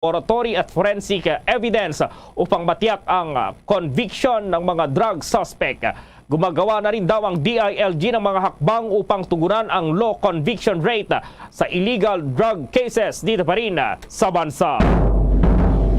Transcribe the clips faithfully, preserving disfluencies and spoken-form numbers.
laboratory at forensic evidence upang matiyak ang conviction ng mga drug suspect. Gumagawa na rin daw ang D I L G ng mga hakbang upang tugunan ang low conviction rate sa illegal drug cases dito pa rin sa bansa.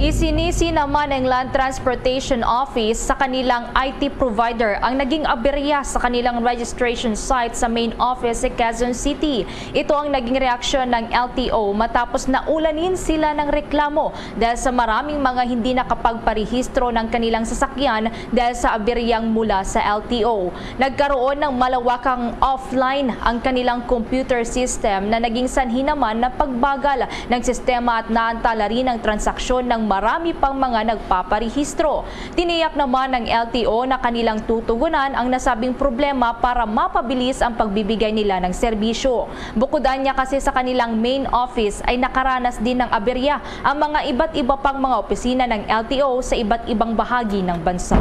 Isinisi naman ng Land Transportation Office sa kanilang I T provider ang naging aberya sa kanilang registration site sa main office sa Quezon City. Ito ang naging reaksyon ng L T O matapos na ulanin sila ng reklamo dahil sa maraming mga hindi nakapagparehistro ng kanilang sasakyan dahil sa aberyang mula sa L T O. Nagkaroon ng malawakang offline ang kanilang computer system na naging sanhi naman ng pagbagal ng sistema at naantala rin ang transaksyon ng marami pang mga nagpaparehistro. Tiniyak naman ng L T O na kanilang tutugunan ang nasabing problema para mapabilis ang pagbibigay nila ng serbisyo. Bukod anya kasi sa kanilang main office ay nakaranas din ng aberya ang mga iba't iba pang mga opisina ng L T O sa iba't ibang bahagi ng bansa.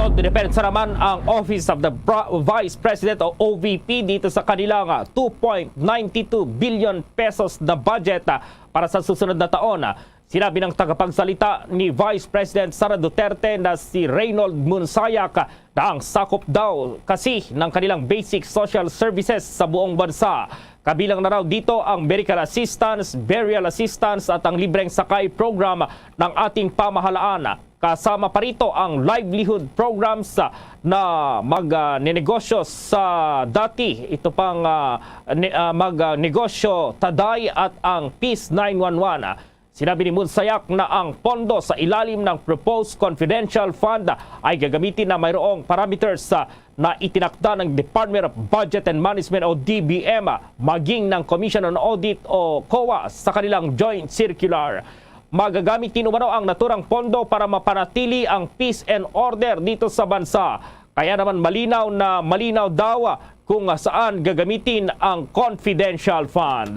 Todo depensa naman ang Office of the Pro- Vice President o O V P dito sa kanilang ah, two point nine two billion pesos na budget ah, para sa susunod na taon. Ah, Sinabi ng tagapagsalita ni Vice President Sara Duterte na si Reynold Munsayak na ang sakop daw kasi ng kanilang basic social services sa buong bansa. Kabilang na raw dito ang medical assistance, burial assistance at ang libreng sakay program ng ating pamahalaan. Kasama pa rito ang livelihood programs na magnenegosyo sa dati, ito pang ah, ne- ah, magnegosyo taday at ang Peace nine one one. Sinabi ni Munsayak na ang pondo sa ilalim ng proposed confidential fund ay gagamitin na mayroong parameters ah, na itinakda ng Department of Budget and Management o D B M, maging ng Commission on Audit o COA sa kanilang joint circular. Magagamit din umano ang naturang pondo para mapanatili ang peace and order dito sa bansa. Kaya naman malinaw na malinaw daw kung saan gagamitin ang confidential fund.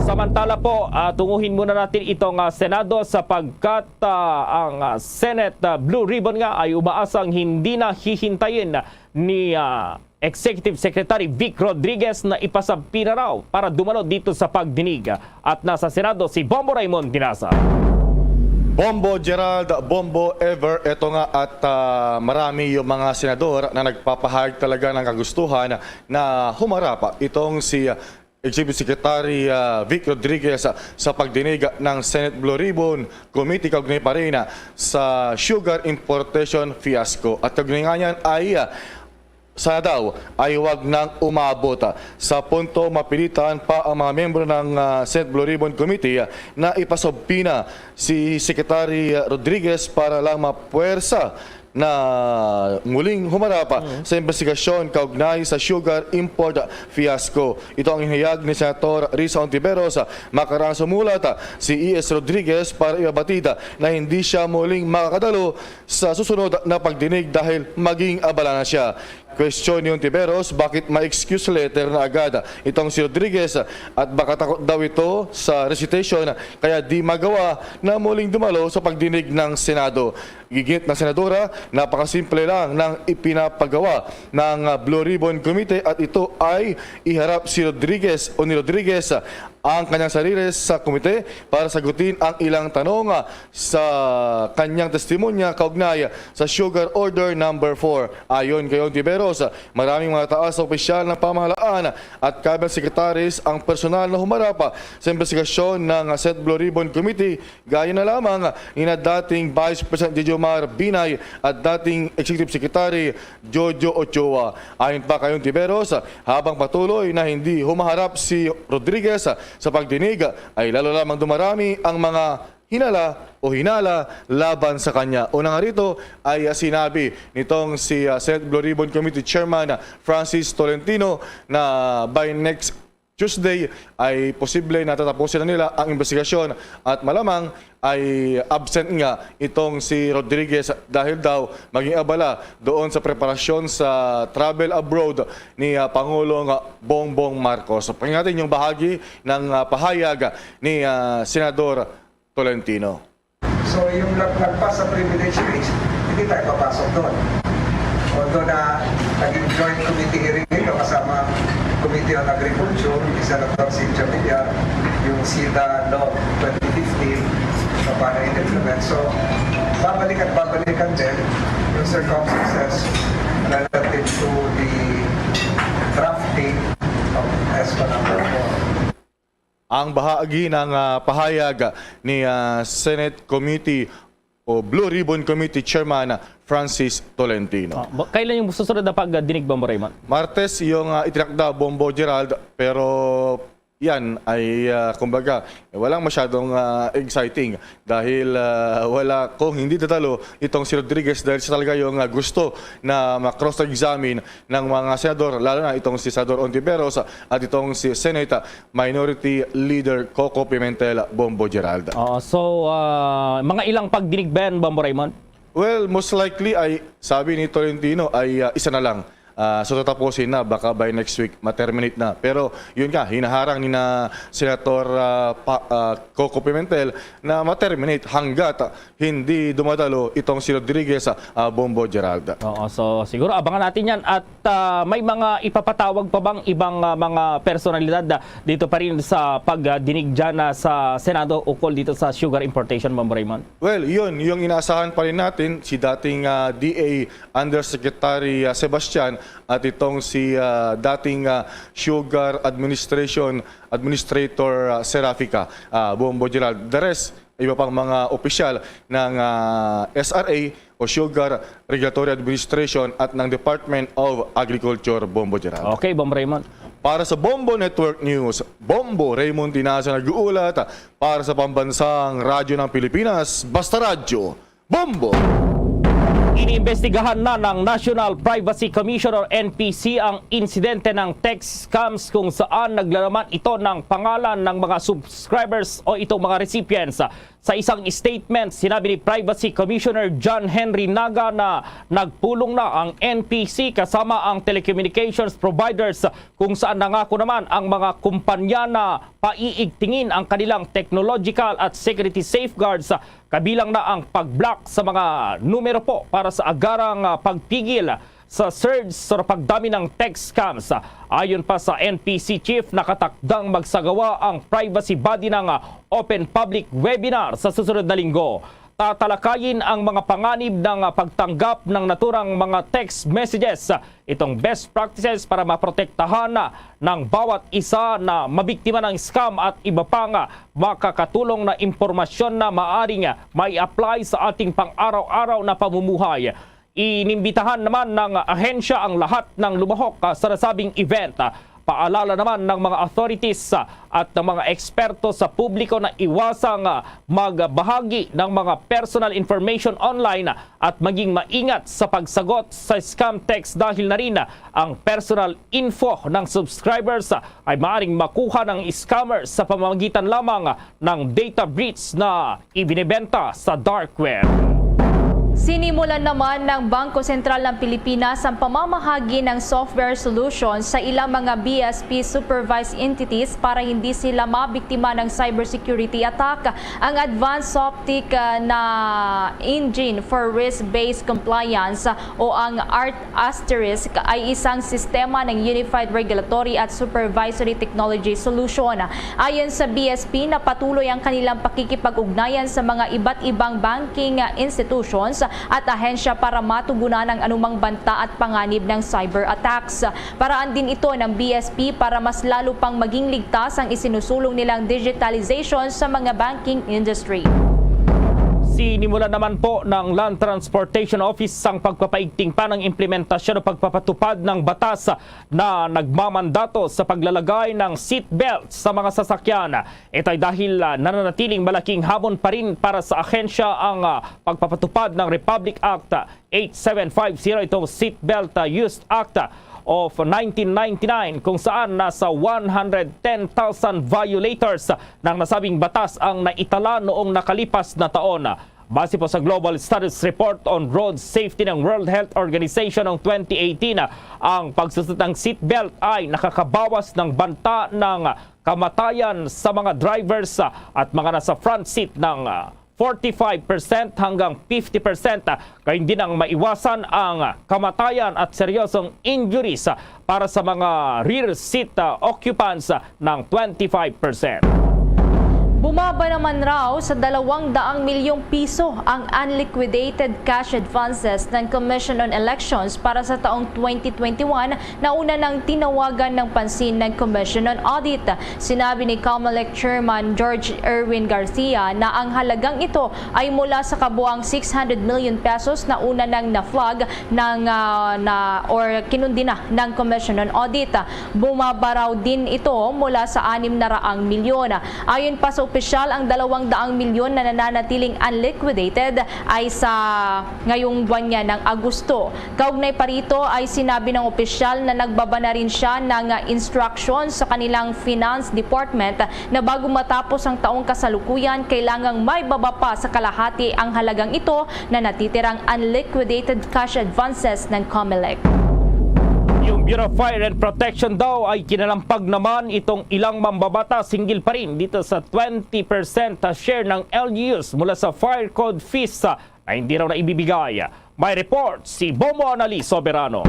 Samantala po, ah, tunguhin muna natin itong ah, Senado sapagkat ah, ang ah, Senate ah, Blue Ribbon nga ay umaasang hindi na hihintayin ni ah, Executive Secretary Vic Rodriguez na ipasabpina raw para dumalo dito sa pagdinig. At nasa Senado si Bombo Raymond Dinaza. Bombo Gerald, Bombo Ever, eto nga at ah, marami yung mga senador na nagpapahayag talaga ng kagustuhan na humarap itong si ah, Executive Secretary ah, Vic Rodriguez ah, sa pagdinig ng Senate Blue Ribbon Committee kaugnay pa rin ah, sa sugar importation fiasco. At kaugnay nga niyan ay ah, sana daw ay wag nang umabot ah, sa punto mapilitan pa ang mga miyembro ng ah, Senate Blue Ribbon Committee ah, na ipasubpina si Secretary ah, Rodriguez para lang mapuwersa na muling humarap ah, sa investigasyon kaugnay sa sugar import fiasco. Ito ang inhayag ni Senator Risa Ontiveros ah, makaraang sumulat ah, si E S Rodriguez para ipabatid ah, na hindi siya muling makakadalo sa susunod na pagdinig dahil maging abala na siya. Question ni Ontiveros, bakit may excuse letter na agad itong si Rodriguez at baka takot daw ito sa recitation kaya di magawa na muling dumalo sa pagdinig ng Senado. Gigit ng senadora, napakasimple lang ng ipinapagawa ng ah, Blue Ribbon Committee at ito ay iharap si Rodriguez o ni Rodriguez ang kanyang sarili sa komite para sagutin ang ilang tanong ah, sa kanyang testimonya kaugnay sa Sugar Order Number four. Ayon kay Ontiveros, maraming mga taas na opisyal ng pamahalaan at cabinet secretaries ang personal na humarap sa investigasyon ng Senate Blue Ribbon Committee, gaya na lamang ni na dating Vice President Jejomar Binay at dating Executive Secretary Jojo Ochoa. Ayon pa kay Ontiveros, habang patuloy na hindi humaharap si Rodriguez sa pagdinig, ay lalo lamang dumarami ang mga hinala o hinala laban sa kanya. Una nga rito ay ah, sinabi nitong si ah, Senate Blue Ribbon Committee Chairman ah, Francis Tolentino na by next Tuesday ay posible na tatapusin na nila ang investigasyon at malamang ay absent nga itong si Rodriguez dahil daw maging abala doon sa preparasyon sa travel abroad ni ah, Pangulong Bongbong Marcos. Pakinggan natin yung bahagi ng ah, pahayag ni ah, Senador Tolentino. So, yung nag- nagpas sa privilege list, hindi tayo papasok doon. Although na naging joint committee hearing ito kasama Committee on Agriculture, isa na si Javier, Yung SIDA Law twenty fifteen, kung paano i-implement. So, babalik at babalikan din yung circumstances relative to the drafting of ESCO number four. Ang bahagi ng ah, pahayag ni ah, Senate Committee o Blue Ribbon Committee Chairman Francis Tolentino. Ah, ba- kailan yung susunod na pagdinig, Bombo Raymond? Martes yung ah, itinakda, Bombo Gerald, pero yan ay ah, kumbaga eh, walang masyadong ah, exciting dahil ah, wala kung hindi tatalo itong si Rodriguez dahil siya talaga yung ah, gusto na ma-cross-examine ng mga senador, lalo na itong si Senador Ontiveros at itong si Senate Minority Leader Coco Pimentel, Bombo Gerald. Oo, so, ah, mga ilang pagdinig, Ben, Bombo Raymond? Well, most likely ay sabi ni Tolentino ay ah, isa na lang. Ah, so tatapusin na, baka by next week ma-terminate na. Pero yun nga, hinaharang ni na Senator ah, pa, ah, Coco Pimentel na ma-terminate hanggat ah, hindi dumadalo itong si Rodriguez, ah, Bombo Gerald. Oo, so siguro abangan natin yan. At ah, may mga ipapatawag pa bang ibang ah, mga personalidad ah, dito pa rin sa pagdinig dyan ah, sa Senado ukol dito sa sugar importation, Bombo Raymond? Well, yun, yung inaasahan pa rin natin, si dating ah, D A Undersecretary ah, Sebastian at itong si ah, dating ah, Sugar Administration Administrator ah, Serafica, ah, Bombo Gerald. The rest, iba pang mga opisyal ng ah, S R A o Sugar Regulatory Administration at ng Department of Agriculture, Bombo Gerald. Okay, Bombo Raymond. Para sa Bombo Network News, Bombo Raymond Tinaza nag-uulat para sa Pambansang Radyo ng Pilipinas, Basta Radyo, Bombo! Iniimbestigahan na ng National Privacy Commission or N P C ang insidente ng text scams kung saan naglalaman ito ng pangalan ng mga subscribers o itong mga recipients. Sa isang statement, sinabi ni Privacy Commissioner John Henry Naga na nagpulong na ang N P C kasama ang telecommunications providers kung saan nangako naman ang mga kumpanya na paiigtingin ang kanilang technological at security safeguards, kabilang na ang pag-block sa mga numero po para sa agarang ah, pagpigil sa surge sa pagdami ng text scams. Ayon pa sa N P C chief, nakatakdang magsagawa ang privacy body ng ah, open public webinar sa susunod na linggo. Tatalakayin ang mga panganib ng ah, pagtanggap ng naturang mga text messages. Itong best practices para maprotektahan na ng bawat isa na mabiktima ng scam at iba pang ah, makakatulong na impormasyon na maaring ah, mai-apply sa ating pang-araw-araw na pamumuhay. Inimbitahan naman ng ahensya ang lahat ng lumahok ah, sa nasabing event. Ah, paalala naman ng mga authorities ah, at ng mga eksperto sa publiko na iwasang ah, magbahagi ng mga personal information online at maging maingat sa pagsagot sa scam text dahil na rin ang personal info ng subscribers ay maaaring makuha ng scammer sa pamamagitan lamang ng data breach na ibinebenta sa dark web. Sinimulan naman ng Bangko Sentral ng Pilipinas ang pamamahagi ng software solutions sa ilang mga B S P supervised entities para hindi sila mabiktima ng cybersecurity attack. Ang Advanced Softic ah, na Engine for Risk-Based Compliance ah, o ang ART Asterisk ay isang sistema ng Unified Regulatory at Supervisory Technology Solution. Ayon sa B S P, napatuloy ang kanilang pakikipag-ugnayan sa mga iba't ibang banking institutions at ahensya para matugunan ang anumang banta at panganib ng cyber attacks. Paraan din ito ng B S P para mas lalo pang maging ligtas ang isinusulong nilang digitalization sa mga banking industry. Sinimulan naman po ng Land Transportation Office ang pagpapaigting pa ng implementasyon o pagpapatupad ng batas na nagmamandato sa paglalagay ng seatbelt sa mga sasakyan. Ito ay dahil ah, nananatiling malaking hamon pa rin para sa ahensya ang ah, pagpapatupad ng Republic Act eight seven five zero, itong Seatbelt ah, Use Act of nineteen ninety-nine, kung saan nasa one hundred ten thousand violators ng nasabing batas ang naitala noong nakalipas na taon. Base po sa Global Status Report on Road Safety ng World Health Organization noong twenty eighteen, ang pagsusot ng seatbelt ay nakakabawas ng banta ng kamatayan sa mga drivers at mga nasa front seat ng forty-five percent hanggang fifty percent, kay hindi nang maiwasan ang kamatayan at seryosong injuries para sa mga rear seat occupants ng twenty-five percent. Bumaba naman raw sa dalawang daang milyong piso ang unliquidated cash advances ng Commission on Elections para sa taong twenty twenty-one na una nang tinawagan ng pansin ng Commission on Audit. Sinabi ni Comelec Chairman George Erwin Garcia na ang halagang ito ay mula sa kabuang six hundred million pesos na una nang na-flag ng, ah, na, or kinundi na ng Commission on Audit. Bumaba raw din ito mula sa anim na raang milyon. Ayon pa sa opisyal, ang dalawang daang milyon na nananatiling unliquidated ay sa ngayong buwan niya ng Agosto. Kaugnay pa rito ay sinabi ng opisyal na nagbaba na rin siya ng instruction sa kanilang Finance Department na bago matapos ang taong kasalukuyan, kailangang may baba pa sa kalahati ang halagang ito na natitirang unliquidated cash advances ng Comelec. Yung Bureau of Fire and Protection daw ay kinalampag naman itong ilang mambabatas hinggil pa rin dito sa twenty percent share ng L G Us mula sa fire code fees na hindi raw na ibibigay. May report si Bombo Annalise Soberano.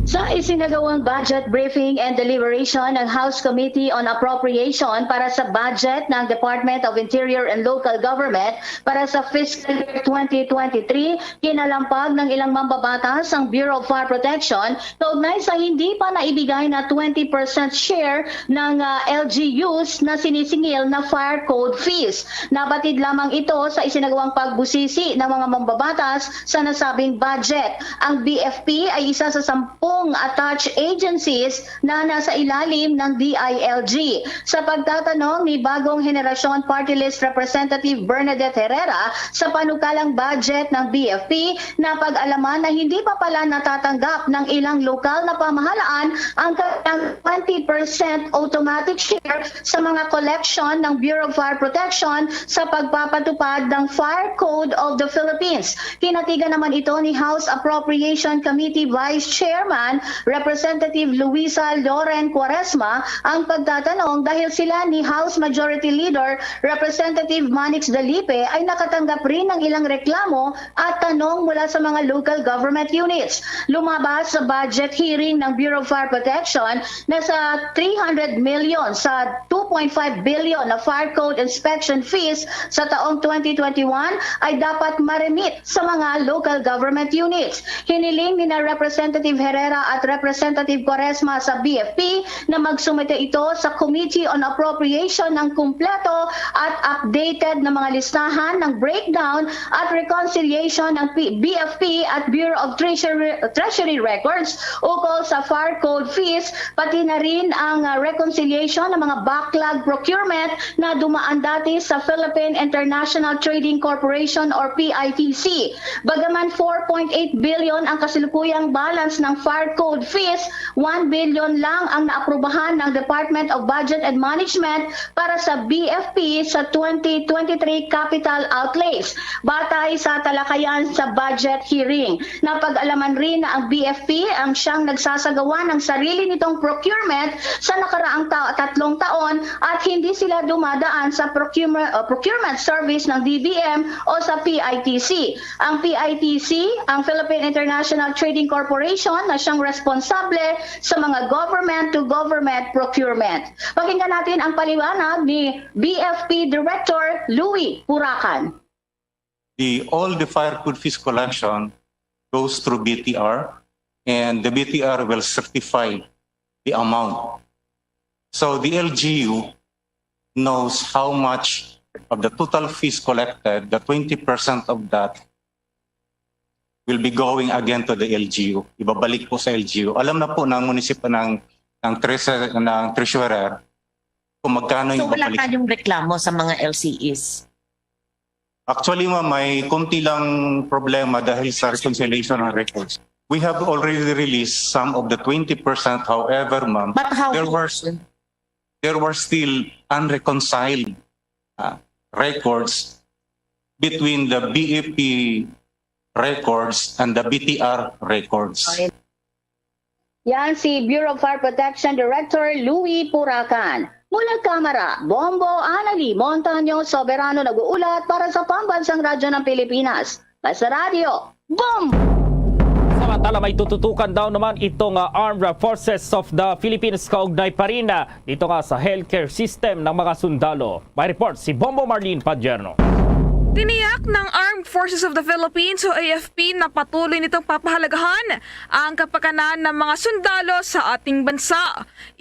Sa isinagawang budget briefing and deliberation ng House Committee on Appropriation para sa budget ng Department of Interior and Local Government para sa fiscal year twenty twenty-three, kinalampag ng ilang mambabatas ang Bureau of Fire Protection kaugnay sa hindi pa naibigay na twenty percent share ng ah, L G Us na sinisingil na fire code fees. Nabatid lamang ito sa isinagawang pagbusisi ng mga mambabatas sa nasabing budget. Ang B F P ay isa sa sampung attached agencies na nasa ilalim ng D I L G. Sa pagtatanong ni Bagong Henerasyon Party List Representative Bernadette Herrera sa panukalang budget ng B F P, napag-alaman na hindi pa pala natatanggap ng ilang lokal na pamahalaan ang kanilang twenty percent automatic share sa mga collection ng Bureau of Fire Protection sa pagpapatupad ng Fire Code of the Philippines. Kinatigan naman ito ni House Appropriation Committee Vice Chairman Representative Luisa Loren Cuaresma ang pagtatanong dahil sila ni House Majority Leader Representative Manix Dalipe ay nakatanggap rin ng ilang reklamo at tanong mula sa mga local government units. Lumabas sa budget hearing ng Bureau of Fire Protection na sa three hundred million sa two point five billion na fire code inspection fees sa taong twenty twenty-one ay dapat ma-remit sa mga local government units. Hiniling nina Representative Herrera at Representative Cuaresma sa B F P na magsumite ito sa Committee on Appropriation ng kumpleto at updated na mga listahan ng breakdown at reconciliation ng P- B F P at Bureau of Treasury, Treasury Records ukol sa fire code fees, pati na rin ang ah, reconciliation ng mga backlog procurement na dumaan dati sa Philippine International Trading Corporation or P I T C. Bagaman four point eight billion ang kasalukuyang balance ng fire code fees, one billion lang ang naaprubahan ng Department of Budget and Management para sa B F P sa twenty twenty-three capital outlays, batay sa talakayan sa budget hearing. Napag-alaman rin na ang B F P ang siyang nagsasagawa ng sarili nitong procurement sa nakaraang ta- tatlong taon at hindi sila dumadaan sa procurement, uh, procurement service ng D B M o sa P I T C. Ang P I T C, ang Philippine International Trading Corporation, na siyang responsable sa mga government-to-government procurement. Pakinggan natin ang paliwanag ni B F P Director Louis Puracan. The all the fire code fees collection goes through B T R, and the B T R will certify the amount. So the L G U knows how much of the total fees collected, the twenty percent of that will be going again to the L G U. Ibabalik po sa L G U. Alam na po ng munisip ng ng, trese, ng treasurer kung magkano So yung wala ibabalik. Tayong reklamo sa mga L C Es? Actually, ma'am, may konti lang problema dahil sa reconciliation ng records. We have already released some of the twenty percent. However, ma'am, But how there were there were still unreconciled uh, records between the B F P records and the B T R records. Yan si Bureau of Fire Protection Director Louis Puracan. Mula Kamara, Bombo Anali Montaño Soberano nag-uulat para sa Pambansang Radyo ng Pilipinas. Basta Radyo, Bombo! Samantala, may tututukan daw naman itong, ah, Armed Forces of the Philippines kaugnay pa rin, ah, dito nga sa healthcare system ng mga sundalo. May report si Bombo Marlene Padierno. Tiniyak ng Armed Forces of the Philippines o A F P na patuloy nitong papahalagahan ang kapakanan ng mga sundalo sa ating bansa.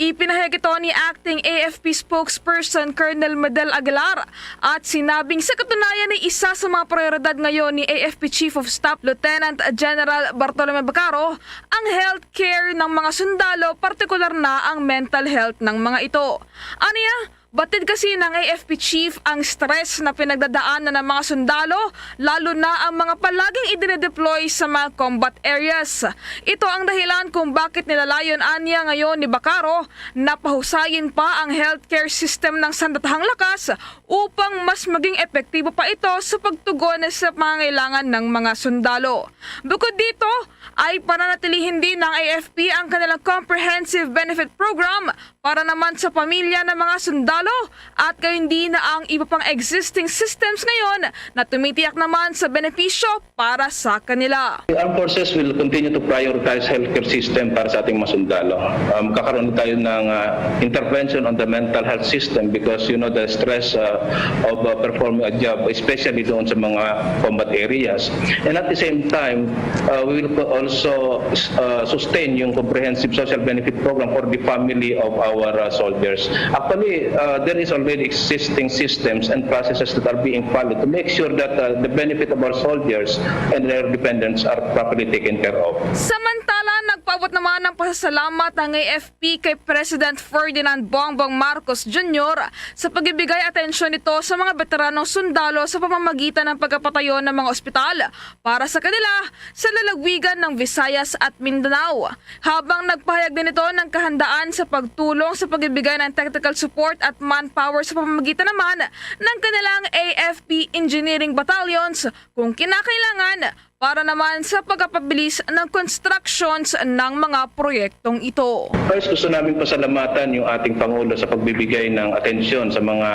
Ipinahayag ito ni Acting A F P Spokesperson Colonel Medel Aguilar at sinabing sa katunayan ay isa sa mga prioridad ngayon ni A F P Chief of Staff Lieutenant General Bartolome Bacaro ang healthcare ng mga sundalo, partikular na ang mental health ng mga ito. Aniya, batid kasi ng A F P chief ang stress na pinagdadaanan ng mga sundalo, lalo na ang mga palaging idinedeploy sa mga combat areas. Ito ang dahilan kung bakit nilalayon anya ngayon ni Bacaro na pahusayin pa ang healthcare system ng sandatahang lakas upang mas maging epektibo pa ito sa pagtugon sa pangangailangan ng mga sundalo. Bukod dito, ay pananatilihin din ng A F P ang kanilang Comprehensive Benefit Program para naman sa pamilya ng mga sundalo at gayon din ang iba pang existing systems ngayon na tumitiyak naman sa benepisyo para sa kanila. The armed forces will continue to prioritize healthcare system para sa ating mga sundalo. Um, kakaroon tayo ng uh, intervention on the mental health system because you know the stress uh, of uh, performing a job, especially doon sa mga combat areas. And at the same time, uh, we will co- also uh, sustain yung comprehensive social benefit program for the family of our uh, soldiers. Actually, uh, there is already existing systems and processes that are being followed to make sure that uh, the benefit of our soldiers and their dependents are properly taken care of. Samantala, nagpaabot naman ng pasasalamat ang A F P kay President Ferdinand Bongbong Marcos Junior sa pagbibigay atensyon nito sa mga veteranong sundalo sa pamamagitan ng pagpapatayo ng mga ospital para sa kanila sa lalawigan ng Visayas at Mindanao. Habang nagpahayag din ito ng kahandaan sa pagtulong sa pagbibigay ng technical support at manpower sa pamamagitan naman ng kanilang A F P engineering battalions kung kinakailangan para naman sa pagpapabilis ng constructions ng mga proyektong ito. First, gusto namin pasalamatan yung ating Pangulo sa pagbibigay ng atensyon sa mga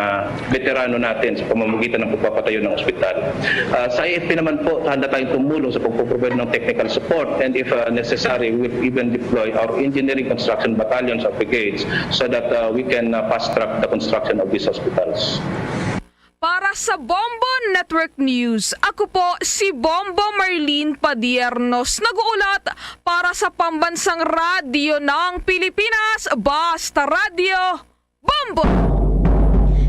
veterano natin sa pamamagitan ng pagpapatayo ng ospital. Uh, sa A F P naman po, handa tayong tumulong sa pagpaprovide ng technical support and if uh, necessary, we will even deploy our engineering construction battalions or brigades so that uh, we can uh, fast track the construction of these hospitals. Para sa Bombo Network News, ako po si Bombo Marlene Padiernos, nag-uulat para sa Pambansang Radyo ng Pilipinas, Basta Radyo, Bombo!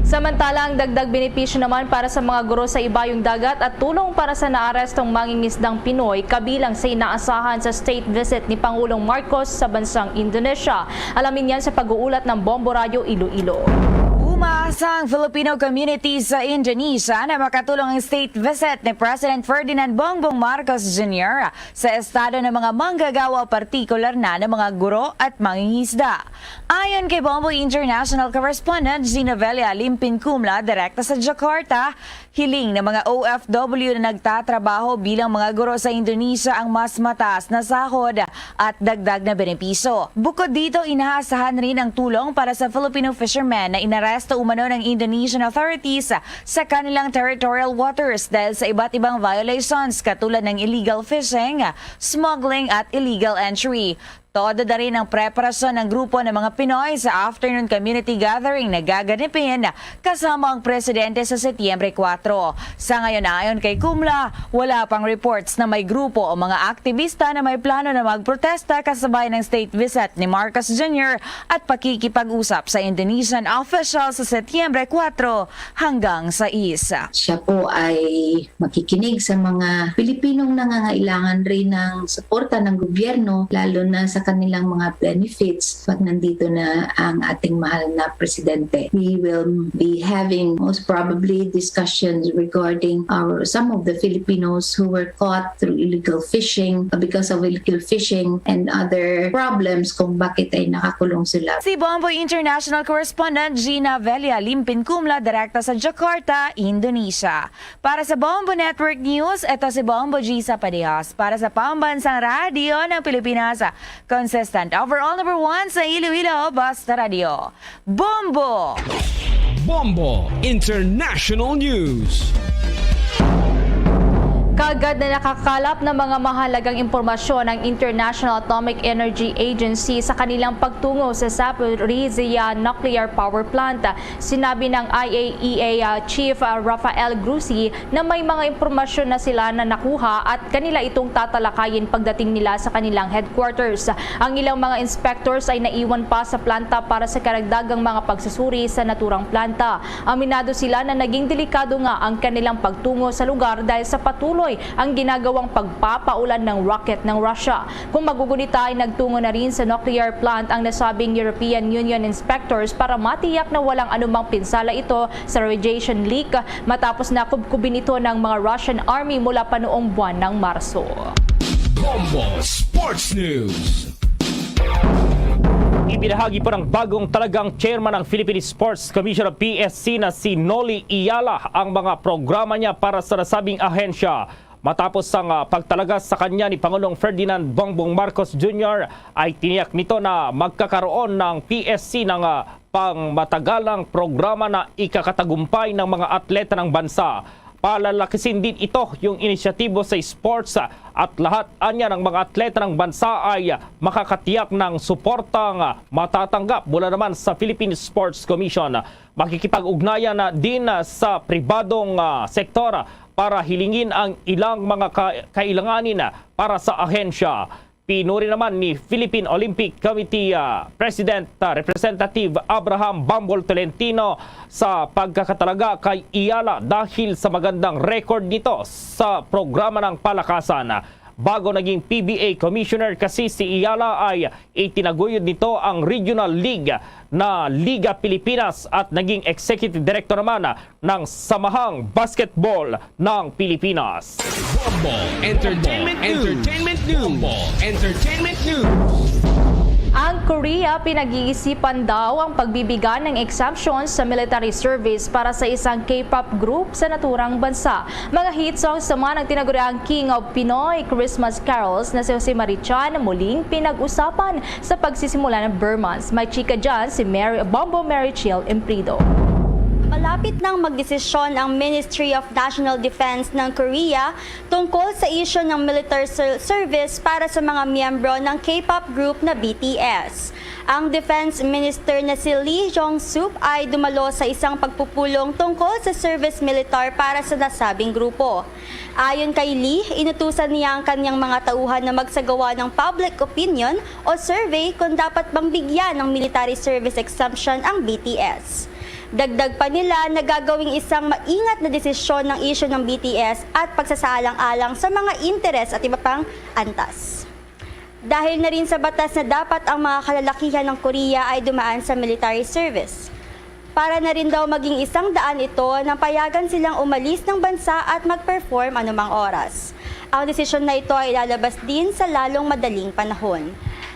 Samantala, ang dagdag benepisyo naman para sa mga guro sa Ibayong Dagat at tulong para sa naarestong mangingisdang Pinoy kabilang sa inaasahan sa state visit ni Pangulong Marcos sa bansang Indonesia. Alamin yan sa pag-uulat ng Bombo Radyo Iloilo. Umaasa ang Filipino community sa Indonesia na makatulong ang state visit ni President Ferdinand Bongbong Marcos Junior sa estado ng mga manggagawa, partikular na ng mga guro at mangingisda. Ayon kay Bombo International Correspondent Gina Vella Limpin Kumla, direkta sa Jakarta, hiling ng mga O F W na nagtatrabaho bilang mga guro sa Indonesia ang mas mataas na sahod at dagdag na benepisyo. Bukod dito, inaasahan rin ang tulong para sa Filipino fishermen na inaresto umano ng Indonesian authorities sa kanilang territorial waters dahil sa iba't ibang violations katulad ng illegal fishing, smuggling at illegal entry. Todo na rin ang preparasyon ng grupo ng mga Pinoy sa afternoon community gathering na gaganapin kasama ang presidente sa Setyembre kuwatro. Sa ngayon, ayon kay Kumla, wala pang reports na may grupo o mga aktibista na may plano na magprotesta kasabay ng state visit ni Marcos Junior at pakikipag-usap sa Indonesian official sa Setyembre kuwatro hanggang sais. Siya po ay makikinig sa mga Pilipinong nangangailangan rin ng suporta ng gobyerno, lalo na sa kanilang mga benefits pag nandito na ang ating mahal na presidente. We will be having most probably discussions regarding our some of the Filipinos who were caught through illegal fishing, because of illegal fishing and other problems kung bakit ay nakakulong sila. Si Bombo International Correspondent Gina Velia Limpin Kumla, direkta sa Jakarta, Indonesia. Para sa Bombo Network News, ito si Bombo Gisa Padihas para sa Pambansang Radyo ng Pilipinas. Consistent overall number one sa Iloilo, Basta Radyo. Bombo! Bombo International News. Agad na nakakalap ng mga mahalagang impormasyon ang International Atomic Energy Agency sa kanilang pagtungo sa Zaporizhia Nuclear Power Plant. Sinabi ng I A E A, ah, Chief, ah, Rafael Grossi na may mga impormasyon na sila na nakuha at kanila itong tatalakayin pagdating nila sa kanilang headquarters. Ang ilang mga inspectors ay naiwan pa sa planta para sa karagdagang mga pagsusuri sa naturang planta. Aminado sila na naging delikado nga ang kanilang pagtungo sa lugar dahil sa patuloy ang ginagawang pagpapaulan ng rocket ng Russia. Kung magugunita, ay nagtungo na rin sa nuclear plant ang nasabing European Union inspectors para matiyak na walang anumang pinsala ito sa radiation leak matapos na kubkubin ito ng mga Russian army mula pa noong buwan ng Marso. Bombo Sports News. Ibinahagi po ng bagong talagang chairman ng Philippine Sports Commission o P S C na si Noli Iyala ang mga programa niya para sa nasabing ahensya. Matapos ang, ah, pagtalaga sa kanya ni Pangulong Ferdinand Bongbong Marcos Junior, ay tiniyak nito na magkakaroon ng P S C ng, ah, pangmatagalang programa na ikakatagumpay ng mga atleta ng bansa. Palalakisin din ito yung inisyatibo sa sports, ah, at lahat anya ng mga atleta ng bansa ay, ah, makakatiyak ng suportang, ah, matatanggap mula naman sa Philippine Sports Commission. Makikipag-ugnayan na din, ah, sa pribadong, ah, sektor para hilingin ang ilang mga ka- kailanganin, ah, para sa ahensya. Pinuri naman ni Philippine Olympic Committee, ah, President, ah, Representative Abraham Bambol Tolentino sa pagkakatalaga kay Iyala dahil sa magandang record nito sa programa ng palakasan. Bago naging P B A Commissioner kasi si Iyala ay itinaguyod nito ang Regional League na Liga Pilipinas at naging Executive Director naman ng Samahang Basketball ng Pilipinas. Bombo Entertainment News. Entertainment News. Bombo Entertainment News. Ang Korea, pinag-iisipan daw ang pagbibigay ng exemption sa military service para sa isang K-pop group sa naturang bansa. Mga hit songs naman ang tinaguriang King of Pinoy Christmas Carols na si Jose Marichan muling pinag-usapan sa pagsisimula ng Burr Months. May chika dyan si Mary Bombo Mary Chill Imprido. Malapit nang magdesisyon ang Ministry of National Defense ng Korea tungkol sa isyu ng military ser- service para sa mga miyembro ng K-pop group na B T S. Ang Defense Minister na si Lee Jong-sup ay dumalo sa isang pagpupulong tungkol sa service militar para sa nasabing grupo. Ayon kay Lee, inutusan niya ang kanyang mga tauhan na magsagawa ng public opinion o survey kung dapat bang bigyan ng military service exemption ang B T S. Dagdag pa nila na gagawing isang maingat na desisyon ng isyu ng B T S at pagsasaalang-alang sa mga interes at iba pang antas. Dahil na rin sa batas na dapat ang mga kalalakihan ng Korea ay dumaan sa military service. Para na rin daw maging isang daan ito nang payagan silang umalis ng bansa at mag-perform anumang oras. Ang desisyon na ito ay ilalabas din sa lalong madaling panahon.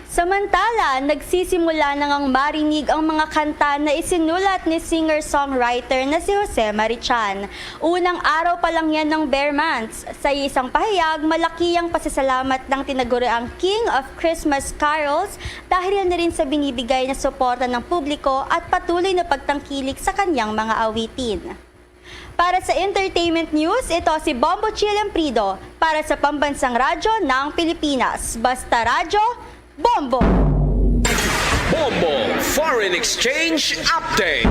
Samantala, nagsisimula na ngang marinig ang mga kanta na isinulat ni singer-songwriter na si Jose Marichan. Unang araw pa lang yan ng Burr Months. Sa isang pahayag, malaki ang pasasalamat ng tinaguriang King of Christmas Carols dahil na rin sa binibigay na suporta ng publiko at patuloy na pagtangkilik sa kanyang mga awitin. Para sa Entertainment News, ito si Bombo Chill Emprido para sa Pambansang Radyo ng Pilipinas. Basta Radyo, Bombo! Bombo Foreign Exchange Update.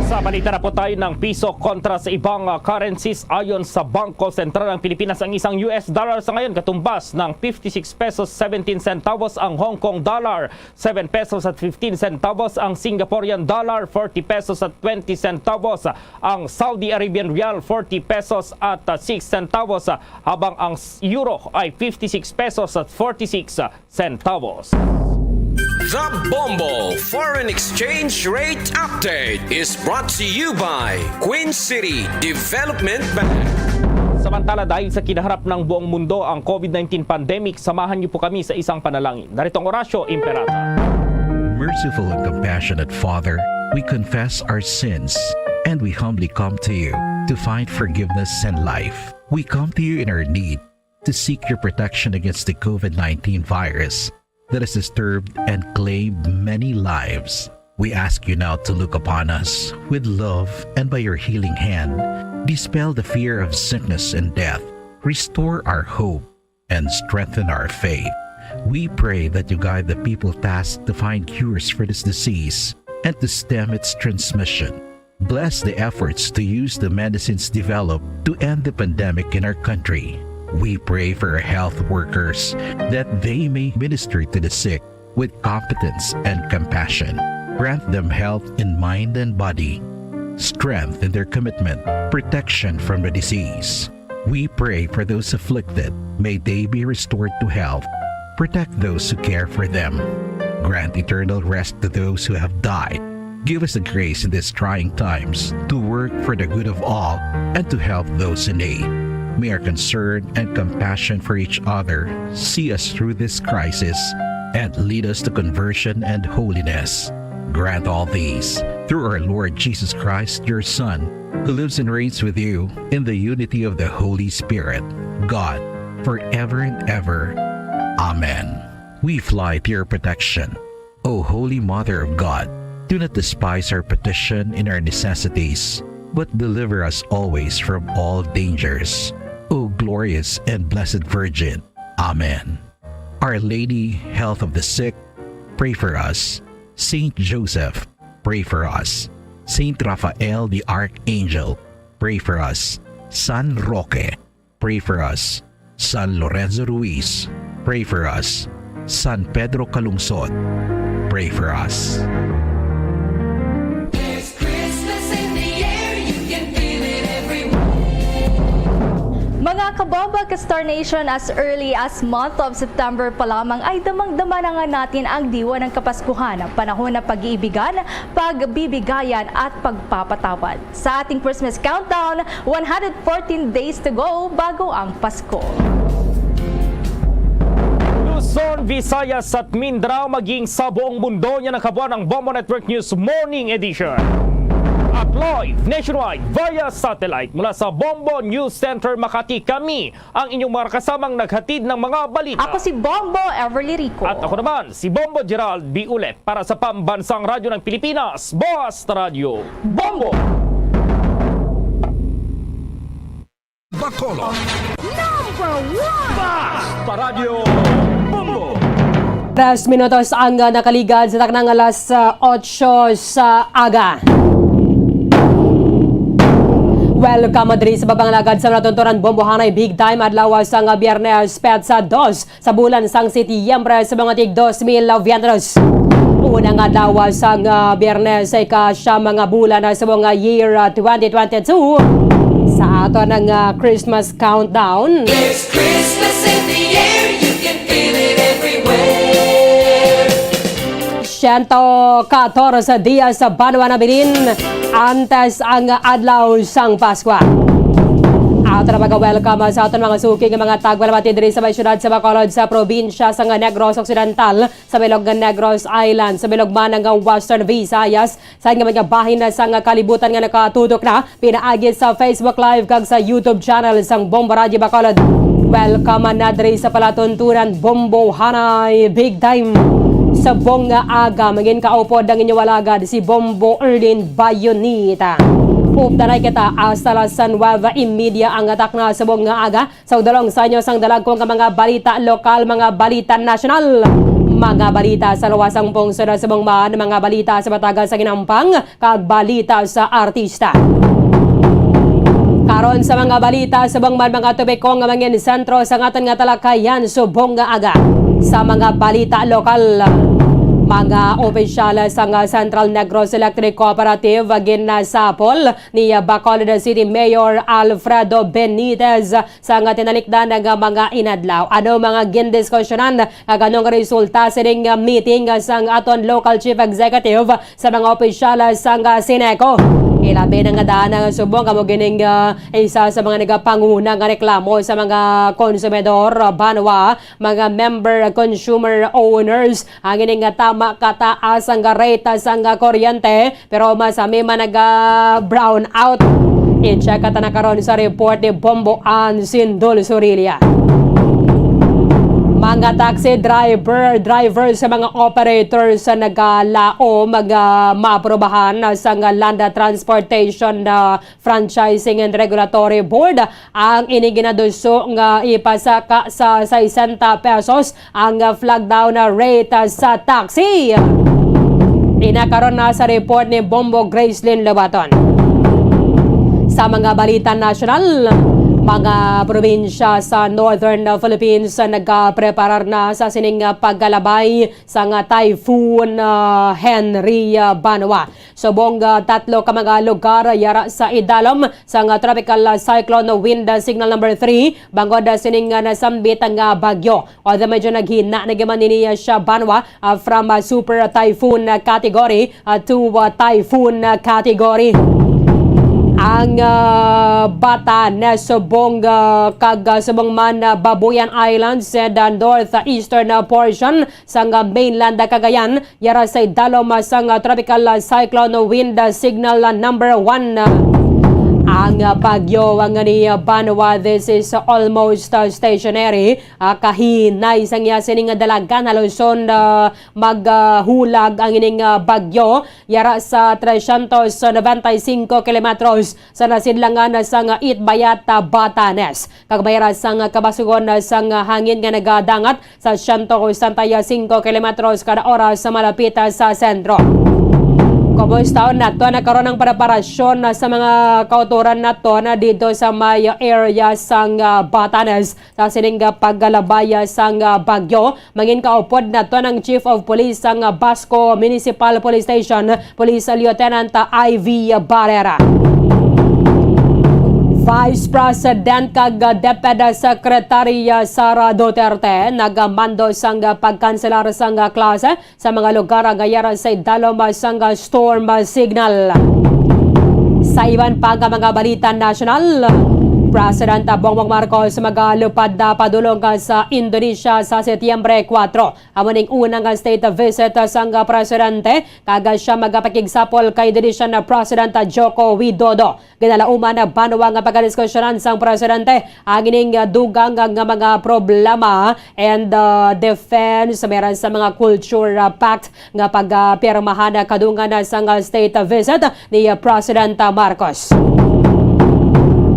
Sa balita na po tayo ng piso kontra sa ibang, ah, currencies, ayon sa Bangko Sentral ng Pilipinas, ang isang U S dollar sa ngayon katumbas ng fifty-six pesos seventeen centavos, ang Hong Kong dollar seven pesos at fifteen centavos, ang Singaporean dollar forty pesos at twenty centavos, ang Saudi Arabian rial forty pesos at, ah, six centavos, ah, habang ang s- euro ay fifty-six pesos at forty-six centavos. The Bombo Foreign Exchange Rate Update is brought to you by Queen City Development Bank. Samantala, dahil sa kinaharap ng buong mundo ang COVID nineteen pandemic, samahan niyo po kami sa isang panalangin. Narito ang Orasyo Imperata. Merciful and compassionate Father, we confess our sins and we humbly come to you to find forgiveness and life. We come to you in our need to seek your protection against the COVID nineteen virus that has disturbed and claimed many lives. We ask you now to look upon us with love and by your healing hand, dispel the fear of sickness and death. Restore our hope and strengthen our faith. We pray that you guide the people tasked to find cures for this disease and to stem its transmission. Bless the efforts to use the medicines developed to end the pandemic in our country. We pray for our health workers that they may minister to the sick with competence and compassion. Grant them health in mind and body, strength in their commitment, protection from the disease. We pray for those afflicted. May they be restored to health. Protect those who care for them. Grant eternal rest to those who have died. Give us the grace in these trying times to work for the good of all and to help those in need. May our concern and compassion for each other see us through this crisis and lead us to conversion and holiness. Grant all these through our Lord Jesus Christ, your Son, who lives and reigns with you in the unity of the Holy Spirit, God, forever and ever. Amen. We fly to your protection, O Holy Mother of God. Do not despise our petition in our necessities, but deliver us always from all dangers, O glorious and blessed Virgin. Amen. Our Lady, Health of the Sick, pray for us. Saint Joseph, pray for us. Saint Raphael the Archangel, pray for us. San Roque, pray for us. San Lorenzo Ruiz, pray for us. San Pedro Calungsod, pray for us. There's Christmas in the air, you can feel it everywhere. Mga kabombo ka Star Nation, as early as month of September pa lamang ay damang-dama na nga natin ang diwa ng Kapaskuhan, ang panahon ng pag-iibigan, pagbibigayan at pagpapatawad. Sa ating Christmas countdown, one hundred fourteen days to go bago ang Pasko. Luzon, Visayas at Mindanao, maging sa buong mundo, yan ang kabuuan ng Bombo Network News Morning Edition. At live nationwide via satellite mula sa Bombo News Center Makati, kami ang inyong mga kasamang naghatid ng mga balita. Ako si Bombo Everly Rico. At ako naman, si Bombo Gerald B. Ulet para sa Pambansang Radyo ng Pilipinas, Basta Radyo Bombo! Bacolod. Number one! Basta Radyo Bombo! Tres minutos ang, ah, nakaligad sa taknang alas, ah, otso sa aga. Welcome diri sa baba nga alagad sa mga tuntunan bombohanay, big time adlaw sang Biyernes, petsa dos sa bulan sang Setyembre sa mga tig dos mil veintitrés. Unang adlaw sang, ah, Biyernes sa ika-siyam nga bulan sa mga year, ah, twenty twenty-two. Sa aton nga, ah, Christmas countdown. There's Christmas in the air, you can feel it everywhere. Siyento katorse dias sa banwa nabilin antes ang adlaw sang Paskwa. Ato na pag-welcome sa aton mga suki nga mga tagpalamati diri sa may siyudad sa Bacolod, sa probinsya sang Negros Occidental, sa bilog nga Negros Island, sa bilog man nga Western Visayas, sa nga mga bahin na sang kalibutan nga nakatutok na pinaagi sa Facebook Live kag sa YouTube channel sang Bombo Radyo Bacolod. Welcome na diri sa palatuntunan Bombohanay Big Time. Sa bong nga aga, mangin kaupod ang inyo alagad, si Bombo Erlin Bayonita. Updanay kita hasta las nueve y media ang atak na sa bong nga aga. Sa udalong sa inyo sang dalagko nga mga balita lokal, mga balita nasyonal, mga balita sa luwas sang pungsod sa Bongman, mga balita sa Batagas sa Ginampang, kag balita sa artista. Karon sa mga balita sa Bongman, mga tubiko nga mangin sentro sa aton nga talakayan subong nga aga. Sa mga balita lokal, mga opisyal sa nga Central Negros Electric Cooperative ginasapol ni Bacolod City Mayor Alfredo Benitez sa nga tinalikdan nga mga inadlaw. Ano mga gindiskusyonan kag anong resulta sining, ah, meeting, ah, sang aton local chief executive sa mga opisyal, ah, sang, ah, Sineco? Ilabi na nga daan nga subong kamo gining, ah, isa sa mga nagapanguna nga reklamo sa mga konsumidor, ah, banwa, mga member consumer owners, ang ining nga tama kataas ang rate sang kuryente, pero masami man naga-brown out. I-check ka ta na karon sa report ni Bombo Ann Sindol Sorilla. Mga taxi driver, drivers sa mga operators sa nagalaom nga maaprobahan sa nga Land Transportation, ah, Franchising and Regulatory Board ang ini ginaduso nga ipasaka sa sesenta pesos ang flag down rate sa taxi. Ina karon na sa report ni Bombo Gracelyn Lobaton. Sa mga balita nasyonal, mga probinsya sa Northern Philippines nagapreparar na sa sining pagkalabay sang Typhoon, ah, Henri, ah, banwa. Subong, ah, tatlo ka mga lugar yara sa idalom sang Tropical Cyclone Wind Signal number three, bangod, ah, sining, ah, nasambit nga bagyo. Although medyo naghina na gyud man ini, ah, siya banwa, ah, from, ah, super typhoon, ah, category, ah, to, ah, typhoon, ah, category. Ang, ah, Batanes, Subong, ah, kag, ah, subong man, ah, Babuyan Islands and, ah, northeastern, ah, portion sang, ah, mainland, ah, Cagayan, yara sa idalom, ah, sang, ah, Tropical, ah, Cyclone Wind, ah, Signal, ah, number one, ah, ang, ah, bagyo, ang ni, ah, banwa. This is almost, ah, stationary. Ah, kahinay sang iya sining nga dalagan, halos, ah, maghulag ang ining, ah, bagyo, yara sa trescientos noventa y cinco kilometros sa nasidlangan sang Itbayat, ah, Batanes. Kag may ra sang kabasugon sang hangin nga nagadangat sa siyento sesenta y cinco kilometros kada oras sa malapit sa sentro. Kumusta nato na karon ang preparasyon sa mga kautoran nato na dito sa may area sang, ah, Batanes sa sining pagkalabay sang, ah, bagyo? Mangin kaupod nato ang Chief of Police sang, ah, Basco Municipal Police Station, Police Lieutenant Ivy Barrera. Vice President kag DepEd Secretary Sara Duterte nagamando sang pagkanselar sang klase sa mga lugar nga yara sa idalom sang storm signal. Sa iban pa nga mga balita nasyonal, President Bongbong Marcos magalupad na padulong sa Indonesia sa Setyembre kuwatro. Amo ning una nga state visit sang presidente, kag siya magapakigsapol kay Indonesian President Joko Widodo. Ginalauman na banwa nga pagadiskusyonan sang presidente ang ining dugang nga mga problema and, uh, defense, meron sa mga culture, uh, pact nga pagpirmahan kadungan sang state visit ni President Marcos.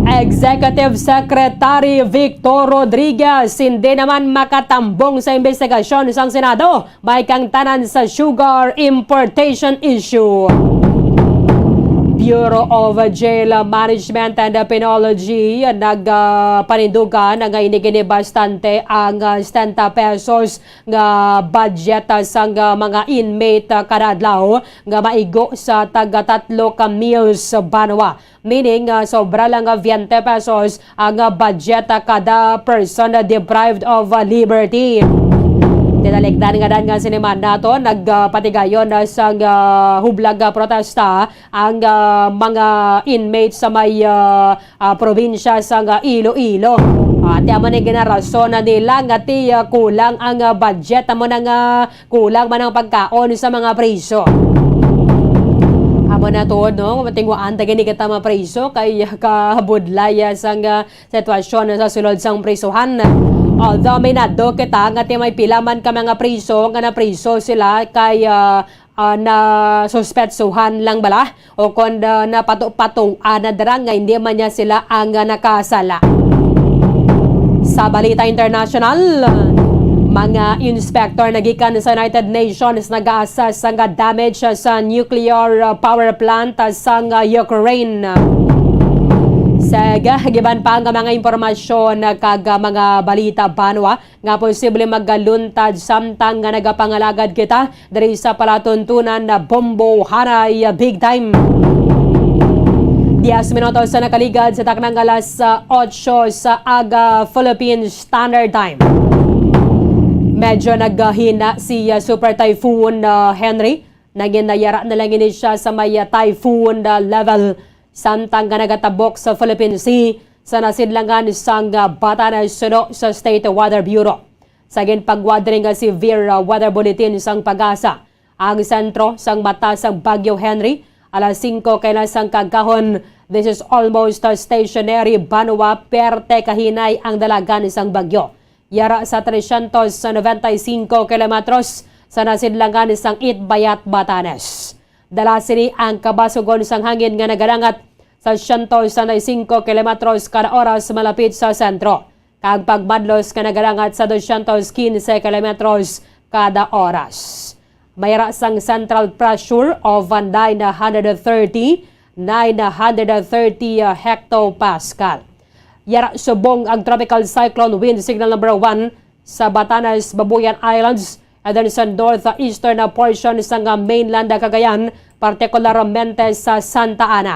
Executive Secretary Victor Rodriguez hindi naman makatambong sa investigasyon sang Senado may kangtanan sa sugar importation issue. Bureau of Jail Management and Penology nagpanindugan nga ini gini bastante ang, ah, setenta pesos nga budget, ah, sang, ah, mga inmate, ah, kada adlaw nga maigo sa taga tatlo ka meals sa banwa. Meaning, ah, sobra lang nga veinte pesos ang, ah, budget, ah, kada person na deprived of, ah, liberty. Tinalikdan nga dan nga siniman nato, nagpatigayon na sang, ah, hublag, ah, protesta ang, ah, mga inmates sa may, ah, ah, probinsya sang, ah, Iloilo. Ati amo ni ginarason na nila nga ti, ah, kulang ang, ah, budget, amo na nga kulang man ang pagkaon sa mga priso. Amo na to, no? Matingwaan ta gani kita mga priso kay kabudlay sang, ah, sitwasyon sa sulod sang prisuhan. Although may nado kita nga ti may pila man ka mga priso nga napriso sila kay, ah, ah, na suspetsuhan lang bala o kon, ah, napatupato-an na dira nga hindi man niya sila ang, ah, nakasala. Sa balita international, mga inspector nagikan sa United Nations nag-assess nga damage sa nuclear, ah, power plant, ah, sang, ah, Ukraine. Sa giban pa nga mga impormasyon, ah, kag, ah, mga balita banwa, nga posible magaluntad samtang nga nagapangalagad kita diri sa palatuntunan na Bombo Hanay Big Time. Diyes minutos sa nakaligad sa taknang alas, ah, otso sa aga Philippine Standard Time. Medyo naghina si, ah, Super Typhoon, ah, Henri. Naging nayara na lang ini siya sa may, ah, typhoon, ah, level. Samtang nga nagatabok sa Philippine Sea, sa nasidlangan sang, ah, Batanes suno sa State Weather Bureau. Sa ginpagwadring nga severe, ah, weather bulletin sang PAGASA, ang sentro sang mata sang Bagyo Henri, alas singko kay na sang kagahon. This is almost, ah, stationary banwa, perte kahinay ang dalagan sang bagyo. yara sa trescientos noventa y cinco kilometros sa nasidlangan sang Itbayat, Batanes. Dala sini ang kabasugon sang hangin nga nagalangat sa siyento sesenta y cinco kilometros kada oras malapit sa sentro, kag pagmadlos nga nagalangat sa dosyentos kinse kilometros kada oras. Mayra sang central pressure of nine hundred thirty, nine hundred thirty hectopascal. Yara subong ang Tropical Cyclone Wind Signal Number One sa Batanes, Babuyan Islands, and then sa northeastern na portion sang mainland Cagayan, partikularmente sa Santa Ana.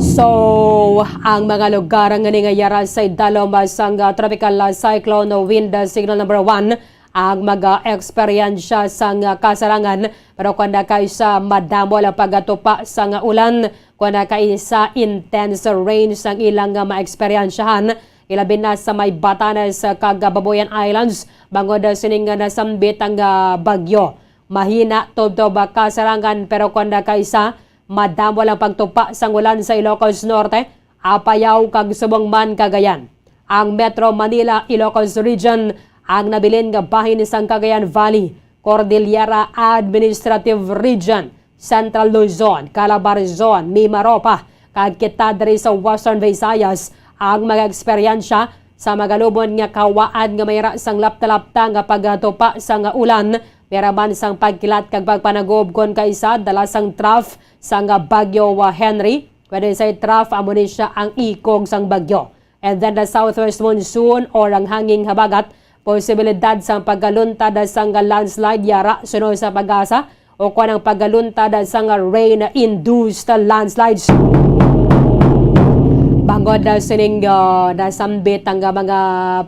So, ang mga lugar nga ningayara sa idalom sang Tropical Cyclone Wind Signal Number One ang mag-eksperyensya sang kasarangan, pero kon kaisa madamo ang pagatupa sang ulan, kon kaisa intense rain sang ilang maeksperiensyahan, ilabi na sa may Batanes kag Babuyan Islands, bangod sining nasambit ang, ah, bagyo. Mahina tubtob kasarangan, pero kon kaisa madamo lang pagtupa sang ulan sa Ilocos Norte, Apayao kag subong man Cagayan. Ang Metro Manila, Ilocos Region, ang nabilin nga bahin sang Cagayan Valley, Cordillera Administrative Region, Central Luzon, Calabarzon, Mimaropa, kag kita diri sa Western Visayas ang mag-eksperyensya sa magalubon nga kawaan nga mayra sang lapta-lapta nga pagtupa sang ulan, mayra man sang pagkilat kag pagpanagob kon kaisa dala sang trough sang Bagyo Henri. Pwede sa trough, amo ni siya ang ikog sang bagyo. And then the southwest monsoon or ang hanging habagat, posibilidad sang pagkaluntad sang landslide yara suno sa pag-asa o kon ang pagkaluntad sang rain-induced landslides. Bangod sining, ah, nasambit ang mga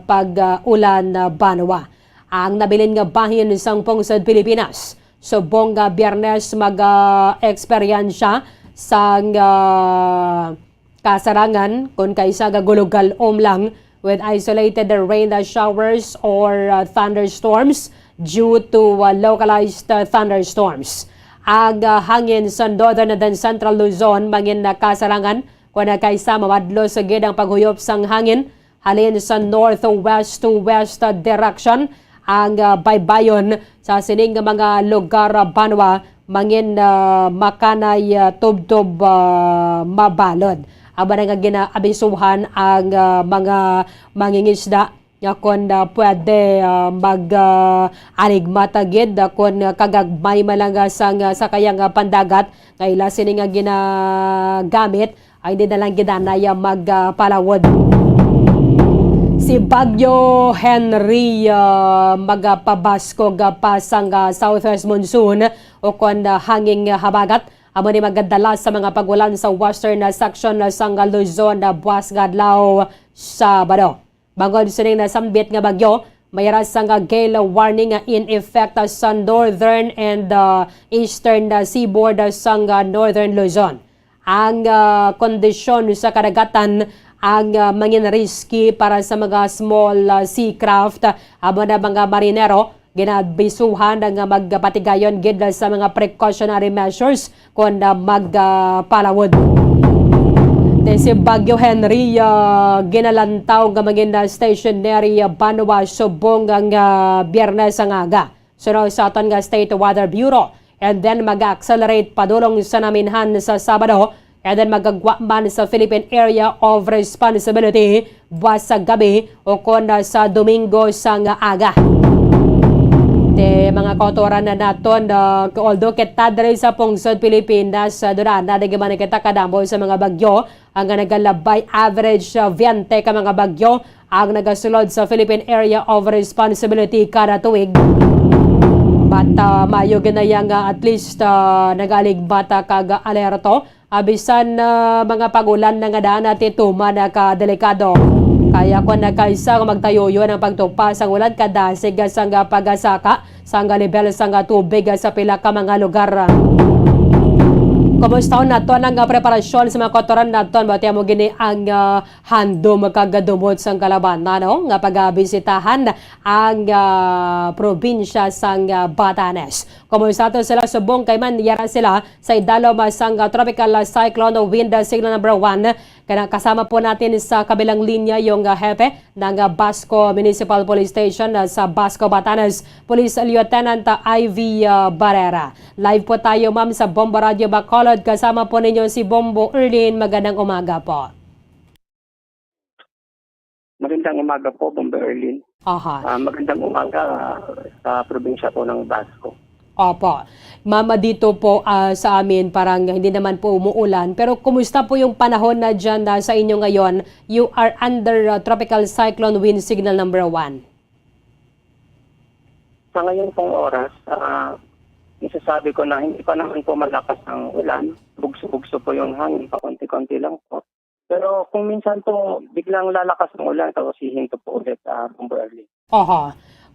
pag-ulan, ah, banwa. Ang nabilin nga bahin sang pungsod Pilipinas, subong nga Biyernes mag, ah, eksperyensya sang, ah, kasarangan kon kaisa nga gulog-alom lang with isolated rain showers or, uh, thunderstorms due to, uh, localized, uh, thunderstorms. Ang, uh, hangin sa northern and then central Luzon mangin na kasarangan kon kaisa mamadlos gid ang paghuyop sang hangin halin sa northwest to west direction. Ang, ah, baybayon sa sining nga mga lugar, ah, banwa mangin, ah, makanay, ah, tubtob, ah, mabalod. Amo na nga ginaabisuhan ang, ah, mga mangingisda nga kon, ah, pwede, ah, mag, ah, aligmata gid, ah, kon, ah, kagagmay man lang, ah, sang, ah, sakayang, ah, pandagat nga ila sini nga ginagamit ay hindi na lang gid anay magpalawod. Si Bagyo Henri, ah, magapabaskog pa sang, ah, southwest monsoon o kon, ah, hanging habagat. Amo ni magadala sa mga pag-ulan sa western, ah, section, ah, sang Luzon, ah, buwas nga adlaw, Sabado. Bangod sining nasambit nga bagyo, may ra sang gale warning nga in effect sa northern and, uh, eastern, uh, seaboard sang, uh, northern Luzon. Ang, uh, kondisyon sa kadagatan ang, uh, mangin risky para sa mga small, uh, sea craft, amo na mga marinero. Ginabisuhan nga magpatigayon gid sa mga precautionary measures kon, ah, mag, ah, palawod. Te si Bagyo Henri, ah, ginalantaw nga mangin, ah, stationary, ah, banwa subong ang, ah, Biyernes nga aga. Suno sa aton nga State Weather Bureau, and then mag-accelerate padulong sa naminhan sa Sabado, and then magagwa man sa Philippine Area of Responsibility buwas sa gabi o kon, ah, sa Domingo sang aga. Te, mga kautoran na naton, ah, although kita diri sa pungsod Pilipinas, ah, duna na di man kita kadamo sa mga bagyo, ang nagalabay average, ah, veinte ka mga bagyo ang nagasulod sa Philippine Area of Responsibility kada tuig. But, ah, maayo ginaya nga at least, ah, nagaaligmata kag alerto. Ah, bisan, ah, mga pag-ulan na nga daan ati tuman na ka delikado. Kaya kon nagkaisa nga magtayuyo ang pagtupa sang ulan kadasig sang pagasaka sang level sang tubig sa pila ka mga lugar. Kumusta naton ang preparasyon sa mga kautoran naton? Bati mo gini ang, ah, handom kag dumot sang kalabanan, no? Nga pagabisitahan ang, ah, probinsya sang, ah, Batanes. Kumusta to sila subong kay man yara sila sa idalom sang, ah, Tropical Cyclone Wind Signal Number One Kana, kasama po natin sa kabilang linya yung, ah, hepe ng, ah, Basco Municipal Police Station, ah, sa Basco, Batanes, Police Lieutenant, ah, Ivy, ah, Barrera. Live po tayo, ma'am, sa Bombo Radio Bacolod. Kasama po ninyo si Bombo Erlin. Magandang umaga po. Magandang umaga po, Bombo Erlin. Aha. Ah, magandang umaga, ah, sa probinsya po ng Basco. Opo. Ma'am, dito po, ah, sa amin, parang hindi naman po umuulan. Pero kumusta po yung panahon na dyan, ah, sa inyo ngayon? You are under, ah, Tropical Cyclone Wind Signal number one. Sa ngayon pong oras, ah, masasabi ko na hindi pa naman po malakas ang ulan. Bugso-bugso po yung hangin, pakonti-konti lang po. Pero kung minsan po, biglang lalakas ang ulan, tapos hihinto po ulit, ah, Bombo Erlin. Oho.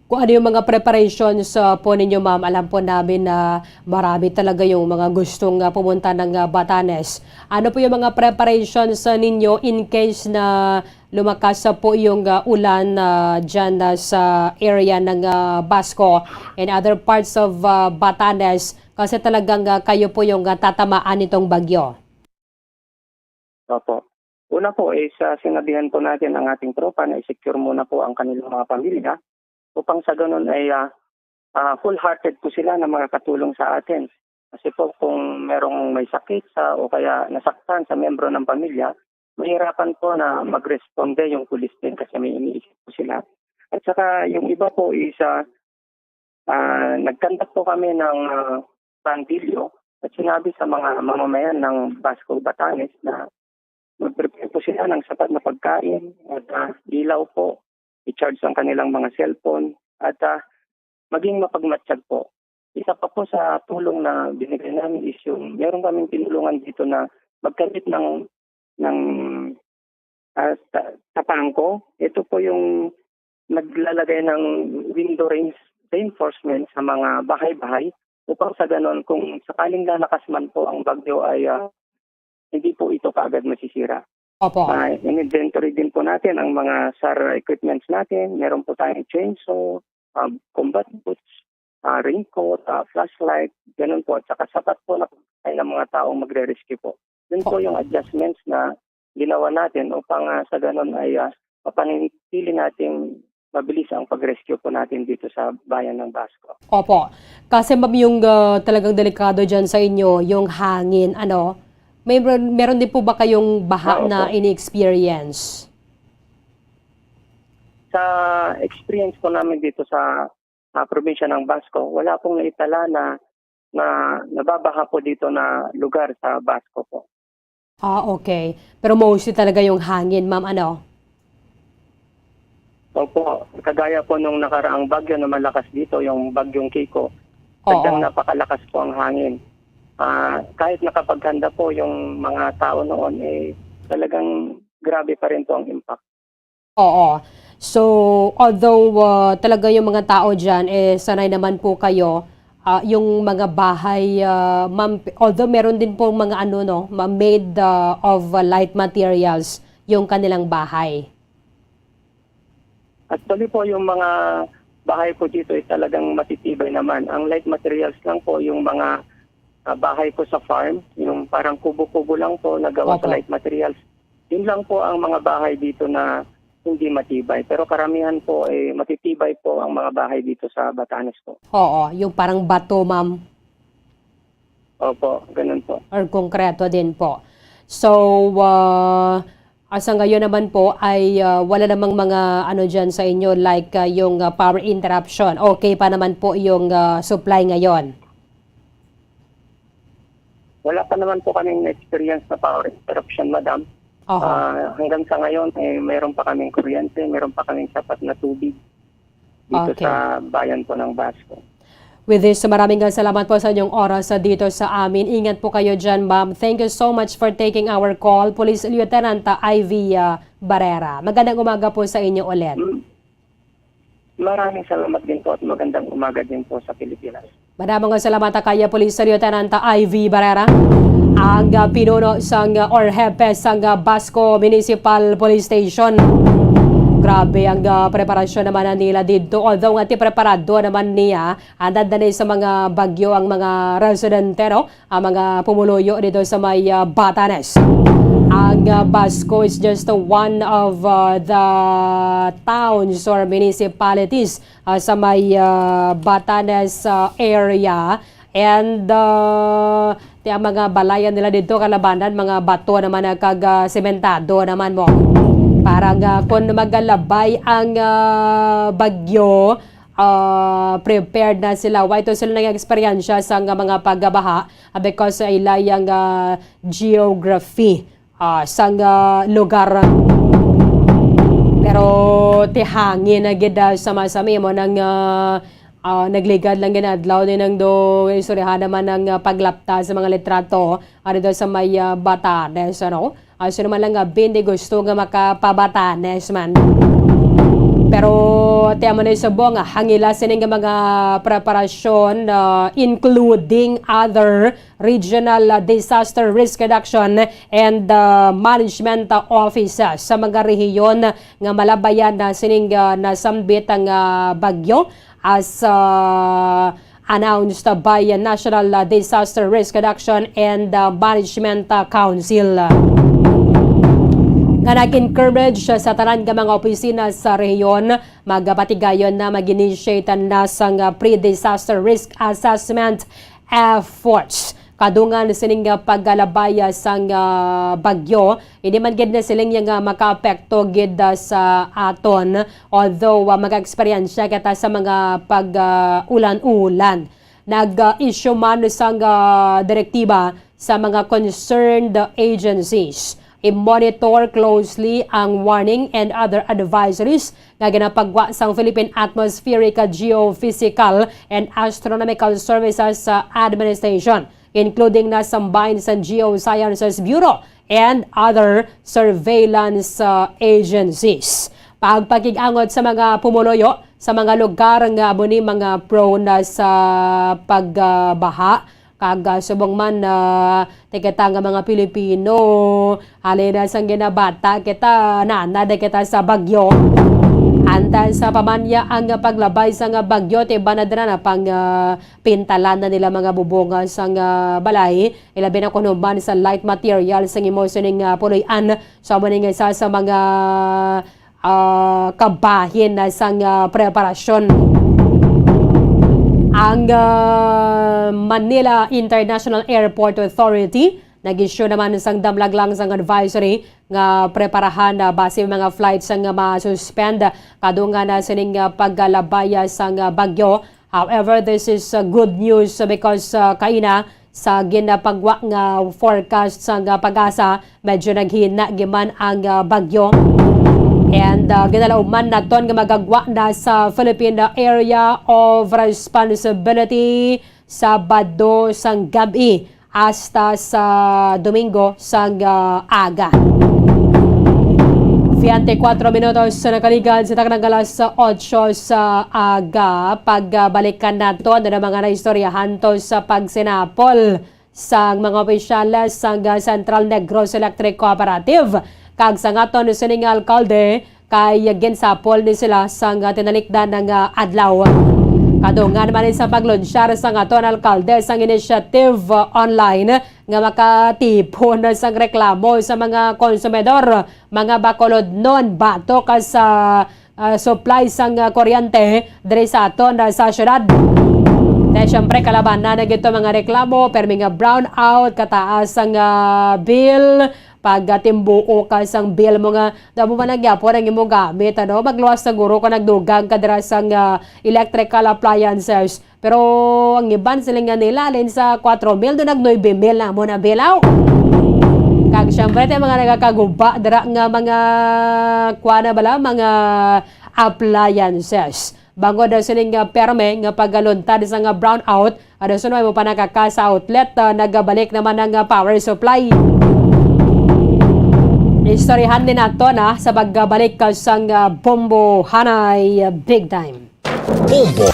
Kung ano yung mga preparations, ah, po ninyo, ma'am? Alam po namin na marami talaga yung mga gustong, ah, pumunta ng, ah, Batanes. Ano po yung mga preparations, ah, ninyo in case na lumakas, ah, po yung, ah, ulan, ah, dyan, ah, sa area ng, ah, Basco and other parts of, ah, Batanes? Kasi talagang, ah, kayo po yung, ah, tatamaan nitong bagyo. Opo. Una po is, ah, sinabihan po natin ang ating tropa na i-secure muna po ang kanilang mga pamilya upang sa ganun ay, ah, ah, full-hearted po sila na makakatulong sa atin. Kasi po kung merong may sakit sa, o kaya nasaktan sa miyembro ng pamilya, mahirapan po na mag-responde yung pulis din kasi may iniisip po sila. At saka yung iba po is, ah, ah, nag-conduct po kami ng, ah, sandilyo at sinabi sa mga mamamayan ng Basco, Batanes na mag-prepare po sila ng sapat na pagkain at, ah, ilaw po, i-charge ang kanilang mga cellphone at, ah, maging mapagmatsyag po. Isa pa po sa tulong na binigay namin is yung meron kaming tinulungan dito na magkabit ng, ng, ah, ta-, tapangko. Ito po yung naglalagay ng window reins-, reinforcement sa mga bahay-bahay upang sa ganon kung sakaling lalakas man po ang bagyo ay, ah, hindi po ito kaagad masisira. Opo. Ah, in-inventory din po natin ang mga sar equipments natin. Meron po tayong chainsaw, ah, combat boots, ah, raincoat, ah, flashlight, ganun po. At saka sapat po na pagkain ng mga taong magre-rescue po. Yun po Oh. yung adjustments na ginawa natin upang, ah, sa ganun ay, ah, mapanatili natin mabilis ang pag-rescue po natin dito sa bayan ng Basco. Opo. Kasi, ma'am, yung, ah, talagang delikado dyan sa inyo, yung hangin, ano? May, meron din po ba kayong baha Ah, na opo. ini-experience? Sa experience po namin dito sa, ah, probinsya ng Basco, wala pong naitala na, na nababaha po dito na lugar sa Basco po. Ah, okay. Pero mostly talaga yung hangin, ma'am, ano? Opo, kagaya po nung nakaraang bagyo na malakas dito, yung Bagyong Kiko, sadyang Oo. napakalakas po ang hangin. Ah, kahit nakapaghanda po yung mga tao noon, eh, talagang grabe pa rin po ang impact. Oo. So, although, ah, talaga yung mga tao dyan, eh, sanay naman po kayo, ah, yung mga bahay, ah, ma'am, although meron din po mga ano, no, ma-, made, ah, of, ah, light materials yung kanilang bahay. Actually po, yung mga bahay po dito ay talagang matitibay naman. Ang light materials lang po, yung mga, ah, bahay po sa farm, yung parang kubo-kubo lang po na gawa sa Opo. light materials. Yun lang po ang mga bahay dito na hindi matibay. Pero karamihan po, eh, matitibay po ang mga bahay dito sa Batanes po. Oo, yung parang bato, ma'am. Opo, ganun po. Or konkreto din po. So, ah, ah, sa ngayon naman po ay, ah, wala namang mga ano dyan sa inyo, like, ah, yung, ah, power interruption. Okay pa naman po yung, ah, supply ngayon? Wala pa naman po kaming na-experience na power interruption, madam. Aha. Ah, hanggang sa ngayon, eh, meron pa kaming kuryente, meron pa kaming sapat na tubig dito Okay. sa bayan po ng Basco. With this, maraming salamat po sa inyong oras, ah, dito sa amin. Ingat po kayo dyan, ma'am. Thank you so much for taking our call, Police Lieutenant, ah, Ivy, ah, Barrera. Magandang umaga po sa inyo ulit. Mm. Maraming salamat din po at magandang umaga din po sa Pilipinas. Madamo nga salamat, ah, kaya Police Lieutenant Ivy Barrera, ang, ah, pinuno sang, ah, or hepe sang, ah, Basco Municipal Police Station. Grabe ang, ah, preparasyon naman na nila didto. Although nga ti preparado naman niya, andad na ni sa mga bagyo ang mga residente, no? Ang mga pumuluyo dito sa may, ah, Batanes. Ang, ah, Basco is just one of, ah, the towns or municipalities, ah, sa may, ah, Batanes, ah, area. And, ah, ti ang mga balayan nila dito, kalabanan, mga bato naman, ah, kag, ah, sementado naman mo. Para nga kung magalabay ang, ah, bagyo, ah, prepared na sila. Wa ito sila nag-eksperyensya sa nga mga pagbaha, ah, because sa ila yang, ah, geography, ah, sang, ah, lugar. Pero ti hangin na gid, ah, sa masami mo nang, ah, ah, nagligad lang gid adlaw ni nang do istoryahan naman ang, ah, paglapta sa mga litrato, ah, dito sa may, ah, Batanes, ano? Ah, sino man lang nga bindi gusto nga makapabatanes man. Pero ti amo na subong nga hangila sini nga mga preparasyon, ah, including other regional, ah, disaster risk reduction and, ah, management, ah, offices sa mga rehiyon nga malabayan na sining, ah, nasambit ang, ah, bagyo as, ah, announced by, ah, National, ah, Disaster Risk Reduction and, ah, Management, ah, Council. Nga nag-encourage sa tanan nga mga opisina sa rehiyon, magpatigayon na mag-initiate na sang, ah, pre-disaster risk assessment efforts. Kadungan sining, ah, pagkalabay, ah, sang, ah, bagyo, hindi man gid na siling nga makaapekto gid, ah, sa aton, although, ah, mag-eksperyensya kita sa mga pag, ah, ulan-ulan. Nag-issue man sang, ah, direktiba sa mga concerned agencies. I-monitor closely ang warning and other advisories nga ginapagwa sang Philippine Atmospheric, Geophysical, and Astronomical Services, ah, Administration, including na sang Geosciences Bureau and other surveillance, ah, agencies. Pagpakig-angot sa mga pumuluyo sa mga lugar nga amo ni mga prone na sa pagbaha, kag, ah, subong man, ah, ti kita nga mga Pilipino, halin na sang ginabata kita, nanad kita sa bagyo. Antas sa pamanya ang paglabay sang bagyo, ti banadra na pang, ah, pintalan na nila mga bubong sang, ah, balay, ilabi na kuno man sa light material sang imo sining, ah, puloy-an. So, amo ni nga isa sa mga, ah, kabahin na sang, ah, preparasyon. Ang, ah, Manila International Airport Authority nag-issue naman sang damlag lang sang advisory nga preparahan na basi mga flights ang ma-suspend kadungan na sining, ah, pagkalabay, ah, sang, ah, bagyo. However, this is, ah, good news, ah, because, ah, kaina sa ginapagwa nga forecast sang, ah, PAGASA, medyo naghina giman ang, ah, bagyo. And, ah, ginalauman naton nga magagwa na sa Philippine Area of Responsibility Sabado sang gab-i hasta sa Domingo sang, ah, aga. Twenty-four minutos sa nakaligad sa taknang alas otso sa aga. Pagbalikan nato ang mga naistoryahan to sa pagsinapol sang mga opisyales sang Central Negros Electric Cooperative kag sang aton sining alkalde kay ginsapol ni sila sang tinalikdan nga adlaw. Kadungan man sa paglunsyar sang aton alkalde sang initiative online nga makatipon sang reklamo sa mga konsumidor, mga bakulodnon batok sa, ah, supply sang, ah, kuryente diri sa aton, ah, sa syudad. Kay syempre, kalabanan na gito mga reklamo, permi nga brownout, kataas ang, ah, bill, pagtimbuo ka sang bill mo nga, damo man ang gyapon ang imong gamit, ano? Magluwas na guro kung nagdugang ka dira sang, ah, electrical appliances. Pero ang iban sila nga nila, halin sa kwatro mil, do nag nuebe mil na mo na bilaw. Kag syempre, tay mga nagakaguba dira nga mga, kuha na bala, mga appliances. Bangod daw sini nga perme nga pagaluntad sa nga brownout, ano sunod mo pa nakaka sa outlet, ah, nagabalik naman ang, ah, power supply. Istoryahan din nato na sa pagbalik ka sang, ah, Bombo Hanay, ah, Big Time. Bombo.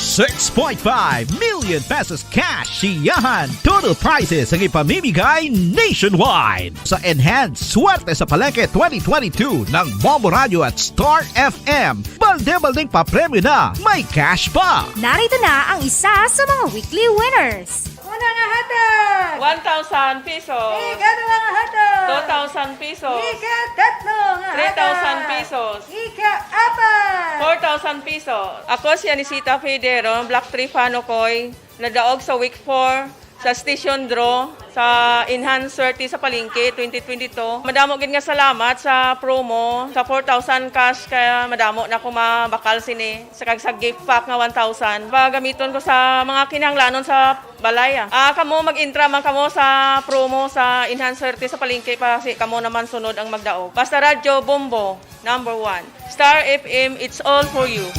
Six point five million pesos cash siyahan. Total prizes ang ipamimigay nationwide. Sa Enhanced Swerte sa Palengke twenty twenty-two ng Bombo Radio at Star F M, balde-baldeng papremyo na, may cash pa. Narito na ang isa sa mga weekly winners. Una nga hatag! One thousand pesos. Ikaduha nga hatag. Two thousand pesos. Ikatatlo nga hatag. Three thousand pesos. Ikaapat. Four thousand pesos. Ako si Anisita Federo, Block three Fanocoy, nadaog sa week four sa station draw sa Enhance thirty sa Palengke twenty twenty-two. Madamo gid nga salamat sa promo, sa four thousand cash, kaya madamo na ko mabakal sini, sa kag sa gift pack nga one thousand. Pagamiton ko sa mga kinahanglanon sa balay, ah. Ah, kamo, mag-intra man kamo sa promo sa Enhance thirty sa Palengke pa, si kamo naman sunod ang magdaog. Basta Radyo Bombo, number one. Star F M, it's all for you.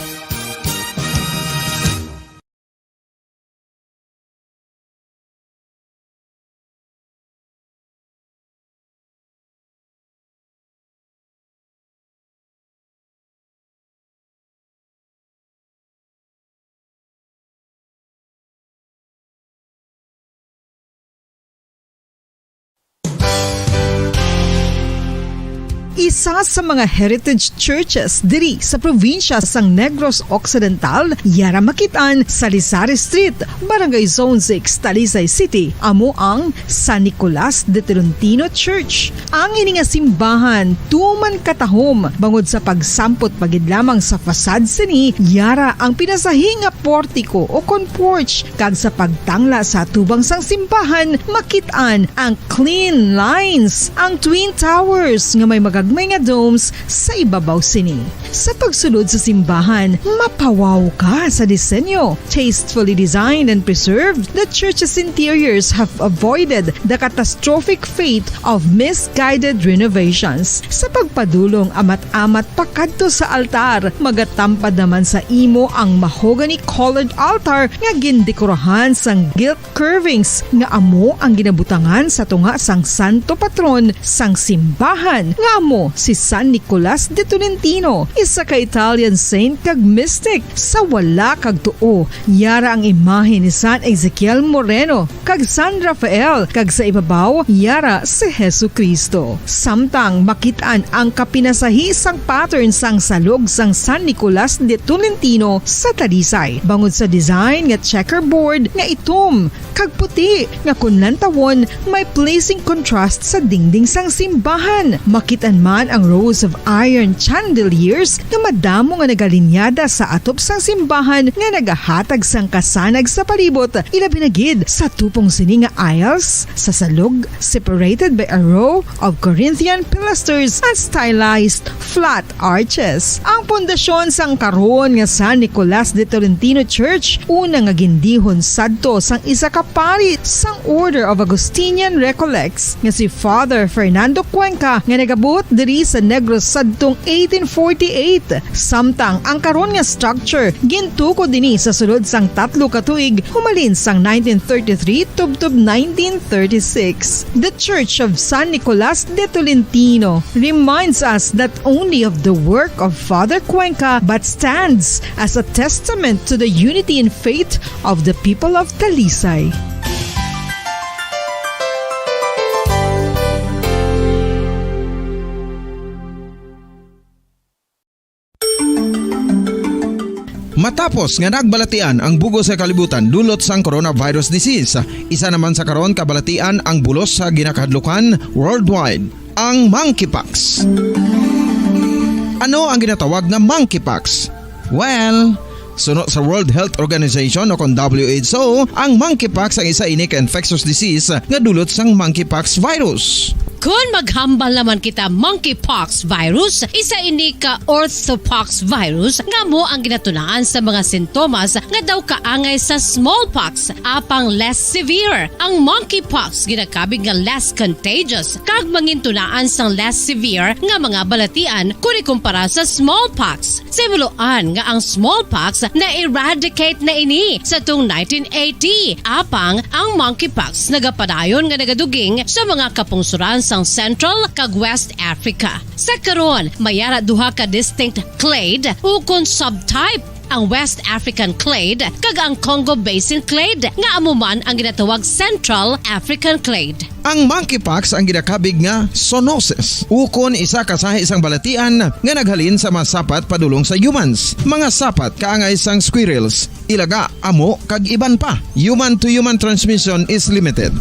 Isa sa mga heritage churches diri sa probinsya sang Negros Occidental, yara makit-an sa Rizal Street, Barangay Zone six, Talisay City, amo ang San Nicolas de Tolentino Church. Ang ini nga simbahan tuman katahom bangod sa pagsampot pa gid lamang sa facade sini, yara ang pinasahi nga portiko o kon porch, kag sa pagtangla sa atubang sang simbahan makit-an ang clean lines, ang twin towers nga may magagmay nga domes sa ibabaw sini. Sa pagsulod sa simbahan, mapawaw ka sa disenyo. Tastefully designed and preserved, the church's interiors have avoided the catastrophic fate of misguided renovations. Sa pagpadulong amat-amat pakadto sa altar, magatampad naman sa imo ang mahogany-colored altar nga gindekorahan sang gilt curvings nga amo ang ginabutangan sa tunga sang santo patron sang simbahan, nga amo si San Nicolas de Tolentino, isa ka Italian saint kag mystic. Sa wala kag tuo, yara ang imahe ni San Ezekiel Moreno kag San Rafael, kag sa ibabaw, yara si Jesu-Cristo. Samtang makit-an ang kapinasahi sang pattern sang salog sang San Nicolas de Tolentino sa Talisay, bangod sa design nga checkerboard nga itom kag puti nga kon lantawon may pleasing contrast sa dingding sang simbahan. Makit-an man ang rows of iron chandeliers nga madamo nga nagalinyada sa atop sang simbahan nga nagahatag sang kasanag sa palibot, ilabi na gid sa tupong sini nga aisles sa salog, separated by a row of Corinthian pilasters and stylized flat arches. Ang pundasyon sang karon nga San Nicolas de Tolentino Church, una nga gindihon sadto sang isa ka pari sang Order of Augustinian Recollects nga si Father Fernando Cuenca, nga nagabot diri sa Negros sadtong eighteen forty-eight. Samtang ang karon nga structure gintukod dini sa sulod sang tatlo ka tuig, humalin sang nineteen thirty-three tubtob nineteen thirty-six. The Church of San Nicolas de Tolentino reminds us not only of the work of Father Cuenca, but stands as a testament to the unity in faith of the people of Talisay. Matapos nga nagbalatian ang bug-os nga kalibutan dulot sang coronavirus disease, isa naman sa karon kabalatian ang bulos sa ginakahadlukan worldwide, ang monkeypox. Ano ang ginatawag nga monkeypox? Well, suno sa World Health Organization o kon W H O, ang monkeypox ang isa ini ka infectious disease nga dulot sang monkeypox virus. Kon maghambal naman kita, monkeypox virus, isa ini ka orthopox virus nga amo ang ginatunaan sa mga sintomas nga daw kaangay sa smallpox, apang less severe. Ang monkeypox ginakabig nga less contagious kag mangintunaan sang less severe nga mga balatian kon ikumpara sa smallpox. Sa himuloan nga ang smallpox na-eradicate na ini sa tung nineteen eighty, apang ang monkeypox nagapadayon nga nagaduging sa mga kapungsoran sang Central kag West Africa. Sa karon, may ara duha ka distinct clade ukon subtype, ang West African clade kag ang Congo Basin clade, nga amo man ang ginatawag Central African clade. Ang monkeypox ang ginakabig nga zoonosis, ukon isa ka sahi sang balatian nga naghalin sa mga sapat padulong sa humans, mga sapat kaangay sang squirrels, ilaga, amo, kag iban pa. Human to human transmission is limited.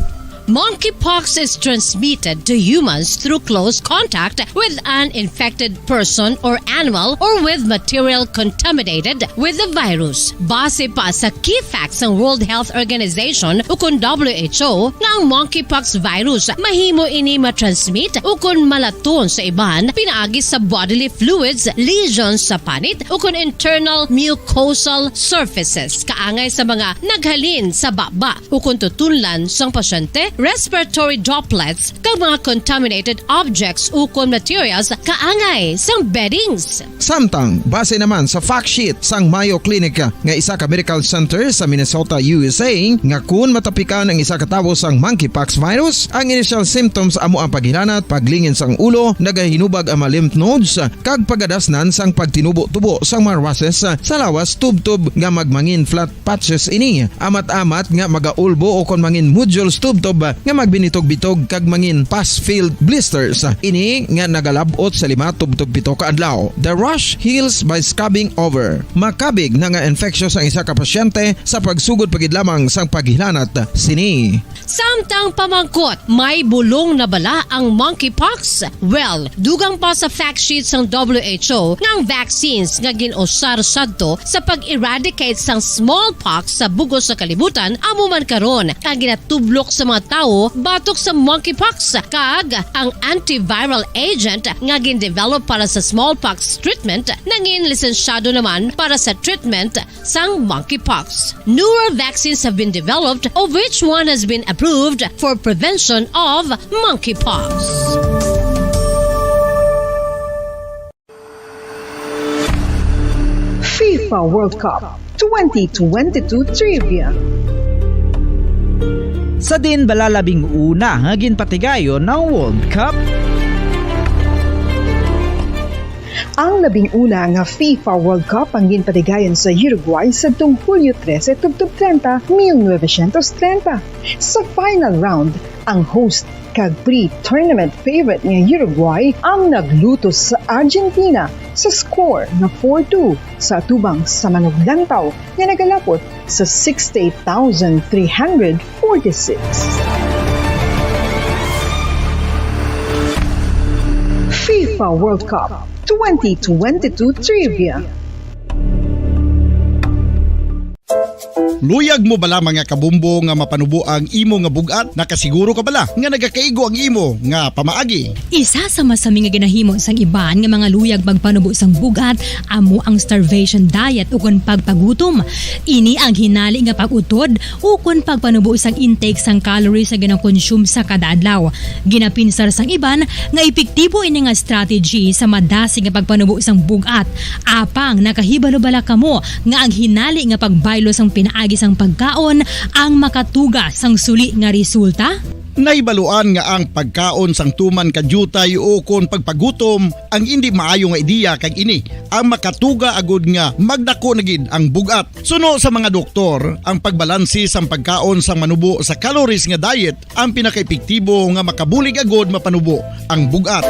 Monkeypox is transmitted to humans through close contact with an infected person or animal or with material contaminated with the virus. Base pa sa key facts sang World Health Organization ukon W H O nga ang monkeypox virus mahimo ini matransmit ukon malaton sa iban pinaagi sa bodily fluids, lesions sa panit ukon internal mucosal surfaces kaangay sa mga naghalin sa baba ukon tutunlan sang pasyente, respiratory droplets, kag mga contaminated objects ukon materials kaangay sang beddings. Samtang, base naman sa fact sheet sang Mayo Clinic nga isa ka medical center sa Minnesota, U S A, nga kun matapikan ang isa ka tawo sang monkeypox virus, ang initial symptoms amo ang paghilanat, paglingin sang ulo, nagahinubag ang mga lymph nodes, kag pagadasnan sang pagtinubo-tubo sang mga rushes sa lawas tubtob nga magmangin flat patches ini. Amat-amat nga magaulbo o kon mangin nodules tubtob nga magbinitog-bitog kag mangin pus-filled blisters. Ini nga nagalab-ot sa lima tubtob pito ka adlaw. The rash heals by scabbing over. Makabig na nga infectious ang isa ka pasyente sa pagsugod pa gid lamang sang paghilanat sini. Samtang pamangkot, may bulong na bala ang monkeypox? Well, dugang pa sa fact sheet sang W H O nga ang vaccines nga gin-usar sadto sa pag-eradicate sang smallpox sa bug-os nga kalibutan amo man karon ang ginatublok sa mga tawo batok sa monkeypox, kag ang antiviral agent nga gin-develop para sa smallpox treatment nangin lisensyado naman para sa treatment sang monkeypox. Newer vaccines have been developed, of which one has been approved for prevention of monkeypox. FIFA World Cup twenty twenty-two Trivia. Sa din bala labing una nga ginpatigayon ang World Cup? Ang labing una nga FIFA World Cup ang ginpatigayon sa Uruguay sadtong Hulyo trese tubtob treinta, mil novecientos treinta. Sa final round, ang host kag pre-tournament favorite nga Uruguay ang naglutos sa Argentina sa score nga four two sa atubang sa manuglantaw nga nagalapot sa sixty-eight thousand three hundred forty-six. FIFA World Cup twenty twenty-two Trivia. Luyag mo bala, mga kabombo, nga mapanubo ang imo nga bug-at? Nakasiguro ka bala nga nagakaigo ang imo nga pamaagi? Isa sa masami nga ginahimo sang iban nga mga luyag pagpanubo sang bug-at amo ang starvation diet ukon pagpagutom. Ini ang hinali nga pag-utod ukon pagpanubo sang intake sang calories nga ginakonsume sa kada adlaw. Ginapinsar sang iban nga epektibo ini nga strategy sa madasig nga pagpanubo sang bug-at. Apang nakahibalo bala kamo nga ang hinali nga pagbaylo sang pinaagi sang pagkaon ang makatuga sang suli nga resulta? Nahibaluan nga ang pagkaon sang tuman ka diutay ukon pagpagutom ang indi maayo nga ideya, kag ini ang makatuga agud nga magdako na gid ang bug-at. Suno sa mga doktor, ang pagbalanse sang pagkaon sang manubo sa calories nga diet ang pinakaepektibo nga makabulig agud mapanubo ang bug-at.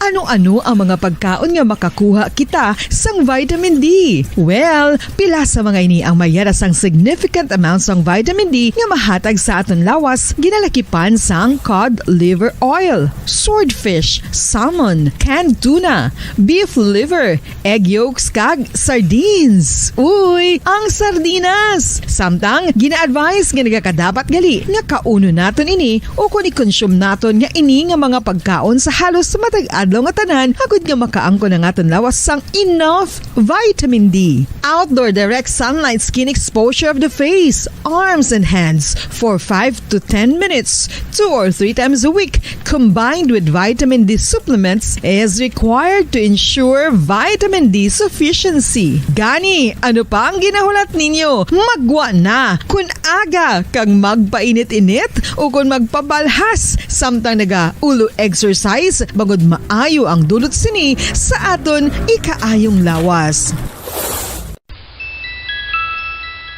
Ano-ano ang mga pagkaon nga makakuha kita sang vitamin D? Well, pila sa mga ini ang mayara sang significant amount sang vitamin D nga mahatag sa aton lawas, ginalakipan sang cod liver oil, swordfish, salmon, canned tuna, beef liver, egg yolks, kag sardines. Uy, ang sardinas! Samtang, gina-advise nga nagakadapat gali nga kaunon naton ini o kon i-consume naton nga ini nga mga pagkaon sa halos matag adlaw nga tanan, agud nga makaangkon ang aton lawas sang enough vitamin D. Outdoor direct sunlight skin exposure of the face, arms, and hands for five to ten minutes, two or three times a week, combined with vitamin D supplements, is required to ensure vitamin D sufficiency. Gani, ano pa ang ginahulat ninyo? Maggwa na! Kun aga kag magpainit-init ukon magpabalhas samtang naga-ulo exercise, bangod maayo ang dulot sini sa aton ikaayong lawas.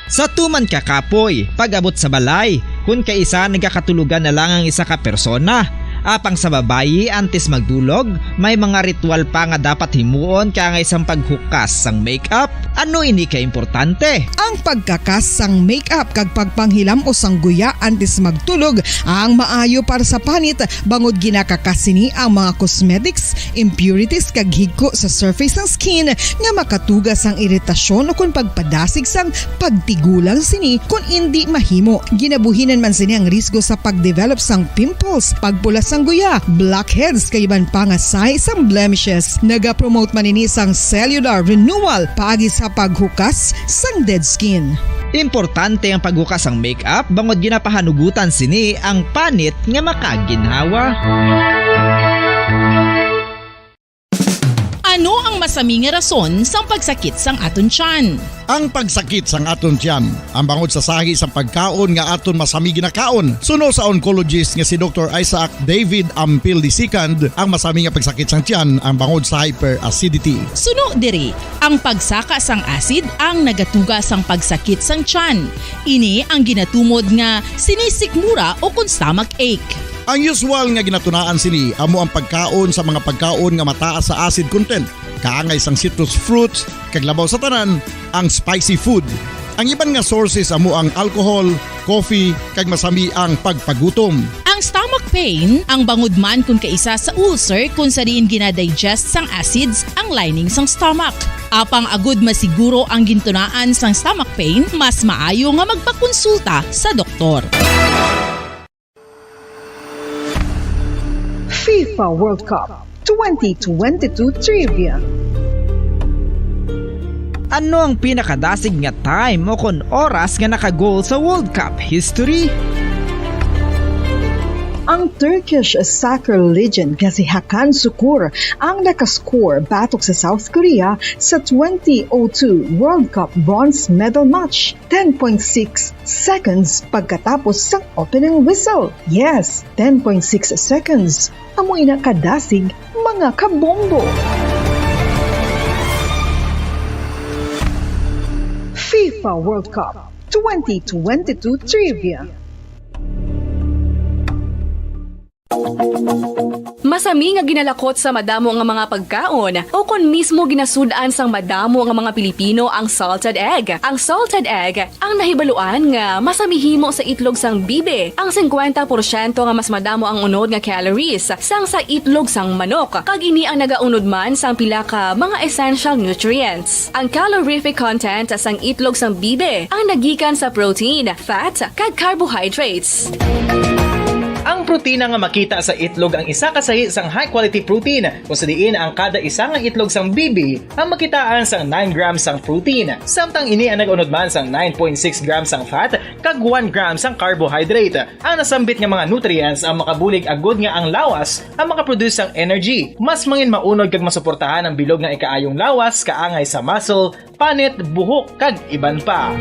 Sa tuman ka kapoy, pag-abot sa balay, kun kaisa nagakatulogan na lang ang isa ka persona, Apang sa babayi, antes magdulog, may mga ritual pa nga dapat himuon kaangay sang paghukas sang makeup. Ano ini ka importante? Ang pagkakas sang makeup kag pagpanghilam-os sang guya antes magtulog ang maayo para sa panit, bangod ginakakas sini ang mga cosmetics, impurities, kag higko sa surface sang skin nga makatuga sang iritasyon ukon pagpadasig sang pagtigulang sini kon indi mahimo. Ginabuhinan man sini ang risgo sa pagdevelop sang pimples, pagpula sang guya, blackheads, kag iban pa nga sahi sang blemishes. Nagapromote man ini sang cellular renewal paagi sa paghukas sang dead skin. Importante ang paghukas sang makeup bangod ginapahanugutan sini ang panit nga makaginhawa. Ano ang masami nga rason sang pagsakit sang aton tiyan? Ang pagsakit sang aton tiyan, ang bangod sa sahi sang pagkaon nga aton masami ginakaon. Suno sa oncologist nga si Doktor Isaac David Ampil the second, ang masami nga pagsakit sang tiyan ang bangod sa hyperacidity. Suno diri, ang pagsaka sang acid ang nagatuga sang pagsakit sang tiyan. Ini ang ginatumod nga sinisikmura ukon stomach ache. Ang usual nga ginatunaan sini amo ang pagkaon sa mga pagkaon nga mataas sa acid content, kaangay sang citrus fruits, kag labaw sa tanan, ang spicy food. Ang iban nga sources amo ang alcohol, coffee, kag masami ang pagpagutom. Ang stomach pain, ang bangod man kon kaisa sa ulcer kon sa diin ginadigest sang acids ang lining sang stomach. Apang agud masiguro ang gintunaan sang stomach pain, mas maayo nga magpakonsulta sa doktor. FIFA World Cup twenty twenty-two Trivia. Ano ang pinakadasig nga time o kon oras nga naka-goal sa World Cup history? Ang Turkish soccer legend nga si Hakan Sukur ang nakascore batok sa South Korea sa twenty oh two World Cup bronze medal match, ten point six seconds pagkatapos sang opening whistle. Yes, ten point six seconds. Amo ina kadasig, mga kabombo. FIFA World Cup twenty twenty-two Trivia. Masami nga ginalakot sa madamo nga mga pagkaon, o kon mismo ginasud-an sang madamo nga mga Pilipino ang salted egg. Ang salted egg ang nahibaluan nga masami himo sa itlog sang bibi. Ang singkwenta porsyento nga mas madamo ang unod nga calories sang sa itlog sang manok, kag ini ang nagaunod man sang pila ka mga essential nutrients. Ang calorific content sang itlog sang bibi ang nagikan sa protein, fat, kag carbohydrates. Ang protina nga makita sa itlog ang isa ka sahi sang high-quality protein, kung sa diin ang kada isa nga itlog sang bibi ang makitaan sang nine grams sang protein, samtang ini ang nag-unod man sang nine point six grams sang fat kag one gram sang carbohydrate. Ang nasambit nga mga nutrients ang makabulig agud nga ang lawas ang makaproduce sang energy. Mas mangin maunod kag masuportahan ang bilog nga ikaayong lawas kaangay sa muscle, panit, buhok, kag iban pa.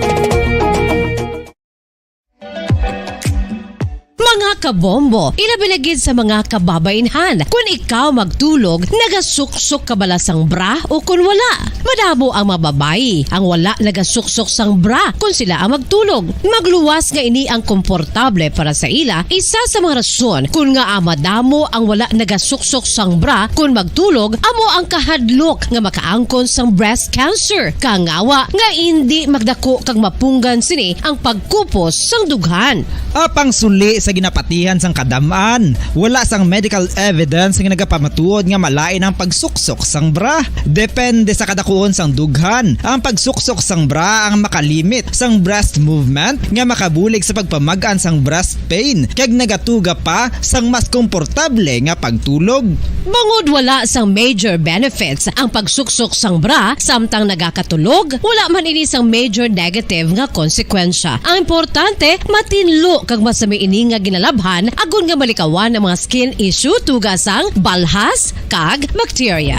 Mga kabombo, ilabi na gid sa mga kababainhan, kun ikaw magtulog, nagasuksok ka bala sang bra o kun wala? Madamo ang mga babayi ang wala nagasuksok sang bra kun sila ang magtulog. Magluwas nga ini ang komportable para sa ila, isa sa mga rason kun ngaa madamo ang wala nagasuksok sang bra kun magtulog amo ang kahadlok nga makaangkon sang breast cancer, kangawa nga indi magdako kag mapunggan sini ang pagkupos sang dughan. Apang suli sa ginapatihan sang kadam-an, wala sang medical evidence nga nagapamatuod nga malain ang pagsuksok sang bra. Depende sa kadakuon sang dughan, ang pagsuksok sang bra ang makalimit sang breast movement nga makabulig sa pagpamag-an sang breast pain kag nagatuga pa sang mas komportable nga pagtulog. Bangod wala sang major benefits ang pagsuksok sang bra samtang nagakatulog, wala man ini sang major negative nga konsekwensya. Ang importante, matinlo kag masami ini nga ginalabhan agod nga malikawan ang mga skin issue tuga sang balhas kag bacteria.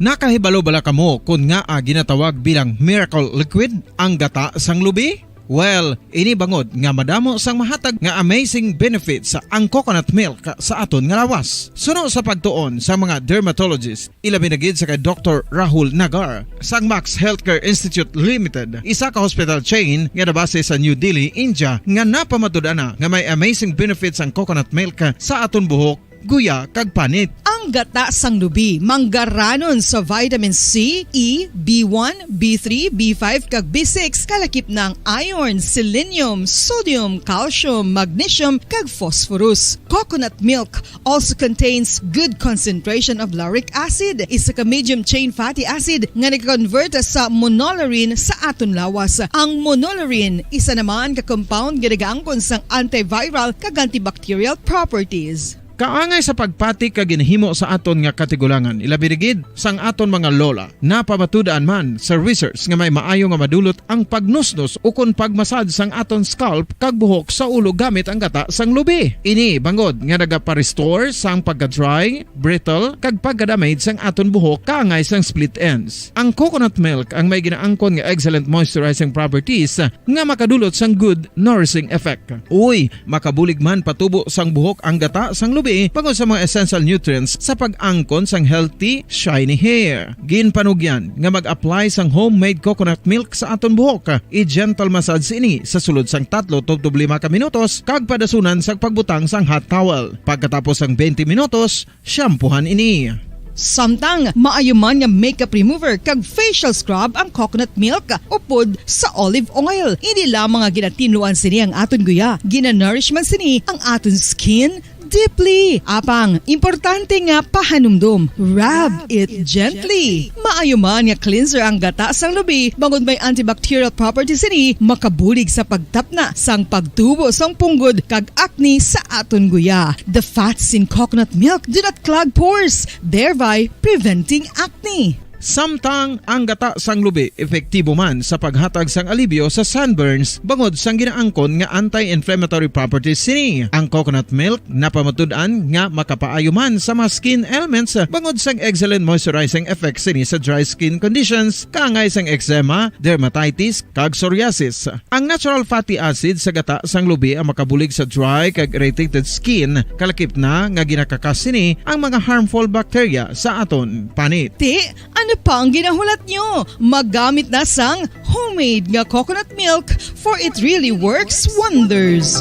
Nakahibalo bala kamo kon ngaa ginatawag bilang miracle liquid ang gata sang lubi? Well, ini bangod nga madamo sang mahatag nga amazing benefits ang coconut milk sa aton nga lawas. Suno sa pagtuon sa mga dermatologist, ilabi na gid sa kay Doktor Rahul Nagar sang Max Healthcare Institute Limited, isa ka hospital chain nga nabase sa New Delhi, India, nga napamatud-an na nga may amazing benefits ang coconut milk sa aton buhok, guya, kag panit. Ang gata sang lubi manggaranon sa vitamin C, E, B one, B three, B five, kag B six, kalakip na ang iron, selenium, sodium, calcium, magnesium, kag phosphorus. Coconut milk also contains good concentration of lauric acid, isa ka medium chain fatty acid nga nag-convert sa monolaurin sa aton lawas. Ang monolaurin, isa naman ka compound nga nagaangkon sang antiviral kag antibacterial properties. Kaangay sa pagpati kag ginhimo sa aton nga katigulangan, ilabi na gid sang aton mga lola. Napamatud-an man sa research nga may maayo nga madulot ang pagnusnos ukon pagmasad sang aton scalp kag buhok sa ulo gamit ang gata sang lubi. Ini bangod nga nagapa-restore sang pagka-dry, brittle, kag pagka-damage sang aton buhok kaangay sang split ends. Ang coconut milk ang may ginaangkon nga excellent moisturizing properties nga makadulot sang good nourishing effect. Uy, makabulig man patubo sang buhok ang gata sang lubi bangod sa mga essential nutrients sa pag-angkon sang healthy, shiny hair. Ginpanugyan nga mag-apply sang homemade coconut milk sa aton buhok. I-gentle massage ini sa sulod sang tatlo tubtob lima ka minutos kag padasunan sang pagbutang sang hot towel. Pagkatapos sang twenty minutos, shampoohan ini. Samtang maayo man nga makeup remover kag facial scrub ang coconut milk upod sa olive oil. Hindi lamang nga ginatinluan sini ang aton guya, ginanourish man sini ang aton skin deeply. Apang, importante nga pahanumdom, rub it gently. Maayo man nga cleanser ang gata sang lubi, bangod may antibacterial properties sini, makabulig sa pagtapna sang pagtubo sang punggod kag acne sa aton guya. The fats in coconut milk do not clog pores, thereby preventing acne. Samtang ang gata sang lubi epektibo man sa paghatag sang alibyo sa sunburns bangod sang ginaangkon nga anti-inflammatory properties sini. Ang coconut milk napamatud-an nga makapaayo man sa mga skin ailments bangod sang excellent moisturizing effects sini sa dry skin conditions, kaangay sang eczema, dermatitis, kag psoriasis. Ang natural fatty acid sa gata sang lubi ang makabulig sa dry kag irritated skin, kalakip na nga ginakakas sini ang mga harmful bacteria sa aton panit. Ti, ano pa ang ginahulat nyo? Magamit na sang homemade nga coconut milk, for it really works wonders.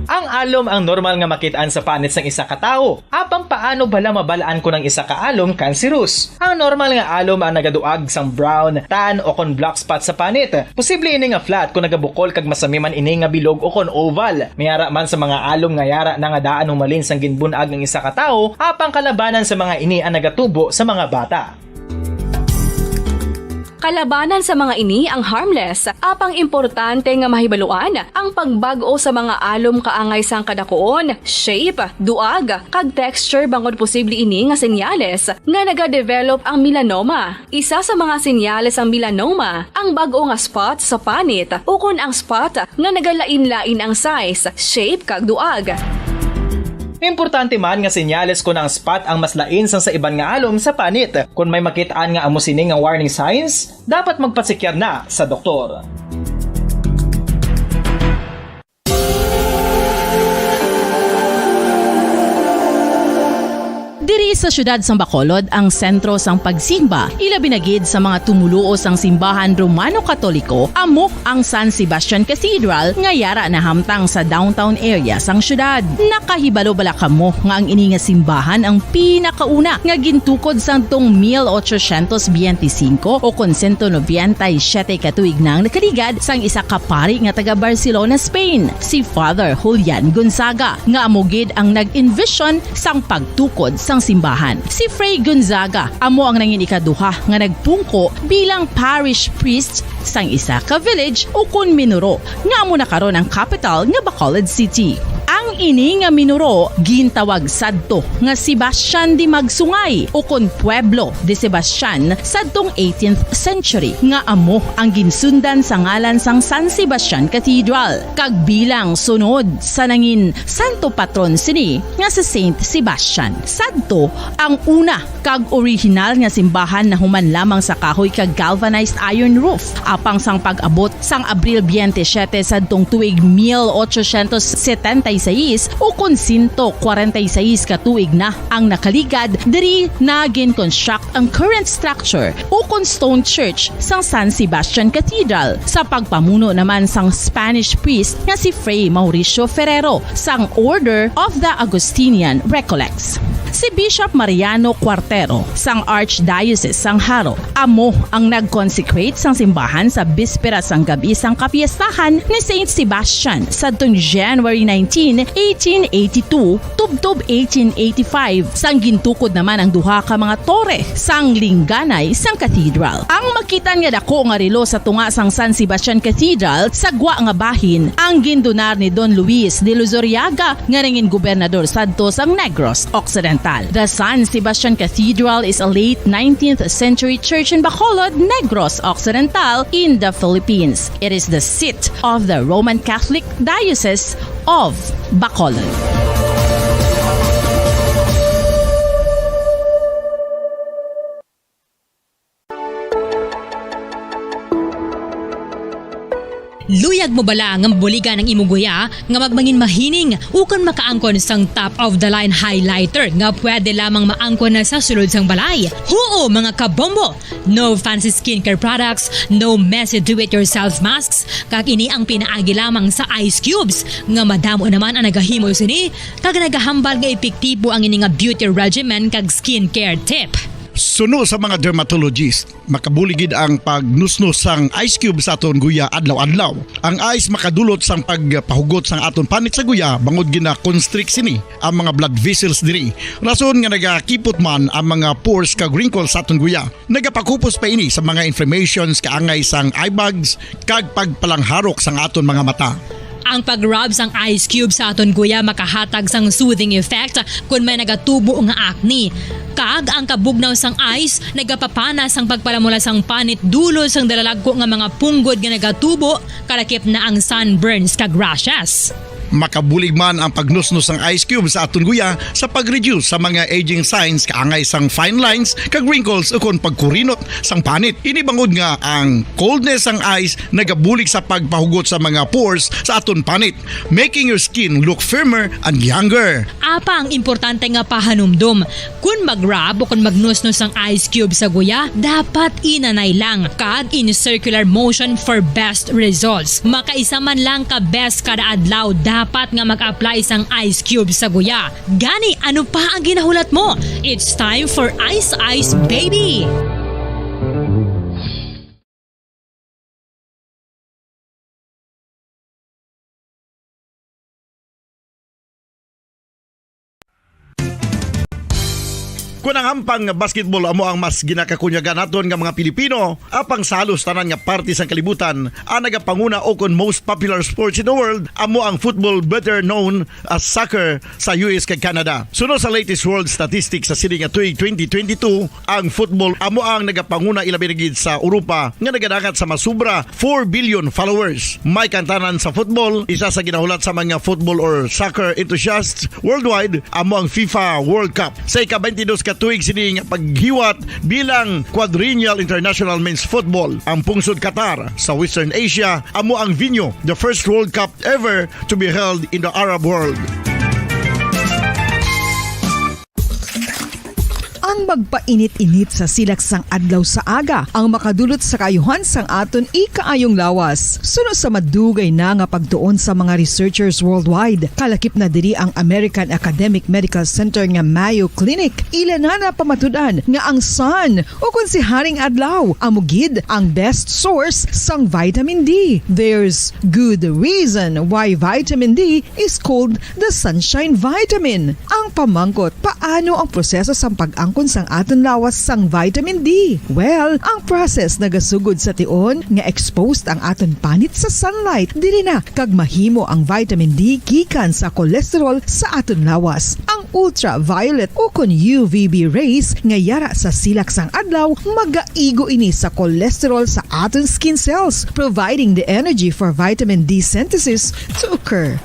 Ang alom ang normal nga makit-an sa panit sang isa ka tawo. Apang paano bala mabal-an kon ang isa ka alom kanserus? Ang normal nga alom ang nagaduag sang brown, tan, o kon black spot sa panit. Posible ini nga flat kon nagabukol kag masami man ini nga bilog o kon oval. May ara man sa mga alom nga yara na nga daan humalin sang ginbun-ag ang isa ka tawo, apang kalabanan sa mga ini ang nagatubo sa mga bata. Kalabanan sa mga ini ang harmless, apang importante nga mahibaluan ang pagbag-o sa mga alom kaangay sang kadakuon, shape, duag, kag texture bangod posible ini nga senyales nga nagadevelop ang melanoma. Isa sa mga senyales sang melanoma ang bag-o nga spot sa panit ukon ang spot nga nagalain-lain ang size, shape, kag duag. Importante man nga senyales kon ang spot ang mas lain sang sa iban nga alom sa panit. Kon may makit-an nga amo sini nga warning signs, dapat magpatsikyar na sa doktor. Diri sa siyudad sang Bacolod ang sentro sang pagsimba, ilabi na gid sa mga tumoluo sang simbahan Romano-Katoliko, amo ang San Sebastian Cathedral nga yara nahamtang sa downtown area sang siyudad. Nakahibalo bala kamo nga ang ini nga simbahan ang pinakauna nga gintukod sadtong mil ochocientos biyente singko o kon sento nobenta y siyete ka tuig na ang nakaligad sang isa ka pari nga taga Barcelona, Spain, si Father Julian Gonzaga, nga amo gid ang nag-envision sang pagtukod sang simbahan. Si Fray Gonzaga amo ang nangin ikaduha nga nagpungko bilang parish priest sang isa ka village ukon minuro nga amo na karon ang kapital nga Bacolod City. Ang Ini nga minuro gintawag sadto nga Sebastian de Magsungay, ukon Pueblo de Sebastian, sadtong eighteenth century, nga amo ang ginsundan sa ngalan sang San Sebastian Cathedral, kag bilang sunod sa nangin santo patron sini nga si Saint Sebastian. Sadto ang una kag orihinal nga simbahan nahuman lamang sa kahoy kag galvanized iron roof, apang sang pag-abot sang Abril twenty-seven sadtong tuig mil ochocientos setenta y seis, ukon sento kwarenta y seis ka tuig na ang nakaligad, diri na gin-construct ang current structure, ukon stone church, sang San Sebastian Cathedral, sa pagpamuno naman sang Spanish priest nga si Fray Mauricio Ferrero sang Order of the Augustinian Recollects. Si Bishop Mariano Cuartero sang Archdiocese sang Jaro amo ang nag-consecrate sang simbahan sa bispera sang gab-i sang kapiestahan ni Saint Sebastian sadtong January nineteen, eighteen eighty-two, tubtob eighteen eighty-five, sang gintukod naman ang duha ka mga tore sang lingganay sang cathedral. Ang makitan nga dako nga relo sa tunga sang San Sebastian Cathedral sa gwa nga bahin ang gindonar ni Don Luis de Luzuriaga, nga nangin gobernador sadto sang Negros Occidental. The San Sebastian Cathedral is a late nineteenth century church in Bacolod, Negros Occidental, in the Philippines. It is the seat of the Roman Catholic Diocese of Bacolod. Luyag mo bala nga mabuligan ang imo guya nga magmangin mahining ukon makaangkon sang top of the line highlighter nga pwede lamang maangkon na sa sulod sang balay? Huo, mga kabombo! No fancy skincare products, no messy do-it-yourself masks, kag ini ang pinaagi lamang sa ice cubes nga madamo naman ang nagahimo sini kag nagahambal nga epektibo ang ini nga beauty regimen kag skincare tip. Suno sa mga dermatologist, makabulig gid ang pagnusnos sang ice cube sa aton guya adlaw-adlaw. Ang ice makadulot sang pagpahugot sang aton panit sa guya bangod gina-constrict sini ang mga blood vessels diri. Rason nga nagakipot man ang mga pores kag wrinkles sa aton guya. Nagapakupos pa ini sa mga inflammations kaangay sang eye bags kag pagpalangharok sang aton mga mata. Ang pag-rub sang ice cube sa aton guya makahatag sang soothing effect kon may nagatubo nga acne. Kag ang kabugnaw sang ice nagapapana sang pagpalamula sang panit dulot sang dalalagko nga mga punggod nga nagatubo, kalakip na ang sunburns kag rashes. Makabulig man ang pagnusnos sang ice cube sa aton guya sa pag-reduce sa mga aging signs kaangay sang fine lines kag wrinkles ukon pagkurinot sang panit. Ini bangod nga ang coldness sang ice nagabulig sa pagpahugot sa mga pores sa aton panit, making your skin look firmer and younger. Apang importante nga pahanumdom, kon mag-rub o kon magnusnos ang ice cube sa guya, dapat inanay lang kag in circular motion for best results. Makaisa man lang ka beses kada adlaw dapat nga mag-apply sang ice cube sa guya. Gani, ano pa ang ginahulat mo? It's time for Ice Ice Baby! Kon ang hampang nga basketball amo ang mas ginakakunyagan naton nga mga Pilipino, apang sa halos tanan nga parte sang kalibutan, ang nagapanguna o kon most popular sports in the world amo ang football, better known as soccer, sa U S kag Canada. Suno sa latest world statistics sa sini nga tuig twenty twenty-two, ang football amo ang nagapanguna, ilabi na gid sa Europa nga nagadangat sa mas sobra four billion followers. May kaangtanan sa football, isa sa ginahulat sa mga football or soccer enthusiasts worldwide, amo ang FIFA World Cup. Sa ika-twenty-dos ka tuig sini nga paghiwat bilang Quadrennial International Men's Football, ang pungsod Qatar sa Western Asia amo ang venue, the first World Cup ever to be held in the Arab world. Ang magpainit-init sa silak sang adlaw sa aga ang makadulot sa kaayuhan sang aton ikaayong lawas. Suno sa madugay na nga pagtuon sa mga researchers worldwide, kalakip na diri ang American Academic Medical Center nga Mayo Clinic, ila na napamatud-an nga ang sun, o kon si Haring Adlaw, amo gid ang best source sang vitamin D. There's good reason why vitamin D is called the sunshine vitamin. Ang pamangkot, paano ang proseso sang pag-angkon sang aton lawas sang vitamin D? Well, ang process nagasugod sa tion nga exposed ang aton panit sa sunlight, diri na kag mahimo ang vitamin D gikan sa cholesterol sa aton lawas. Ang ultraviolet ukon U V B rays nga yara sa silak sang adlaw magaigo ini sa cholesterol sa aton skin cells, providing the energy for vitamin D synthesis to occur.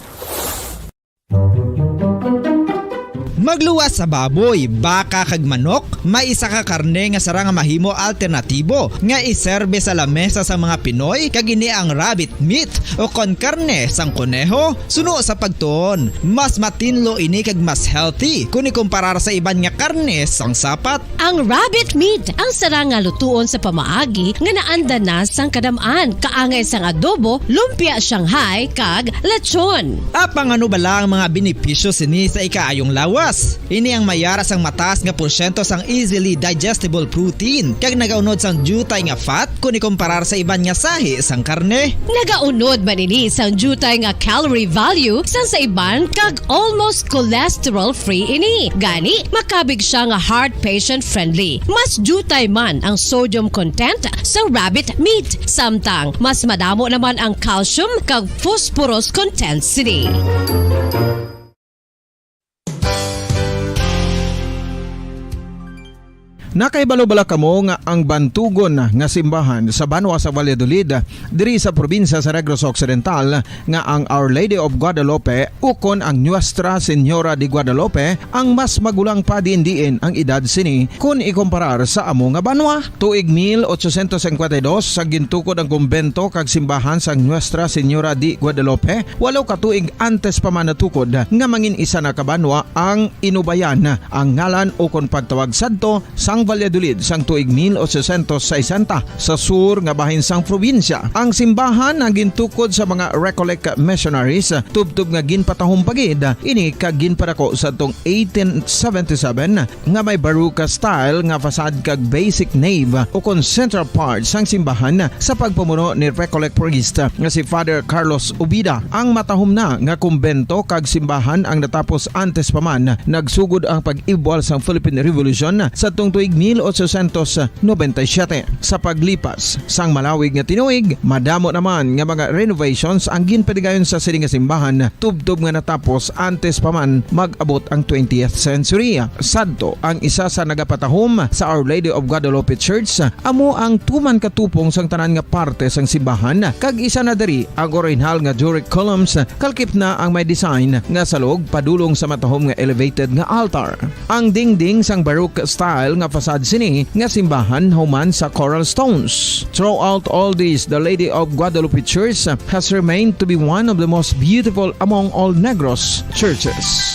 Magluwas sa baboy, baka, kag manok, may isa ka karne nga sara nga mahimo alternatibo nga iserbe sa lamesa sa mga Pinoy, kag ini ang rabbit meat o kon karne sang koneho. Suno sa pagtuon, mas matinlo ini kag mas healthy kon ikumparar sa iban nga karne sang sapat. Ang rabbit meat ang sara nga lutuon sa pamaagi nga naanda na sang kadam-an, kaangay sang adobo, lumpia Shanghai, kag lechon. Apang ano bala ang mga benepisyo sini sa ikaayong lawas? Ini ang mayara sang mataas nga porsyento sang easily digestible protein, kag nagaunod sang diutay nga fat kon ikumparar sa iban nga sahi sang karne. Nagaunod man ini sang diutay nga calorie value sang sa iban, kag almost cholesterol-free ini. Gani, makabig siya nga heart patient-friendly. Mas diutay man ang sodium content sa rabbit meat, samtang mas madamo naman ang calcium kag phosphorus content sini. Nakahibalo bala kamo nga ang bantugon nga simbahan sa banwa sa Valladolid, diri sa probinsya sa Negros Occidental, nga ang Our Lady of Guadalupe ukon ang Nuestra Señora de Guadalupe ang mas magulang pa diin-diin ang edad sini kon ikumparar sa amo nga banwa? Tuig mil ochocientos cincuenta y dos, sa gintukod ang kumbento kag simbahan sang Nuestra Señora de Guadalupe, walo ka tuig antes pa man natukod nga mangin isa na ka banwa ang Inubayan, ang ngalan ukon pagtawag sadto sang Valladolid sang tuig mil ochocientos sesenta, sa sur nga bahin sang probinsya. Ang simbahan ang gintukod sa mga Recollect missionaries, tubtob nga ginpatahom pa gid ini kag ginpadako sadtong eighteen seventy-seven, nga may Baroque style nga facade kag basic nave ukon central part sang simbahan sa pagpamuno ni Recollect priest nga si Father Carlos Ubida. Ang matahom na nga kumbento kag simbahan ang natapos antes pa man nagsugod ang pag-ibwal sang Philippine Revolution sadtong tuig mil ochocientos noventa y siete. Sa paglipas sang malawig nga tinuig, madamo naman nga mga renovations ang ginpadigayon sa sini nga simbahan, tubtob nga natapos antes pa man mag-abot ang twentieth century. Sadto, ang isa sa nagapatahom sa Our Lady of Guadalupe Church amo ang tuman katupong sang tanan nga parte sang simbahan, kag isa na diri ang orihinal nga Doric columns, kalkip na ang may design nga salog padulong sa matahom nga elevated nga altar. Ang dingding sang Baroque style nga facade sini nga simbahan human sa coral stones. Throughout all this, the Lady of Guadalupe Church has remained to be one of the most beautiful among all Negros churches.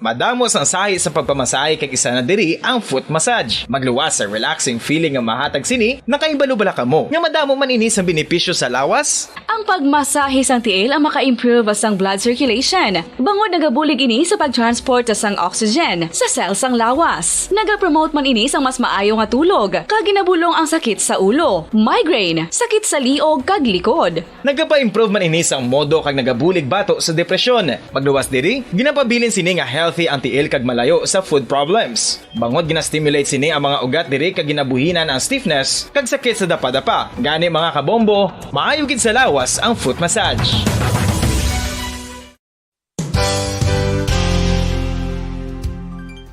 Madamo sang sahi sa pagpamasahe, kag isa na diri ang foot massage. Magluwas sa relaxing feeling nga mahatag sini. Nakahibalo bala kamo nga madamo man ini sang benepisyo sa lawas? Ang pagmasahe sang tiil ang maka-improve sang blood circulation, bangod nagabulig ini sa pag-transport sang oxygen sa cell sang lawas. Nagapromote man ini sang mas maayo nga tulog, kag ginabulong ang sakit sa ulo, migraine, sakit sa liog kag likod. Nagapa-improve man ini sang modo kag nagabulig bato sa depresyon. Magluwas diri, ginapabilin sini nga healthy ang tiil kag malayo sa foot problems. Bangod gina-stimulate sini ang mga ugat diri kag ginabuhinan ang stiffness kag sakit sa dapadapa. Gani, mga kabombo, maayo gid sa lawas ang foot massage.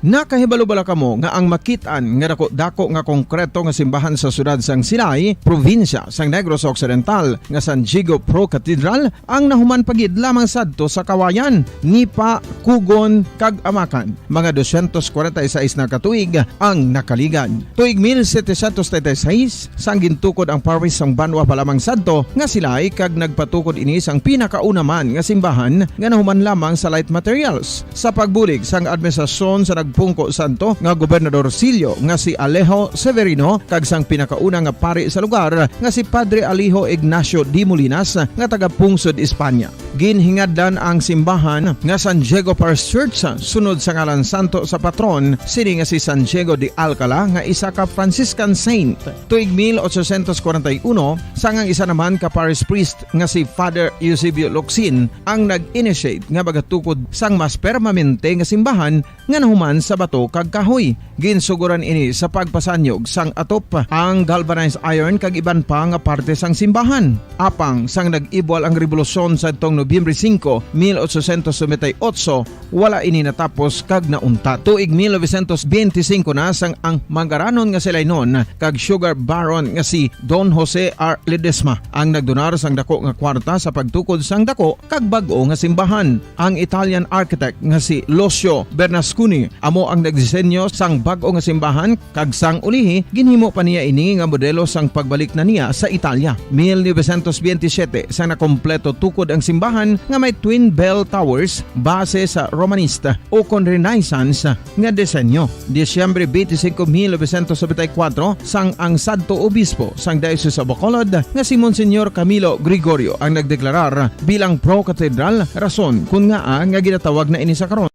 Nakahibalo bala kamo nga ang makit-an nga dako-dako nga konkreto nga simbahan sa siyudad sang Silay, probinsya sang Negros Occidental, nga San Diego Pro Cathedral, ang nahuman pa gid lamang sadto sa Kawayan, Nipa, Cogon, kag Amacan? Mga dosyentos kwarenta y seis na ka tuig ang nakaligad. Tuig mil setecientos treinta y seis, sang gintukod ang parish sang banwa pa lamang sadto nga Silay, kag nagpatukod ini sang pinakauna man nga simbahan nga nahuman lamang sa light materials. Sa pagbulig sang administrasyon sa nag- pungko santo nga gobernadorcillo nga si Alejo Severino kag sang pinakauna nga pari sa lugar nga si Padre Alejo Ignacio de Molinas nga taga Pungsod, Espanya. Ginhingadlan ang simbahan nga San Diego Parish Church sunod sa ngalan santo sa patron sini nga si San Diego de Alcala nga isa ka Franciscan saint. Tuig mil ochocientos kwarenta y uno, sang ang isa naman ka parish priest nga si Father Eusebio Locsin ang nag-initiate nga magatukod sang mas permanente nga simbahan nga nahuman sa bato kag kahoy. Ginsuguran ini sa pagpasanyog sang atop, ang galvanized iron kag iban pa nga parte sang simbahan. Apang sang nag-ibwal ang rebolusyon sadtong Nobyembre singko, mil ochocientos noventa y ocho, wala ini natapos kag nauntat. Tuig mil novecientos benti singko na sang ang manggaranon nga si Lainon kag sugar baron nga si Don Jose R. Ledesma ang nagdonar sang dako nga kwarta sa pagtukod sang dako kag bag-o nga simbahan. Ang Italian architect nga si Lucio Bernasconi amo ang nagdisenyo sang bag-o nga simbahan, kag sang ulihi ginhimo pa niya ini nga modelo sang pagbalik na niya sa Italia. Mil novecientos benti siyete, sang nakompleto tukod ang simbahan nga may twin bell towers base sa Romanista ukon Renaissance nga disenyo. Disyembre twenty-five, mil novecientos noventa y cuatro, sang ang sadto obispo sang Diocese of Bacolod nga si Monsignor Camilo Gregorio ang nagdeklarar bilang pro-cathedral, rason kon ngaa nga ginatawag na ini sa karon.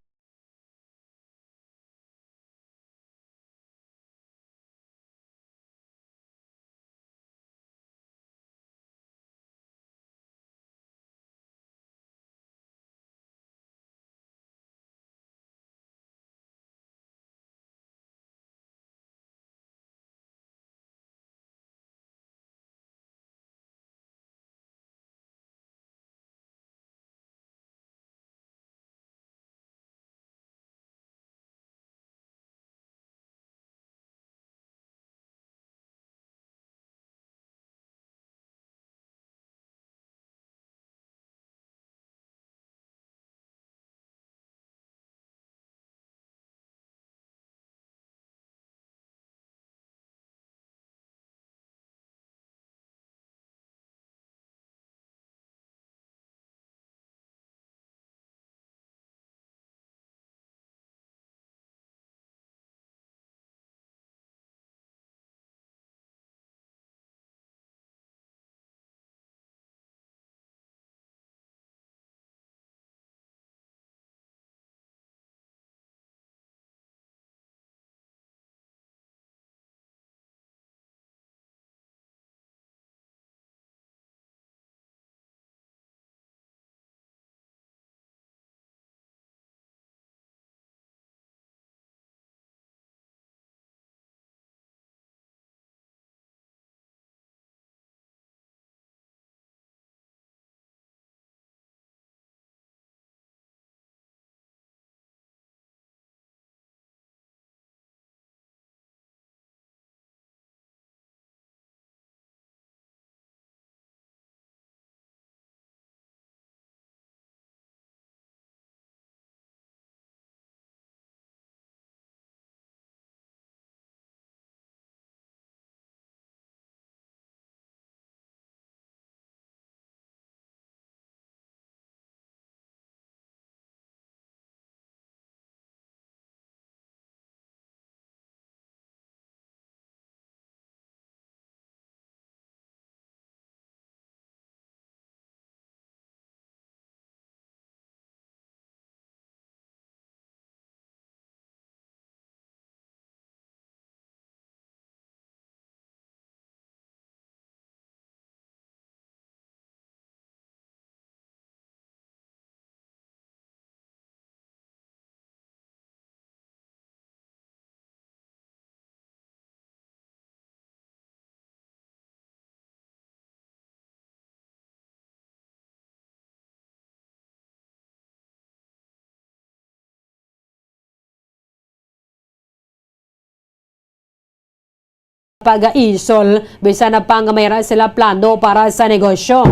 Pag-isol, bisan na pa nga may ra sila plano para sa negosyo.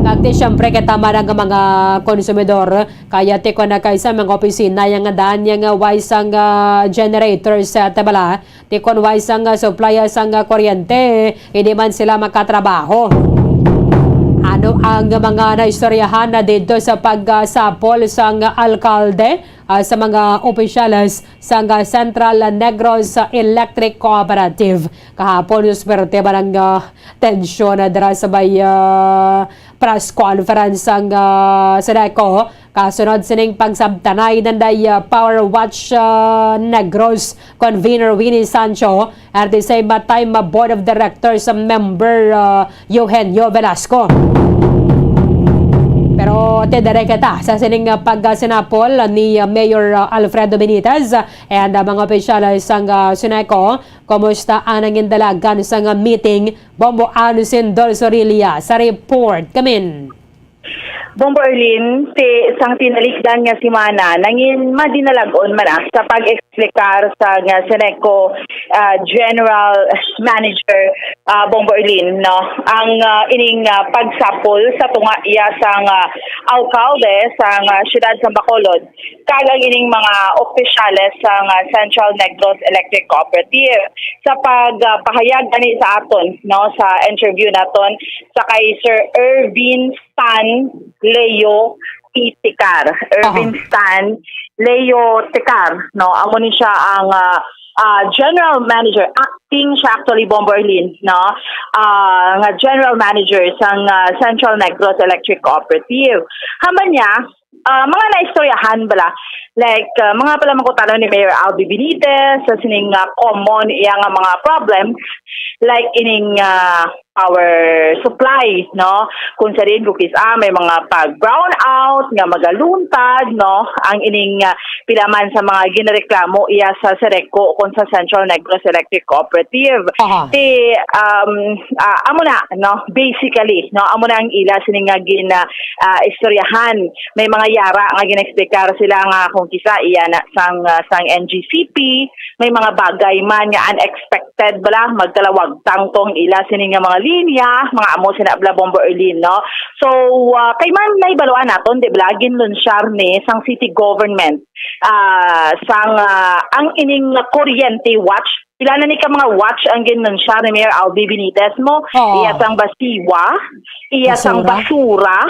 Kag ti siyempre kay tama na nga mga konsumidor, kaya ti kon na kay sa mga opisina yang nga daan yang nga way sang, ah, generator sa tabala, ti kon way sang, ah, supply sang, ah, kuryente, hindi man sila makatrabaho. Ano ang mga naistoryahan na didto sa pagsapol sang alkalde, ah, sa mga opisyales sang Central Negros Electric Cooperative? Kahapon, susperte man ang, ah, tensyon na dira sa may, ah, press conference sang, ah, Seneco. Kasunod sining pagsabtanay nanday, ah, Power Watch, ah, Negros Convener Winnie Sancho, at the same time, ah, Board of Directors member, ah, Eugenio Velasco. Pero tidiri kita sa sining, ah, pagkasinapol ni, ah, Mayor, ah, Alfredo Benitez and, ah, mga opisyales sang, ah, Seneco. Kumusta ang nangin dalagan sang, ah, meeting? Bombo Ann Sindol Sorilla sa report. Kamin. Bombo Erlin, ti-, sang tinalikdan nga semana, nangin madinalag-on man, ah, sa pag-explicar sa nga Seneco, ah, General Manager, ah, Bombo Erlin, no? Ang, ah, ining, ah, pagsapol sa tunga iya sang, ah, alkalde sa nga siyudad sang Bacolod, kag ang ining mga opisyales sa nga Central Negros Electric Cooperative. Sa pag, ah, pahayag gani sa aton, no, sa interview naton sa kay Sir Ervin Stan Leo Tecar. Ervin Aha. Stan Leo Tecar, no? Amo ni siya ang, ah, ah, general manager, acting siya actually, Bombo Erlin, no? Ah, nga general manager sang, ah, Central Negros Electric Cooperative. Haman niya, ah, mga naistoryahan bala, like, ah, mga pala mangkutanon ni Mayor Albi Benitez sa sining, ah, common iya nga mga problem, like ining, ah, power supply, no? Kung sa diin, kung kis-a, may mga pag-brownout nga magaluntad, no? Ang ining, ah, pila man sa mga ginareklamo iya sa Seneco kung sa Central Negros Electric Cooperative. Aha. Ti, um, ah, amo na, no? Basically, no? Amo na ang ila sini nga gin, ah, ah, istoryahan. May mga yara nga gin-explicar sila nga kung kis-a iya na sang, ah, sang N G C P, may mga bagay man nga unexpected bala, magkalawagtang tong ila sini nga mga linya, mga amo sina bala, Bombo Erlin, no? So, ah, kay man nahibaluan naton, di bala, ginlunsyar ni sang city government, ah, sang, ah, ang ining kuryente watch. Pila na ni ka mga watch ang ginlunsyar ni Mayor Albi Benitez mo? Oo. Iya sang basiwa, iya sang Basura. basura,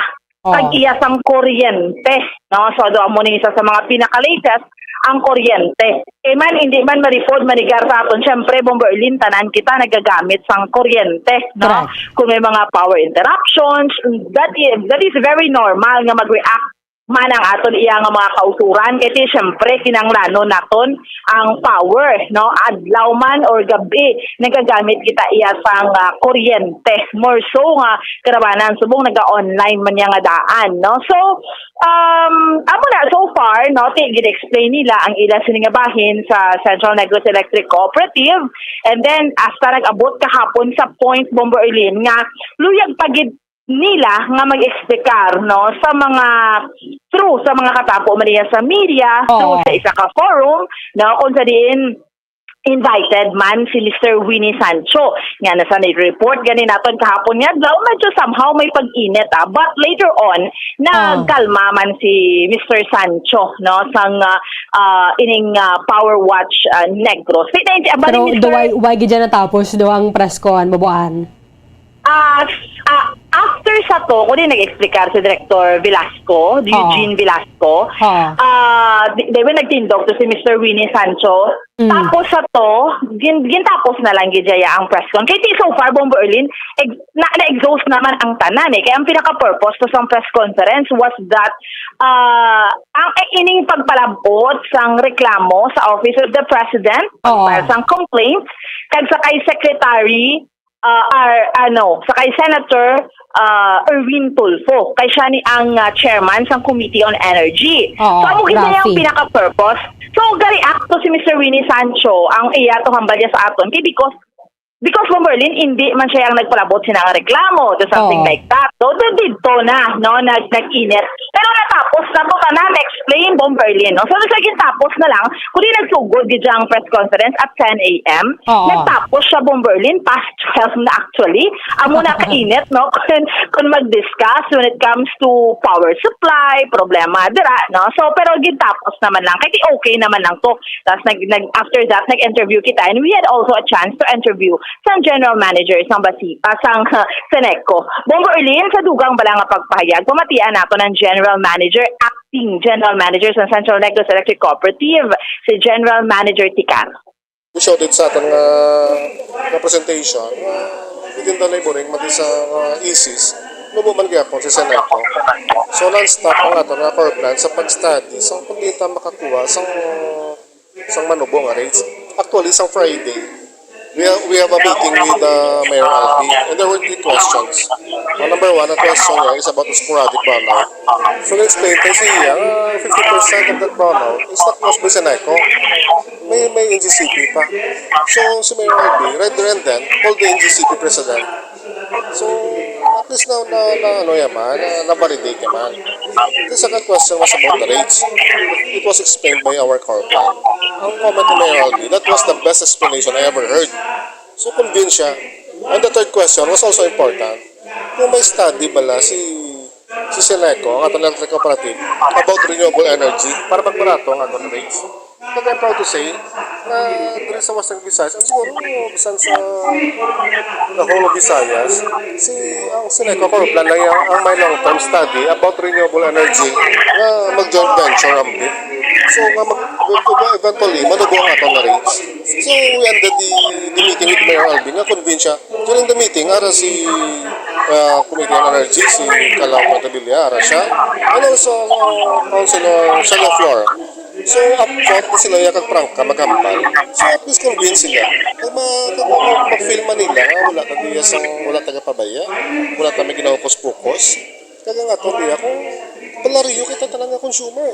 Oh. Tag-iya sang kuryente, no? So, do amo ni isa sa mga pinaka-latest, ang kuryente. Eh man, hindi man ma-report, manigar sa aton, syempre, Bombo Erlin, tanan kita nagagamit sang kuryente, no? Correct. Kung may mga power interruptions, that is, that is very normal nga mag-react man ang aton iya nga mga kauturan. Kay ti, syempre, kinahanglanon naton ang power, no? Adlaw man or gabi, nagagamit kita iya sang, ah, kuryente. More so nga, karabanan, subong naga-online man niya nga daan, no? So, um, amo na, so far, no, ti-, gin-explain nila ang ila sini nga bahin sa Central Negros Electric Cooperative. And then, hasta nag-abot kahapon sa point, Bombo Erlin, nga luyag pa gid nila nga mag-explicar, no, sa mga, through sa mga katapo man niya sa media, Oo. through sa isa ka forum, no, kung sa diin invited man si Mister Winnie Sancho. Nga nasa ni-report gani naton kahapon nga adlaw, medyo somehow may pag-init, ah. But later on, Ah. nagkalma man si Mister Sancho, no, sang, ah, ah, ining, ah, Power Watch, ah, Negros. Di na, ang Pero bali, Mister do why, why gid dyan natapos do ang press con, Boboan? Ah, s-, ah, after sa to, kung di nag-explicar si Director Velasco, Oo. Eugene Velasco, Oo. ah, di, di ba nagtindog to si Mister Winnie Sancho? Mm. Tapos sa to, gin-, gintapos na lang gid siya ang press con. Kay ti so far, Bombo Erlin, ex-, na, na-exhaust naman ang tanan eh. Kaya ang pinaka-purpose to sa press conference was that, ah, ang, eh, ining pagpalabot sang reklamo sa Office of the President, Oo. pag-file sang complaint, kag sa kay Secretary ah, ar-, ano, sa kay Senator, ah, Erwin Tulfo. Kay siya ni ang, ah, chairman sang Committee on Energy. Oo, So, amo gid na yung Rafi. pinaka-purpose. So, ga-react to si Mister Winnie Sancho, ang iya to hambal niya sa aton. Kay because, because mo, Merlin, hindi man siya ang nagpalabot sina nga reklamo to something Oo. like that. So, di-, dito na, no, nag-, nag-init. Pero natapos na to, tanan, explain, Bomberlin, no? So, sa gintapos na lang, kundi nagsugod gid ang press conference at ten a m, Oo. nagtapos siya, Bomberlin, past twelve na actually. Amo na kainit, no? Kung, kung mag-discuss when it comes to power supply, problema dira, no? So, pero gintapos naman lang. Kay okay naman lang to. Tapos nag, nag, after that, nag-interview kita. And we had also a chance to interview sang general manager sang basi, ah, sang Seneco. Bombo Erlin, sa dugang bala nga pagpahayag, pamatian nato ng general manager, acting general manager sa Central Negros Electric Cooperative, si General Manager Ticar. We showed it sa aton nga, nga presentation nga within the laboring, mati sa, uh, isis, nubo man gyapon si Seneco. So, non-stop ang aton nga power plant sa pag-study sa kung di ta makakuha sang, sang manubo nga rates. Actually, sang Friday, we have, we have a meeting with, uh, Mayor Albi, and there were three questions. Ang number one, ang question niya is about the sporadic brownout. So, na-explain ko siya nga fifty percent of that brownout is not caused by Seneco. May, may N G C P pa. So, si Mayor Albi, right there and then, called the N G C P president. So, at least na, na, na ano yaman, na, na-validate yaman. The second question was about the rates. It was explained by our corporate. Ang comment ni Mayor Albi, that was the best explanation I ever heard. So, convinced siya. And the third question was also important. Kung may study bala si, si Seneco, ang aton electric cooperative, about renewable energy para magbarato ang aton rates. But I'm proud to say na diri sa Western Visayas, and siguro bisan sa the whole of Visayas, si, ang Seneco Corp lang, lang yung, ang may long-term study about renewable energy nga mag-joint venture ang B I C. So, nga mag, eventually, manubo ang aton nga rates. So, we ended the, the meeting with Mayor Alvin, nga convinced siya. During the meeting, ara si, uh, Committee on Energy, si Kalaw Montabilia, ara siya. And also, uh, Councilor Shalo Flor. So, upfront na sila, ya kag prangka, maghambal. So, at least convince sila. Kag ma-, kag ma-, ma-feel man nila nga wala ta diya sang, wala taga pabaya, wala ta may ginahukus-pukus. Kag ang ato diya, kung pareho kita tanan nga consumer.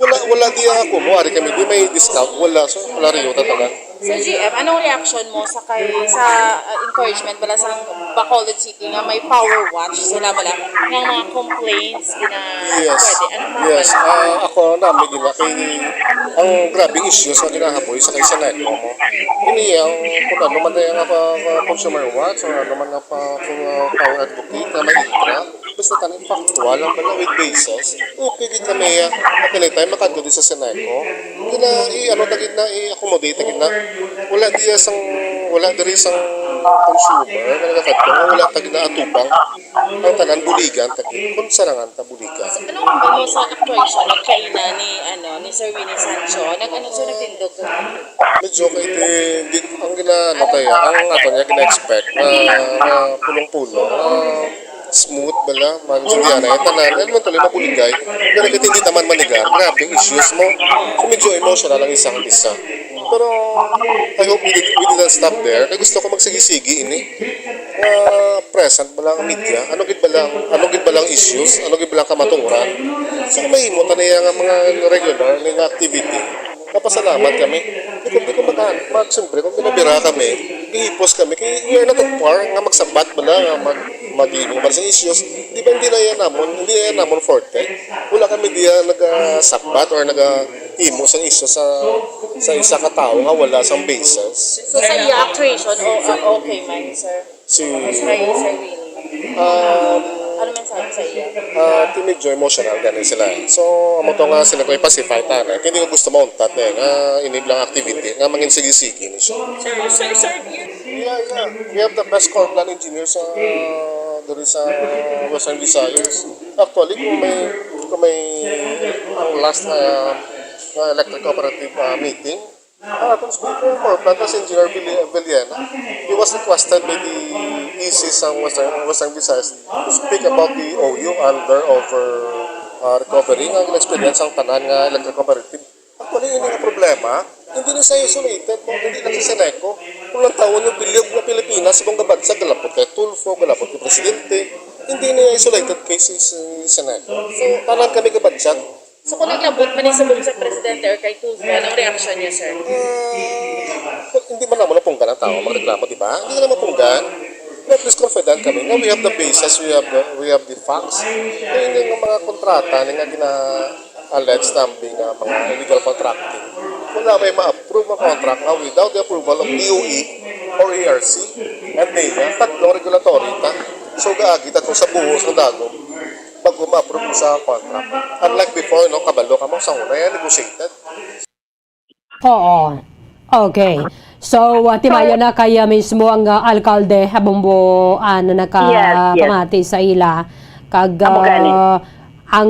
Wala, wala diya nga kumo, ari kami, di may discount, wala. So, pareho ta tanan. Sir G M, anong reaction mo sa kay, sa, uh, encouragement bala sa Bacolod City nga may power watch sila bala nga mga complaints gina Yes. Pwede? Anong mga Yes. Ah, ako na, may gina kay ang grabing issues nga ginahaboy sa kay Seneco mo. Ini ang kung ano man ang, ah, pa, pa consumer watch or ano man ang pa, pa, power advocate na may intra. Basta tanan factual ang bala with basis. Okay gid kami, ah, at any time makadto di sa Seneco. Gina, i-ano ta gid na, i-accommodate ta gid na. Wala diya sang, wala diri sang consumer nga nagakadto nga wala ta gid na atubang. Ang tanan buligan ta gid, kung sarangan ta buligan. Anong hambal mo sa actuation nagkaina ni, ano, ni Sir Winnie Sancho? Nag-ano siya, nagtindog ka? Medyo kay di, di, ang gina, ano tayo, ang ato niya gina-expect na, na pulong-pulong, na smooth bala, maintindihan na yung tanan, and eventually mabuligay. Pero kay hindi naman manigar, grabing issues mo. So medyo emotional ang isang isa. Pero I hope we, did, we didn't stop there. Kaya gusto ko magsigi-sigi ini. Ah, present bala ang media? Ano gid bala ang, ano gid bala ang issues? Ano gid bala ang kamatuoran? So, mahimo ta niya nga mga regular nga activity. Napasalamat kami. Di kung di ko maka-, mag-, siyempre, kung binabira kami, gihipos kami. Kay we are not that far nga magsabat bala, nga mag-, maghimo man sa issues. Di ba hindi na yan namon, hindi na yan namon forte? Wala kami diya nagasabat or nagahimo sa issues sa, sa isa ka tawo nga wala sang basis. So, sa iya actuation, o-, ah, okay man, sir? Si Kay Sir Willie. Um, Ano man sabi sa iya? Ah, ti medyo emotional gani sila. So, amo to nga sila ko i-pacify ta na. Hindi ko gusto mauntat eh, nga ini lang activity, nga mangin sige-sige ni siya. Sir, sir, sir, yun. Yeah, yeah. We have the best core plan engineer sa, diri sa Western Visayas. Actually, kung may, kung may ang last na, na electric cooperative, ah, meeting, Ah, kung speaker for Plantas Engineer Villi-, Villena, he was requested by the E C sa Western, Western Visayas to speak about the O U under over, ah, recovery nga experience ang tanan nga electric cooperative. Actually, ini nga problema, hindi ni sa isolated mo, hindi lang sa Seneco. Kung lang taon yung bilyog na Pilipinas, ibang gabansag, galapot kay Tulfo, galapot kay Presidente, hindi ni isolated case si Seneco. So, tanan kami gabansag. So kung naglabot man ni subong sa presidente or kay Tulfo, anong reaksyon niya, sir? Ah, hindi man namo napunggan ang tao magreklamo, di ba? Hindi na mapunggan. Pero at least confident kami nga we have the basis, we have the, we have the facts. Kaya yung mga kontrata, yung nga gina-allege namin nga mga illegal contracting, wala may ma-approve ang contract nga without the approval of D O E or E R C and NEA, tatlong regulatory ta. So gaagi ta to sa buhos ng dagom. Bago ma-approve sa contract. Unlike before, no, kabalo ka mo sa una, yan negotiated. Oo. Okay. So, ah, timayo na kaya mismo ang, ah, alkalde, Bombo, ah, na Yes, yes. nakapamati sa ila. Kag, Amo gani. ah, ang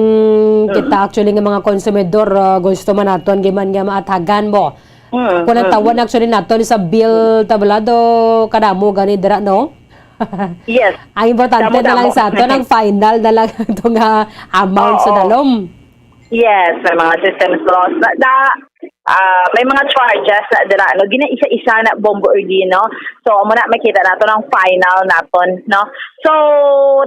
Mm. kita actually nga mga konsumidor, ah, gusto man naton giman nga maatagan mo. Mm, Kung mm. natawan actually naton sa bill tablado, kadamo gani dira, no? Yes. Ang importante na lang Damo-damo. sa aton, ang final na lang itong, ah, amount sa Oo. dalom. Yes, may mga systems loss. Da, da, ah, may mga charges na dira, no? Ginaisa-isa na, Bombo Erdi, no? So, amo na, makita naton ang final naton, no? So,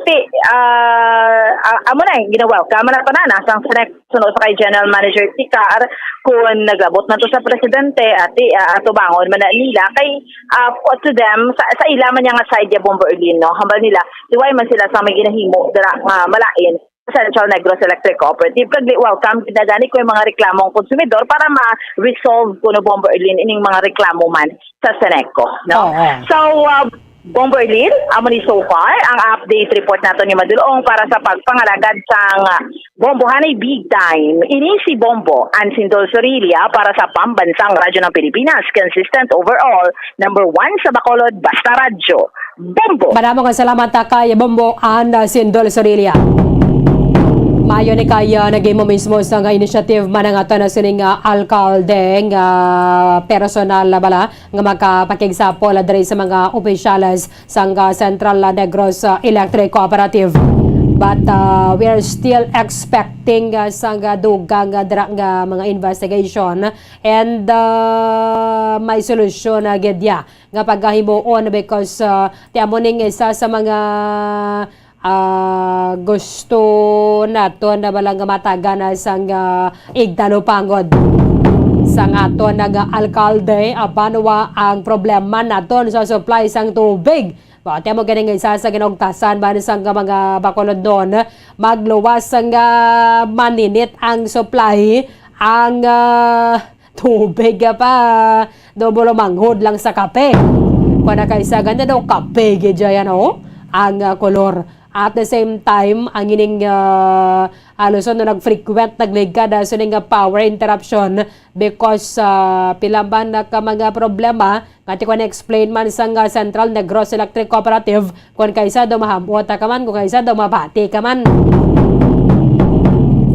ti, ah, ah, amo na, eh, gina-welcome na to na, nasang select, suno sa kay General Manager Tikar, kung nagabot na to sa presidente, ati, ah, atubangon man na nila, kay, ah, for to them, sa, sa ila man niya nga side ya, Bombo Erdi, no? Hambal nila, liway man sila sa may ginahimo, dira, nga malain, Central Negros Electric Cooperative. Kag welcome kita gani kung may mga reklamo ang konsumidor para ma-resolve kuno, Bombo Erlin, ining mga reklamo man sa Seneco, no? Oo. So, uh, Bombo Erlin, amo ni so far ang update report nato ni Madulong para sa pagpangalagad sang, uh, Bombo Hanay Big Time. Ini si Bombo Ansindol Sorilla para sa Pambansang Radyo ng Pilipinas, consistent overall, number one sa Bacolod, basta radyo. Bombo! Madamo nga salamat, ah, kay Bombo and, ah, Sindol Sorilla. Mayo ni kay, ah, nagimo mismo sa nga initiative man ang ato na sining, ah, alkalde nga personal na bala nga makapakigsapol, ah, diri sa mga opisyales sang, ah, Central, ah, Negros, ah, Electric Cooperative. But, ah, we are still expecting, ah, sang, ah, dugang, ah, dira nga mga investigation and, ah, may solusyon na gid ya nga pagahimuon because, ah, ti amo ning isa sa mga, ah, gusto naton na bala nga matagan na sang, ah, igtalupangod sang aton nga alkalde apan wa ang problema naton sa supply sang tubig. Wa, ti amo gani nga isa sa ginaugtasan man sang mga Bacolodnon, magluwas nga maninit ang supply, ang, ah, tubig pa, daw bulo manghod lang sa kape. Kung nakaisa ganda daw kape gid dyan, ano? Ang, ah, kolor. At the same time, ang ining, ah, aluson no nag-frequent, nagligad, ah, sining, ah, power interruption because, ah, pila man na ka mga problema nga ti ko na-explain man sang, ah, Central Negros Electric Cooperative, kung kaisa daw mahamot ka man, kung kaisa daw mabati ka man.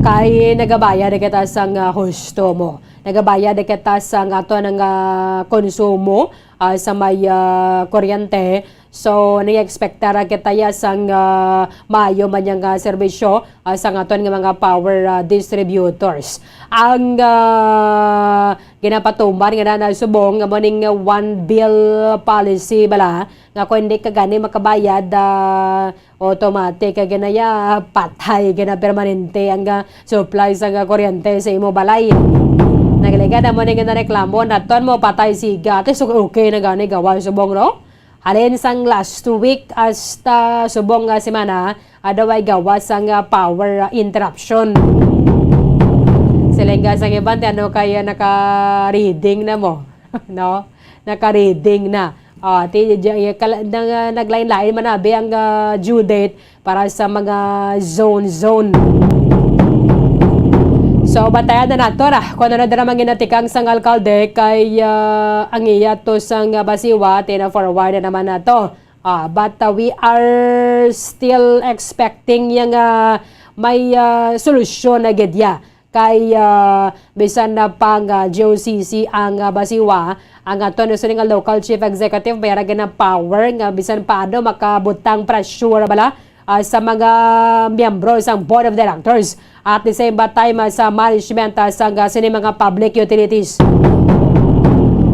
Kay nagabayad kita sang, ah, husto mo. Nagabayad kita sang ato nga, ah, konsumo, ah, sa may, ah, kuryente. So, nag-expectar kita ya sang, ah, maayo man yang, ah, serbisyo, ah, sang aton nga mga power, ah, distributors. Ang, ah, ginapatuman nga na, na subong nga mo ning one bill policy bala, nga kung hindi ka gani makabayad, ah, automatic ka ginaya, patay gina permanente ang, ah, supply sa, ah, kuryente sa imo balay. Nagligad na mo ning nareklamo, naton mo patay siga. Ate, so okay na gani gawa subong, no? Halin sang last week hasta subong nga semana, adaway gawas sang, ah, power, ah, interruption. Siling sang iban, ti ano kaya naka-reading na mo, no? Naka-reading na. Ah, ti, di, kala, nang, ah, naglain-lain man abi ang, ah, due date para sa mga zone, zone. So, bantayan na nato ra kung ano dira man ginatikang sang alkalde kay, ah, ang iya to sang, ah, Basiwa, tina-forward na naman nato. Ah, but, ah, we are still expecting yang, ah, may, ah, solusyon na gid ya. Kay, ah, bisan na pang, ah, G O C C ang, ah, Basiwa, ang ato na sini nga local chief executive, may ra gid na power nga bisan paano makabutang pressure bala, ah, sa mga miyembro sang board of directors. At the same ba time, ah, sa management, ah, sang, ah, sini mga public utilities.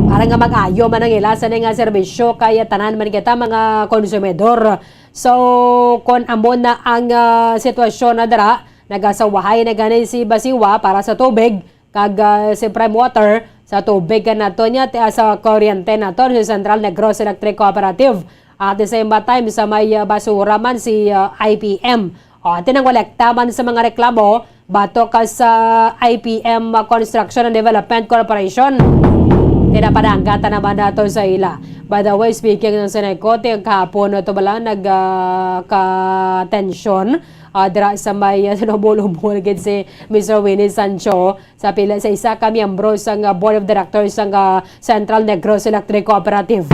Para nga mag-ayo man ang ila sa nga serbisyo kay tanan man kita mga konsumidor. So, kon amo na ang, ah, sitwasyon na dira, nagasawahay na gani si Basiwa para sa tubig, kag, ah, si Prime Water sa tubig ka nato niya, ti, ah, sa kuryente nato, si Central Negros Electric Cooperative. At the same ba time, sa may, ah, basura man si, ah, I P M. O, tinangolekta man sa mga reklamo, bato ka sa I P M Construction and Development Corporation. Tinapananggata naman nato sa ila. By the way, speaking ng Seneco, ti kahapon na to bala, nag, ah, ka-tension ah, dira sa may, ah, sinubol-ubol gid si Mister Winnie Sancho sa pila sa isa ka miyembro sang, ah, Board of Directors sang, ah, Central Negros Electric Cooperative.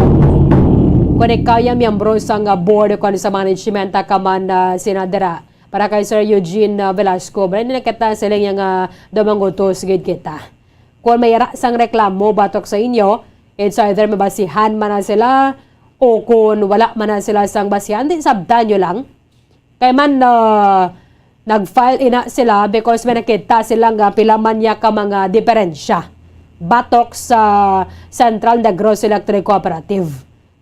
Kung ikaw ya miyembro sang, ah, board o kung sa management, ah, ka man, ah, sina dira. Para kay Sir Eugene, ah, Velasco, bali na kita siling nga dumanggutos gid kita. Kung may ara sang reklamo batok sa inyo, it's either mabasihan man na sila o kung wala man na sila sang basihan, di sabtan nyo lang. Kay man, ah, nag-file ina sila because may nakita sila nga pila man niya ka mga diferensya batok sa Central Negros Electric Cooperative.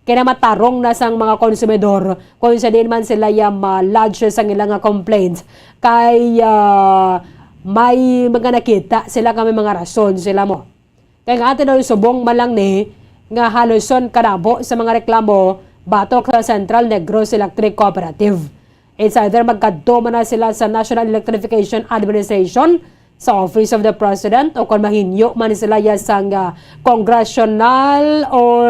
Kay namatarong na sang mga konsumidor kung sa diin man sila ya ma-lodge sang ilang nga complaint kay, ah, may mga nakita sila nga may mga rason sila mo. Kay nga ato daw subong man lang ni nga haluson kadamo sa mga reklamo batok sa Central Negros Electric Cooperative. It's either magkadto man na sila sa National Electrification Administration, sa Office of the President, o kon mahinyo man sila ya sang, ah, congressional or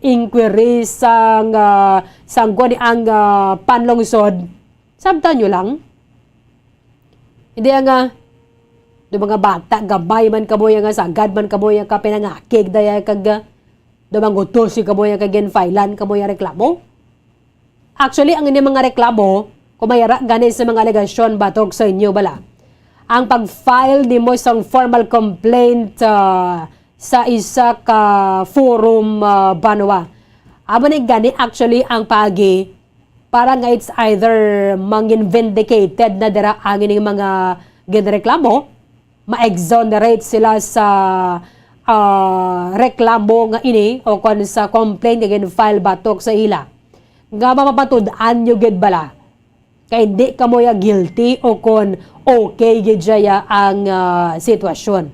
inquiry sang, ah, sang kuwan ang, ah, panlungsod. Sabtan nyo lang. Hindi ang, ah, do mga bata, gamay man kamo ya nga sagad man kamo ya ka pinangakig daya kag, ah, do mangutos si kamo ya kag ginfailan kamo ya reklamo. Actually, ang inyong mga reklamo, kung may ara gani sa mga alegasyon batok sa inyo bala, ang pag-file nimo sang formal complaint, ah, sa isa ka forum, ah, banwa, amo ni gani actually ang paagi para nga it's either mangin vindicated na dira ang ining mga ginreklamo, ma-exonerate sila sa, ah, reklamo nga ini o kon sa complaint nga gin-file batok sa ila, nga mapapatud-an nyo gid bala kay hindi kamo ya guilty o kon okay gid siya ya ang, ah, sitwasyon.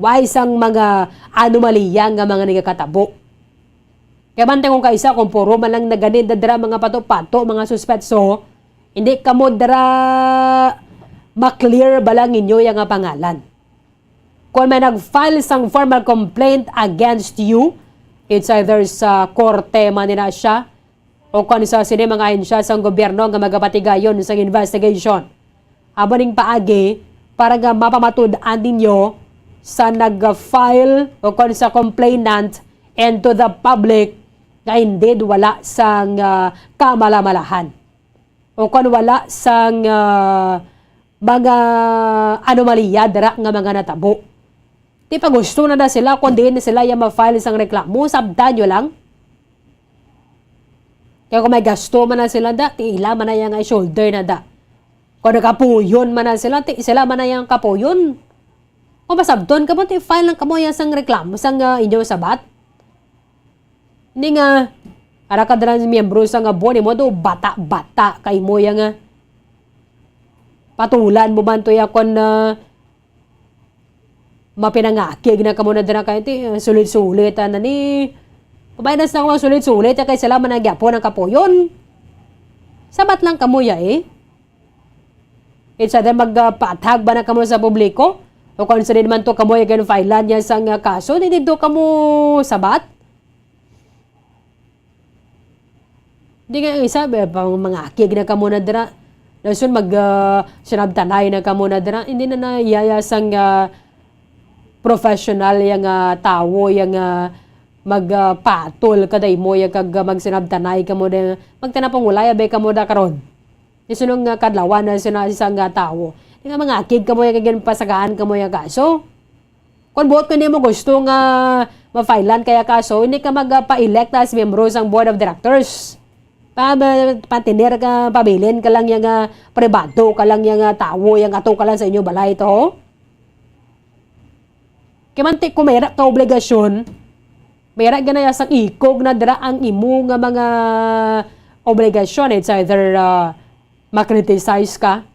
Why sang mga anomalya nga mga nagakatabo? Kay bantay kung kaisa, kung puro man lang nagani da dira mga pato-pato, mga suspetso, hindi kamo dira ma-clear bala ninyo ya nga pangalan. Kung may nag-file sang formal complaint against you, it's either sa korte man nila siya o kon sa sini mga ahensya sang gobyerno nga magapatigayon sang investigation. Amo ning paagi para nga mapamatud-an ninyo sa nag-file o kon sa complainant and to the public nga indeed wala sang, ah, kamalamalahan o kon wala sang, ah, mga anomalya dira nga mga natabo. Di pa gusto na da sila kung diin na sila ya ma-file sang reklamo, sabtan nyo lang. Kaya kung may gasto man na sila da, ti ila man na ya nga i-shoulder na da. Kung nakapuyon man na sila, ti sila man na ya ang kapuyon. Kung masabton kamo, ti file lang kamo ya sang reklamo, sang, ah, inyo sabat. Hindi nga, ara ka dala miyembro sa nga buwan, imo do bata-bata kay mo ya nga. Patulan mo man to ya kon, ah, mapinangakig na kamo na dira kay ti, ah, sulit-sulit, ah, na ni. Pabay na sa mga sulit-sulit, ah, kay sila man ang gyapon ang kapuyon. Sabat lang kamo ya, eh. It's either magpatag ba na kamo sa publiko? O kung sa man to kamo yung ginfailan niya sa nga kaso, di dito kamo sabat? Di nga isa, eh, pang mga akig na kamo na dira. Dason mag, ah, sinabtanay na kamo na dira. Hindi na nayaya sang, ah, professional yang, ah, tawo yang, ah, mag, ah, patol ka day mo ya kag, ah, magsinabtanay kamo na magtanapong walay abay kamo da karon. Di sunong nga kadlawan na sina isang nga tawo. Di nga mga akig kamo ya kag ginpasagaan kamo ya kaso. Kung buot ko hindi mo gusto nga ma-filean kaya kaso, hindi ka magpa-elect as miyembro sang board of directors. Pa, pa, patener ka, pabilin ka lang yang, ah, pribado ka lang yang, ah, tawo yang ato ka lang sa inyo balay to. Kay manti kung may ra ka obligasyon, may ra ganaya sang ikog na dira ang imo nga mga obligasyon. It's either, ah, ma-criticize ka,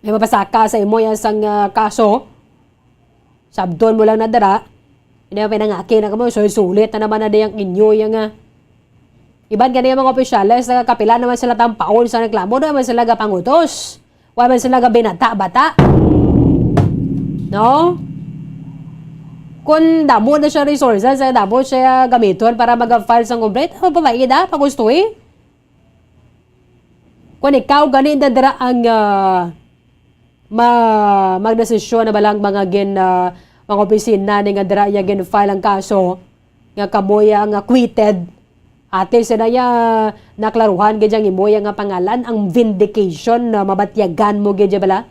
may mapasaka sa imo yan sang, ah, kaso, sabdon mo lang na dira, hindi mo pinangaki na kamo, so sulit na naman na diyang inyo yang, ah, iban gani yung mga opisyales, nagkakapila naman sila tampaon sa reklamo, naman sila gapangutos. Wa man sila gabinata-bata. No? Kung damo na siya resources, eh, damo siya gamiton para mag-file sang complaint, ano pa ba, ida, pagustuhi? Kung ikaw gani na dira ang, ah, ma-, magdesisyon na ba lang mga gin-, ah, mga opisina ni nga dira iya gin-file ang kaso, nga kamoy ang acquitted, at least na iya naklaruhan gid ang imo iya nga pangalan, ang vindication na mabatyagan mo gid iya bala.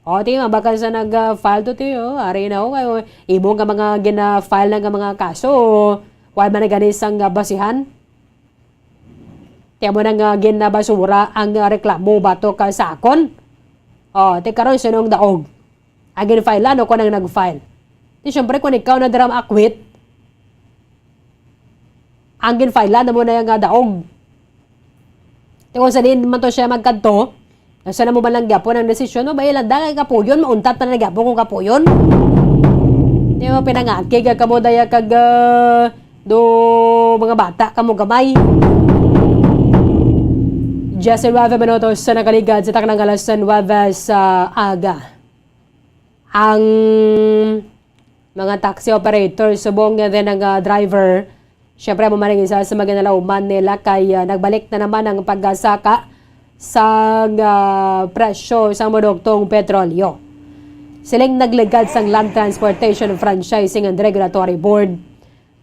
O, di ba, baka sa nag-file to, tiyo, ari na, o, kayo, imo nga mga gina-file na nga mga kaso, wala man na gani sang, ah, basihan. Kaya mo na nga ginabasura ang, ah, reklamo batok ka sa akon. O, ti karon, sinong daog? Ang gin-file, ano ko nang nag-file? Di, syempre, kung ikaw na dira ma-acquit, ang gin-file na mo na nga daog. Ti kung sa diin man to siya magkadto, nasa na mo man lang gyapon ang desisyon mo, ba, ilanda kay kapuyon, mauntat na na gyapon kung kapuyon. Di mo pinangakig ka mo daya kag, ah, do mga bata ka mo gamay. Just eleven minutos sa nakaligad sa taknang alas nuebe sa aga. Ang mga taxi operator, subong nga din ang, ah, driver, syempre, amo man ang isa sa mga ginalauman nila kay, ah, nagbalik na naman ang pagsaka sa, ah, presyo sang produktong petrolyo. Siling nagligad sang Land Transportation Franchising and Regulatory Board,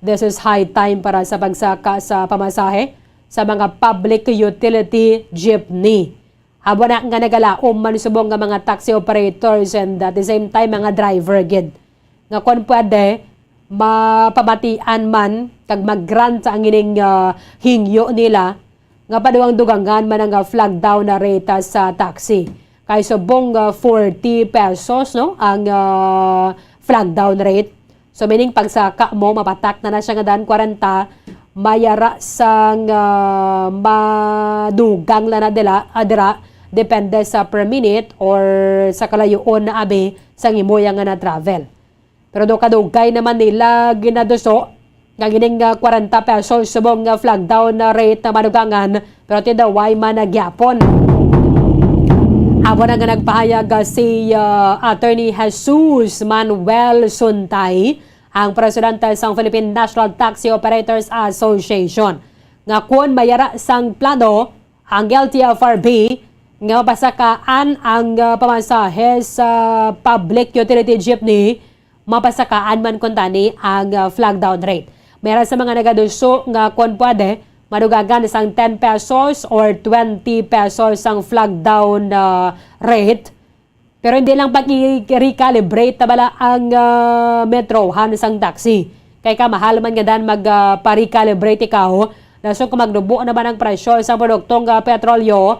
this is high time para sa pagsaka sa pamasahe sa mga public utility jeepney. Amo na nga nagalaom man subong nga mga taxi operators and at the same time mga driver gid. Nga kon pwede, mapamatian man kag mag-grant ang ining, ah, hingyo nila nga padugang dugangan man ang, ah, flag down na rate sa taxi. Kay subong, ah, forty pesos, no, ang, ah, flag down rate. So, meaning, pagsaka mo, mapatak na na siya nga dan kwarenta, mayara sang, ah, madugang lang na dila, ah, dira, depende sa per minute or sa kalayoon na abi sang imo yang nga na-travel. Pero do kadugay naman nila ginaduso nga gining, ah, kwarenta pesos subong nga flag down na rate na madugangan, pero tindaway man na gyapon. Amo na nga nagpahayag, ah, si, ah, Attorney Jesus Manuel Suntay, ang presidente sang Philippine National Taxi Operators Association, nga kun mayara sang plano ang L T F R B nga mapasakaan ang, ah, pamasahe sa public utility jeepney, mapasakaan man kuntani ang, ah, flag down rate. Mayra sa mga nagaduso nga kon pwede, madugangan sang ten pesos or twenty pesos ang flag down, ah, rate. Pero hindi lang pag-i-recalibrate na bala ang, ah, metrohan sang taxi. Kay kamahal man nga dan mag, ah, pa-recalibrate ikaw. Nasong kung magdubo naman ang presyo sa produktong, ah, petrolyo,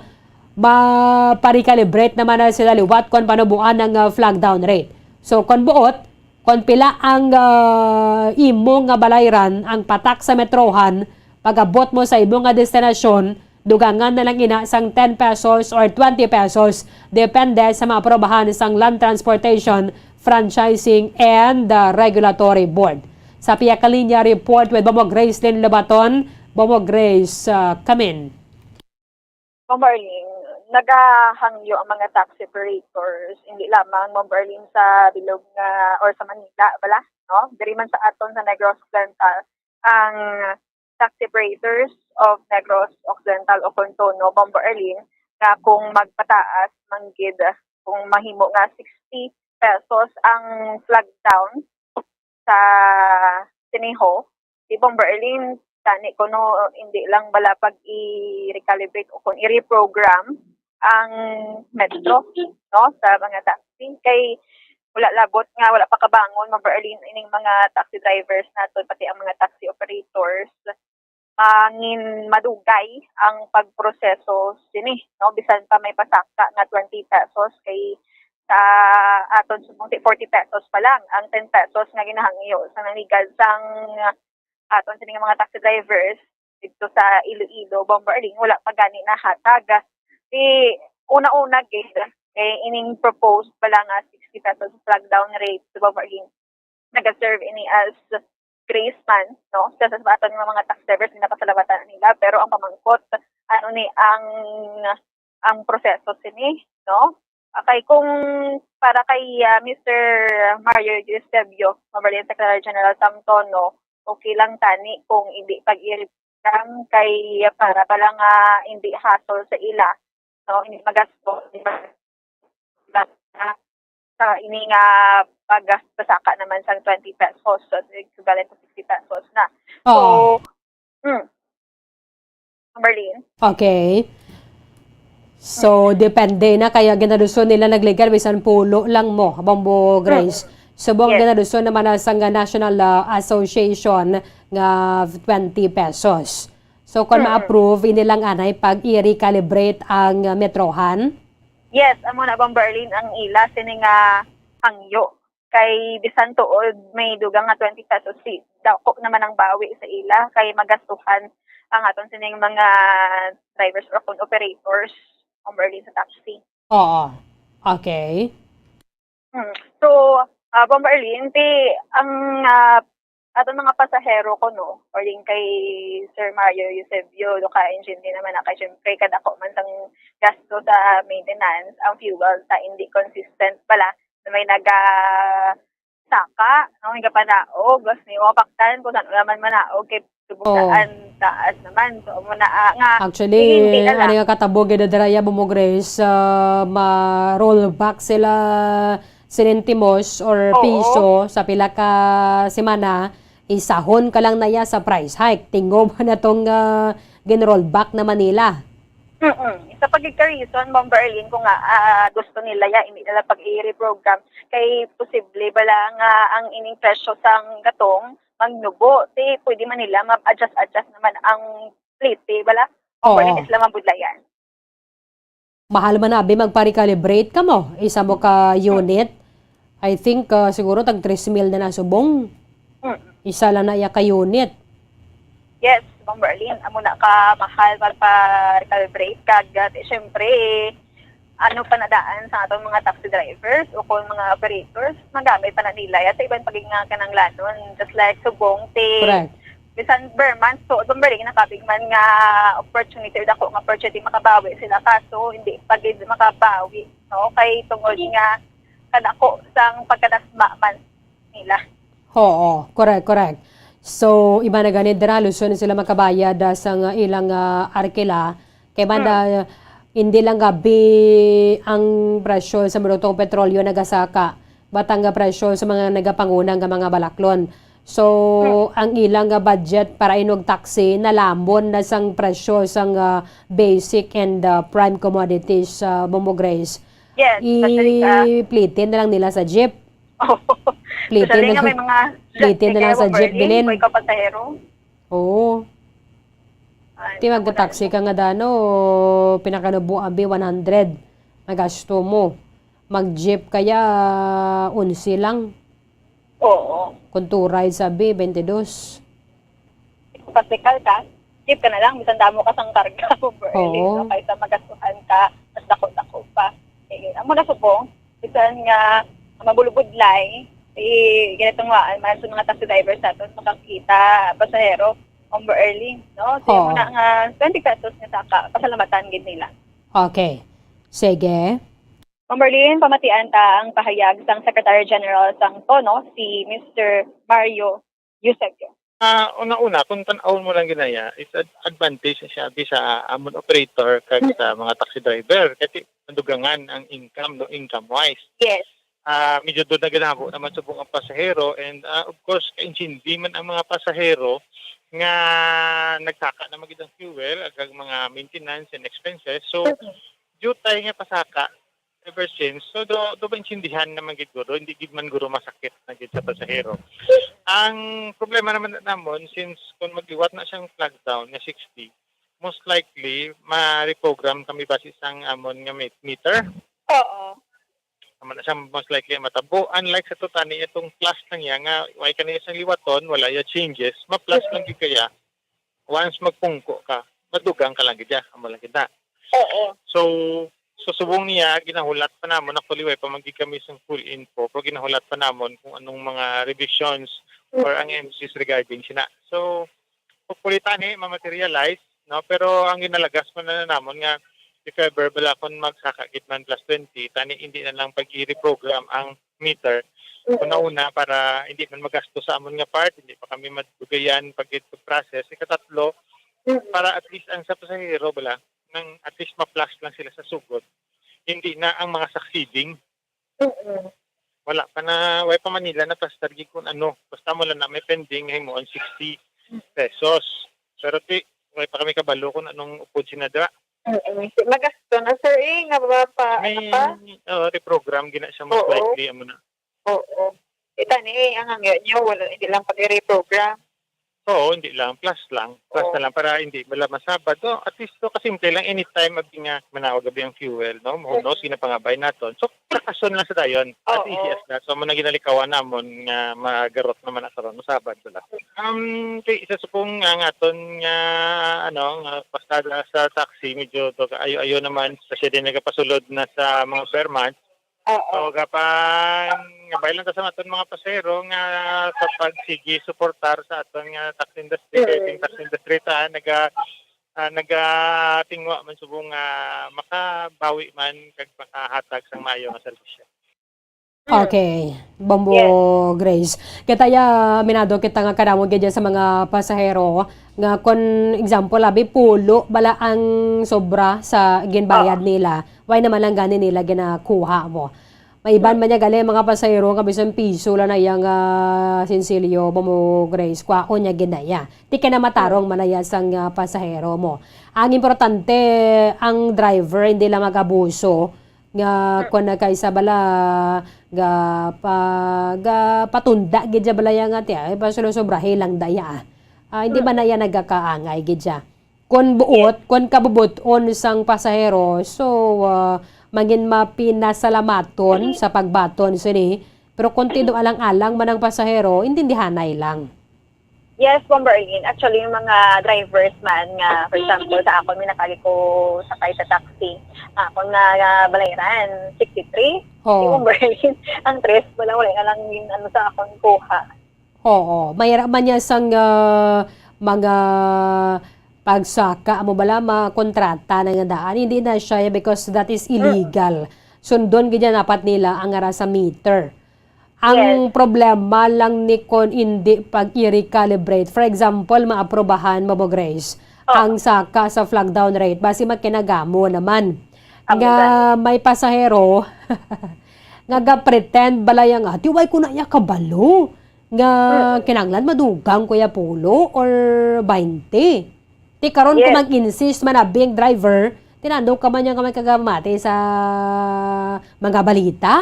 ma-, pa-recalibrate naman na sila liwat kon panubuan ang, ah, flag down rate. So, kon buot, kon pila ang, ah, imo nga balayran ang patak sa metrohan, pag-abot mo sa imo nga destinasyon, dugangan na lang ina sang ten pesos or twenty pesos, depende sa maaprobahan sang Land Transportation Franchising and, ah, Regulatory Board. Sa Pia Kalinya report with Bombo Grace Lynn Lobaton, Bombo Grace, ah, Kamin. Ma'am Arlene, nagahangyo ang mga taxi operators, hindi lamang, Ma'am Arlene, sa bilog nga or sa Manila, bala, no? Diri man sa aton sa Negros Occidental, ang taxi operators of Negros Occidental o Contono, Ma'am Arlene, nga kung magpataas man gid, kung mahimo nga sixty pesos ang flag down sa Sineho, di ba, Berlin, tani kuno hindi lang bala pag i-recalibrate o kung i-reprogram ang metro, no, sa mga taxi. Kay wala labot nga, wala pa kabangon, ma-, Berlin, ining mga taxi drivers naton, pati ang mga taxi operators, mangin madugay ang pagproseso sini, no? Bisan pa may pasaka nga twenty pesos, kay sa aton subong ti forty pesos pa lang ang ten pesos nga ginahangyo sa nangligad sang aton sini nga mga taxi drivers didto sa Iloilo, Bombo Arling, wala pa gani nahatag. Di una-una gid, eh, ining proposed pa lang nga sixty pesos flag down rate, Bombo Arling, naga-serve ini as grace man, no, sa, sa aton nga mga taxi drivers, ginapasalamatan nila. Pero ang pamangkot, ano ni ang, ang proseso sini, no? Okay, kung para kay, ah, Mister Mario Eusebio, Ma'am Arlene, Secretary General Tom Tono, okay lang tani kung hindi pag-i-reprogram kay para pala nga hindi hassle sa ila. no, hindi magasto, hindi magasto sa ini nga pagpasaka naman sang twenty pesos, so equivalent to sixty pesos na. So, Oo. Mm. Merlin? Okay. So, depende na kaya ginaduson nila naglegal bisan pulo lang mo, Bombo Grace. Subong Yes. Ginaduson naman na sang National ah, Association nga twenty pesos. So, kung Mm-mm. ma-approve, hindi lang anay pag i-recalibrate ang ah, metrohan? Yes, amo na, Bombo Merlin, ang ila sini nga hangyo. Kay bisan tuod may dugang nga twenty pesos, si dako naman ang bawi sa ila kay magastuhan ang aton sining mga drivers or kung operators, Bombo Merlin, sa taxi. Oo. Okay. Hmm. So, ah, Bombo Merlin, ti ang ah, aton mga pasahero ko, no, or din kay Sir Mario Eusebio, do ka N G N D naman na kay syempre kadako man sang gasto sa maintenance, ang fuel ta hindi consistent pala na may naga saka, no, may gapanaog, gas ni mapaktan kung saan naman manaog kay subong Oo. daan taas naman. So, amo na ah, nga Actually, hindi na lang. Ano nga katabog gid dira ya, Bombo Grace, ah, ma-roll back sila sentimos or Oo. piso sa pila ka semana, isahon ka lang na ya sa price hike. Tingob na tong ah, gin-roll back naman nila. Mm-mm. Isa pa gid ka reason, Bombo Merlin, kung nga ah, gusto nila ya hindi nila pag i-reprogram kay posible bala nga ang ining presyo sang gatong magnubo, ti pwede man nila ma-adjust-adjust naman ang plete bala. Oo. Pwede sila mabudlayan. Mahal man abi magpa-recalibrate ka mo, isa mo ka unit. I think ah, siguro tag tres mil na na subong. Mm. Isa lang na iya ka unit. Yes, Bombo Merlin, amo na ka mahal magpa-recalibrate kag ah, syempre ano pa na daan sa atong mga taxi drivers o kung mga operators, magamit pa na nila yan sa iban pa gid nga kinahanglanon, just like subong ti Correct. bisan per month, so Bombo Merlin, nakabig man nga opportunity or dako nga opportunity makabawi sila, kaso hindi pa gid makabawi, no, kay tungod nga kadako sang pagkadasma man nila. Oo, correct, correct. So, iba na gani dira, luson sila makabayad ah, sa nga ilang ah, arkila. Kay man Mm. ah, hindi lang gabi ang presyo sa produkto nga petrolyo nagasaka, but ang ah, presyo sa mga nagapanguna nga mga balaklon. So, ang ilang ah, budget para inog taxi nalamon na sang presyo sang ah, basic and ah, prime commodities sa Bombo Grace. Yes, especially ka. Iplete na lang nila sa jeep. Plete Especially na nga lang, may mga plete na lang sa jeep, Berlin, bilin. May ka pasahero. Oo. Ay, Ti ako na magka-taxi rin. Ka nga dano, pinakanubo abi one hundred. Nagasto mo. Mag-jeep kaya, onse lang. Oo. Kung two rides abi, twenty-two. Kung practical ka, jeep ka na lang, bisan damo ka sang karga, Bombo Merlin, Oo. No? Kaysa magastuhan ka, mas dako-dako pa. Eh, amo na subong, bisan nga mabulubudlay, eh, ginatungaan man sa mga taxi drivers naton, makakita, pasahero, Bombo Merlin, no? So, Oo. Amo na nga twenty pesos nga saka, pasalamatan gid nila. Okay. Sige. Bombo Merlin, pamatian ta ang pahayag sang Secretary General sang TONO, si Mister Mario Eusebio. Ah, una-una, kung tan-awon mo lang ginaya, it's ad- advantage na siya abi sa amon operator kag sa mga taxi driver kasi madugangan ang income, no, income wise. Yes. Ah, medyo doon na ginabo naman subong ang pasahero and ah, of course, kaintindi man ang mga pasahero nga nagsaka na magid ang fuel ag ang mga maintenance and expenses. So, jutay nga pasaka ever since. So, do, do maintindihan naman gid guro, hindi gid man guro masakit na gid sa pasahero. Ang problema naman na namon, since kung magliwat na siyang flag down nga sixty, most likely, ma-reprogram kami base sang amon nga met- meter. Oo. Naman na siya most likely matabo. Unlike sa tutani, itong plus lang niya nga, why ka niya siyang liwaton, wala ya changes, ma-plus lang gid kaya. Once magpungko ka, madugang ka lang gid ya, amo lang kita. Oo. So, so subong niya, ginahulat pa namon, actually, way pa man gid kami sa full info, pero ginahulat pa namon kung anong mga revisions or ang M Cs regarding sina. So, hopefully, tani, ma-materialize, no? Pero ang ginalagas man na namon nga, if ever, bala kung magsaka gid man plus twenty, tani, hindi na lang pag-i-reprogram ang meter. Una-una, para hindi man magasto sa amon nga part, hindi pa kami madugayan pag process. Ikatatlo, para at least ang sa pasahero, bala, Ang at least ma-flash lang sila sa sugod. Hindi na ang mga succeeding. Mm. Wala pa na, way pa Manila na pastar gid kung ano. Basta mo lang na may pending, himuon sixty pesos. Pero ti, way pa kami kabalo kung anong upod sinadya. Mm. Magasto na, sir, eh, nga ba pa, May, ano pa? Oh, reprogram gina siya, most Oo. likely, amo na. Oo. Ita ni, ang hangyo niyo, wala, hindi lang pag-reprogram. Oo, hindi lang. Plus lang. Plus Oo. na lang para hindi wala masabad. So, at least, so, kasimple lang, anytime, abi nga, manawag abi ang fuel, no? Who knows, Mm. ginapangabay naton. So, plakason lang sa dayon. As Oo. easy as that. So, amo na ginalikawan namon nga magarot naman na karon. Masabad na lang. Um, kay isa sa pong, ah, nga aton nga, ano, nga pasada sa taxi, medyo to, ayo-ayo naman, kasi din nagapasulod na sa mga Fairmont. Oo. So, gapan, gabay lang ta sa aton mga pasahero nga sa pagsigi suportar sa aton nga taxi industry, kay Mm. ting taxi industry ta, naga-, ah, nagatingwa man subong nga makabawi man kag makahatag sang maayo nga serbisyo. Mm. Okay, Bombo Yes. Grace. Kita ya, minado kita nga kadamo gid sa mga pasahero nga, kon example, abi, pulo bala ang sobra sa ginbayad Oo. nila. Why naman lang gani nila ginakuha mo? May iban Hmm. man niya gali mga pasahero nga bisan piso lang na iyang, ah, sinsilyo, Bombo Grace, kwaon niya ginaya. Di ka na matarong Hmm. manaya sang, ah, pasahero mo. Ang importante, ang driver hindi lang mag-abuso nga Hmm. kwan na kaysa bala ga pa, ga patunda gid siya bala yang ati, ay, pa sulusobrahe lang daya. Ah, hindi man na Hmm. yan nagkakaangay gid siya. Kon buot, Yes. kon kabubot-on sang pasahero, so, ah, mangin mapinasalamaton sa pagbaton sini. Pero kon tinuod alang-alang man ang pasahero, intindihanay lang. Yes, Bombo Arlene. Actually, yung mga drivers man nga, for example, sa akon, may nakagi ko sakay sa taxi. Akon nga, nga balayran, sixty-three. Oo. Si Bombo Arlene, ang tres, wala, wala na lang yung ano sa akon kuha. Oo. Mayra man niya sang, ah, mga pagsaka, amo bala, mga kontrata na nga daan. Hindi na siya, because that is Mm. illegal. Sundon gid niya dapat nila ang ara sa meter. Ang Yes. problema lang ni kon indi pag-i-recalibrate. For example, maaprubahan mo, Bo Grace, Oh. ang saka sa flag down rate, basi makinagamo naman Amo nga gani. may pasahero nga ga-pretend bala yang, "Ati, way ko na iya kabalo nga Mm. kinahanglan madugang ko ya pulo or baynte." Ti karon kung Yes. mag-insist man abi ang driver, tinando ka man niya nga may kagamati sa mga balita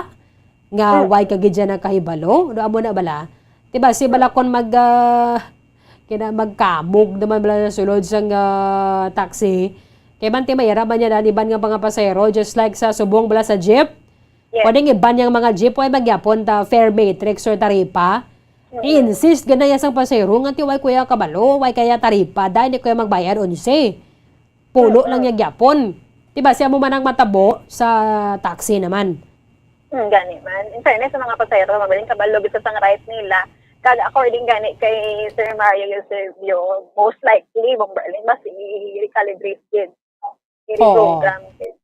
nga Mm. way ka gid siya nakahibalo. Do amo na bala? Ti basi bala Mm. kon mag, ah, kina-, magkamog naman bala sa sulod sang, ah, taxi. Kay man ti mayra man niya na iban nga mga pasahero, just like sa subong bala sa jeep. Yes. Pwedeng iban yang mga jeep, way magyapon ta fare matrix or taripa. Mm. I-insist gid na iya sang pasahero nga ti way ko ya kabalo, way ko ya taripa, dahil di ko ya magbayad onse. Pulo Mm-mm. lang niya gyapon. Di ba, siya mo man ang matabo sa taxi naman. Hmm, gani man. In fairness sa mga pasahero, mabiling kabalo bisa sang right nila. Kag according gani kay Sir Mario Eusebio, most likely, Bombo Arlene, mas i-recalibrate gid. Oo. I-reprogram gid.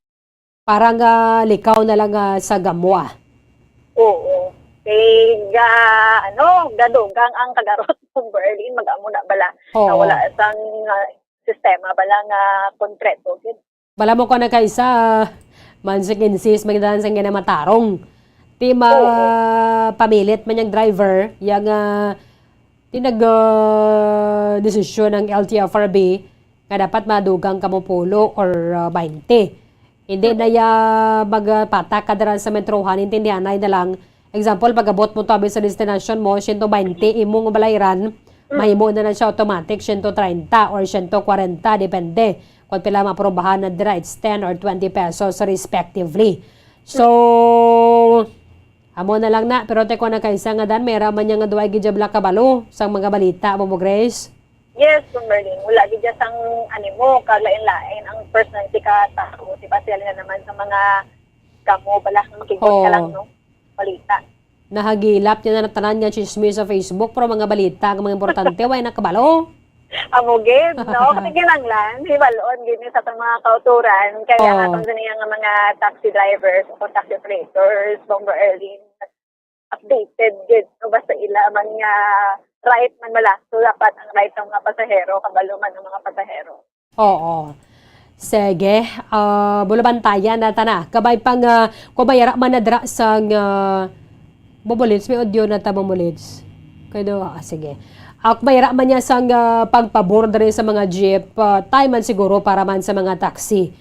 Parang, ah, likaw na lang, ah, sa gamo, ah. Oo. Kay ga-, ano, gadugang ang kagarot, Bombo Arlene, mag-amo na bala. Oo. Na wala sang, ah, sistema bala nga konkreto gid. Bala mo ko na kay isa, man sig insist, magdaan sang ginamatarong. Ti ma-, Oo. pamilit man yang driver, yang, ah, ti nag, ah, desisyon ang L T F R B nga dapat madugang kamo pulo or, ah, baynte. Hindi na ya magpatak ka dira sa metrohan, intindihanay na lang. Example, pag-abot mo to abi sa destinasyon mo, siyento baynte imong balayran, Mm. mahimo na lang siya automatic, siyento treinta or siyento kwarenta, depende kung pila maaprobahan na dira, it's ten or twenty pesos respectively. So, amo na lang na, pero te ko na kaisa nga dan, may raman niya nga duwa gid kabalo sang mga balita, Bombo Grace. Yes, Bombo Arlene. Wala gid siya sang animo, kag lain-lain ang personality ka tao. Di ba, sila na naman sa mga gamo bala, makigkot ka Oo. lang, no? Balita. Nahagilap niya na tanan nga chismis sa Facebook, pero mga balita nga mga importante, way nakabalo. Amo gid, no? Kasi kinahanglan, hibalon gid ni sa atong mga kauturan. Kaya Oo. ang atong sini nga mga taxi drivers o taxi operators, Bombo Arlene, updated gid, no? Basta ila man nga right man bala. So, dapat ang right ng mga pasahero, kabalo man ang mga pasahero. Oo. Sige, ah, bulabantayan na ta na. Kabay pa nga, kung mayara man na dira sang, ah, Bobo Lids, may audio na ta, Bobo Lids. Kaya, ah, sige. Ah, kung mayara man niya sang, ah, pagpabor diri sa mga jeep, ah, time man siguro para man sa mga taxi.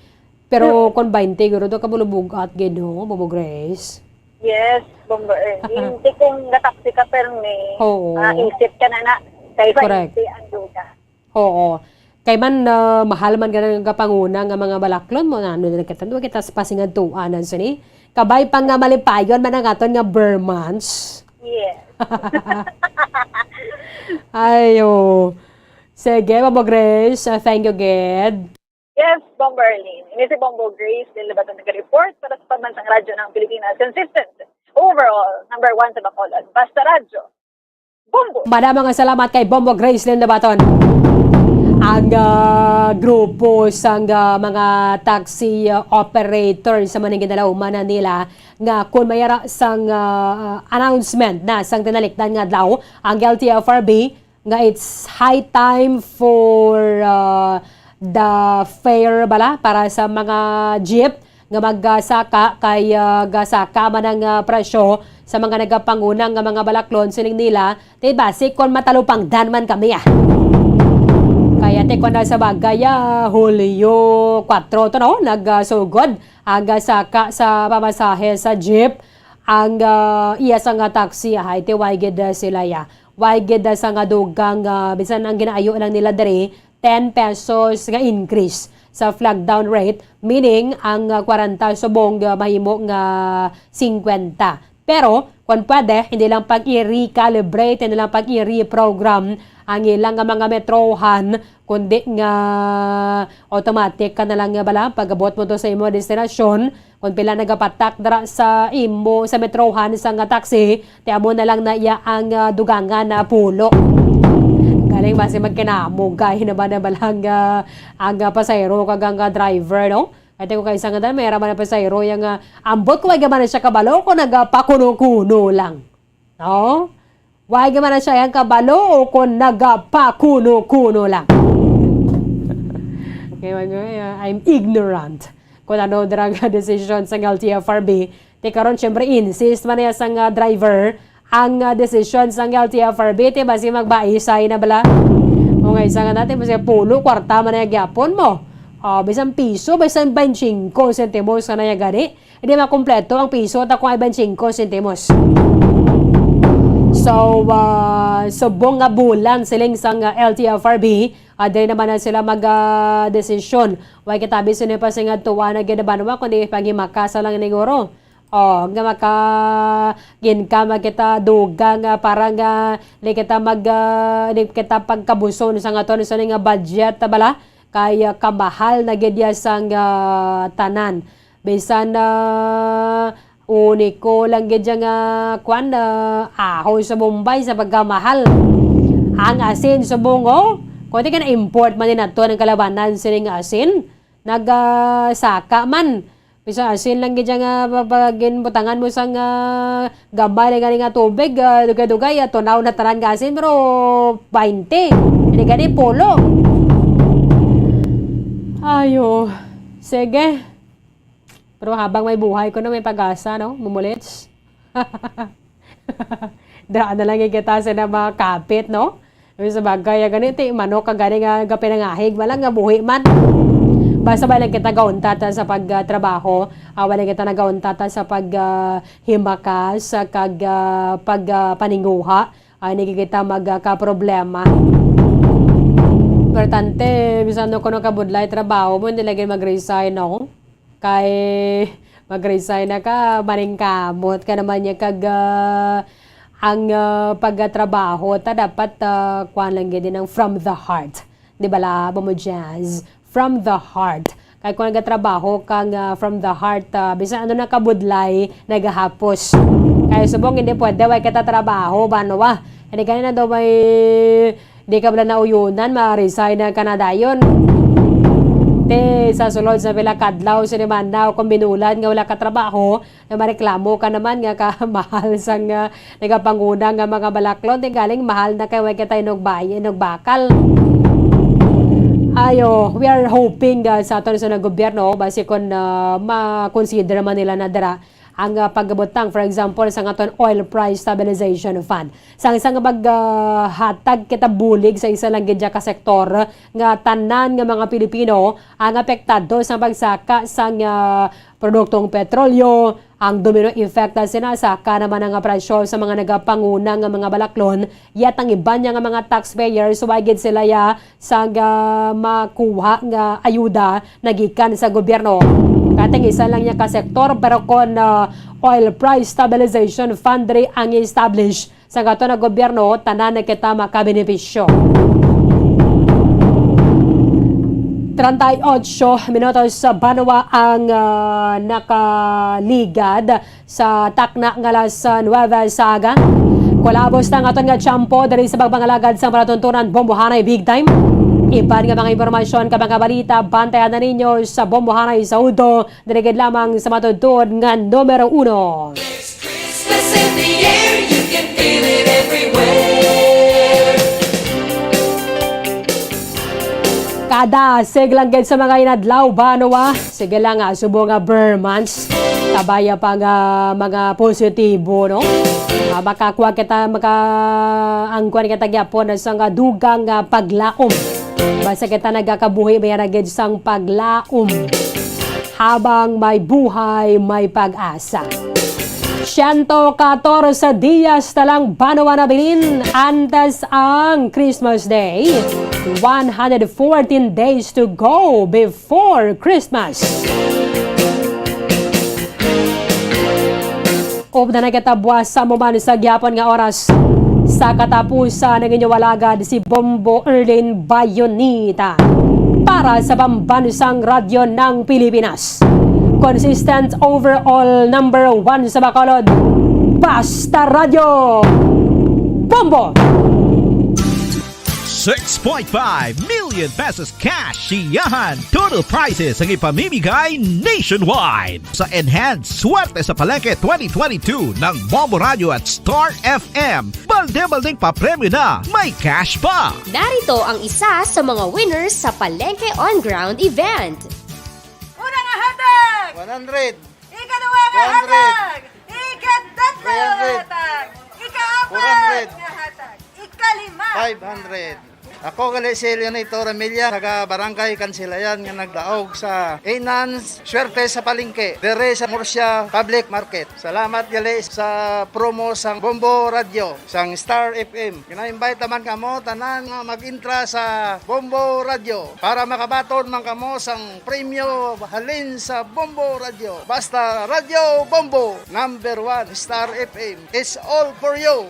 Pero kung twenty, guro, do ka bulubugat, gid, no, Bobo Grace? Yes, Bombo Ernie. Hindi kung nataksi ka, permi, Oo. ah, isip ka na na, kay Correct. twenty ang duda. Oo. Kay man, ah, mahal man gani ang kapanguna nga mga balaklon mo, na ano na kita, kita sa pasingadtuanan sini. Kabay pa nga malipayon man ang aton nga Burmans. Yes. Ayo. Sige, Mama Grace, ah, thank you, gid. Yes, Bombo Ernie. Ini si Bombo Grace, din Labaton nag-report para sa Pagbansang Radyo ng Pilipinas. Consistent. Overall, number one sa Bacolod. Basta Radyo. Bombo! Madamo nga salamat kay Bombo Gracelyn Nabaton. Ang, ah, grupo sang, ah, mga taxi, ah, operator sa Maningin Manila nga kung mayara sang, ah, announcement na sang tinalikdan nga adlaw ang L T F R B nga it's high time for, ah, the fare bala para sa mga jeep nga magasaka kay, ah, gasaka man ang, ah, presyo sa mga nagapanguna nga mga balaklon sining nila, ti basi kon matalupangdan man kami, ah. Kaya ti kon na sa bagay, ah, Hulyo kuwatro to, no, nagasugod ang gasaka sa pamasahe sa jeep ang, ah, iya sa nga taxi, ah, ay ti way gid, ah, sila, ya. Way gid, ah, sa nga dugang, ah, bisan ang ginaayo lang nila diri, ten pesos nga increase sa flag down rate, meaning ang, ah, kwarenta subong, ah, mahimo nga singkwenta. Pero, kung pwede, hindi lang pag i-recalibrate, hindi lang pag i-reprogram ang ilang nga mga metrohan, kundi nga automatic ka na lang nga bala, pag-abot mo to sa imo destinasyon, kung pila nagapatak dira sa imo, sa metrohan, sa nga taxi, ti amo na lang na iya ang, ah, dugangan na pulo. Galing basi magkinamugay na ba na balang, ah, ang, ah, pasahero kag ang, ah, driver, no? Kaya ko kay isang nga may raman na pasahero yang, ah, ambot ko ay gaman na siya kabalo kung nagapakuno-kuno lang. No? Why ka man na siya yang kabalo o kung nagapakuno-kuno lang? Okay, man, uh, I'm ignorant kung ano dira nga decision sang L T F R B. Ti karon, syempre, insist man niya sang, uh, driver ang, uh, decision sang L T F R B. Ti basi magbaisay na bala. O nga, isa nga natin, basi pulo, kwarta man na gyapon mo. Oh, bisan piso, bisan twenty-five centimos ka na niya gani. Hindi makumpleto ang piso ta kung ay twenty-five centimos. So, ah, subong nga bulan siling sang, ah, L T F R B, ah, diri naman na sila mag, ah, desisyon. Way kita bisan ni pa sing adtuan na ginabanwa, kundi paghimakasa lang ni guro. Oh, nga maka-income kita dugang, ah, para nga di kita mag, ah, di kita pagkabuson sa nga to, sa nga budget, bala, kay, ah, kamahal na gid ya sang, ah, tanan. Bisan, ah, uniko lang gid siya nga, kwan, ah, ahon sa Bombay sa pagkamahal. Ang asin subong, oh, kundi ka na-import man din nato ang kalabanan sining asin. Nagasaka man. Bisan asin lang gid siya nga pa-, pa-, ginbutangan mo sang, ah, gamay lang gani nga tubig, ah, dugay-dugay, ah, tunaw na tanan nga asin, pero twenty. Hindi gani, pulo. Ayo. Sige. Pero habang may buhay ko na, may pag-asa, no? Mumulits. Daan na lang kita sa na mga kapit, no? Pero sa bagay, ah, gani, ti, manok ka gani nga gapinangahig, wala nga buhi man. Basta wala kita gauntat, ah, sa pagtrabaho, ah, wala kita nagauntat, ah, sa pag, ah, himakas, sa kag, ah, pag, ah, paninguha, ah, hindi kita magkaproblema. Importante, bisan no kuno kabudlay trabaho mo, hindi lagi mag-resign, no? Kay mag-resign na ka, maningkamot ka naman niya kag, ah, ang, ah, pagtrabaho ta dapat, ah, kuwan lang gid ang from the heart. Di ba la, Bomo Jazz? From the heart. Kay kung nagatrabaho ka nga from the heart, ah, bisan ano na kabudlay, nagahapos. Kay subong hindi pwede, way kita trabaho, ba, no, ah? Hindi gani na daw may Di ka bala nauyunan, ma-resign na ka na dayon. Te, sa sulod sa pila kadlaw, siniman na, o kung binulan nga wala ka trabaho, na mareklamo ka naman nga ka mahal sang, ah, nagapanguna nga mga balaklon, di galing mahal na kay way kita inugbay, inugbakal. Ayo, we are hoping, ah, sa aton sa gobyerno, basi kon, ah, ma-consider man nila na dira ang, ah, pagbutang, for example, sa aton Oil Price Stabilization Fund. Sang, sang mag, ah, hatag kita bulig sa isa lang gid ka sektor nga tanan nga mga Pilipino ang apektado sa pagsaka sang, ah, produktong petrolyo, ang domino effect na sinasaka naman ang presyo sa mga nagapanguna nga mga balaklon, yat ang iban niya nga mga taxpayers, wa gid sila ya sang, ah, makuha nga ayuda nagikan sa gobyerno. Kating isa lang niya ka sektor, pero kon, ah, Oil Price Stabilization Fund diri ang establish, sa aton nga gobyerno, tanan na kita makabenepisyo. Treinta y ocho minutos sa banwa ang, ah, nakaligad sa takna nga alas nuebe sa aga. Kulabos na ang aton nga tiyempo diri sa pagpangalagad sa palatuntunan Bombohanay Big Time. Iban nga mga impormasyon kag mga balita, bantayan na ninyo sa Bombohanay sa Udo, diri gid lamang sa matudtod nga numero uno. Christmas in the air, you can feel it everywhere. Kada, sige lang gid sa mga inadlaw, banwa. Sige lang, ah, subong nga ber months. Kabaya pa nga mga positibo, no? Ah, makakuha kita, maka-, ang kuwan kita gyapon sa nga dugang nga paglaom. Basta kita nagakabuhi, may na gid sang paglaom. Habang may buhay, may pag-asa. Siyento katorse diyas na lang, banwa nabilin, antes ang Christmas Day. One hundred fourteen days to go before Christmas. Ug na nagkatabuas sa mo man sa gihapon nga oras. Sa katapusan, ang inyong alagad, si Bombo Erlin Bayonita, para sa Pambansang Radyo ng Pilipinas. Consistent overall number one sa Bacolod. Basta Radyo. Bombo! Six point five million pesos cash, siyahan, total prizes ang ipamimigay nationwide sa Enhanced Swerte sa Palengke twenty twenty-two ng Bombo Radio at Star F M. Balde-baldeng papremyo na, may cash pa! Narito ang isa sa mga winners sa Palengke On Ground event. Una nga hatag! One hundred. Ikaduha nga hatag! Ikatatlo nga hatag! Ikaapat nga hatag! Ikalima! Five hundred. Ako gali si Leonito Ramilla, taga Barangay Kansilayan, nga nagdaog sa Enhanced Swerte sa Palengke, dere sa Murcia Public Market. Salamat gali sa promo sang Bombo Radyo, sang Star F M. Gina-invite naman kamo tanan nga mag-intra sa Bombo Radyo para makabaton man kamo sang premyo halin sa Bombo Radyo. Basta Radyo Bombo, number one, Star F M. It's all for you.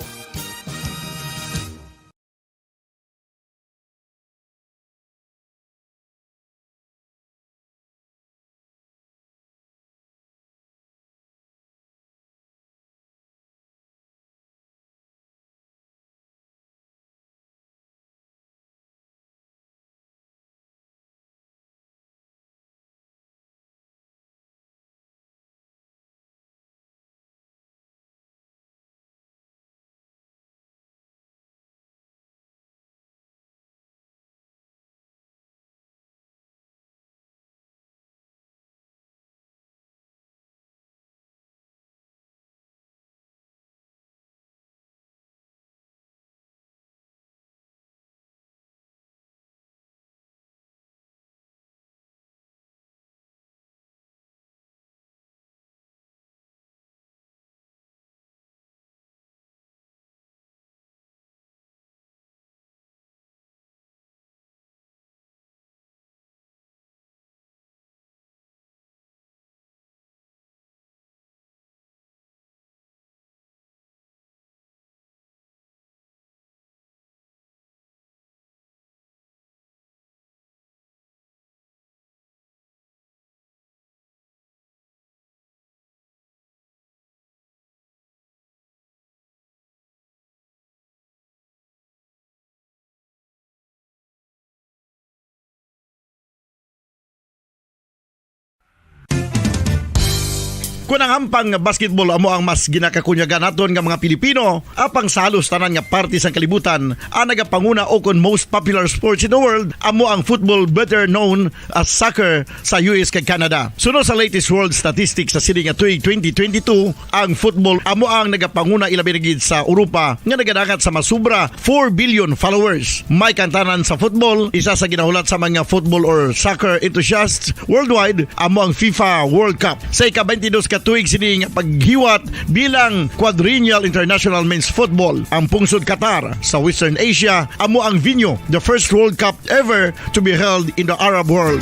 Kon ang hampang nga basketball amo ang mas ginakakunyagan naton nga mga Pilipino, apang sa halos tanan nga parte sang kalibutan, ang nagapanguna o kon most popular sports in the world amo ang football, better known as soccer, sa U S kag Canada. Suno sa latest world statistics sa sini nga tuig twenty twenty-two, ang football amo ang nagapanguna, ilabi na gid sa Europa, nga nagadangat sa masubra four billion followers. May kantanan sa football, isa sa ginahulat sa mga football or soccer enthusiasts worldwide amo ang FIFA World Cup. Sa ika-twenty-dos ka tuig sini nga paghiwat bilang Quadrennial International Men's Football, ang pungsod Qatar sa Western Asia amo ang venue, the first World Cup ever to be held in the Arab world.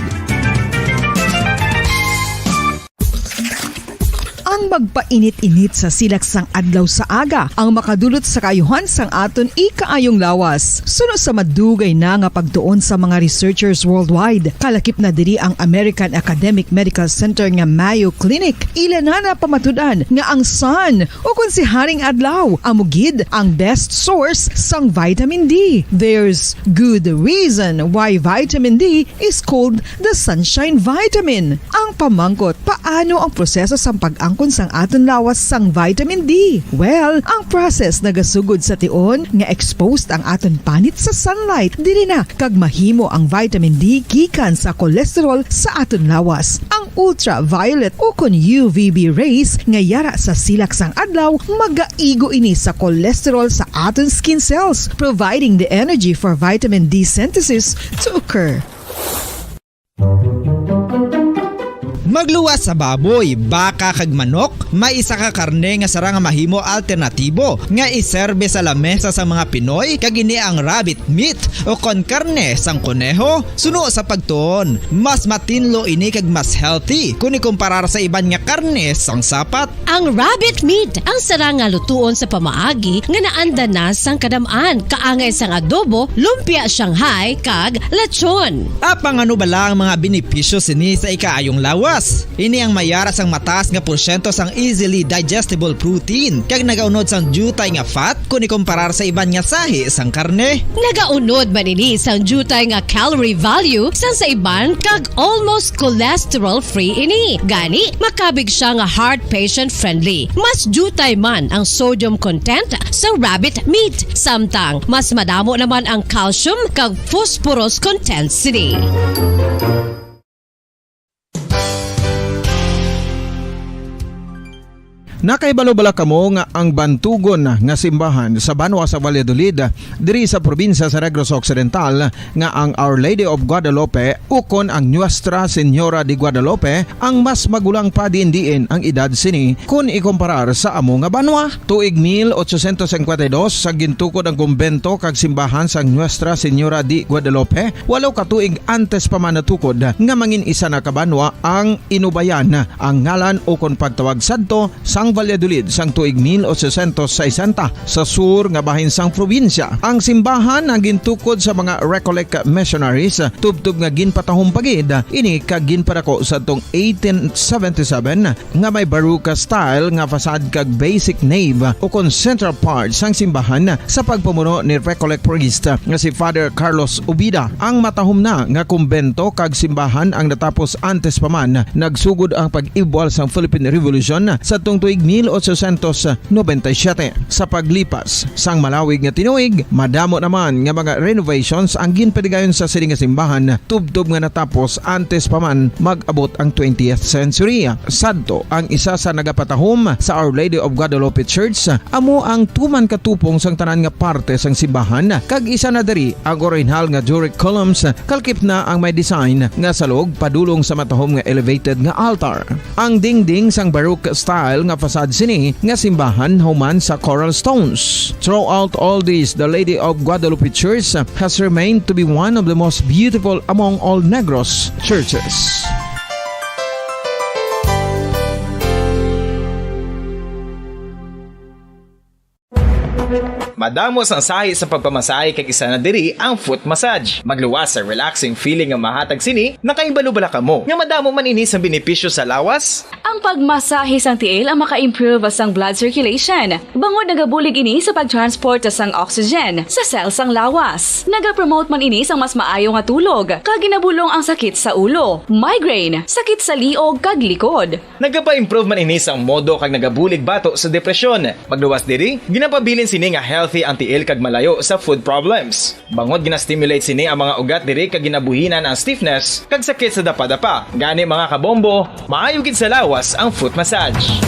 Ang magpainit-init sa silak sang adlaw sa aga ang makadulot sa kaayuhan sang aton ikaayong lawas. Suno sa madugay na nga pagtuon sa mga researchers worldwide, kalakip na diri ang American Academic Medical Center nga Mayo Clinic. Ila na napamatud-an nga ang sun, o kon si Haring Adlaw, amo gid ang best source sang vitamin D. There's good reason why vitamin D is called the sunshine vitamin. Ang pamangkot, paano ang proseso sang pag-angkon sang aton lawas sang vitamin D? Well, ang process nagasugod sa tion nga exposed ang aton panit sa sunlight. Diri na kag mahimo ang vitamin D gikan sa cholesterol sa aton lawas. Ang ultraviolet o kon U V B rays nga yara sa silak sang adlaw magaigo ini sa cholesterol sa aton skin cells, providing the energy for vitamin D synthesis to occur. Magluwas sa baboy, baka kag manok, may isa ka karne nga sarang nga mahimo alternatibo nga iserbe sa lamesa sang mga Pinoy, kag ini ang rabbit meat o kon karne sang koneho. Suno sa pagtuon, mas matinlo ini kag mas healthy kon ikumparar sa iban nga karne sang sapat. Ang rabbit meat ang sarang nga lutuon sa pamaagi nga naanda na sang kadam-an, kaangay sang adobo, lumpia Shanghai, kag lechon. Apang ano bala ang mga benepisyo sini sa ikaayong lawas? Ini ang mayara sang mataas nga porsyento sang easily digestible protein kag nagaunod sang diutay nga fat kon ikumparar sa iban nga sahi sang karne. Nagaunod man ini sang diutay nga calorie value sang sa iban kag almost cholesterol-free ini. Gani, makabig siya nga heart patient-friendly. Mas diutay man ang sodium content sa rabbit meat, samtang mas madamo naman ang calcium kag phosphorus content sini. Nakahibalo bala kamo nga ang bantugon nga simbahan sa banwa sa Valladolid, diri sa probinsya sa Negros Occidental, nga ang Our Lady of Guadalupe ukon ang Nuestra Señora de Guadalupe ang mas magulang pa diin-diin ang edad sini kon ikumparar sa amo nga banwa? Tuig mil ochocientos cincuenta y dos, sa gintukod ang kumbento kag simbahan sang Nuestra Señora de Guadalupe, walo ka tuig antes pa man natukod nga mangin isa na ka banwa ang Inubayan, ang ngalan ukon pagtawag sadto sang Valladolid sang tuig mil ochocientos sesenta, sa sur nga bahin sang probinsya. Ang simbahan ang gintukod sa mga Recollect missionaries, tubtob nga ginpatahom pa gid ini kag ginpadako sadtong eighteen seventy-seven, nga may Baroque style nga facade kag basic nave ukon central part sang simbahan sa pagpamuno ni Recollect priest nga si Father Carlos Ubida. Ang matahom na nga kumbento kag simbahan ang natapos antes pa man nagsugod ang pag-ibwal sang Philippine Revolution sadtong tuig mil ochocientos noventa y siete. Sa paglipas sang malawig nga tinuig, madamo naman nga mga renovations ang ginpatigayon sa sini nga simbahan, tubtob nga natapos antes pa man mag-abot ang twentieth century. Sadto, ang isa sa nagapatahom sa Our Lady of Guadalupe Church amo ang tuman ka tupong sang tanan nga parte sang simbahan, kag isa na diri ang orihinal nga Doric columns, kalakip na ang may design nga salog padulong sa matahom nga elevated nga altar. Ang dingding sang Baroque style nga facade sini nga simbahan human sa coral stones. Throughout all this, the Lady of Guadalupe Church has remained to be one of the most beautiful among all Negros churches. Madamo sang sahi sa pagpamasahe, kag isa na diri ang foot massage. Magluwas sa relaxing feeling nga mahatag sini. Nakahibalo bala kamo nga madamo man ini sang benepisyo sa lawas? Ang pagmasahe sang tiil ang maka-improve sang blood circulation, bangod nagabulig ini sa pag-transport sang oxygen sa cell sang lawas. Nagapromote man ini sang mas maayo nga tulog, kag ginabulong ang sakit sa ulo, migraine, sakit sa liog, kag likod. Nagapa-improve man ini sang modo kag nagabulig bato sa depresyon. Magluwas diri, ginapabilin sini nga healthy ang tiil kag malayo sa foot problems. Bangod gina-stimulate sini ang mga ugat diri kag ginabuhinan ang stiffness kag sakit sa dapadapa. Gani, mga kabombo, maayo gid sa lawas ang foot massage.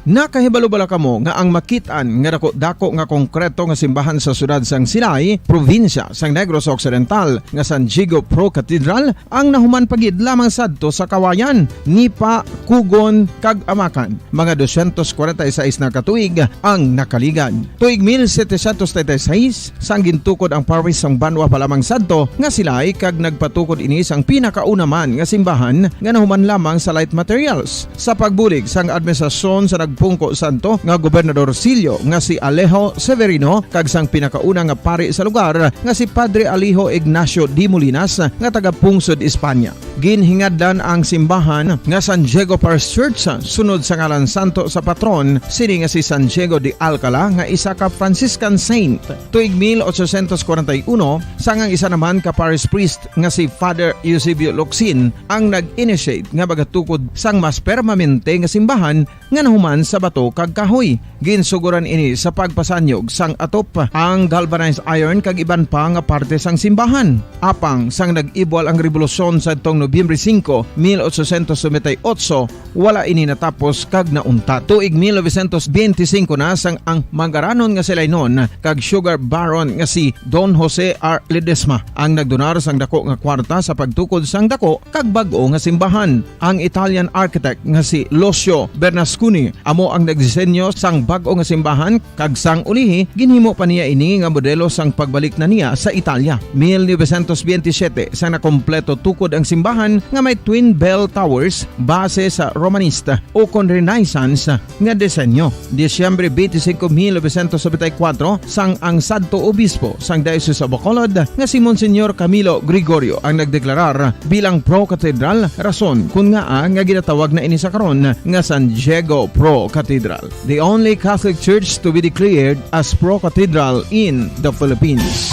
Nakahibalo bala kamo nga ang makit-an nga dako-dako nga konkreto nga simbahan sa siyudad sang Silay, probinsya sang Negros Occidental, nga San Diego Pro Cathedral, ang nahuman pa gid lamang sadto sa Kawayan, Nipa, Cogon, kag Amacan? Mga dosyentos kwarenta y seis na ka tuig ang nakaligad. Tuig mil setecientos treinta y seis, sang gintukod ang parish sang banwa pa lamang sadto nga Silay, kag nagpatukod ini sang pinakauna man nga simbahan nga nahuman lamang sa light materials. Sa pagbulig sang administrasyon sa nagpungko sadto nga gobernadorcillo nga si Alejo Severino kag sang pinakauna nga pari sa lugar nga si Padre Alejo Ignacio de Molinas nga taga-pungsod Espanya. Ginhingadlan ang simbahan nga San Diego Parish Church sunod sa ngalan santo sa patron sini nga si San Diego de Alcala, nga isa ka Franciscan saint, tuig mil ochocientos kwarenta y uno, sang ang isa naman ka parish priest nga si Father Eusebio Locsin ang nag-initiate nga magatukod sang mas permanente nga simbahan nga nahuman sa bato kag kahoy. Ginsugoran ini sa pagpasanyog sang atop, ang galvanized iron kag iban pa nga parte sang simbahan. Apang sang nag-ibwal ang rebolusyon sadtong Nobyembre singko, mil ochocientos noventa y ocho, wala ini natapos kag nauntat. Tuig mil novecientos benti singko na sang ang mangaranon nga Silaynon kag sugar baron nga si Don Jose R. Ledesma ang nagdonar sang dako nga kwarta sa pagtukod sang dako kag bag-o nga simbahan. Ang Italian architect nga si Lucio Bernasconi amo ang nagdisenyo sang bag-o nga simbahan, kag sang ulihi ginhimo pa niya ini nga modelo sang pagbalik na niya sa Italia. Mil novecientos benti siyete sang nakompleto tukod ang simbahan nga may twin bell towers base sa Romanista o kon Renaissance nga disenyo. Disyembre twenty-five, mil novecientos noventa y cuatro, sang ang sadto obispo sang Diocese of Bacolod nga si Monsignor Camilo Gregorio ang nagdeklarar bilang pro-cathedral, rason kon ngaa nga ginatawag na ini sa karon nga San Diego Pro Cathedral, the only Catholic church to be declared as pro-cathedral in the Philippines.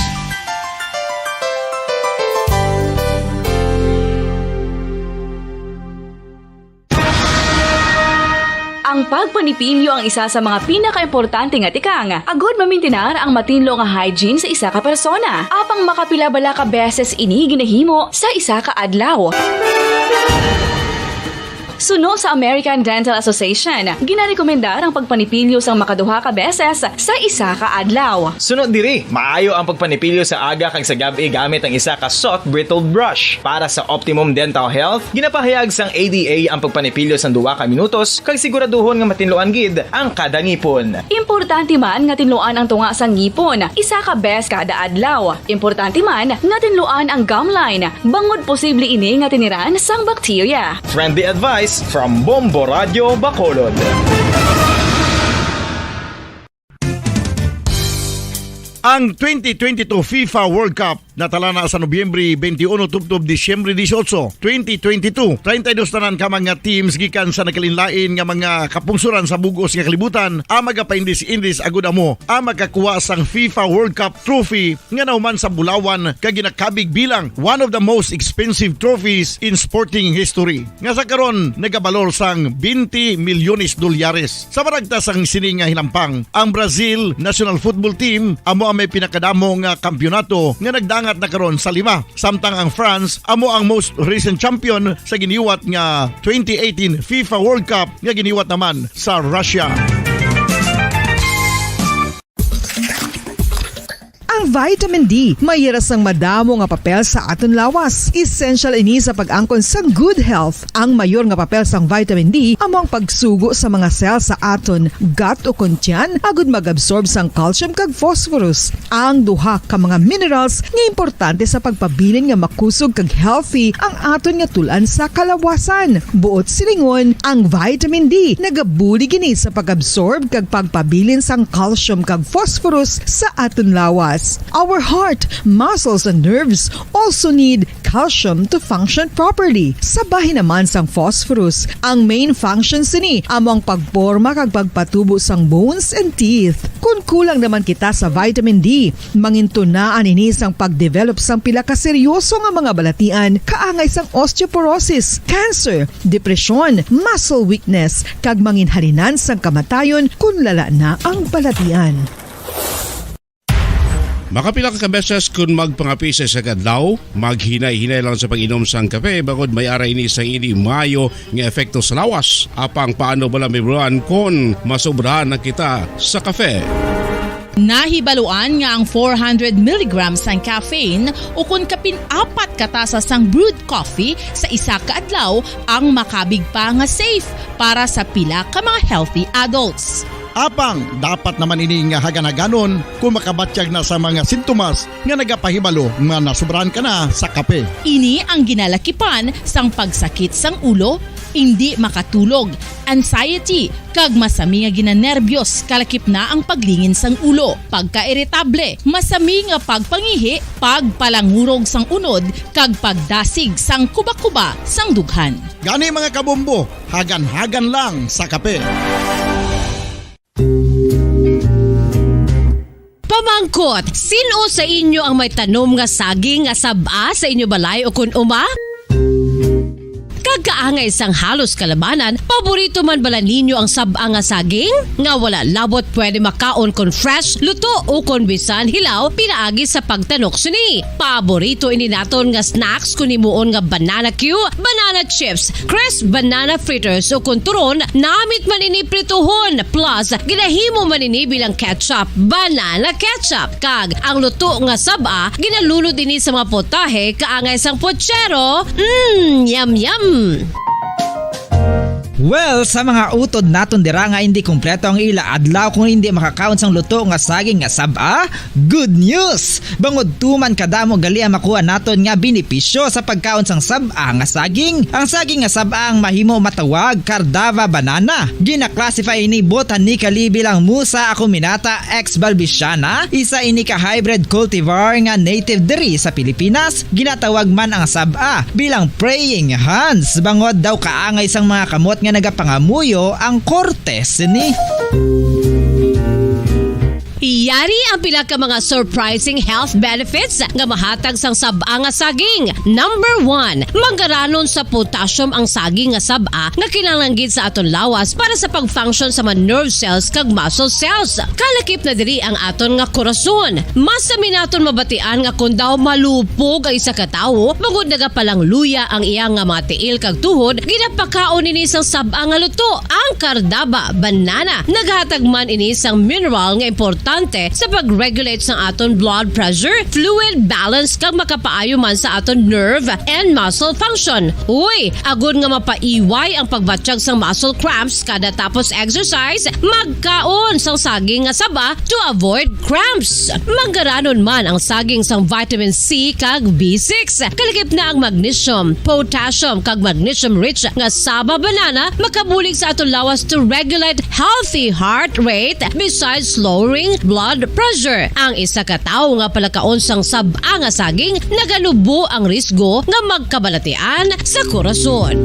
Ang pagpanipilyo ang isa sa mga pinakaimportante nga tikang agud mamintinar ang matinlo nga hygiene sa isa ka persona. Apang makapila bala ka beses ini ginahimo sa isa ka adlaw? Suno sa American Dental Association, ginarekomendar ang pagpanipilyo sang makaduha ka beses sa isa ka adlaw. Suno diri, maayo ang pagpanipilyo sa aga kag sa gab-i gamit ang isa ka soft bristled brush. Para sa optimum dental health, ginapahayag sang A D A ang pagpanipilyo sang duha ka minutos kag siguraduhon nga matinluan gid ang kada ngipon. Importante man nga tinluan ang tunga sang ngipon isa ka beses kada adlaw. Importante man nga tinluan ang gum line, bangod posible ini nga tiniran sang bakterya. Friendly advice from Bombo Radio Bacolod. Ang twenty twenty-two FIFA World Cup natala na sa Nobyembre twenty-one tubtob Disyembre dieciocho, twenty twenty-two. Treinta y dos tanan ka mga teams gikan sa nagkalainlain nga mga kapungsoran sa bug-os nga kalibutan ang magapaindis-indis agud amo ang makakuha sang FIFA World Cup trophy nga nahuman sa bulawan kag ginakabig bilang one of the most expensive trophies in sporting history, nga sa karon nagabalor sang twenty milyones dolyares. Sa maragtas sang sini nga hinampang, ang Brazil national football team amo ang may pinakadamo nga kampiyonato nga nagdangat na karon sa lima, samtang ang France amo ang most recent champion sa giniwat nga twenty eighteen FIFA World Cup nga giniwat naman sa Russia. Ang Vitamin D, may ira sang madamo nga papel sa aton lawas. Essential ini sa pag-angkon sang good health. Ang mayor nga papel sang vitamin D amo ang pagsugo sa mga cell sa aton gut o kon tiyan agud mag-absorb sang calcium kag phosphorus, ang duha ka mga minerals nga importante sa pagpabilin nga makusog kag healthy ang aton nga tul-an sa kalawasan. Buot silingon, ang vitamin D nagabulig ini sa pag-absorb kag pagpabilin sang calcium kag phosphorus sa aton lawas. Our heart, muscles, and nerves also need calcium to function properly. Sa bahin naman sang phosphorus, ang main function sini amo ang pagporma kag pagpatubo sang bones and teeth. Kon kulang naman kita sa vitamin D, mangintunaan ini sang pag-develop sang pila ka seryoso nga mga balatian, kaangay sang osteoporosis, cancer, depresyon, muscle weakness, kag manginhalinan sang kamatayon kon lala na ang balatian. Makapila ka beses kon magpangapi sa isa ka adlaw, maghinay-hinay lang sa pag-inom sang kape, bangod may ara ini sang indi maayo nga epekto sa lawas. Apang paano bala, Miss Ron, kon masobrahan na kita sa kape? Nahibaluan nga ang four hundred milligrams sang caffeine, ukon kapin apat ka tasa sang brewed coffee sa isa ka adlaw, ang makabig pa nga safe para sa pila ka mga healthy adults. Apang dapat naman ini nga hagan-haganon kon makabatyag na sa mga sintomas nga nagapahibalo nga nasobrahan ka na sa kape. Ini ang ginalakipan sang pagsakit sang ulo, indi makatulog, anxiety, kag masami nga ginanerbiyos, kalakip na ang paglingin sang ulo, pagkairitable, masami nga pagpangihi, pagpalangurog sang unod, kag pagdasig sang kubakuba sang dughan. Gani, mga kabombo, hagan-hagan lang sa kape. Pamangkot, sin-o sa inyo ang may tanom nga saging nga sab-a sa inyo balay ukon uma? Kag kaangay sang halos kalabanan, paborito man bala ninyo ang sab-a nga saging? Nga wala labot pwede makaon kon fresh, luto, ukon bisan hilaw pinaagi sa pagtanok sini. Paborito ini naton nga snacks kon himuon nga banana cue, banana chips, crisp banana fritters, ukon turon, namit man ini prituhon, plus ginahimo man ini bilang ketchup, banana ketchup. Kag ang luto nga sab-a, ginalunod ini sa mga putahe kaangay sang puchero. Mm, yum, yum! Well, sa mga utod naton dira nga indi kompleto ang ila adlaw kon indi makakaon sang luto nga saging nga sab-a, good news! Bangod tuman kadamo gali ang makuha naton nga benepisyo sa pagkaon sang sab-a nga saging. Ang saging nga sab-a ang mahimo matawag Cardava banana. Gina-classify ini botanically bilang Musa acuminata ex balbisiana, isa ini ka hybrid cultivar nga native diri sa Pilipinas. Ginatawag man ang sab-a bilang praying hands, bangod daw kaangay sang mga kamot nga nagapangamuyo ang korte sini. Yari ang pila ka mga surprising health benefits nga mahatag sang sab-a nga saging. Number one, manggaranon sa potassium ang saging nga sab-a nga kinahanglan gid sa aton lawas para sa pag-function sa mga nerve cells kag muscle cells. Kalakip na diri ang aton nga korason. Masami naton mabatian nga kon daw malupog ang isa ka tawo, bangod nagapalangluya ang iya nga mga tiil kag tuhod, ginapakaon ini sang sab-a nga luto. Ang Cardaba banana naghatag man ini sang mineral nga importante sa pag-regulate sang aton blood pressure, fluid balance, kag makapaayo man sa aton nerve and muscle function. Uy, agod nga mapaiway ang pagbatyag sang muscle cramps kada tapos exercise, magkaon sang saging nga saba to avoid cramps. Manggaranon man ang saging sang vitamin C kag B six. Kalakip na ang magnesium, potassium, kag magnesium-rich nga saba banana makabulig sa aton lawas to regulate healthy heart rate besides lowering blood pressure. Ang isa ka tawo nga palakaon sang sab-a nga saging naganubo ang risgo nga magkabalatian sa korason.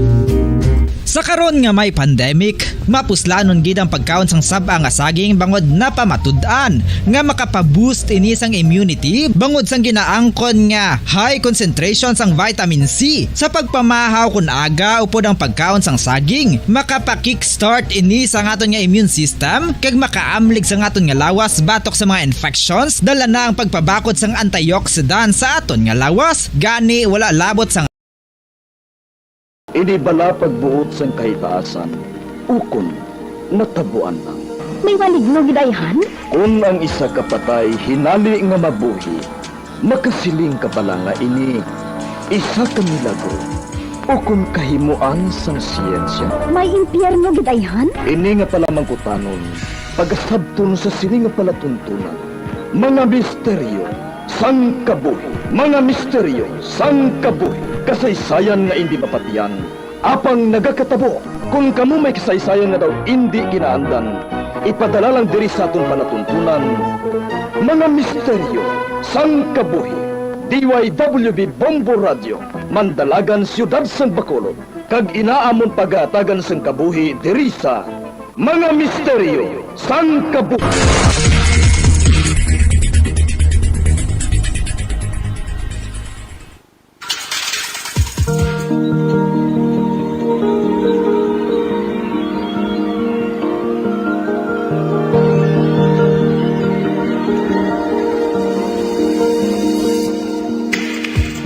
Sa karon nga may pandemic, mapuslanon gid ang pagkaon sang sab-a nga saging bangod napamatud-an nga makapa-boost ini sang immunity bangod sang ginaangkon nga high concentration sang vitamin C. Sa pagpamahaw kon aga upod ang pagkaon sang saging, makapa-kickstart ini sang aton nga immune system kag makaamlig sang aton nga lawas batok sa mga infections, dala na ang pagpabakod sang antioxidant sa aton nga lawas. Gani, wala labot sang Ini bala pagbuot sang kahitaasan, ukon natabuan lang. May maligno gid, ayhan? Kon ang isa ka patay hinali nga mabuhi, makasiling ka bala nga ini isa ka milagro ukon kahimoan sang siyensya? May impyerno gid, ayhan? Ini nga palamangkutanon pagasabton sa sini nga palatuntunan, mga misteryo sang kabuhi, mga misteryo sang kabuhi, kasaysayan nga indi mapatiyan, apang nagakatabo. Kon kamo may kasaysayan nga daw indi ginaandan, ipadala lang diri sa aton palatuntunan, mga misteryo sang kabuhi. D Y W B Bombo Radio, Mandalagan, Siyudad sang Bacolod, kag ina amon pagahatagan sang kabuhi diri sa mga misteryo sang kabuhi.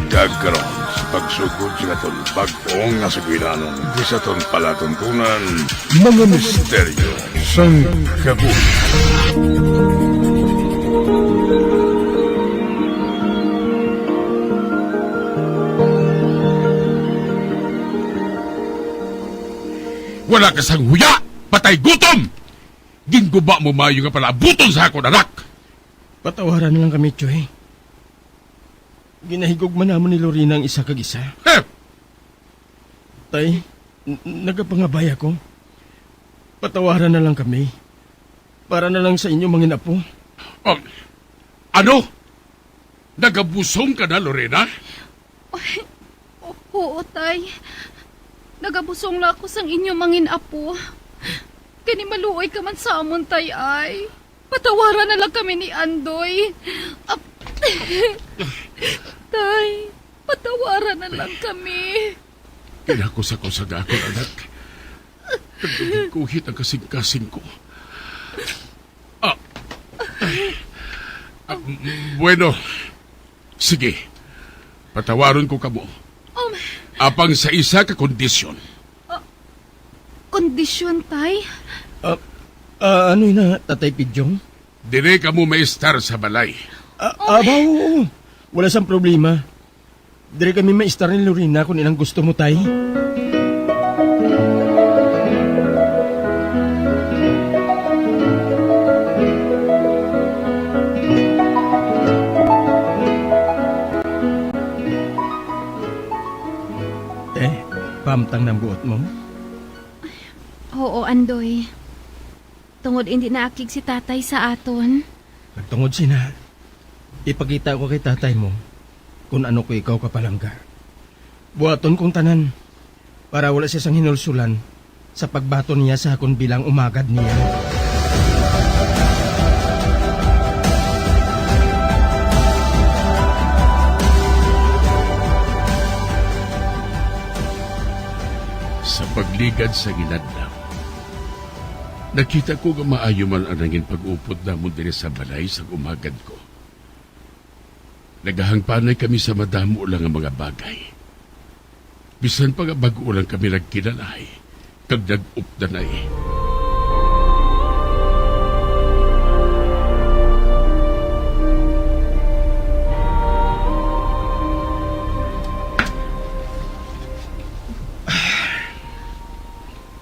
Kag karon, sa pagsugod sa aton bag-o nga sugilanon, di sa aton palatuntunan, mga misteryo sang kabuhi. Wala ka sang huya, patay gutom! Ginguba mo maayo nga palaabuton sa akon anak. Patawaran na lang kami, Choy. Ginahigugma namon ni Lorena ang isa kag isa. Heh! Tay, n-, nagapangabay ako. Patawaran na lang kami. Para na lang sa inyo mangin apo. Um, ano? Nagabusong ka na, Lorena? Ay, o-, oo, tay. Nagabusong na ako sang inyo mangin apo. Kani maluoy ka man sa amon, tay, ay. Patawaran na lang kami ni Andoy. Ap-, tay, patawaran na lang kami. Pinakusag-kusag ang akon anak. Kag nagkuhit ang kasing-kasing ko. Ah. Ah, bueno. Sige. Patawaron ko kamo. Um. Apang sa isa ka kondisyon. Ah, kondisyon, tay? Ah, ah, ano yun na, Tatay Pidyong? Dire kamo maestar sa balay. Ah, aba, oo. Wala sang problema. Diri kami maestar ni Lorena kon inang gusto mo, tay. Eh, pahamtang na ang buot mo? Oo, Andoy. Tungod indi naakig si tatay sa aton. Kag tungod sina, ipakita ko kay tatay mo kon ano ko ikaw kapalangga. Buhaton kong tanan para wala siya sang hinulsulan sa pagbaton niya sa akon bilang umagad niya. Sa pagligad sa ginadlaw, nakita ko nga maayo man ang nangin pag-upod namon diri sa balay sang umagad ko. Nagahangpanay kami sa madamo lang nga mga bagay. Bisan pa nga bag-o lang kami nagkinalahay kag nag-updanay.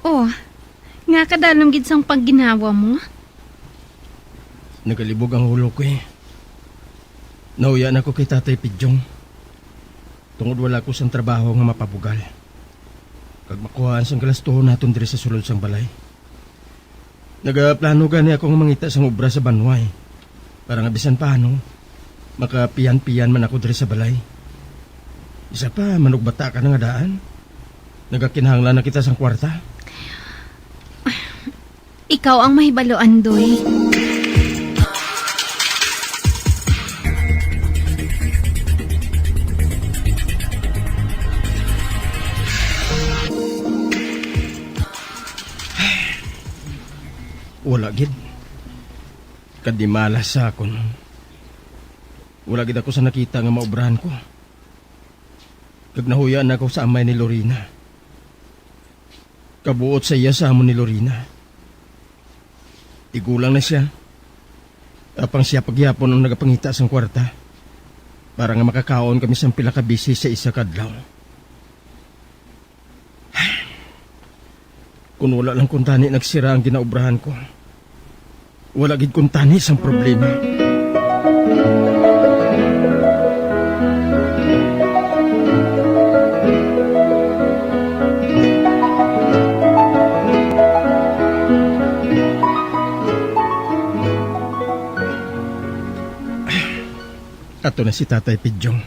Oh, nga kadalom gid sang pagginhawa mo? Nagalibog ang ulo ko, eh. Nahuya na ko kay Tatay Pidyong. Tungod wala ko sang trabaho nga mapabugal, kag makuhaan sang galastuhon naton diri sa sulod sang balay. Nagaplano gani ako nga mangita sang obra sa banwa, eh, para nga bisan paano, makapiyan-piyan man ako diri sa balay. Isa pa, manugbata ka na nga daan. Nagakinahanglan na kita sang kwarta. Ikaw ang mahibalo, Andoy. Wala gid. Kadimalas sa akon. Wala gid ako sa nakita nga maobrahan ko. Kag nahuya na ako sa amay ni Lorena. Kabuot sa iya sa amon ni Lorena. Tigulang na sia. Apang sia pa gihapon ang nagapangita sang kwarta para nga makakaon kami sang pila ka beses sa isa ka adlaw. Kon wala lang kuntani nagsira ang ginaobrahan ko, wala gid kuntani sang problema. Ato na si Tatay Pidyong.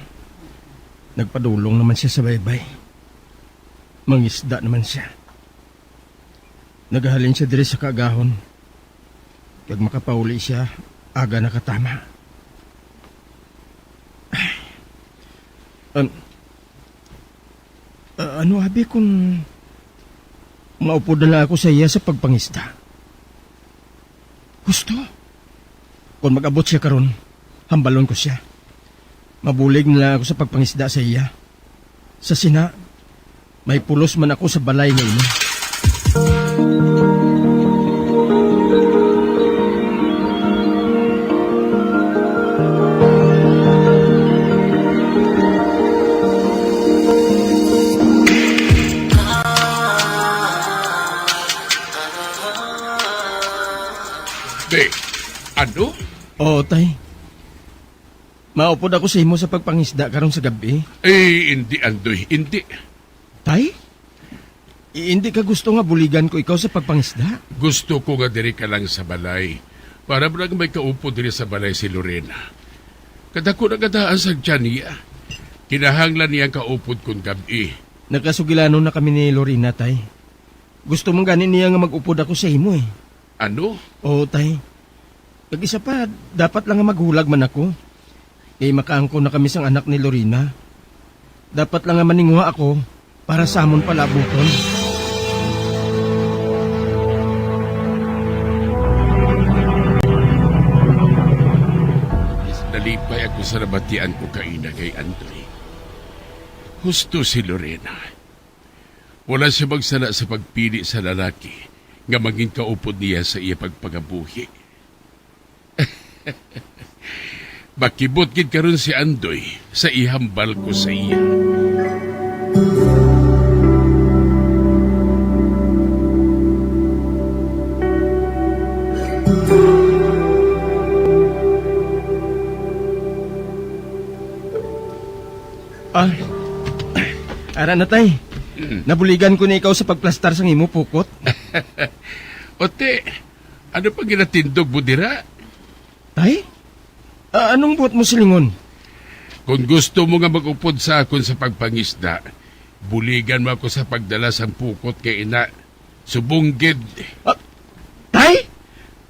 Nagpadulong naman sia sa baybay. Mangisda naman sia. Nagahalin sia diri sa kaagahon, kag makapauli sia aga nakatama. An-, a-, ano abi kung maupod na lang ako sa iya sa pagpangisda? Husto. Kon mag-abot sia karon, hambalon ko sia. Mabulig na lang ako sa pagpangisda sa iya. Sa sina, may pulos man ako sa balay nga ini. Be, ano? Oo, tay. Maupod ako sa imo sa pagpangisda karon sa gab-i. Eh, indi, Andoy, indi. Tay? I-, indi ka gusto nga buligan ko ikaw sa pagpangisda? Gusto ko nga diri ka lang sa balay, para lang may kaupod diri sa balay si Lorena. Kadako na nga daan sang tiyan niya. Kinahanglan niya ang kaupod kon gab-i. Nagkasugilanon na kami ni Lorena, tay. Gusto man gani niya nga mag-upod ako sa imo, eh. Ano? Oo, tay. Kag isa pa, dapat lang nga maghulag man ako. Kay makaangkon na kami sang anak ni Lorena. Dapat lang nga maninguha ako para sa amon palabuton. Nalipay ako sa nabatian ko kaina kay Andoy. Husto si Lorena. Wala sia magsala sa pagpili sa lalaki nga mangin kaupod niya sa iya pagpangabuhi. Makibot gid karon si Andoy sa ihambal ko sa iya. Ah, ara na, tay. Mm. Nabuligan ko na ikaw sa pagplastar sang imo pukot. Ote, ano pa ginatindog mo dira? Tay? Ah, anong buot mo silingon? Kung gusto mo nga mag-upod sa akon sa pagpangisda, buligan mo ako sa pagdala sang pukot kay ina. Subong gid. Ah, tay?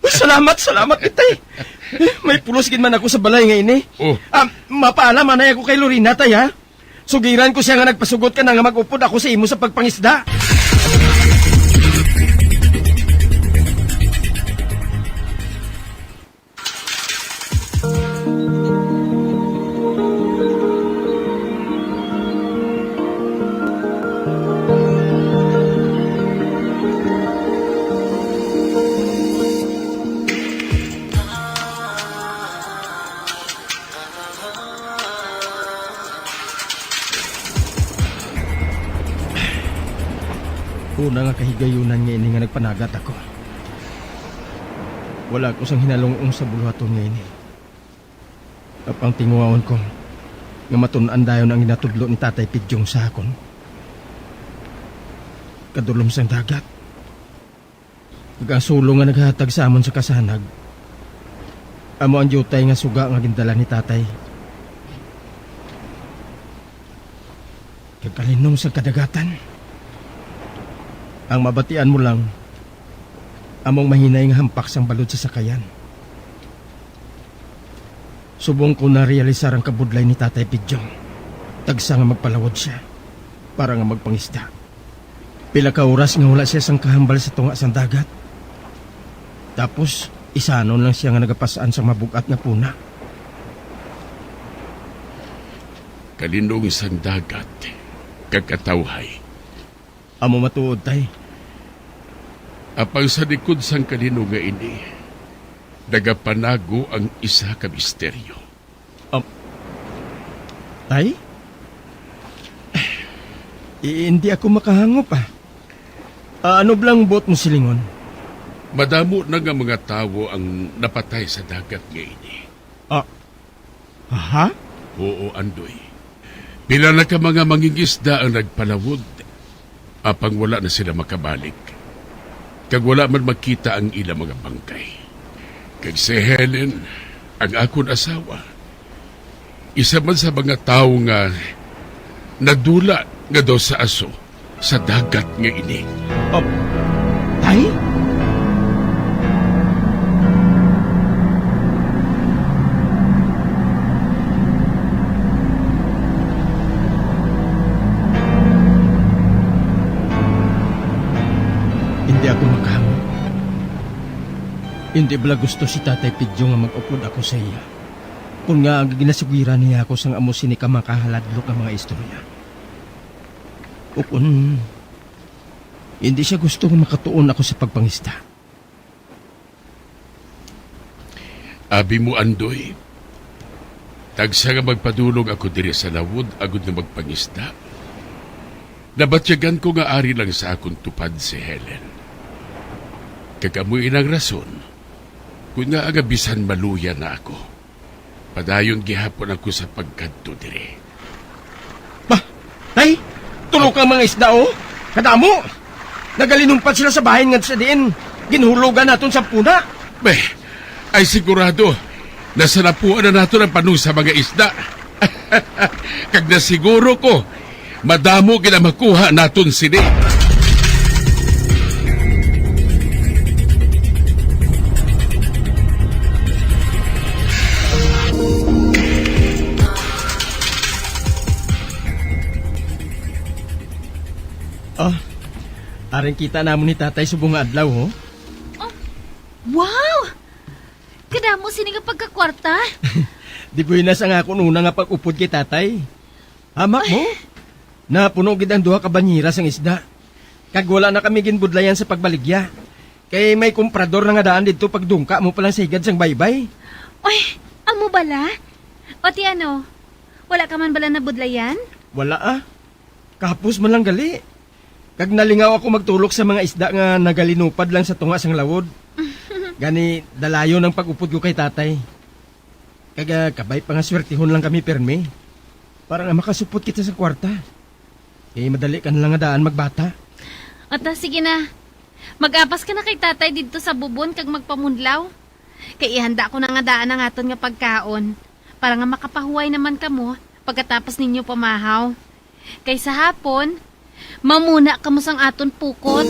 Uy, salamat, salamat, tay. May pulos gid man ako sa balay nga ini. Oh. Ah, mapaalam anay ako kay Lorena, tay, ha? Sugiran ko sia nga nagpasugot ka na nga mag-upod ako sa imo sa pagpangisda. Una nga kahigayunan nga ini nga nagpanagat ako. Wala ko sang hinalung-ong sa buluhaton nga ini. Apang tinguhaon ko nga matun-an dayon ang ginatudlo ni Tatay Pidyong sa akon. Kadulom sang dagat. Kag ang sulong nga naghatag sa amon sa kasanag, amo ang diutay nga suga nga gindala ni Tatay. Kag kalinong sang kadagatan. Ang mabatian mo lang, among mahinay nga hampak sang balod sa sakayan. Subong ko narealisar ang kabudlay ni Tatay Pidyong, tagsa nga magpalawod sia para nga magpangisda. Pila ka oras nga wala sia sang kahambal sa tunga sang dagat. Tapos, isanon lang sia nga nagapas-an sang mabug-at nga puna. Kalinong sang dagat, kag katawhay. Amo matuod, tay. Apang sa likod sang kalinong nga ini, Nagapanago ang isa ka misteryo. Um, tay? I-, hindi ako makahangop, ah. Ah, ano bala ang buot mo silingon? Madamo na nga mga tawo ang napatay sa dagat nga ini. Ah, ha? Oo, Andoy. Pila na ka mga mangingisda ang nagpalawod, apang wala na sila makabalik, kag wala man makita ang ila mga bangkay. Kag si Helen, ang akon asawa, isa man sa mga tawo nga nadula nga daw sa aso sa dagat nga ini. Ah, tay? Hindi ako makahangop. Hindi bala gusto si Tatay Pedro nga mag-upod ako sa iya, kon ngaa ginasugiran niya ako sang amo sini ka makahaladlok nga mga istorya. Ukon, hindi siya gusto nga makatuon ako sa pagpangisda. Abi mo, Andoy, tagsa nga magpadulong ako diri sa lawod agod nga magpangisda. Nabatyagan ko nga ari lang sa akon tupad si Helen. Kag amo inang rason kon ngaa nga bisan maluya na ako, padayon gihapon ako sa pagkadto diri. Ba, tay, tulo ka mga isda, oh. Kadamo. Nagalinumpat sila sa bahin ngadto sa diin ginhulogan naton sa puna. Be, ay sigurado, nasalapuan na naton ang panusa mga isda. Kag nasiguro ko, madamo gid ang makuha naton sini. Ah, aring kita namon ni Tatay subong nga adlaw, ho? Oh, wow! Kadamo sini nga pagkakwarta. Di buenas ang akon una nga pag-upod kay Tatay. Hamak mo? Napuno gid ang duha ka banyera sang isda. Kag wala na kami ginbudlayan sa pagbaligya. Kay may komprador na nga daan didto pagdungka mo pa lang sa higad sang baybay. Oy, amo bala? O ti ano, wala ka man bala nabudlayan? Wala, ah. Kahapos man lang gali. Kag nalingaw ako magtulok sa mga isda nga nagalinupad lang sa tunga sang lawod. Gani, dalayon ang pag-upod ko kay Tatay. Kag, ah, kabay pa nga swertihon lang kami pirmi, para nga makasupot kita sa kwarta. Eh, madali ka na lang nga daan magbata. Ata, sige na. Mag-apas ka na kay Tatay didto sa bubon kag magpamunlaw. Kay ihanda ko na nga daan ang aton nga pagkaon, para nga makapahuway naman kamo pagkatapos ninyo pamahaw. Kay sa hapon, mamuna kamo sang aton pukot.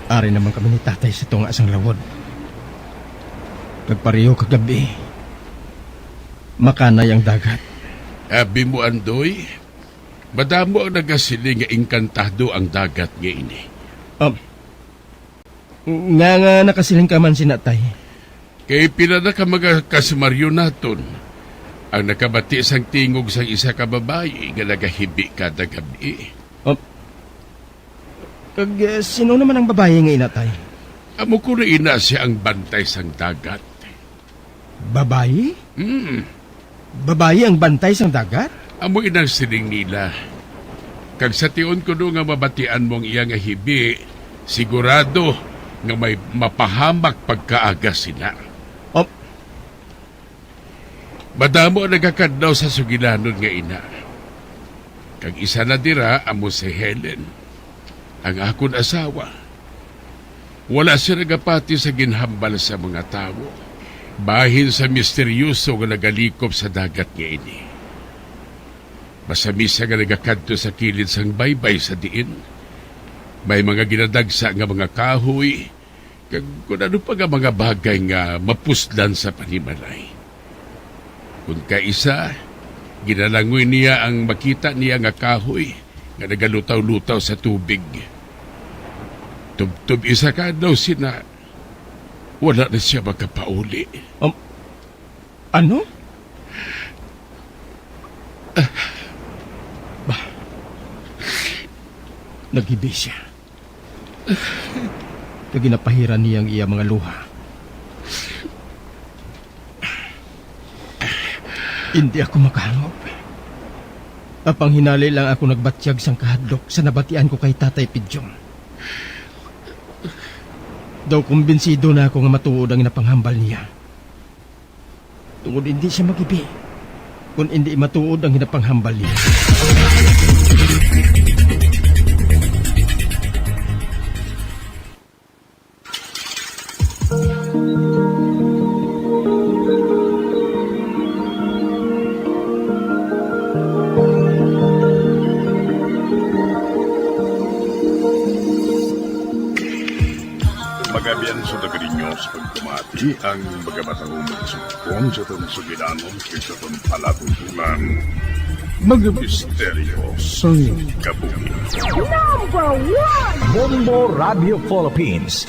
Ari naman kami ni Tatay sa tunga sang lawod. Kag pareho kagabi, makanay ang dagat. Abi mo, Andoy, madamo ang nagasiling nga engkantado ang dagat nga ini. Um, nga, nga nakasiling ka man sina, Tay? Kay pila na ka mga kasimaryo naton ang nakabati sang tingog sang isa ka babayi nga nagahibi kada gab-i. Um, Kag, eh, sino naman ang babayi nga ina, Tay? Amo kuno ina siya ang bantay sang dagat. Babayi? Hmm. Babayi ang bantay sang dagat? Amo inang siling nila. Kag sa tion kuno nga mabatian mo ang iya nga hibi, sigurado nga may mapahamak pagkaaga sina. Oh, Madamo ang nagakadlaw sa sugilanon nga ina. Kag isa na dira amo si Helen, ang akon asawa. Wala siya nagapati sa ginhambal sa mga tawo, bahin sa misteryoso nga nagalikop sa dagat nga ini. Masamisa nga nagakadto sa kilid sang baybay sa diin may mga ginadagsa nga mga kahoy, kag kun ano pa nga mga bagay nga mapuslan sa panimalay. Kun kaisa, ginalangoy niya ang makita niya nga kahoy nga nagalutaw-lutaw sa tubig. Tubtob isa ka adlaw sina, wala na siya makapauli. Um, ano? Bah, naghibi siya. Kag ginapahiran niya ang iya mga luha. Hindi ako makahangop. Apang hinali lang ako nagbatyag sang kahadlok sa nabatian ko kay Tatay Pidyong. Daw kumbinsido na ako nga matuod ang napanghambal niya. Tungod hindi siya magibi, kun hindi matuod ang ginapanghambal niya. Magabian sa taga ninyo sa pagpamati ang mga matahong magsugpon sa aton sugilanon kag sa aton palatutunan. Mga misteryo sang kabuhi. Number one! Bombo Radio Philippines.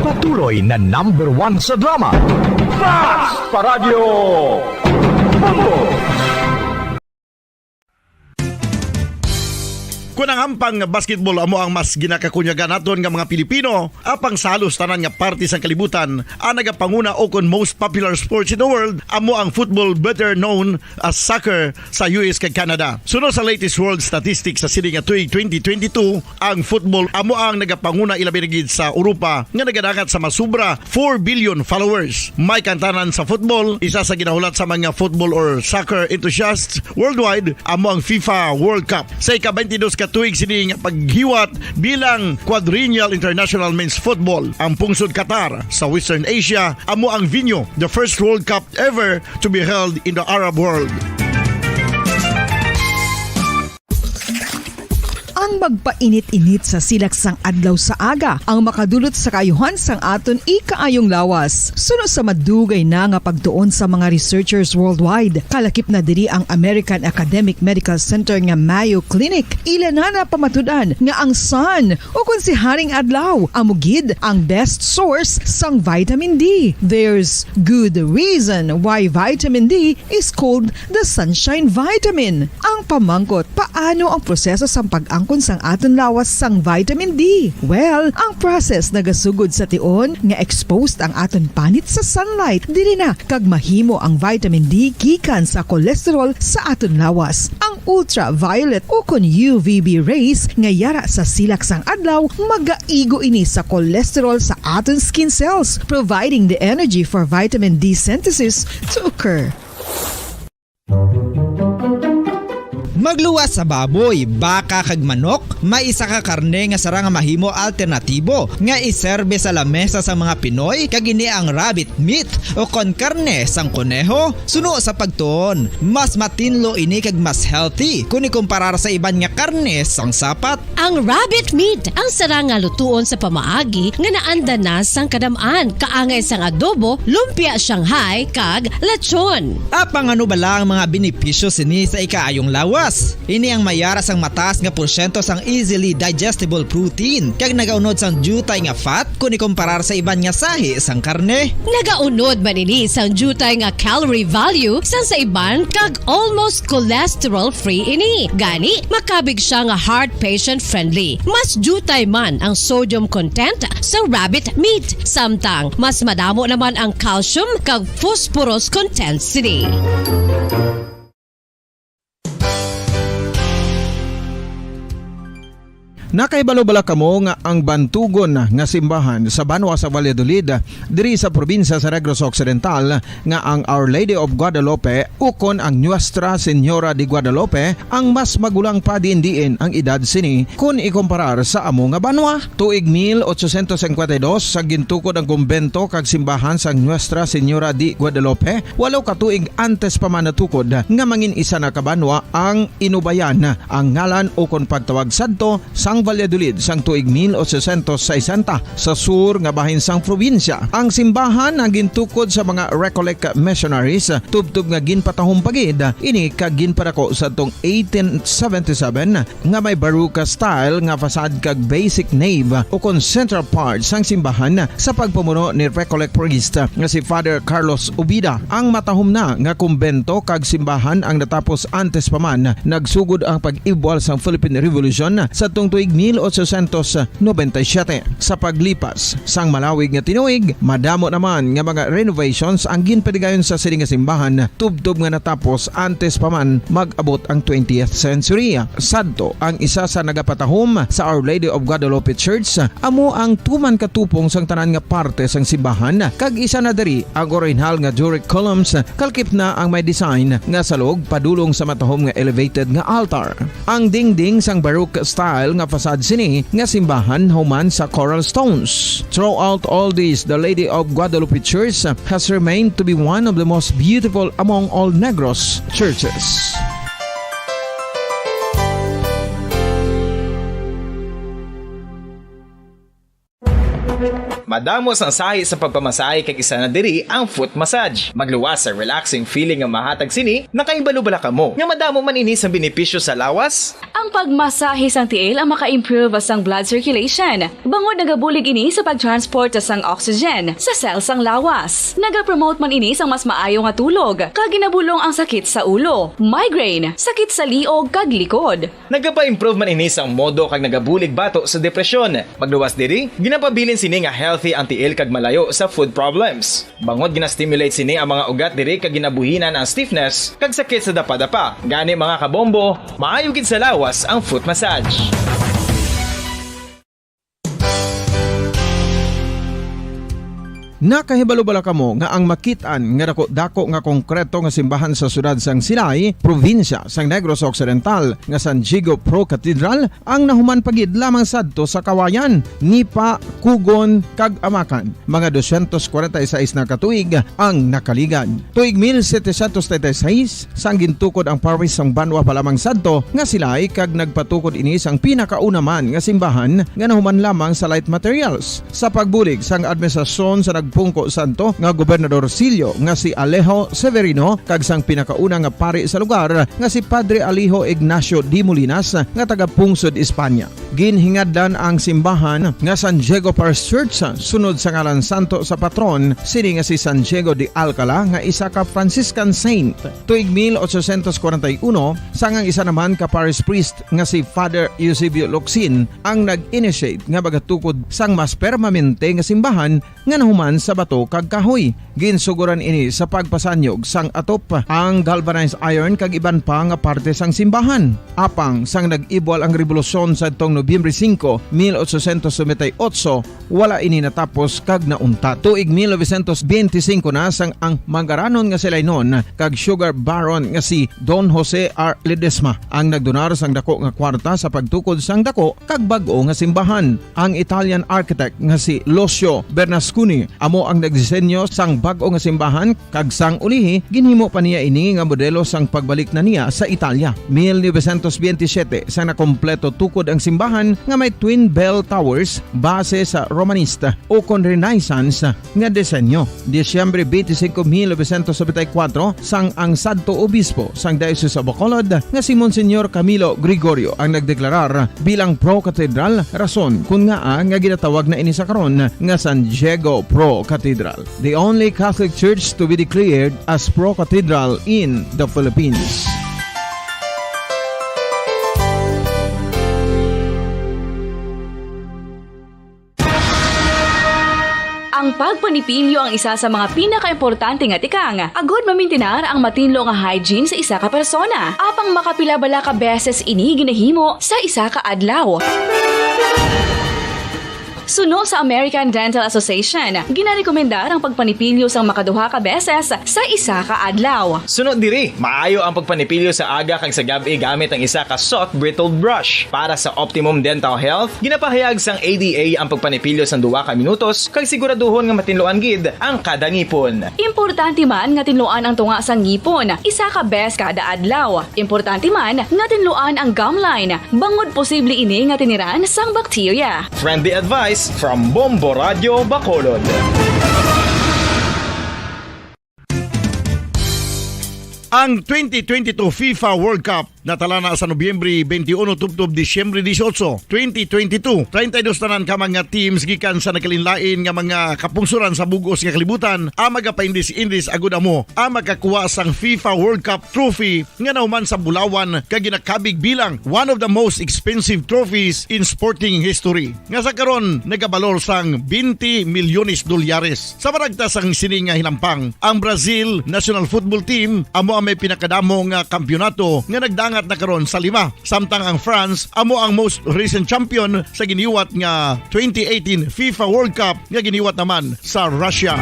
Patuloy na number one sa drama. Bas pa Radyo Bombo! Kon ang hampang nga basketball amo ang mas ginakakunyagan naton nga mga Pilipino, apang sa halos tanan nga parte sang kalibutan, ang nagapanguna o kon most popular sports in the world amo ang football, better known as soccer, sa U S kag Canada. Suno sa latest world statistics sa sini nga tuig twenty twenty-two, ang football amo ang nagapanguna, ilabi na gid sa Europa, nga nagadangat sa masubra four billion followers. May kantanan sa football, isa sa ginahulat sa mga football or soccer enthusiasts worldwide amo ang FIFA World Cup. Sa ika-twenty-dos ka tuig sini nga paghiwat bilang quadrennial international men's football, ang pungsod Qatar sa Western Asia amo ang venue, the first World Cup ever to be held in the Arab world. Ang magpainit-init sa silak sang adlaw sa aga ang makadulot sa kaayuhan sang aton ikaayong lawas. Suno sa madugay na nga pagtuon sa mga researchers worldwide, kalakip na diri ang American Academic Medical Center nga Mayo Clinic. Ila na napamatud-an nga ang sun, o kon si Haring Adlaw, amo gid ang best source sang vitamin D. There's good reason why vitamin D is called the sunshine vitamin. Ang pamangkot, paano ang proseso sang pag-angkon sang aton lawas sang vitamin D? Well, ang process nagasugod sa tion nga exposed ang aton panit sa sunlight diri na, kag mahimo ang vitamin D gikan sa cholesterol sa aton lawas. Ang ultraviolet o kon U V B rays nga yara sa silak sang adlaw magaigo ini sa cholesterol sa aton skin cells, providing the energy for vitamin D synthesis to occur. Magluwas sa baboy, baka kag manok, may isa ka karne nga sarang nga mahimo alternatibo nga iserbe sa lamesa sa mga Pinoy, kag ini ang rabbit meat o kon karne sang koneho. Suno sa pagtuon, mas matinlo ini kag mas healthy kon ikumparar sa iban nga karne sang sapat. Ang rabbit meat ang sarang nga lutuon sa pamaagi nga naanda na sang kadam-an, kaangay sang adobo, lumpia Shanghai, kag lechon. Apang ano bala ang mga benepisyo sini sa ikaayong lawas? Ini ang mayara sang mataas nga porsyento sang easily digestible protein, kag nagaunod sang diutay nga fat kon ikumparar sa iban nga sahi sang karne. Nagaunod man ini sang diutay nga calorie value sang sa iban, kag almost cholesterol-free ini. Gani, makabig sia nga heart patient-friendly. Mas diutay man ang sodium content sa rabbit meat, samtang mas madamo naman ang calcium kag phosphorus content sini. Nakahibalo bala kamo nga ang bantugon nga simbahan sa banwa sa Valladolid, diri sa probinsya sa Negros Occidental, nga ang Our Lady of Guadalupe ukon ang Nuestra Señora de Guadalupe ang mas magulang pa diin-diin ang edad sini kon ikumparar sa amo nga banwa? Tuig mil ochocientos cincuenta y dos, sa gintukod ang kumbento kag simbahan sang Nuestra Señora de Guadalupe, walo ka tuig antes pa man natukod nga mangin isa na ka banwa ang Inubayan, ang ngalan ukon pagtawag sadto sang Valladolid sang tuig mil ochocientos sesenta sa sur nga bahin sang probinsya. Ang simbahan ang gintukod sa mga Recollect missionaries, tubtob nga ginpatahom pa gid ini kag ginpadako sadtong eighteen seventy-seven nga may Baroque style nga facade kag basic nave ukon central part sang simbahan sa pagpamuno ni Recollect priest nga si Father Carlos Ubida. Ang matahom na nga kumbento kag simbahan ang natapos antes pa man nagsugod ang pag-ibwal sang Philippine Revolution sadtong tuig mil ochocientos noventa y siete. Sa paglipas sang malawig nga tinuig, madamo naman nga mga renovations ang ginpadigayon sa sini nga simbahan, tubtob nga natapos antes pa man mag-abot ang twentieth century. Sadto, ang isa sa nagapatahom sa Our Lady of Guadalupe Church amo ang tuman ka tupong sang tanan nga parte sang simbahan, kag isa na diri ang orihinal nga Doric columns, kalkip na ang may design nga salog padulong sa matahom nga elevated nga altar. Ang dingding sang Baroque style nga facade sini nga simbahan human sa coral stones. Throughout all this, the Lady of Guadalupe Church has remained to be one of the most beautiful among all Negros churches. Madamo sang sahi sa pagpamasahe kag isa na diri ang foot massage. Magluwas sa relaxing feeling nga mahatag sini, nakahibalo bala kamo nga madamo man ini sang benepisyo sa lawas? Ang pagmasahe sang tiil ang maka-improve sang blood circulation, bangod nagabulig ini sa pag-transport sang oxygen sa cell sang lawas. Nagapromote man ini sang mas maayo nga tulog, kag ginabulong ang sakit sa ulo, migraine, sakit sa liog, kag likod. Nagapa-improve man ini sang modo kag nagabulig bato sa depresyon. Magluwas diri, ginapabilin sini nga healthy ang tiil kag malayo sa foot problems. Bangod gina-stimulate sini ang mga ugat diri kag ginabuhinan ang stiffness kag sakit sa dapadapa. Gani, mga kabombo, maayo gid sa lawas ang foot massage. Nakahibalo bala kamo nga ang makit-an nga dako-dako nga konkreto nga simbahan sa siyudad sang Silay, probinsya sang Negros Occidental, nga San Diego Pro Cathedral, ang nahuman pa gid lamang sadto sa Kawayan, Nipa, Cugon, kag Amacan, mga dosyentos kwarenta y seis na ka tuig ang nakaligad. Tuig mil setecientos treinta y seis, sang gintukod ang parish sang banwa pa lamang sadto nga Silay, kag nagpatukod ini sang pinakauna man nga simbahan nga nahuman lamang sa light materials. Sa pagbulig sang administrasyon sa nagpungko sadto nga gobernadorcillo nga si Alejo Severino kag sang pinakauna nga pari sa lugar nga si Padre Alejo Ignacio de Molinas nga taga-pungsod Espanya. Ginhingadlan ang simbahan nga San Diego Parish Church sunod sa ngalan santo sa patron sini nga si San Diego de Alcala, nga isa ka Franciscan saint. Tuig mil ochocientos kwarenta y uno, sang ang isa naman ka parish priest nga si Father Eusebio Locsin ang nag-initiate nga magatukod sang mas permanente nga simbahan nga nahuman sa bato kag kahoy. Ginsuguran ini sa pagpasanyog sang atop, ang galvanized iron kag iban pa nga parte sang simbahan. Apang sang nag-ibwal ang rebolusyon sadtong Nobyembre singko, mil ochocientos noventa y ocho, wala ini natapos kag nauntat. Tuig mil novecientos benti singko na sang ang mangaranon nga Silaynon kag sugar baron nga si Don Jose R. Ledesma ang nagdonar sang dako nga kwarta sa pagtukod sang dako kag bag-o nga simbahan. Ang Italian architect nga si Lucio Bernasconi amo ang nagdisenyo sang bag-o nga simbahan, kag sang ulihi ginhimo pa niya ini nga modelo sang pagbalik na niya sa Italia. Mil novecientos benti siyete, sang nakompleto tukod ang simbahan nga may twin bell towers base sa Romanista ukon Renaissance nga disenyo. Disyembre benti singko, mil novecientos nobenta y kuwatro, sang ang sadto obispo sang Diocese of Bacolod nga si Monsignor Camilo Gregorio ang nagdeklarar bilang pro-cathedral, rason kon ngaa nga ginatawag na ini sa karon nga San Diego Pro Cathedral, the only Catholic church to be declared as pro-cathedral in the Philippines. Ang pagpanipilyo ang isa sa mga pinakaimportante nga tikang agod mamintinar ang matinlo nga hygiene sa isa ka persona. Apang makapila bala ka beses ini ginahimo sa isa ka adlaw? Suno sa American Dental Association, ginarekomendar ang pagpanipilyo sang makaduha ka beses sa isa ka adlaw. Suno diri, maayo ang pagpanipilyo sa aga kag sa gab-i gamit ang isa ka soft bristled brush. Para sa optimum dental health, ginapahayag sang A D A ang pagpanipilyo sang duha ka minutos kag siguraduhon nga matinluan gid ang kada ngipon. Importante man nga tinluan ang tunga sang ngipon isa ka bes kada adlaw. Importante man nga tinluan ang gum line, bangod posible ini nga tiniran sang bakterya. Friendly advice from Bombo Radio Bacolod. Ang twenty twenty-two FIFA World Cup natala na sa Nobyembre twenty-one tubtob Disyembre dieciocho, twenty twenty-two. Treinta y dos tanan ka mga teams gikan sa nagkalainlain nga mga kapungsoran sa bug-os nga kalibutan ang magapaindis-indis agud amo ang makakuha sang FIFA World Cup trophy nga nahuman sa bulawan kag ginakabig bilang one of the most expensive trophies in sporting history, nga sa karon nagabalor sang twenty milyones dolyares. Sa maragta sang sini nga hinampang, ang Brazil national football team amo ang may pinakadamo nga kampiyonato nga nagdangat na karon sa lima, samtang ang France amo ang most recent champion sa giniwat nga twenty eighteen FIFA World Cup nga giniwat naman sa Russia.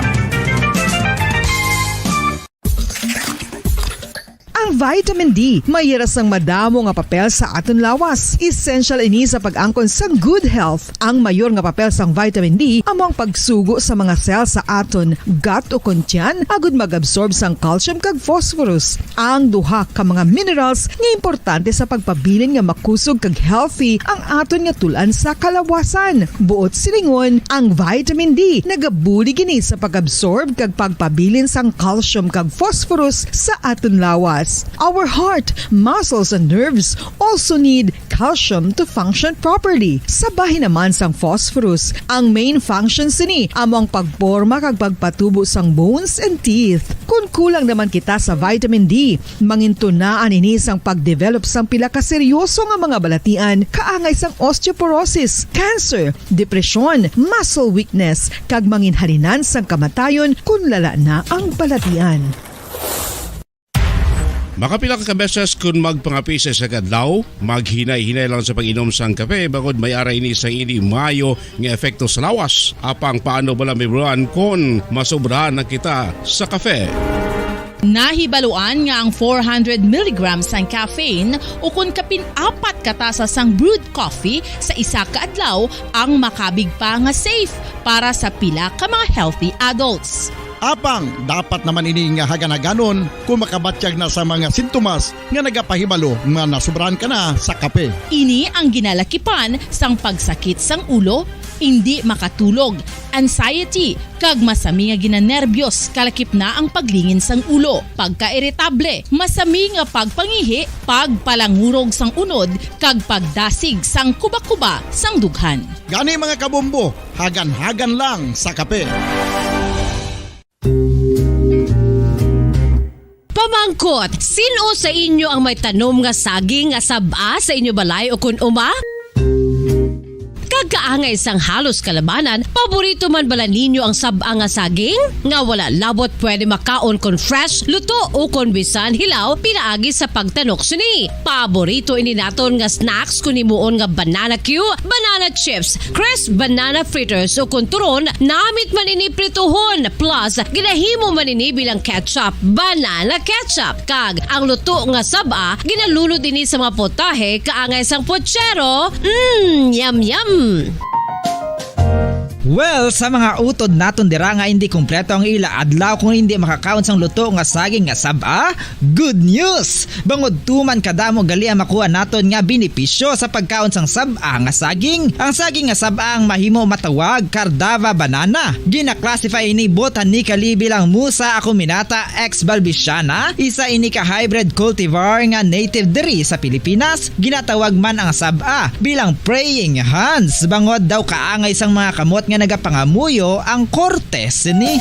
Ang vitamin D may ira sang madamo nga papel sa aton lawas. Essential ini sa pag-angkon sang good health. Ang mayor nga papel sang vitamin D amo ang pagsugo sa mga cell sa aton gut ukon tiyan agud mag-absorb sang calcium kag phosphorus, ang duha ka mga minerals nga importante sa pagpabilin nga makusog kag healthy ang aton nga tul-an sa kalawasan. Buot silingon, ang vitamin D nagabulig ini sa pag-absorb kag pagpabilin sang calcium kag phosphorus sa aton lawas. Our heart, muscles, and nerves also need calcium to function properly. Sa bahin naman sang phosphorus, ang main function sini amo ang pagporma kag pagpatubo sang bones and teeth. Kon kulang naman kita sa vitamin D, mangintunaan ini sang pag-develop sang pila ka seryoso nga mga balatian, kaangay sang osteoporosis, cancer, depresyon, muscle weakness, kag manginhalinan sang kamatayon kon lala na ang balatian. Makapila ka beses kon magpangape sa isa ka adlaw, maghinay-hinay lang sa pag-inom sang kape, bangod may ara ini sang indi maayo nga epekto sa lawas. Apang paano bala, Mibruan, kon masobrahan na kita sa kape? Nahibaluan nga ang four hundred milligrams sang caffeine ukon kapin apat ka tasa sang brewed coffee sa isa ka adlaw ang makabig pa nga safe para sa pila ka mga healthy adults. Apang dapat naman ini nga hagan-haganon kung makabatyag na sa mga sintomas nga nagapahibalo nga nasobrahan ka na sa kape. Ini ang ginalakipan sang pagsakit sang ulo, indi makatulog, anxiety, kag masami nga ginanerbiyos, kalakip na ang paglingin sang ulo, pagkairitable, masami nga pagpangihi, pagpalangurog sang unod, kag pagdasig sang kubakuba sang dughan. Gani, mga kabombo, hagan-hagan lang sa kape. Pamangkot, sin-o sa inyo ang may tanom nga saging nga sab-a sa inyo balay ukon uma? Kag kaangay sang halos kalabanan, paborito man bala ninyo ang sab-a nga saging? Nga wala labot pwede makaon kon fresh, luto, ukon bisan hilaw pinaagi sa pagtanok sini. Paborito ini naton nga snacks kon himuon nga banana cue, banana chips, crisp banana fritters, ukon turon, namit man ini prituhon, plus ginahimo man ini bilang ketchup, banana ketchup. Kag ang luto nga sab-a, ginalunod ini sa mga potahe kaangay sang pochero. Mm, yum, yum! Well, sa mga utod naton dira nga indi kompleto ang ila adlaw kung indi makakaon sang luto nga saging nga sab-a, good news! Bangod tuman kadamo gali ang makuha naton nga benepisyo sa pagkaon sang sab-a nga saging. Ang saging nga sab-a ang mahimo matawag Cardava banana. Gina-classify ini botanically bilang Musa acuminata ex balbisiana, isa ini ka hybrid cultivar nga native diri sa Pilipinas. Ginatawag man ang sab-a bilang praying hands, bangod daw kaangay sang mga kamot nga nagapangamuyo ang korte sini.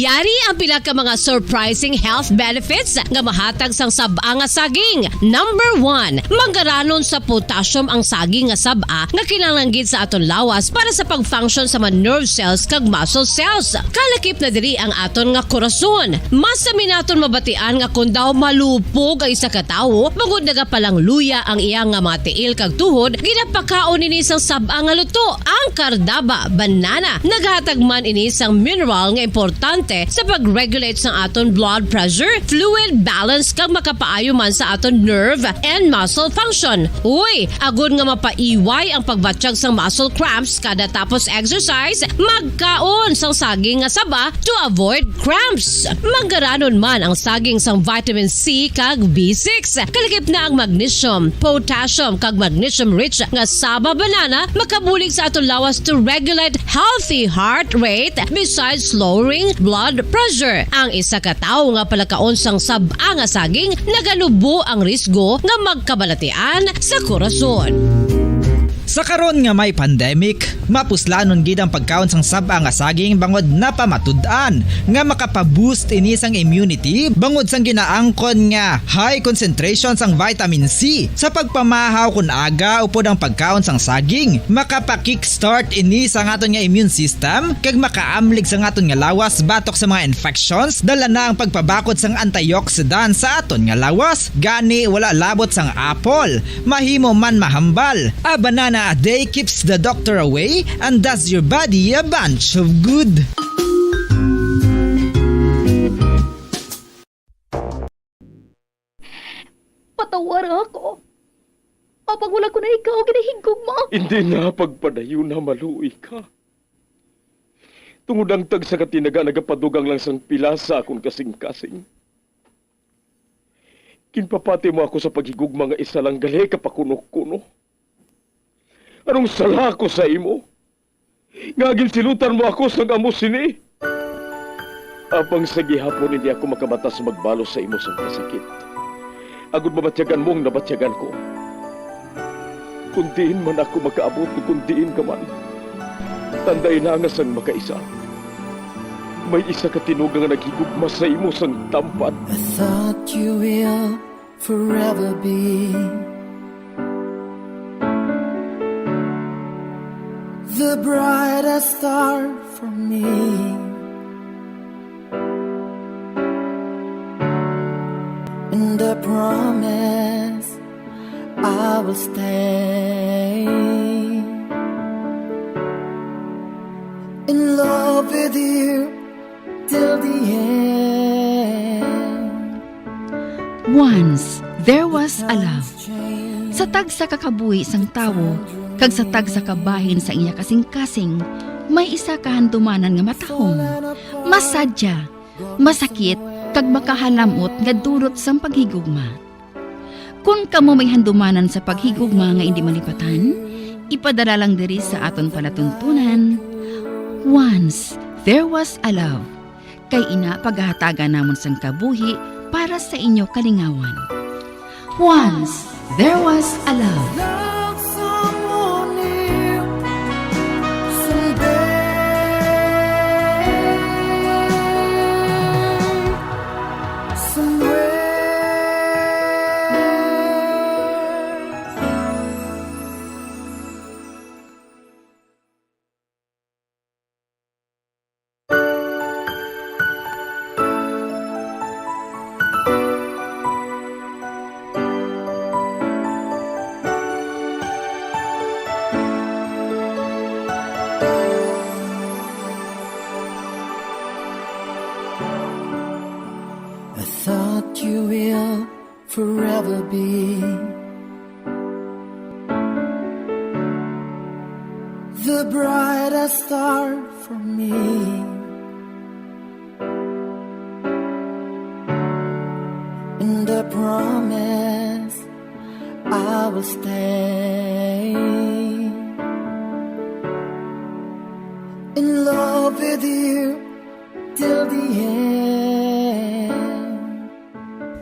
Ari ang pila ka mga surprising health benefits nga mahatag sang sab-a nga saging. Number one, manggaranon sa potassium ang saging nga sab-a nga kinahanglan gid sa aton lawas para sa pag-function sa mga nerve cells kag muscle cells. Kalakip na diri ang aton nga korason. Mas sami naton mabatian nga kon daw malupog ang isa ka tawo, bangod nagapalangluya ang iya nga mga tiil kag tuhod, ginapakaon ini sang sab-a nga luto. Ang kardaba, banana, naghatag man ini sang mineral nga importante sa pag-regulate sang aton blood pressure, fluid balance, kag makapaayo man sa aton nerve and muscle function. Uy, agod nga mapaiway ang pagbatyag sang muscle cramps kada tapos exercise, magkaon sang saging nga saba to avoid cramps. Manggaranon man ang saging sang vitamin C kag B six. Kalakip na ang magnesium, potassium, kag magnesium-rich nga saba banana makabulig sa aton lawas to regulate healthy heart rate besides lowering blood pressure. Ang isa ka tawo nga palakaon sang sab-a nga saging naganubo ang risgo nga magkabalatian sa korason. Sa karon nga may pandemic, mapuslanon gid ang pagkaon sang sab-a nga saging bangod napamatud-an nga makapa-boost ini sang immunity bangod sang ginaangkon nga high concentration sang vitamin C. Sa pagpamahaw kon aga upod ang pagkaon sang saging, makapa-kickstart ini sa aton nga immune system kag makaamlig sa aton nga lawas batok sa mga infections, dala na ang pagpabakod sang antioxidant sa aton nga lawas. Gani, wala labot sang apple, mahimo man mahambal. A banana a day keeps the doctor away and does your body a bunch of good. Patawara ako. Apang wala ko na ikaw ginahigugma. Hindi na pagpadayon na maluoy ka. Tungod ang tagsa ka tinaga nagapadugang lang sang pila sa akon kasing-kasing. Ginpapati mo ako sa paghigugma nga isa lang gali ka pakuno-kuno. Anong sala ko sa imo? Nga ginsilutan mo ako sang amo sini? Apang sa gihapon hindi ako makabatas magbalos sa imo sang kasakit. Agud mabatyagan mo ang nabatyagan ko. Kung diin man ako makaabot o kung diin ka man, tanday na nga sang makaisa, may isa ka tinuga nga naghigugma sa imo sang tampad. I thought you will forever be the brightest star for me. And I promise I will stay in love with you till the end. Once there was a love. Sa tagsa ka kabuhi sang tawo kag sa tagsa ka bahin sang iya kasing-kasing, may isa ka handumanan nga matahom, masadya, masakit, kag makahalam-ot nga dulot sang paghigugma. Kon kamo may handumanan sa paghigugma nga indi malipatan, ipadala lang diri sa aton palatuntunan, Once There Was a Love, kay ina pagahatagan namon sang kabuhi para sa inyo kalingawan. Once There Was a Love. Love someone new someday, somewhere. I thought you will forever be the brightest star for me. And I promise I will stay in love with you till the end.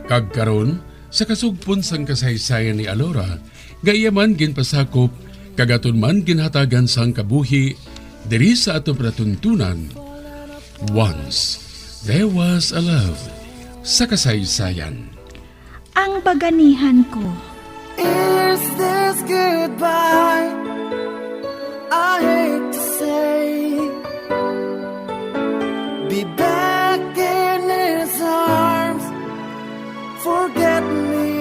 Kag karon, sa kasugpon sang kasaysayan ni Alora, nga iya man ginpasakop, kag aton man ginhatagan sang kabuhi, diri sa aton palatuntunan, Once There was a love sa kasaysayan. Ang baganihan ko. Is this goodbye? I hate to say. Be back in his arms. Forget me.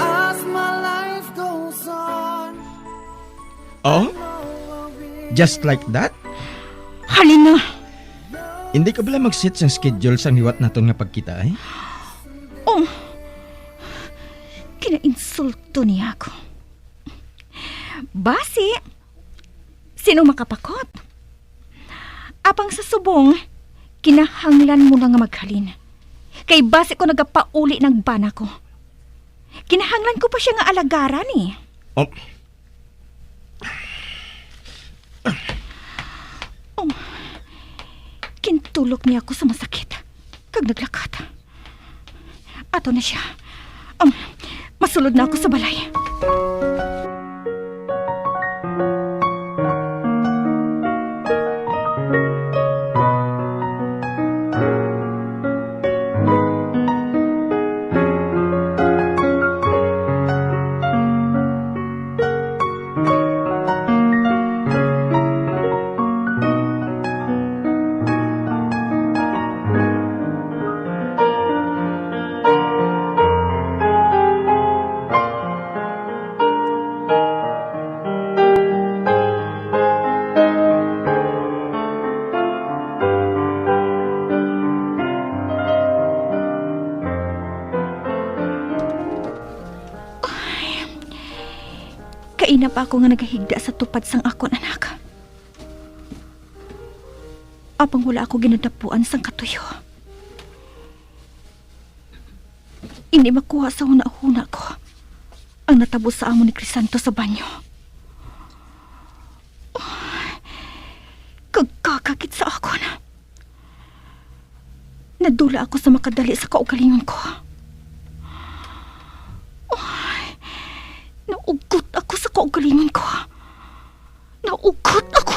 As my life goes on. Oh? Just like that? Halina! Hindi ka bala mag-set sang schedule sang liwat naton nga pagkita, eh? Oh, kinainsulto niya ako. Basi, sino makapakot? Apang sa subong, kinahanglan mo na nga maghalin. Kay basi ko nagapauli nang bana ko. Kinahanglan ko pa siya nga alagaran, eh. Oh. Um, kintulok niya ako sa masakit, kag naglakat. Ato na siya. Um, masulod na ako sa balay. Ay, kaina pa ako nga nagahigda sa tupad sang akon anak. Apang wala ako ginadapuan sang katuyo. Indi makuha sa hunahuna ko ang natabo sa amo ni Crisanto sa banyo. Kagkagakit sa akon. Nadula ako sa makadali sa kaugalingon ko. Ay, naugot ako sa kaugalingon ko. Naugot ako.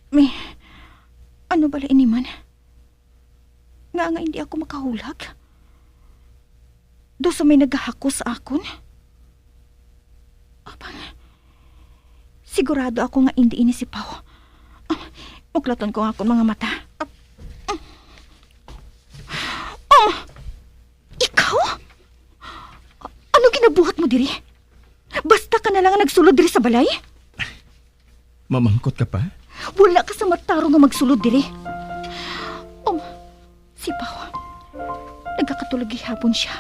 May, ano bala ini man? Nga nga hindi ako makahulag? Do sa may nagahakos sa akon? Apang, sigurado ako nga hindi ini si Pau. Ah, uklaton ko ang akon mga mata. Ah, ah. Oh, ikaw? Ano ginabuhat mo diri? Basta ka na lang ang nagsulod diri sa balay? Mamangkot ka pa? Wala ka sa matarong nga magsulod diri. Um, si Pao, nagakatulog gihapon siya.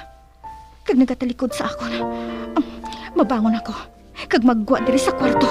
Kag nagatalikod sa akon. Um, mabangon ako. Kag maggwa diri sa kwarto.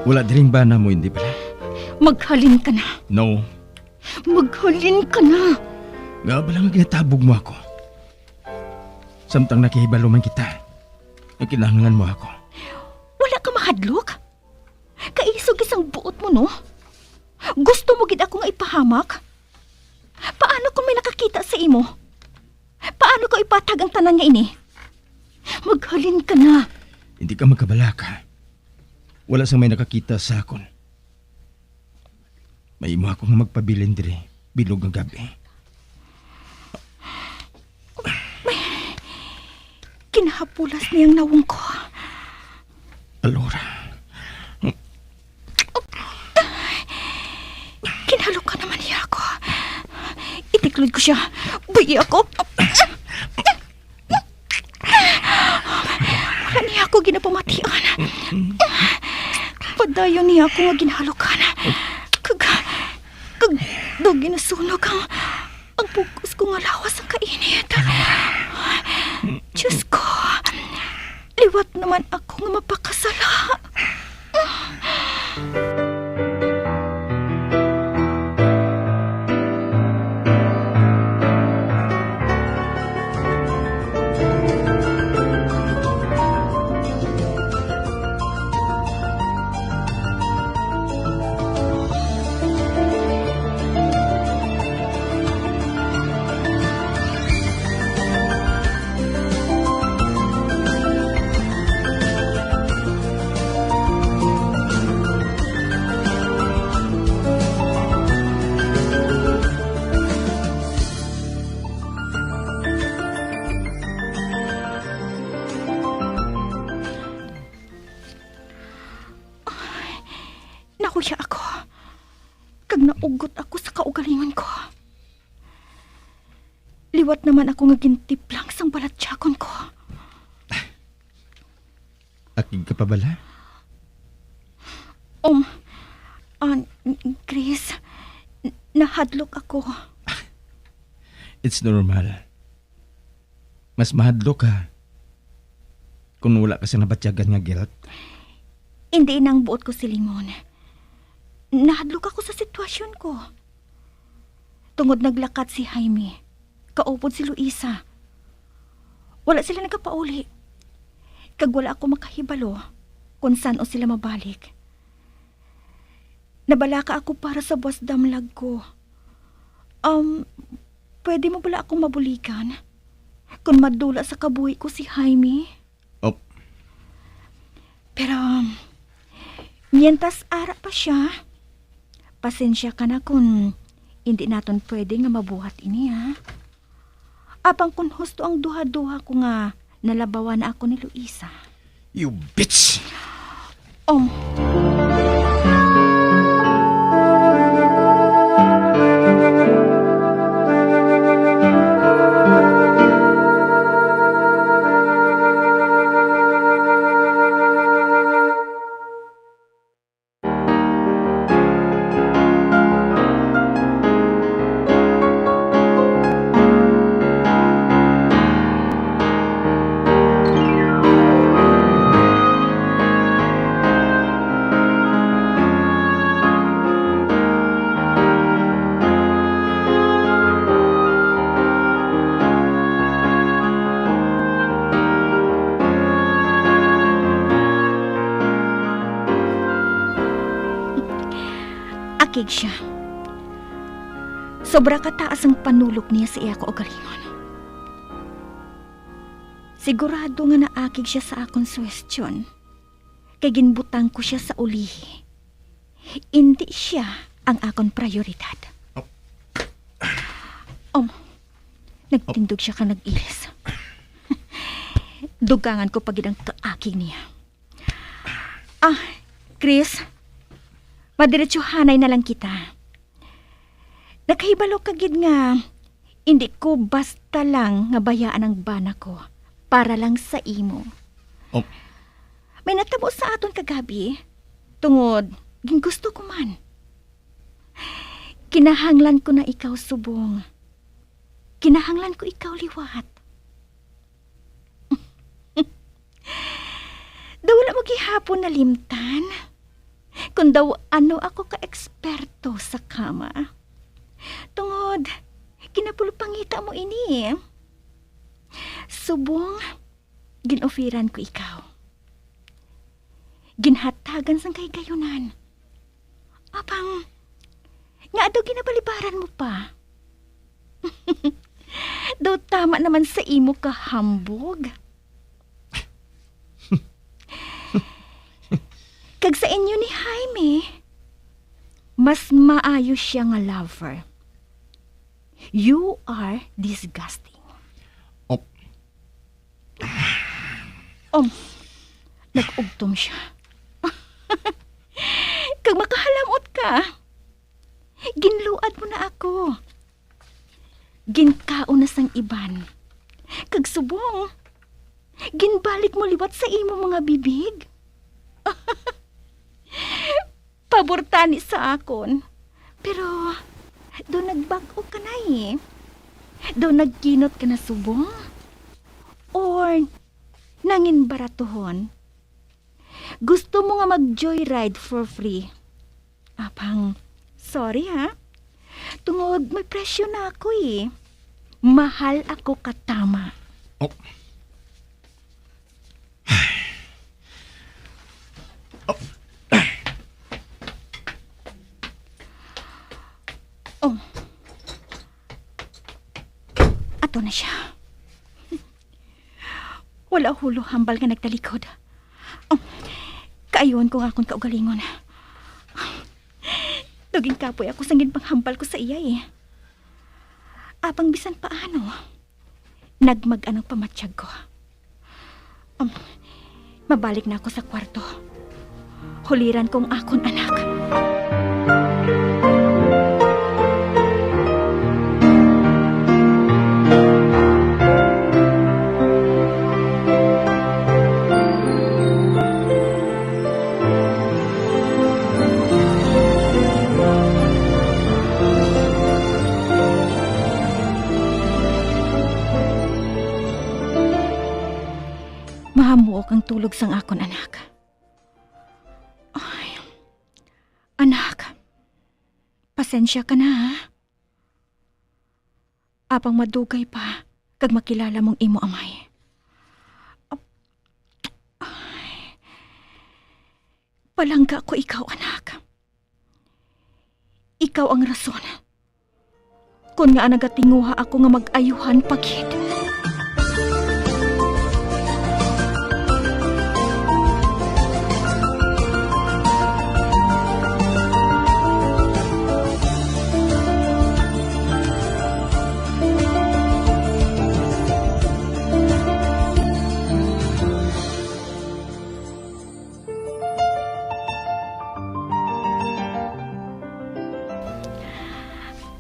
Wala diring bana mo, hindi bala? Maghalin ka na. No. Maghalin ka na. Nga bala nga ginatabog mo ako? Samtang nakahibalo man kita nga kinahanglan mo ako. Wala ka mahadlok? Kaisog sang buot mo, no? Gusto mo gid ako nga ipahamak? Paano kung may nakakita sa imo? Paano ko ipatag ang tanan nga ini? Maghalin ka na. Hindi ka magkabalaka. Wala sang may nakakita sa akon. Mahimo ako nga magpabilin diri bilog nga gab-i. Kinahapulas niyang nawong ko. Alora. Kinahalokan naman niya ako. Itiklod ko siya. Buyi ako. Wala niya ako ginapamatian. Padayon niya ako nga ginhalokan. Kag, kag daw ginasunog ang, ang bug-os ko nga lawas ang kainit. Diyos ko, liwat naman ako nga mapakasala. Nahuya ako, kag naugot ako sa kaugalingon ko. Liwat naman ako nga gintiplang sang balatyagon ko. Akig ka pa bala? Um, ah, Chris, n-, nahadlok ako. It's normal. Mas mahadlok ka kung wala ka sa nabatyagan nga guilt. Hindi nang buot ko silingon. Nahadlok ako sa sitwasyon ko. Tungod naglakat si Jaime, kaupod si Luisa. Wala sila nagapauli. Kag wala ako makahibalo kung san-o sila mabalik. Nabalaka ako para sa buas damlag ko. Um, pwede mo bala akong mabuligan? Kung madula sa kabuhi ko si Jaime? Op. Pero, mientras ara pa siya, pasensya ka na kung hindi naton pwede nga mabuhat ini, ha? Apang kung husto ang duha-duha ko nga nalabawan na ako ni Luisa. You bitch! Um. Akig siya. Sobra ka taas ang panulok niya sa iya kaugalingon. Sigurado nga naakig siya sa akon suhestyon, kay ginbutang ko sia sa ulihi. Indi sia ang akon prayoridad. Oh. Um, nagtindog sia kag nag-ilis. Dugangan ko pa gid ang kaakig niya. Ah, Chris, madiretsohanay na lang kita. Nakahibalo ka gid nga indi ko basta lang nga bayaan ang bana ko para lang sa imo. Oh. May natabo sa aton kagabi, tungod gingusto ko man. Kinahanglan ko na ikaw subong. Kinahanglan ko ikaw liwat. Daw wala mo gihapon nalimtan kon daw ano ako ka eksperto sa kama. Tungod, ginapulupangita mo ini. Subong, gin-oferan ko ikaw. Ginhatagan sang kahigayunan. Apang, ngaa daw ginabalibaran mo pa? Daw tama naman sa imo kahambog. Kag sa inyo ni Jaime, mas maayo siya nga lover. You are disgusting. Oh. Um, nag-ugtom siya. Kag makahalamot ka, ginluad mo na ako. Ginkaon na sang iban. Kag subong, ginbalik mo liwat sa imo mga bibig. Pabor tani sa akon. Pero, do nagbag-o ka na eh. Do nagkinot ka na subong? Or, nangin baratuhon? Gusto mo nga mag-joyride for free? Apang, sorry ha. Tungod may presyo na ako eh. Mahal ako katama. Oh. Oh. Oh. Ato na siya. Wala hulo hambal nga nagtalikod. Oh. Kaayohan ko nga akon kaugalingon. Daw ginkapoy ako sang ginpanghambal ko sa iya eh. Apang bisan paano, nagmag-an ang pamatyag ko. Um, mabalik na ako sa kwarto. Huliran ko ang akon anak. Mahamuok ang tulog sang akon anak. Ay, anak, pasensya ka na, ha? Apang madugay pa kag makilala mong imo amay. Ap-, ay. Palangga ko ikaw, anak. Ikaw ang rason kon ngaa nagatinguha ako nga mag-ayuhan pa gid.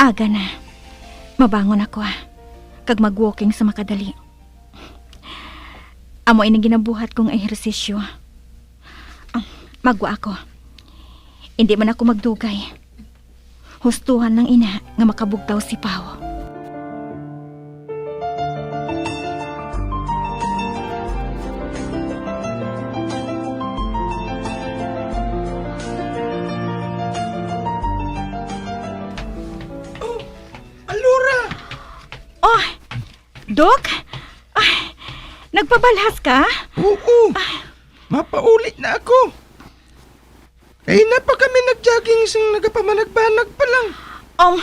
Aga na. Mabangon ako, ah, kag mag-walking sa makadali. Amo ini ginabuhat kong ehersisyo. Ah, magwa ako. Indi man ako magdugay. Hustuhan lang ina nga makabugtaw si Pao. Oh, Alora! Oh, Doc? Ay, nagpabalhas ka? Oo. Mapauli na ako. Kay na pa kami nag-jogging sang nagapamanagbanag pa lang. Um,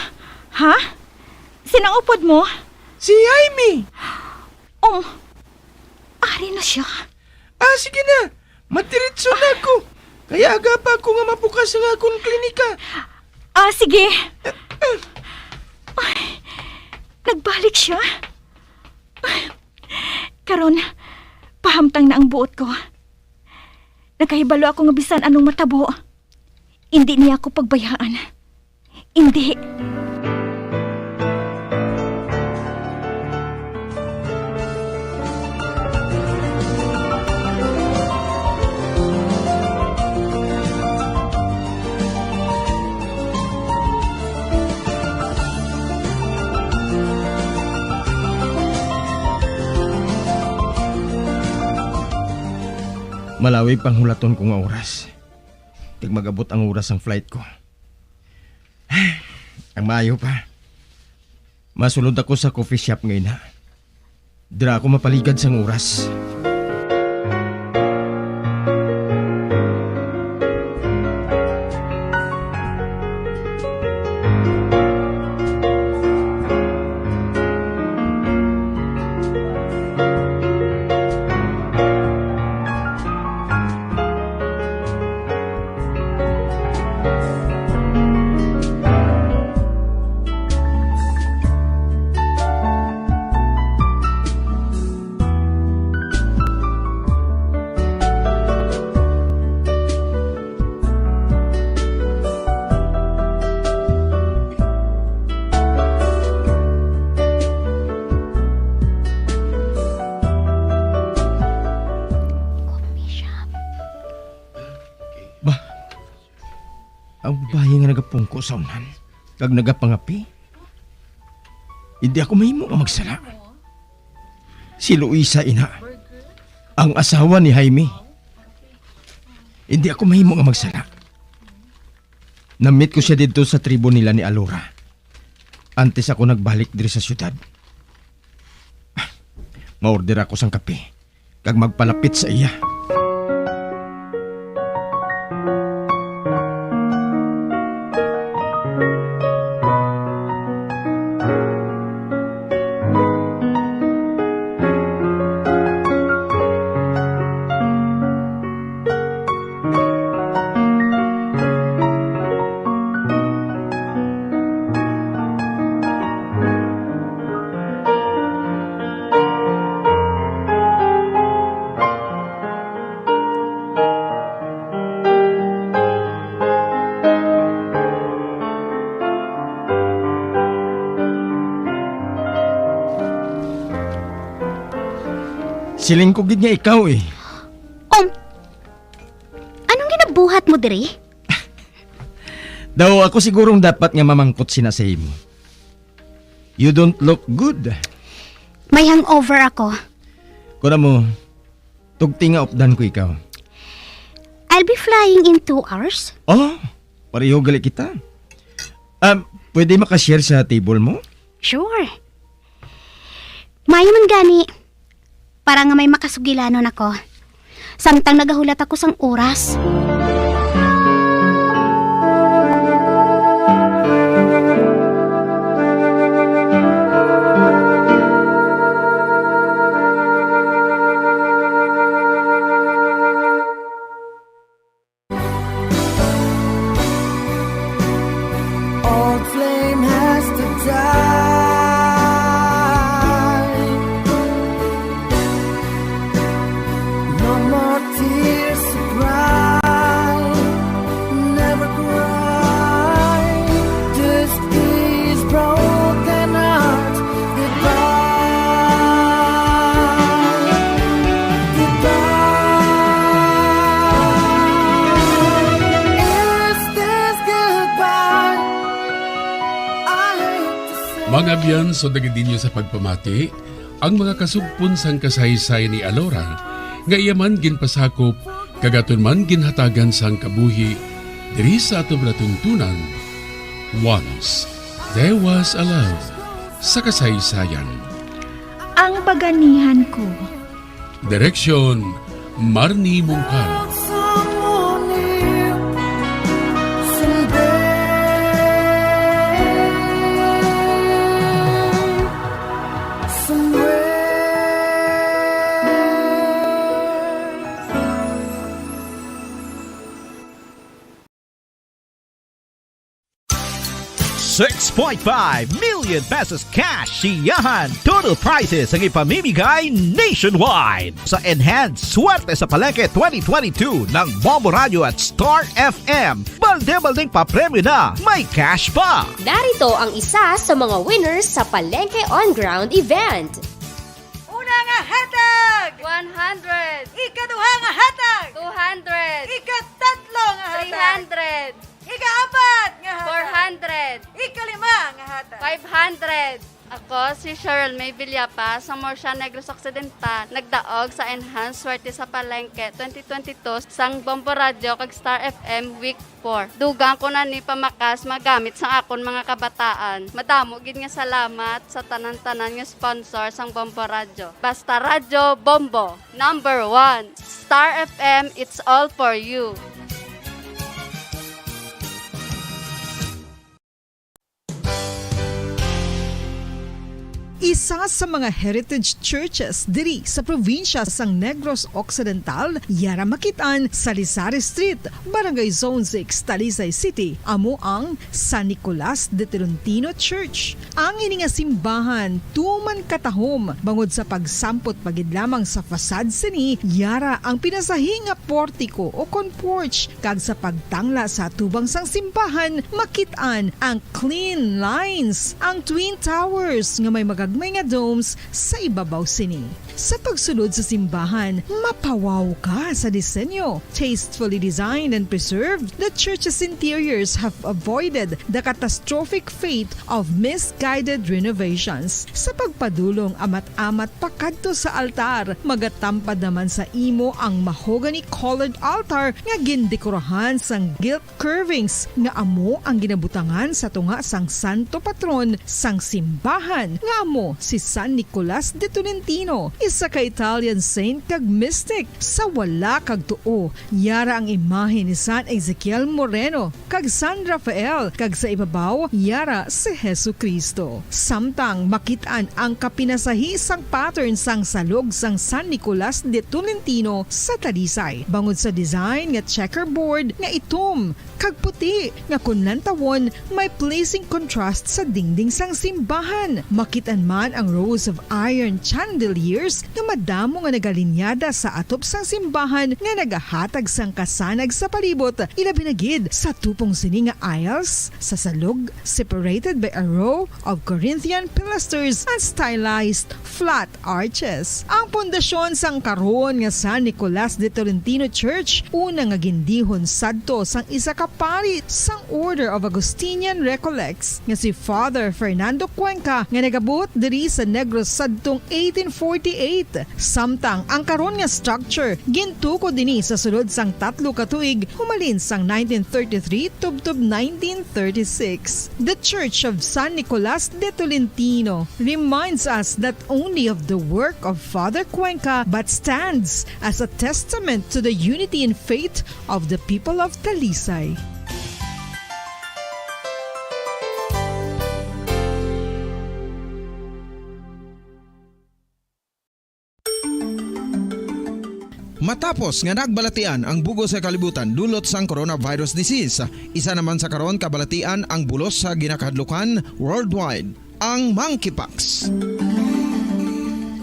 ha? Sinang upod mo? Si Jaime. Um, ari na siya. Ah, sige na. Madiretso na ako. Kay aga pa ako nga mabukas ang akon klinika. Ah, sige. Ay, nagbalik siya. Karon, pahamtang na ang buot ko. Nakahibalo ako nga bisan anong matabo, indi niya ako pagbayaan. Indi. Malawig pang hulaton ko nga oras. Kag mag-abot ang oras sang flight ko. Ang maayo pa, masulod ako sa coffee shop nga ina. Dira ako mapaligad sang oras. Ba, ang bayi nga nagapungko sa unan kag nagapangapi, hindi ako mahimo nga magsala. Si Luisa ina, ang asawa ni Jaime. Hindi ako mahimo nga magsala. Namit ko siya didto sa tribo nila ni Alora. Antes ako nagbalik diri sa syudad, ma-order ako sang kape kag magpalapit sa iya. Siling ko gid nga ikaw eh. Um, anong ginabuhat mo diri? Daw ako sigurong dapat nga mamangkot sina sa imo. You don't look good. May hangover ako. Kuna mo, tugti nga updan ko ikaw. I'll be flying in two hours. Oh, pareho gali kita. Um, pwede makashare sa table mo? Sure. Maayo man gani, para nga may makasugilanon ako, samtang nagahulat ako sang oras. Old flame has to die. No more tears to cry. Never cry. This is broken heart. Goodbye. Goodbye. Is this goodbye? I hate to say. Mga abyan, sugad gid ninyo sa pagpamati, ang mga kasugpon sang kasaysayan ni Alora, nga iya man ginpasakop kag aton man ginhatagan sang kabuhi diri sa aton palatuntunan, Once There Was a Love sa kasaysayan. Ang baganihan ko. Direksyon, Marnie Mungkal. Six point five million pesos cash siyahan total prizes ang ipamimigay nationwide sa Enhanced Swerte sa Palengke twenty twenty-two ng Bombo Radio at Star F M. Balde-baldeng papremyo na, may cash pa! Narito ang isa sa mga winners sa Palengke On Ground event. Una nga hatag! One hundred. Ikaduha nga hatag! Two hundred. Ikatatlo nga hatag! Three hundred. Ikaapat nga hatag! Four hundred. Ikalima nga hatag! Five hundred. Ako si Cheryl May Villapa sa Murcia, Negros Occidental, nagdaog sa Enhanced Swerte sa Palengke twenty twenty-two sang Bombo Radyo kag Star F M Week four. Dugang ko na ni pamakas magamit sang akon mga kabataan. Madamo gid nga salamat sa tanan-tanan nga sponsor sang Bombo Radyo. Basta Radyo, Bombo, number one. Star F M, it's all for you. Isa sa mga heritage churches diri sa probinsya sang Negros Occidental, yara makit-an sa Lisari Street, Barangay Zone six, Talisay City, amo ang San Nicolas de Tolentino Church. Ang ini nga simbahan tuman katahom bangod sa pagsampot pa gid lamang sa facade sini, yara ang pinasahi nga portiko o kon porch, kag sa pagtangla sa atubang sang simbahan, makit-an ang clean lines, ang twin towers nga may magagmay nga domes sa ibabaw sini. Sa pagsulod sa simbahan, mapawaw ka sa disenyo. Tastefully designed and preserved, the church's interiors have avoided the catastrophic fate of misguided renovations. Sa pagpadulong amat-amat pakadto sa altar, magatampad naman sa imo ang mahogany-colored altar nga gindekorahan sang gilt curvings nga amo ang ginabutangan sa tunga sang santo patron sang simbahan, nga amo si San Nicolas de Tolentino, isa ka Italian saint kag mystic. Sa wala kag tuo, yara ang imahe ni San Ezekiel Moreno kag San Rafael, kag sa ibabaw, yara si Jesu-Cristo. Samtang makit-an ang kapinasahi sang pattern sang salog sang San Nicolas de Tolentino sa Talisay, bangod sa design nga checkerboard nga itom kag puti, nga kon lantawon, may pleasing contrast sa dingding sang simbahan. Makit-an man ang rows of iron chandeliers nga madamo nga nagalinyada sa atop sang simbahan nga nagahatag sang kasanag sa palibot, ilabi na gid sa tupong sini nga aisles sa salog, separated by a row of Corinthian pilasters and stylized flat arches. Ang pundasyon sang karon nga San Nicolas de Tolentino Church, una nga gindihon sadto sang isa ka pari sang Order of Augustinian Recollects nga si Father Fernando Cuenca, nga nagabuot diri sa Negros sadtong eighteen forty-eight. Samtang ang karon nga structure gintukod ini sa sulod sang tatlo ka tuig, humalin sang nineteen thirty-three tubtob nineteen thirty-six. The Church of San Nicolas de Tolentino reminds us not only of the work of Father Cuenca, but stands as a testament to the unity in faith of the people of Talisay. Matapos nga nagbalatian ang bug-os nga kalibutan dulot sang coronavirus disease, isa naman sa karon kabalatian ang bulos sa ginakahadlukan worldwide, ang monkeypox.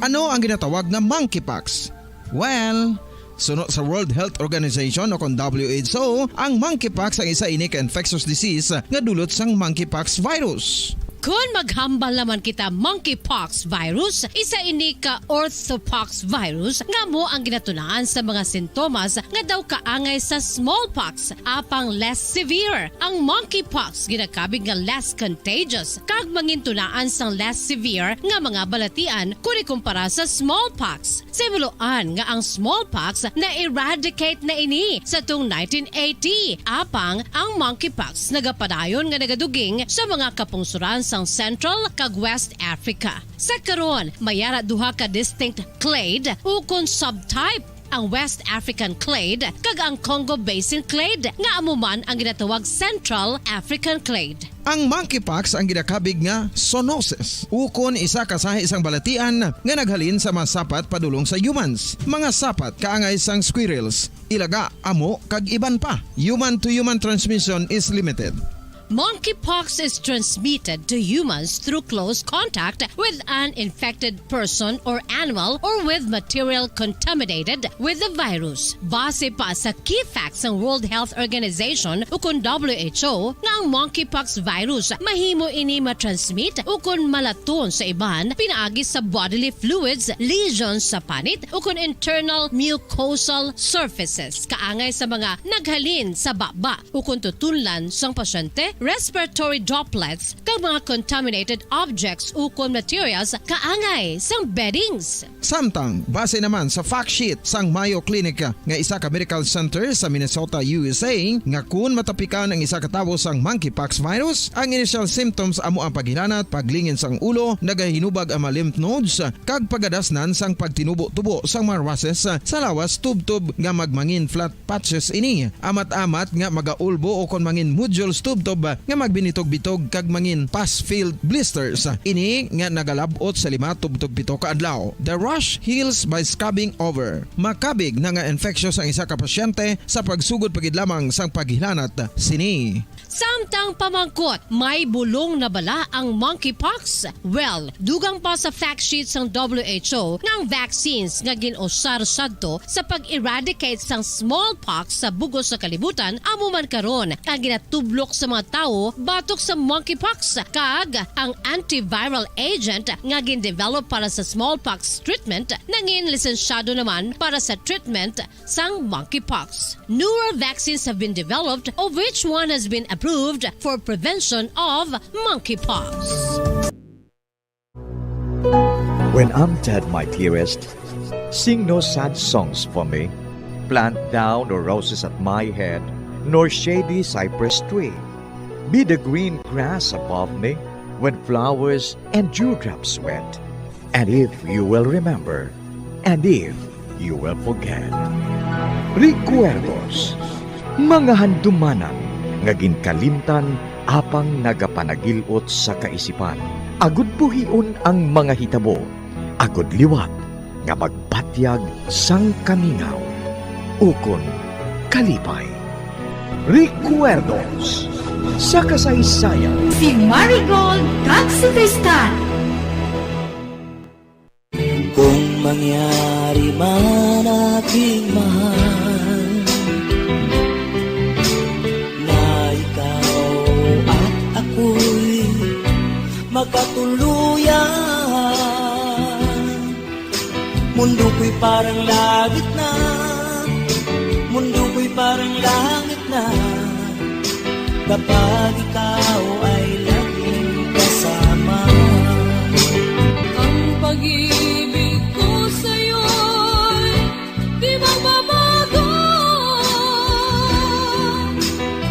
Ano ang ginatawag nga monkeypox? Well, suno sa World Health Organization o kon W H O, ang monkeypox ang isa ini ka infectious disease nga dulot sang monkeypox virus. Kon maghambal naman kita monkeypox virus, isa ini ka orthopox virus nga amo ang ginatunaan sa mga sintomas nga daw kaangay sa smallpox, apang less severe. Ang monkeypox ginakabig nga less contagious kag mangintunaan sang less severe nga mga balatian kon ikumpara sa smallpox. Sa himuloan nga ang smallpox na-eradicate na ini sa tung nineteen eighty, apang ang monkeypox nagapadayon nga nagaduging sa mga kapungsoran sang Central kag West Africa. Sa karon, may ara duha ka distinct clade ukon subtype, ang West African clade kag ang Congo Basin clade, nga amo man ang ginatawag Central African clade. Ang monkeypox ang ginakabig nga zoonosis, ukon isa ka sahi sang balatian nga naghalin sa mga sapat padulong sa humans, mga sapat kaangay sang squirrels, ilaga, amo, kag iban pa. Human to human transmission is limited. Monkeypox is transmitted to humans through close contact with an infected person or animal or with material contaminated with the virus. Base pa sa key facts sang World Health Organization ukon W H O nga ang monkeypox virus mahimo ini matransmit ukon malaton sa iban pinaagi sa bodily fluids, lesions sa panit ukon internal mucosal surfaces kaangay sa mga naghalin sa baba ukon tutunlan sang pasyente respiratory droplets, kag mga contaminated objects ukon materials kaangay sang beddings. Samtang, base naman sa fact sheet sang Mayo Clinic nga isa ka medical center sa Minnesota, U S A, nga kun matapikan ang isa ka tawo sang monkeypox virus, ang initial symptoms amo ang paghilanat, paglingin sang ulo, nagahinubag ang mga lymph nodes, kag pagadasnan sang pagtinubo-tubo sang mga rushes sa lawas tubtob nga magmangin flat patches ini. Amat-amat nga magaulbo o kon mangin nodules tubtob nga magbinitog-bitog kag mangin pus-filled blisters. Ini nga nagalab-ot sa lima tubtob pito ka adlaw. The rash heals by scabbing over. Makabig na nga infectious ang isa ka pasyente sa pagsugod pa gid lamang sang paghilanat sini. Samtang pamangkot, may bulong na bala ang monkeypox? Well, dugang pa sa fact sheet sang W H O nga ang vaccines nga gin-usar sadto sa pag-eradicate sang smallpox sa bug-os nga kalibutan amo man karon ang ginatublok sa mga tawo batok sa monkeypox, kag ang antiviral agent nga gin-develop para sa smallpox treatment nangin lisensyado naman para sa treatment sang monkeypox. Newer vaccines have been developed, of which one has been approved for prevention of monkeypox. When I'm dead, my dearest, sing no sad songs for me. Plant thou no roses at my head, nor shady cypress tree. Be the green grass above me when flowers and dewdrops wet. And if you will remember, and if you will forget. Recuerdos, mga handumanan nga ginkalimtan apang nagapanagil-ot sa kaisipan, agud buhion ang mga hitabo, agud liwat nga magbatyag sang kamingaw ukon kalipay. Recuerdos sa kasaysayan. Si Marigold kag si Tristan. Kung mangyari man, aking mahal, na ikaw at ako'y magkatuluyan, mundo ko'y parang langit na, mundo ko'y parang langit na, kapag ikaw ay laging kasama. Ang pag-ibig ko sa'yo'y di magbabago.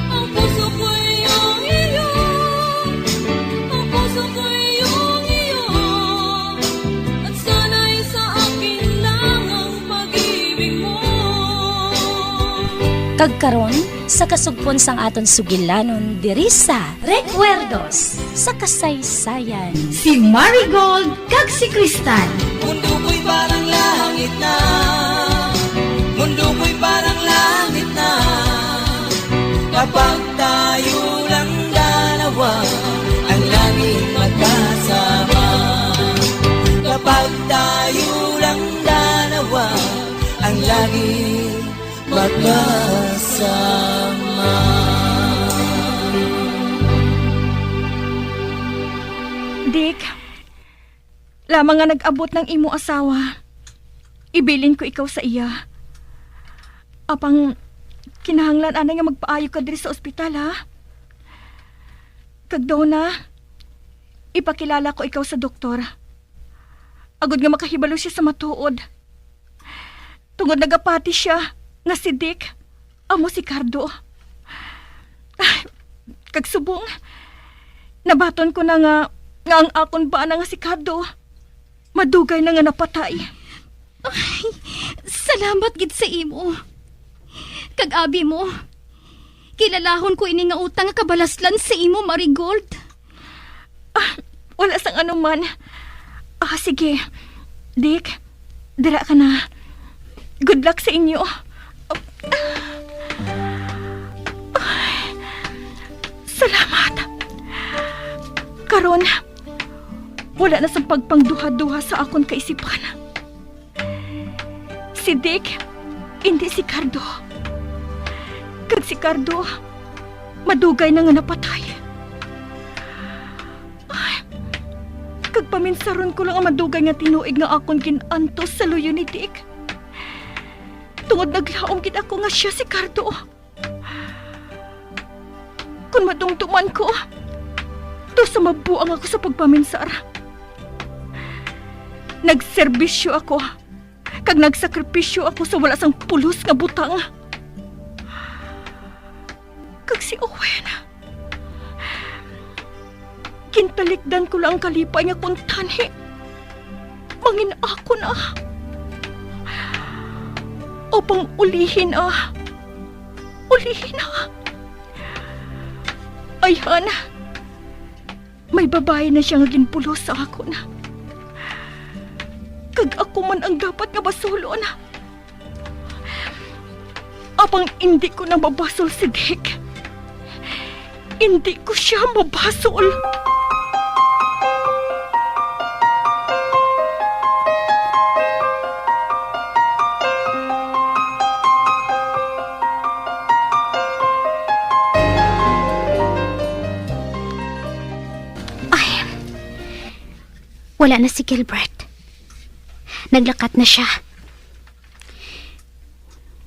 Ang puso ko'y iyong iyo. Ang puso ko'y iyong iyo. At sana'y sa akin lang ang pag-ibig mo. Kag karon, sa kasugpon sang aton sugilanon diri sa Recuerdos sa Kasaysayan, si Marigold kag si Cristal. Mundo ko'y parang langit na, mundo ko'y parang langit na, kapag tayo lang dalawa ang laging magkasama. Kapag tayo lang dalawa ang laging magkasama. Dick, lamang nga nag-abot ang imo asawa, ibilin ko ikaw sa iya. Apang kinahanglan anay nga magpaayo ka diri sa ospital, ha? Kag, Donna, ipakilala ko ikaw sa doktor, agod nga makahibalo sia sa matuod. Tungod nagapati sia nga si Dick amo si Cardo. Ay, kag subong, nabaton ko na nga, nga ang akon bana nga si Cardo madugay na nga napatay. Ay, salamat gid sa imo. Kag abi mo, kilalahon ko ini nga utang nga kabalaslan sa imo, Marigold. Ah, wala sang anuman. Ah, sige. Dick, dira ka na. Good luck sa inyo. Ay, salamat. Karon, wala na sang pagpangduha-duha sa akon kaisipan. Si Dick, indi si Cardo. Kag si Cardo, madugay na nga napatay. Ay, kag paminsaron ko lang ang madugay nga tinuig nga akon gin-antos sa luyo ni Dick. Tungod naglaom gid ako nga sia si Cardo. Kon madumduman ko, daw sa mabuang ako sa pagpaminsar. Nagserbisyo ako, kag nagsakripisyo ako sa wala sang pulos nga butang. Kag si Owen, gintalikdan ko lang ang kalipay nga kuntani. Mangin-ako na. Apang ulihi na. Ulihi na. Ayhan, may babayi na sia nga ginpulos sa akon. Kag ako man ang dapat nga basulon. Apang indi ko na mabasol si Dick. Indi ko sia mabasol. Ay, wala na si Gilbert. Naglakat na sia.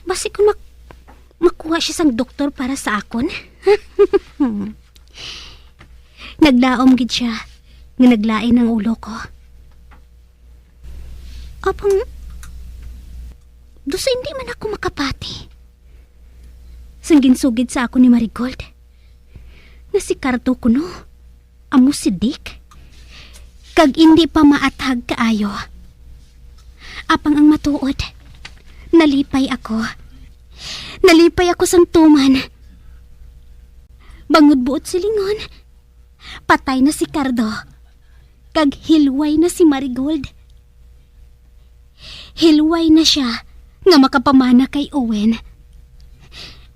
Basi kung mak-, makuha sia sang doktor para sa akon. Naglaom gid sia nga naglain ang ulo ko. Apang, daw sa indi man ako makapati. Sang ginsugid sa akon ni Marigold, nga si Cardo kuno amo si Dick, kag indi pa maathag kaayo. Apang ang matuod, nalipay ako. Nalipay ako sang tuman. Bangod buot silingon, patay na si Cardo, kag hilway na si Marigold. Hilway na sia nga makapamana kay Owen.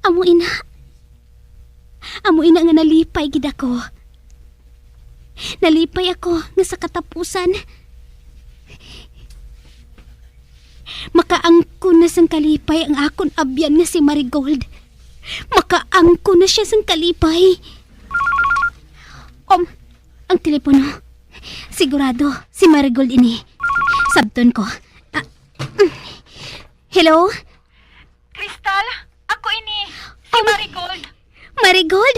Amo ina. Amo ina nga nalipay gid ako. Nalipay ako nga sa katapusan, makaangkon na sang kalipay ang akon abyan nga si Marigold. Makaangkon na sia sang kalipay. Um, ang telepono. Sigurado, si Marigold ini. Sabton ko. Ah, hello? Crystal, ako ini, si Um, Marigold. Marigold?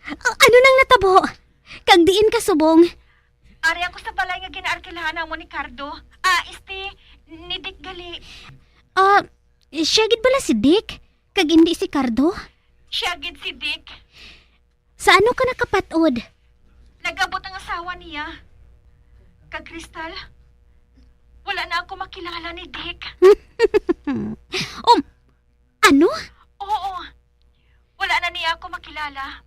A-, ano nang natabo? Kag diin ka subong? Ari ako sa balay nga ginaarkilahan namo ni Cardo. Ah, este, ni Dick gali. Ah, siya gid bala si Dick? Kag indi si Cardo? Siya gid si Dick. Sa ano ka nakapat-od? Nag-abot ang asawa niya. Kag Crystal, wala na ako makilala ni Dick. Um, ano? Oo. Wala na niya ako makilala.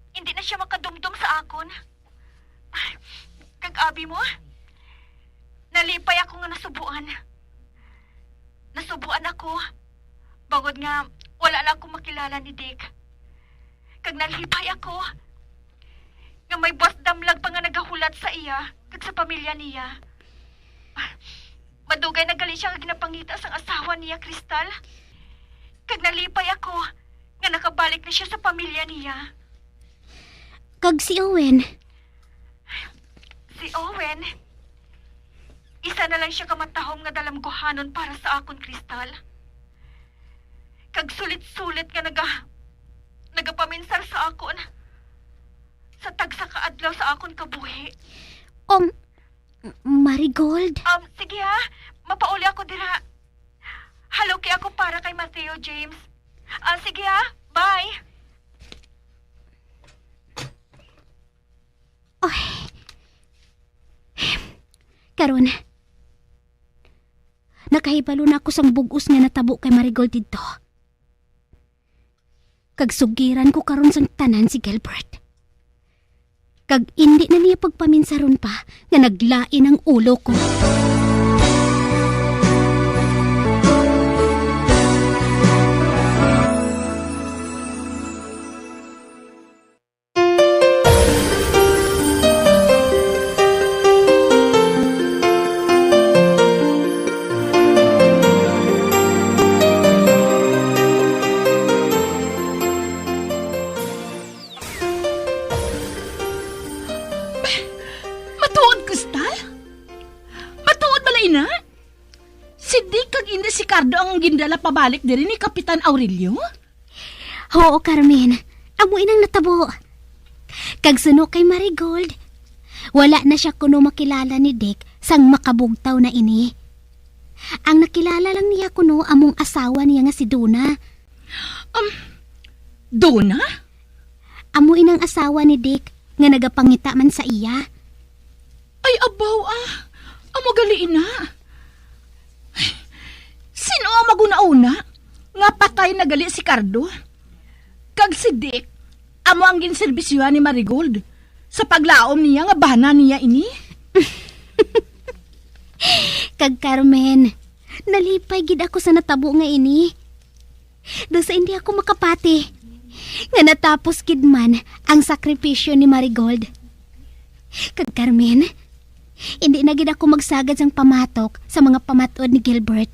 Hindi na siya makadumdom sa akon. Kag abi mo, nalipay ako nga nasubuan. Nasubuan ako, bangod nga wala na ako makilala ni Dick. Kag nalipay ako nga may buas damlag pa nga nagahulat sa iya kag sa pamilya niya. Madugay na gali sia nga ginapangita sang asawa niya, Crystal. Kag nalipay ako nga nakabalik na sia sa pamilya niya. Kag si Owen? Si Owen, isa na lang sia ka matahom nga dalamguhanon para sa akon, Crystal. Kag sulit-sulit nga naga-, nagapaminsar sa akon sa tagsa ka adlaw sa akon kabuhi. Um, Marigold? Um, sige ha. Mapauli ako dira. Haluki ako para kay Mateo, James. Ah, sige ha. Bye. Oy. Karon, nakahibalo na ako sang bug-os nga natabo kay Marigold didto. Kag sugiran ko karon sang tanan si Gilbert. Kag indi na niya pagpaminsaron pa nga naglain ang ulo ko. Matuod, Crystal? Matuod bala ina? Si Dick kag indi si Cardo ang gindala pabalik diri ni Kapitan Aurelio? Huo, Carmen. Amo inang natabo. Kag suno kay Marigold, wala na siya kuno makilala ni Dick sang makabugtaw na ini. Ang nakilala lang niya kuno among asawa niya nga si Dona. Um, Dona? Amo inang asawa ni Dick nga nagapangita man sa iya. Ay, abaw, ah. Amo gali ina. Ay, sino ang maguna-una nga patay na gali si Cardo? Kag si Dick, amo ang ginserbisyuhan ni Marigold sa paglaom niya nga bana niya ini? Kag Carmen, nalipay gid ako sa natabo nga ini. Daw sa hindi ako makapati nga natapos gid man ang sakripisyo ni Marigold. Kag Carmen, hindi na gid ako magsagad sang pamatok sa mga pamat-od ni Gilbert.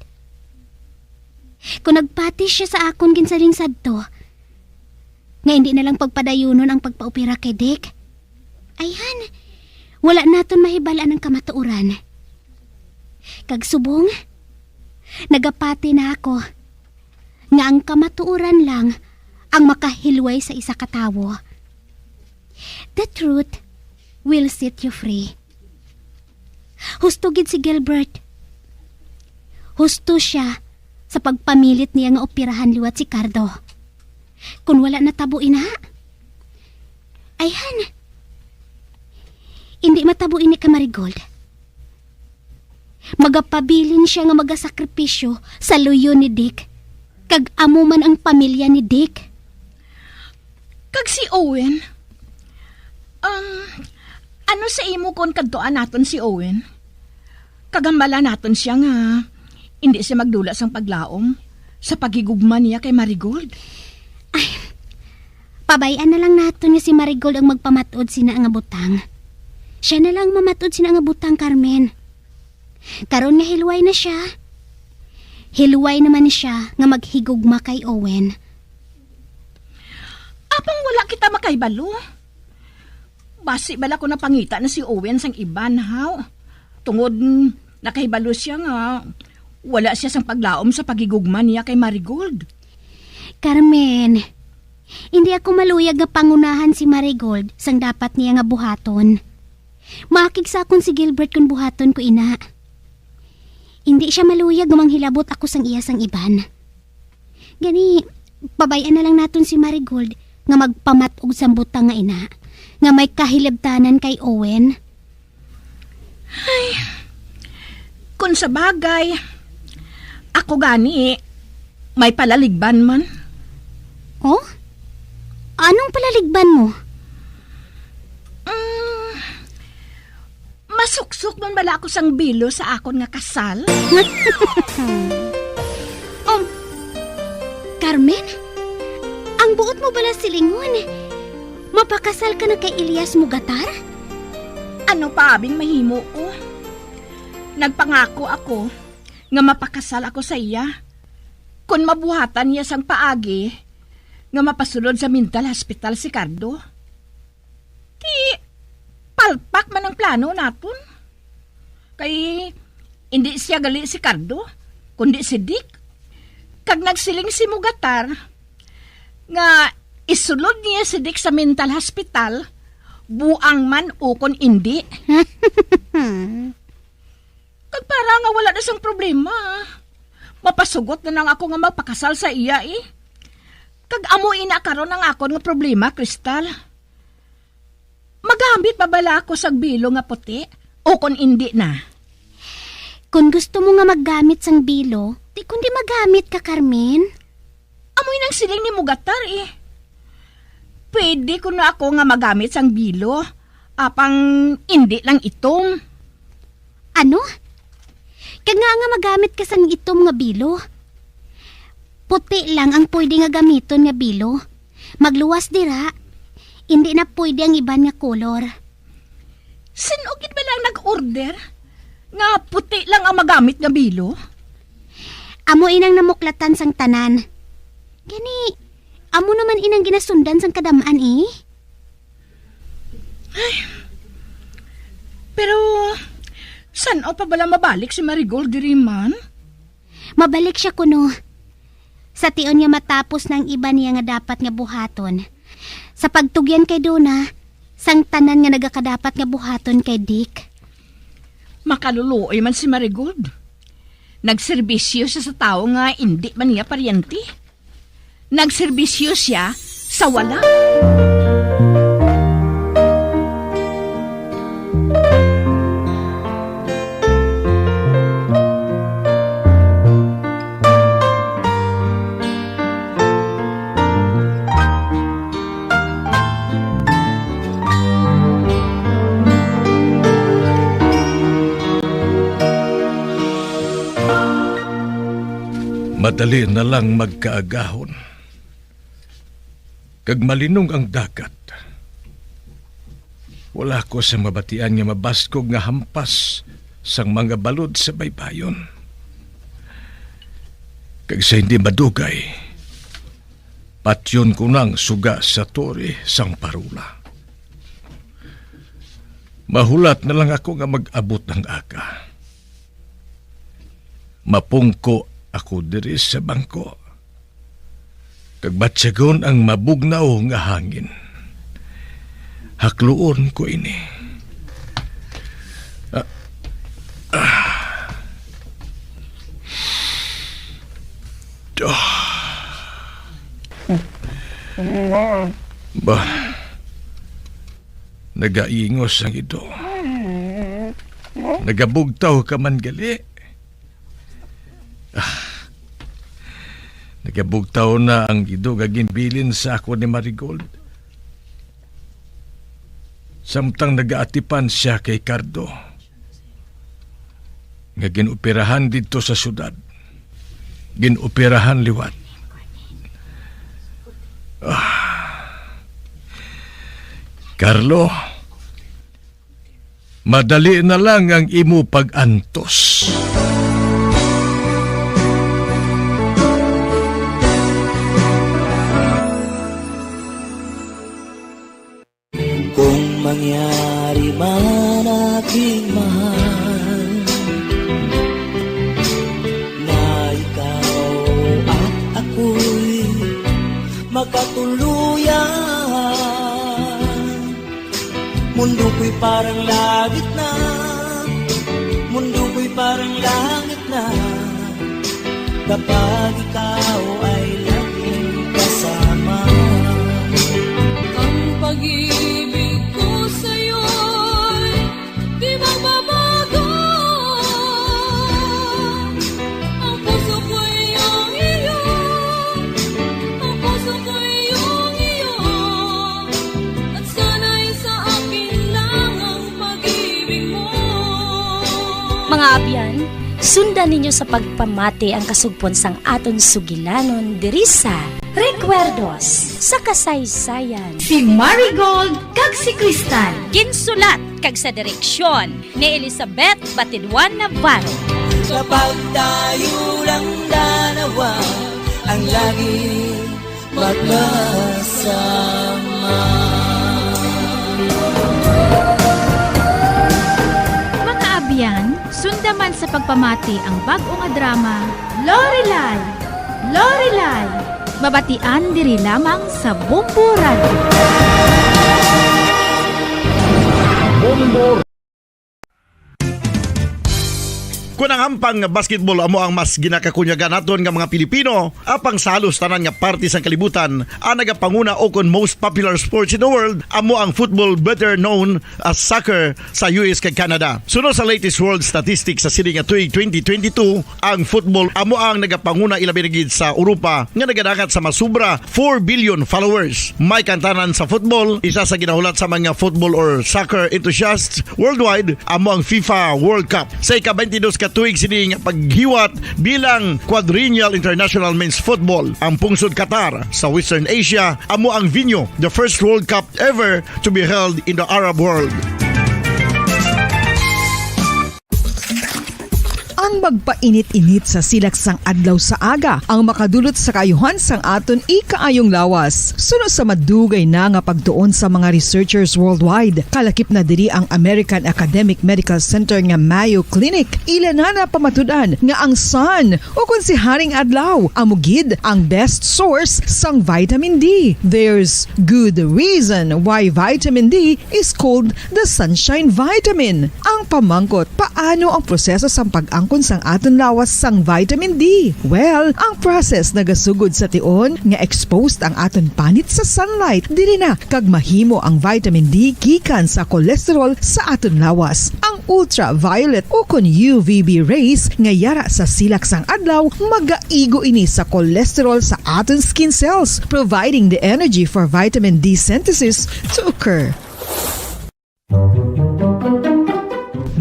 Kung nagpati siya sa akon ginsaling sadto, nga hindi na lang pagpadayunon ang pagpaopera kay Dick, ayhan, wala naton mahibal-an ang kamatuoran. Kag subong, nagapati na ako nga ang kamatuoran lang ang makahilway sa isa ka tawo. The truth will set you free. Husto gid si Gilbert. Husto siya sa pagpamilit niya nga operahan liwat si Cardo. Kung wala natabo ina, ayhan, hindi matabo ini ka Marigold. Magapabilin siya nga magasakripisyo sa luyo ni Dick, kag amo man ang pamilya ni Dick. Kag si Owen? Um, ano sa imo kon kadtuan naton si Owen? Kag hambala naton siya nga hindi siya magdula sang paglaom sa paghigugma niya kay Marigold. Ay, pabay-an na lang naton nga si Marigold ang magpamat-od sina nga butang. Siya na lang mamat-od sina nga butang, Carmen. Karon nga hilway na siya, hilway naman siya nga maghigugma kay Owen. Apang wala kita makahibalo. Basi bala ko napangita na si Owen sang iban, haw? Tungod nakahibalo siya nga wala siya sang paglaom sa paghigugma niya kay Marigold. Carmen, hindi ako maluyag nga pangunahan si Marigold sang dapat niya nga buhaton. Maakig sa akon si Gilbert kon buhaton ko ina. Hindi siya maluyag nga manghilabot ako sang iya sang iban. Gani, pabay-an na lang naton si Marigold nga magpamat-og sang butang nga ina, nga may kahilabtanan kay Owen. Ay, kung sa bagay, ako gani, may palaligban man. Oh? Anong palaligban mo? Mm, masuksok man bala ako sang bilo sa akon nga kasal? Um, Carmen, ang buot mo bala silingon, mapakasal ka na kay Elias Mugatar? Ano pa abing mahimo ko? Nagpangako ako nga mapakasal ako sa iya kon mabuhatan niya sang paagi nga mapasulod sa mental hospital si Cardo. Ti, palpak man ang plano naton. Kay indi siya gali si Cardo, kundi si Dick. Kag nagsiling si Mugatar nga isulod niya si Dick sa mental hospital, buang man ukon indi. Kag para nga wala na sang problema, mapasugot na lang ako nga magpakasal sa iya, eh. Kag amo ina karon ang akon nga problema, Crystal. Magamit pa bala ako sang bilo nga puti, o kon indi na? Kon gusto mo nga maggamit sang bilo, di kundi magamit ka, Carmen. Amoy nang siling ni Mugatar, eh. Pwede kuno ako nga magamit sang bilo, apang indi lang itom. Ano? Kag nga nga magamit ka sang itom nga bilo? Puti lang ang pwede nga gamiton nga bilo. Magluwas dira. Indi na pwede ang iban nga kolor. Sin-o gid bala ang nag-order nga puti lang ang magamit nga bilo? Amo inang namuklatan sang tanan. Gani, amo naman inang ginasundan sang kadam-an, eh. Ay, pero san-o pa bala mabalik si Marigold diri man? Mabalik siya kuno. Sa tion nga matapos na ang iban niya nga dapat nga buhaton, Sa pagtugyan kay Dona, sang tanan nga nagakadapat nga buhaton kay Dick. Makaluluoy man si Marigold. Nagserbisyo siya sa tawo nga indi man niya paryente. Nagserbisyo siya sa wala. Madali na lang magkaagahon, kag malinong ang dagat. Wala ko sa mabatian nga mabaskog nga hampas sang mga balod sa baybayon. Kag sa hindi madugay, patyon ko nang suga sa tore sang parola. Mahulat na lang ako nga mag-abot ang aga. Mapungko ako diri sa bangko, kag batyagon ang mabugnaw nga hangin. Hakluon ko ini. Ah, ah. Ah. Ba, nagaingos ang ido. Nagabugtaw ka man gali. Ah, nagabugtaw na ang ido nga ginbilin sa ako ni Marigold, samtang nagaatipan sia kay Cardo, nga gin-operahan didto sa syudad. Gin-operahan liwat. Ah. Carlo, madali na lang ang imo pag-antos. Kung mangyari man, aking mahal, na ikaw at ako'y makatuluyan, mundo ko'y parang langit na, mundo ko'y parang langit na, kapag ikaw ay laging kasama. Ang pag-ibig ko sa'yo'y di magbabago. Ang puso ko'y iyong iyo. Ang puso ko'y iyong iyo. At sana'y sa akin lang ang pag-ibig mo. Mga abyan, sundan ninyo sa pagpamati ang kasugpon sang aton sugilanon diri sa Recuerdos sa Kasaysayan. Si Marigold kag si Crystal. Ginsulat kag sa direksyon ni Elizabeth Batidwan Navarro. Kapag tayo lang dalawa ang laging magkasama. Mga abyan, sunda man sa pagpamati ang bag-o nga drama, Lorelai! Lorelai! Mabatian diri lamang sa Bombo Radio. Bombo. Kon ang hampang nga basketball amo ang mas ginakakunyagan naton nga mga Pilipino, apang sa halos tanan nga parte sang kalibutan, ang nagapanguna ukon most popular sports in the world amo ang football, better known as soccer, sa U S kag Canada. Suno sa latest world statistics sa sini nga tuig twenty twenty-two, ang football amo ang nagapanguna, ilabi na gid sa Europa, nga nagadangat sa mas sobra four billion followers. May kantanan sa football, isa sa ginahulat sa mga football or soccer enthusiasts worldwide, amo ang FIFA World Cup. Sa ika-twenty-dos ka tuig sini nga paghiwat bilang Quadrennial International Men's Football, ang pungsod Qatar sa Western Asia amo ang venue, the first World Cup ever to be held in the Arab world. Ang magpainit-init sa silak sang adlaw sa aga ang makadulot sa kaayuhan sang aton ikaayong lawas. Suno sa madugay na nga pagtuon sa mga researchers worldwide, kalakip na diri ang American Academic Medical Center nga Mayo Clinic, ila na napamatud-an nga ang sun, o kon si Haring Adlaw, amo gid ang best source sang vitamin D. There's good reason why vitamin D is called the sunshine vitamin. Ang pamangkot, paano ang proseso sang pag-angkon sang aton lawas sang vitamin D? Well, ang process nagasugod sa tion nga exposed ang aton panit sa sunlight. Diri na kag mahimo ang vitamin D gikan sa cholesterol sa aton lawas. Ang ultraviolet o kon U V B rays nga yara sa silak sang adlaw magaigo ini sa cholesterol sa aton skin cells, providing the energy for vitamin D synthesis to occur.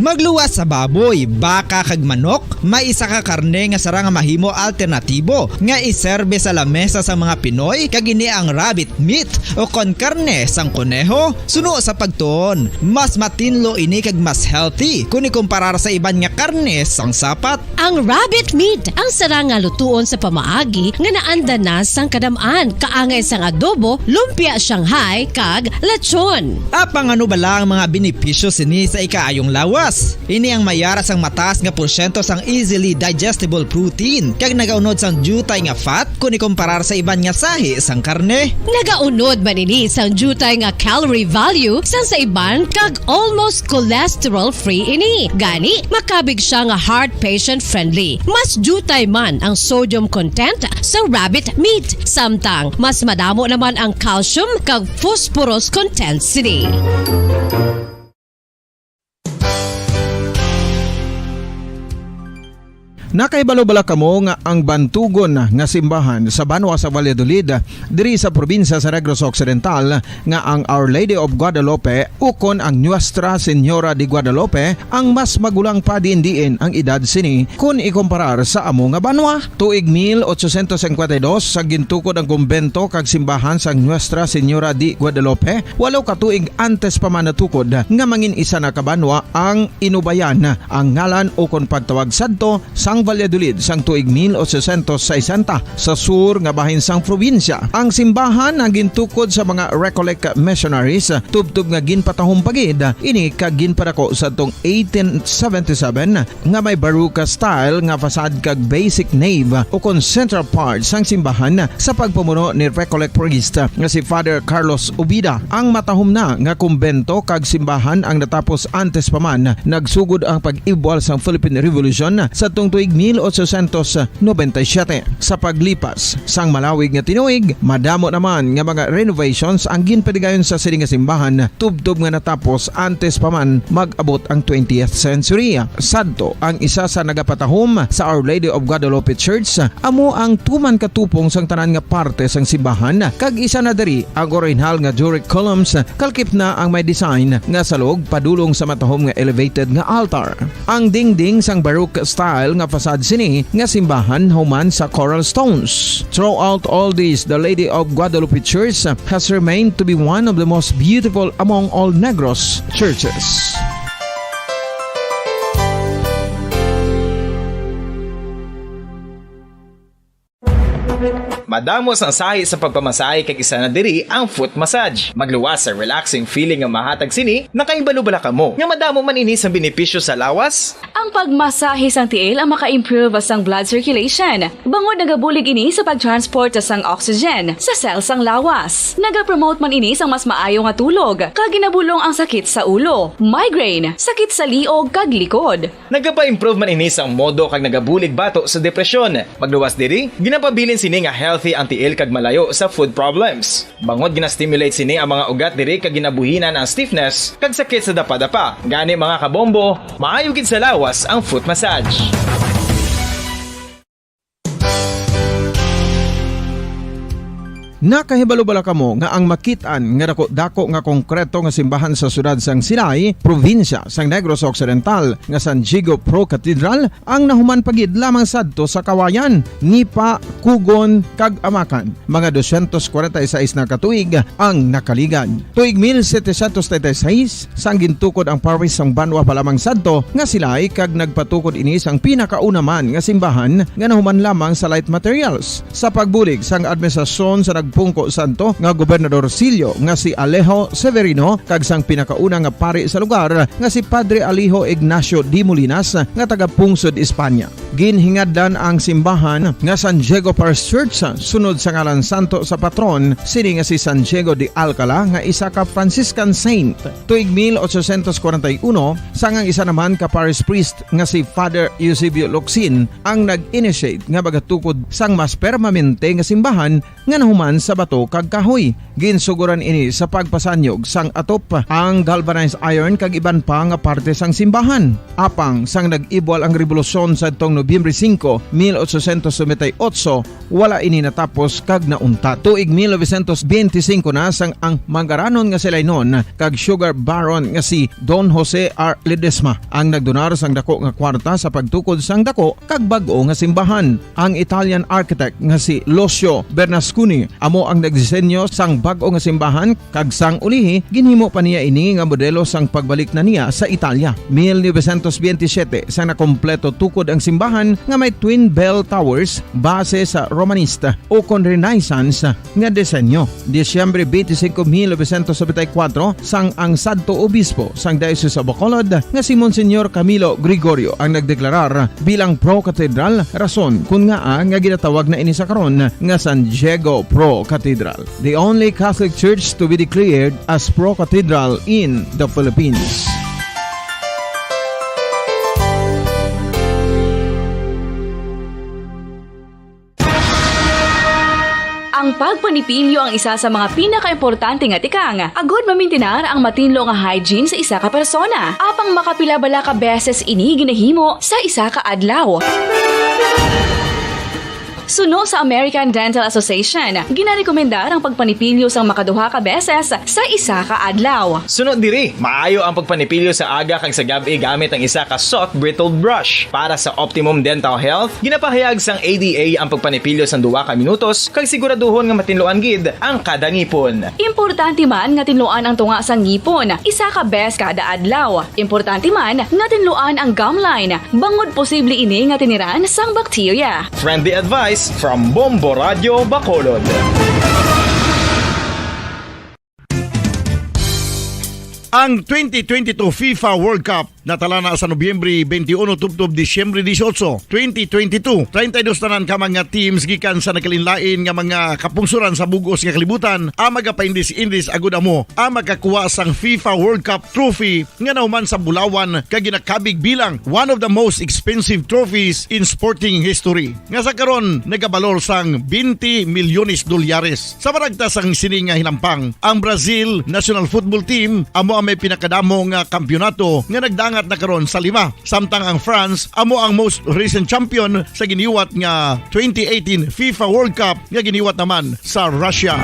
Magluwas sa baboy, baka, kag manok, may isa ka karne nga sarang nga mahimo alternatibo nga iserbe sa lamesa sang mga Pinoy, kag ini ang rabbit meat o kon karne sang koneho. Suno sa pagtuon, mas matinlo ini kag mas healthy kon ikumparar sa iban nga karne sang sapat. Ang rabbit meat ang sarang nga lutuon sa pamaagi nga naanda na sang kadam-an, kaangay sang adobo, lumpia Shanghai, kag lechon. Apang ano bala ang mga benepisyo sini sa ikaayong lawas? Ini ang mayara sang mataas nga porsyento sang easily digestible protein, kag nagaunod sang diutay nga fat kon ikumparar sa iban nga sahi sang karne. Nagaunod man ini sang diutay nga calorie value sang sa iban, kag almost cholesterol-free ini. Gani, makabig sia nga heart patient-friendly. Mas diutay man ang sodium content sa rabbit meat, samtang mas madamo naman ang calcium kag phosphorus content sini. Nakahibalo bala kamo nga ang bantugon nga simbahan sa banwa sa Valladolid, diri sa probinsya sa Negros Occidental, nga ang Our Lady of Guadalupe ukon ang Nuestra Señora de Guadalupe ang mas magulang pa diin-diin ang edad sini kon ikumparar sa amo nga banwa? Tuig mil ochocientos cincuenta y dos, sa gintukod ang kumbento kag simbahan sang Nuestra Señora de Guadalupe, walo ka tuig antes pa man natukod nga mangin isa na ka banwa ang Inubayan, ang ngalan ukon pagtawag sadto sang Valladolid sang tuig mil ochocientos sesenta, sa sur nga bahin sang probinsya. Ang simbahan ang gintukod sa mga Recollect missionaries, tubtob nga ginpatahom pa gid ini kag ginpadako sadtong eighteen seventy-seven, nga may Baroque style nga facade kag basic nave ukon central part sang simbahan sa pagpamuno ni Recollect priest nga si Father Carlos Ubida. Ang matahom na nga kumbento kag simbahan ang natapos antes pa man nagsugod ang pag-ibwal sang Philippine Revolution sadtong tuig mil ochocientos noventa y siete. Sa paglipas sang malawig nga tinuig, madamo naman nga mga renovations ang ginpadigayon sa sini nga simbahan, tubtob nga natapos antes pa man mag-abot ang twentieth century. Sadto, ang isa sa nagapatahom sa Our Lady of Guadalupe Church amo ang tuman ka tupong sang tanan nga parte sang simbahan, kag isa na diri ang orihinal nga Doric columns, kalkip na ang may design nga salog padulong sa matahom nga elevated nga altar. Ang dingding sang Baroque style nga facade sini nga simbahan human sa coral stones. Throughout all this, the Lady of Guadalupe Church has remained to be one of the most beautiful among all Negros churches. Madamo sang sahi sa pagpamasahe, kag isa na diri ang foot massage. Magluwas sa relaxing feeling nga mahatag sini. Nakahibalo bala kamo nga madamo man ini sang benepisyo sa lawas? Ang pagmasahe sang tiil ang maka-improve sang blood circulation, bangod nagabulig ini sa pag-transport sang oxygen sa cell sang lawas. Nagapromote man ini sang mas maayo nga tulog, kag ginabulong ang sakit sa ulo, migraine, sakit sa liog kag likod. Nagapa-improve man ini sang modo kag nagabulig bato sa depresyon. Magluwas diri, ginapabilin sini nga healthy ang tiil kag malayo sa foot problems. Bangod gina-stimulate sini ang mga ugat diri kag ginabuhinan ang stiffness kag sakit sa dapadapa. Gani, mga kabombo, maayo gid sa lawas ang foot massage. Nakahibalo bala kamo nga ang makit-an nga dako-dako nga konkreto nga simbahan sa siyudad sang Silay, probinsya sang Negros Occidental, nga San Diego Pro Cathedral, ang nahuman pa gid lamang sadto sa kawayan, nipa, kugon, kag amakan? Mga dosyentos kwarenta y seis na ka tuig ang nakaligad. Tuig mil setecientos treinta y seis, sang gintukod ang parish sang banwa pa lamang sadto nga Silay, kag nagpatukod ini sang pinakauna man nga simbahan nga nahuman lamang sa light materials. Sa pagbulig sang administrasyon sa nagpungko sadto nga Gobernador Sillo nga si Alejo Severino kag sang pinakauna nga pari sa lugar nga si Padre Alejo Ignacio de Molinas nga taga-pungsod Espanya. Ginhingadlan ang simbahan nga San Diego Parish Church sunod sa ngalan santo sa patron sini nga si San Diego de Alcala nga isa ka Franciscan saint. Tuig mil ochocientos kwarenta y uno, sang ang isa naman ka parish priest nga si Father Eusebio Locsin ang nag-initiate nga magatukod sang mas permanente nga simbahan nga nahuman sa bato kag kahoy. Ginsugoran ini sa pagpasanyog sang atop, ang galvanized iron kag iban pa nga parte sang simbahan. Apang sang nag-ibwal ang rebolusyon sadtong Nobyembre singko, mil ochocientos noventa y ocho, wala ini natapos kag nauntat. Tuig mil novecientos benti singko na sang ang manggaranon nga si Lainon kag sugar baron nga si Don Jose R. Ledesma ang nagdonar sang dako nga kwarta sa pagtukod sang dako kag bag-o nga simbahan. Ang Italian architect nga si Lucio Bernasconi amo ang nagdisenyo sang bag-o nga simbahan, kag sang ulihi ginhimo pa niya ini nga modelo sang pagbalik na niya sa Italia. Mil novecientos benti siyete, sang nakompleto tukod ang simbahan nga may twin bell towers base sa Romanista o kon Renaissance nga disenyo. Disyembre twenty-five, mil novecientos noventa y cuatro, sang ang sadto obispo sang Diocese of Bacolod nga si Monsignor Camilo Gregorio ang nagdeklarar bilang Pro Cathedral, rason kun ngaa nga ginatawag na ini sa karon nga San Diego Pro Cathedral, the only Catholic Church to be declared as Pro Cathedral in the Philippines. Ang pagpanipilyo ang isa sa mga pinakaimportante nga tikang agud mamintinar ang matinlo nga hygiene sa isa ka persona. Apang makapila bala ka beses ini ginahimo sa isa ka adlaw? Suno sa American Dental Association, ginarekomendar ang pagpanipilyo sang makaduha ka beses sa isa ka adlaw. Suno diri, maayo ang pagpanipilyo sa aga kag sa gab-i gamit ang isa ka soft bristled brush. Para sa optimum dental health, ginapahayag sang A D A ang pagpanipilyo sang duha ka minutos kag siguraduhon nga matinluan gid ang kada ngipon. Importante man nga tinluan ang tunga sang ngipon isa ka bes kada adlaw. Importante man nga tinluan ang gum line, bangod posible ini nga tiniran sang bakterya. Friendly advice from Bombo Radio Bacolod. Ang twenty twenty-two FIFA World Cup natala na sa Nobyembre twenty-one tubtob Disyembre dieciocho, twenty twenty-two. Treinta y dos tanan ka mga teams gikan sa nagkalainlain nga mga kapungsoran sa bug-os nga kalibutan ang magapaindis-indis agud amo ang makakuha sang FIFA World Cup trophy nga nahuman sa bulawan kag ginakabig bilang one of the most expensive trophies in sporting history, nga sa karon nagabalor sang twenty milyones dolyares. Sa maragta sang sini nga hinampang, ang Brazil national football team amo ang may pinakadamo nga kampiyonato nga nagdangat na karon sa lima, samtang ang France amo ang most recent champion sa giniwat nga twenty eighteen FIFA World Cup nga giniwat naman sa Russia.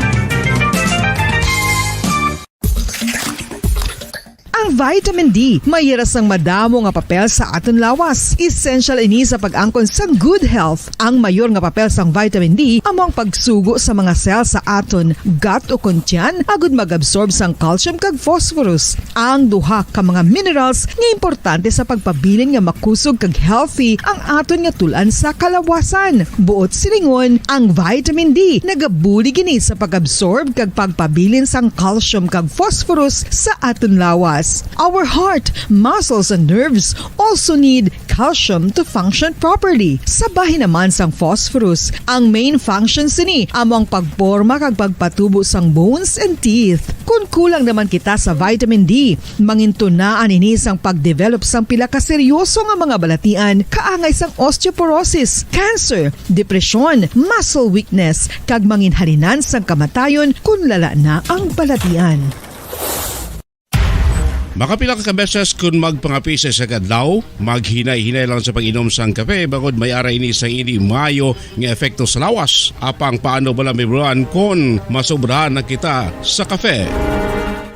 Ang vitamin D may hira sang madamo nga papel sa aton lawas. Essential ini sa pag-angkon sang good health. Ang mayor nga papel sang vitamin D amo ang pagsugo sa mga cell sa aton gut o kon tiyan agud mag-absorb sang calcium kag phosphorus, ang duha ka mga minerals nga importante sa pagpabilin nga makusog kag healthy ang aton nga tul-an sa kalawasan. Buot silingon, ang vitamin D nagabulig ini sa pag-absorb kag pagpabilin sang calcium kag phosphorus sa aton lawas. Our heart, muscles, and nerves also need calcium to function properly. Sa bahin naman sang phosphorus, ang main function sini amo ang pagporma kag pagpatubo sang bones and teeth. Kon kulang naman kita sa vitamin D, mangintunaan ini sang pag-develop sang pila ka seryoso nga mga balatian, kaangay sang osteoporosis, cancer, depresyon, muscle weakness, kag manginhalinan sang kamatayon kon lala na ang balatian. Makapila ka beses kon magpangape sa isa ka adlaw, maghinay-hinay lang sa pag-inom sang kape, bangod may ara ini sang indi maayo nga epekto sa lawas. Apang paano bala mahibaluan kon masobrahan na kita sa kape?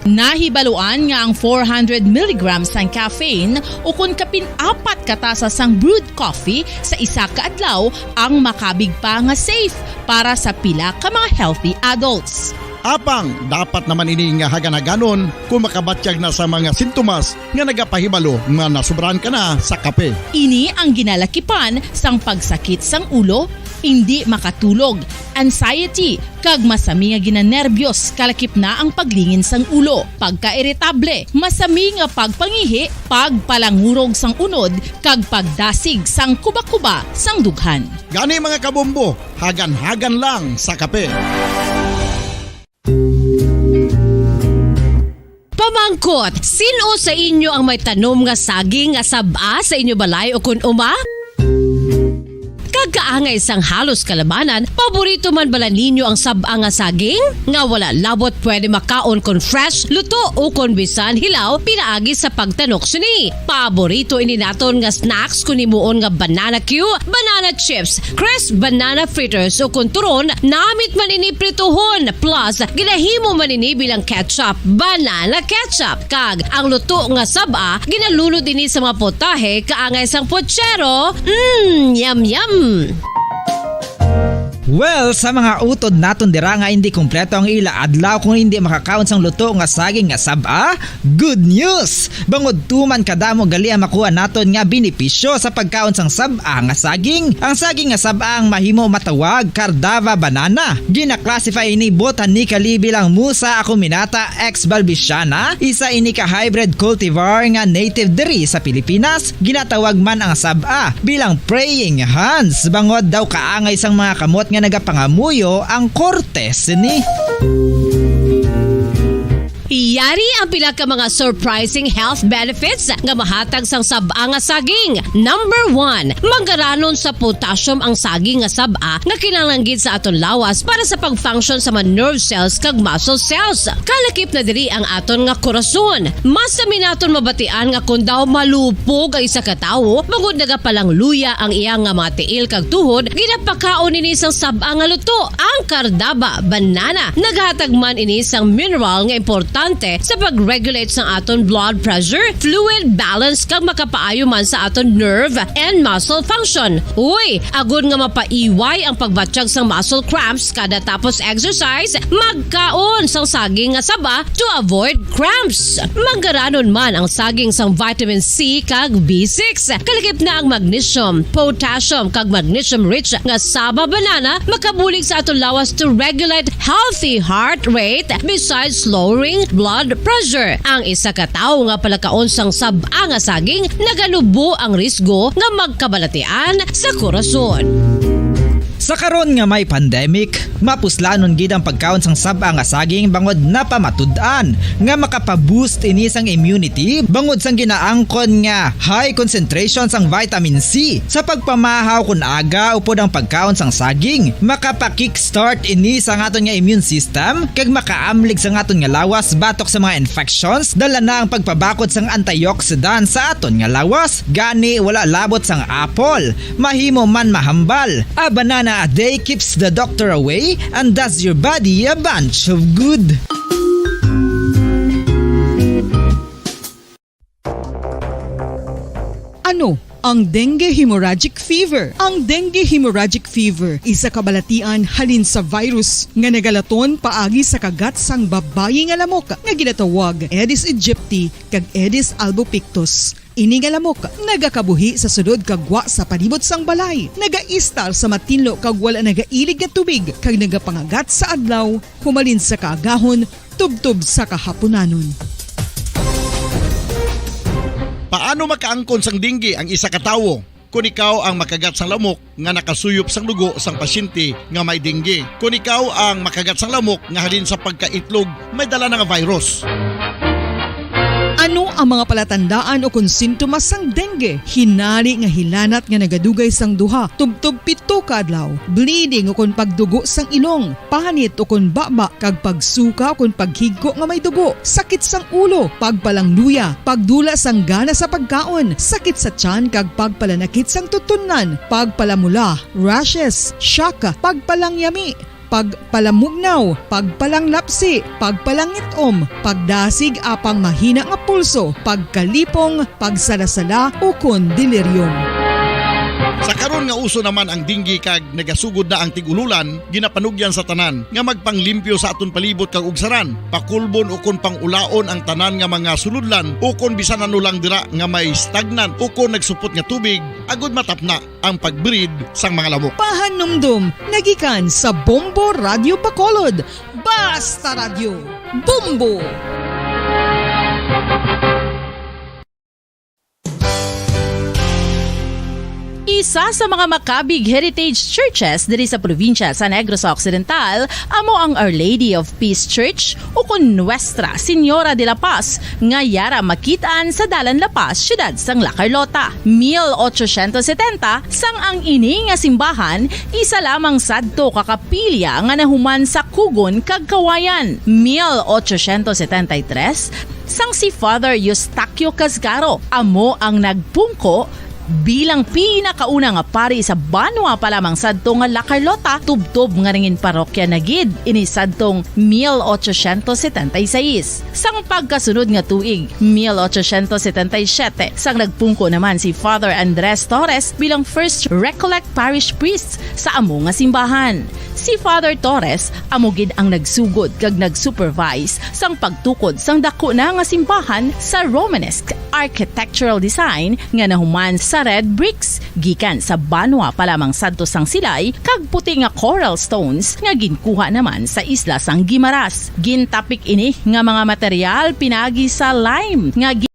Nahibaluan nga ang four hundred milligrams sang caffeine, o kon kapin apat ka tasa sang brewed coffee sa isa ka adlaw, ang makabig pa nga safe para sa pila ka mga healthy adults. Apang dapat naman ini nga hagan-haganon kung makabatyag na sa mga sintomas nga nagapahibalo nga nasobrahan ka na sa kape. Ini ang ginalakipan sang pagsakit sang ulo, indi makatulog, anxiety, kag masami nga ginanerbyos, kalakip na ang paglingin sang ulo, pagkairitable, masami nga pagpangihi, pagpalangurog sang unod, kag pagdasig sang kuba-kuba sang dughan. Gani, mga kabombo, hagan-hagan lang sa kape. Pamangkot, sin-o sa inyo ang may tanom nga saging nga sab-a sa inyo balay o kon uma? Kag kaangay sang halos kalabanan, paborito man bala ninyo ang sab-a nga saging? Nga wala labot pwede makaon kon fresh, luto, o kon bisan hilaw pinaagi sa pagtanok sini. Paborito ini naton nga snacks kon himuon nga banana cue, banana chips, crisp banana fritters, o kon turon, namit man ini prituhon, plus ginahimo man ini bilang ketchup, banana ketchup. Kag ang luto nga sab-a, ginalunod ini sa mga putahe kaangay sang putsero. Mm, yum, yum. Well, sa mga utod naton dira nga hindi kompleto ang ila adlaw kung hindi makakaon sang luto nga saging nga sab-a, good news! Bangod tuman kadamo gali ang makuha naton nga benepisyo sa pagkaon sang sab-a nga saging. Ang saging nga sab-a ang mahimo matawag Cardava banana. Gina-classify ini botanically bilang Musa acuminata ex balbisiana, isa ini ka hybrid cultivar nga native diri sa Pilipinas. Ginatawag man ang sab-a bilang praying hands, bangod daw kaangay sang mga kamot nga nagapangamuyo ang korte sini. Yari ang pila ka mga surprising health benefits nga mahatag sang sab-a nga saging. Number one, manggaranon sa potassium ang saging nga sab-a nga kinahanglan gid sa aton lawas para sa pag-function sa mga nerve cells kag muscle cells. Kalakip na diri ang aton nga korason. Masami naton mabatian nga kon daw malupog ang isa ka tawo, bangod nagapalangluya ang iya nga mga tiil kag tuhod, ginapakaon ini sang sab-a nga luto. Ang Cardaba banana naghatag man ini sang mineral nga importante sa pag-regulate sang aton blood pressure, fluid balance, kag makapaayo man sa aton nerve and muscle function. Uy, agod nga mapaiway ang pagbatyag sang muscle cramps kada tapos exercise, magkaon sang saging nga saba to avoid cramps. Manggaranon man ang saging sang vitamin C kag B six. Kalakip na ang magnesium, potassium, kag magnesium-rich nga saba banana makabulig sa aton lawas to regulate healthy heart rate besides lowering blood pressure. Ang isa ka tawo nga palakaon sang sab-a nga saging naganubo ang risgo nga magkabalatian sa korason. Sa karon nga may pandemic, mapuslanon gid ang pagkaon sang sab-a nga saging bangod napamatud-an nga makapa-boost ini sang immunity bangod sang ginaangkon nga high concentration sang vitamin C. Sa pagpamahaw kon aga upod ang pagkaon sang saging, makapa-kickstart ini sa aton nga immune system kag makaamlig sa aton nga lawas batok sa mga infections. Dala na ang pagpabakod sang antioxidant sa aton nga lawas. Gani, wala labot sang apple, mahimo man mahambal. A banana a day keeps the doctor away and does your body a bunch of good. Ano ang dengue hemorrhagic fever? Ang dengue hemorrhagic fever isa ka balatian halin sa virus nga nagalaton paagi sa kagat sang babayi nga lamok nga ginatawag Aedes aegypti kag Aedes albopictus. Ini nga lamok nagakabuhi sa sulod kag gwa sa palibot sang balay, nagaistar sa matinlo kag wala nagailig nga tubig, kag nagapangagat sa adlaw humalin sa kaagahon tubtob sa kahapunanon. Paano makaangkon sang dengue ang isa ka tawo? Kon ikaw ang makagat sang lamok nga nakasuyop sang dugo sang pasyente nga may dengue. Kon ikaw ang makagat sang lamok nga halin sa pagkaitlog may dala na nga virus. Ano ang mga palatandaan ukon sintomas sang dengue? Hinari nga hilanat nga nagadugay sang duha tubtob pito ka adlaw, bleeding ukon pagdugo sang ilong, panit ukon baba, kag pagsuka ukon paghigko nga may dugo, sakit sang ulo, pagpalangluya, pagdula sang gana sa pagkaon, sakit sa tiyan, kag pagpalanakit sang tutunlan, pagpalamula, rashes, shock, pagpalangyami, pagpalamugnaw, pagpalanglapsi, pagpalangit-om, pagdasig apang mahina nga pulso, pagkalipong, pagsalasala, ukon delirium. Sa karon nga uso naman ang dengue kag nagasugod na ang tig-ululan, ginapanugyan sa tanan nga magpanglimpyo sa aton palibot kag ugsaran, pakulbon ukon pangulaon ang tanan nga mga sulodlan ukon bisan ano lang dira nga may stagnant ukon nagsupot nga tubig, agod matapna ang pag-breed sang mga lamok. Pahanumdom nga gikan sa Bombo Radyo Bacolod. Basta Radyo, Bombo! Isa sa mga Macabig Heritage Churches diri sa probinsya sa Negros Occidental amo ang Our Lady of Peace Church, ukon Nuestra Señora de la Paz, nga yara makit-an sa Dalan La Paz, siyudad sang La Carlota. Mil ochocientos setenta, sang ang ini nga simbahan isa lamang sadto ka kapilya nga nahuman sa kugon kag kawayan. Mil ochocientos setenta y tres, sang si Father Eustaquio Casgaro amo ang nagpungko bilang pinakauna nga pari sa banwa pa lamang sadto nga La Carlota, tubtob nga nangin parokya na gid ini sadtong mil ochocientos setenta y seis. Sang pagkasunod nga tuig, mil ochocientos setenta y siete, sang nagpungko naman si Father Andres Torres bilang First Recollect Parish Priest sa amo nga simbahan. Si Father Torres amo gid ang nagsugod kag nag-supervise sang pagtukod sang dako na nga simbahan sa Romanesque architectural design nga nahuman sa red bricks gikan sa banwa pa lamang sadto sang silay kag puti nga coral stones nga ginkuha naman sa isla sang Guimaras. Gintapik ini nga mga material pinagi sa lime nga gi-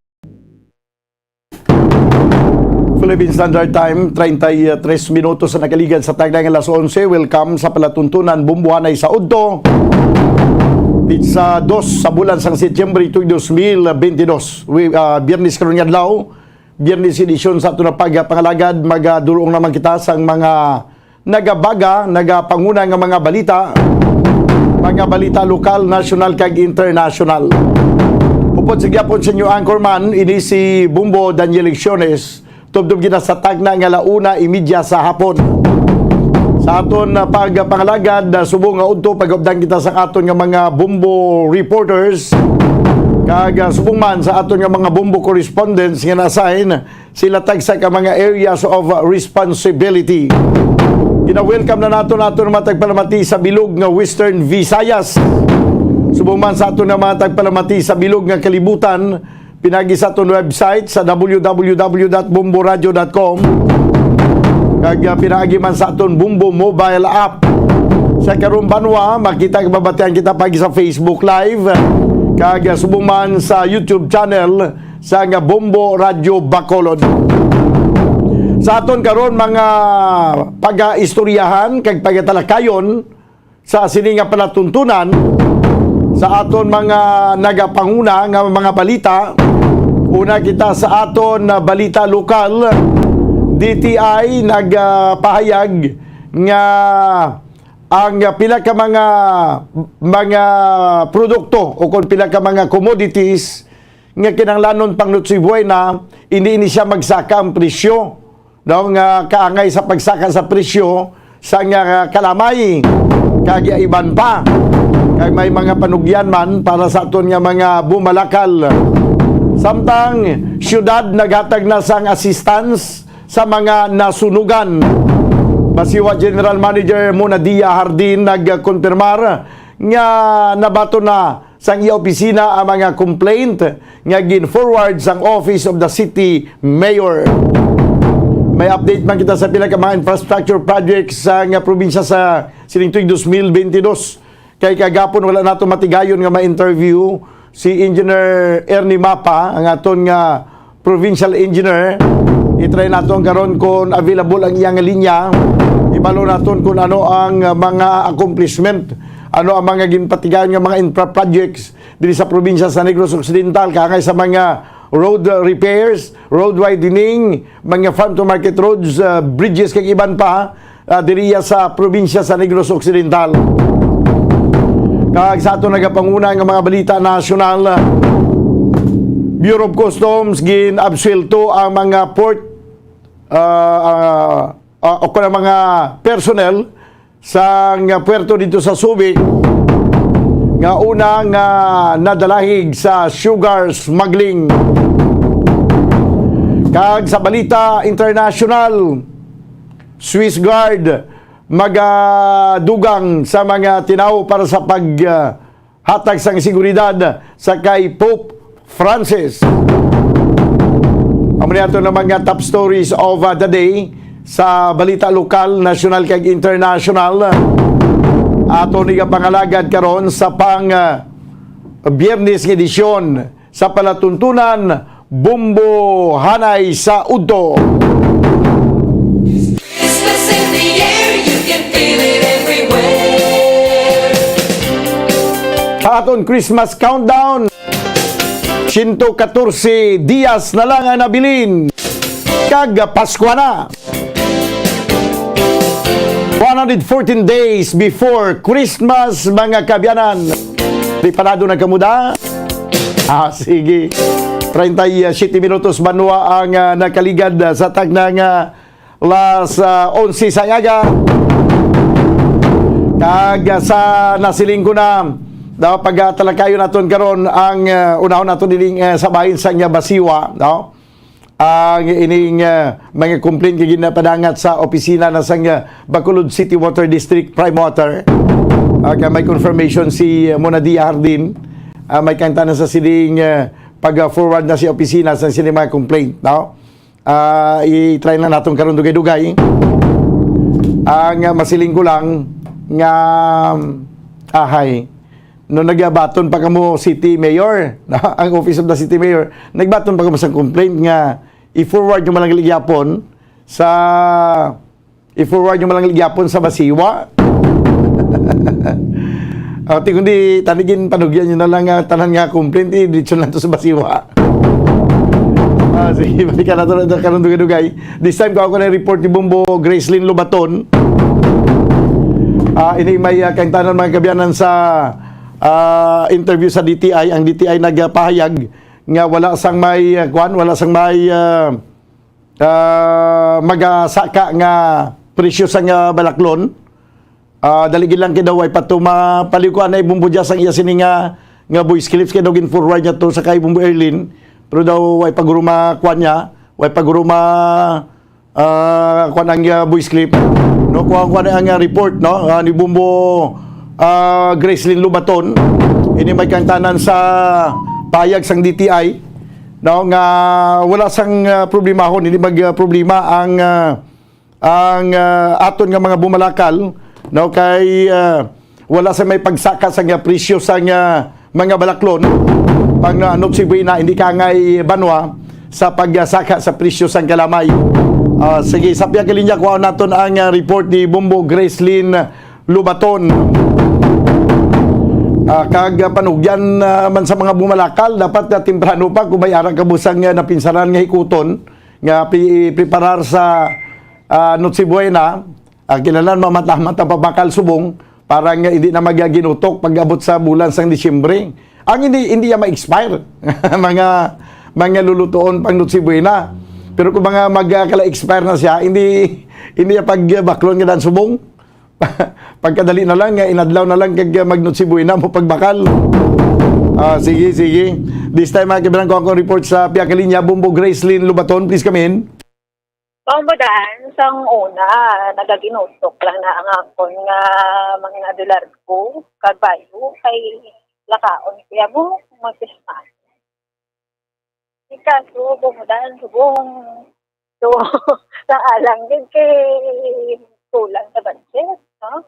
Philippine Standard Time, treinta y tres minutos na nakaligad sa tagna nga alas onse. Welcome sa palatuntunan, Bombohanay sa Udto. Pitsa dos sa bulan sang Setyembre, tuig dos mil bentidós. Wi-, ah, Biyernes karon nga adlaw, Biyernes edisyon sa aton nga pagpangalagad, magadulong naman kita sang mga nagabaga, nagapanguna nga mga balita, mga balita lokal, nasyonal, kag internasyonal. Upod sa gyapon sa inyo anchorman, ini si Bombo Daniel Lecciones, tubtob gid na sa tagna nga alauna imedya sa hapon. Sa aton, ah, pagpangalagad, ah, subong nga udto, pag-updan kita sa aton nga mga Bombo reporters, kag, ah, subong man sa aton nga mga Bombo correspondents nga na-assign, sila tagsa ka mga areas of responsibility. Gina-welcome na naton aton mga tagpalamati sa bilog nga Western Visayas. Subong man sa aton nga mga tagpalamati sa bilog nga kalibutan, pinagi sa aton website sa w w w dot bomboradio dot com. Kag, ah, pinaagi man sa aton Bombo mobile app. Sa karong banwa, makita kag mabatian kita pagi sa Facebook Live. Kag, ah, subong man sa YouTube channel sa nga Bombo Radyo Bacolod. Sa aton karon mga pagaistoryahan kag pagatalakayon sa sini nga palatuntunan, sa aton mga nagapanguna nga mga balita, una kita sa aton, ah, balita lokal. D T I nagapahayag nga ang pila ka mga, mga produkto o kung pila ka mga commodities nga kinahanglanon pang Noche Buena, hindi ini siya magsaka ang presyo, no, nga kaangay sa pagsaka sa presyo sa nga kalamay, kag iban pa. Kag may mga panugyan man para sa aton nga mga bumalakal. Samtang siyudad naghatag na sang assistance sa mga nasunugan. Basiwa General Manager Monadia Hardin nagkonfirmar nga nabaton na sang iya opisina ang mga complaint nga gin-forward sang Office of the City Mayor. May update man kita sa pila ka mga infrastructure projects sa nga probinsya sa sining tuig dos mil bentidós. Kay kagapon wala nato matigayon nga ma-interview si Engineer Ernie Mapa, ang aton nga provincial engineer. I-try nato ang karon kung available ang iyang linya. Ibalo naton kung ano ang, uh, mga accomplishment Ano ang mga ginpatigayon nga mga infra projects diri sa probinsya sa Negros Occidental, kaangay sa mga road repairs, road widening, mga farm to market roads, ah, bridges, kag iban pa, ah, diri sa probinsya sa Negros Occidental. Kag sa aton nagapanguna nga mga balita nasyonal, ah, Bureau of Customs gin-absuelto ang mga port, ah, ah, ah, o kon ang mga personnel sang puerto dito sa Subic nga una nga nadalahig sa sugar smuggling. Kag sa balita international, Swiss Guard magadugang sa mga tinawo para sa pag, ah, hatag sang seguridad sa kay Pope Francis. Amo ni ato na mga top stories of, uh, the day sa balita lokal, national, kag international. Ato ni pangalagad karon sa pang, uh, Biyernes nga edisyon sa palatuntunan, Bombo Hanay sa Udto. Christmas in the air, you can feel it everywhere. Sa aton Christmas countdown, siyento katorse dias na lang ang nabilin. Kag Paskwa na. One hundred fourteen days before Christmas, mga kaabyanan. Preparado na kamo da? Ah, sige. Treinta y siete minutos banwa ang, ah, nakaligad, ah, sa tagna nga las, ah, onse sa aga. Kag, ah, sa nasiling ko na, daw pagatalakayon naton karon ang, ah, unahon naton ining, ah, sa bahin sa nga Basiwa, no? Ang ining, ah, mga complaint nga ginapadangat sa opisina na sang, ah, Bacolod City Water District Prime Water. Ah, kay may confirmation si, ah, Mona Dia Hardin. Ah, may kanta na sa sining, ah, pag-forward na si opisina sa sining mga complaint, no? Ah, i-try na naton karon dugay-dugay. Ang, ah, masiling ko lang nga, ahay, no nagabaton pa kamo city mayor, no? Ang office of the city mayor, nagbaton pa kamo sa complaint nga i-forward nyo man lang gyapon sa, i-forward nyo man lang gyapon sa Basiwa. Ah, ti kundi, tanigin, panugyan nyo na lang nga tanan nga complaint, eh, diretso lang to sa Basiwa. Ah, sige, balikan nato na karon dugay-dugay. This time, kuha ko na report ni Bombo Gracelyn Lobaton. Ah, ini may, ah, kaintanan, mga kaabyanan, sa, ah, interview sa D T I. Ang D T I nagpahayag nga wala sang may, ah, kwan, wala sang may, ah, ah, magasaka nga presyo sang, ah, balaklon. Ah, dali gid lang kay daw way pa to mapaliw ko anay Bombo Jazz ang iya sini nga, nga voice clips kay daw gin-forward niya to sa kay Bombo Erlin. Pero daw way pa guro ma-, kuwan niya, way pa guro ma-, ah, kuwan ang, ah, voice clip. No, kuwan, kuwan ang, ah, report, no, ah, ni Bombo, ah, Gracelyn Lobaton. Ini may kangtanan sa payag sang D T I, no, nga wala sang, ah, problemahon, hindi mag, ah, problema ang, ah, ang, ah, aton nga mga bumalakal, no, kay, ah, wala sa may pagsaka sa nga presyo sa nga mga balaklon. Pang, ah, Noche Buena, hindi ka ngay banwa sa pagsaka sa presyo sang kalamay. Ah, sige, sa pihak linya, kuha naton ang, ah, report ni Bombo Gracelyn Lubaton. Ah, kag, ah, panugyan, ah, man sa mga bumalakal, dapat na temprano pa, kung may ara ka busang, ah, napinsaran nga hikuton, nga pi-, preparar sa, ah, Noche Buena, ah, kinahanglan mamatlamat ang pabakal subong para nga hindi na magginutok pag-abot sa bulan sang Disyembre. Ang hindi, hindi ya ma-expire. Mga, mga lulutuon pang Noche Buena. Pero kung mga magkala-expire na siya, hindi, hindi ya pagbaklon nga dan subong. Pagkadali na lang, nga inadlaw na lang kag mag Noche Buena mo pagbakal. Ah, sige, sige. This time, mga kabilang ko akong report sa pihak linya, Bombo Gracelyn Lubaton, please come in. Pambadan, sang una, nagaginutok lang na ang akon nga mga dulargo, kag bayo, kay lakaon ko ya mo mag-Christmas. Di kaso, bumudan, subong. So, sa alang gid kay kulang sa budget, no?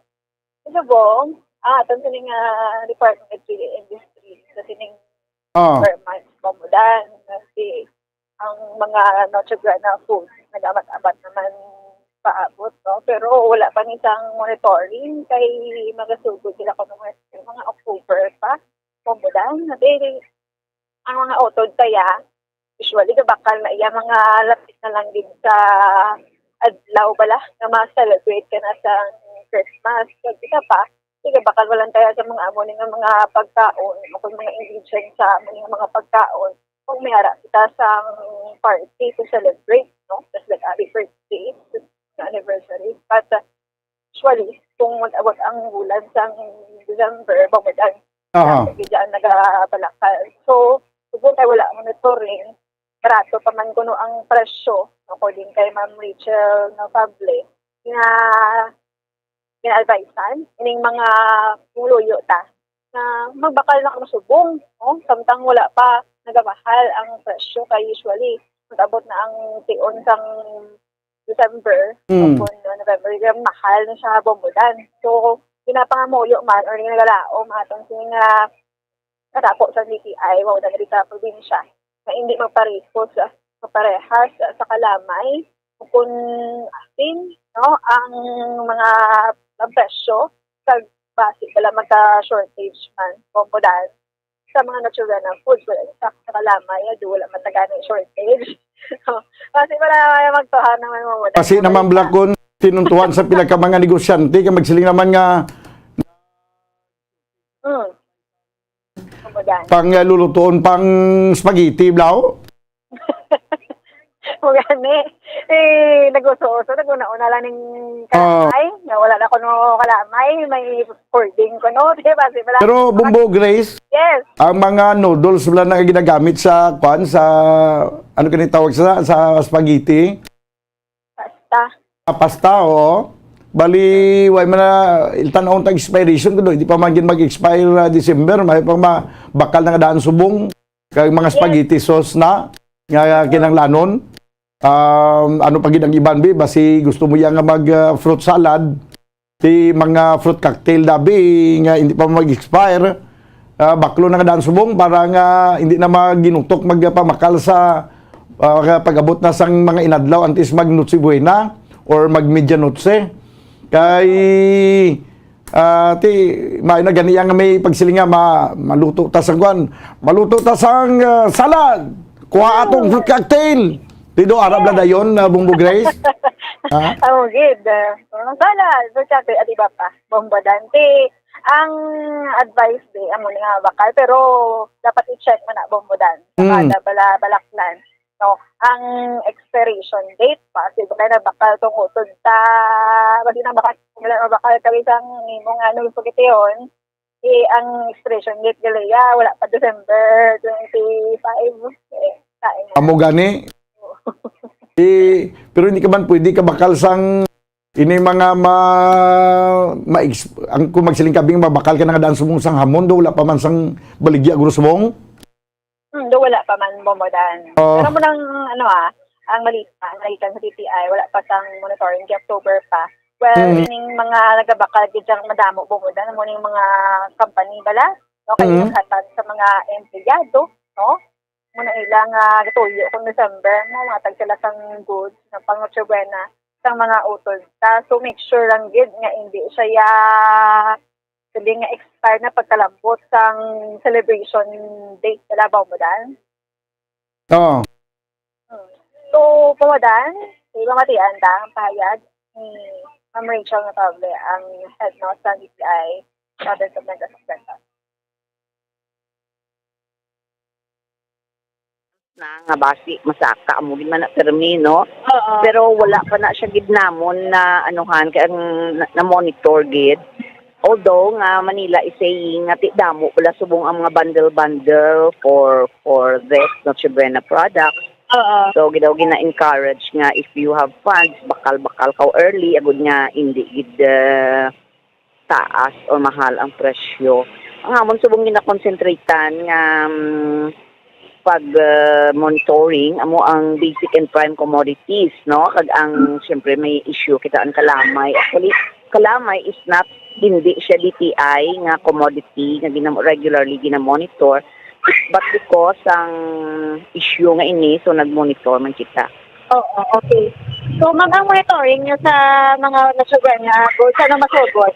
Subong, ah, aton sini nga Department of Trade and Industry, sa sining Ah. per month, bumudan, si ang mga Noche Buena food, nag-amat-amat naman paabot. abot, no? Pero wala pa ni sang monitoring kay magasugod sila kuno mga, mga October pa. Kumbaga, na dili ang mga utod kaya, usually, gabakal na iya mga lapit na lang gid sa adlaw bala nga ma-celebrate ka na sa Christmas. Kag isa pa, sige, bakal wala lang tayo sa mga amo ni nga mga pagkaon, o kung mga ingredients sa amo ni nga mga pagkaon, kung may ara kita sa party to celebrate, no? Just like happy birthday, anniversary. But, uh, usually, kung mag-abot ang bulan sa December, bumudan. Aha. Bigyan nagabalakal. So, kung tayo wala monitoring, barato pa man kuno ang presyo, according kay Ma'am Rachel Notable, nga gina-advisean ining mga pumuluyo ta na magbakal na kamo subong, no? Samtang wala pa nagamahal ang presyo, kay usually mag-abot na ang tion sang December, mm, o kung November, yung mahal na siya bumudan. So, ginapangamuyo man or ginagalaom aton sini nga kadako sa D T I, wa na diri sa probinsya, na hindi magparehas sa, magparehas sa kalamay, kung asin, no, ang mga, ang presyo, kag basi bala magka-shortage man, bumudan sa mga natural na foods, wala sa, sa kalamay, ado, wala matagana yung shortage. So, basi para magtuhan naman mo. Basi naman, Black, kung tinuntuhan sa pila ka mga negosyante, kay magsiling naman nga, hmm, bumudan, pang, uh, lulutuon pang spaghetti, Blau? Mo gani. Eh, nag-uso-uso, nag-una-una lang ning, ah, kalamay, nga wala na kuno kalamay, may hoarding kuno, di ba? Di ba? Pero, Bumbo Grace, yes, ang mga noodles wala na ginagamit sa, kwan, sa, ano kani tawag sa, sa spaghetti? Pasta. Ah, pasta, oo. Bali, way man na, iltan-on ta expiration kuno, hindi pa man gid mag-expire, ah, December, may pa ma-, bakal na nga daan subong. Kag mga, yes, spaghetti sauce na nga kinahanglanon. Um, ano pa gid ang iban, bi? Basi gusto mo yan nga mag, ah, fruit salad. Ti mga fruit cocktail, dabi, nga hindi pa mag-expire. Ah, baklo na nga daan subong para nga hindi na maginutok magpamakal sa, ah, pag-abot na sang mga inadlaw antes mag Noche Buena or mag Medianoche. Kay, ah, ti, may na gani nga may pagsiling nga ma-, maluto ta sang kwan, maluto ta sang, ah, salad. Kuha atong fruit cocktail. Ti do, ara bala dayon, ah, Bumbo Grace? Ha? Amo gid, ah, salad, fruit cocktail, at iba pa. Bumbo Dante. Ang advice di, amo ni nga bakal, pero dapat i-check mo na, Bumbo Dan. Mm. Kada bala-, balaklan. No, ang expiration date pa, kasi baka na bakal tong utod ta, pwede na bakal, wala na bakal kami sang imo nga, ano, spaghetti yun. Eh, ang expiration date gali, ya, wala pa December twenty-five. Eh, kain mo. Amo gani. Eh, pero hindi ka man pwede ka bakal sang ini mga ma-, ma-, ang, kung magsiling ka, bing, mabakal ka na nga daan subong sang hamon, do, wala pa man sang baligya, guro subong? Hmm, do, wala pa man, Bumbo Dan. Oh. Pero mo nang, ano, ah, ang malita, malita sa D T I, wala pa sang monitoring kay October pa. Well, mm, ining mga nagabakal gid sang madamo, Bumbo Dan, mo ning mga company bala, no? Kay, mm, naghatag sa mga empleyado, no? Muna ila nga gatuyo kung December, no, matag sila sang goods nga pang Noche Buena sang mga utod ta. So, make sure lang gid nga hindi siya ya, sabi nga expire na pagkalambot sang celebration date nila, Bumbo Dan. Oo. Hmm. So, Bumbo Dan, di ba matian ta ang pahayag ni Ma'am Rachel Notable, ang head, no, sa D T I province of Negros Occidental? Na nga basi masaka amo gid man na permi, no? Oo. Pero wala pa na siya gid namon na anuhan kay ang na, na-monitor gid. Although nga Manila is saying nga ti damo pala subong ang mga bundle-bundle for, for this Noche Buena product. Oo. So, gid daw gina-encourage nga if you have funds, bakal-bakal ka early, agud nga hindi gid, ah, taas o mahal ang presyo. Ang amon subong ginakonsentratan nga, mm, pag, ah, monitoring amo ang basic and prime commodities, no? Kag ang, siyempre, may issue kita ang kalamay. Actually, kalamay is not, hindi siya D T I nga commodity nga ginamo-, regularly ginamonitor. But because ang issue nga ini, so nagmonitor man kita. Oo, okay. So, ma'am, ang monitoring niyo sa mga nasugad nga goods, ano masugod?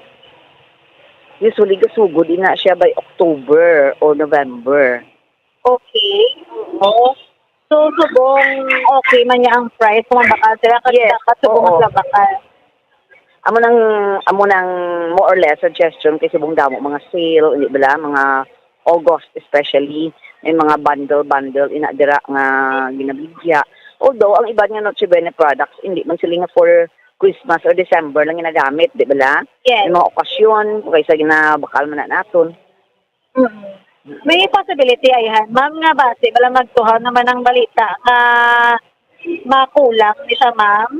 Usually, gasugod ina siya by October or November. Okay. Oo. So, subong okay man niya ang price kung mabakal sila, kasi Yes, dapat subong oo. Sila bakal. Amo nang, amo nang more or less suggestion kay subong damo mga sale, hindi bala, mga August especially, may mga bundle-bundle ina dira nga ginabigya. Although, ang iban nga Noche Buena products, hindi man sila nga for Christmas or December lang ginagamit, di bala? Yes. May mga okasyon, kaysa ginabakal man na naton. Mm. May possibility ayhan, ma'am, nga basi bala magtuhaw naman ang balita nga makulang ni siya, ma'am?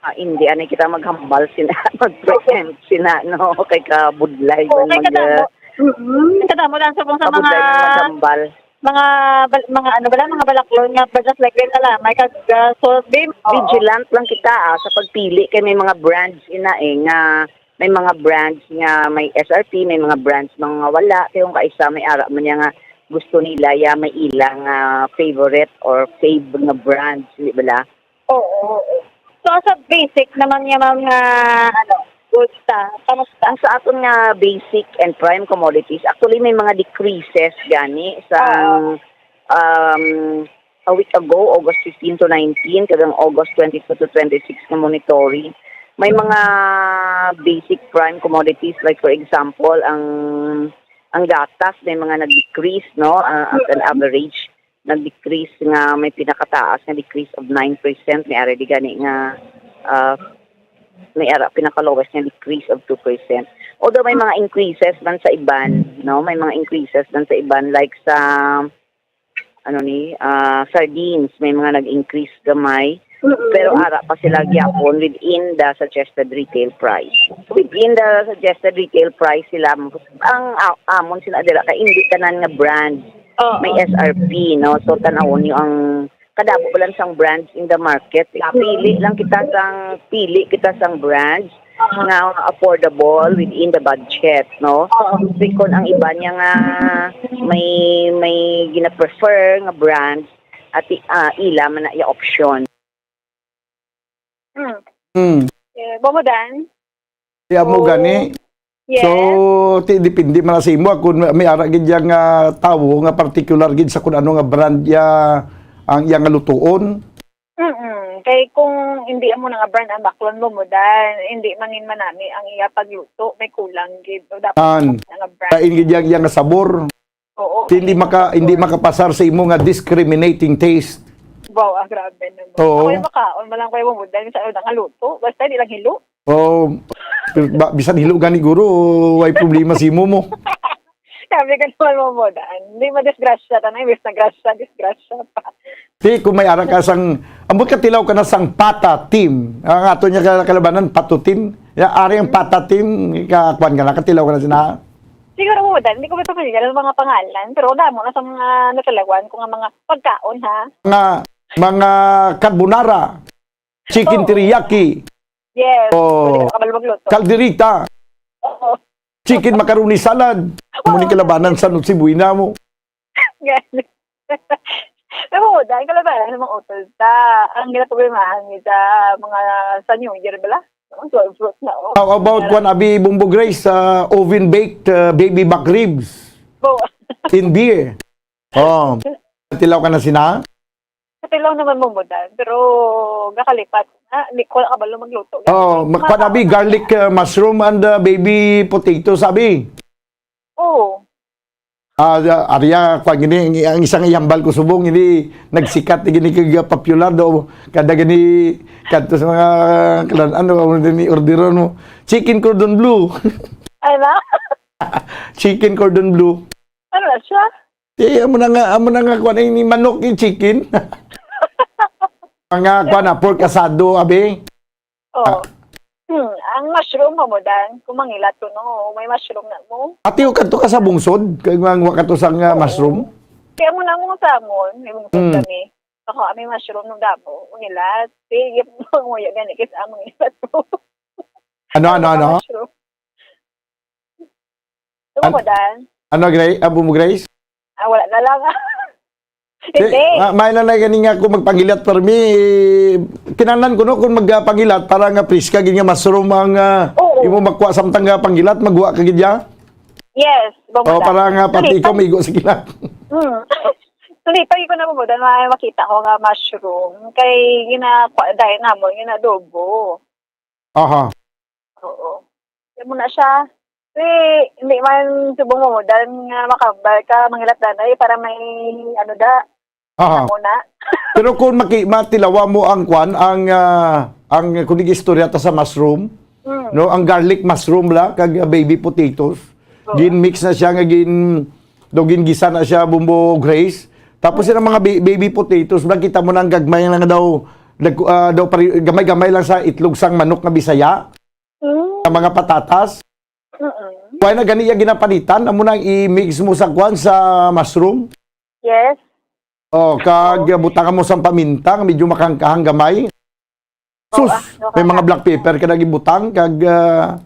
Ah, hindi, anay kita maghambal sina, mag-preempt sina, no? Kay kabudlay Oo, man kay mag- kadamo. Mm, kadamo lang subong sa mga kabudlay man maghambal. Mga bal-, mga ano bala, mga balaklon nga just like din alamay kag, ah, sorbet. Oo. Vigilant lang kita, ah, sa pagpili kay may mga brands ina, eh, nga may mga brands nga may S R P, may mga brands nga wala. Kay kung kaisa, may ara man niya nga gusto nila, ya may ilang, ah, favorite or fave nga brands, di bala? Oo, oo. So, sa basic naman niya, ma'am, nga, ano, goods ta, kamusta? Ang sa aton nga basic and prime commodities, actually, may mga decreases gani sa, Oo. um, a week ago, August fifteen to nineteen, kag ang August twenty-two to twenty-six nga monitoring, may mga basic prime commodities, like, for example, ang, ang gatas, may mga nag-decrease, no, ah, at an Mm. average, nag-decrease nga may pinakataas nga decrease of nine percent, may ara di gani nga, ah, may ara pinaka-lowest nga decrease of two percent. Although may mga increases man sa iban, no? May mga increases man sa iban, like sa, ano ni, ah, sardines, may mga nag-increase gamay. Mm-mm. Pero ara pa sila gyapon within the suggested retail price. Within the suggested retail price sila, ang a-, amon sila dira kay hindi tanan nga brand Oo. may S R P, no? So, tan-awon niyo ang kadamo pa lang sang brands in the market. Pili lang kita sang, pili kita sang brands Oo. nga affordable within the budget, no? Oo. Bikon ang iba niya nga may, may gina-prefer nga brands, at i-, ah, ila man na iya option. Hmm. Hmm. Eh, Bomodan? Kaya mo So, gani. Yes. So, ti-, depende man na sa imo. Kung may, may ara gid yang, ah, tawo nga particular gid sa kung ano nga brand ya ang iya nga lutuon. Mm-mm. Kay kung hindi amo na nga brand ang baklon, Bomodan, hindi mangin manami ang iya pagluto. May kulang gid. O dapat An, na nga brand. Kain gid yang, yang sabor. Oo, Hindi kaya maka-, hindi makapasar sa imo nga discriminating taste. Wow, ah, grabe naman. Oo. Ako yung makaon, malang kayo mo, dahil sa una nga luto, basta di lang hilo. Oo. Pero ba-, bisan hilo gani, guro, way problema sa imo mo. Sabi ka naman mo, mo, daan. Hindi madisgrasya, tanay, bis na grasya, disgrasya pa. Di, kung may ara ka sang, ambot ka tilaw ka na sang Pata team. Ang ato niya ka-, kalabanan, Pato team. Ya, ari ang Pata team, ka-, kwan ka na, katilaw ka na sina. Siguro mo, Dan, hindi ko pa familiar ang mga pangalan, pero damo na sa mga natalawan ko nga mga pagkaon, ha? Mga, mga carbonara, chicken Oo. teriyaki, Yes, Oh. pwede ka kabalo magluto. Calderita, Oo. chicken macaroni salad. Amo ni Oo. kalabanan sa Noche Buena mo. Gani. Pero, dahil kalabanan sa mga utol ta, ang ginaproblemahan ni sa mga sa New Year, bala? Ang sword fruit na, oh. How about Kaya one, Abi Bumbo Grace, uh, oven-baked, uh, baby back ribs Bo. in beer? Oh, tilaw ka na sina? Katilaw naman mo mo, Dan, pero gakalipat. Ah, di ko kabalo magluto. Oh, Mga makpan, Abi, garlic, uh, mushroom, and, uh, baby potato, sabi. Oo. Ah, ah, ariya, kwa gini, ang, ang isang ihambal ko subong, ini nagsikat, gini kag popular daw, kada gini, kadto sa mga, kalan, ano, ano din ni orderon mo? Chicken cordon bleu. Ano? Chicken cordon bleu. Ano na siya? Eh, amo na nga, amo na nga, kwan, ini manok, yung chicken. Mga, kwan, na, pork asado, abi. Oh. Ah. Hmm, ang mushroom mo, mo, Dan. Kung mangilat ko, no, may mushroom na mo. Ati, o, kadto ka sa bungsod? Kay nga, wa kadto sa nga Oo. mushroom? Kaya mo na mo sa amon, may bungsod Hmm. kami. Ako, may mushroom nung damo. Mangilat. Sige, nguya gani, kis among ilat mo. Ano, ano, ano? Mushroom. Ano An-, mo, Dan? ano, Gra-, abo mo, Grace? Ah, wala na lang. Hindi. Ah, may na na gani nga kung magpangilat permi, kinahanglan ko, no, kung magpangilat para nga preska gid nga mushroom ang, ah, Oo. imo makuha samtang nga pangilat, magwa ka gid ya? Yes, Oh, bumutang. Para nga pati Tulipan. Ikaw maigo sa kilat. Hmm. Tulipan ko na bumudan, may makita ko nga mushroom. Kay ginakuha dahil namon, ginadobo. Aha. Oo. Yan mo na siya. Kasi hindi man subong mo, dahil nga makambal ka, mangilat danay, para may, ano da, Aha. Muna. Pero kung maki-, matilawa mo ang kwan, ang, ah, ang kunig istorya ta sa mushroom, Mm. no, ang garlic mushroom la, kag, ah, baby potatoes, Oo. gin-mix na siya nga gin-, do gin-gisa na siya, Bumbo Grace. Tapos Mm. yung mga ba-, baby potatoes, nakita mo na ang gagmay lang daw, nag-, ah, daw pari-, gamay-gamay lang sa itlog sang manok nga Bisaya, Mm. sa mga patatas. Mm-mm. Kaya na gani yung ginapanitan, amo nang i-mix mo sa kwan, sa mushroom. Yes. Oh, kag Oo. butangan mo sang paminta nga medyo makangkahang gamay. Oo, Sus, ah, may mga nakakahang. black pepper ka na gibutang kag, ah,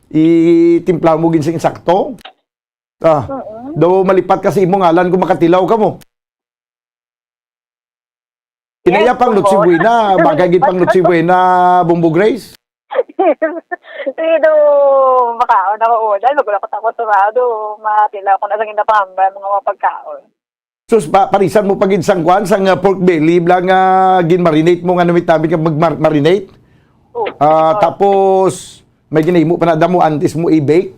itimpla mo gid sing insakto. Ah, Mm-mm. daw malipat ka sa imong ngalan kung makatilaw ka mo. Yes, Kinaya pang oo. Noche Buena, bagay gid pang Noche Buena, Bumbo Grace. Sige, do, makaon ako una. Magulat ako sa mga, do, matilaw ko na sa ginapangamba, mga, mga pagkaon. Sus, pa-, parisan mo pa gid sang kwan, sang, ah, pork belly, bla nga gin-marinate mo nga namit-namit nga mag-mar-, marinate. Oo. Ah, Oo. Tapos, may ginahimo pa na damo antes mo i-bake.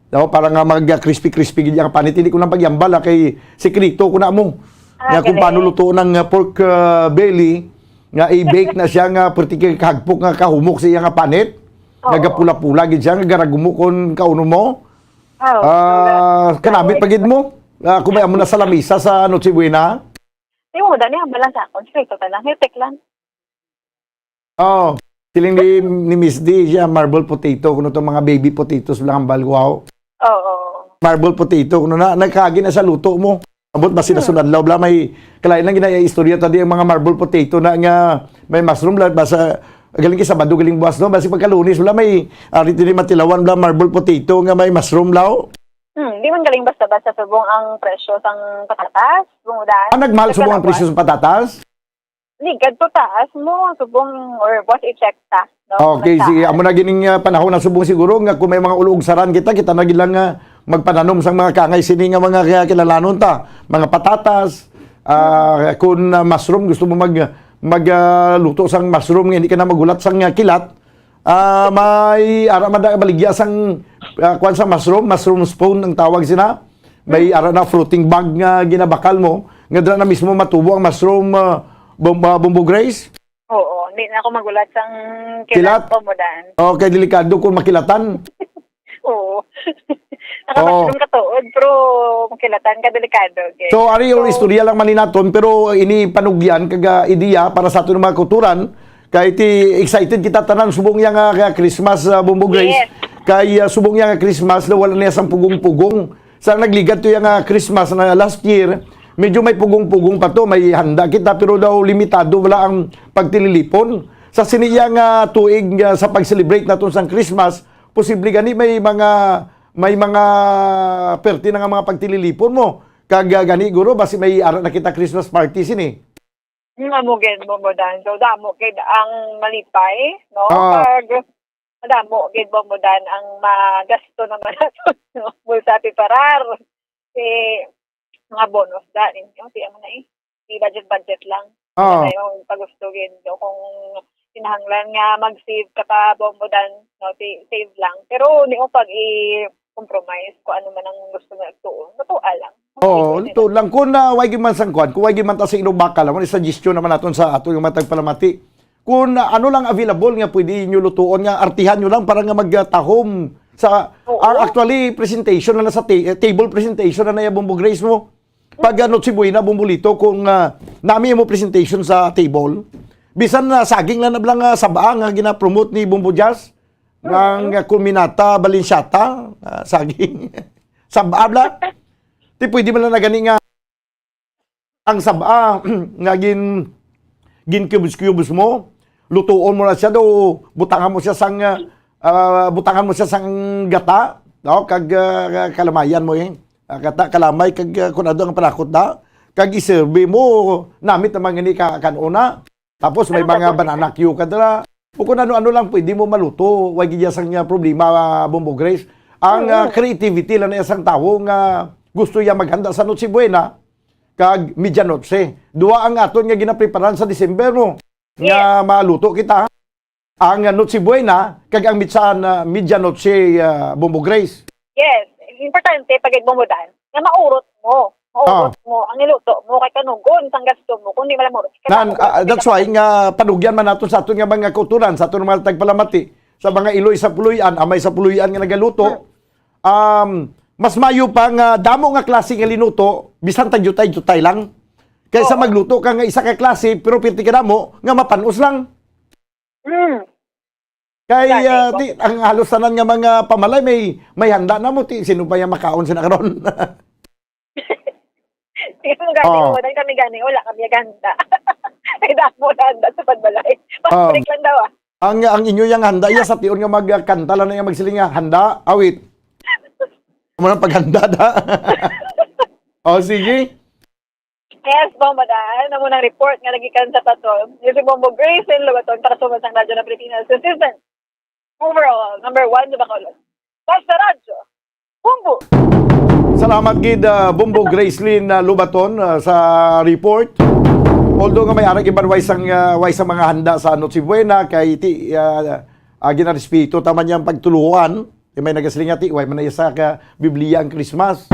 No, para nga mag, ah, crispy-crispy gid ang panit. Hindi ko lang pagyambal, ah, kay sikreto ko na mo. Ah, Nga kung galing. paano luto ng, ah, pork, ah, belly, nga i-bake na siya nga perti kay kahagpok nga kahumok sa iya nga panit. Oo. Nagapula-pula gid siya, nga garagumok kon kauno mo. Oh, Ah, so that, kanamit that pa gid mo. Ah, kung may amo na sa lamisa sa Noche Buena. Di mo, dali, hambal lang sa akon. Straight ka lang. Hitik lang. Oh, siling ni, ni Miss D, siya, marble potato, kuno to mga baby potatoes lang ang balwaw. Oo. Marble potato, kuno na, nagkagi na sa luto mo. Ambot ba sila Mm. sunadlaw, bla, may kalain lang gina-istorya ta di ang mga marble potato na nga may mushroom, bla, basta galing kay Sabado, galing buwas, no? Basta pagka Lunes, bla, may ari dili matilawan, bla, marble potato nga may mushroom, bla, oh. Hmm, di man galing basta-basta subong ang presyo sang patatas, bungudan. Ah, nagmahal subong ang presyo sa patatas? Ligad to taas mo, subong or buwas i-check ta, no? Okay, sige. Amo na gining, ah, panahon na subong siguro nga kung may mga ulugsaran kita, kita na gid lang, ah, magpananom sang mga kangay sini nga mga kaya kilalanon ta, mga patatas, ah, kung, ah, mushroom, gusto mo mag, mag, ah, luto sang mushroom nga hindi ka na magulat sang, ah, kilat, ah, may ara man da baligya sang, ah, kwan sa mushroom, mushroom spoon ang tawag sina. May ara na floating bag nga ginabakal mo, nga dira na mismo matubo ang mushroom, ah, bom-, ah, Bumbo Grace? Oo, hindi na ako magulat sang Kilat? kilat, Bumbo Dan. Okay, delikado kung makilatan. Oo. Nakabathroom Oo. ka tuod, pero makilatan ka, delikado, okay. So, ari yung So, istorya lang man ni naton, pero ini panugyan kag, ah, ideya para sa aton mga kauturan, kay ti excited kita tanan subong yang, ah, Christmas, ah, Bumbo Grace. Yes. Kay, ah, subong yang Christmas na wala niya sang pugong-pugong. Sa nagligad to yang, ah, Christmas na last year, medyo may pugong-pugong pa to, may handa kita, pero daw limitado wala ang pagtililipon. Sa sini yang, ah, tuig, ah, sa pag-celebrate naton sang Christmas, posible gani may mga, may mga perti na nga mga pagtililipon mo. Kag, ah, gani, guro, basi may ara na kita Christmas party sini. Nga mo gid mo, mo dan. So, damo gid ang malipay, no? Ah. Kag, madamo gid mo, mo dan ang magasto naman nato, no? Bulsa ti parar. Si mga bonus da ninyo, siya mo na eh. Si budget-budget lang. Ah. Ano yung pagusto gid, no? Kung kinahanglan nga mag-save ka pa, Bombo Dan, no? Si-, save lang. Pero hindi mo pag i-compromise kung ano man ang gusto mo ituon. Natuwa lang. Oo, Pwede ito na. lang. Kung, ah, way gyud man sang kwan, kung way gyud man ta sa inubakal, amo ni suggestion naman naton sa ato yung matag palamati. Kung, ah, ano lang available nga pwede nyo lutuon, nga artihan nyo lang para nga magtahom sa, Oo. ah, actually, presentation na, na sa ta-, eh, table presentation na na yung Bombo Grace mo. Pag, ah, Noche Buena, Bombolito, kung, ah, nami mo presentation sa table, bisan na saging lang na lang, ah, saba nga gina-promote ni Bombo Jazz, nga, Mm. nga Kuminata, Balenciata, ah, saging. Saba bla. Ti pwede man lang na gani nga ang saba nga gin-, gin-cubes-cubes mo, lutuon mo na siya, do butangan mo siya sang, ah, butangan mo siya sang gata, no? Kag, ah, kalamayan mo, eh. Ah, gata, kalamay, kag, ah, kun ano ang panakot na. Kag iserve mo, namit naman gani ka kan-on na. Tapos may Ano mga gagawin? Banana cue ka dira. O kung ano-ano lang pwede mo maluto. Way gid sang, ah, problema, ah, Bombo Grace. Ang, ah, Oo. Creativity lang na isang tawo nga gusto niya maghanda sa Noche Buena kag Medianoche. Duwa ang aton nga ginapreparan sa December mo. Yes. Nga maluto kita. Ang, ah, Noche Buena kag ang mitsan, ah, Medianoche, ah, Bombo Grace. Yes. Importante pag Bombo Dan, nga maurot mo. Maurot Ah. mo ang niluto mo kay kanugon sang gasto mo kung di man lang maurot. Kay Nan, maurot ah, ang that's why nga panugyan man naton sa aton nga mga kauturan, sa aton mga tagpalamati, sa mga iloy sa puloy-an, amay sa puloy-an nga nagaluto. Hmm. Um, mas mayo pa nga damo nga klase nga linuto, bisan tag jutay-jutay lang. Kaysa Oo. magluto ka nga isa ka klase, pero pirti ka damo, nga mapanos lang. Mm. Kay, Gani, ah, ko- ti, ang halos tanan nga mga pamalay may, may handa na mo, ti, sino pa yung makaon sina karon? Tingnan mo gani, Oo. oh, dahil kami gani, wala kami ganda. May damo na handa sa pagbalay. Oh. Pag-break lang daw, ah. Ang, ang inyo yang handa, iya sa tion nga magkanta lang na yung magsiling nga, "Handa, awit." Amo nang paghanda da. Oh, sige. Yes, Bombo Dan. Amo nang report nga nagikan sa Paton. Yung si Bombo Grayson Lugaton para sa Umansang Radyo ng Pilipinas. Consistent. Overall, number one sa Bacolod. Basta Radyo. Bombo! Salamat gid, ah, Bombo Gracelyn, ah, Lubaton, ah, sa report. Although nga may arang iban way sang, ah, way sa mga handa sa Noche Buena, kay ti, ah, ah, ginarespeto ta man yang pagtuluan. Kay may nagasiling nga, "Ti, way man na sa ka Biblia ang Christmas."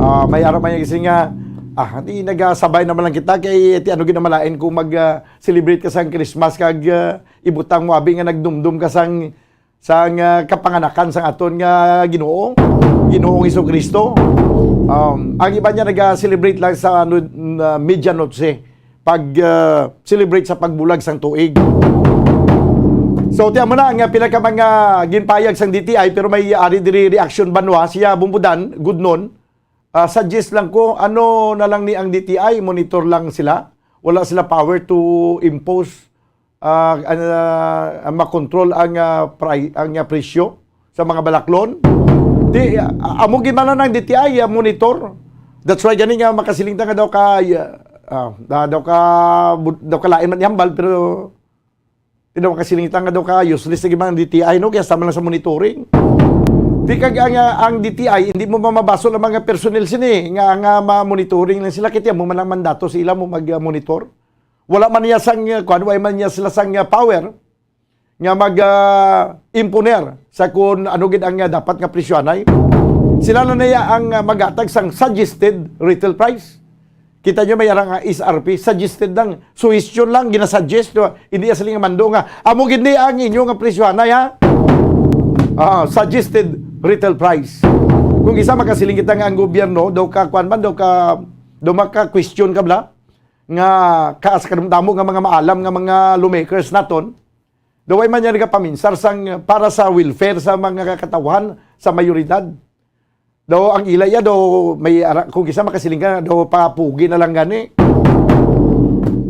Ah, may ara man nagasiling nga, "Ah, di nagasabay naman lang kita kay ti ano gid ang malain kung mag, ah, celebrate ka sang Christmas kag, ah, ibutang mo abi nga nagdumdum ka sang, sang, ah, kapanganakan sang aton nga Ginoo, Ginoong Jesu-Cristo." Um, ang iba niya naga-celebrate lang sa ano, na medianoche. pag, ah, celebrate sa pagbulag sang tuig. So, ti amo na ang, ah, pila ka mga ginpayag sang D T I, pero may ari diri reaction banwa siya, Bombo Dan, Gudnon. Ah, suggest lang ko, ano na lang ni ang D T I, monitor lang sila. Wala sila power to impose, ah, ah, makontrol ang, ah, pri-, ang, ah, presyo sa mga balaklon. Di, ah, amo gid man ang D T I, ah, monitor. That's why gani nga makasiling ta nga daw ka, ah, ah, da-, daw ka, bu-, daw ka lain man ihambal, pero di daw makasiling ta nga daw ka useless lagi man ang D T I, no? Kaya sama lang sa monitoring. Di kag ang, ah, ang D T I, hindi mo mamabasol ang mga personnel sini nga, nga ma-monitoring lang sila, kaya mo man ang mandato sa ila mo mag-monitor. Wala man niya sang, uh, kuwan, wala man niya sila sang, uh, power nga mag, uh, imponer sa kung ano gid ang, uh, dapat nga presyohanay. Sila na niya ang, uh, maghatag sang suggested retail price. Kita nyo, may arang nga S R P, suggested lang, suggestion lang, ginasuggest, uh, hindi sila nga mando nga, "Amo gid ni ang inyo nga presyohanay, ha?" Ah, suggested retail price. Kung isa makasiling kita nga ang gobyerno, daw ka, kuwan man, daw ka, daw maka-question ka bla, nga ka-, sa kadamo nga mga maalam nga mga lawmakers naton, daw way man niya nagapaminsar sang para sa welfare sa mga katawhan sa mayoridad. Daw ang ila iya, daw may ara-, kung isa makasiling ka, daw papugi na lang gani.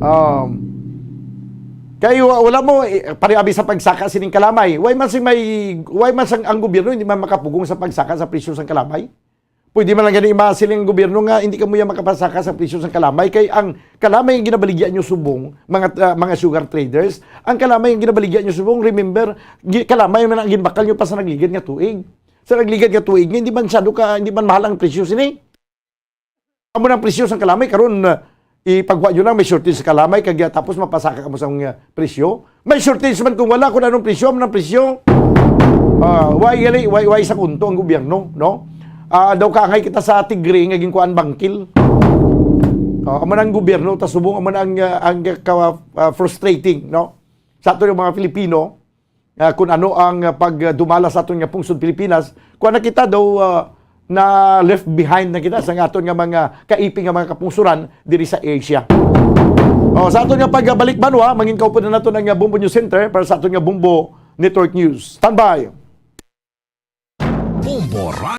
Um, kay wa-, wala mo, eh, pariabi sa pagsaka sining kalamay. Way man sing may, way man sang ang gobyerno, hindi man makapugong sa pagsaka sa presyo sang kalamay. Pwede man lang gani masiling ang gobyerno nga hindi kamo ya makapasaka sa presyo sang kalamay, kay ang kalamay ang ginabaligya nyo subong, mga, ah, mga sugar traders, ang kalamay ang ginabaligya nyo subong, remember, gi-, kalamay man ang ginbakal nyo pa sa nagligad nga tuig. Sa nagligad nga tuig, nga hindi man masyado ka, hindi man mahal ang presyo sini. Amo nang presyo sang kalamay karon, ah, ipagwa nyo lang, may shortage sa kalamay, kag, ah, tapos mapasaka kamo sang, ah, presyo. May shortage man kung wala, kung anong presyo, amo nang presyo. Ah, why gali, why, why sa kunto ang gobyerno, no? Ah, daw kaangay kita sa tigre nga ginkuan bangkil. Ah, amo nang gobyerno, ta subong, amo na ang, ah, ang ka-, ah, frustrating, no? Sa ato yung mga Filipino, ah, kung ano ang, ah, pagdumala sa aton nga pungsod Pilipinas, kuwan na kita daw, ah, na left behind na kita sa aton nga mga kaiping nga mga kapungsuran diri sa Asia. O, sa aton nga pagbalik banwa, mangin kaupod na nato ang, ah, Bombo News Center para sa aton nga Bombo Network News. Standby! Bombo Ra-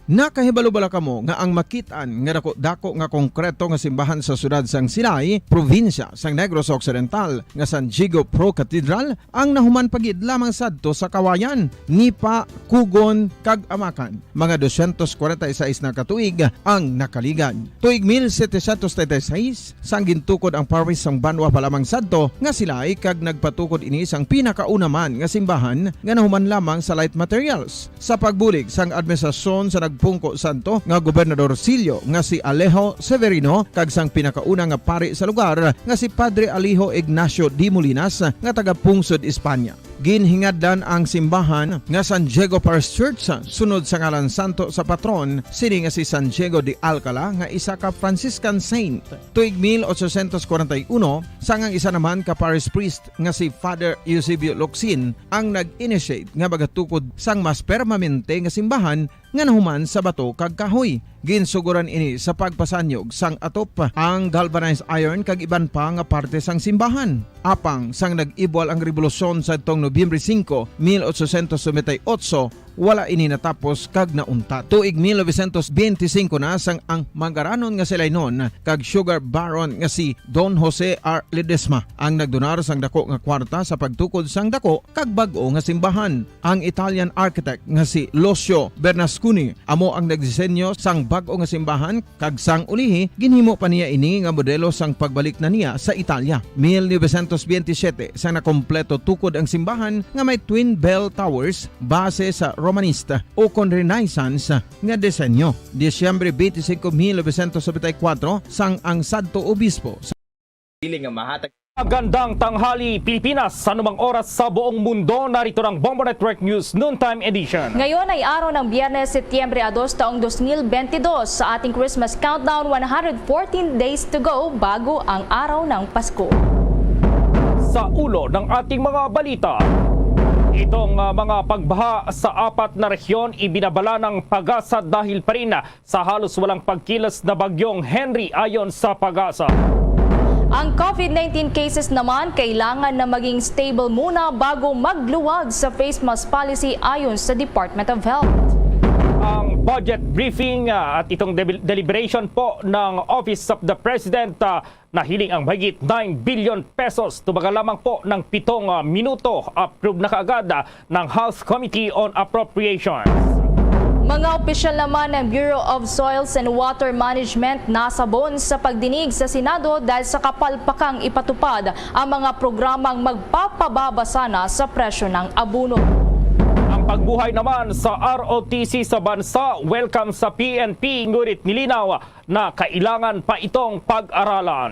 Nakahibalo bala kamo nga ang makit-an nga dako-dako nga konkreto nga simbahan sa siyudad sang Silay, probinsya sang Negros Occidental, nga San Diego Pro Cathedral, ang nahuman pa gid lamang sadto sa kawayan, nipa, kugon, kag amakan? Mga dosyentos kwarenta y seis na ka tuig ang nakaligad. Tuig mil setecientos treinta y seis, sang gintukod ang parish sang banwa pa lamang sadto nga Silay, kag nagpatukod ini sang pinakauna man nga simbahan nga nahuman lamang sa light materials. Sa pagbulig sang administrasyon sa nagpungko sadto nga Gobernador Silio nga si Alejo Severino kag sang pinakauna nga pari sa lugar nga si Padre Alejo Ignacio de Molinas nga taga Pungsod, Espanya. Ginhingadlan ang simbahan nga San Diego Parish Church sunod sa ngalan santo sa patron sini nga si San Diego de Alcala nga isa ka Franciscan saint. Tuig mil ochocientos kwarenta y uno, sang ang isa naman ka parish priest nga si Father Eusebio Locsin ang nag-initiate nga magatukod sang mas permanente nga simbahan nga nahuman sa bato kag kahoy. Ginsuguran ini sa pagpasanyog sang atop, ang galvanized iron kag iban pa nga parte sang simbahan. Apang sang nag-ibwal ang rebolusyon sadtong Nobyembre singko, mil ochocientos noventa y ocho, wala ini natapos kag nauntat. Tuig mil novecientos benti singko na sang ang mangaranon nga si Lainon kag sugar baron nga si Don Jose R. Ledesma ang nagdonar sang dako nga kwarta sa pagtukod sang dako kag bag-o nga simbahan. Ang Italian architect nga si Lucio Bernasconi amo ang nagdisenyo sang bag-o nga simbahan, kag sang ulihi ginhimo pa niya ini nga modelo sang pagbalik na niya sa Italia. Mil novecientos benti siyete, sang nakompleto tukod ang simbahan nga may twin bell towers base sa Romanista ukon Renaissance nga disenyo. Disyembre benti singko, mil novecientos nobenta y kuwatro, sang ang sadto obispo sa Dili nga mahatag. Magandang tanghali, Pilipinas. Sa anumang oras sa buong mundo, narito ng Bombo Network News Noontime Edition. Ngayon ay araw ng Biyernes, Setyembre dos, taong dos mil benti dos. Sa ating Christmas countdown, one hundred fourteen days to go bago ang araw ng Pasko. Sa ulo ng ating mga balita, itong, ah, mga pagbaha sa apat na rehiyon ibinabala ng PAGASA dahil pa rin sa halos walang pagkilos na Bagyong Henry, ayon sa PAGASA. Ang COVID nineteen cases naman kailangan na maging stable muna bago magluwag sa face mask policy, ayon sa Department of Health. Ang budget briefing, ah, at itong deb-, deliberation po ng Office of the President, ah, nahiling ang mahigit nine billion pesos, tubaga lamang po ng pitong, ah, minuto. Approve na kaagad, ah, ng House Committee on Appropriations. Mga opisyal naman ng Bureau of Soils and Water Management nasabon sa pagdinig sa Senado dahil sa kapalpakang ipatupad ang mga programang magpapababa sana sa presyo ng abono. Ang pagbuhay naman sa R O T C sa bansa, welcome sa P N P, ngunit nilinaw na kailangan pa itong pag-aralan.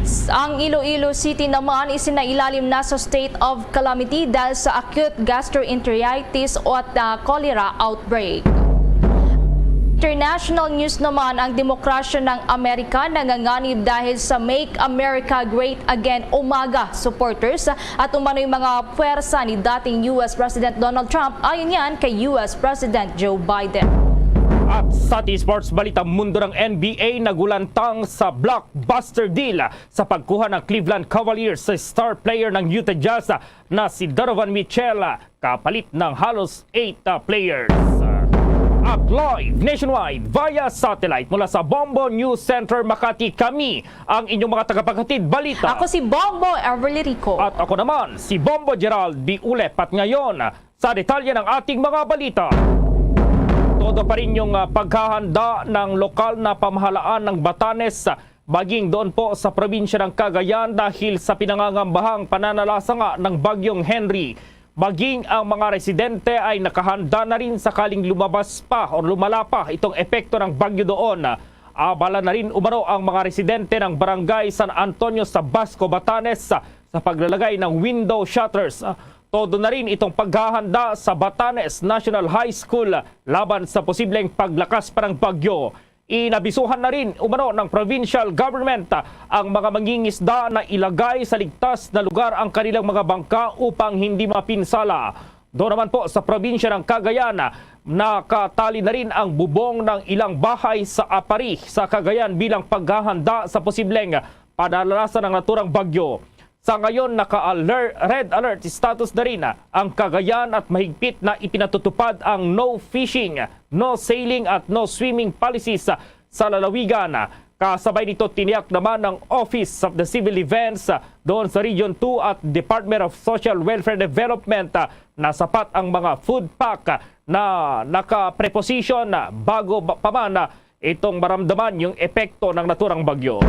S-, ang Iloilo City naman isinailalim na sa state of calamity dahil sa acute gastroenteritis o at, ah, cholera outbreak. International news naman, ang demokrasya ng Amerika nanganganib dahil sa Make America Great Again o MAGA supporters at umano'y mga puwersa ni dating U S President Donald Trump, ayon yan kay U S President Joe Biden. At sa ating sports balita, mundo ng N B A nagulantang sa blockbuster deal sa pagkuha ng Cleveland Cavaliers sa star player ng Utah Jazz na si Donovan Mitchell, kapalit ng halos eight, uh, players. At live nationwide via satellite mula sa Bombo News Center Makati, kami ang inyong mga tagapaghatid balita. Ako si Bombo Everly Rico. At ako naman, si Bombo Gerald Biulep. At ngayon, sa detalye ng ating mga balita. Todo pa rin yung, ah, paghahanda ng lokal na pamahalaan ng Batanes, ah, maging doon po sa probinsya ng Cagayan dahil sa pinangangambahang pananalasa nga ng Bagyong Henry. Maging ang mga residente ay nakahanda na rin sakaling lumabas pa o lumala pa itong epekto ng bagyo doon. Abala na rin umano ang mga residente ng Barangay San Antonio sa Basco, Batanes, sa paglalagay ng window shutters. Todo na rin itong paghahanda sa Batanes National High School laban sa posibleng paglakas pa ng bagyo. Inabisuhan na rin umano ng provincial government ang mga mangingisda na ilagay sa ligtas na lugar ang kanilang mga bangka upang hindi mapinsala. Doon naman po sa probinsya ng Cagayan, nakatali na rin ang bubong ng ilang bahay sa Aparri sa Cagayan bilang paghahanda sa posibleng pananalasa ng naturang bagyo. Sa ngayon, naka-alert, red alert status na rin ang Cagayan at mahigpit na ipinatutupad ang no fishing, no sailing at no swimming policies sa lalawigan. Kasabay nito, tiniyak naman ng Office of the Civil Defense doon sa Region two at Department of Social Welfare Development na sapat ang mga food pack na nakapreposition bago ba- pa man itong maramdaman yung epekto ng naturang bagyo.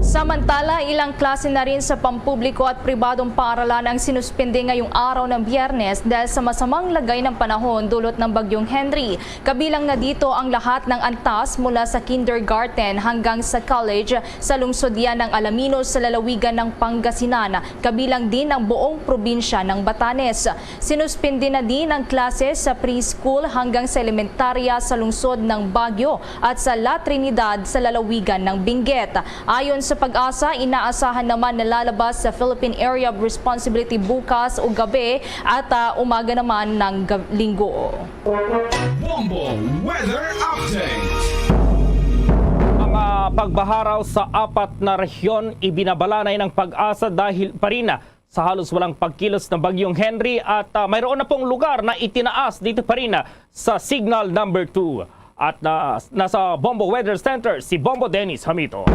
Samantala, ilang klase na rin sa pampubliko at pribadong paaralan ang sinuspindi ngayong araw ng Biyernes dahil sa masamang lagay ng panahon dulot ng Bagyong Henry. Kabilang na dito ang lahat ng antas mula sa kindergarten hanggang sa college sa lungsod yan ng Alaminos sa lalawigan ng Pangasinan, kabilang din ang buong probinsya ng Batanes. Sinuspindi na din ang klase sa preschool hanggang sa elementarya sa lungsod ng Baguio at sa La Trinidad sa lalawigan ng Benguet. Ayon sa PAGASA, inaasahan naman na lalabas sa Philippine Area of Responsibility bukas o gabi at, ah, umaga naman ng gab- linggo. Bombo Weather Update. Mga pagbaharaw sa apat na rehiyon, ibinabalanay ng PAGASA dahil pa rin sa halos walang pagkilos ng Bagyong Henry at, ah, mayroon na pong lugar na itinaas dito pa rin, ah, sa Signal Number two. At na, nasa Bombo Weather Center si Bombo Dennis Hamito.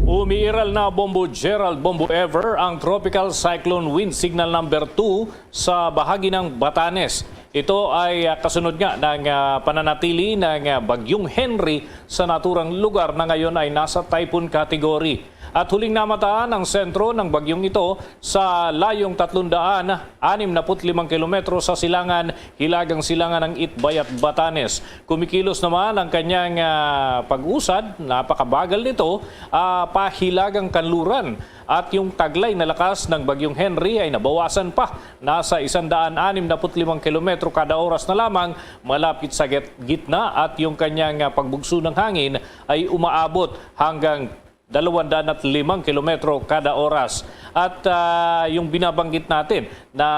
Umiiral na Bombo Gerald, Bombo Ever ang Tropical Cyclone Wind Signal Number two sa bahagi ng Batanes. Ito ay, ah, kasunod nga ng, ah, pananatili ng, ah, Bagyong Henry sa naturang lugar na ngayon ay nasa typhoon category. At huling namataan ang sentro ng bagyong ito sa layong tatlong daan anim na put limang kilometro sa silangan, hilagang silangan ng Itbayat, Batanes. Kumikilos naman ang kanyang, ah, pag-usad, napakabagal nito, ah, pahilagang kanluran. At yung taglay na lakas ng Bagyong Henry ay nabawasan pa. Nasa isang daan anim na put limang kilometro kada oras na lamang malapit sa git-, gitna at yung kanyang, ah, pagbugso ng hangin ay umaabot hanggang dalawang daan at limang kilometro kada oras. At, ah, yung binabanggit natin na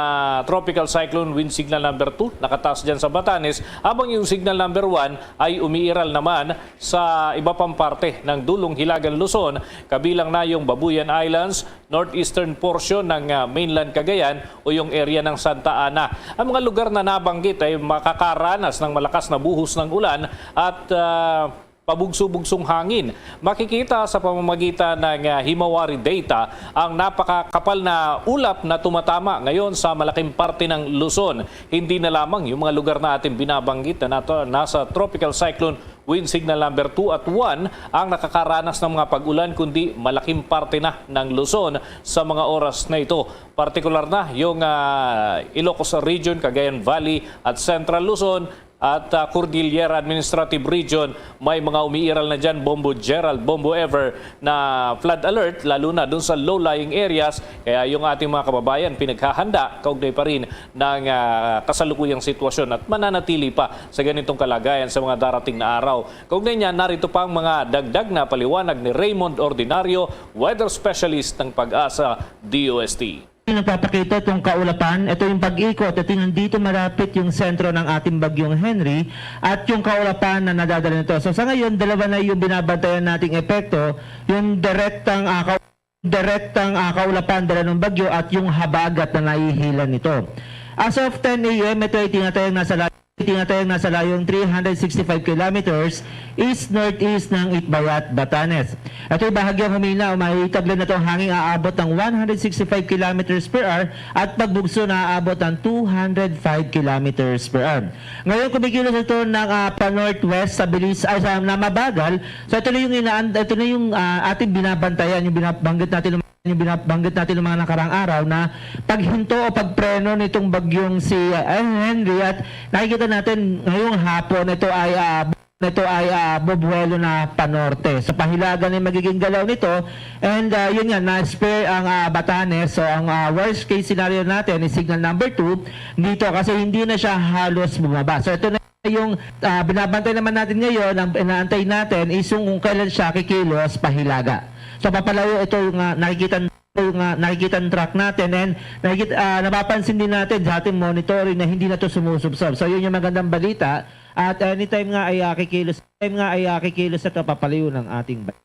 Tropical Cyclone Wind Signal Number two nakataas dyan sa Batanes, habang yung Signal Number one ay umiiral naman sa iba pang parte ng dulong Hilagang Luzon, kabilang na yung Babuyan Islands, northeastern portion ng, ah, mainland Cagayan o yung area ng Santa Ana. Ang mga lugar na nabanggit ay makakaranas ng malakas na buhos ng ulan at, ah, pabugso-bugsong hangin. Makikita sa pamamagitan ng, ah, Himawari data ang napakakapal na ulap na tumatama ngayon sa malaking parte ng Luzon. Hindi na lamang yung mga lugar na ating binabanggit na nato, nasa Tropical Cyclone Wind Signal Number two at one ang nakakaranas ng mga pag-ulan, kundi malaking parte na ng Luzon sa mga oras na ito. Partikular na yung, ah, Ilocos Region, Cagayan Valley at Central Luzon, at, ah, Cordillera Administrative Region, may mga umiiral na dyan, Bombo Gerald, Bombo Ever, na flood alert, lalo na dun sa low-lying areas. Kaya yung ating mga kababayan pinaghahanda kaugnay pa rin ng, ah, kasalukuyang sitwasyon at mananatili pa sa ganitong kalagayan sa mga darating na araw. Kaugnay niya, narito pa ang mga dagdag na paliwanag ni Raymond Ordinario, weather specialist ng PAGASA D O S T. Nagpapakita itong kaulapan, ito yung pag-ikot, ito yung nandito malapit yung sentro ng ating Bagyong Henry at yung kaulapan na nadadala nito. So sa ngayon, dalawa na yung binabantayan nating epekto, yung direktang, ah, kau-, direktang, ah, kaulapan dala ng bagyo at yung habagat na nahihila nito. As of ten a m, ito ay tinatayang nasa la-, tinatayang nasa layong three hundred sixty-five kilometers east-northeast ng Itbayat, Batanes. Ito'y bahagyang humina o may taglay na itong hanging aabot ng one hundred sixty-five kilometers per hour at pagbugso na aabot ng two hundred five kilometers per hour. Ngayon, kumikilos ito ng, ah, pa-northwest sa bilis, ay, sa, na mabagal. So, ito na yung inaan-, ito na yung, ah, ating binabantayan, yung binabanggit natin yung binabanggit natin ng mga nakarang araw na paghinto o pagpreno nitong bagyong si, ah, Henry, at nakikita natin ngayong hapon ito ay, ah, ito ay, ah, bubuelo na panorte. Sa pahilagan ay magiging galaw nito, and, ah, yun nga, na-spare ang, ah, Batanes. So ang, ah, worst case scenario natin is signal number two dito kasi hindi na siya halos bumaba. So ito na yung, ah, binabantay naman natin ngayon, ang inaantay natin is yung kung kailan siya kikilos pahilaga. So papalayo ito yung, ah, nakikita yung, ah, nakikita ng track natin, and nakikita, ah, napapansin din natin sa ating monitoring na hindi na to sumusubsob. So yun yung magandang balita, at anytime nga ay, ah, kikilos, time nga ay, ah, kikilos na to, papalayo ng ating ba-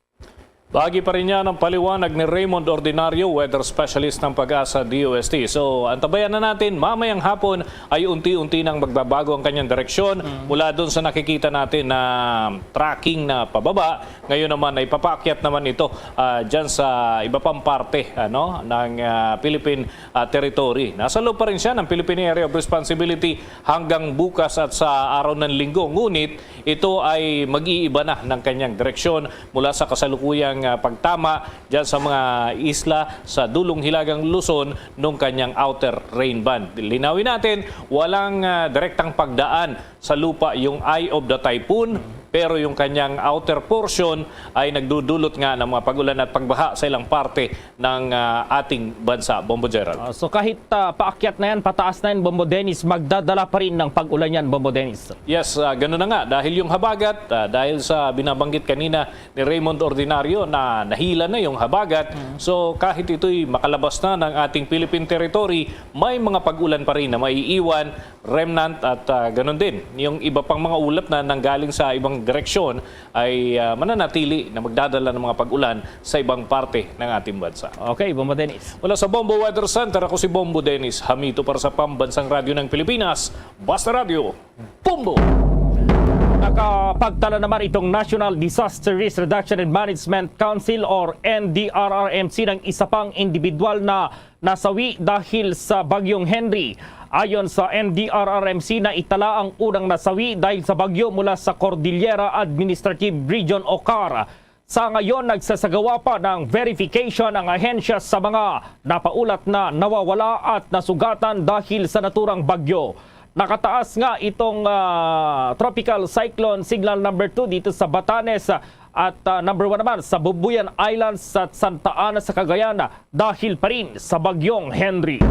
Bahagi pa rin yan ang paliwanag ni Raymond Ordinario, weather specialist ng PAGASA D O S T. So, antabayan na natin, mamayang hapon ay unti-unti nang magbabago ang kanyang direksyon mula doon sa nakikita natin na tracking na pababa. Ngayon naman ay papaakyat naman ito ah, dyan sa iba pang parte ano, ng ah, Philippine ah, territory. Nasa loob pa rin siya ng Philippine Area of Responsibility hanggang bukas at sa araw ng linggo. Ngunit ito ay mag-iiba na ng kanyang direksyon mula sa kasalukuyang ah, pagtama dyan sa mga isla sa dulong hilagang Luzon nung kanyang outer rain band. Linawin natin, walang ah, direktang pagdaan sa lupa yung eye of the typhoon, pero yung kanyang outer portion ay nagdudulot nga ng mga pag-ulan at pagbaha sa ilang parte ng ah, ating bansa. Bombo Gerald. Ah, so kahit ah, paakyat na yan, pataas na yan, Bombo Dennis, magdadala pa rin ng pag-ulan yan, Bombo Dennis. Yes, ah, ganun na nga. Dahil yung habagat, ah, dahil sa binabanggit kanina ni Raymond Ordinario na nahila na yung habagat, so kahit ito'y makalabas na ng ating Philippine territory, may mga pag-ulan pa rin na maiiwan, remnant at ah, ganun din. Yung iba pang mga ulap na nanggaling sa ibang direksyon ay ah, mananatili na magdadala ng mga pag-ulan sa ibang parte ng ating bansa. Okay, Bombo Dennis. Mula sa Bombo Weather Center, ako si Bombo Dennis Hamito para sa Pambansang Radyo ng Pilipinas, Basta Radyo, Bombo! Nakapagtala naman itong National Disaster Risk Reduction and Management Council or N D R R M C ng isa pang individual na nasawi dahil sa Bagyong Henry. Ayon sa N D R R M C, naitala ang unang nasawi dahil sa bagyo mula sa Cordillera Administrative Region o CAR. Sa ngayon, nagsasagawa pa ng verification ang ahensya sa mga napaulat na nawawala at nasugatan dahil sa naturang bagyo. Nakataas nga itong ah, Tropical Cyclone Signal number two dito sa Batanes at ah, number one naman sa Bubuyan Islands at Santa Ana sa Cagayan dahil pa rin sa Bagyong Henry.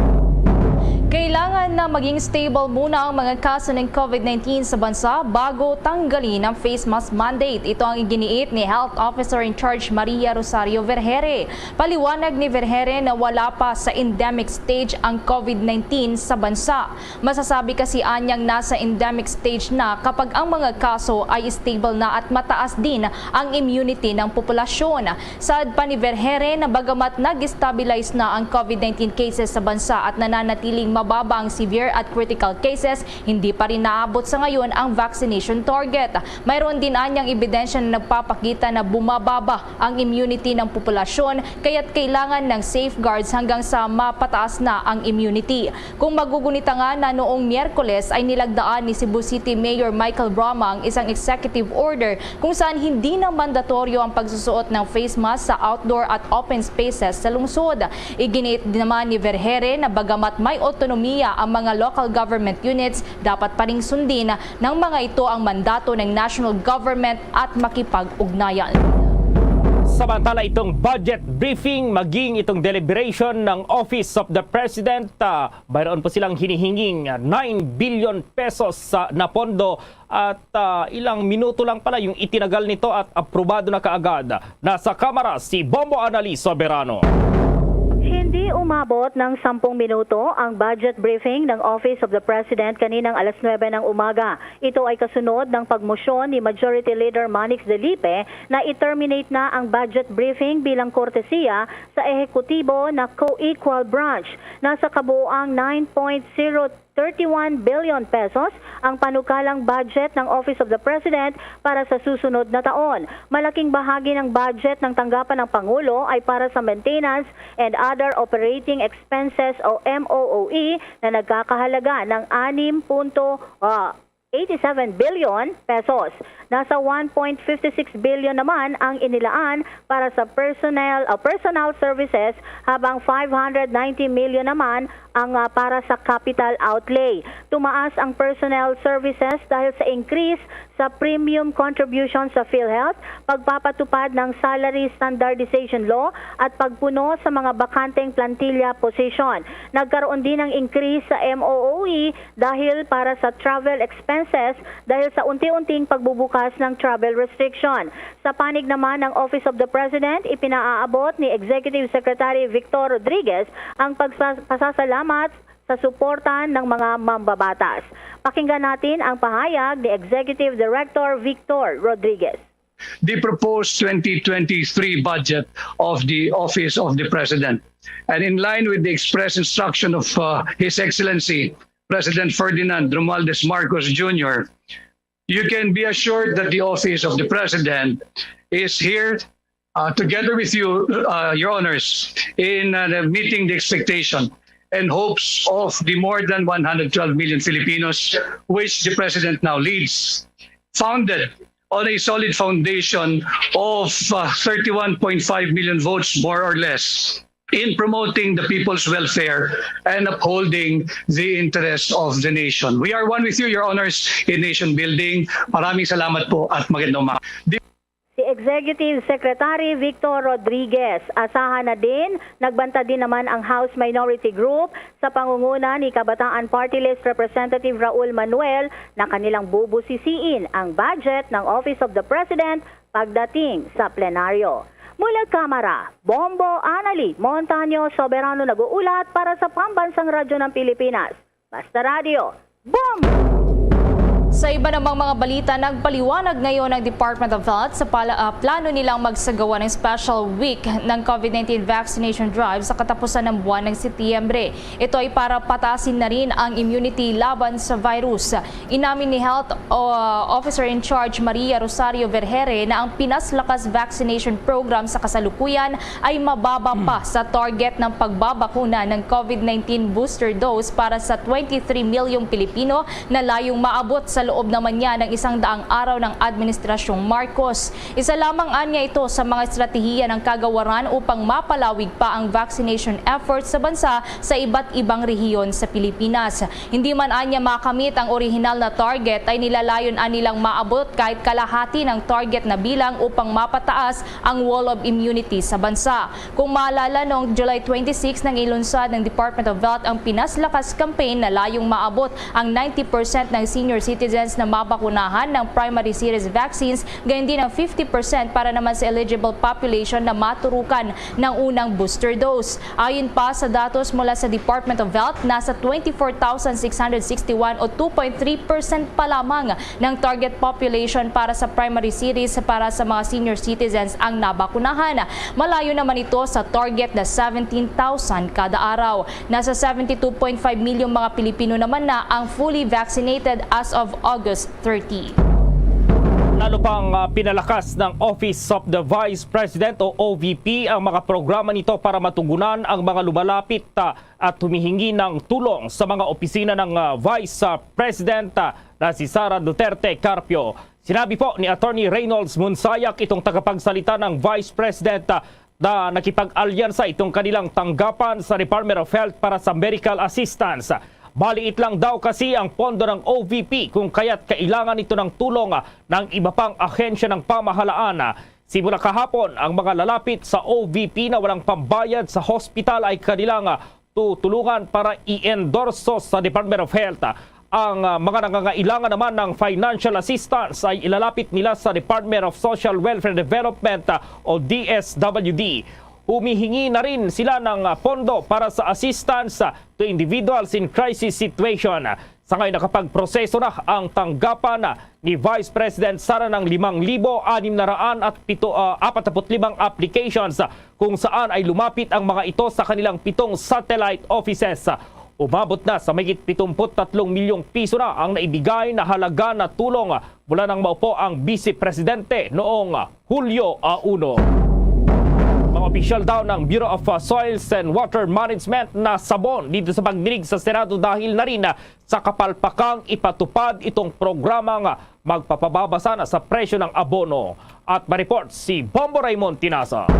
Kailangan na maging stable muna ang mga kaso ng COVID nineteen sa bansa bago tanggalin ang face mask mandate. Ito ang iginiit ni Health Officer in Charge Maria Rosario Vergere. Paliwanag ni Vergere na wala pa sa endemic stage ang COVID nineteen sa bansa. Masasabi kasi anyang nasa endemic stage na kapag ang mga kaso ay stable na at mataas din ang immunity ng populasyon. Saad pa ni Vergere na bagamat nag-stabilize na ang COVID nineteen cases sa bansa at nananatiling mababa ang severe at critical cases, hindi pa rin naabot sa ngayon ang vaccination target. Mayroon din anyang ebidensya na nagpapakita na bumababa ang immunity ng populasyon, kaya't kailangan ng safeguards hanggang sa mapataas na ang immunity. Kung magugunita nga na noong Miyerkules ay nilagdaan ni Cebu City Mayor Michael Broma ang isang executive order kung saan hindi na mandatoryo ang pagsusuot ng face mask sa outdoor at open spaces sa lungsod. Iginiit din naman ni Vergere na bagamat may autonomiya ang mga local government units, dapat pa ring sundin ng mga ito ang mandato ng national government at makipag-ugnayan. Samantala, itong budget briefing, maging itong deliberation ng Office of the President, ah, mayroon po silang hinihinging nine billion pesos sa, na pondo at ah, ilang minuto lang pala yung itinagal nito at aprobado na kaagad. Nasa kamera si Bombo Annalyn Soberano. Hindi umabot ng sampung minuto ang budget briefing ng Office of the President kaninang alas nuebe ng umaga. Ito ay kasunod ng pagmosyon ni Majority Leader Manix Delipe na i-terminate na ang budget briefing bilang kortesiya sa ehekutibo na co-equal branch. Nasa kabuoang nine point zero thirty-one billion pesos ang panukalang budget ng Office of the President para sa susunod na taon. Malaking bahagi ng budget ng tanggapan ng Pangulo ay para sa maintenance and other operating expenses o M O O E na nagkakahalaga ng anim punto, ah, eighty-seven billion pesos. Nasa one point fifty-six billion naman ang inilaan para sa personnel o personal services, habang five hundred ninety million naman ang ah, para sa capital outlay. Tumaas ang personnel services dahil sa increase sa premium contribution sa PhilHealth, pagpapatupad ng salary standardization law at pagpuno sa mga bakanteng plantilla position. Nagkaroon din ng increase sa M O O E dahil para sa travel expenses dahil sa unti-unting pagbubukas ng travel restriction. Sa panig naman ng Office of the President, ipinaaabot ni Executive Secretary Victor Rodriguez ang pagsa-, pasasalamat sa suporta ng mga mambabatas. Pakinggan natin ang pahayag ni Executive Director Victor Rodriguez. the proposed twenty twenty-three budget of the Office of the President. And in line with the express instruction of, uh, His Excellency President Ferdinand Romualdez Marcos Junior, you can be assured that the Office of the President is here, uh, together with you, uh, Your Honors, in, uh, meeting the expectation and hopes of the more than one hundred twelve million Filipinos, which the President now leads, founded on a solid foundation of, uh, thirty-one point five million votes, more or less, in promoting the people's welfare and upholding the interests of the nation. We are one with you, Your Honors, in nation building. Maraming salamat po at magandang umaga. Si Executive Secretary Victor Rodriguez, asahan na din, nagbantad din naman ang House Minority Group sa pangunguna ni Kabataan Party List Representative Raul Manuel na kanilang bubusisiin ang budget ng Office of the President pagdating sa plenaryo. Mula Kamara, Bombo Anali Montaño Soberano nag-uulat para sa Pambansang Radyo ng Pilipinas, Basta Radyo, Bombo! Sa iba namang mga balita, nagpaliwanag ngayon ang Department of Health sa pala, ah, plano nilang magsagawa ng special week ng COVID nineteen vaccination drive sa katapusan ng buwan ng Setyembre. Ito ay para pataasin na rin ang immunity laban sa virus. Inamin ni Health, ah, Officer in Charge Maria Rosario Vergere na ang Pinas Lakas Vaccination Program sa kasalukuyan ay mababa pa sa target ng pagbabakuna ng COVID nineteen booster dose para sa twenty-three milyong Pilipino na layong maabot sa loob naman niya ng isang daang araw ng Administrasyong Marcos. Isa lamang anya ito sa mga estratehiya ng kagawaran upang mapalawig pa ang vaccination efforts sa bansa sa iba't ibang rehiyon sa Pilipinas. Hindi man anya makamit ang orihinal na target, ay nilalayon anilang maabot kahit kalahati ng target na bilang upang mapataas ang wall of immunity sa bansa. Kung maalala, noong July twenty-six nang ilunsad ng Department of Health ang Pinas Lakas Campaign na layong maabot ang ninety percent ng senior citizens na mabakunahan ng primary series vaccines, gayon din ang fifty percent para naman sa eligible population na maturukan ng unang booster dose. Ayon pa sa datos mula sa Department of Health, nasa twenty-four thousand six hundred sixty-one o two point three percent pa lamang ng target population para sa primary series para sa mga senior citizens ang nabakunahan. Malayo naman ito sa target na seventeen thousand kada araw. Nasa seventy-two point five milyong mga Pilipino naman na ang fully vaccinated as of August thirty. Lalo pang, ah, pinalakas ng Office of the Vice President o O V P ang mga programa nito para matugunan ang mga lumalapit, ah, at humihingi ng tulong sa mga opisina ng, ah, Vice, ah, President, ah, na si Sara Duterte Carpio. Sinabi po ni Attorney Reynolds Munsayak, itong tagapagsalita ng Vice President, ah, na nakipag-alyansa itong kanilang tanggapan sa Department of Health para sa medical assistance. Maliit lang daw kasi ang pondo ng O V P kung kaya't kailangan ito ng tulong, ah, ng iba pang ahensya ng pamahalaan. Simula kahapon, ang mga lalapit sa O V P na walang pambayad sa hospital ay kanilang, ah, tutulungan para i-endorso sa Department of Health. Ang, ah, mga nangangailangan naman ng financial assistance ay ilalapit nila sa Department of Social Welfare Development, ah, o D S W D. Humihingi na rin sila ng, ah, pondo para sa assistance, ah, to individuals in crisis situation. Sa ngayon, nakapagproseso na ang tanggapan ni Vice President Sara ng limang libo anim na raan at pito, ah, apat na put limang applications, kung saan ay lumapit ang mga ito sa kanilang pitong satellite offices. Umabot na sa mahigit pitumput tatlong milyong piso na ang naibigay na halaga na tulong mula nang maupo ang Vice Presidente noong Hulyo a uno. Mga opisyal daw ng Bureau of, uh, Soils and Water Management nasabon dito sa pagdinig sa Senado dahil na rin, uh, sa kapalpakang ipatupad itong programang, uh, magpapababa sana sa presyo ng abono. At ma-report si Bombo Raymond Tinasa.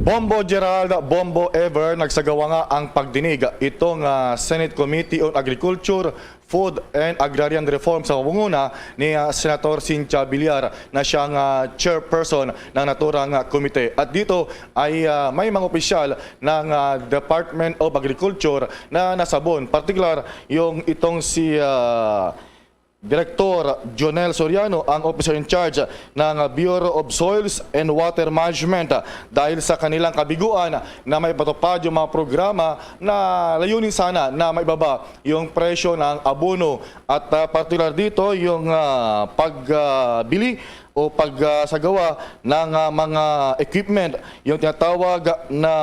Bombo Gerald, Bombo Ever, nagsagawa nga ang pagdinig itong, ah, Senate Committee on Agriculture, Food and Agrarian Reform sa pangunguna ni, ah, Senator Cynthia Villar na siyang, ah, chairperson ng naturang, ah, komite. At dito ay, ah, may mga opisyal ng, ah, Department of Agriculture na nasabon, partikular yung itong si, ah, Direktor Jonel Soriano, ang officer in charge ng Bureau of Soils and Water Management, dahil sa kanilang kabiguan na maipatupad yung mga programa na layunin sana na maibaba yung presyo ng abono at, ah, partikular dito yung, ah, pagbili o pagsagawa ng ah, mga equipment, yung tinatawag na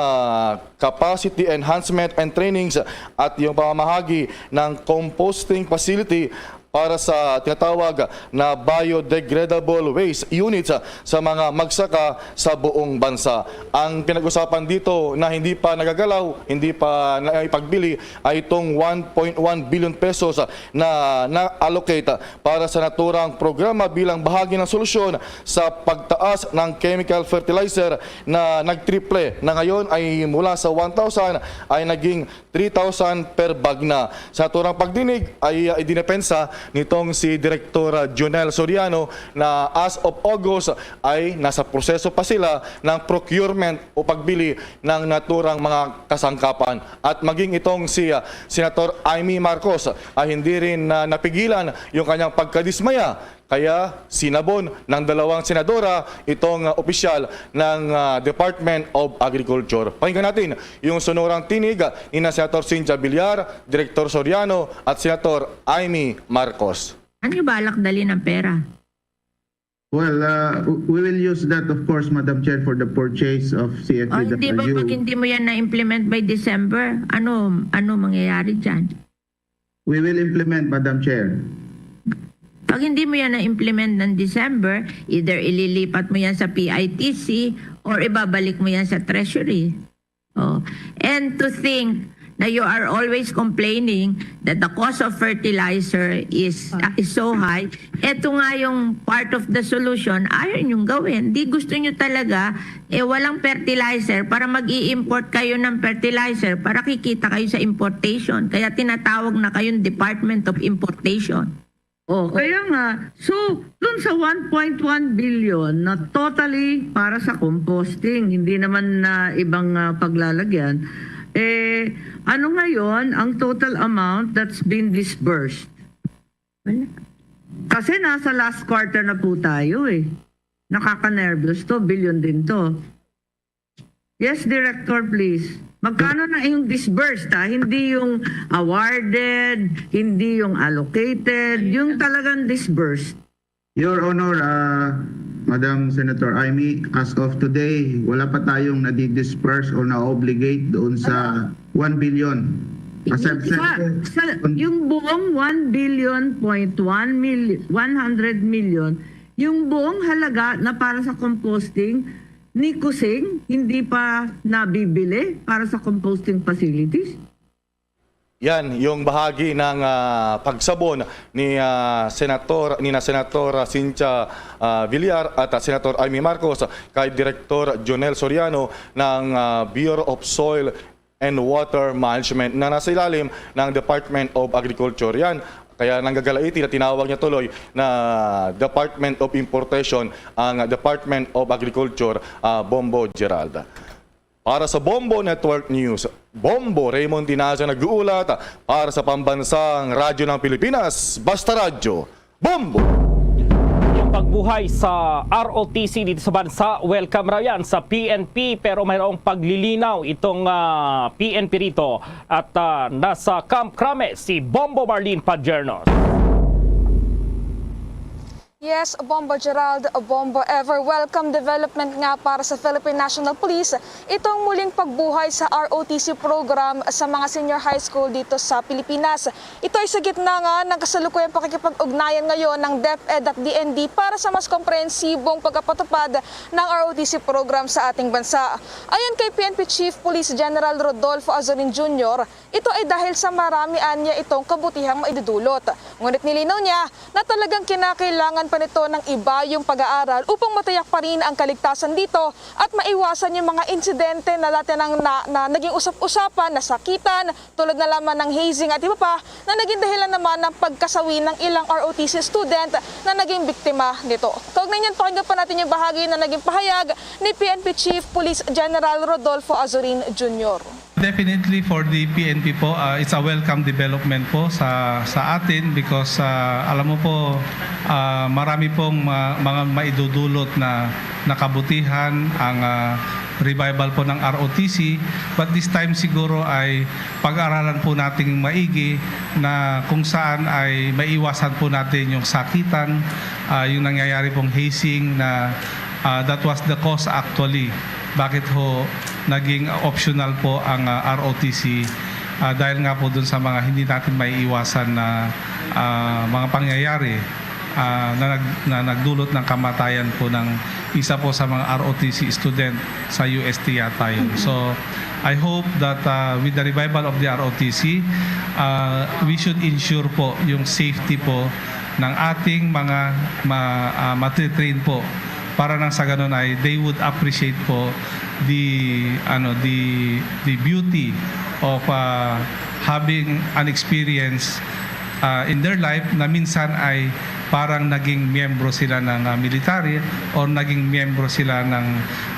capacity enhancement and trainings at yung pamamahagi ng composting facility para sa tinatawag na biodegradable waste units sa mga magsaka sa buong bansa. Ang pinag-usapan dito na hindi pa nagagalaw, hindi pa naipagbili ay itong one point one billion pesos na na-allocate para sa naturang programa bilang bahagi ng solusyon sa pagtaas ng chemical fertilizer na nagtriple na ngayon ay mula sa one thousand ay naging three thousand per bag na. Sa naturang pagdinig ay uh, idinepensa nitong si Direktor uh, Jonel Soriano na as of August ay nasa proseso pa sila ng procurement o pagbili ng naturang mga kasangkapan. At maging itong si uh, Senator Imee Marcos ay hindi rin uh, napigilan yung kanyang pagkadismaya kaya sinabon ng dalawang senadora itong uh, opisyal ng uh, Department of Agriculture. Pakinggan natin yung sonorang tinig uh, ni na Senator Cynthia Villar, Direktor Soriano at Senator Imee Marcos. Ano yung balak dali ng pera? Well, uh, we will use that, of course, Madam Chair, for the purchase of O hindi ba pag C F P W. hindi mo yan na-implement by December, ano ano mangyayari dyan? We will implement, Madam Chair. Pag hindi mo yan na-implement ng December, either ililipat mo yan sa P I T C or ibabalik mo yan sa Treasury. Oh. And to think na you are always complaining that the cost of fertilizer is is so high. Ito nga yung part of the solution, ayaw niyong gawin. Di gusto niyo talaga, eh walang fertilizer para mag-i-import kayo ng fertilizer para kikita kayo sa importation. Kaya tinatawag na kayong Department of Importation. Oh, kaya nga, so, dun sa one point one billion na totally para sa composting, hindi naman na ibang ah, paglalagyan, eh, ano ngayon ang total amount that's been disbursed? Wala. Kasi nasa last quarter na po tayo eh. Nakaka-nervous to, billion din to. Yes, Director, please. Magkano na yung disbursed, ha? Hindi yung awarded, hindi yung allocated, yung talagang disbursed. Your Honor, uh, Madam Senator Imee, as of today, wala pa tayong nadi-disperse or na-obligate doon sa one billion. As I've said Sa, po, sa, on- yung buong one billion point one million, one hundred million, yung buong halaga na para sa composting ni Kusing, hindi pa nabibili para sa composting facilities? Yan yung bahagi ng ah, pagsabon ni ah, Senator ni na Senator ah, Cynthia ah, Villar at ah, Senator Imee Marcos kay Director Jonel Soriano ng ah, Bureau of Soil and Water Management na nasa ilalim ng Department of Agriculture. Yan kaya nanggagalaiti na tinawag niya tuloy na Department of Importation ang Department of Agriculture, ah, Bombo Gerald. Para sa Bombo Network News, Bombo Raymond Tinaza nag-uulat para sa Pambansang Radyo ng Pilipinas, Basta Radyo, Bombo! Yung pagbuhay sa R O T C dito sa bansa, welcome raw yan sa P N P, pero mayroong paglilinaw itong ah, P N P rito. At ah, nasa Camp Crame si Bombo Marlene Padiernos. Yes, Bombo Gerald, Bombo Ever. Welcome development nga para sa Philippine National Police itong muling pagbuhay sa R O T C program sa mga senior high school dito sa Pilipinas. Ito ay sa gitna nga ng kasalukuyang pakikipag-ugnayan ngayon ng DepEd at D N D para sa mas komprehensibong pagkapatupad ng R O T C program sa ating bansa. Ayon kay P N P Chief Police General Rodolfo Azorin Junior, ito ay dahil sa marami anya itong kabutihang maidudulot. Ngunit nilinaw niya na talagang kinakailangan pa nito ng ibayong pag-aaral upang matiyak pa rin ang kaligtasan dito at maiwasan yung mga insidente na dati nang na, na naging usap-usapan, nasakitan, tulad na lamang ng hazing at iba pa na naging dahilan naman ng pagkasawi ng ilang R O T C student na naging biktima nito. Kaugnay niyan, pakinggan pa natin yung bahagi na naging pahayag ni P N P Chief Police General Rodolfo Azorin Junior. Definitely for the P N P po, ah, it's a welcome development po sa sa atin because ah, alam mo po ah, marami pong ma- mga maidudulot na nakabutihan ang ah, revival po ng R O T C, but this time siguro ay pag-aralan po nating maigi na kung saan ay maiwasan po natin yung sakitan, ah, yung nangyayari pong hazing na, ah, that was the cause actually bakit ho naging optional po ang, ah, R O T C, ah, dahil nga po dun sa mga hindi natin maiiwasan na, ah, mga pangyayari, ah, na nag-, na nagdulot ng kamatayan po ng isa po sa mga R O T C student sa U S T yata yun. So, I hope that, ah, with the revival of the R O T C, ah, we should ensure po yung safety po ng ating mga ma-, ah, matitrain po para nang sa ganun ay they would appreciate po the, ano, the, the beauty of, ah, having an experience, ah, in their life na minsan ay parang naging miyembro sila ng, ah, military or naging miyembro sila ng,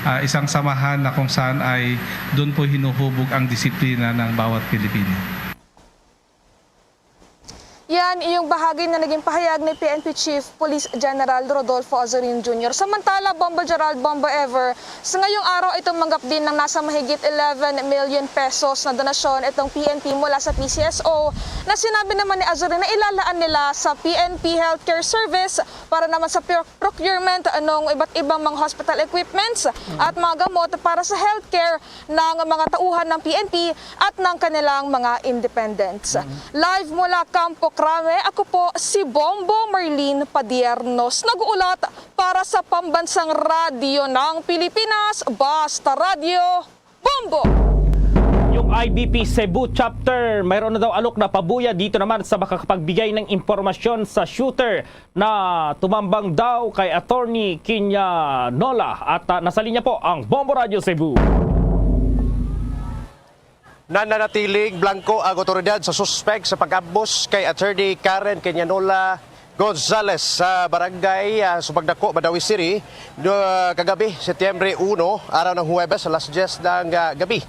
ah, isang samahan na kung saan ay doon po hinuhubog ang disiplina ng bawat Pilipino. Yan iyong bahagi na naging pahayag ni P N P Chief Police General Rodolfo Azurin Junior. Samantala, Bombo Gerald, Bombo Ever, sa ngayong araw ay tumanggap din ng nasa mahigit eleven million pesos na donasyon itong P N P mula sa P C S O, na sinabi naman ni Azurin na ilalaan nila sa P N P Healthcare Service para naman sa pro-, procurement ng iba't ibang mga hospital equipments at mga gamot para sa healthcare ng mga tauhan ng P N P at ng kanilang mga independents. Live mula Campo Crame, ako po si Bombo Marlene Padiernos, nag-uulat para sa Pambansang Radyo ng Pilipinas, Basta Radyo, Bombo! Yung I B P Cebu Chapter, mayroon na daw alok na pabuya dito naman sa makakapagbigay ng impormasyon sa shooter na tumambang daw kay Attorney Kinyanola. At, ah, nasa linya po ang Bombo Radyo Cebu. Nananatiling blangko ang otoridad sa suspek sa pag-ambus kay Attorney Karen Kinyanola Gonzales sa barangay, ah, Sumbagdako, Mandaue City, no, kagabi, Setyembre uno, araw ng Huwebes, alas diyes ng, ah, gabi.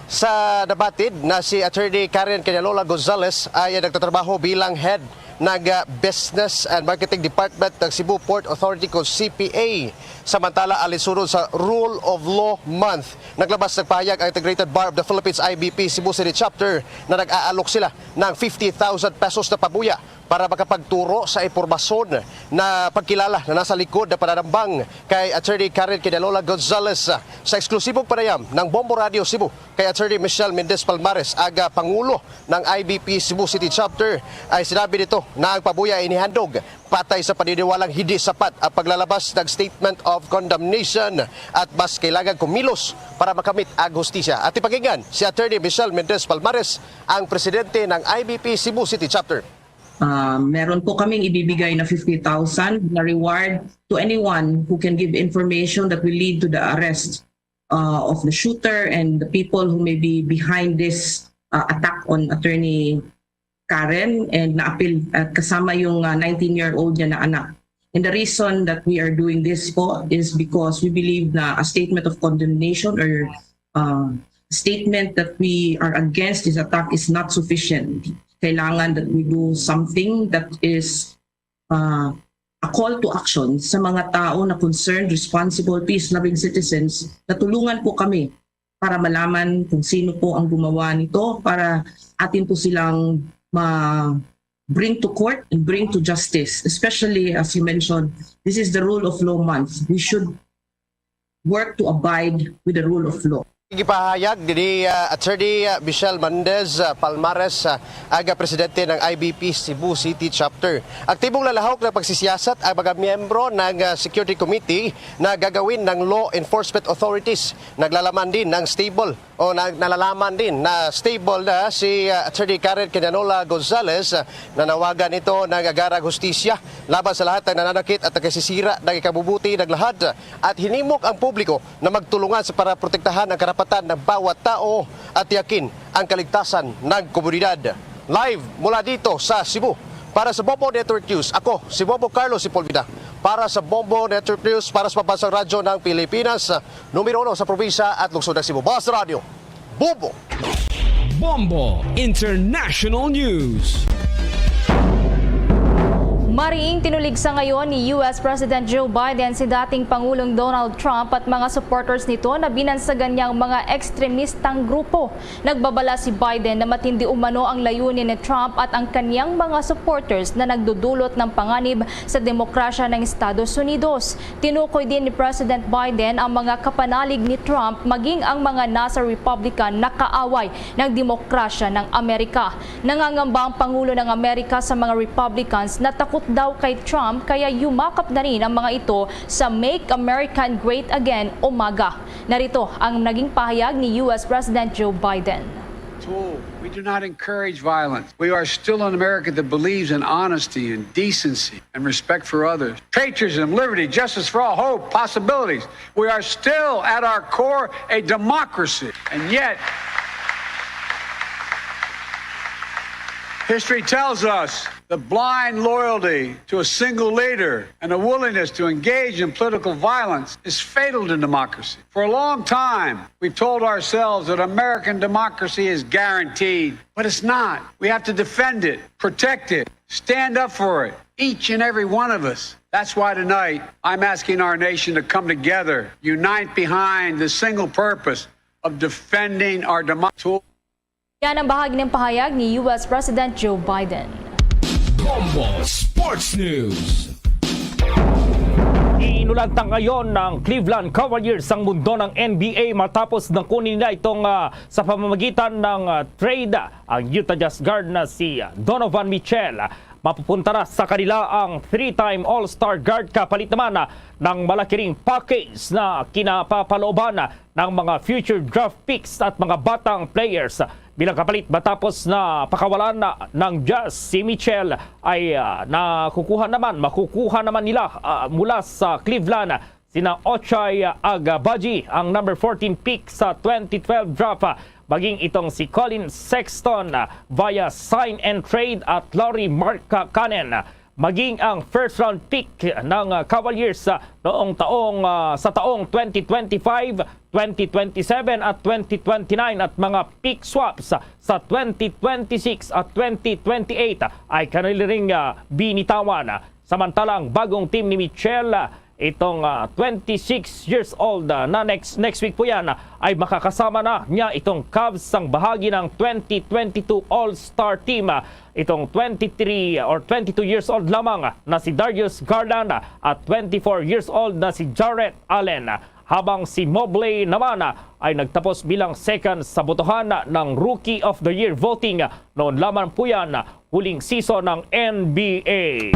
Sa nabatid na si Attorney Karen Kinyanola Gonzales ay nagtatrabaho bilang head ng, ah, Business and Marketing Department ng Cebu Port Authority, o C P A. Samantala, alinsunod sa Rule of Law Month, naglabas ng pahayag ang Integrated Bar of the Philippines, I B P, Cebu City Chapter na nag-aalok sila ng fifty thousand pesos na pabuya para makapagturo sa impormasyon na pagkilala na nasa likod ng pananambang kay Attorney Karen Kinyanola Gonzales. Sa eksklusibong panayam ng Bombo Radio Cebu kay Attorney Michelle Mendez Palmares, aga pangulo ng I B P Cebu City Chapter, ay sinabi nito na ang pabuya ay inihandog patay sa paniniwalang hindi sapat ang paglalabas ng Statement of Condemnation at mas kailangan kumilos para makamit ang hustisya. At ipakinggan si Attorney Michelle Mendez Palmares, ang presidente ng I B P Cebu City Chapter. Ah, meron po kaming ibibigay na fifty thousand na reward to anyone who can give information that will lead to the arrest, uh, of the shooter and the people who may be behind this, uh, attack on Attorney Karen and naapil at kasama yung, uh, nineteen-year-old niya na anak. And the reason that we are doing this po is because we believe na a statement of condemnation or, uh, statement that we are against this attack is not sufficient. Kailangan that we do something that is, uh, a call to action sa mga tao na concerned, responsible, peace-loving citizens na tulungan po kami para malaman kung sino po ang gumawa nito, para atin po silang ma-bring to court and bring to justice. Especially, as you mentioned, this is the Rule of Law Month. We should work to abide with the rule of law. Gipahayag ni, ah, Attorney, ah, Michelle Mendez, ah, Palmares, ah, aga presidente ng I B P Cebu City Chapter. Aktibong lalahok ng pagsisiyasat ang mga miyembro ng, ah, Security Committee na gagawin ng law enforcement authorities. Naglalaman din ng stable o na-, nalalaman din na stable na si, ah, Attorney Karen Kinyanola Gonzales, ah, nanawagan ito ng agarang hustisya laban sa lahat ng nananakit at nagkasisira ng ikabubuti ng lahat at hinimok ang publiko na magtulungan sa para protektahan ang karapatan ng bawat tao at tiyakin ang kaligtasan ng komunidad. Live mula dito sa Cebu, para sa Bombo Network News, ako si Bombo Carlos Sepulveda. Para sa Bombo Network News, para sa Pambansang Radyo ng Pilipinas, numero uno sa probinsya at lungsod ng Cebu. Basta Radyo, Bombo! Bombo International News. Mariing tinulig sa ngayon ni U S President Joe Biden si dating Pangulong Donald Trump at mga supporters nito na binansagan niyang mga ekstremistang grupo. Nagbabala si Biden na matindi umano ang layunin ni Trump at ang kaniyang mga supporters na nagdudulot ng panganib sa demokrasya ng Estados Unidos. Tinukoy din ni President Biden ang mga kapanalig ni Trump, maging ang mga nasa Republican na kaaway ng demokrasya ng Amerika. Nangangamba ang Pangulo ng Amerika sa mga Republicans na takot daw kay Trump, kaya yumakap na rin ang mga ito sa Make America Great Again o maga. Narito ang naging pahayag ni U S President Joe Biden. Tool. We do not encourage violence. We are still an America that believes in honesty and decency and respect for others. Patriotism, liberty, justice for all, hope, possibilities. We are still, at our core, a democracy. And yet, history tells us the blind loyalty to a single leader and a willingness to engage in political violence is fatal to democracy. For a long time, we've told ourselves that American democracy is guaranteed, but it's not. We have to defend it, protect it, stand up for it, each and every one of us. That's why tonight I'm asking our nation to come together, unite behind the single purpose of defending our democracy. Yan ang bahagi ng pahayag ni U S President Joe Biden. Bombo Sports News. Inulantang ngayon ng Cleveland Cavaliers ang mundo ng N B A matapos na kunin nila itong ah, sa pamamagitan ng ah, trade ang Utah Jazz guard na si ah, Donovan Mitchell. Mapupunta na sa kanila ang three-time All-Star guard kapalit naman ah, ng malaki ring package na kinapapalooban ng mga future draft picks at mga batang players. Bilang kapalit, matapos na pakawalan na ng Jazz si Mitchell, ay ah, nakukuha naman, makukuha naman nila ah, mula sa Cleveland sina Ochai Agbaji, ang number fourteen pick sa twenty twelve draft, ah, maging itong si Collin Sexton ah, via sign and trade at Lauri Markkanen maging ang first round pick ng ah, Cavaliers ah, noong taong ah, sa taong twenty twenty-five, twenty twenty-seven at twenty twenty-nine at mga pick swaps sa twenty twenty-six at twenty twenty-eight ay kanila ring ah, binitawan. Samantala, ang bagong team ni Mitchell, ah, itong ah, twenty-six years old ah, na next next week po yan ah, ay makakasama na niya itong Cavs sang bahagi ng twenty twenty-two All-Star Team. Ah, itong twenty-three or twenty-two years old lamang na si Darius Garland at twenty-four years old na si Jarrett Allen. Habang si Mobley naman ay nagtapos bilang second sa botohan ng Rookie of the Year voting noon lamang po yan huling season ng N B A.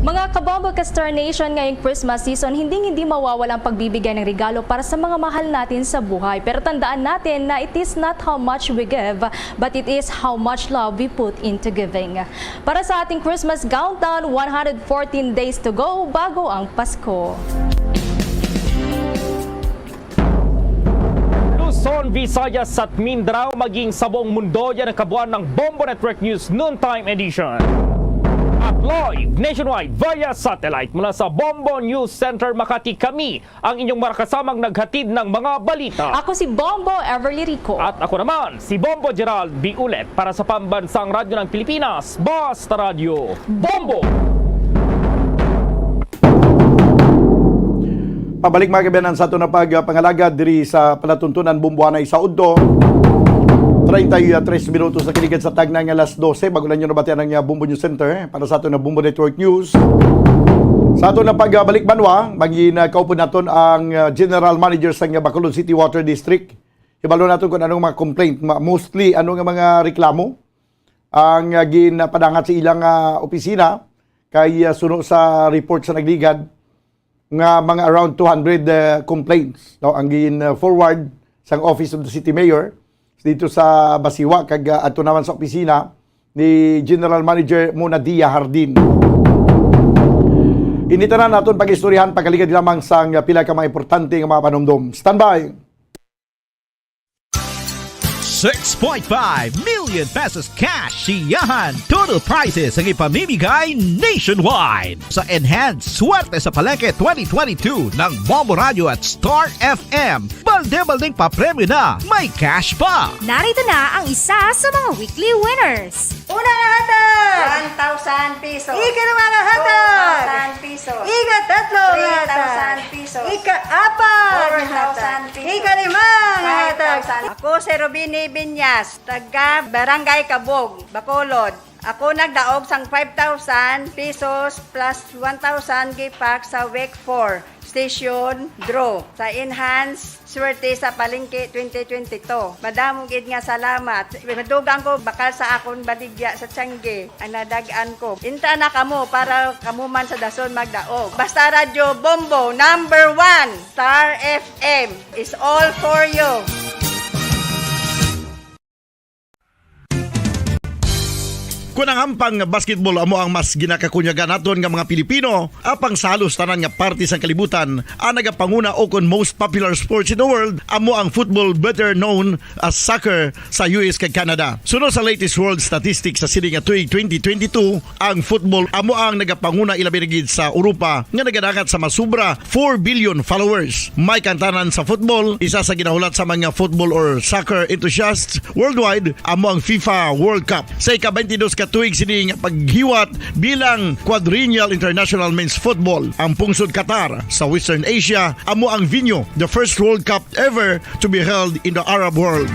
Mga kabombo ka Star Nation, ngayong Christmas season, hindi hindi mawawala ang pagbibigay ng regalo para sa mga mahal natin sa buhay. Pero tandaan natin na it is not how much we give, but it is how much love we put into giving. Para sa ating Christmas countdown, one hundred fourteen days to go bago ang Pasko. Luzon, Visayas at Mindanao, maging sa buong mundo, yan ang kabuuan ng Bombo Network News Noontime Edition. At live nationwide via satellite mula sa Bombo News Center Makati, kami ang inyong makasamang naghatid ng mga balita. Ako si Bombo Everly Rico. At ako naman, si Bombo Gerald B. Ulet para sa Pambansang Radyo ng Pilipinas, Basta Radyo Bombo! Pabalik, mga kaabyanan, sa aton na pagpangalagad diri sa palatuntunan, Bombo anay sa udto. Treinta y tres minutos na kiligad sa tagna nga alas dose. Bago lang nyo nabatian ang, uh, Bombo News Center, eh, para sa aton na Bombo Network News. Sa aton na pagbalik banwa, magin, uh, kaupod naton ang, uh, General Manager sa, uh, Bacolod City Water District. Hibalo naton kung anong mga complaint, ma-, mostly ano nga mga reklamo ang, uh, ginapadangat sa ilang, uh, opisina kay, uh, suno sa report sa nagligad nga mga around two hundred, uh, complaints, no, ang gin, uh, forward sang Office of the City Mayor dito sa Basiwa kag, uh, adto naman sa opisina ni General Manager Mona Dia Hardin. Ini tanan naton pag-istoryahan pagkaligad lamang sang, uh, pila ka mga importante nga mga panumdom. Standby! Six point five million pesos cash siyahan. Total prizes ang ipamimigay nationwide. Sa Enhanced Swerte sa Palengke twenty twenty-two ng Bombo Radio at Star F M. Balde-baldeng papremyo na, may cash pa. Narito na ang isa sa mga weekly winners. Una nga hatag! One thousand pesos. Ikaduha nga hatag! Two thousand pesos. Ikatatlo nga hatag! Three thousand pesos. Ikaapat nga hatag! Four thousand pesos. Ikalima nga hatag! Five thousand. Ako si Robini Binyas, taga Barangay Kabog, Bacolod. Ako nagdaog sang five thousand pesos plus one thousand gipak sa Week four Station Draw sa Enhanced Swerte sa Palengke twenty twenty-two. Madamo gid nga salamat. Madugang ko bakal sa akon baligya sa tiangge ang nadag-an ko. Inta na kamo para kamo man sa dason magdaog. Basta Radyo Bombo, number one, Star F M is all for you. Kon ang ampang nga basketball amo ang mas ginakakunyagan naton nga mga Pilipino, apang sa halos tanan nga parte sang kalibutan, ang nagapanguna o kon most popular sports in the world amo ang football, better known as soccer, sa U S kag Canada. Suno sa latest world statistics sa sini nga tuig twenty twenty-two, ang football amo ang nagapanguna, ilabi na gid sa Europa nga nagadangat sa masubra four billion followers. May kantanan sa football, isa sa ginahulat sa mga football or soccer enthusiasts worldwide amo ang FIFA World Cup. Sa ika-twenty-dos ka tuig sini nga paghiwat bilang Quadrennial International Men's Football, ang pungsod Qatar sa Western Asia amo ang venue, the first World Cup ever to be held in the Arab world.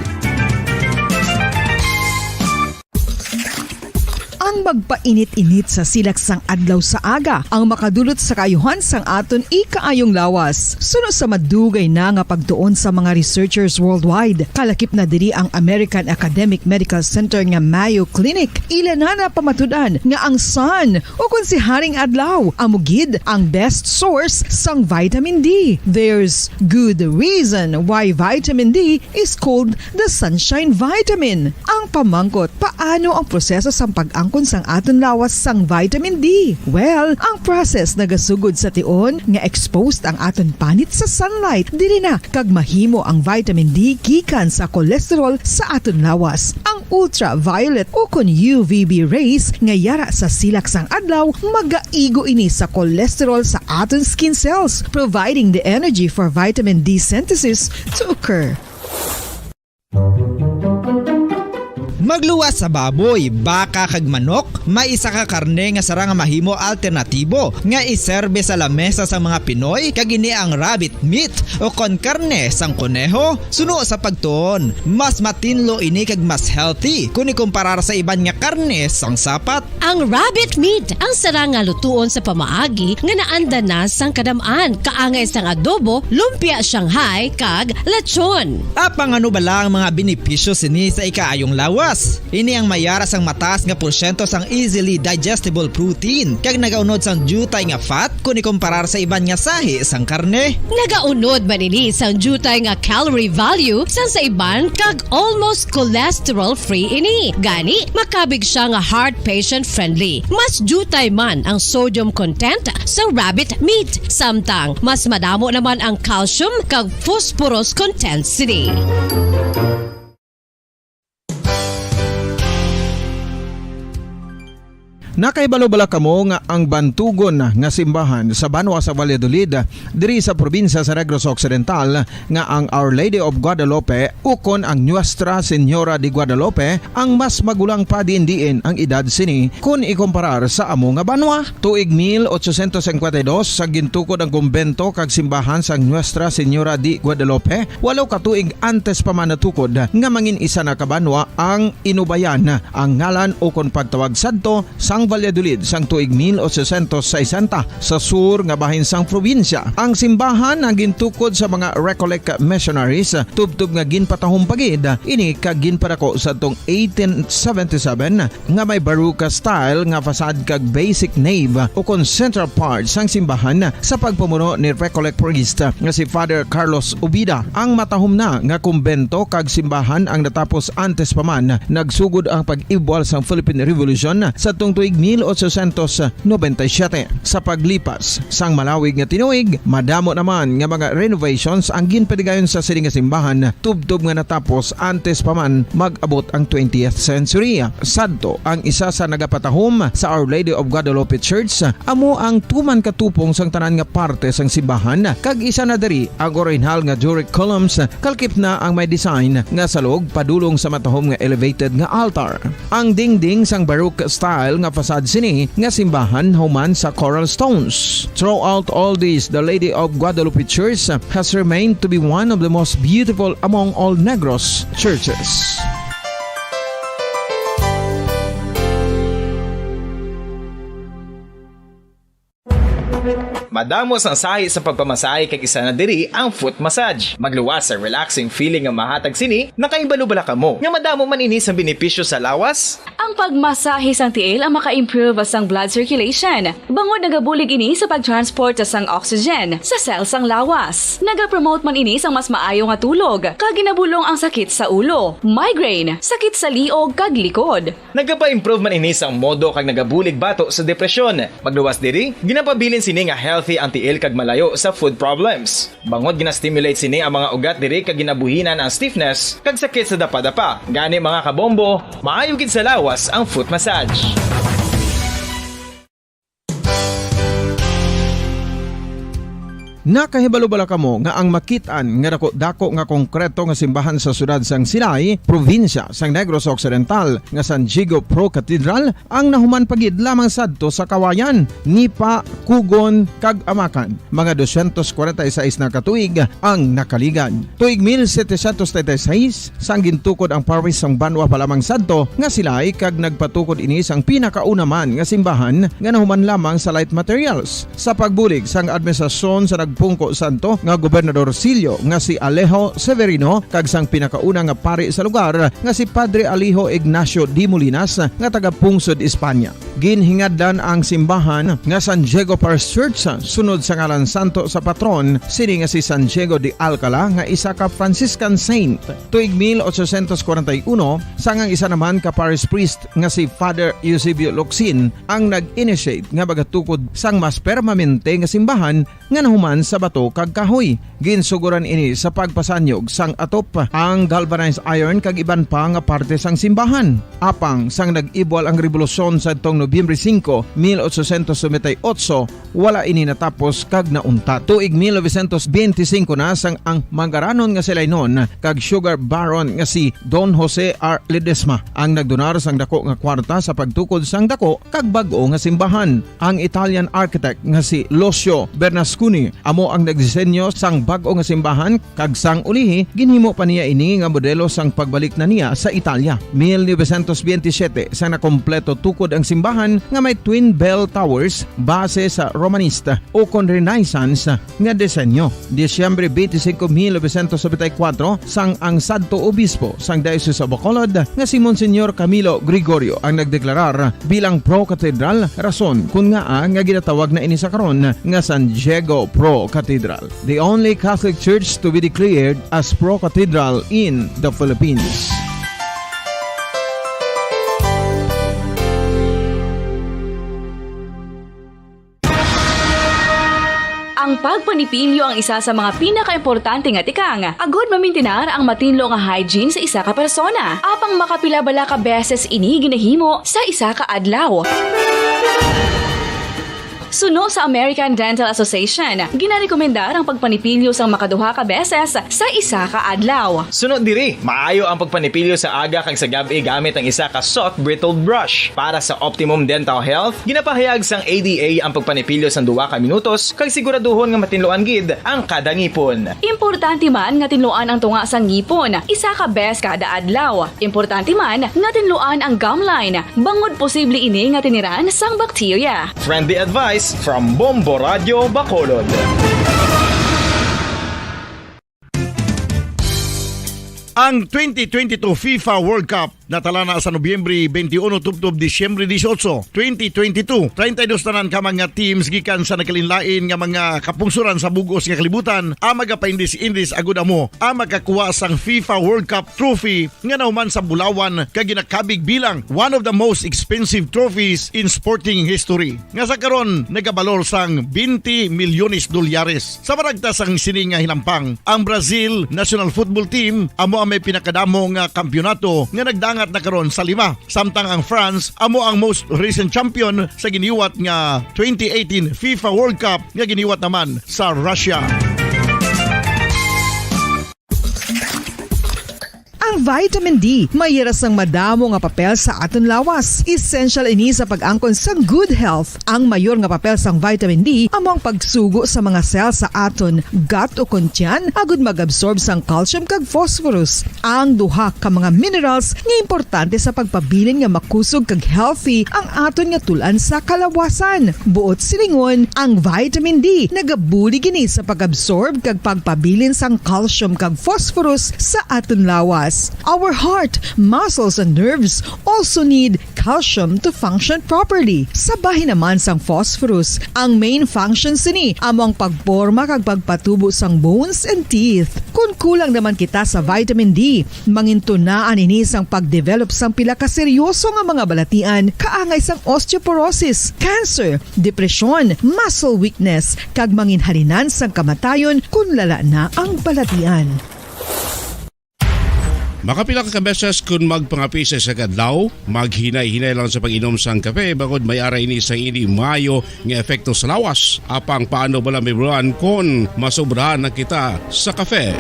Ang magpainit-init sa silak sang adlaw sa aga ang makadulot sa kaayuhan sang aton ikaayong lawas. Suno sa madugay na nga pagtuon sa mga researchers worldwide, kalakip na diri ang American Academic Medical Center nga Mayo Clinic. Ila na napamatud-an nga ang sun, o kon si Haring Adlaw, amo gid ang best source sang vitamin D. There's good reason why vitamin D is called the sunshine vitamin. Ang pamangkot, paano ang proseso sang pag-angkon sang aton lawas sang vitamin D? Well, ang process nagasugod sa tion nga exposed ang aton panit sa sunlight. Diri na kag mahimo ang vitamin D gikan sa cholesterol sa aton lawas. Ang ultraviolet o kon U V B rays nga yara sa silak sang adlaw magaigo ini sa cholesterol sa aton skin cells, providing the energy for vitamin D synthesis to occur. Magluwas sa baboy, baka, kag manok, may isa ka karne nga sarang nga mahimo alternatibo nga iserbe sa lamesa sang mga Pinoy, kag ini ang rabbit meat o kon karne sang koneho. Suno sa pagtuon, mas matinlo ini kag mas healthy kon ikumparar sa iban nga karne sang sapat. Ang rabbit meat ang sarang nga lutuon sa pamaagi nga naanda na sang kadam-an, kaangay sang adobo, lumpia Shanghai, kag lechon. Apang ano bala ang mga benepisyo sini sa ikaayong lawas? Ini ang mayara sang mataas nga porsyento sang easily digestible protein kag nagaunod sang diutay nga fat kon ikumparar sa iban nga sahi sang karne. Nagaunod man ini sang diutay nga calorie value sang sa iban kag almost cholesterol-free ini. Gani, makabig sia nga heart patient-friendly. Mas diutay man ang sodium content sa rabbit meat, samtang mas madamo naman ang calcium kag phosphorus content sini. Nakahibalo bala kamo nga ang bantugon nga simbahan sa banwa sa Valladolid, diri sa probinsya sa Negros Occidental, nga ang Our Lady of Guadalupe ukon ang Nuestra Señora de Guadalupe ang mas magulang pa diin-diin ang edad sini kon ikumparar sa amo nga banwa? Tuig mil ochocientos cincuenta y dos, sa gintukod ang kumbento kag simbahan sang Nuestra Señora de Guadalupe, walo ka tuig antes pa man natukod nga mangin isa na ka banwa ang Inubayan, ang ngalan ukon pagtawag sadto sang Valladolid sang tuig mil ochocientos sesenta, sa sur nga bahin sang probinsya. Ang simbahan ang gintukod sa mga Recollect missionaries, tubtob nga ginpatahom pa gid ini kag ginpadako sadtong eighteen seventy-seven, nga may Baroque style nga facade kag basic nave ukon central part sang simbahan sa pagpamuno ni Recollect priest nga si Father Carlos Ubida. Ang matahom na nga kumbento kag simbahan ang natapos antes pa man nagsugod ang pag-ibwal sang Philippine Revolution sadtong tuig mil ochocientos noventa y siete. Sa paglipas sang malawig nga tinuig, madamo naman nga mga renovations ang ginpatigayon sa sini nga simbahan, tubtob nga natapos antes pa man mag-abot ang twentieth century. Sadto ang isa sa nagapatahom sa Our Lady of Guadalupe Church, amo ang tuman katupong sang tanan nga parte sang simbahan, kag isa na diri ang orihinal nga Doric columns, kalkip na ang may design nga salog padulong sa matahom nga elevated nga altar. Ang dingding sang Baroque style nga facade sini nga simbahan human sa coral stones. Throughout all this, the Lady of Guadalupe Church has remained to be one of the most beautiful among all Negros churches. Madamo sang sahi sa pagpamasahe, kag isa na diri ang foot massage. Magluwas sa relaxing feeling nga mahatag sini. Nakahibalo bala kamo nga madamo man ini sang benepisyo sa lawas? Ang pagmasahe sang tiil ang maka-improve sang blood circulation, bangod nagabulig ini sa pag-transport sang oxygen sa cell sang lawas. Nagapromote man ini sang mas maayo nga tulog, kag ginabulong ang sakit sa ulo, migraine, sakit sa liog, kag likod. Nagapa-improve man ini sang modo kag nagabulig bato sa depresyon. Magluwas diri, ginapabilin sini nga healthy ang tiil kag malayo sa foot problems. Bangod gina-stimulate sini ang mga ugat diri kag ginabuhinan ang stiffness kag sakit sa dapadapa. Gani, mga kabombo, maayo gid sa lawas ang foot massage. Nakahibalo bala kamo nga ang makit-an nga dako-dako nga konkreto nga simbahan sa siyudad sang Silay, probinsya sang Negros Occidental, nga San Diego Pro Cathedral ang nahuman pa gid lamang sadto sa Kawayan, Nipa, Cogon, kag Amacan, mga dosyentos kwarenta y seis na ka tuig ang nakaligad. Tuig mil setecientos treinta y seis, sang gintukod ang parish sang banwa pa lamang sadto nga Silay, kag nagpatukod ini sang pinakauna man nga simbahan nga nahuman lamang sa light materials. Sa pagbulig sang administrasyon sa nagpungko sadto nga Gobernador Silyo nga si Alejo Severino kag sang pinakauna nga pari sa lugar nga si Padre Alejo Ignacio de Molinas nga taga-pungsod Espanya. Ginhingadlan ang simbahan nga San Diego Parish Church sunod sa ngalan santo sa patron sini nga si San Diego de Alcala, nga isa ka Franciscan saint. Tuig mil ochocientos kwarenta y uno, sang ang isa naman ka parish priest nga si Father Eusebio Locsin ang nag-initiate nga magatukod sang mas permanente nga simbahan nga nahuman sa bato kag kahoy. Ginsugoran ini sa pagpasanyog sang atop, ang galvanized iron kag iban pa nga parte sang simbahan. Apang sang nag-ibwal ang rebolusyon sadtong Nobyembre singko, mil ochocientos noventa y ocho, wala ini natapos kag nauntat. Tuig mil novecientos benti singko na sang ang mangaranon nga Silaynon kag sugar baron nga si Don Jose R. Ledesma ang nagdonar sang dako nga kwarta sa pagtukod sang dako kag bag-o nga simbahan. Ang Italian architect nga si Lucio Bernasconi amo ang nagdisenyo sang bag-o nga simbahan, kag sang ulihi ginhimo pa niya ini nga modelo sang pagbalik na niya sa Italia. Mil novecientos benti siyete, sang nakompleto tukod ang simbahan nga may twin bell towers base sa Romanista ukon Renaissance nga disenyo. Disyembre benti singko, mil novecientos nobenta y kuwatro, sang ang sadto obispo sang Diocese of Bacolod nga si Monsignor Camilo Gregorio ang nagdeklarar bilang pro-cathedral, rason kon ngaa nga ginatawag na ini sa karon nga San Diego Pro Cathedral, the only Catholic church to be declared as pro-cathedral in the Philippines. Ang pagpanipilyo ang isa sa mga pinakaimportante nga tikang agud mamintinar ang matinlo nga hygiene sa isa ka persona. Apang makapila bala ka beses ini ginahimo sa isa ka adlaw? Suno sa American Dental Association, ginarekomendar ang pagpanipilyo sang makaduha ka beses sa isa ka adlaw. Suno diri, maayo ang pagpanipilyo sa aga kag sa gab-i gamit ang isa ka soft bristled brush. Para sa optimum dental health, ginapahayag sang A D A ang pagpanipilyo sang duha ka minutos kag siguraduhon nga matinluan gid ang kada ngipon. Importante man nga tinluan ang tunga sang ngipon isa ka bes kada adlaw. Importante man nga tinluan ang gum line, bangod posible ini nga tiniran sang bakterya. Friendly advice from Bombo Radio Bacolod. Ang twenty twenty-two FIFA World Cup Natala na sa Nobyembre twenty-one tubtob Disyembre dieciocho, twenty twenty-two. Treinta y dos tanan ka mga teams gikan sa nagkalainlain nga mga kapungsoran sa bug-os nga kalibutan ang magapaindis-indis agud amo ang makakuha sang FIFA World Cup trophy nga nahuman sa bulawan kag ginakabig bilang one of the most expensive trophies in sporting history, nga sa karon nagabalor sang twenty milyones dolyares. Sa maragta sang sini nga hinampang, ang Brazil national football team amo ang may pinakadamo nga kampiyonato nga nagdangat na karon sa lima, samtang ang France amo ang most recent champion sa giniwat nga twenty eighteen FIFA World Cup nga giniwat naman sa Russia. Ang vitamin D may ira sang madamo nga papel sa aton lawas. Essential ini sa pag-angkon sang good health. Ang mayor nga papel sang vitamin D amo ang pagsugo sa mga cell sa aton gut o kon tiyan agud mag-absorb sang calcium kag phosphorus, ang duha ka mga minerals nga importante sa pagpabilin nga makusog kag healthy ang aton nga tul-an sa kalawasan. Buot silingon, ang vitamin D nagabulig ini sa pag-absorb kag pagpabilin sang calcium kag phosphorus sa aton lawas. Our heart, muscles, and nerves also need calcium to function properly. Sa bahin naman sang phosphorus, ang main function sini amo ang pagporma kag pagpatubo sang bones and teeth. Kon kulang naman kita sa vitamin D, mangintunaan ini sang pagdevelop sang pila ka seryoso nga mga balatian, kaangay sang osteoporosis, cancer, depresyon, muscle weakness, kag manginhalinan sang kamatayon kon lala na ang balatian. Makapila ka beses kon magpangape sa isa ka adlaw, maghinay-hinay lang sa pag-inom sang kape, bangod may ara ini sa hindi maayo nga epekto sa lawas. Apang paano bala, Mibruan, kon masobrahan na kita sa kape?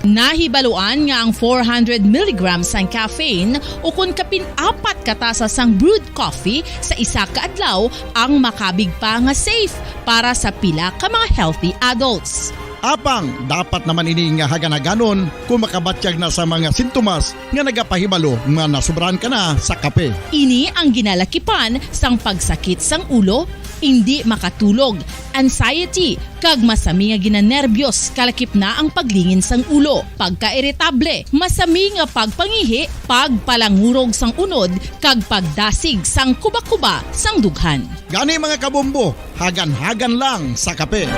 Nahibaluan nga ang four hundred milligrams sang caffeine, ukon kapin apat ka tasa sang brewed coffee sa isa ka adlaw, ang makabig pa nga safe para sa pila ka mga healthy adults. Apang dapat naman ini nga hagan-haganon kung makabatyag na sa mga sintomas nga nagapahibalo nga nasobrahan ka na sa kape. Ini ang ginalakipan sang pagsakit sang ulo, indi makatulog, anxiety, kag masami nga ginanerbyos, kalakip na ang paglingin sang ulo, pagkairitable, masami nga pagpangihi, pagpalangurog sang unod, kag pagdasig sang kuba-kuba sang dughan. Gani, mga kabombo, hagan-hagan lang sa kape.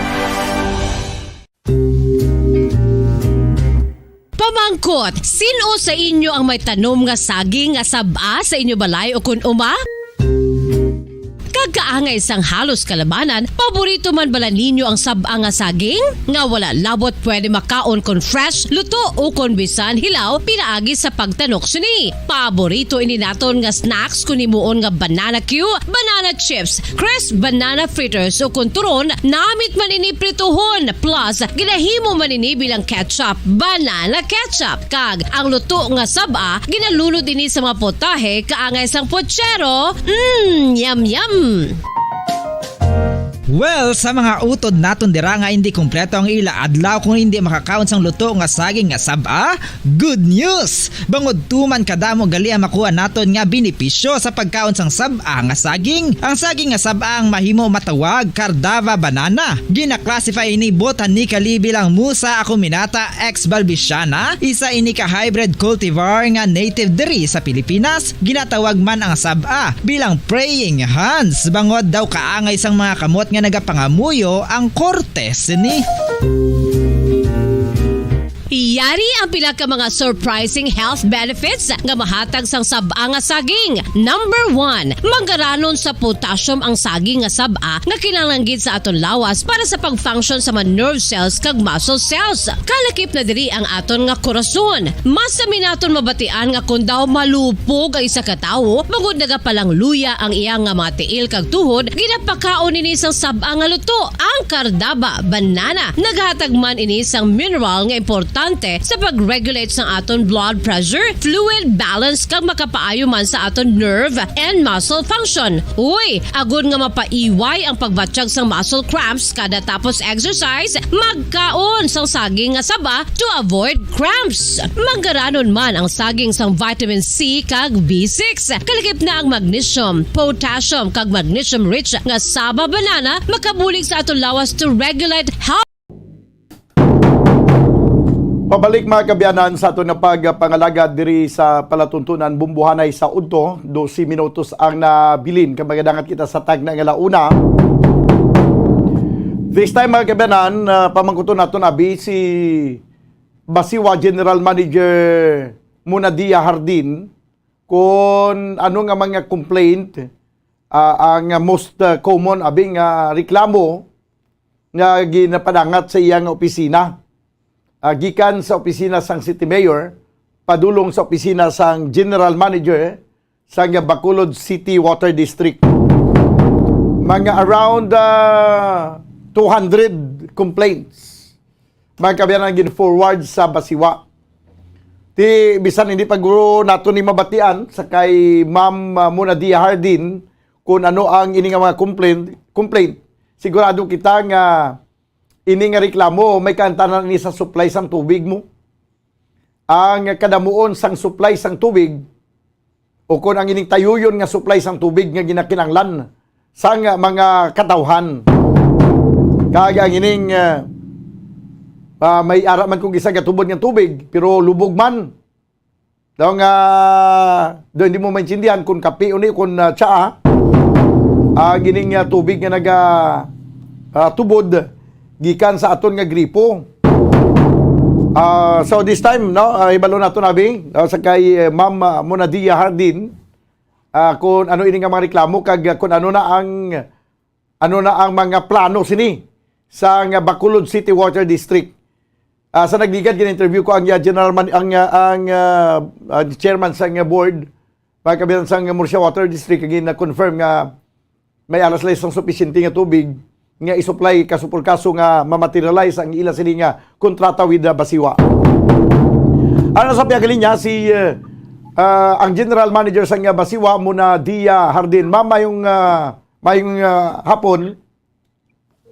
Pamangkot, sin-o sa inyo ang may tanom nga saging nga sab-a sa inyo balay o kun uma? Kag kaangay sang halos kalabanan, paborito man bala ninyo ang sab-a nga saging? Nga wala labot pwede makaon kon fresh, luto, o kon bisan hilaw pinaagi sa pagtanok sini. Paborito ini naton nga snacks kon himuon nga banana cue, banana chips, crisp banana fritters, o kon turon, namit man ini prituhon, plus ginahimo man ini bilang ketchup, banana ketchup. Kag ang luto nga sab-a, ginalunod ini sa mga potahe kaangay sang pochero. Mm, yum, yum! Well, sa mga utod naton dira nga indi kompleto ang ila adlaw kung indi makakaon sang luto nga saging nga sab-a, good news! Bangod tuman kadamo gali ang makuha naton nga benepisyo sa pagkaon sang sab-a nga saging. Ang saging nga sab-a ang mahimo matawag Cardava banana. Gina-classify ini botanically bilang Musa acuminata ex balbisiana, isa ini ka hybrid cultivar nga native diri sa Pilipinas. Ginatawag man ang sab-a bilang praying hands, bangod daw kaangay sang mga kamot nga nagapangamuyo ang korte sini. Yari ang pila ka mga surprising health benefits nga mahatag sang sab-a nga saging. Number one, manggaranon sa potassium ang saging nga sab-a nga kinahanglan gid sa aton lawas para sa pag-function sa mga nerve cells kag muscle cells. Kalakip na diri ang aton nga korason. Masami naton mabatian nga kon daw malupog ang isa ka tawo, bangod nagapalangluya ang iya nga mga tiil kag tuhod, ginapakaon ini sang sab-a nga luto, ang Cardava banana. Naghatag man ini sang mineral nga importante sa pag-regulate sang aton blood pressure, fluid balance, kag makapaayo man sa aton nerve and muscle function. Uy, agod nga mapaiway ang pagbatyag sang muscle cramps kada tapos exercise, magkaon sang saging nga saba to avoid cramps. Manggaranon man ang saging sang vitamin C kag B six. Kalakip na ang magnesium, potassium, kag magnesium-rich nga saba banana makabulig sa aton lawas to regulate health. Pabalik, mga kaabyanan, sa aton nga pagpangalagad diri sa palatuntunan, bumbuhanay sa udto, dose minutos ang nabilin, kag magadangat kita sa tagna nga la una. This time, mga kaabyanan, ah, pamangkuton naton abi si Basiwa General Manager Munadia Hardin kung ano nga mga complaint, ah, ang most, ah, common abi nga reklamo nga ginapadangat sa iya nga opisina, ah, gikan sa opisina sang City Mayor padulong sa opisina sang General Manager sang Bacolod City Water District. Mga around, ah, two hundred complaints, mga kaabyanan, gin-forward sa Basiwa. Ti bisan hindi pa guro nato ni mabatian sa kay Ma'am, ah, Munadia Hardin kung ano ang ini nga mga complaint, complaint. Sigurado kita nga ini nga reklamo may kaantanan ini sa supply sang tubig mo. Ang kadamuon sang supply sang tubig, o kon ang ining tayuyon nga supply sang tubig nga ginakinahanglan sang mga katawhan. Kag ang ining, ah, ah, may ara man kung isa gatubod nga tubig, pero lubog man. Daw nga, do hindi mo maintindihan kung kape o ni, kung, ah, tsaa. Ah, gining, ah, tubig nga naga, ah, tubod gikan sa aton nga gripo. Ah, so this time, no, ah, hibalo nato, abi, ah, sa kay, eh, Ma'am, ah, Monadia Hardin, ah, kung ano ini nga mga reklamo kag, ah, kung ano na ang, ano na ang mga plano sini sa nga Bacolod City Water District. Ah, sa nagligad, gin-interview ko ang, ah, general man, ang, ah, ang, ah, ah, chairman sa nga board, mga kabilan sa nga Murcia Water District, kag na-confirm nga may alas lang sang supisyente nga tubig nga i-supply kaso por kaso nga ma-materialize ang ila sini nga kontrata with the Basiwa. Ano sa piyagaling niya si, eh, ah, ang general manager sa nga Basiwa, Monadia Hardin. Ma'am, mayong, ah, mayong, ah, hapon.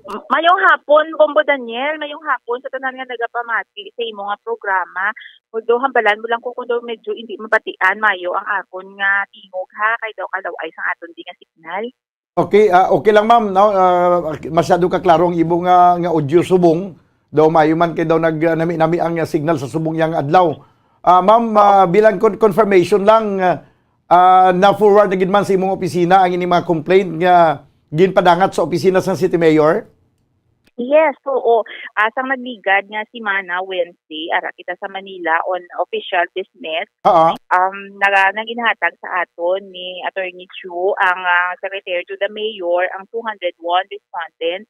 Mayong hapon, Bombo Daniel. Mayong hapon sa tanan nga nagapamati sa imo nga programa. Although, hambalan mo lang ko kung daw medyo hindi mabatian mayo ang akon nga tingog, ha, kay daw kalaw-ay sang aton di nga signal. Okay, ah, okay lang, ma'am, no? Ah, masyado ka klaro ang imo nga, nga audio subong. Daw mayo man kay daw nag, ah, nami-nami ang, ah, signal sa subong yang adlaw. Ah, ma'am, ah, bilang con-, confirmation lang, ah, ah, na-forward na gid man sa imong opisina ang ining mga complaint nga ginpadangat sa opisina sang City Mayor? Yes, oo. Ah, sang nagligad nga semana, Wednesday, ara kita sa Manila on official business. Oo. Um, naga-, naginhatag sa aton ni Attorney Chu, ang, ah, Secretary to the Mayor, ang two hundred one respondents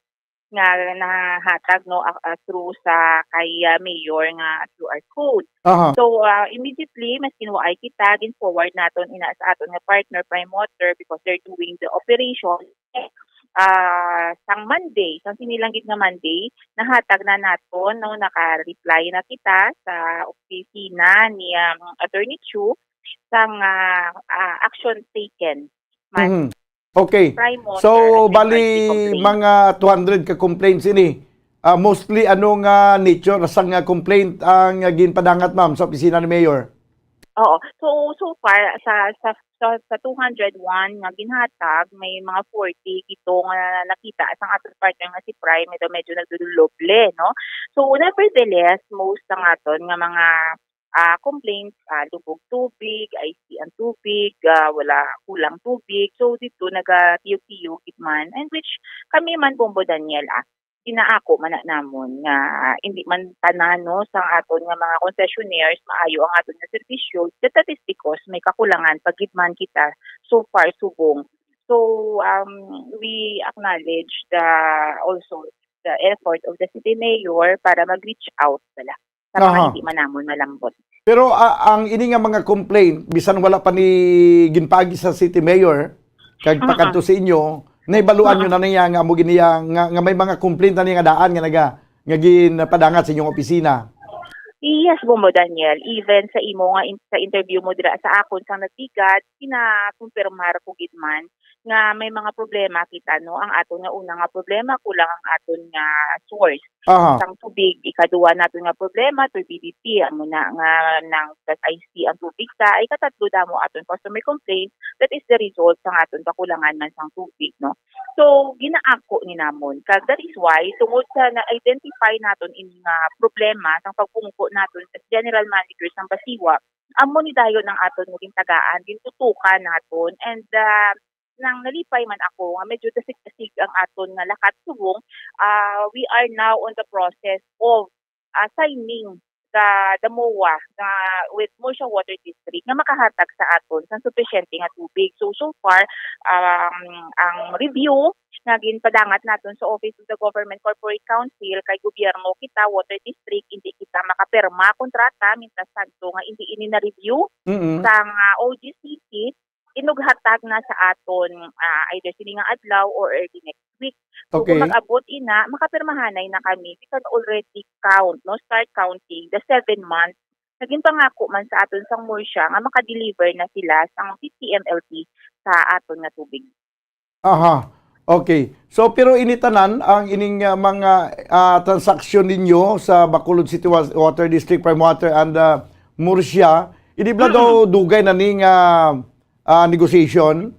nga nahatag, no, ah, ah, through sa kay, ah, Mayor nga Q R code. Aha. So, ah, immediately, mas kinuwaay kita, gin-forward naton ina sa aton nga partner, Prime Water, because they're doing the operation. Ah, sang Monday, sang sini lang gid nga Monday, nahatag na naton, no, naka-reply na kita sa opisina ni, um, Attorney Chu sang, ah, ah, action taken. Man, Mhm. Okay. Prime Water So, at bali, P R C complaint. Mga two hundred ka complaints ini. Ah, mostly, ano nga nature sang, ah, complaint ang, ah, ginpadangat, ma'am, sa opisina ni Mayor? Oo. So, so far, sa, sa, sa, sa two hundred one nga ginhatag, may mga forty gito nga nakita sang aton partner nga si Prime, medyo, medyo nagduduloble, no? So, nevertheless, most sa aton nga mga, ah, complaints, ah, lubog tubig, icy ang tubig, ah, wala, kulang tubig. So, dito nagatiyog-tiyog gid man, and which kami man, Bombo Daniel, ah, ginaako man na namon nga hindi man tanan, no, sa aton nga mga concessionaires maayo ang aton nga serbisyo, that, that is because may kakulangan pa gid man kita so far subong. So, um, we acknowledge the, also the effort of the city mayor para mag-reach out bala sa mga Aha. hindi man namon malambot. Pero, ah, ang ini nga mga complaint, bisan wala pa ni ginpaagi sa city mayor, kag Mm-mm. pakadto sa inyo, nahibaluan nyo Mm-mm. na niya nga amo gid niya nga, nga may mga complaint na niya nga daan nga naga-, nga ginpadangat sa inyong opisina? Yes, Bombo Daniel. Even sa imo nga in-, sa interview mo dira sa akon sang nagligad, ginakumpirmar ko gid man nga may mga problema kita, no? Ang aton nga una nga problema, kulang ang aton nga source Aha. sang tubig. Ikaduha naton nga problema, turbidity, amo na nga nang I C ang tubig sa. Ikatatlo damo aton customer complaint, that is the result sang aton kakulangan man sang tubig, no? So, ginaako ni namon. Kag that is why, tungod sa na-identify naton ini nga problema sang pagpungko naton as general manager sang Basiwa, amo ni dayon ang aton nga gintagaan, gintutukan naton, and, ah, nang nalipay man ako nga medyo dasig-dasig ang aton nga lakat subong, ah, we are now on the process of, ah, signing the, the MOA nga with Murcia Water District nga makahatag sa aton sang supisyente nga tubig. So, so far, um, ang review nga ginpadangat naton sa Office of the Government Corporate Council, kay gobyerno kita, water district, hindi kita makapirma kontrata, mientras tanto nga hindi ini na-review Mm. sang, ah, O G C C, inughatag na sa aton, ah, either sini nga adlaw or early next week. So, kung Okay. mag-abot ina, makapirmahanay na kami. We can already count, no, start counting the seven months na ginpangako man sa aton sang Murcia nga maka-deliver na sila sang fifty M L T sa aton nga tubig. Aha. Okay. So, pero ini tanan ang ining, ah, mga, ah, transaksyon ninyo sa Bacolod City Wa-, Water District, Prime Water and, ah, Murcia, ini bala daw Mm. dugay na ni nga, ah, negotiation?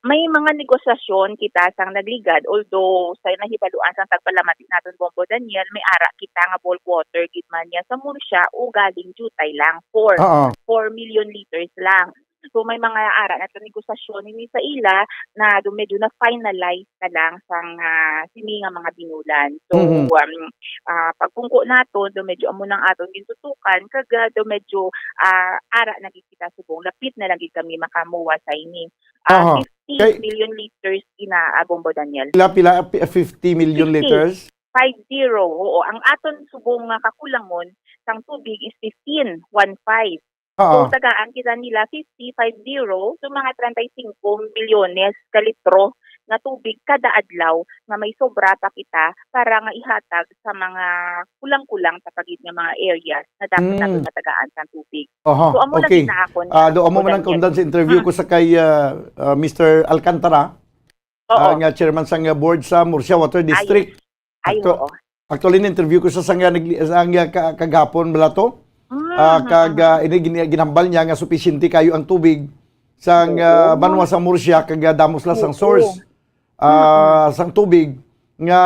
May mga negosasyon kita sang nagligad, although sa nahibaluan sang tagpalamati naton, Bombo Daniel, may ara kita nga bulk water gid man niya sa Murcia o galing Jutay lang, four, Oo. four million liters lang. So, may mga ara na to negosasyon ini sa ila na do-, medyo na-finalize na lang sang, ah, sini nga mga binulan. So, Mhm. um, ah, pagpungko naton, do medyo amo nang aton gintutukan, kag, ah, do medyo, ah, ara na gid kita subong, lapit na lang gid kami makamuwa sa ini. Ah, Aha. Kay fifty million liters ina, ah, Bombo Daniel. Pila, pila, pi-, fifty million Fifty. liters? Five zero, oo. Ang aton subong nga kakulangon sang tubig is fifteen, one five. So, Oo. tagaan kita nila fifty, five zero, so mga treinta y cinco milyones ka litro nga tubig kada adlaw nga may sobra pa kita para nga ihatag sa mga kulang-kulang sa pagid nga mga areas na dapat Mm. naton matagaan sang tubig. Oho, So, amo lang okay. gid na akon, Ah, do, amo Bombo man ang Daniel. kaundan sa intervio Mm. ko sa kay, ah, ah, Mister Alcantara, Oo. ah, nga chairman sang, ah, board sa Murcia Water Ay, District. Ay, Actu-, oo. actually, na-interview ko sa sanga nag-, sanga ka-, kagapon bala to. Mm, Ah, kag, mm, ah, mm. ini gin-, ginhambal niya nga supisyente kayo ang tubig sang, Oo. ah, banwa sang Murcia, kag, ah, damo sila sang Oo. source, ah, Mm. sang tubig nga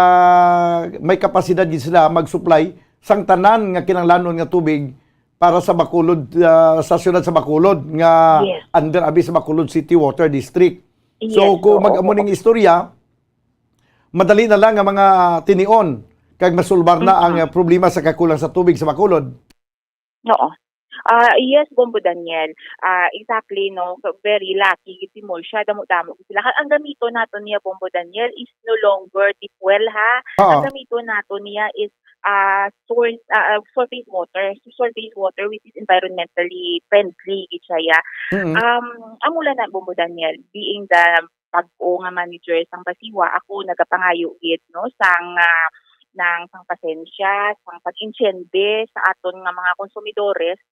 may kapasidad gid sila mag-supply sang tanan nga kinahanglanon nga tubig para sa Bacolod, ah, sa siyudad sa Bacolod nga Yes. under abi sa Bacolod City Water District. So, Yes, kung oo, mag-amo oo. ning istorya, madali na lang ang mga tinion kag masulbar na ang, Mm. ah, problema sa kakulang sa tubig sa Bacolod. Oo. Ah, yes, Bombo Daniel. Ah, exactly, no? Very lucky gid si Murcia, damo-damo gid sila. Ang gamiton nato niya, Bombo Daniel, is no longer deep well, ha? Oo. Ang gamiton nato niya is, ah, source, ah, ah, surface water. So, surface water, which is environmentally friendly, gid siya, ya. Mm-mm. Um, amo lang na, Bombo Daniel, being the bag-o nga manager sang Basiwa, ako nagapangayo gid, no, sang, ah, nang, sang pasensya, sang pag-intiende sa aton nga mga konsumidores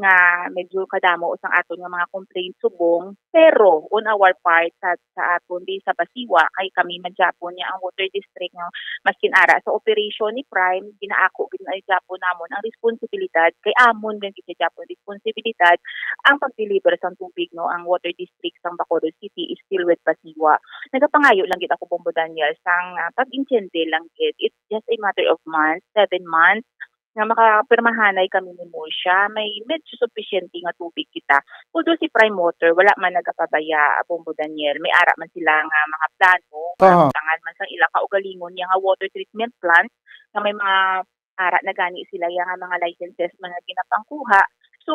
nga medyo kadamo sang aton nga mga complaint subong. Pero on our part, sa, sa aton di sa Basiwa, kay kami man gyapon niya ang water district nga maskin ara sa operation ni Prime, ginaako gid na gyapon namon ang responsibilidad, kay amon gid siya gyapon responsibilidad ang pag-deliver sang tubig, no, ang water district sang Bacolod City is still with Basiwa. Nagapangayo lang gid ako, Bombo Daniel, sang, ah, pag-intiende lang gid. It's just a matter of months, seven months, nga makapirmahanay kami ni Murcia. May medyo supisyente nga tubig kita. Although si Prime Water, wala man nagapabaya, Bombo Daniel. May ara man sila nga mga plano, Aha. tangan man sa ilang kaugalingon niya nga water treatment plant, nga may mga ara na gani sila ya nga mga licenses man nga ginapangkuha. So,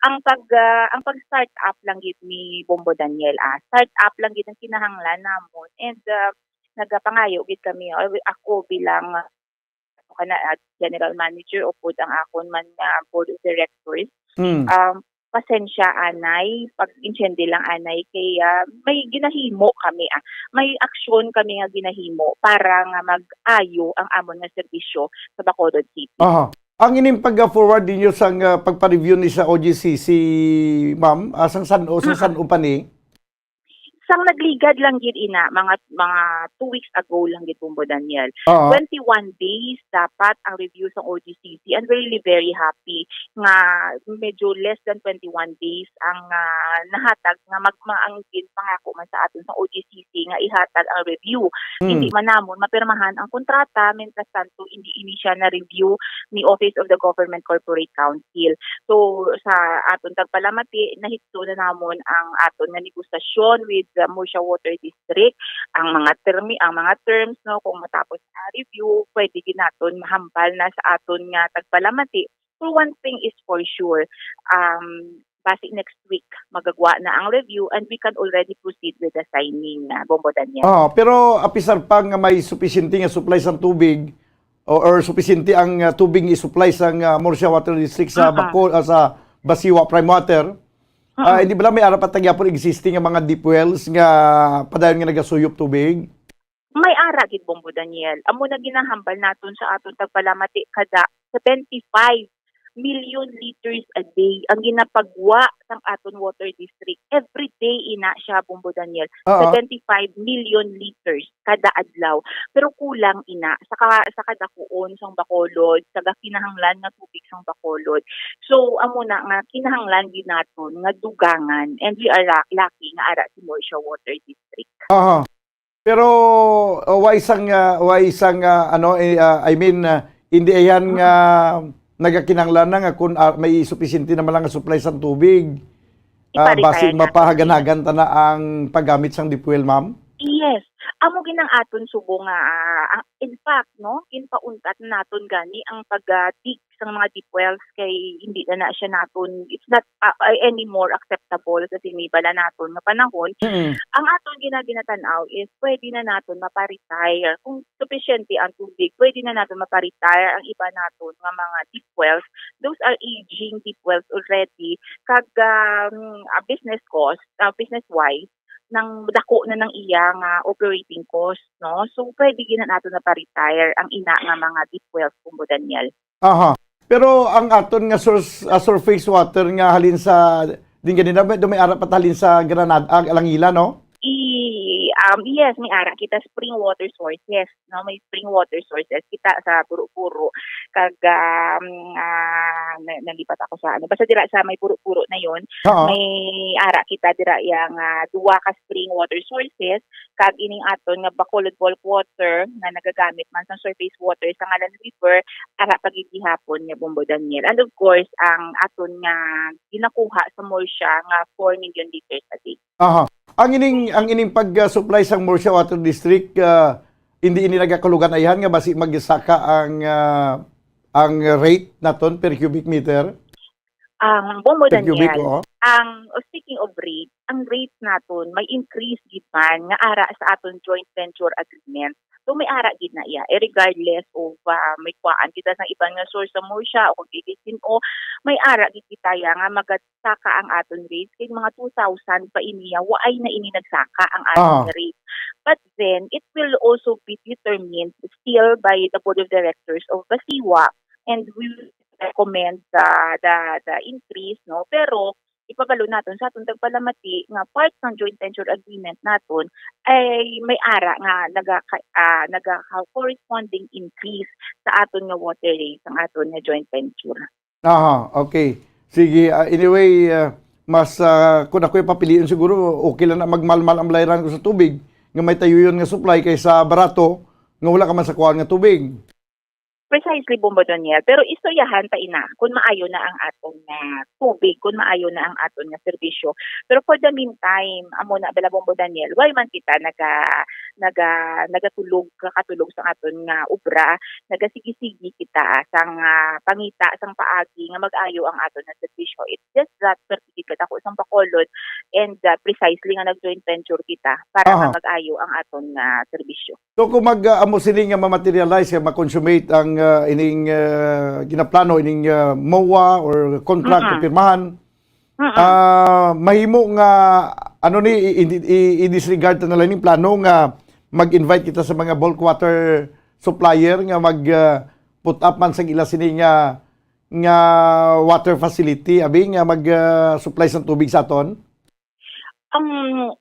ang pag, ah, ang pag-start up lang gid ni Bombo Daniel, ah, start up lang gid ang kinahanglan namon, and, ah, nagapangayo gid kami, ah, ako bilang, ah, kana, ah, general manager o pud ang akon man nga board of directors, Mm. um, pasensya anay, pag-intiende lang anay kay, ah, may ginahimo kami, ah. May aksyon kami nga ginahimo para nga mag-ayo ang amon nga serbisyo sa Bacolod City. Aha. Ang ining pag-forward ninyo sang, ah, pagpa-review ni sa O G C C, ma'am, ah, sang san-o, sang Mm. san-o pa ni? Sang nagligad lang gid ina, mga, mga two weeks ago lang gid, Bombo Daniel. Oo. Twenty-one days dapat ang review sang O G C C, and we're really very happy nga medyo less than twenty-one days ang, ah, nahatag nga mag-, ma-, ang ginpangako man sa aton sa O G C C nga ihatag ang review. Mm. Hindi man namon mapirmahan ang kontrata, mientras tanto, hindi ini siya na-review ni Office of the Government Corporate Council. So, sa aton tagpalamati, nahitso na namon ang aton nga negosasyon with the Murcia Water District. Ang mga termi-, ang mga terms, no, kung matapos ang review, pwede gid naton mahambal na sa aton nga tagpalamati. So, one thing is for sure, um, basi next week, magagwa na ang review and we can already proceed with the signing, ah, Bombo Daniel. Ah, pero apisar pa nga may supisyente nga supply sang tubig, o, or supisyente ang, ah, tubig nga i-supply sang, ah, Murcia Water District sa Ah, ah. Bacol, ah, sa Basiwa Prime Water, ah, Ah, ah. hindi bala may ara pa ta gyapon existing nga mga deep wells nga padayon nga nagasuyop tubig? May ara gid, Bombo Daniel. Amo na ginahambal naton sa aton tagpalamati, kada seventy-five million liters a day ang ginapagwa sang aton water district. Every day ina siya, Bombo Daniel. Oo. Seventy-five million liters kada adlaw. Pero kulang ina sa ka-, sa kadakuon sang Bacolod, sa gakinahanglan nga tubig sang Bacolod. So, amo na nga kinahanglan gid naton nga dugangan. And we are la-, lucky nga ara si Murcia Water District. Aha. Pero, uh, wa isang, uh, wa isang, uh, ano, eh, uh, I mean, uh, hindi ayan nga Mm. nagakinahanglan na nga kung, uh, may supisyente naman lang nga supply sang tubig, uh, Ipa-retire basi na. Mapahaganagan ta na ang paggamit sang deep well, ma'am? Yes. Amo gid ang aton subo nga, ah, ang, in fact, no, ginpauntat naton gani ang pag, ah, dig sang mga deep wells kay hindi na na siya naton, it's not, ah, ah, anymore acceptable sa sini bala naton nga panahon. Mm. Ang aton gina-, ginatan-aw is pwede na naton mapa-retire. Kung supisyente ang tubig, pwede na naton mapa-retire ang iba naton nga mga deep wells. Those are aging deep wells already. Kag, um, ah, business cost, ah, business-wise, nang dako na nang iya nga operating cost, no? So, pwede gid na naton mapa-retire ang ina nga mga deep wells, Bombo Daniel. Aha. Pero ang aton nga source, ah, surface water nga halin sa, din ganina, may, may ara pa ta halin sa Granada, ah, Langila, no? I, um, yes, may ara kita spring water sources, no? May spring water sources kita sa Puro-Puro. Kag, um, ah, na-, nalipat ako sa ano. Basta dira sa may Puro-Puro na yon, Oo. may ara kita dira yang, ah, duwa ka spring water sources. Kag ining aton nga Bacolod bulk water nga nagagamit man sa surface water sa Ngalan River, ara pa gid gihapon nga, Bombo Daniel. And of course, ang aton nga ginakuha sa Murcia nga four million liters a day. Aha. Ang ining, ang ining pag, ah, supply sang Murcia Water District, ah, hindi ini nagakulugan ayhan nga basi magsaka ang, ah, ang rate naton per cubic meter? Ang Bombo Daniel, oo. Ang, oh, speaking of rate, ang rate naton may increase gid man nga ara sa aton joint venture agreement. So, may ara gid na iya, eh, regardless of, ah, may kuwaan kita sa iban nga source sa Murcia o kung di, di sin-o, may ara gid kita ya nga magasaka ang aton rate kay mga two thousand pa ini ya, waay na ini nagsaka ang aton Ah. rate. But then, it will also be determined still by the board of directors of Basiwa, and we recommend the, the, the increase, no? Pero ipabalo naton sa aton tagpalamati nga part sang joint venture agreement naton ay may ara nga naga-, ah, naga-corresponding increase sa aton nga water rate, ang aton nga joint venture. Aha, okay. Sige, ah, anyway, ah, mas, ah, kung ako'y papilion siguro, okay lang na magmalmal ang balayran ko sa tubig nga may tayuyon nga supply kaysa barato nga wala ka man sa kuhaan nga tubig. Precisely, Bombo Daniel. Pero istoryahan ta ina kung maayo na ang aton nga tubig, kung maayo na ang aton nga serbisyo. Pero for the meantime, amo na bala, Bombo Daniel, why man kita naga-, naga-, nagatulog, kakatulog sa aton nga obra, nagasigi-sigi kita sang, ah, pangita sang paagi nga mag-ayo ang aton nga serbisyo. It's just that, perti gid kadako sang Bacolod, and, ah, precisely nga nag-joint venture kita para Aha. nga mag-ayo ang aton nga serbisyo. So, kung mag, ah, amo sini nga ma-materialize, nga ma-consummate ang, ah, ining, ah, ginaplano, ining, ah, MOA or contract Mm-mm. na pirmahan, Mm-mm. ah, mahimo nga, ano ni, i-, i-, i-, i-disregard ta na lang ning plano nga mag-invite kita sa mga bulk water supplier nga mag, ah, put up man sa ila sini nga, nga water facility, abi, nga mag, ah, supply sa tubig sa aton? Ang,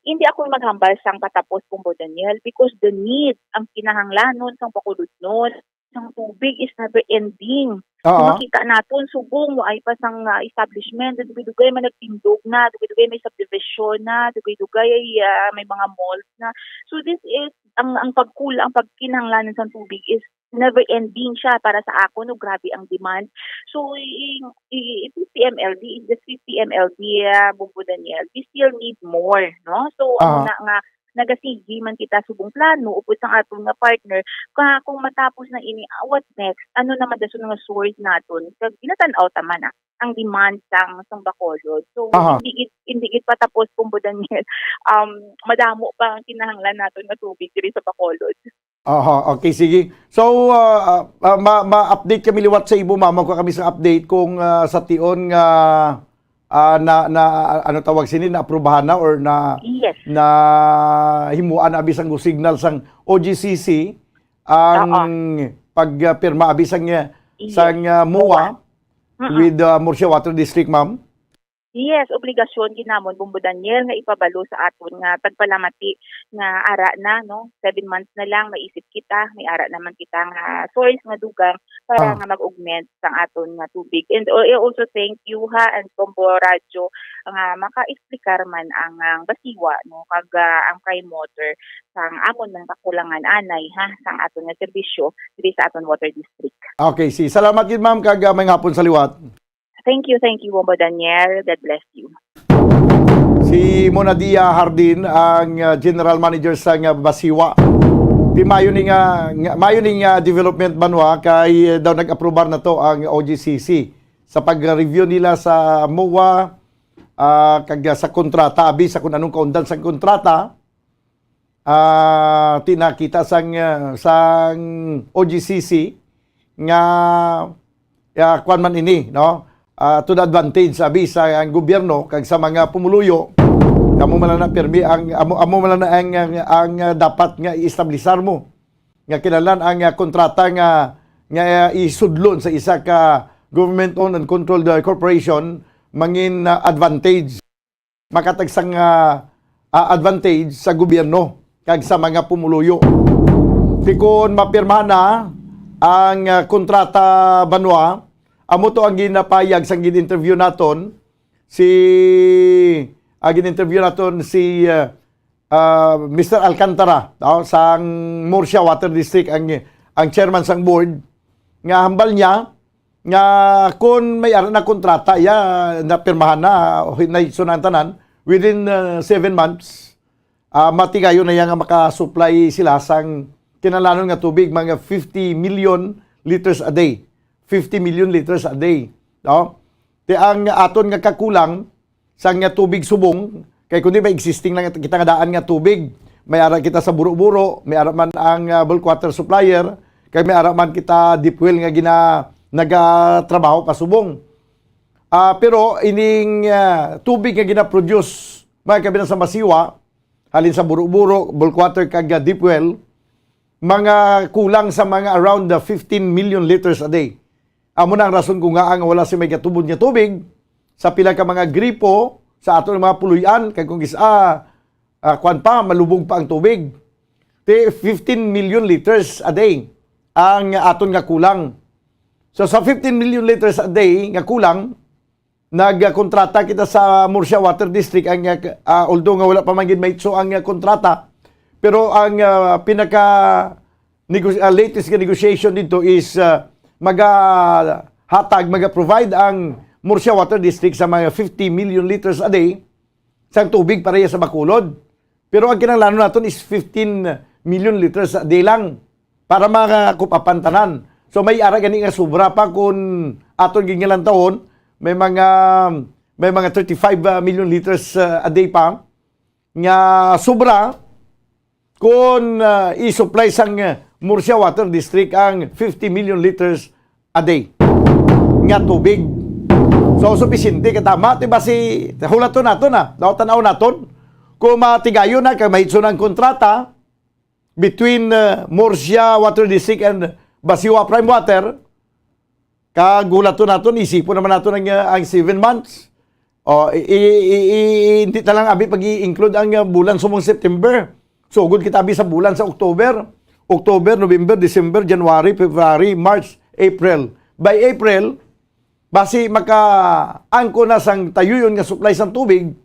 hindi ako maghambal sang patapos, Bombo Daniel, because the need, ang kinahanglanon sang Bacolodnon, sang tubig is never ending. Kung Oo. makita naton, subong, waay pa sang, ah, establishment, dugay-dugay may nagtindog na, dugay-dugay may subdivision na, dugay-dugay, ah, may mga malls na. So, this is, ang, ang pagkul-, ang pagkinahanglanon sang tubig is never ending siya para sa akon, no, grabe ang demand. So, i-, i-, i-, fifty M L D is just fifty M L D, ah, Bombo Daniel. We still need more, no? So, amo Aha. na nga, nagasigi man kita subong plano upod sang aton nga partner, ka kung matapos na ini, ah, what next? Ano naman dason nga source naton? Kag ginatan-aw ta man, ah, ang demand sang, sang Bacolod. So, Aha. hindi gid, hindi gid patapos, Bombo Daniel. Um, madamo pa ang kinahanglan naton nga tubig diri sa Bacolod. Aha, okay, sige. So, ah, ah, ah, ma-, ma-update kami liwat sa imo, ma'am. Magkuha kami sa update kung, ah, sa tion nga, ah, na, na, ano tawag sini, naaprubahan na or na, Yes. na himuan na abi sang signal sang O G C C ang Oo. pagpirma abi sang, ah, Yes. sang, ah, MOA MOA. Mm-mm. with, ah, Murcia Water District, ma'am? Yes, obligasyon gid namon, Bombo Daniel, nga ipabalo sa aton nga tagpalamati nga ara na, no? Seven months na lang, maisip kita, may ara naman kita nga source nga dugang para Ah. nga mag-augment sang aton nga tubig. And, oh, I also thank you, ha, and Bombo Radyo nga makaexplikar man ang, ang Basiwa, no, kag, ah, ang Prime Water sang amon mga kakulangan anay, ha, sang aton nga serbisyo diri sa aton water district. Okay, si, salamat gid, ma'am, kag, ah, may hapon sa liwat. Thank you, thank you, Bombo Daniel. God bless you. Si Monadia Hardin ang, ah, general manager sa nga Basiwa. Ti mayo ni nga, nga, mayo ni nga development, Banwa, kay, eh, daw nag-aprobar na to ang O G C C sa pag-review nila sa MOA, ah, kag sa kontrata, abi sa kung anong kaundan sang kontrata. Ah, ti nakita sang, ah, sang O G C C nga, ah, kwan man ini, no? Ah, to the advantage, abi, sa ang gobyerno kag sa mga pumuluyo, amo man lang na pirmi ang, amo, amo man lang na ang, ang, ang, ah, dapat nga i-establisar mo nga kinahanglan ang, ah, kontrata nga, nga, ah, isudlon sa isa ka government-owned and controlled, ah, corporation mangin, ah, advantage. Makatag sang, ah, ah, advantage sa gobyerno kag sa mga pumuluyo. Ti kon mapirmahan na ang, ah, kontrata, Banwa, amo to ang ginapayag sang gin-interview naton si, ah, gin-interview naton si, ah, ah, Mister Alcantara, no, sang Murcia Water District, ang, ang chairman sang board, nga hambal niya nga kon may ara na kontrata, ya, napirmahan na, o hi-, naitso na ang tanan, within, ah, seven months, ah, matigayon na ya nga makasupply sila sang kinahanglanon nga tubig, mga fifty million liters a day. Fifty million liters a day, no? Ti ang aton nga kakulang, sang nga tubig subong, kay kundi may existing lang kita nga daan nga tubig. May ara kita sa Buro-Buro, may ara man ang, ah, bulk water supplier, kay may ara man kita deep well nga gina-, nagatrabaho pa subong. Ah, pero ining, ah, tubig nga gina-produce, mga kabilang sa Masiwa, halin sa Buro-Buro, bulk water kag, ah, deep well, mga kulang sa mga around the fifteen million liters a day. Amo na ang rason kung ngaa nga wala si may gatubod nga tubig sa pila ka mga gripo sa aton mga puloy-an, kay kung gis-, ah, ah, kwan pa, malubog pa ang tubig. Ti fifteen million liters a day ang aton nga kulang. So, sa fifteen million liters a day nga kulang, nagkontrata kita sa Murcia Water District, ang, ah, although nga wala pa man gid maitso ang, ah, kontrata, pero ang, ah, pinaka negos-, ah, latest nga negotiation dito is, ah, magahatag, maga-provide ang Murcia Water District sa mga fifty million liters a day sang tubig para sa Bacolod. Pero ang kinahanglanon naton is fifteen million liters a day lang para makakup-apan tanan. So, may ara gani nga sobra pa kung aton gingalantahon, may mga, may mga thirty-five million liters, uh, a day pa nga sobra kung, uh, i-supply sang, uh, Murcia Water District ang fifty million liters a day nga tubig. So, supisinte ka tama, ti ba si, hulaton naton na, daw tan-aw naton, kung matigayon na, kay mahitso na ang kontrata between, uh, Murcia Water District and Basiwa Prime Water, kag hulaton naton, isipon naman naton ang, uh, ang seven months. Oh, i-, i-, i-, i-, hindi na lang abi pag-i-include ang, ah, bulan subong September. Sugod kita abi sa bulan sa October. October, November, December, January, February, March, April. By April, basi makaangkon na sang tayuyon nga supply sang tubig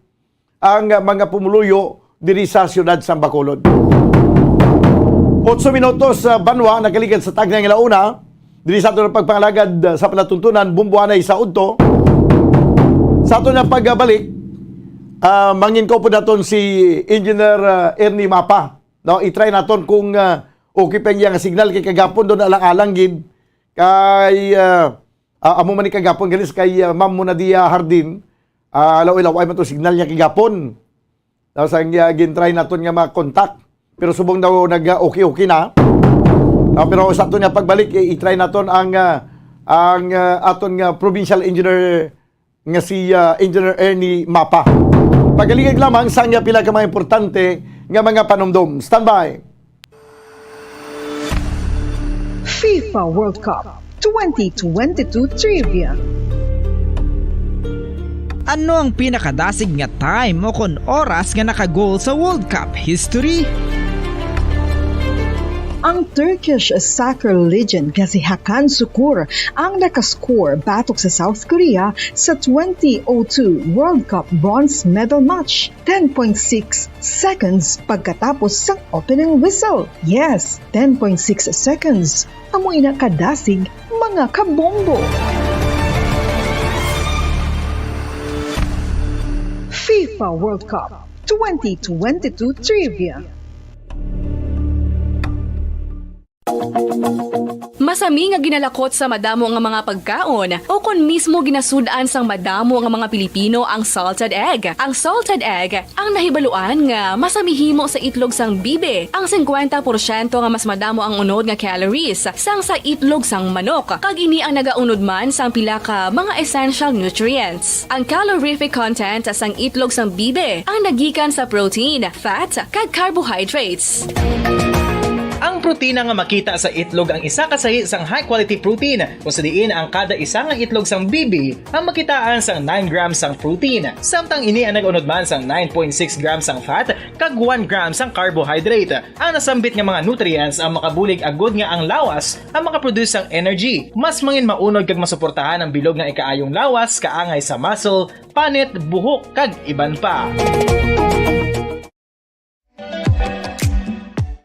ang, ah, mga pumuluyo diri sa siyudad sang Bacolod. Otso minutos, ah, banwa nakaligad sa tagnang alauna. Diri sa aton pagpangalagad, ah, sa palatuntunan, Bumbuanay sa udto. Sa aton nga pagbalik, ah, mangin ko po naton si Engineer, ah, Ernie Mapa. No, i-try naton kung, ah, okay pa ang iyang signal kay kagapon doon alang-alang gid kay, ah, ah, amo man ni kagapon ganis kay, ah, Ma'am Munadia Hardin. Ah, law-law ay man to signal niya kagapon. Tapos ang, ah, gin-try naton nga mga contact. Pero subong daw nag-okay-okay na. Ah, pero sa aton nga pagbalik, i-, i-try naton ang, ah, ang, ah, aton nga provincial engineer nga si, ah, Engineer Ernie Mapa. Pagaligid lamang sa nga pila ka mga importante nga mga panumdom. Standby. FIFA World Cup twenty twenty-two Trivia. Ano ang pinakadasig nga time o kon oras nga naka-goal sa World Cup history? Ang Turkish soccer legend nga si Hakan Sukur ang nakascore batok sa South Korea sa twenty oh two World Cup bronze medal match, ten point six seconds pagkatapos sang opening whistle. Yes, ten point six seconds. Amo ina kadasig, mga kabombo. FIFA World Cup twenty twenty-two Trivia. Masami nga ginalakot sa madamo nga mga pagkaon o kon mismo ginasud-an sang madamo nga mga Pilipino ang salted egg. Ang salted egg ang nahibaluan nga masami himo sa itlog sang bibi, ang singkwenta porsyento nga mas madamo ang unod nga calories sang sa itlog sang manok, kag ini ang nagaunod man sang pila ka mga essential nutrients. Ang calorific content sang itlog sang bibi ang nagikan sa protein, fat, kag carbohydrates. Ang protina nga makita sa itlog ang isa ka sahi sang high-quality protein, kung sa diin ang kada isa nga itlog sang bibi ang makitaan sang nine grams sang protein, samtang ini ang nag-unod man sang nine point six grams sang fat kag one gram sang carbohydrate. Ang nasambit nga mga nutrients ang makabulig agud nga ang lawas ang makaproduce sang energy, mas mangin maunod kag masuportahan ang bilog nga ikaayong lawas, kaangay sa muscle, panit, buhok, kag iban pa.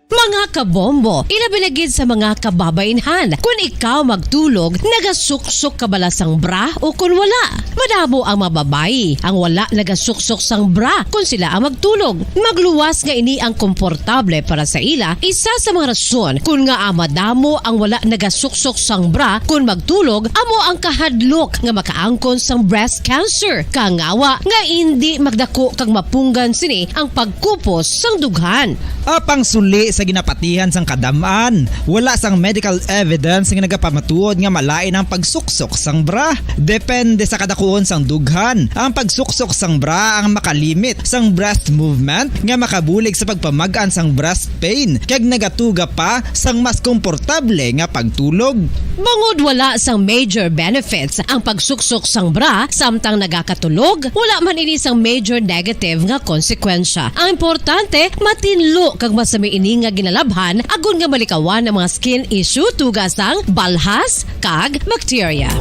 Mga kabombo, ilabi na gid sa mga kababainhan, kun ikaw magtulog, nagasuksok ka bala sang bra o kun wala? Madamo ang mga babayi ang wala nagasuksok sang bra kun sila ang magtulog. Magluwas nga ini ang komportable para sa ila, isa sa mga rason kun ngaa madamo ang wala nagasuksok sang bra kun magtulog amo ang kahadlok nga makaangkon sang breast cancer. Kangawa nga indi magdako kag mapunggan sini ang pagkupos sang dughan. Apang suli sa ginapatihan sang kadam-an, wala sang medical evidence nga nagapamatuod nga malain ang pagsuksok sang bra. Depende sa kadakuon sang dughan, ang pagsuksok sang bra ang makalimit sang breast movement nga makabulig sa pagpamag-an sang breast pain kag nagatuga pa sang mas komportable nga pagtulog. Bangod wala sang major benefits ang pagsuksok sang bra samtang nagakatulog, wala man ini sang major negative nga konsekwensya. Ang importante, matinlo kag masami ini nga ginalabhan agod nga malikawan ang mga skin issue tuga sang balhas kag bakterya.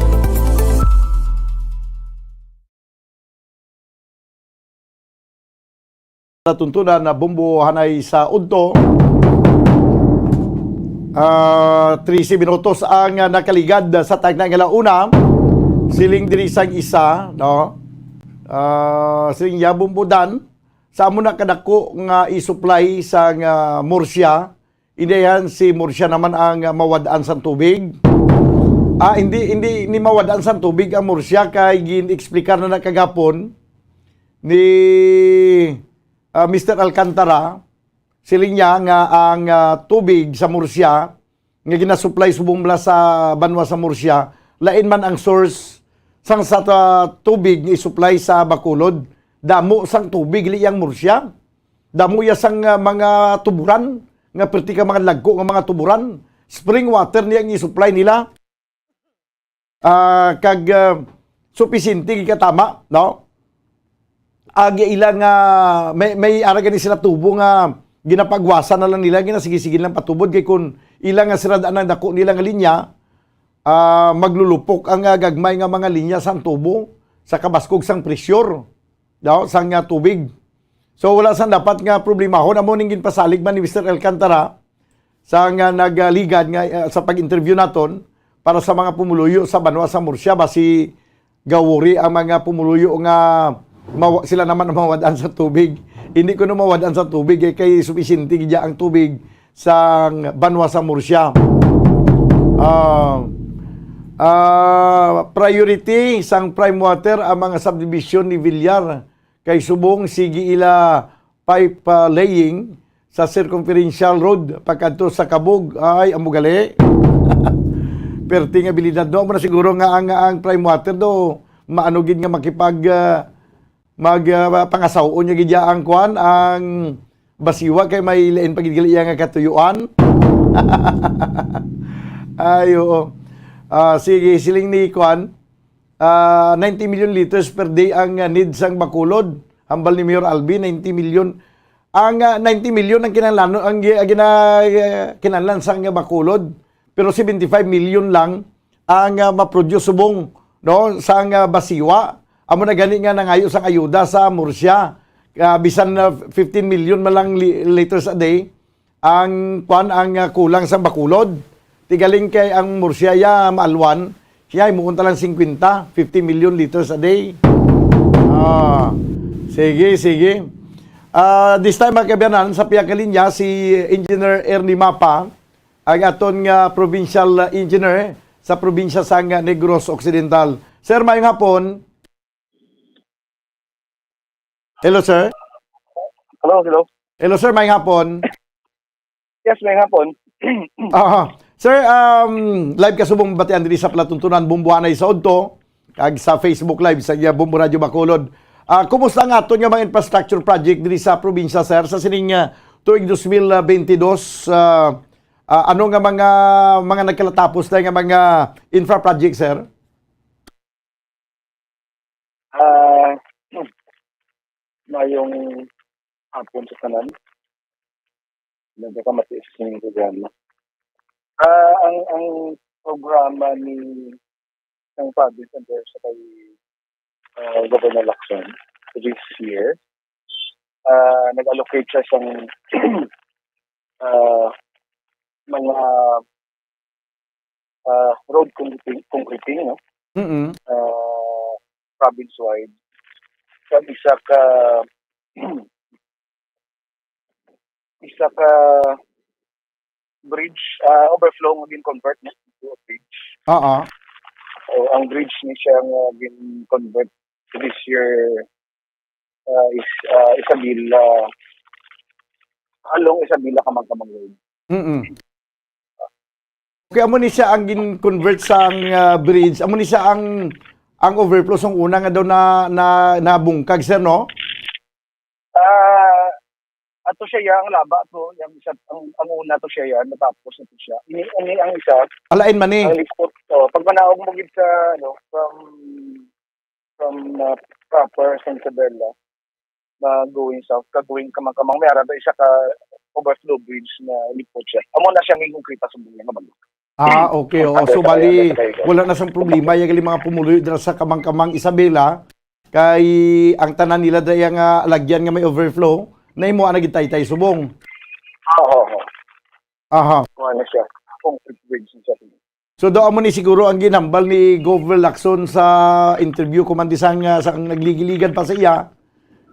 Natuntunan na bumbo hanay sa udto. Ah, trese minutos ang, ah, nakaligad sa tagna nga launa. Siling diri sang isa, no? Ah, siling ya, Bumbo Dan, sa amo na kadako nga i-supply sang, ah, Murcia, Indayan si Murcia naman ang, ah, mawad-an sang tubig. Ah, hindi, hindi ni mawad-an sang tubig ang Murcia kay gin-explicar na na kagapon ni, ah, Mister Alcantara, siling niya nga ang, ah, tubig sa Murcia nga ginasupply subong bala sa banwa sa Murcia, lain man ang source sang sa ta-, tubig nga i-supply sa Bacolod. Damo sang tubig li ang Murcia. Damo iya sang, ah, mga tuburan, nga perti ka mga lagko nga mga tuburan. Spring water niya ang i-supply nila. Ah, kag, ah, supisinte gid katama, no? agi ila nga may, may ara gani sila tubo nga ginapagwasan na lang nila, ginasigisigi lang patubod, kay kun ila nga siradaan ang dako nila nga linya, ah, maglulupok ang, ah, gagmay nga mga linya sang tubo sa kabaskog sang pressure daw sang, ah, tubig. So, wala sang dapat nga problemahon. Amo ning ginpasalig man ni Mister Alcantara sa nga nagaligad nga, ah, sa pag-interview naton para sa mga pumuluyo sa banwa sa Murcia, basi gawuri ang mga pumuluyo nga mawa-, sila naman ang mawad-an sa tubig. Hindi ko na mawad-an sa tubig, eh, kay supisinte gid ang tubig sa banwa sa Murcia. Ah, ah, priority sang prime water ang mga subdivision ni Villar, kay subong sige ila pipe, ah, laying sa circumferential road pagkadto sa Kabog. Ay, amo gali. Perti nga abilidad, no? Amo na siguro nga ang, ang prime water do, maano gid nga makipag, ah, mag, ah, pangasaw-on niya gid ya ang kuan, ang Basiwa kay may lain pa gid gali iya nga katuyuan. Ay, oo. Ah, sige, siling ni kuan, ah, ninety million liters per day ang, ah, need sang Bacolod. Hambal ni Mayor Albi, ninety million. Ang, ah, ninety million ang kinahanglan, ang gi-, ang gina-, ah, kinahanglan sang Bacolod. Pero seventy-five million lang ang, ah, ma-produce subong, no, sang, ah, Basiwa. Amo na gani nga nangayo sang ayuda sa Murcia. Ah, bisan na fifteen million man lang li-, liters a day ang, kwan, ang, ah, kulang sang Bacolod. Ti galing kay ang Murcia ya maalwan, siya himuon ta lang fifty million liters a day. Ah, sige, sige. Ah, this time, mga kaabyanan, sa pihak nga linya, si Engineer Ernie Mapa, ang aton nga provincial engineer sa probinsya sang Negros Occidental. Sir, maayong hapon. Hello, sir. Hello, hello. Hello, sir, maayong hapon. Yes, maayong hapon. Aha. Sir, um, live ka subong batian diri sa palatuntunan Bombo Anay sa udto, kag sa Facebook Live sa iya Bombo Radio Bacolod. Ah, kumusta ang aton nga mga infrastructure project diri sa probinsya, sir, sa sining, ah, tuig dos mil bentidós? Ah, ah, ano nga mga, mga nagkalatapos na nga mga infra project, sir? Ah, mayong hapon sa tanan. Nagkakamati sa inyong programa. Ah, ang, ang programa ni, ng province under sa kay, ah, Governor Lacson this year, ah, nag-allocate siya sang, ah, mga, ah, road concreting, concreting, no? Mm-mm. Ah, province-wide. Sa isa ka, isa ka bridge, ah, overflow nga gin-convert, no, to a bridge. Oo. So, ang bridge ni siya nga gin-convert this year, ah, is, ah, Isabela, along Isabela, Kamangkamang Road. Mm-mm. Okay, amo ni siya ang gin-convert sang, ah, bridge. Amo ni siya ang, ang overflow sang una nga daw na, na, nabungkag, sir, no? Ah, ato siya ya, ang laba to, yang isa, ang, ang una to siya ya, natapos na to siya. Ini, ini ang isa, Alain man ni. Ang lipot, oh, pag manaog mo gid sa, ano, from, from, uh, proper sa Isabela, na going south, ka going Kamangkamang, may ara daw isa ka overflow bridge na lipot siya. Amo na siya nga konkreta sa buhay nga balo. Ah, okay, oo. Under So, sa bali, kaya, under sa kaya. Wala na sang problema yung mga pumuluyo dira sa Kamangkamang, Isabela, kay ang tanan nila daya nga lagyan nga may overflow, na imo na gitaytay subong. Oo, oo. Aha. Kung ano siya, kung bridge siya. So, daw amo ni siguro ang ginhambal ni Governor Lacson sa interview ko man di sang, ah, sang nagligiligad pa sa iya,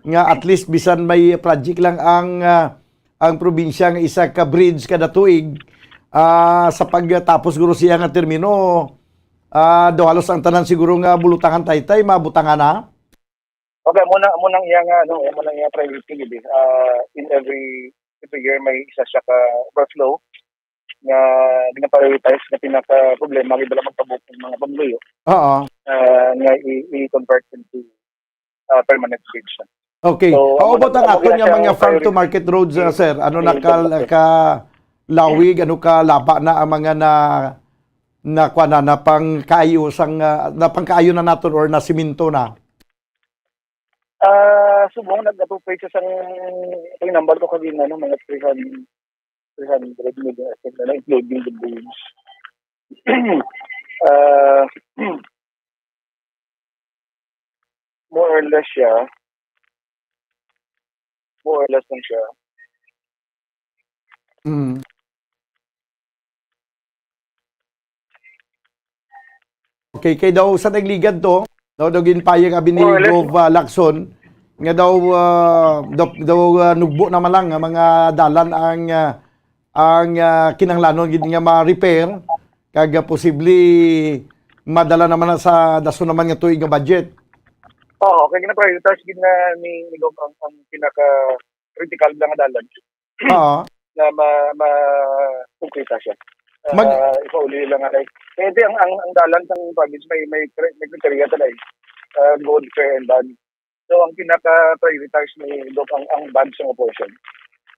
nga at least bisan may project lang ang, ah, ang probinsya nga isa ka bridge kada tuig, ah, sa pagtapos guro siya nga termino, ah, daw halos ang tanan siguro nga bulutangan taytay, mabutangan na. Okay, amo na, amo nang iya nga, ano, amo nang iya priority gid, eh. Ah, in every, every year may isa siya ka overflow nga gina-prioritize nga pinaka problema gid lang magpabuok ng mga pamuluyo. Oo. Ah, nga i-, i-convert into, ah, permanent bridge. Okay. So, How amo about na, ang amo aton nga siya mga farm to priority. Market roads, ah, sir? Ano na ka, ka lawig, ano ka laba na ang mga na, na kuwan na, na pangkaayo sang, ah, na pangkaayo na naton or na siminto na? Ah, Sa subong, nag-appropriate siya sang, ang number ko kagina, no, mga three hundred, three hundred million, I think, na, including the bridge. Ah, more or less siya. More or less lang siya. Mm. Okay, kay daw sa nagligad to, daw, daw ginpayag abi ni More or less. Gov, ah, Lacson, nga daw, ah, daw, daw, ah, nugbo naman lang nga mga dalan ang, ah, ang, ah, kinahanglanon gid nga ma-repair, kag, ah, posible madala naman na sa dason naman nga tuig nga budget. Oo, kay gina-prioritize gid na ni, ni Gov ang, ang pinaka-critical lang nga dalan Oo. na ma-, ma-, konkreta siya. Mag- Ah, ipauli lang nga, like, kaya di ang, ang, ang dalan sang province may, may cri-, may criteria ta na eh. Ah, good, fair, and bad. So, ang pinaka-prioritize ni Gov ang, ang bad sa portion.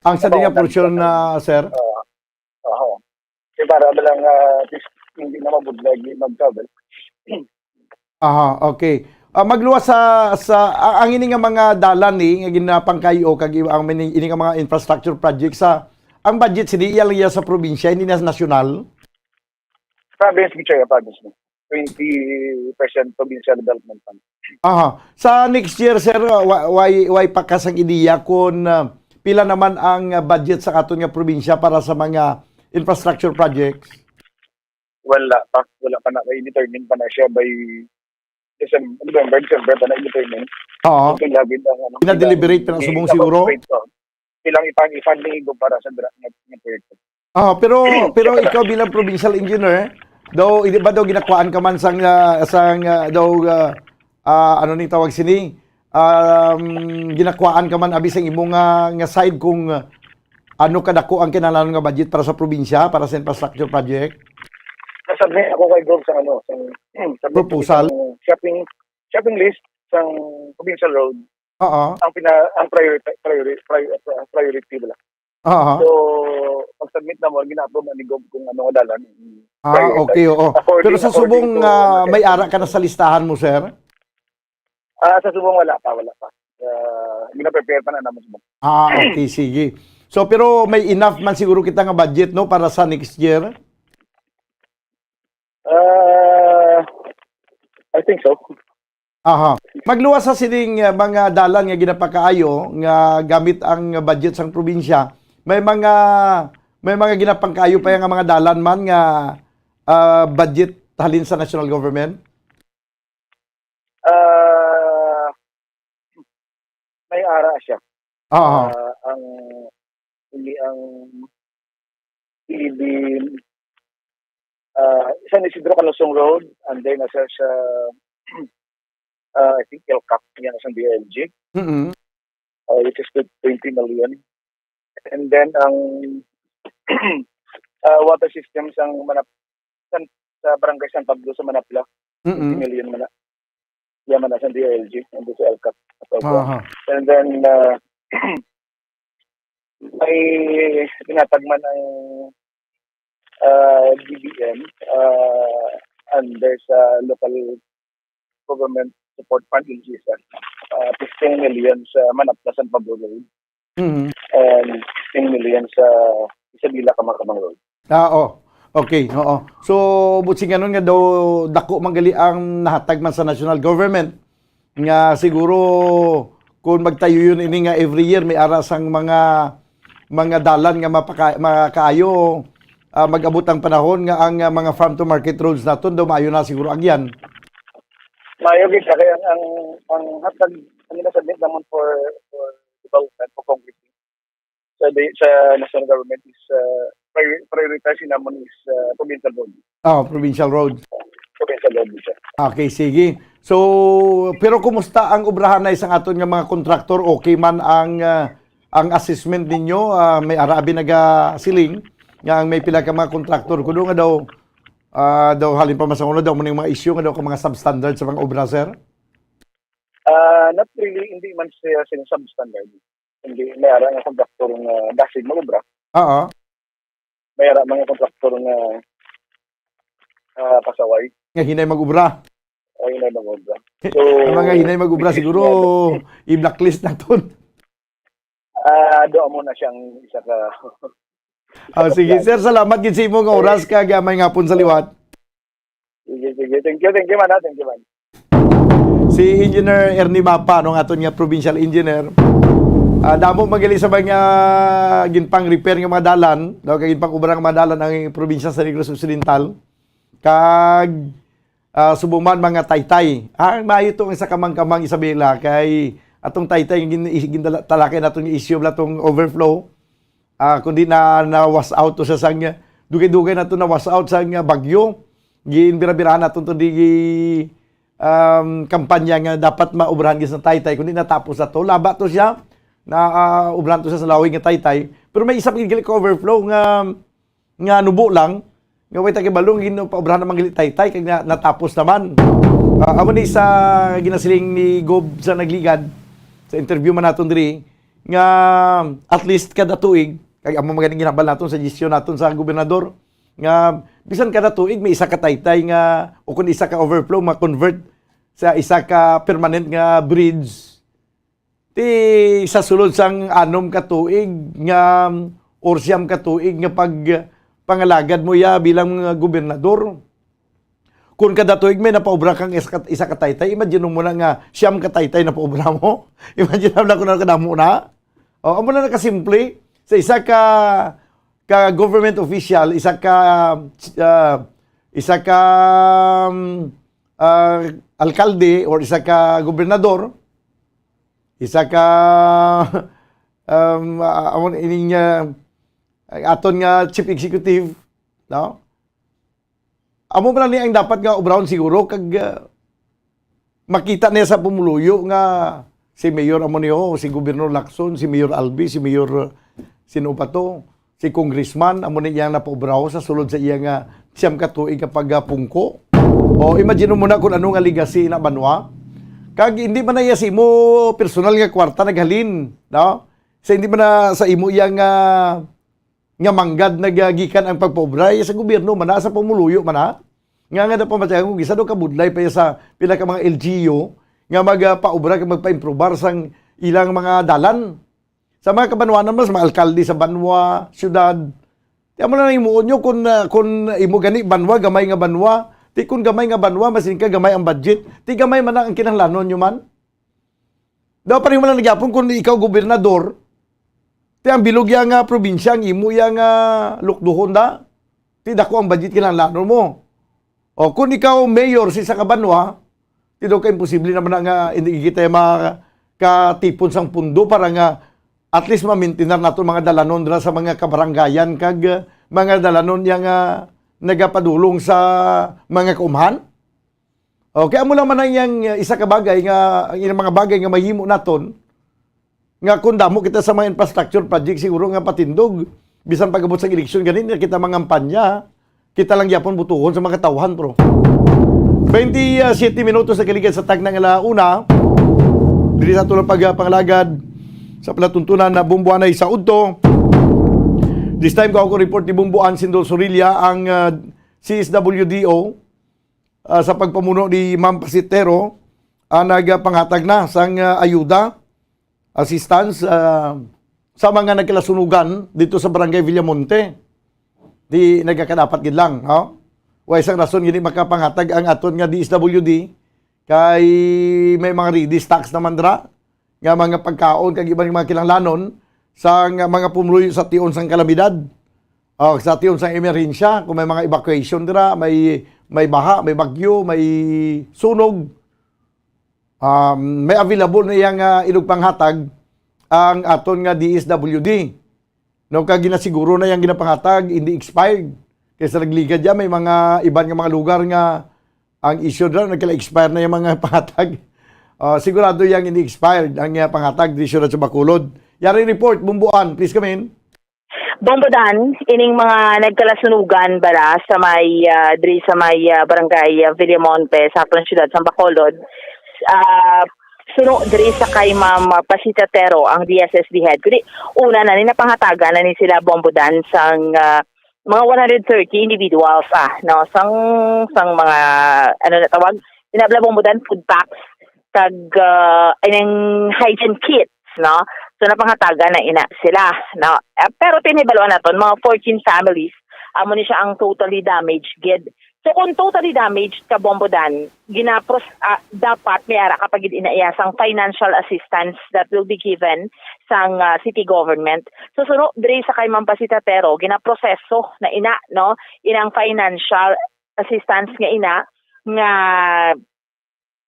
Ang sa Ano, dinya ang portion dami na, sir? Oo. Oo. Kaya para ba lang, ah, at least hindi na mabudlay mag-travel. Aha, okay. Ah, magluwas sa, sa, a-, ang ini nga mga dalan ni, nga ginapangkayo kag i-, ang mini-, ini nga mga infrastructure projects sa, ang budget sini, iya lang iya sa probinsya, hindi na nasyonal? Province, Michelle, province mo. Twenty percent provincial development fund. Aha. Sa next year, sir, uh, wa-, way, way pa ka sang ideya kung, uh, pila naman ang, uh, budget sa aton nga probinsya para sa mga infrastructure projects? Wala pa. Wala pa na. Kay determine pa na siya by December, November, December pa na determine. Oo. So, pila gid ang, ano, Pina-deliberate pila pa na ang subong siguro? Pila ang ipang-, ipang-, para sa dra-, nga, nga proyekto. Ah, pero, pero ikaw bilang provincial engineer, daw, hindi ba daw ginakuhaan ka man sang, ah, sang, ah, daw, ah, ah, ano ni tawag sini? Um, ginakuhaan ka man abi sang imo nga, nga side kung, ah, ano kadako ang kinahanglan nga budget para sa probinsya, para sa infrastructure project? Nasubmit ako kay Gov sa ano, sa, sa Proposal? Shopping, shopping list sang provincial road. Oo. Ang pina-, ang priority, priori-, priori-, priority nila. Oo. So, pag-submit na mo, gina-approve na ni Gov kung ano nga dalan. Ah, Priority. Okay, oo. According, Pero sa according subong, to ah, may budget. Ara ka na sa listahan mo, sir? Ah, sa subong wala pa, wala pa. Ah, gina-prepare pa na naman subong. Ah, okay, sige. So, pero may enough man siguro kita nga budget, no, para sa next year? Ah, I think so. Aha. Magluwas sa sining, uh, mga dalan nga ginapakaayo nga gamit ang budget sang probinsya, may mga, may mga ginapangkaayo pa nga mga dalan man nga, uh, budget halin sa national government? Ah, may ara siya. Aha. Ah, ang, hindi ang, hindi, ah, isa ni Isidro Canusong Road, and then nasa sa, ah, I think, ELCAC, yan, sa D I L G, Mm-mm. ah, which is twenty million. And then, ang, ah, water system sang Manap-, San, sa Barangay San Pablo sa Manapla, Mm-mm. twenty million man na. Yan man na sa D I L G, nandun sa ELCAC. Aha. And then, ah, may tinatag man ang, ah, D B M, ah, under sa local government support fund, L G S, ah, fifteen million sa Manapla, San Pablo Road. Mm. And fifteen million sa Isabela, Kamakabang Road. Ah, oh. Okay, oo. So, buot silingon nga daw dako man gali ang nahatag man sa national government, nga siguro kung magtayo yun ini nga every year may ara sang mga, mga dalan nga mapaka-, makaayo, ah, mag-abot ang panahon nga ang, ah, mga farm to market roads naton daw maayo na siguro agyan. Maayo gid siya kay ang, ang, ang hatag, ang gina-submit naman for, for development, for concrete sa di-, sa national government is, ah, prior-, prioritize namon is, ah, provincial road. Oh, provincial road. Provincial road siya. Okay, sige. So, pero kumusta ang obrahan na isang aton nga mga kontraktor? Okay man ang, ah, ang assessment ninyo? Ah, may ara abi nagasiling nga ang may pila ka mga kontraktor kuno nga daw, ah, daw halin pa man sa una daw mo ning mga issue nga daw ka mga substandard sa mga obra, sir? Ah, not really, hindi man siya sila substandard. Hindi, may ara nga kontraktor nga dasig mag-obra. Oo. May ara mga kontraktor nga, ah, pasaway. Nga hinay mag-obra. Ay, Ang mga hinay mag-obra, siguro, i-blacklist naton. Ah, do amo na siyang isa ka. Oh, sige, sir, salamat gid sa imo nga oras, kag, ah, maayong hapon sa liwat. Sige, sige. Thank you, thank you, man, ha? Thank you, man. Si Engineer Ernie Mapa, no, ang aton nga provincial engineer. Ah, damo man gali sa mga ginpang-repair nga mga dalan, no, kag ginpang-obra nga mga dalan ang probinsya sa Negros Occidental. Kag, ah, subong man mga taytay. Ah, maayo to ang sa kamang-kamang, Isabela, kay atong taytay gin-, gindala-, talakay naton nga issue bala tong overflow. Ah, kundi na, na-wash out to siya sang, dugay-dugay na to na-wash out sang bagyo. Ginbirabirahan naton to di, um, kampanya nga dapat maobrahan gid sa taytay, kundi natapos na to. Laba to siya, na, ah, obrahan to siya sa lawig nga taytay. Pero may isa pa gid gali ka overflow nga, nga nubo lang, nga way ta kabalo, ginapaobrahan naman gali taytay, kag na-, natapos naman. Ah, amo ni sa ginasiling ni Gob sa nagligad, sa interview man naton diri, nga at least kada tuig, kag amo man gani ginhambal naton, sa desisyon naton sa gobernador, nga bisan kada tuig may isa ka taytay nga, o kun isa ka overflow, ma-convert sa isa ka permanent nga bridge. Ti sa sulod sang anom ka tuig nga, or siyam ka tuig nga pag-, pangalagad mo ya bilang, ah, gobernador, kun kada tuig may napaobra kang isa ka, isa ka taytay, imagine mo na nga siyam ka taytay na paobra mo. Imagine mo na kung ano kadamo na. O, amo na nakasimple. Sa isa ka, ka government official, isa ka, ah, isa ka, um, ah, alkalde or isa ka gobernador, isa ka, um, ah, amo ining, ah, aton nga chief executive, no? Amo man ni ang dapat nga obrahon siguro, kag, ah, makita niya sa pumuluyo nga si Mayor amo ni, oh, si Gobernador Lacson, si Mayor Albi, si Mayor, ah, sino pa to? Si Congressman, amo ni iyang napaobraho sa sulod sa iya nga siyam ka tuig nga pagpungko. O, imagine mo na kung ano nga legacy na banwa. Kag hindi man na iya sa imo personal nga kwarta naghalin, no? Sa hindi man na sa imo iya nga, nga manggad nagagikan ang pagpaobra, iya sa gobyerno man na, sa pumuluyo man na. Nga, nga napamatian ko, gisa daw kabudlay pa iya sa pila ka mga L G U nga magpaobra kag magpa-improbar sang ilang mga dalan. Sa mga kabanwanan, mas mga alkalde sa banwa, syudad. Ti amo lang himuon nyo kung, ah, kung imo gani banwa, gamay nga banwa. Ti kung gamay nga banwa, mas ka gamay ang budget. Ti gamay man ang kinahanglanon nyo man. Daw pareho man lang gyapon kung ikaw gobernador, ti ang bilog ya nga probinsya, ang imo ya nga lukduhon da. Ti dako ang budget kinahanglanon mo. O, kung ikaw mayor sa isa ka banwa, ti daw ka imposible naman na nga hindi kita makatipon sang pundo para nga at least mamintinar nato mga dalanon dira sa mga kabarangayan kag, uh, mga dalanon niya nga nagapadulong sa mga kaumhan. Okay, amo lang man ang iyang, uh, isa ka bagay nga, ang ilang mga bagay nga mahimo naton, nga kung damo kita sa mga infrastructure project, siguro nga patindog, bisan pag-abot sa eleksyon, ganin nga kita mangampanya, kita lang gyapon butuhon sa mga katawhan, bro. Twenty-seven minutos sa kaligad sa tagna nga ala una, diri sa atong pagpangalagad sa palatuntunan na Bumbuanay sa Udto. This time, ko ako report ni Bumbuan Sindol Sorilla, ang, uh, C S W D O, ah, sa pagpamuno ni Ma'am Pasitero, ang nagapanghatag na sang, ah, ayuda, assistance, ah, sa mga nagkalasunugan dito sa Barangay Villamonte. Di nagakadapat gid lang, no? Wa isang rason gini makapanghatag ang aton nga D S W D kay may mga ready stocks naman dira nga mga pagkaon kag iban nga mga kinahanglanon sa nga mga pumuluyo sa tion sang kalamidad. O, sa tion sang emerhensya, kung may mga evacuation dira, may, may baha, may bagyo, may sunog, um, may available na iyang, ah, inugpanghatag ang aton nga D S W D. No, kag ginasiguro na iyang ginapanghatag, hindi expired. Kay sa nagligad ya, may mga iban nga mga lugar nga ang issue dira, nagkala-expire na yung mga pangatag. Ah, sigurado yang ini-expired ang, ah, pangatag diri sa Bacolod. Yari report, Bumbuan, please come in. Bumbuan, ining mga nagkalasunugan bala sa may, ah, diri sa may, ah, barangay, ah, Villamonte, sa atong siyudad sa Bacolod, ah, suno diri sa kay Ma'am Pasita Tero, ang D S S D head. Kundi, una na ni napangatagan na ni sila, Bumbuan, sang, ah, mga one hundred thirty individuals, ah, no, sang, sang mga, ano na tawag, Ina bala, Bombo Dan, food packs kag, ah, ining hygiene kits, no? So, napangatagan na ina sila, no? Ah, pero tinibaluan naton, mga fourteen families, amo ni siya ang totally damaged gid. So, kung totally damaged ka, Bombo Dan, ginapros-, ah, dapat may ara ka pa gid ina iya sang financial assistance that will be given sang, ah, city government. So, suno diri sa kay Ma'am Pasita Tero, ginaproseso na ina, no, inang financial assistance nga ina nga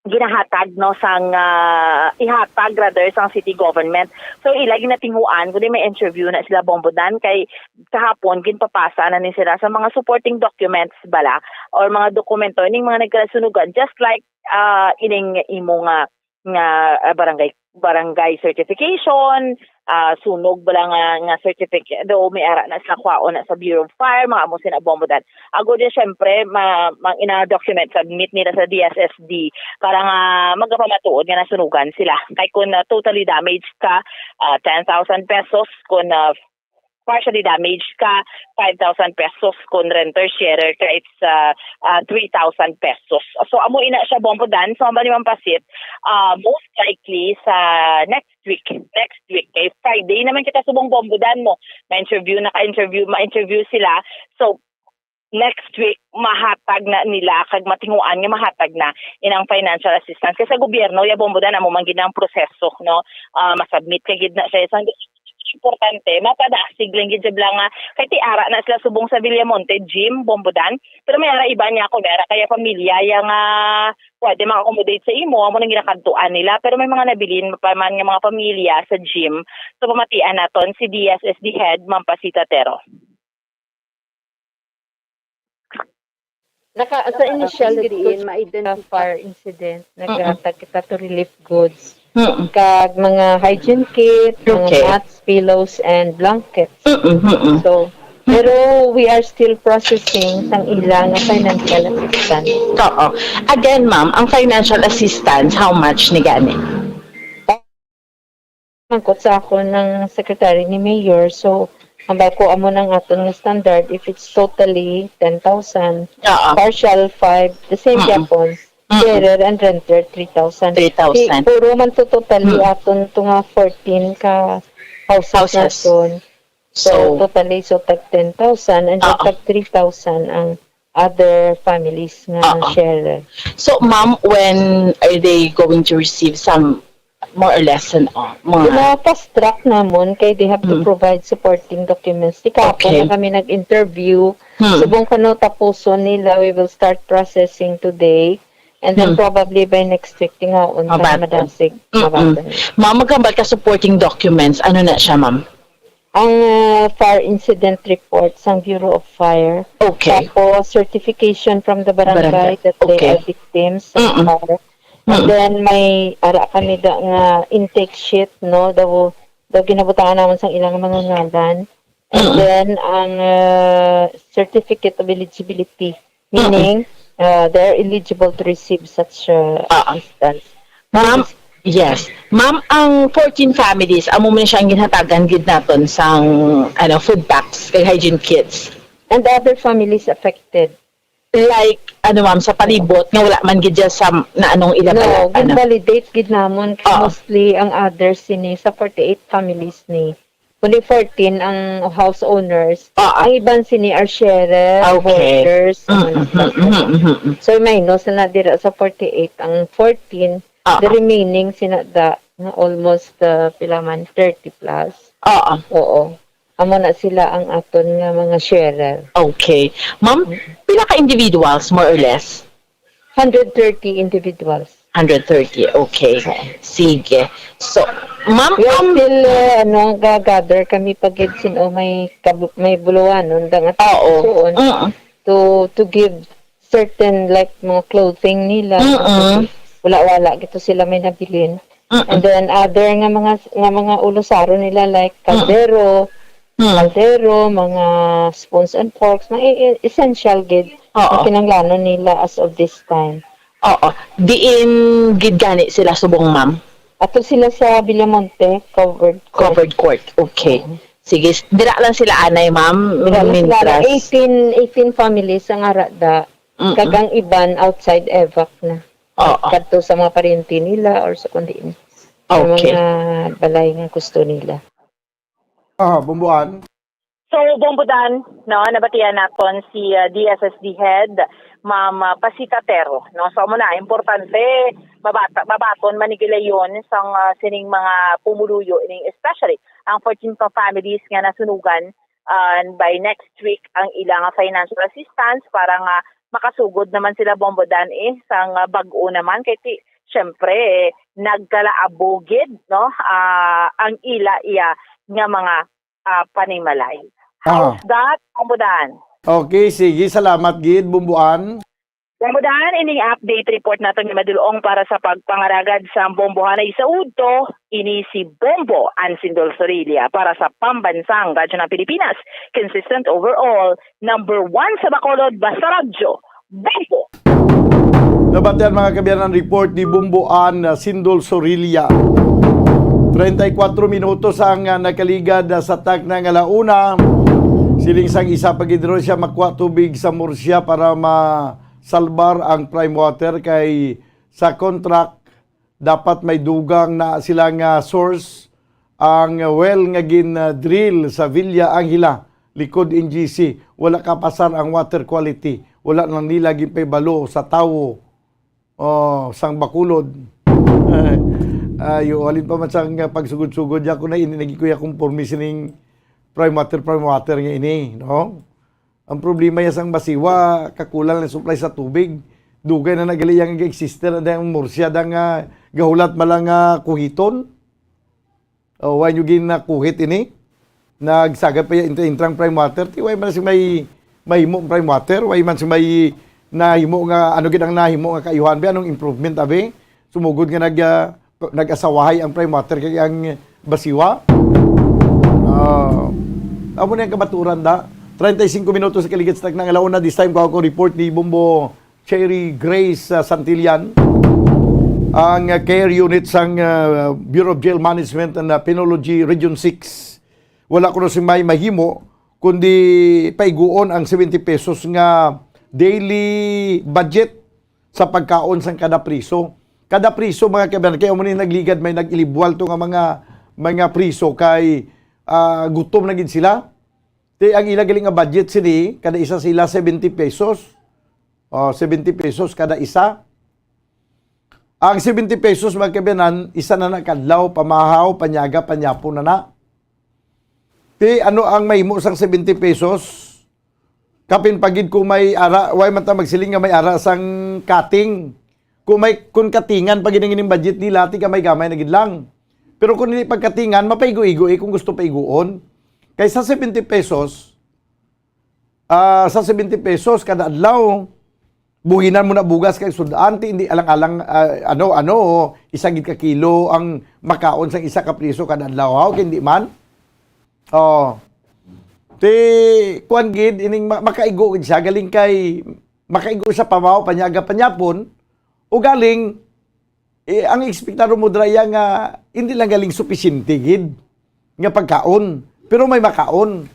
ginahatag, no, sang, ah, ihatag rather sang city government. So, ila ginatinghuan kundi may interview na sila, Bombo Dan, kay kahapon ginpapasa na ni sila sa mga supporting documents bala or mga dokumento ning mga nagkasunugan, just like, ah, ining imo nga, nga, ah, barangay, barangay certification, ah, sunog bala nga, nga certificate, do may ara na sa kwaon na sa Bureau of Fire, mga amo sina, Bombo Dan. Ago di, syempre, ma-, mang ina document submit nila sa D S S D para nga magapamatuod nga nasunugan sila. Kay kung, ah, totally damaged ka, ah, ten thousand pesos, kung, ah, partially damaged ka, five thousand pesos, kung renter sharer ka, it's, ah, ah, three thousand pesos. So, amo ina siya, Bombo Dan. So, ang ni Ma'am Pasit, ah, most likely sa next week, next week, kay Friday naman kita subong, Bombo Dan, mo. Ma-interview, naka-interview, ma-interview sila. So, next week, mahatag na nila, kag matinguan nga mahatag na inang financial assistance. Kay sa gobyerno, ya, Bombo Dan, amo man gid ang proseso, no? Ah, masubmit ka gid na siya. Isang importante, mapadasig lang gid siya bala nga, kay ti ara na sila subong sa Villamonte, Jim, Bombo Dan. Pero may ara iba niya, kung may ara kaya pamilya, ya nga pwede maka-accommodate sa imo, amo nang ginakadtuan nila. Pero may mga nabilin pa man nga mga pamilya sa Jim. So, pamatian naton si D S S D head, Ma'am Pasita Tero. Naka, sa initial Ang gid diin, ko sa ma-identify. Fire incident, Mm-mm. naghatag kita to relief goods. Mm-mm. Kag mga hygiene kit, mga Okay. mats, pillows, and blankets. Mm-mm, mm-mm. So, pero we are still processing sang ila nga financial assistance. Oo. Again, ma'am, ang financial assistance, how much ni gani? Mangkot sa akon ang secretary ni Mayor, so, ang bako amo nang aton nga standard, if it's totally ten thousand, Oo. partial five, the same Mm-mm. gyapon, Mm-mm. sharer and renter, three thousand. Three thousand. Di, puro man to totally Mm. aton to nga fourteen ka houses Houses. naton. So, So, totally, so tag ten thousand and then Oo. tag three thousand ang other families nga Oo. sharer. So, ma'am, when are they going to receive some, more or less, ano, mga Gina-fast track namon kay they have to Mm. provide supporting documents. Di kahapon Okay. na kami nag-interview. Hmm. Subong kano tapuson nila, we will start processing today. And then Hmm. probably by next week, tingaon para Mabaton. madasig. Mm-mm. Mabaton. Ma'am, maghambal ka supporting documents. Ano na siya, ma'am? Ang, ah, fire incident report sang Bureau of Fire. Okay. Tapos, certification from the barangay Barangay. that they Okay. are victims of Mm-mm. fire. And Mm-mm. then, may ara kami da nga intake sheet, no? Daw, daw ginabutangan naman sang ilang mga ngalan. And Mm-mm. then, ang, ah, certificate of eligibility. Mm-mm. Meaning, ah, they are eligible to receive such, ah, Ah. assistance. Ma'am, yes. Ma'am, ang fourteen families, amo man siya ang ginhatagan gid naton sang, ano, food packs kag hygiene kits. And other families affected. Like, ano, ma'am, sa palibot nga wala man gid siya sa na anong ila No, pala, ano? Gid-validate gid namon. Ah. Mostly ang others sini sa forty-eight families ni. Kundi fourteen ang house owners. Ah, ah. Ang iban sini are sharer, Okay. hoarders, Mm, mga mm, stuff mm, like that. mm, mm. So, minus na dira sa forty-eight ang fourteen. Ah, The ah. remaining sina da, nga almost, uh, pila man, thirty plus. Ah, ah. Oo. Amo na sila ang aton nga mga sharer. Okay. Ma'am, Mm. pila ka individuals, more or less? Hundred thirty individuals. Hundred thirty, okay. Oo. Sige. So, ma'am, We are um, still, uh, ano, ga-gather kami pa gid sin-o may kabu-, may buluhanon da nga Oo. tapusuon Mm. to, to give certain, like, mga clothing nila. Mm-mm. Kasi wala-wala gito sila may nabilin. Mm-mm. And then other nga mga, nga mga ulusaro nila, like Mm. kaldero, Mm. kaldero, mga spoons and forks, mga e-, e-, essential gid Oo. nga kinahanglanon nila as of this time. Oo. Diin gid gani sila subong, ma'am? Ato sila sa Villamonte, covered court. Covered court. Okay. Oo. Sige, s-, dira lang sila anay, ma'am, Dira lang sila anay. mintras. Eighteen, eighteen families ang ara da. Mm-mm. Kag ang iban outside evac na. Oo. Kadto sa mga paryente nila or sa kundi sa Okay. mga balay nga gusto nila. Ah, Bomboan. So, Bombo Dan, no, nabatian naton si, ah, D S S D head, Ma'am, ah, Pasita Pero, no. So, amo na, importante mabata-, mabaton man ni gilayon sang, ah, sining mga pumuluyo ining, especially ang fourteen ka families nga nasunugan, ah, by next week ang ilang financial assistance para nga makasugod naman sila, Bombo Dan, eh, sang, ah, bag-o naman kay ti-, syempre, eh, nagkalaabo gid, no, ah, ang ila iya nga mga, ah, panimalay. How's Ah. that, Bombo Dan? Okay, sige. Salamat gid, Bomboan. Bombo Dan, ining update report naton nga madulong para sa pagpangaragad sa Bombohanay sa udto, ini si Bombo Ansindol Sorilla para sa Pambansang Radyo ng Pilipinas. Consistent overall, number one sa Bacolod, basta radyo, Bombo! Nabatian, mga kaabyanan, report ni Bombo An, uh, Sindol Sorilla. Treinta y cuatro minutos ang, uh, nakaligad, uh, sa takna nga ala una. Siling sang isa pa gid ron siya makuha tubig sa Murcia para masalbar ang Prime Water kay sa contract dapat may dugang na sila nga source ang well nga gin-drill sa Villa Angela, likod N G C. Wala kapasar ang water quality. Wala nang nila ginpahibalo sa tawo, oh, sang Bacolod. Ayo, halin pa man sang pagsugod-sugod, ya ko na ini nagikuya konforme sining Prime Water, Prime Water nga ini, no? Ang problema ya sang Basiwa, kakulang na supply sa tubig. Dugay na nagali yang ga-existe na ang Murcia da nga gahulat man lang nga kuhiton. O, why nyo ginakuhit ini? Nagsagad pa yung intra-, intrang Prime Water. Ti, why man si may mahimo ang Prime Water? Why man si may nahimo nga, ano gid ang nahimo nga kaayuhan? Be, anong improvement, abi? Sumugod nga nag, ah, nag-asawahay ang Prime Water kay ang Basiwa. Ah, amo na yung kabaturan da. Treinta y cinco minutos sa kaligid sa takna nga ala una. This time, kuha ko report ni Bombo Cherry Grace, ah, Santillan. Ang, ah, care unit sang, ah, Bureau of Jail Management and, ah, Penology Region six. Wala kuno si may mahimo kundi paiguon ang seventy pesos nga daily budget sa pagkaon sang kada priso. Kada priso, mga kaabyanan, kay amo ni nagligad, may nag-ilibwal to nga mga, mga priso kay, ah, gutom na gid sila. Ti ang ila gali nga budget sini, kada isa sila seventy pesos. O, seventy pesos kada isa. Ang seventy pesos, mga kaabyanan, isa na na kadlaw, pamahaw, panyaga, panyapon na na. Ti ano ang mahimo sang seventy pesos? Kapin pa gid kung may ara, way man ta magsiling nga may ara sang cutting. Kung may, kung katingan pa gid ang ining budget nila, ti gamay-gamay na gid lang. Pero kung hindi pagkatingan, mapaigo-igo, eh, kung gusto paiguon. Kay sa seventy pesos, ah, sa seventy pesos kada adlaw, buhinan mo na bugas kay sud-an, ti hindi alang-alang, ah, ano, ano, isa gid ka kilo ang makaon sang isa ka priso kada adlaw, ha? Kay hindi man. Oh. Ti, kuwan gid, ining ma-, makaigo gid siya, galing kay, makaigo siya pamaw, panyaga, panyapon, o galing, eh, ang ekspektado mo dira iya nga hindi lang galing supisyente gid nga pagkaon, pero may makaon.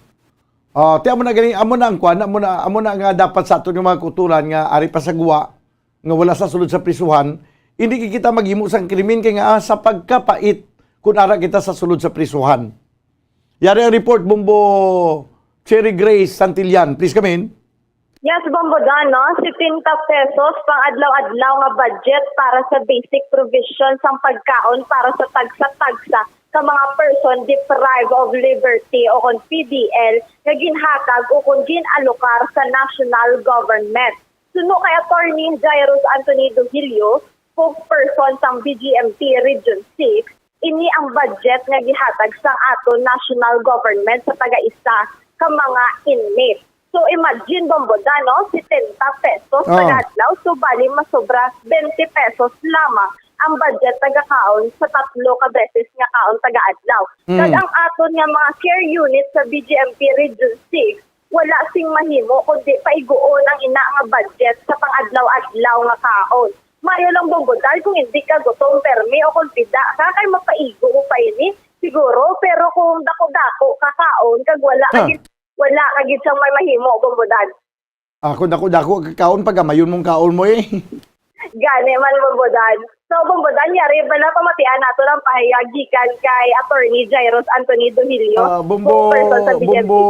Ah, ti amo na galing, amo na ang kuan, amo na, amo na nga dapat sa aton nga mga kautoran nga ari pa sa guwa, nga wala sa sulod sa prisuhan, hindi gid kita maghimo sang krimen kay nga, ah, sa pagkapait kun ara kita sa sulod sa prisuhan. Yari ang report, Bombo Cherry Grace Santillan. Please come in. Yes, Bombo Dan, no? Setenta pesos pang adlaw-adlaw nga budget para sa basic provision sang pagkaon para sa tagsa-tagsa ka mga person deprived of liberty o kon P D L nga ginhatag o kon gin-alokar sa national government. Suno kay Attorney Jairus Anthony Duhilio, spokesperson sang B G M P Region six, ini ang budget nga gihatag sang aton national government sa taga-isa ka mga inmate. So, imagine, Bombo Dan, no? Setenta pesos Oh. kada adlaw. So, bali, masobra twenty pesos lamang ang budget taga kaon sa tatlo ka beses nga kaon taga adlaw. Mm. Kag ang aton nga mga care unit sa B G M P Region six, wala sing mahimo kundi paiguon ang ina nga budget sa pang-adlaw-adlaw nga kaon. Maayo lang, Bombo Dan, kung hindi ka gutom permi o kung pida ka, kay mapaigo mo pa ini. Siguro, pero kung dako-dako ka kaon, kag wala ka Ah. gid, wala ka gid siyang may mahimo, Bombo Dan. Ah, kung dako-dako ka kaon, pagamayon mong kaon mo eh. Gani man, Bombo Dan. So, Bombo Dan, yari ba na pamatian nato ang pahayag gikan kay Attorney Jairus Anthony Duhilio, Ah, Bombo, spokesperson sa B G M T? Bombo,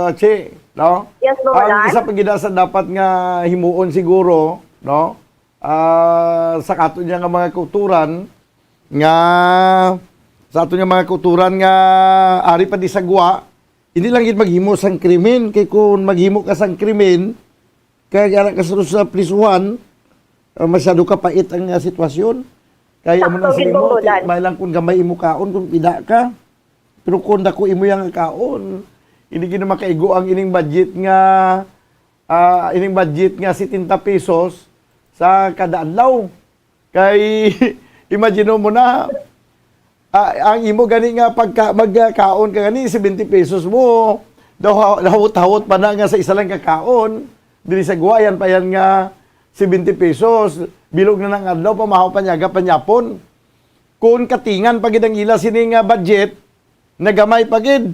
ah, Che, no? Yes, Bombo Ang Dan. isa pa gid sa dapat nga himuon siguro, no? Ah, sa kato niya nga mga kauturan, nga sa ato niya mga kauturan nga ari pa di sa gwa, hindi lang gid maghimo sang krimen, kay kung maghimo ka sang krimen, kay ara ka sa, sa prisuhan, ah, masyado ka pait ang, ah, sitwasyon. Kay amo Sakto na sa gid, imo, Bombo ti-, Dan. May lang kung gamay imo kaon, kung pida ka. Pero kung dako imo yang kaon, hindi gid na makaigo ang ining budget nga, ah, ining budget nga setenta pesos sa kada adlaw. Kay, imagine mo na, ah, ang imo gani nga pagka-, magkaon ka gani, seventy pesos mo, daw ha-, hawot-hawot pa na nga sa isa lang ka kaon, diri sa guwayan pa yan nga seventy pesos, bilog na ng adlaw, pamahaw, panyaga, panyapon. Kung katingan pa gid ang ila sini nga budget, nagamay pa gid.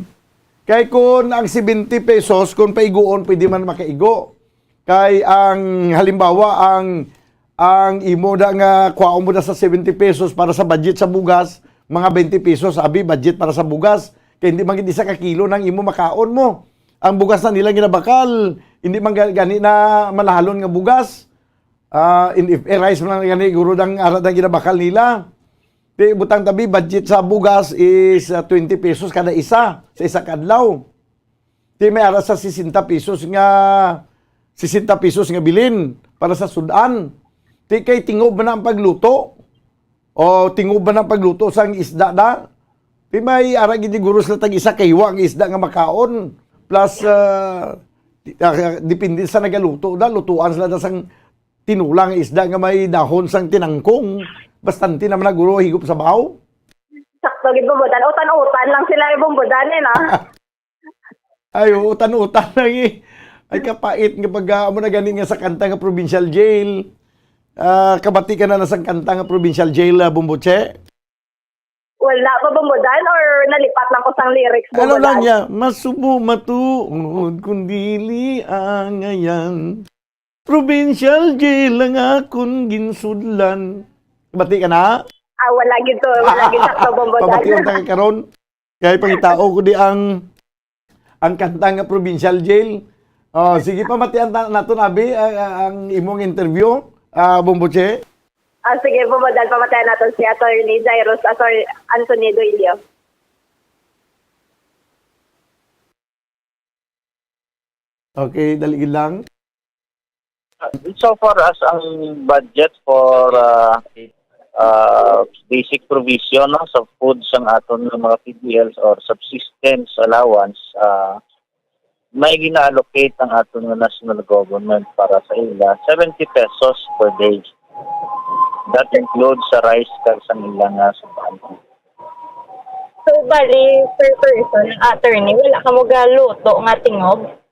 Kay kung ang seventy pesos, kung paiguon, pwede man makaigo. Kay ang halimbawa, ang, ang imo da nga kwaon mo da sa seventy pesos para sa budget sa bugas, mga twenty pesos, abi, budget para sa bugas. Kay hindi man gid isa ka kilo nang imo makaon mo. Ang bugas na nila ginabakal, hindi man ga-, gani na malahalon nga bugas. Ah, in, if, eh, rice man lang gani, guro, dang ara dang ginabakal nila. Di, butang tabi, budget sa bugas is, ah, twenty pesos kada isa, sa isa ka adlaw. Di, may ara sa sesenta pesos nga, sesenta pesos nga bilin para sa sudan. Di, kay tingob man ang pagluto. O tingob man ang pagluto sang isda da. Di, may ara gid siguro sila tag isa ka hiwa nga isda nga makaon. Plus, ah, di-, ah, depende sa nagaluto da, lutuan sila da sang tinulang isda nga may dahon sang tinangkong. Bastante naman na guro higop sabaw. Sakto gid, Bombo Dan. Utan-utan lang sila, eh, Bombo Dan, eh, na. Ay, oo, utan-utan lang, eh. Ay, kapait nga pag, ah, amo na gani nga sa kanta nga Provincial Jail. Ah, kabati ka na na sang kanta nga Provincial Jail, ah, Bombo Che? Wala pa, Bombo Dan, or nalipat lang ko sang lyrics, Ano Bombo lang Dan? Niya, masubo matuod kung dili angayan. Provincial jail ang akon ginsudlan. Bati ka na? Ah, wala gid to, wala gid sakto, Bombo Dan. Pabation ta ka karon. Kay pangitao ko di ang, ang kanta nga Provincial Jail. Oh, sige, pamatian ta, naton, abi, ang, ang imong interview, ah, Bombo Che. Ah, sige, Bombo Dan, pamatian naton si Attorney Jairus, Attorney Anthony Doilio. Okay, dali lang. So far as ang budget for, ah, ah, basic provision, no, sa food sang aton nga mga P D Ls or subsistence allowance, ah, may gina-allocate ang aton nga national government para sa ila, seventy pesos per day. That includes sa rice kag sang ilang, ah, sudan. So, bali, per person, attorney, wala ka mo galuto nga tingob?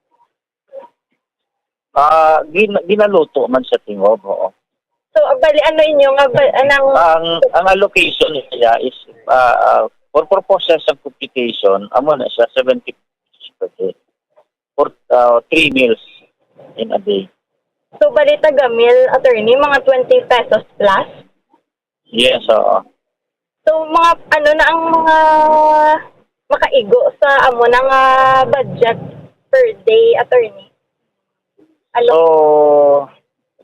Ah, gin-, ginaluto man sa tingob, oo. So, bali, ano inyo nga ba, anang Ang, ang allocation niya is, ah, ah, for purposes of computation, amo na siya, seventy per day. For, ah, three meals in a day. So, bali, taga meal, attorney, mga twenty pesos plus? Yes, oo. So, mga, ano na ang mga makaigo sa amo na nga budget per day, attorney? Ano? So,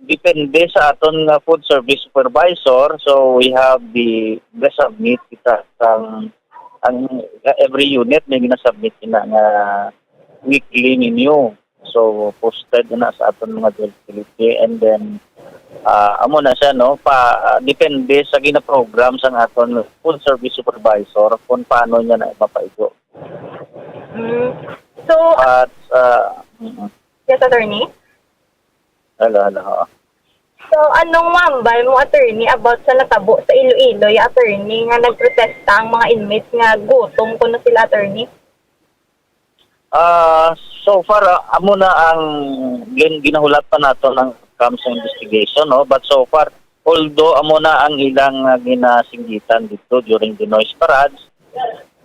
depende sa aton nga food service supervisor. So, we have the, the submit kita sang, ang, every unit may ginasubmit ina nga weekly menu. So, posted na sa aton mga availability. And then, ah, amo na siya, no? Pa, ah, depende sa ginaprogram sang aton food service supervisor kung paano niya na mapaigo. Mm. So, But, ah, mm. Yes, attorney? Hello, hello. Oo. So, anong mambal mo, attorney, about sa natabo sa Iloilo, ya, attorney, nga nagprotesta ang mga inmates nga gutom kuno sila, attorney? Ah, so far, ah, amo na ang gin-, ginahulat pa nato ng outcome sa investigation, no? But so far, although amo na ang ilang, ah, ginasinggitan dito during the noise parades,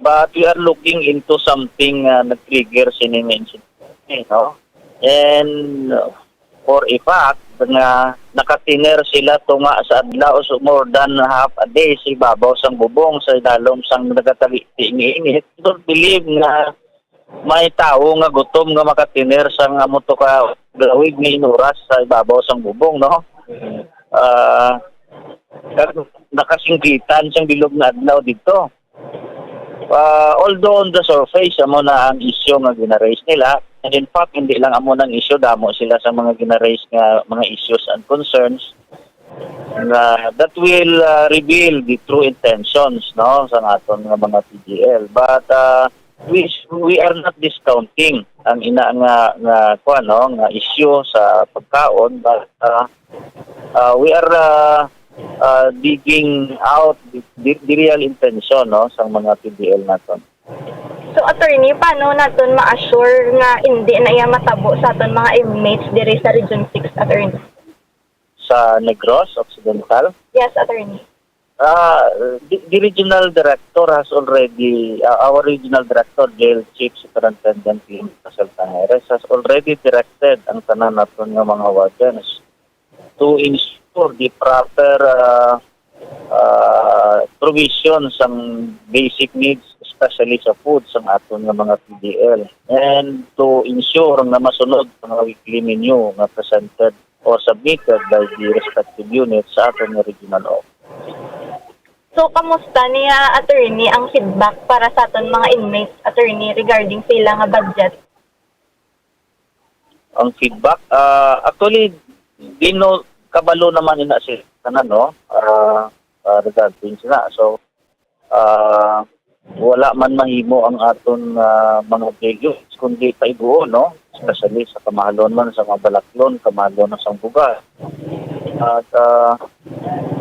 but we are looking into something, ah, nag-trigger sini nga incident, no? And, uh, for a fact, nga nakatiner sila tunga sa adlaw, so more than half a day sa ibabaw sang bubong sa idalom sang nagatagiti nga init. Don't believe nga may tawo nga gutom nga makatiner sang amo to ka lawig nga inuras sa ibabaw sang bubong, no? Ah, kag nakasinggitan sang bilog nga adlaw dito. Ah, although on the surface, amo na ang issue nga gina-raise nila. And in fact, hindi lang amo nang issue, damo sila sa mga gina-raise nga mga issues and concerns na that will, ah, reveal the true intentions, no, sa aton nga mga P D L. But, ah, we, we are not discounting ang ina nga, nga, kuwan, no, nga issue sa pagkaon, but, ah, ah, we are, ah, ah, digging out the, the, the real intention, no, sang mga P D L naton. So, attorney, paano naton ma-assure nga hindi na iya matabo sa aton mga inmates diri sa Region six, attorney? Sa Negros Occidental? Yes, attorney. Ah, the, the regional director has already, uh, our regional director, Jail Chief Superintendent Lim Casal Tangeres, has already directed ang tanan naton nga mga wardens to ensure the proper, uh, uh, provision sang basic needs, especially sa food, sang aton nga mga P D L, and to ensure nga masunod ang mga weekly menu nga presented or submitted by the respective unit sa aton nga regional office. So, kamusta niya, attorney, ang feedback para sa aton mga inmates, attorney, regarding sa ila nga budget? Ang feedback, ah, actually, di no, kabalo naman ina si tanan, no? Ah, ah, regarding sila. So, ah, wala man mahimo ang aton, ah, mga daily kundi paiguon, no? Especially sa kamahalon man sa mga balaklon, kamahalon na sang bugas. At, ah,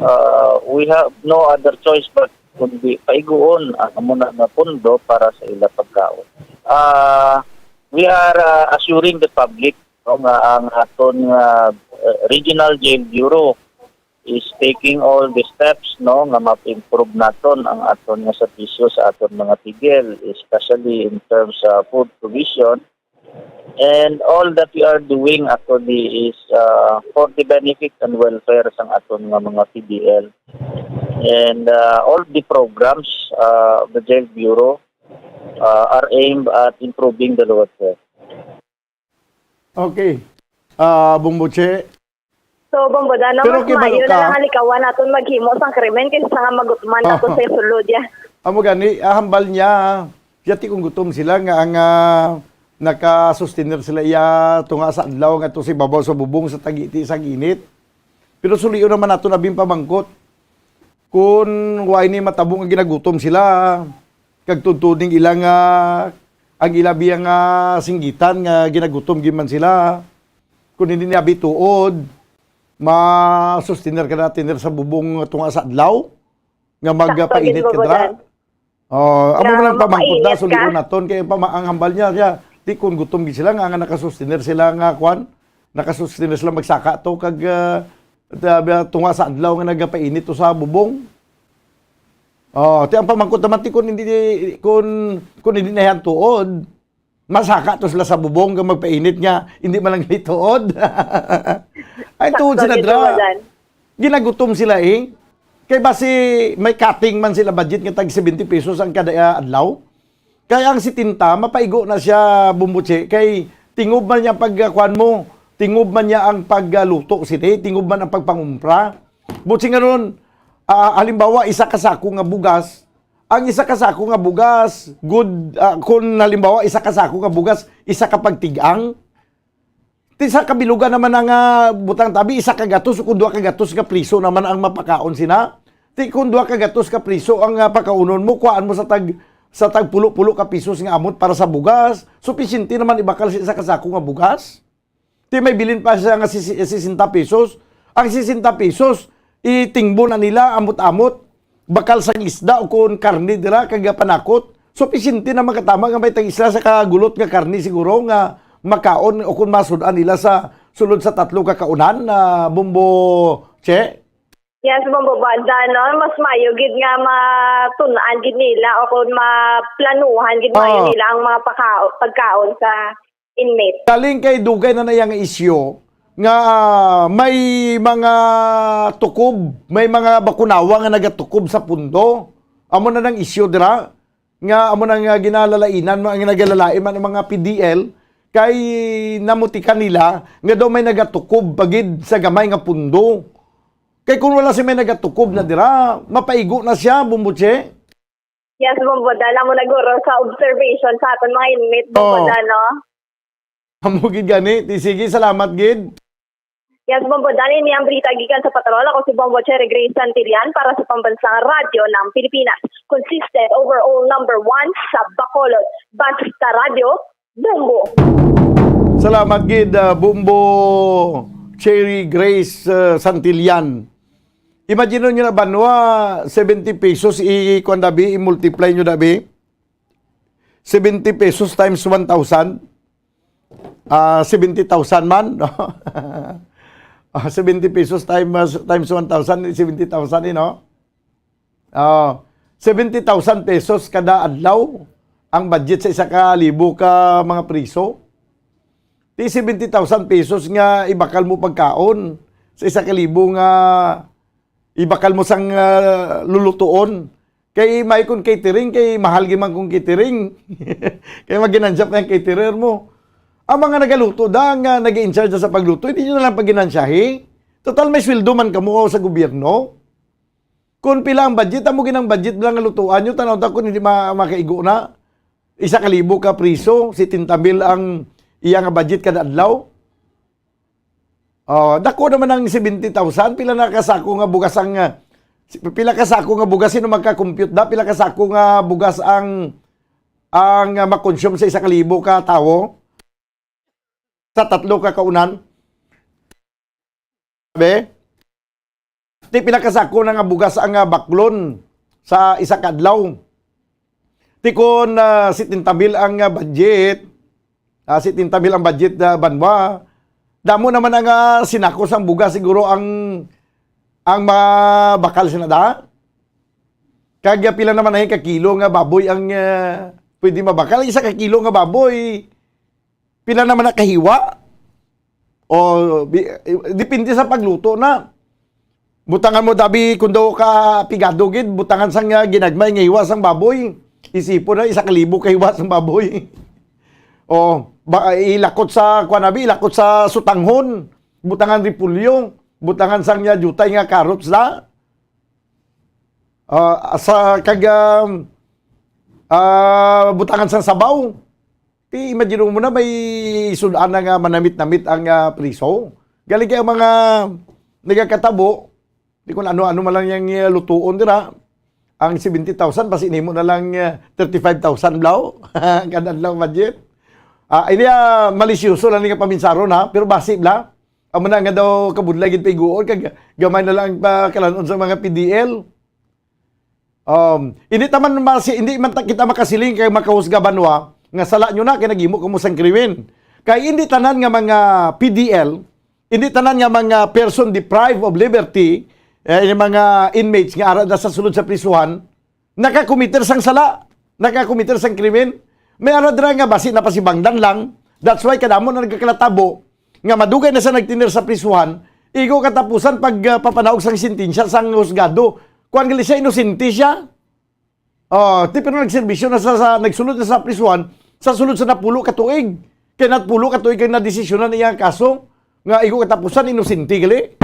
ah, we have no other choice but kundi paiguon ang amo na nga pondo para sa ila pagkaon. Ah, we are, ah, assuring the public, no, nga ang aton nga, ah, Regional Jail Bureau is taking all the steps, no, nga ma-improve naton ang aton nga serbisyo sa aton mga P D L, especially in terms of food provision. And all that we are doing actually is, uh, for the benefit and welfare sang aton nga mga P D L. And, uh, all the programs, uh, of the Jail Bureau, uh, are aimed at improving the welfare. Okay. Ah, Bumbuche. So, Bombo Dan, no, Pero mas kibalo maayo na ka. lang halikawan naton maghimo sang krimen kaysa nga magutman nato sa sulod, ya. Amo gani, ah, hambal niya, yati kung gutom sila nga ang, ah, nakasustener sila iya tunga sa adlaw nga to sa ibabaw sa bubong sa tagiti sa init. Pero sulion naman nato na bin pamangkot. Kun wa ini matabo nga ginagutom sila, kag tudtod ning ila nga, ang ila biya nga singgitan nga ginagutom gid man sila, kun hindi niya bituod, ma-sustener ka na tiner sa bubong tunga sa adlaw nga Sakto, magpainit ka Ginoo dra? Dan. Oh, amo Nga man ang pamangkot na, makainit ka. sulion naton kay pama-, ang hambal niya, siya, di kun gutom gid sila nga, nga nakasustener sila nga kwan, nakasustener sila magsaka to kag, ah, ta-, tunga sa adlaw nga nagapainit to sa bubong. Oh, ti ang pamangkot naman ti kun hindi, kun, kun hindi na yan tuod, masaka to sila sa bubong nga magpainit nga hindi man lang tuod. Ay, tuod Sakto, sila, Tito dra. Madan. Ginagutom sila, eh. Kay basi may cutting man sila budget nga tag seventy pesos ang kada, ah, adlaw. Kay ang setenta, mapaigo na siya, Bumbuche, kay tingob man niya ang pagkuan mo, tingob man niya ang pagluto sini, tingob man ang pagpangumpra. Buti nga ron, ah, halimbawa, isa ka sako nga bugas, ang isa ka sako nga bugas, good, ah, kung halimbawa, isa ka sako nga bugas, isa ka pagtig-ang, ti sa kabilugan naman ang, ah, butang tabi, isa ka gatos o kung dua ka gatos nga priso naman ang mapakaon sina. Ti kung dua ka gatos ka priso ang, ah, pakaunon mo, kuhaan mo sa tag, sa tag pulo-pulo ka pisos nga amot para sa bugas. Supisyente naman ibakal sa isa ka sako nga bugas. Ti may bilin pa siya nga si, si, sesenta pesos. Ang sesenta pesos, itingbo na nila, amot-amot. Bakal sang isda o kon karne dira, kag panakot. Supisyente na makatama nga may tag-isa sa kagulot nga karne siguro nga makaon o kon masud-an nila sa sulod sa tatlo ka kaunan, ah, Bombo Che? Yes, Bombo Banda, no? Mas mayo gid nga matun-an gid nila o kon maplanuhan gid mayo Ah. nila ang mga paka-, pagkaon sa inmate. Galing kay dugay na na yang isyu, nga may mga tukob, may mga bakunawa nga nagatukob sa pundo. Amo na nang isyu dira, nga amo na nga ginalalainan, nga nagalalain man ang mga P D L, kay namutikan nila nga daw may nagatukob pa gid sa gamay nga pundo. Kay kung wala si may nagatukob na dira, mapaigo na siya, Bombo Che. Yes, Bombo Dan, amo na guro sa observation sa aton mga inmate, Bombo Oo. Dan, no? Amo gid gani. Ti, sige, salamat gid. Yes, Bombo Dan, ini ang balita gikan sa patrol. Ako si Bombo Cherry Grace Santillan para sa Pambansang Radyo ng Pilipinas. Consistent overall number one sa Bacolod. Basta Radyo, Bombo. Salamat gid, ah, Bombo Cherry Grace, ah, Santillan. Imagine nyo na, banwa, seventy pesos, i-, kuwan dabi, i-multiply nyo dabi. Seventy pesos times one thousand. Ah, seventy thousand man. Ah, seventy pesos times, times one thousand, seventy thousand, eh, no? Ah, seventy thousand pesos kada adlaw ang budget sa isa ka libo ka mga priso. Ti seventy thousand pesos nga ibakal mo pagkaon sa isa ka libo nga ibakal mo sang, ah, lulutuon. Kay may kung catering, kay mahal gyud man kung catering. Kay maginansya pa ang caterer mo. Ang mga nagaluto da, nga nag-in-charge sa pagluto, hindi nyo na lang paginansyahi. Total, may sweldo man kamo sa gobyerno. Kung pila ang budget, amo ginang budget lang nga lutuan nyo, tanaw ta kung hindi ma makaigo na. Isa ka libo ka priso, setenta mil ang iya nga budget kada adlaw. Oh, dako naman ang seventy thousand. Pila na ka sako nga bugas ang, ah, si-, pila ka sako nga bugas, sino magka-compute da? Pila ka sako nga bugas ang, ang, ah, makonsume sa isa ka libo ka tawo? Sa tatlo ka kaunan? Sabi? Ti pila ka sako na nga bugas ang, ah, baklon sa isa ka adlaw? Ti kon, ah, setenta mil ang, ah, budget, ah, setenta mil ang budget na banwa, damo naman ang, ah, sinako sang bugas siguro ang, ang mabakal sina da. Kag, ah, pila naman ang ka kilo nga baboy ang, ah, pwede mabakal? Isa ka kilo nga baboy, pila naman ang kahiwa? O, bi-, depende sa pagluto na. Butangan mo, dabi, kung daw ka pigado gid, butangan sang, ah, ginagmay nga hiwa sang baboy. Isipon na, isa ka libo ka hiwa sang baboy. O, ba, ilakot sa, kuwan, abi, ilakot sa sutanghon. Butangan repolyo. Butangan sang, ah, jutay nga carrots na. Ah, sa kag, ah, ah, butangan sang sabaw. Ti, imagine mo na, may sud-an na nga manamit-namit ang, ah, priso. Galing kay ang mga nagakatabo, di kon ano-ano man lang yang, ah, lutuon dira. Ang seventy thousand, basi nimo na lang, ah, thirty-five thousand blaw kada adlaw budget. Ah, ini, ah, malisyoso lang ni nga paminsaron, ha, pero basi bla. Amo na nga daw kabudlay gid paiguon, kag gamay na lang ang pakalan-on sa mga P D L. Um, hindi taman masi-, hindi man ta-, kita makasiling kay makahusga banwa nga sala nyo na kay naghimo kamo sang krimen. Kay hindi tanan nga mga P D L, hindi tanan nga mga person deprived of liberty, eh, yung mga inmates nga ara na sa sulod sa prisuhan, nakakomiter sang sala, nakakomiter sang krimen. May ara dira nga basi napasibangdan lang. That's why kadamo na nagkakalatabo nga madugay na sa nagtener sa prisuhan, igo katapusan pag, ah, papanaog sang sentensya sang husgado. Kuan gali siya, inosente siya. Oh, ti pero nagserbisyo na sa, sa nagsulod na sa prisuhan sa sulod sa napulo ka tuig. Kay napulo ka tuig kay nadesisyonan iya ang kaso nga igo katapusan inosente gali.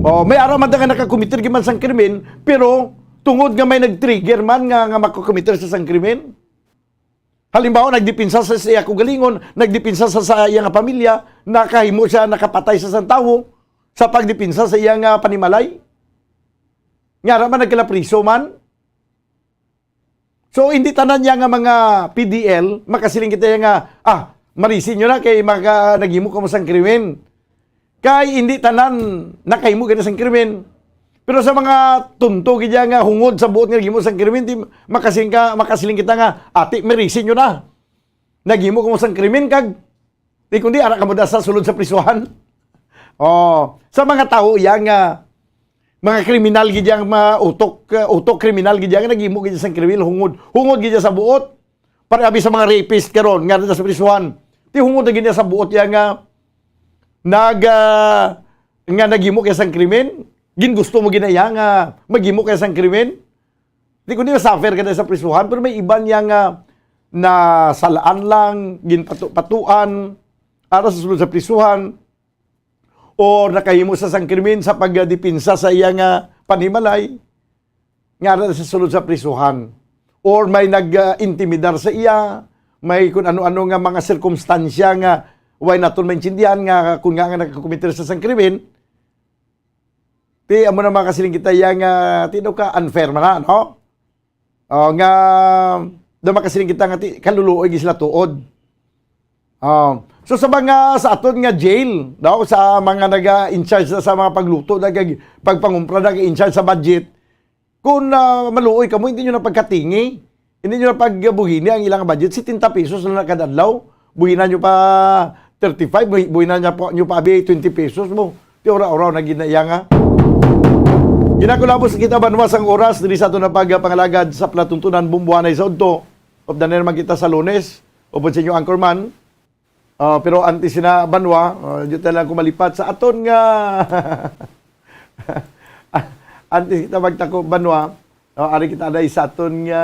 Oh, may ara man da nga nakakomiter giman sang krimen, pero tungod nga may nag-trigger man nga, nga makakomiter sa sang krimen. Halimbawa, nagdepensa sa, sa iya kaugalingon, nagdepensa sa, sa iya nga pamilya, nakahimo siya, nakapatay sa sang tawo sa pagdepensa sa iya nga panimalay. Nga ara man nagkalapriso man. So, hindi tanan niya nga mga P D L, makasiling kita nga, "Ah, marisi nyo na kay maka, naghimo kamo sang krimen." Kay hindi tanan nakahimo gani sang krimen. Pero sa mga tunto gid nga hungod sa buot nga naghimo sang krimen, di makasiling ka, makasiling kita nga, "Ati, marisi nyo na. Naghimo kamo sang krimen kag di kundi ara kamo da sa sulod sa prisuhan." Oh, sa mga tawo iya nga mga kriminal gid yang mga utok, uh, utok kriminal gid yang naghimo gid sang krimen hungod, hungod gid sa buot. Para abi sa mga rapist karon nga nasa prisuhan. Ti hungod na gid sa buot iya nga Nag, ah, nga naghimo kay sang krimen? Gingusto mo gina iya nga maghimo kay sang krimen? Di ko niya suffer ka sa prisuhan, pero may iban niya nga nasalaan lang, ginpatu-patuan, ara sa sulod sa prisuhan, or nakahimo sa sang krimen sa pagdepensa sa iya nga panimalay, nga ara sa sulod sa prisuhan, or may nag-intimidar sa iya, may kun ano-ano nga mga sirkumstansya nga way naton maintindihan nga kun nga, nga nakakometer sa sang krimen, ti amo na makasiling kita iya nga ti daw ka unfair man na, no? O, nga daw makasiling kita nga ti kaluluoy gid sila tuod. Ah, so sa mga sa aton nga jail, no, sa mga naga-in-charge na sa mga pagluto, naga pagpangumpra, naga-in-charge sa budget, kung, ah, maluoy kamo, hindi nyo na pagkatingi, hindi nyo na pagbuhini ang ilang budget, setenta pesos na lang kada adlaw, buhinan nyo pa thirty-five, buhi-, buhinan nyo pa, nyo pa abi twenty pesos mo. Ti ura-ura na gid na iya nga. Ginakulabos kita banwa sang oras diri sa aton na pagpangalagad sa palatuntunan bumbuanay sa udto. Updan na naman kita sa Lunes. Upod sa inyo anchorman. Ah, pero antes na banwa, ah, dito lang ko malipat sa aton nga antes kita magtako banwa. Ah, ari kita na sa aton nga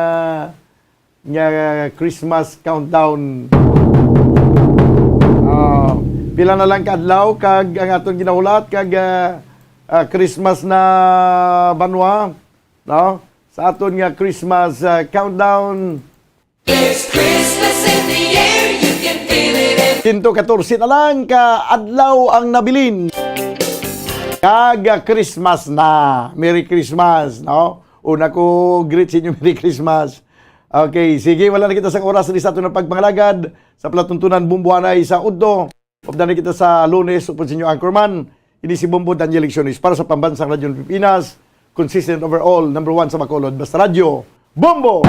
nga Christmas countdown. Ah, pila na lang ka adlaw kag ang aton ginahulat kag, ah, ah, Christmas na banwa, no? Sa aton nga Christmas, ah, countdown. There's Christmas in the air, you can feel it in Sinto katorse na lang ka adlaw ang nabilin. Kag, ah, Christmas na. Merry Christmas, no? Una ko greet sa inyo, Merry Christmas. Okay, sige, wala na kita sang oras diri sa aton nga pagpangalagad sa palatuntunan bumbuanay sa udto. Updan na kita sa Lunes, upod sa inyo anchorman. Ini si Bombo Daniel Lecciones para sa Pambansang Radyo ng Pilipinas, consistent overall, number one sa Bacolod, basta radyo, Bombo!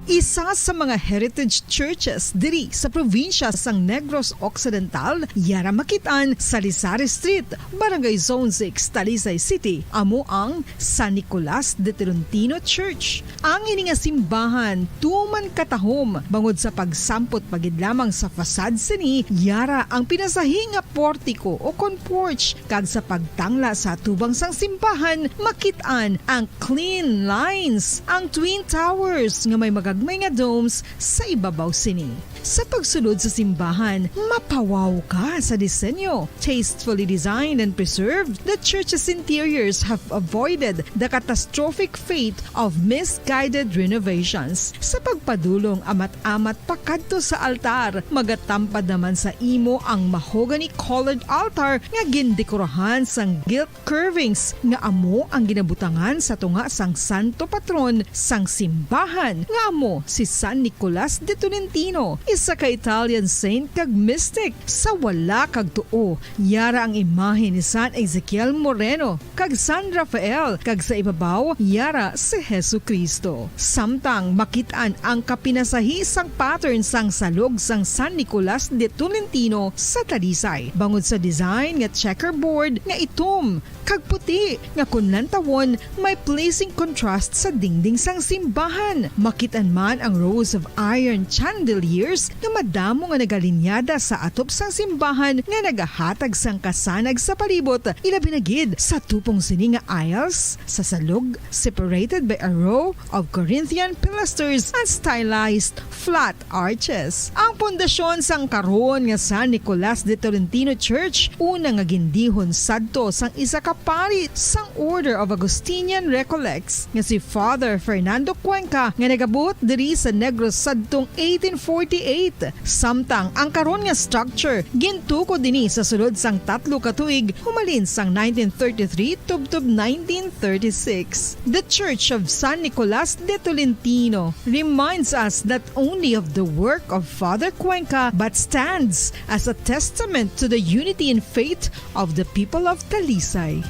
Isa sa mga heritage churches diri sa probinsya sang Negros Occidental, yara makit-an sa Salisari Street, Barangay Zone six, Talisay City, amo ang San Nicolas de Tolentino Church. Ang ini nga simbahan tuman katahom bangod sa pagsampot pa gid lamang sa facade sini, yara ang pinasahi nga portiko o kon porch, kag sa pagtangla sa atubang sang simbahan, makit-an ang clean lines, ang twin towers nga may magagmay nga domes sa ibabaw sini. Sa pagsulod sa simbahan, mapawaw ka sa disenyo. Tastefully designed and preserved, the church's interiors have avoided the catastrophic fate of misguided renovations. Sa pagpadulong amat-amat pakadto sa altar, magatampad naman sa imo ang mahogany-colored altar nga gindekorahan sang gilt curvings nga amo ang ginabutangan sa tunga sang santo patron sang simbahan, nga amo si San Nicolas de Tolentino, isa ka Italian saint kag mystic. Sa wala kag tuo, yara ang imahe ni San Ezekiel Moreno kag San Rafael, kag sa ibabaw, yara si Jesu-Cristo. Samtang makit-an ang kapinasahi sang pattern sang salog sang San Nicolas de Tolentino sa Talisay, bangod sa design nga checkerboard nga itom kag puti nga kon lantawon may pleasing contrast sa dingding sang simbahan. Makit-an man ang rows of iron chandeliers nga madamo nga nagalinyada sa atop sang simbahan nga nagahatag sang kasanag sa palibot, ilabi na gid sa tupong sini nga aisles sa salog, separated by a row of Corinthian pilasters and stylized flat arches. Ang pundasyon sang karon nga San Nicolas de Tolentino Church, una nga gindihon sadto sang isa ka pari sang Order of Augustinian Recollects nga si Father Fernando Cuenca, nga nagabot diri sa Negros sadtong eighteen forty-eight. Samtang ang karon nga structure gintukod ini sa sulod sang tatlo ka tuig humalin sang nineteen thirty-three tubtob nineteen thirty-six. The Church of San Nicolas de Tolentino reminds us not only of the work of Father Cuenca but stands as a testament to the unity in faith of the people of Talisay.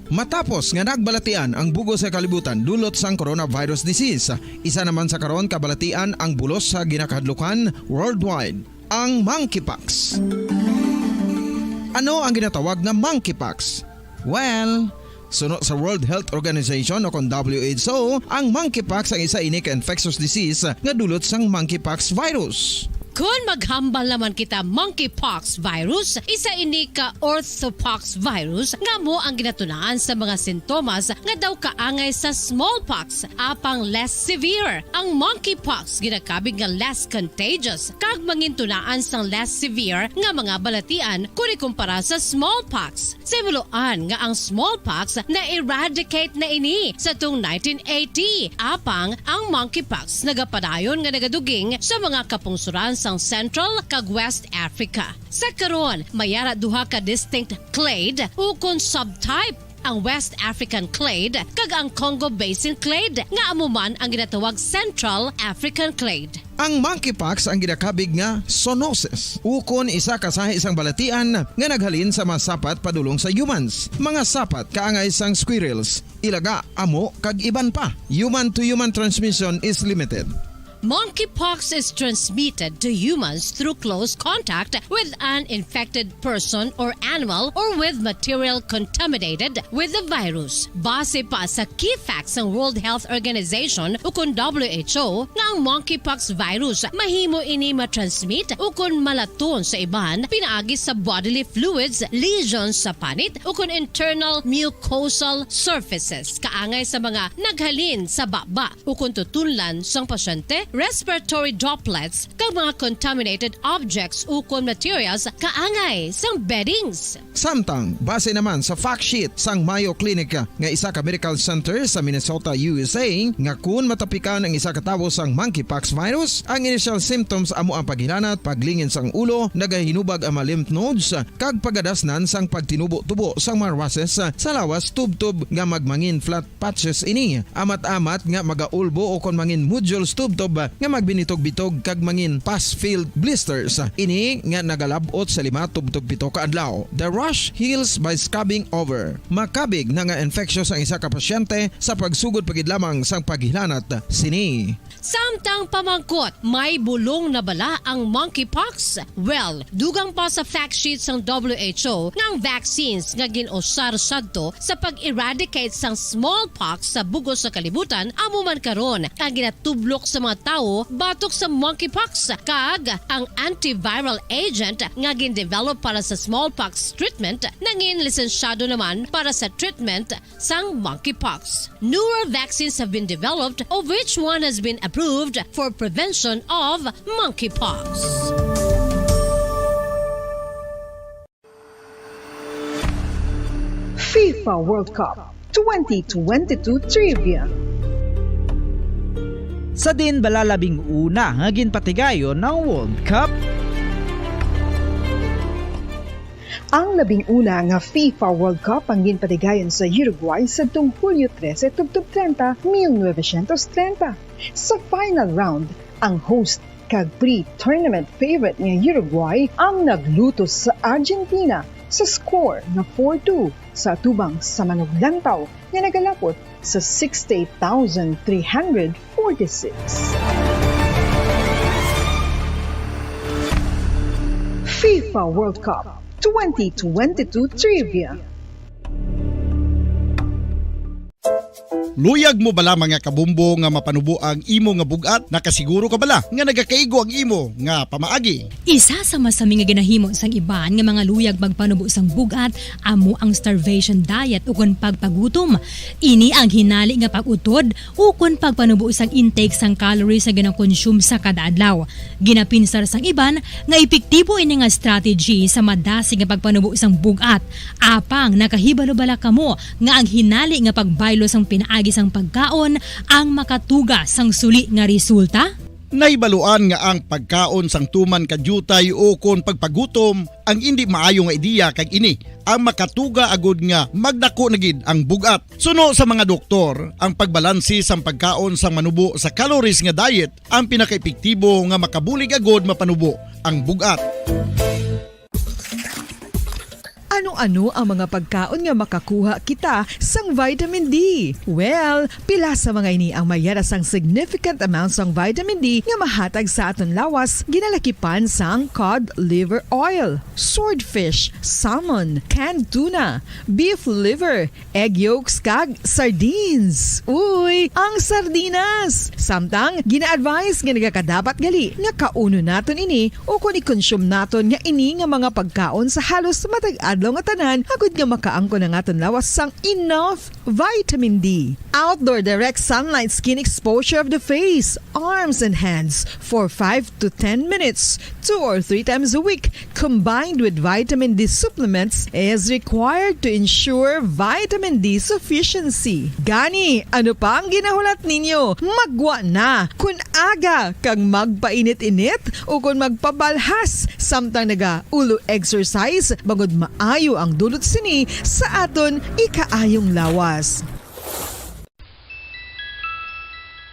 Matapos nga nagbalatian ang bug-os nga kalibutan dulot sang coronavirus disease, isa naman sa karon kabalatian ang bulos sa ginakahadlukan worldwide, ang monkeypox. Ano ang ginatawag nga monkeypox? Well, suno sa World Health Organization o kon W H O, ang monkeypox ang isa ini ka infectious disease nga dulot sang monkeypox virus. Kon maghambal naman kita monkeypox virus, isa ini ka orthopox virus nga amo ang ginatunaan sa mga sintomas nga daw kaangay sa smallpox, apang less severe. Ang monkeypox ginakabig nga less contagious kag mangintunaan sang less severe nga mga balatian kon ikumpara sa smallpox. Sa himuloan nga ang smallpox na-eradicate na ini sa tung nineteen eighty, apang ang monkeypox nagapadayon nga nagaduging sa mga kapungsoran sang Central kag West Africa. Sa karon, may ara duha ka distinct clade ukon subtype, ang West African clade kag ang Congo Basin clade, nga amo man ang ginatawag Central African clade. Ang monkeypox ang ginakabig nga zoonosis, ukon isa ka sahi sang balatian nga naghalin sa mga sapat padulong sa humans, mga sapat kaangay sang squirrels, ilaga, amo, kag iban pa. Human-to-human transmission is limited. Monkeypox is transmitted to humans through close contact with an infected person or animal or with material contaminated with the virus. Base pa sa key facts sang World Health Organization ukon W H O, nga ang monkeypox virus mahimo ini matransmit ukon malaton sa iban pinaagi sa bodily fluids, lesions sa panit, ukon internal mucosal surfaces, kaangay sa mga naghalin sa baba ukon tutunlan sang pasyente, respiratory droplets, kag mga contaminated objects ukon materials kaangay sang beddings. Samtang, base naman sa fact sheet sang Mayo Clinic nga isa ka medical center sa Minnesota, U S A, nga kun matapikan ang isa ka tawo sang monkeypox virus, ang initial symptoms amo ang paghilanat, paglingin sang ulo, nagahinubag ang mga lymph nodes, kag pagadasnan sang pagtinubo-tubo sang mga rushes sa lawas, tubtob nga magmangin flat patches ini, amat-amat nga magaulbo ukon mangin nodules tubtob nga magbinitog-bitog kag mangin pus-filled blisters. Ini nga nagalab-ot sa lima tubtob pito ka adlaw. The rash heals by scabbing over. Makabig na nga infectious ang isa ka pasyente sa pagsugod pa gid lamang sang paghilanat sini. Samtang pamangkot, may bulong na bala ang monkeypox? Well, dugang pa sa fact sheet sang W H O nga ang vaccines nga gin-usar sadto sa pag-eradicate sang smallpox sa bug-os sa kalibutan amo man karon ang ginatublok sa mga tawo batok sa monkeypox, kag ang antiviral agent nga gin-develop para sa smallpox treatment nangin lisensyado naman para sa treatment sang monkeypox. Newer vaccines have been developed, of which one has been approved for prevention of monkeypox. FIFA World Cup twenty twenty-two Trivia. Sa din bala labing una nga ginpatigayon ang World Cup? Ang labing una nga FIFA World Cup ang ginpatigayon sa Uruguay sadtong Hulyo trese tubtob treinta, mil novecientos treinta. Sa final round, ang host kag pre-tournament favorite nga Uruguay ang naglutos sa Argentina sa score nga four two sa atubang sa manuglantaw nga nagalapot sa sixty-eight thousand three hundred forty-six. FIFA World Cup twenty twenty-two Trivia. Luyag mo bala, mga kabombo, nga mapanubo ang imo nga bug-at? Nakasiguro ka bala nga nagakaigo ang imo nga pamaagi? Isa sa masami nga ginahimo sang iban nga mga luyag magpanubo sang bug-at amo ang starvation diet ukon pagpagutom. Ini ang hinali nga pag-utod ukon pagpanubo sang intake sang calories nga ginakonsume sa kada adlaw. Ginapinsar sang iban nga epektibo ini nga strategy sa madasig nga pagpanubo sang bug-at. Apang nakahibalo bala kamo nga ang hinali nga pagbaylo sang pinaagi sang pagkaon ang makatuga sang suli nga resulta? Nahibaluan nga ang pagkaon sang tuman ka diutay ukon pagpagutom ang indi maayo nga ideya, kag ini ang makatuga agud nga magdako na gid ang bug-at. Suno sa mga doktor, ang pagbalanse sang pagkaon sang manubo sa calories nga diet ang pinakaepektibo nga makabulig agud mapanubo ang bug-at. Ano Ano ang mga pagkaon nga makakuha kita sang vitamin D? Well, pila sa mga ini ang may yara sang significant amount sang vitamin D nga mahatag sa aton lawas, ginalakipan sang cod liver oil, swordfish, salmon, canned tuna, beef liver, egg yolks, kag sardines. Uy, ang sardinas! Samtang, gina-advise nga nagakadapat gali nga kaunon naton ini ukon i-consume naton nga ini nga mga pagkaon sa halos matag adlaw nga tanan, agud nga makaangkon ang aton lawas sang enough vitamin D. Outdoor direct sunlight skin exposure of the face, arms, and hands for five to ten minutes, two or three times a week, combined with vitamin D supplements, is required to ensure vitamin D sufficiency. Gani, ano pa ang ginahulat ninyo? Maggwa na! Kun aga kag magpainit-init ukon magpabalhas samtang naga-ulo exercise, bangod maayo ang dulot sini sa aton ikaayong lawas.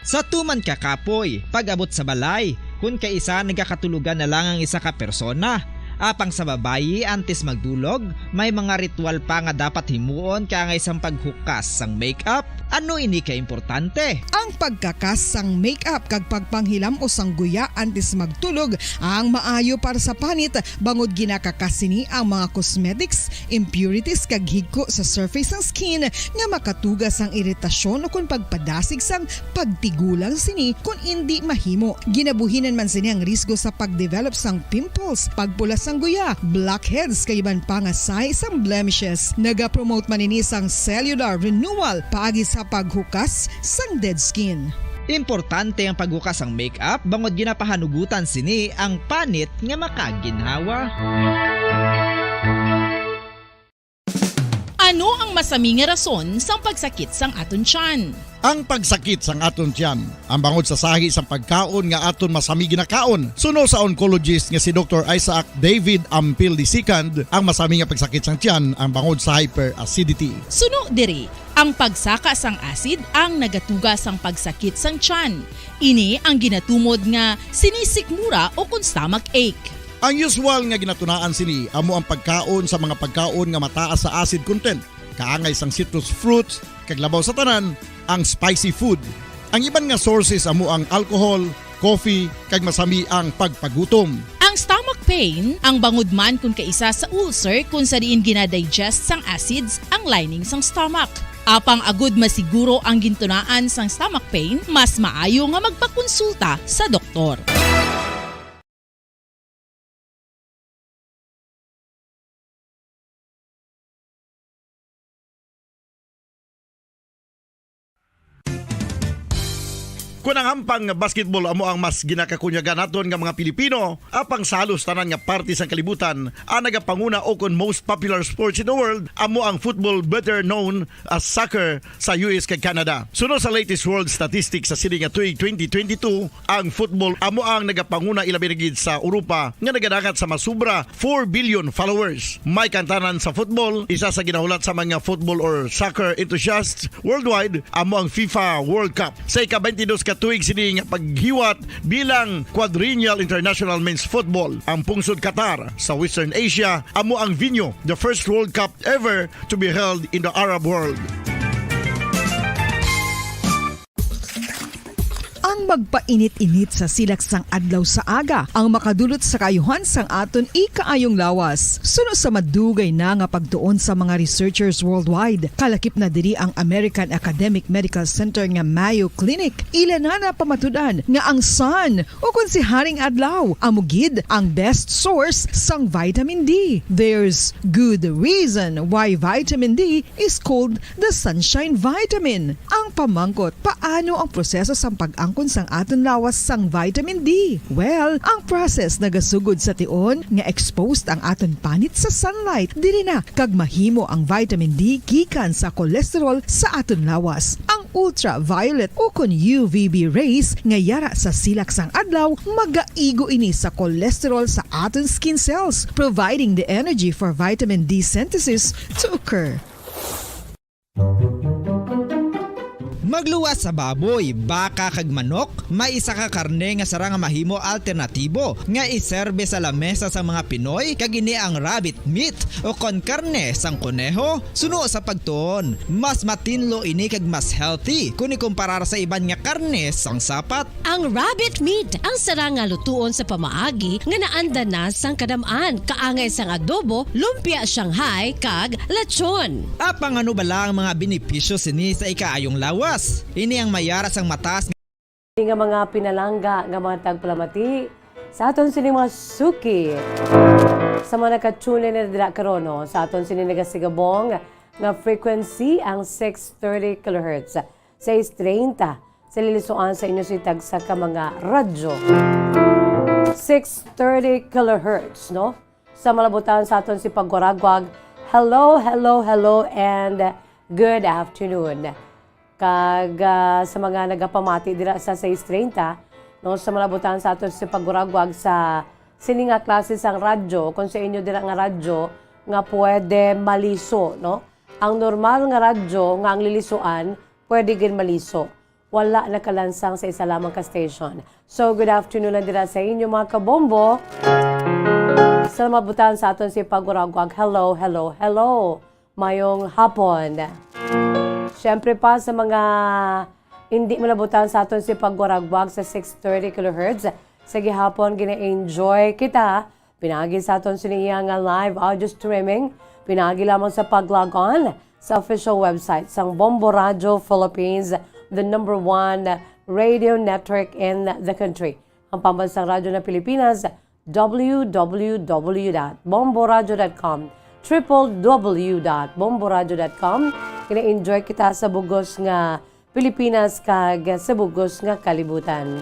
Sa tuman ka kapoy, pag-abot sa balay, kun kaisa nagakatulogan na lang ang isa ka persona. Apang sa babayi, antes magdulog, may mga ritual pa nga dapat himuon kaangay sang paghukas sang makeup. Ano ini ka importante? Ang pagkakas sang makeup kag pagpanghilam-os sang guya antes magtulog ang maayo para sa panit, bangod ginakakas sini ang mga cosmetics, impurities, kag higko sa surface sang skin nga makatuga sang iritasyon ukon pagpadasig sang pagtigulang sini kon indi mahimo. Ginabuhinan man sini ang risgo sa pagdevelop sang pimples, pagpula sang guya, blackheads, kag iban pa nga sahi sang blemishes. Nagapromote man ini sang cellular renewal paagi sa paghukas sang dead skin. Importante ang paghukas sang makeup bangod ginapahanugutan sini ang panit nga makaginhawa. Ano ang masami nga rason sang pagsakit sang aton tiyan? Ang pagsakit sang aton tiyan, ang bangod sa sahi sang pagkaon nga aton masami ginakaon. Suno sa oncologist nga si Doktor Isaac David Ampil the second, ang masami nga pagsakit sang tiyan ang bangod sa hyperacidity. Suno diri, ang pagsaka sang acid ang nagatuga sang pagsakit sang tiyan. Ini ang ginatumod nga sinisikmura ukon stomach ache. Ang usual nga ginatunaan sini amo ang pagkaon sa mga pagkaon nga mataas sa acid content, kaangay sang citrus fruits, kag labaw sa tanan, ang spicy food. Ang iban nga sources amo ang alcohol, coffee, kag masami ang pagpagutom. Ang stomach pain, ang bangod man kon kaisa sa ulcer kon sa diin gina-digest sang acids ang lining sang stomach. Apang agud masiguro ang gintunaan sang stomach pain, mas maayo nga magpakonsulta sa doktor. Kon ang hampang nga basketball amo ang mas ginakakunyagan naton nga mga Pilipino, apang sa halos tanan nga parte sang kalibutan, ang nagapanguna ukon most popular sports in the world amo ang football, better known as soccer, sa U S kag Canada. Suno sa latest world statistics sa sini nga tuig twenty twenty-two, ang football amo ang nagapanguna, ilabi na gid sa Europa nga nagadangat sa masubra four billion followers. May kantanan sa football, isa sa ginahulat sa mga football or soccer enthusiasts worldwide amo ang FIFA World Cup. Sa ika-twenty-dos ka tuig sini nga paghiwat bilang Quadrennial International Men's Football, ang pungsod Qatar sa Western Asia amo ang venue, the first World Cup ever to be held in the Arab world. Ang magpainit-init sa silak sang adlaw sa aga ang makadulot sa kaayuhan sang aton ikaayong lawas. Suno sa madugay na nga pagtuon sa mga researchers worldwide, kalakip na diri ang American Academic Medical Center nga Mayo Clinic. Ila na napamatud-an nga ang sun, ukon si Haring Adlaw, amo gid ang best source sang vitamin D. There's good reason why vitamin D is called the sunshine vitamin. Ang pamangkot, paano ang proseso sang pag-angkon sang aton lawas sang vitamin D? Well, ang process nagasugod sa tion nga exposed ang aton panit sa sunlight diri na, kag mahimo ang vitamin D gikan sa cholesterol sa aton lawas. Ang ultraviolet ukon U V B rays nga yara sa silak sang adlaw magaigo ini sa cholesterol sa aton skin cells, providing the energy for vitamin D synthesis to occur. Pagluwas sa baboy, baka kag manok, may isa ka karne nga sarang nga mahimo alternatibo nga iserbe sa lamesa sang mga Pinoy, kag ini ang rabbit meat, o kon karne sang koneho. Suno sa pagtuon, mas matinlo ini kag mas healthy kon ikumparar sa iban nga karne sang sapat. Ang rabbit meat ang sarang nga lutuon sa pamaagi nga naanda na sang kadam-an, kaangay sang adobo, lumpia Shanghai, kag lechon. Apang ano bala ang mga benepisyo sini sa ikaayong lawas? Ini ang may ara sang mataas nga mga pinalangga nga mga tagpalamati sa aton sini mga suki. Sa mga naka-tune in na dira karon, no, sa aton sini nagasigabong nga frequency ang six thirty kilohertz, sais treinta, sa lilisuan sa inyo si tagsa ka mga radyo. Six thirty kilohertz, no? Sa malabutan sa aton si pagwaragwag, hello, hello, hello, and good afternoon. Kag, ah, sa mga nagapamati dira sa sais treinta, no, sa malabutan sa aton si pagwaragwag sa sini nga klase sang radyo, kung sa inyo dira nga radyo nga pwede maliso, no? Ang normal nga radyo nga ang lilisuan, pwede gid maliso. Wala nakalansang sa isa lamang ka station. So, good afternoon lang dira sa inyo, mga kabombo. Sa malabutan sa aton si pagwaragwag, hello, hello, hello. Mayong hapon. Siyempre pa sa mga hindi malabutan sa aton si pagwaragwag sa six thirty kilohertz, sa gihapon gina-enjoy kita pinagi sa aton sini iya nga live audio streaming, pinagi lamang sa pag-log on sa official website sang Bombo Radio Philippines, the number one radio network in the country. Ang pambansang radyo na Pilipinas, w w w dot bomboradio dot com, triple w dot bomboradio dot com. Gina-enjoy kita sa bugos nga Pilipinas kag sa bugos nga kalibutan.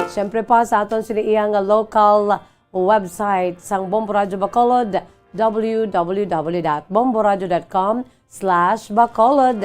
Siyempre pa sa aton sini iya nga local website sang Bombo Radio Bacolod, w w w dot bomboradio dot com slash bacolod.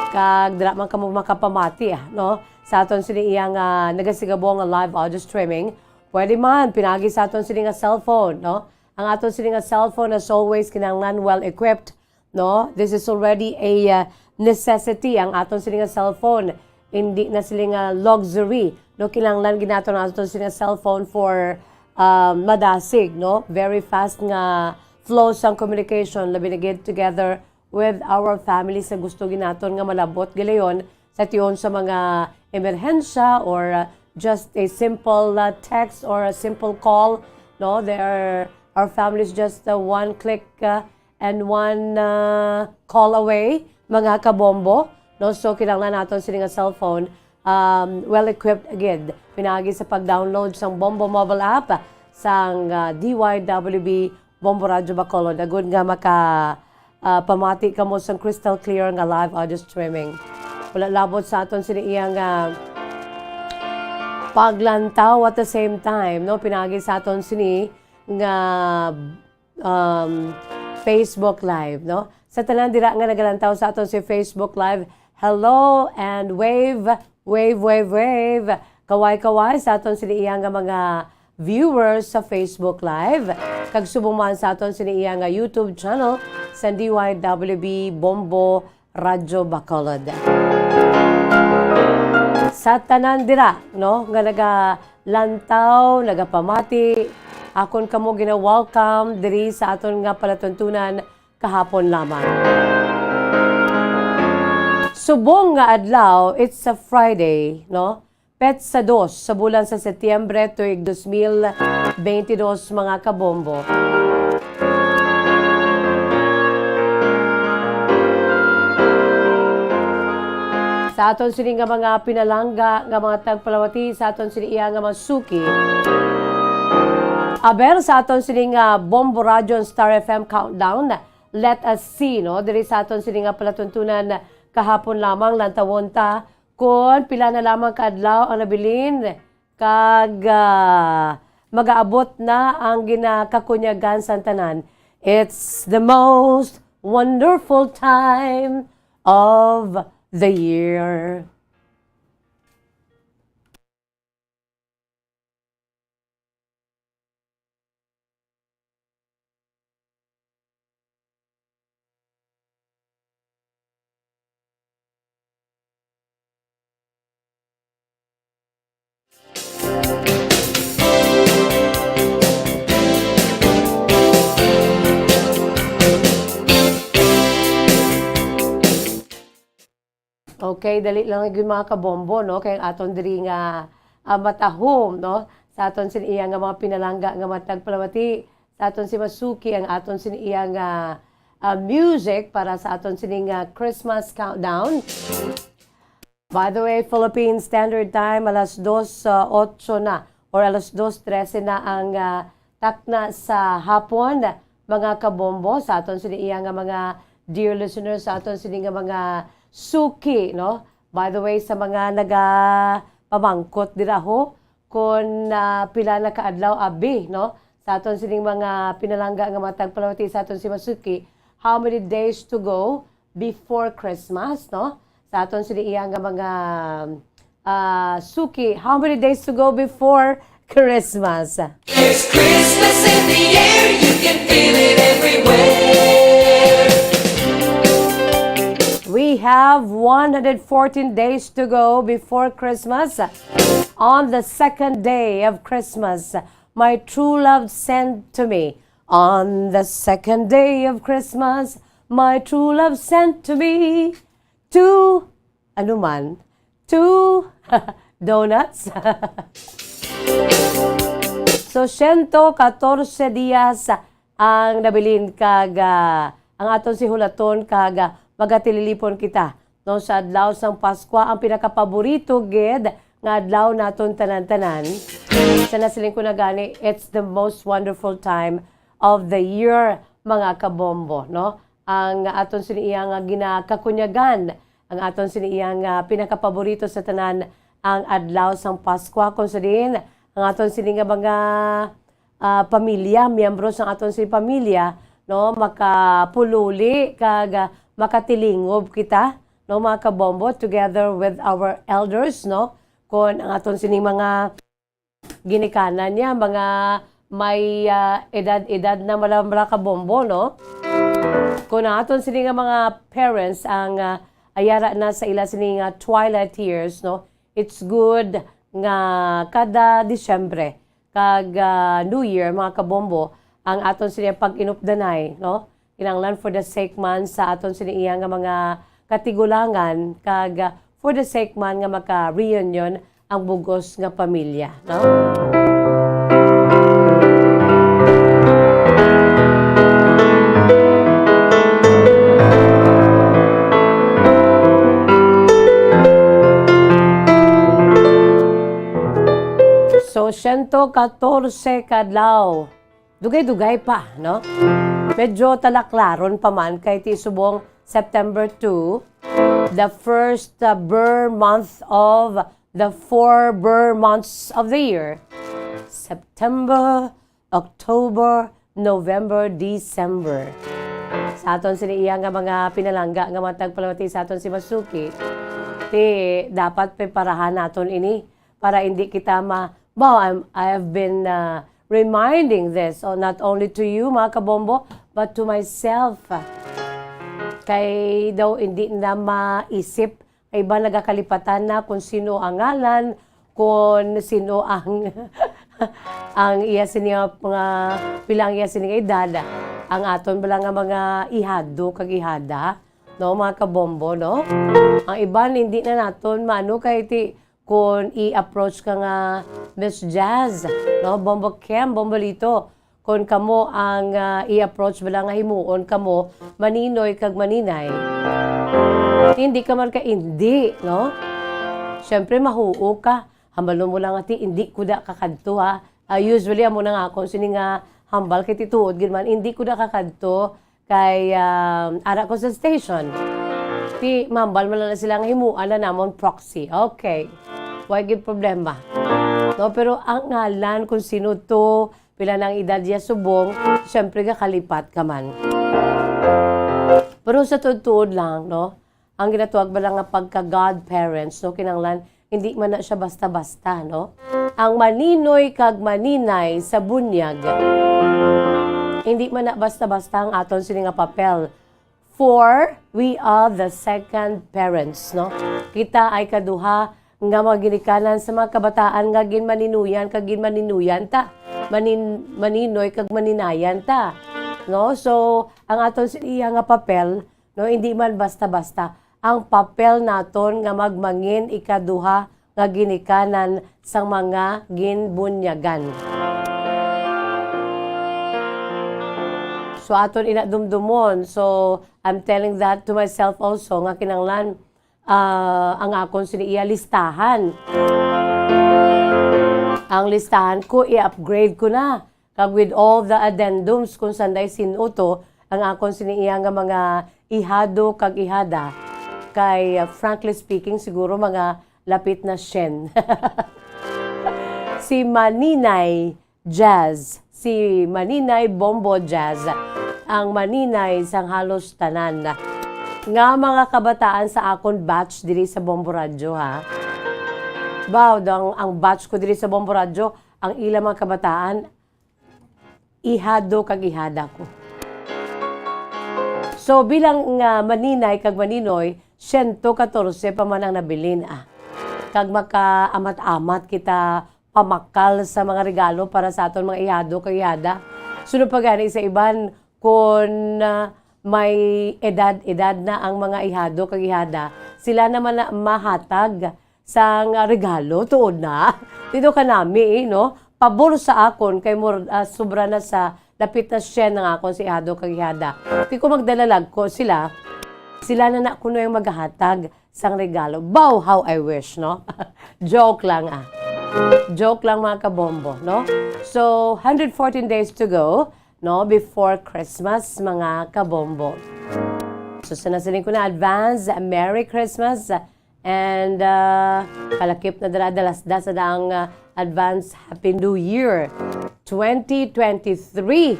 Kag dira man kamo makapamati, ah, no? Sa aton sini iya nga nagasigabong nga live audio streaming, pwede man pinagi sa aton sini nga cellphone, no? Ang aton sini nga cellphone, as always, kinahanglan well-equipped, no? This is already a, uh, necessity, ang aton sini nga cellphone. Hindi na sila nga luxury, no? Kinahanglan gid naton ang aton sini nga cellphone for, um, madasig, no? Very fast nga flow sang communication, labi na gid together with our families nga gusto gid naton nga malabot gilayon sa tion sa mga emerhensya or, uh, just a simple, uh, text or a simple call, no? There are, our families just, uh, one click, uh, and one, uh, call away, mga kabombo, no? So, kinahanglan naton sini nga cellphone, um, well-equipped gid. Pinaagi sa pag-download sang Bombo mobile app sang, uh, D Y W B Bombo Radio Bacolod, agud nga maka, ah, pamati kamo sang crystal clear nga live audio streaming. Wala labot sa aton sini iya nga paglantaw at the same time, no? Pinaagi sa aton sini nga, um, Facebook Live, no? Sa tanan dira nga nagalantaw sa aton si Facebook Live, hello and wave, wave, wave, wave. Kaway-kaway sa aton sini iya nga mga viewers sa Facebook Live, kag subong man sa aton sini iya nga YouTube channel sa D Y W B Bombo Radyo Bacolod. Sa tanan dira, no, nga nagalantaw, nagapamati, akon kamo gina-welcome diri sa aton nga palatuntunan kahapon lamang. Subong nga adlaw, it's a Friday, no? Petsa dos sa bulan sa Setyembre tuig dos mil beintidos, mga kabombo. Sa aton sini nga mga pinalangga nga mga tagpalamati, sa aton sini iya nga mga suki. Aber, sa aton sini nga Bombo Radyo and Star F M Countdown, let us see, no? Diri sa aton sini nga palatuntunan kahapon lamang, lantawon ta kon pila na lamang ka adlaw ang nabilin, kag, ah, magaabot na ang ginakakunyagan sang tanan. It's the most wonderful time of the year. Okay, dali lang gyud, mga kabombo, no? Kay ang aton diri nga, ah, matahom, no? Sa aton sini iya nga mga pinalangga nga matag palamati, sa aton si Masuki, ang aton sini iya nga, ah, music para sa aton sini nga Christmas countdown. By the way, Philippine Standard Time, alas dos, ah, otso na, or alas dos trese na ang, ah, takna sa hapon, mga kabombo, sa aton sini iya nga mga dear listeners, sa aton sini nga mga suki, no? By the way, sa mga nagapamangkot dira ho, kung, ah, pila na ka adlaw abi, no? Sa aton sining mga pinalangga nga mga tagpalamati sa aton si Masuki, how many days to go before Christmas, no? Sa aton sini iya nga mga, ah, suki, how many days to go before Christmas? There's Christmas in the air, you can feel it everywhere. We have one hundred fourteen days to go before Christmas. On the second day of Christmas, my true love sent to me. On the second day of Christmas, my true love sent to me two, ano man, two donuts. So, siyento katorse dias ang nabilin kag, ah, ang aton si hulaton kag, ah, magatililipon kita, no, sa adlaw sang Paskwa, ang pinakapaborito gid nga adlaw naton tanan-tanan. Sa nasiling ko na gani, it's the most wonderful time of the year, mga kabombo, no? Ang aton sini iya nga ginakakunyagan, ang aton sini iya nga pinakapaborito sa tanan, ang adlaw sang Paskwa, kung sa diin ang aton sini nga mga, ah, pamilya, miyembro sang aton sini pamilya, no, makapululi kag, ah, makatilingob kita, no, mga kabombo, together with our elders, no, kon ang aton sini mga ginikanan niya, mga may, ah, edad-edad na, mala-, mala kabombo, no? Kung ang aton sini nga mga parents ang, ah, ayara na sa ila sini nga twilight years, no? It's good nga kada Disyembre kag, ah, New Year, mga kabombo, ang aton sini pag-inupdanay, no? Kinahanglan for the sake man sa aton sini iya nga mga katigulangan, kag, ah, for the sake man nga maka-reunion ang bugos nga pamilya, no? So, siyento katorse ka adlaw. Dugay-dugay pa, no? Medyo talaklaron pa man kay ti subong September two, the first, uh, Ber month of the four Ber months of the year. September, October, November, December. Sa aton sini iya nga mga pinalangga nga mga tagpalamati sa aton si Masuki, ti dapat preparahan naton ini para hindi kita ma-, wow, I'm, I have been, uh, reminding this, oh, not only to you, mga kabombo, but to myself. Kay daw hindi na maisip, ang iba nagakalipatan na kung sino ang ngalan, kung sino ang, ang iya sini nga mga, pila ang iya sini nga edad. Ang aton bala nga mga ihado kag ihada, no, mga kabombo, no? Ang iban, hindi na naton maano kay ti, kung i-approach ka nga Miss Jazz, no? Bombo Kim, Bombolito, kung kamo ang, ah, i-approach bala nga himuon kamo, maninoy kag maninay. Hindi ka man ka hindi, no? Siyempre, mahuo ka. Hambalon mo lang, "Ati, hindi ko da kakadto, ha." Ah, usually, amo na nga ako, sini nga hambal kay tituod gid man, "Hindi ko da kakadto." Kay, um, ara ko sa station. Ti, mambal man lang sila nga himuan na namon proxy. Okay. Way gid problema. No, pero ang ngalan kung sino to, pila na ang edad niya subong, syempre gakalipat ka man. Pero sa tuod-tuod lang, no, ang ginatawag ba lang nga pagka-godparents, no, kinahanglan hindi man na siya basta-basta, no? Ang maninoy kag maninay sa bunyag, hindi man na basta-basta ang aton sini nga papel. For we are the second parents, no? Kita ay kaduha nga mga ginikanan sa mga kabataan nga ginmaninuyan kag ginmaninuyan ta. Manin-, maninoy kag maninayan ta, no? So, ang aton sini iya nga papel, no, hindi man basta-basta. ang papel naton nga magmangin ikaduha nga ginikanan sang mga ginbunyagan. So, aton ina dumdumon. So, I'm telling that to myself also, nga kinahanglan, ah, ang akon sini iya listahan. Ang listahan ko, i-upgrade ko na. Kag with all the addendums kung sanday sin-o to, ang akon sini iya nga mga ihado kag ihada. Kay, ah, frankly speaking, siguro mga lapit na shen. Si Maninay Jazz, si Maninay Bombo Jazz, ang maninay sang halos tanan nga mga kabataan sa akon batch diri sa Bombo Radyo, ha. Baw, ang, ang batch ko diri sa Bombo Radyo, ang ila mga kabataan, ihado kag ihada ko. So, bilang nga maninay kag maninoy, siyento katorse pa man ang nabilin, ah. Kag makaamat-amat kita pamakal sa mga regalo para sa aton mga ihado kag ihada. Sunod pa gani sa iban, kun, ah, may edad-edad na ang mga ihado kag ihada, sila naman na mahatag sang, ah, regalo, tuod na. Dito ka nami, eh, no? Pabor sa akon, kay mur-, ah, sobra na sa dapit na shen ang akon si ihado kag ihada. Di ko magdala lagko sila, sila na na kuno yung maghahatag sang regalo. Bow, how I wish, no? Joke lang, ah. Joke lang, mga kabombo, no? So, hundred fourteen days to go, no, before Christmas, mga kabombo. So, sa nasiling ko na advance, Merry Christmas, and, ah, kalakip na dala dalasdas na ang, ah, advance Happy New Year twenty twenty-three.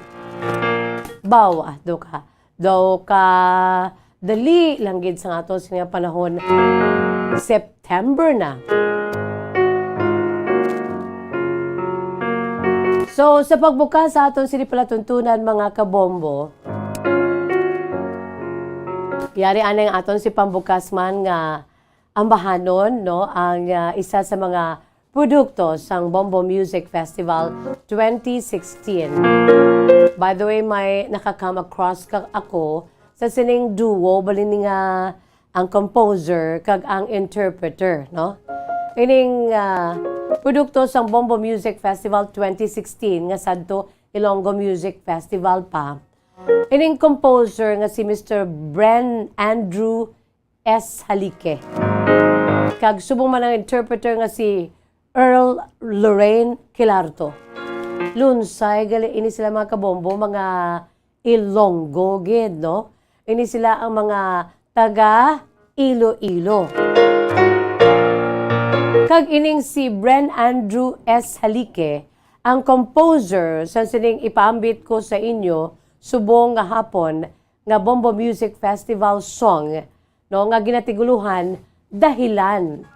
Baw, ah, do ka. Daw ka dali lang gid sa aton sini nga panahon, September na. So, sa pagbukas sa aton sini palatuntunan, mga kabombo, yari anay ang aton si pambukas man nga ambahanon, no, ang, ah, isa sa mga produkto sang Bombo Music Festival twenty sixteen. By the way, may naka-come across ka ako sa sining duo, bali ni nga ang composer kag ang interpreter, no? Ining, ah, produkto sang Bombo Music Festival twenty sixteen nga sadto Ilonggo Music Festival pa. Ining composer nga si Mister Bren Andrew S. Halique. Kag subong man ang interpreter nga si Earl Lorraine Quilarto. Lunsay gali ini sila, mga kabombo, mga Ilonggo gid, no? Ini sila ang mga taga Iloilo. Kag ining si Bren Andrew S. Halique, ang composer sa sining ipaambit ko sa inyo subong nga hapon nga Bombo Music Festival song, no, nga ginatiguluhan Dahilan.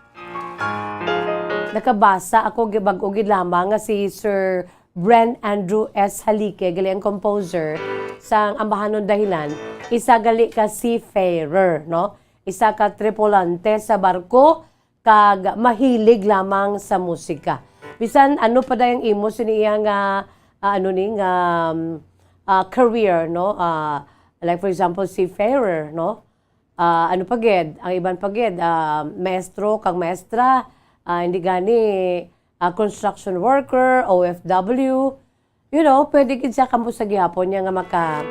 Nakabasa ako gi-, bag-o gid lamang nga si Sir Bren Andrew S. Halique, gali ang composer sang ambahanon Dahilan, isa gali ka seafarer, no? Isa ka tripulante sa barko kag mahilig lamang sa musika. Bisan ano pa dayang imo sini iya nga, ah, ano ni, nga, um, ah, career, no? Ah, like, for example, seafarer, no? Ah, ano pa gid, ang iban pa gid, ah, maestro kag maestra, ah, hindi gani, ah, construction worker, O F W, you know, pwede gid siya kamo sa gihapon niya nga maka-,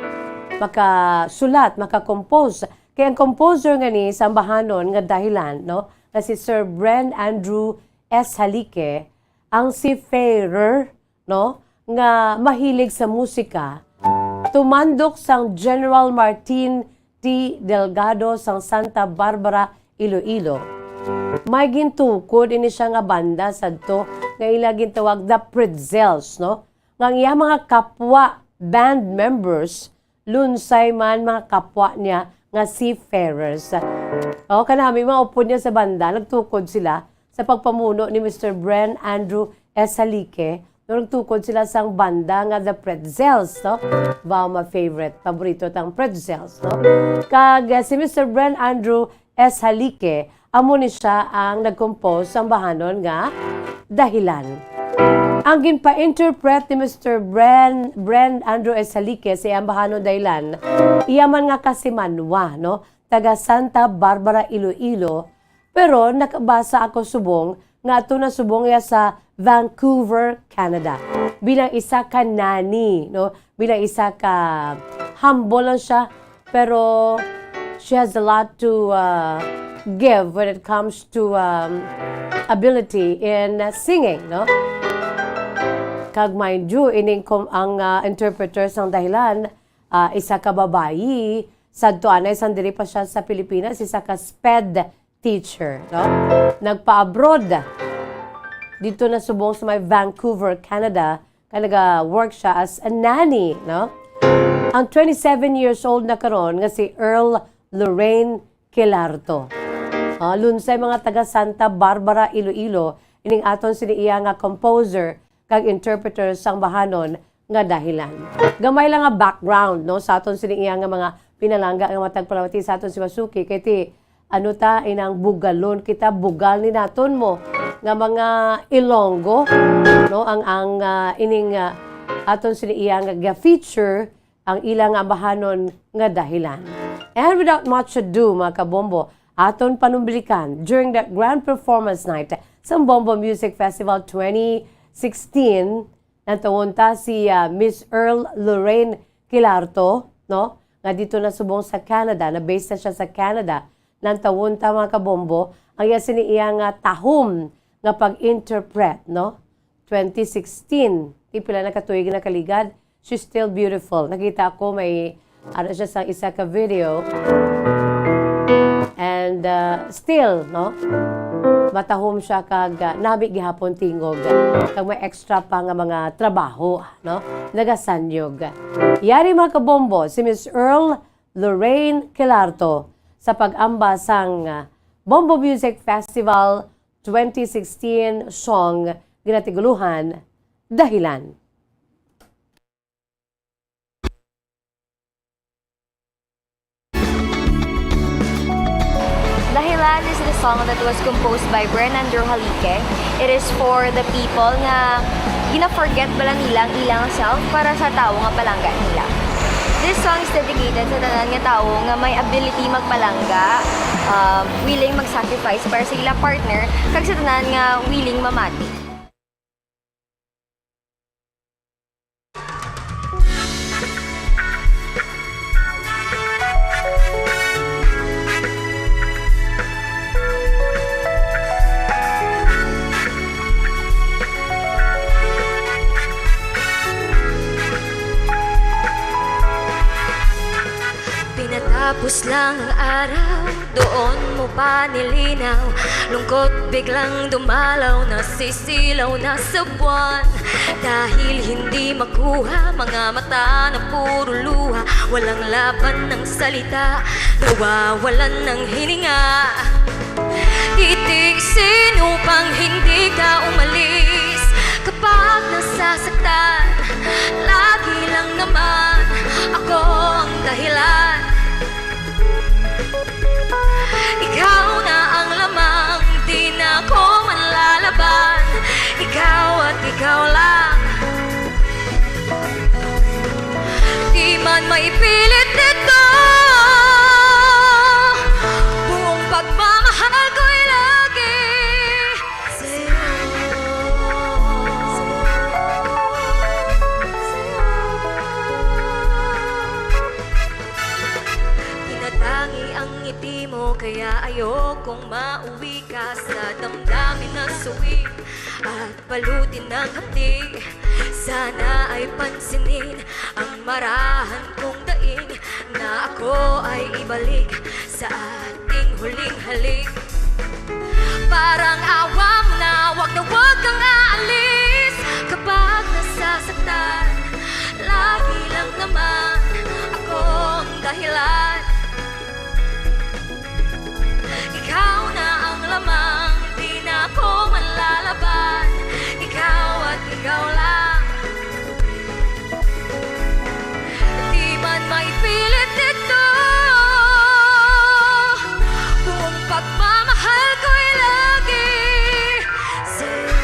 makasulat, maka-compose. Kaya ang composer nga ni sa ambahanon nga Dahilan, no, nga si Sir Bren Andrew S. Halique, ang seafarer, no, nga mahilig sa musika, tumandok sang General Martin T. Delgado sang Santa Barbara, Iloilo. May gintukod ini siya nga banda sadto nga ila gintawag The Pretzels, no? Nga ang iya mga kapwa band members, lunsay man mga kapwa niya nga seafarers. O, kanami, mga upod niya sa banda, nagtukod sila sa pagpamuno ni Mister Bren Andrew S. Halique, no, nagtukod sila sang banda nga The Pretzels, no? Wow, my favorite, paborito tang pretzels, no? Kag, eh, si Mister Bren Andrew S. Halique, amo ni siya ang nag-compose sang bahanon nga Dahilan. Ang ginpa-interpret ni Mister Bren, Bren Andrew S. Halique sa iyang bahanon Dahilan, iya man nga kasimanwa, no? taga Santa Barbara, Iloilo, pero nakabasa ako subong nga ato na subong iya sa Vancouver, Canada. Bilang isa ka nanny, no? Bilang isa ka humble lang siya, pero she has a lot to, uh, give when it comes to, um, ability in, uh, singing, no? Kag mind you, ining kom-, ang, uh, interpreter sang Dahilan, uh, isa ka babayi, sadto anay sang diri pa siya sa Pilipinas, isa ka sped teacher, no? Nagpa-abroad. Dito na subong sa may Vancouver, Canada, ka naga-work siya as a nanny, no? Ang twenty-seven years old na karon nga si Earl Lorraine Quilarto. Ah, lunsay mga taga Santa Barbara, Iloilo, ining aton sini iya nga composer kag interpreter sang bahanon nga Dahilan. Gamay lang nga background, no, sa aton sini iya nga mga pinalangga nga matag palawati sa aton si Masuki, kay ti, ano ta, inang bugalon kita, bugal ni naton mo nga mga Ilonggo, no, ang, ang, ah, ining, ah, aton sini iya nga ga-feature ang ila nga ambahanon nga Dahilan. And without much ado, mga kabombo, aton panumblikan during the grand performance night sa Bombo Music Festival twenty sixteen, nantawon ta si, ah, Miss Earl Lorraine Quilarto, no? Nga dito na subong sa Canada, na-base na siya sa Canada. Nantawon ta, mga kabombo, ang iya sini iya nga tahom nga pag-interpret, no? Twenty sixteen. Di pila na ka tuig nakaligad, she's still beautiful. Nakita ko may, ano siya sa isa ka video. And, uh, still, no? Matahom siya kag, uh, nami gihapon tingog. Kag may extra pa nga mga trabaho, no? Nagasanyog. Yari, mga kabombo, si Miss Earl Lorraine Quilarto sa pag-amba sang, uh, Bombo Music Festival twenty sixteen song ginatiguluhan Dahilan. Dahilan is the song that was composed by Brenandro Halique. It is for the people nga gina-forget bala nila ang ilang self para sa tawo nga palangga nila. This song is dedicated sa tanan nga tawo nga may ability magpalangga, um, willing mag-sacrifice para sa ila partner, kag sa tanan nga willing mamati. Pinatapos lang ang araw, doon mo pa nilinaw. Lungkot biglang dumalaw, nasisilaw na sa buwan. Dahil hindi makuha, mga mata na puro luha. Walang laban ng salita, nawawalan ng hininga. Ngiti, sino pang hindi ka umalis? Kapag nasasaktan, lagi lang naman ako ang dahilan. Ikaw na ang lamang, di na ko manlalaban. Ikaw at ikaw lang. Di man maipilit dito, buong pagmamahal ko'y lagi sa'yo. Tinatangi ang ngiti mo, kaya ayokong mauwi ka sa damdamin na suwi at balutin ng hapdi. Sana ay pansinin ang marahan kong daing, na ako ay ibalik sa ating huling halik. Parang awa mo na, wag na wag kang aalis. Kapag nasasaktan, lagi lang naman ako ang dahilan. Ikaw na ang lamang, di na ako manlalaban. Ikaw at ikaw lang. Di man maipilit ito, buong pagmamahal ko'y lagi sa'yo.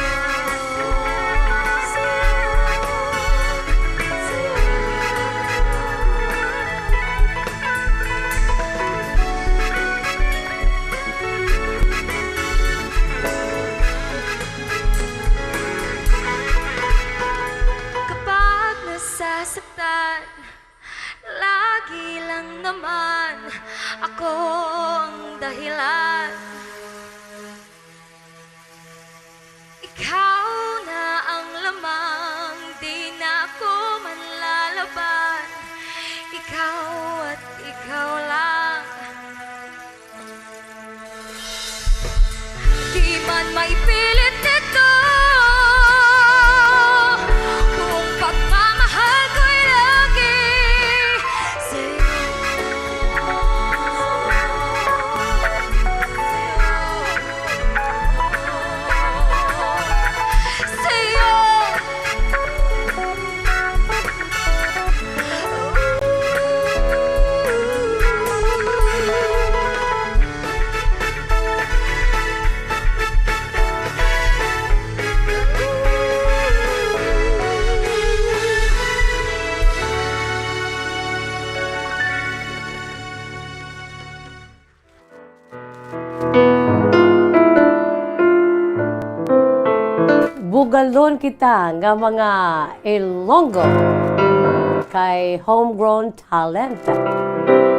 Ikaw na ang lamang, di na ako manlalaban. Ikaw at ikaw lang. Di man maipilit nito kung pagmamahal ko'y lagi sa'yo. Sa'yo. Bugalon kita nga mga Ilonggo kay homegrown talent.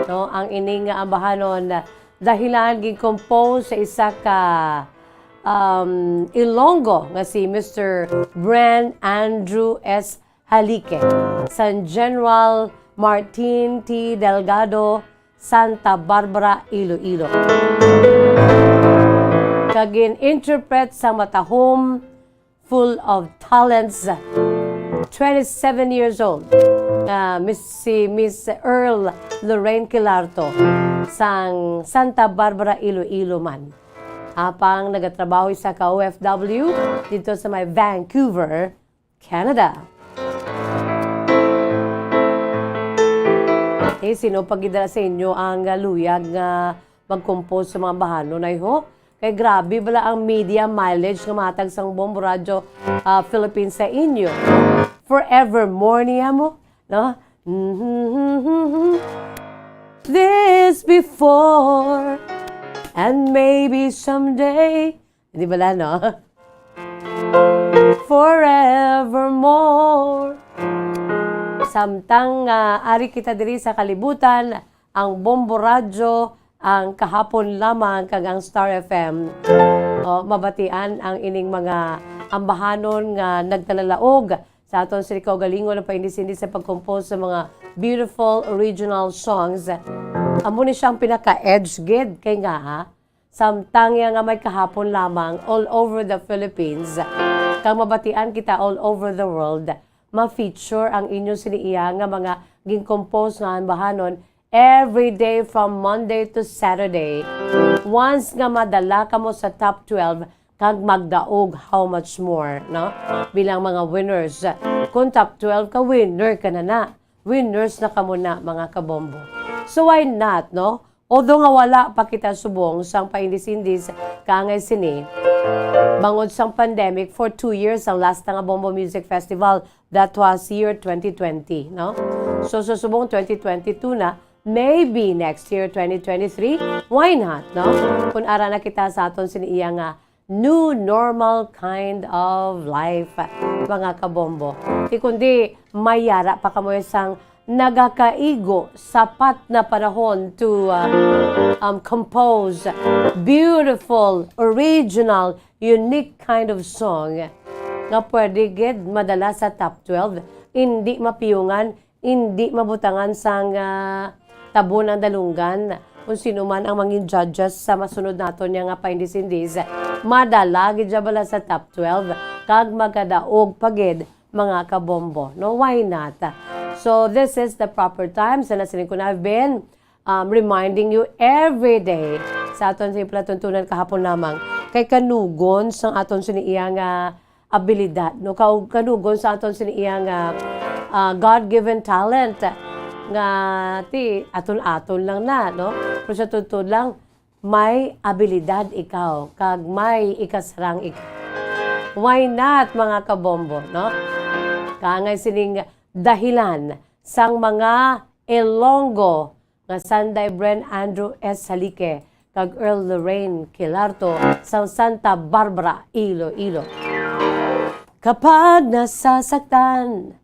No, ang ini nga ambahanon, dahilan gin-compose sa isa ka, um, Ilonggo nga si Mister Bren Andrew S. Halike, sang General Martin T. Delgado, Santa Barbara, Iloilo. Kag gin-interpret sang matahom, full of talents, twenty-seven years old, nga Miss, si Miss Earl Lorraine Quilarto, sang Santa Barbara, Iloilo man. Apang nagatrabaho sa ka O F W dito sa may Vancouver, Canada. Eh, sino pa gid sa inyo ang, ah, luyag nga mag-compose sa mga bahanon, ay ho? Kay grabe bala ang media mileage nga matag sang Bombo Radyo, ah, Philippines sa inyo. Forevermore niya mo, no? This before and maybe someday. Di bala, no? Forevermore. Samtang, ah, ari kita diri sa kalibutan, ang Bombo Radyo, ang kahapon lamang, kag ang Star F M. O, mabatian ang ining mga ambahanon nga nagtalalaog sa aton sini kaugalingon ang paindis-indis sa pag-compose sa mga beautiful original songs. Amo ni siya ang pinaka-edge gid kay nga, ha, samtang iya nga may kahapon lamang all over the Philippines, kag mabatian kita all over the world, ma-feature ang inyo sini iya nga mga gin-compose nga ambahanon every day from Monday to Saturday. Once nga madala kamo sa top twelve, kag magdaog, how much more, no? Bilang mga winners, kung top twelve ka, winner ka na na. Winners na kamo na, mga kabombo. So why not, no? Although nga wala pa kita subong sang paindis-indis kaangay sini, bangod sang pandemic, for two years ang last na nga Bombo Music Festival, that was year twenty twenty, no? So, so subong twenty twenty-two na, maybe next year, twenty twenty-three, why not, no? Kung ara na kita sa aton sini iya nga new normal kind of life, mga kabombo. Di kundi, may yara pa kamo sang nagakaigo, sapat na panahon to, uh, um, compose beautiful, original, unique kind of song nga pwede gid madala sa top twelve, indi mapiyungan, indi mabutangan sang, ah, tabon ang dalunggan. Kung sino man ang mangin judges sa masunod naton niya nga paindis-indis, madala gid siya bala sa top twelve, kag magkadaog pa gid, mga kabombo, no? Why not? So, this is the proper time. Sa nasiling ko na, I've been, um, reminding you every day sa aton sa palatuntunan kahapon lamang, kay kanugon sang aton sini iya nga abilidad, no? Kau-, kanugon sa aton sini iya nga, ah, God-given talent nga ti aton-aton lang na, no? Pero sa totoo lang, may abilidad ikaw, kag may ikasarang ikaw. Why not, mga kabombo, no? Kaangay sining dahilan sang mga Ilonggo nga sanday Bren Andrew S. Salique kag Earl Lorraine Quilarto sang Santa Barbara, Iloilo. Kapag nasasaktan,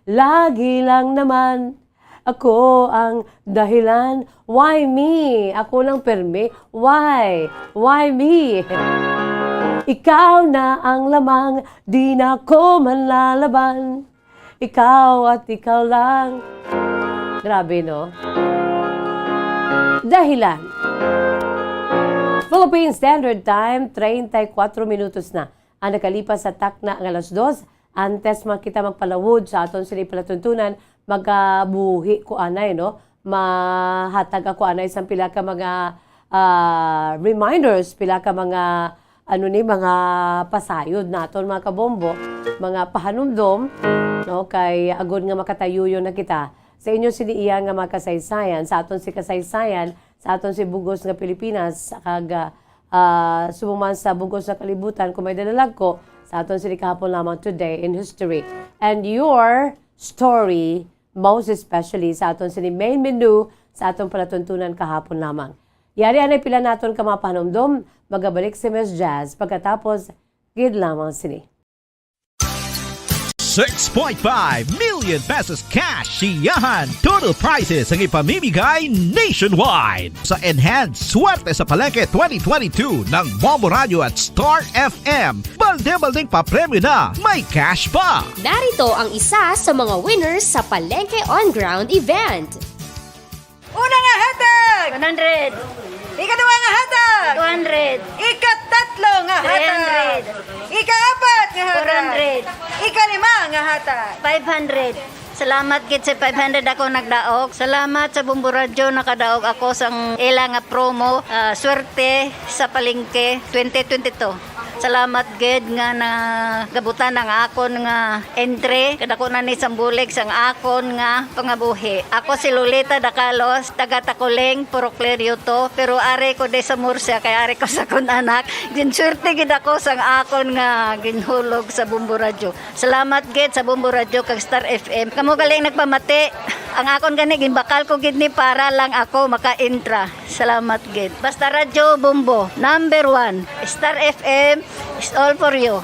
lagi lang naman Ako ang dahilan. Why me? Ako lang permi. Why? Why me? Ikaw na ang lamang, di na ko manlalaban. Ikaw at ikaw lang. Grabe, no? Dahilan. Philippine Standard Time, treinta y cuatro minutos na ang nakalipas sa takna nga alas dos. Antes man kita magpalawod sa aton sini palatuntunan, magabuhi ko anay, no? Mahatag ako anay sang pila ka mga, ah, reminders, pila ka mga, ano ni, mga pasayod naton, mga kabombo, mga pahanumdom, no? Kay agod nga makatayuyon na kita sa inyo sini iya nga mga kasaysayan, sa aton si kasaysayan, sa aton si bugos nga Pilipinas, kag, ah, ah, subong man sa bugos nga kalibutan, kung may dalalagko, sa aton sini kahapon lamang, Today in History. And your story, most especially sa aton sini main menu sa aton palatuntunan kahapon lamang. Yari anay pila naton ka mga pahanumdom, magabalik si Miss Jazz pagkatapos gid lamang sini. Six point five million pesos cash siyahan. Total prizes ang ipamimigay nationwide. Sa Enhanced Swerte sa Palengke twenty twenty-two ng Bombo Radio at Star F M. Balde-baldeng papremyo na, may cash pa! Narito ang isa sa mga winners sa Palengke On Ground event. Una nga hatag! One hundred. Ikaduha nga hatag! Two hundred. Ikatatlo nga hatag! Three hundred. Ikaapat nga hatag! Four hundred. Ikalima nga hatag! Five hundred. Salamat gid sa five hundred ako nagdaog. Salamat sa Bombo Radyo, nakadaog ako sang ila nga promo, ah, Swerte sa Palengke twenty twenty-two. Salamat gid nga nagabutan ang akon nga entry. Kadako na ni sang bulig sang akon nga pangabuhi. Ako si Lolita Dacalos, taga Taculing, Purok Clerio to, pero ari ko di sa Murcia, kay ari ko sa akon anak. Ginswerte gid ako sang akon nga ginhulog sa Bombo Radyo. Salamat gid sa Bombo Radyo kag Star F M. Kamo gali ang nagpamati. Ang akon gani, ginbakal ko gid ni para lang ako maka-entra. Salamat gid. Basta Radyo Bombo, number one. Star F M is all for you.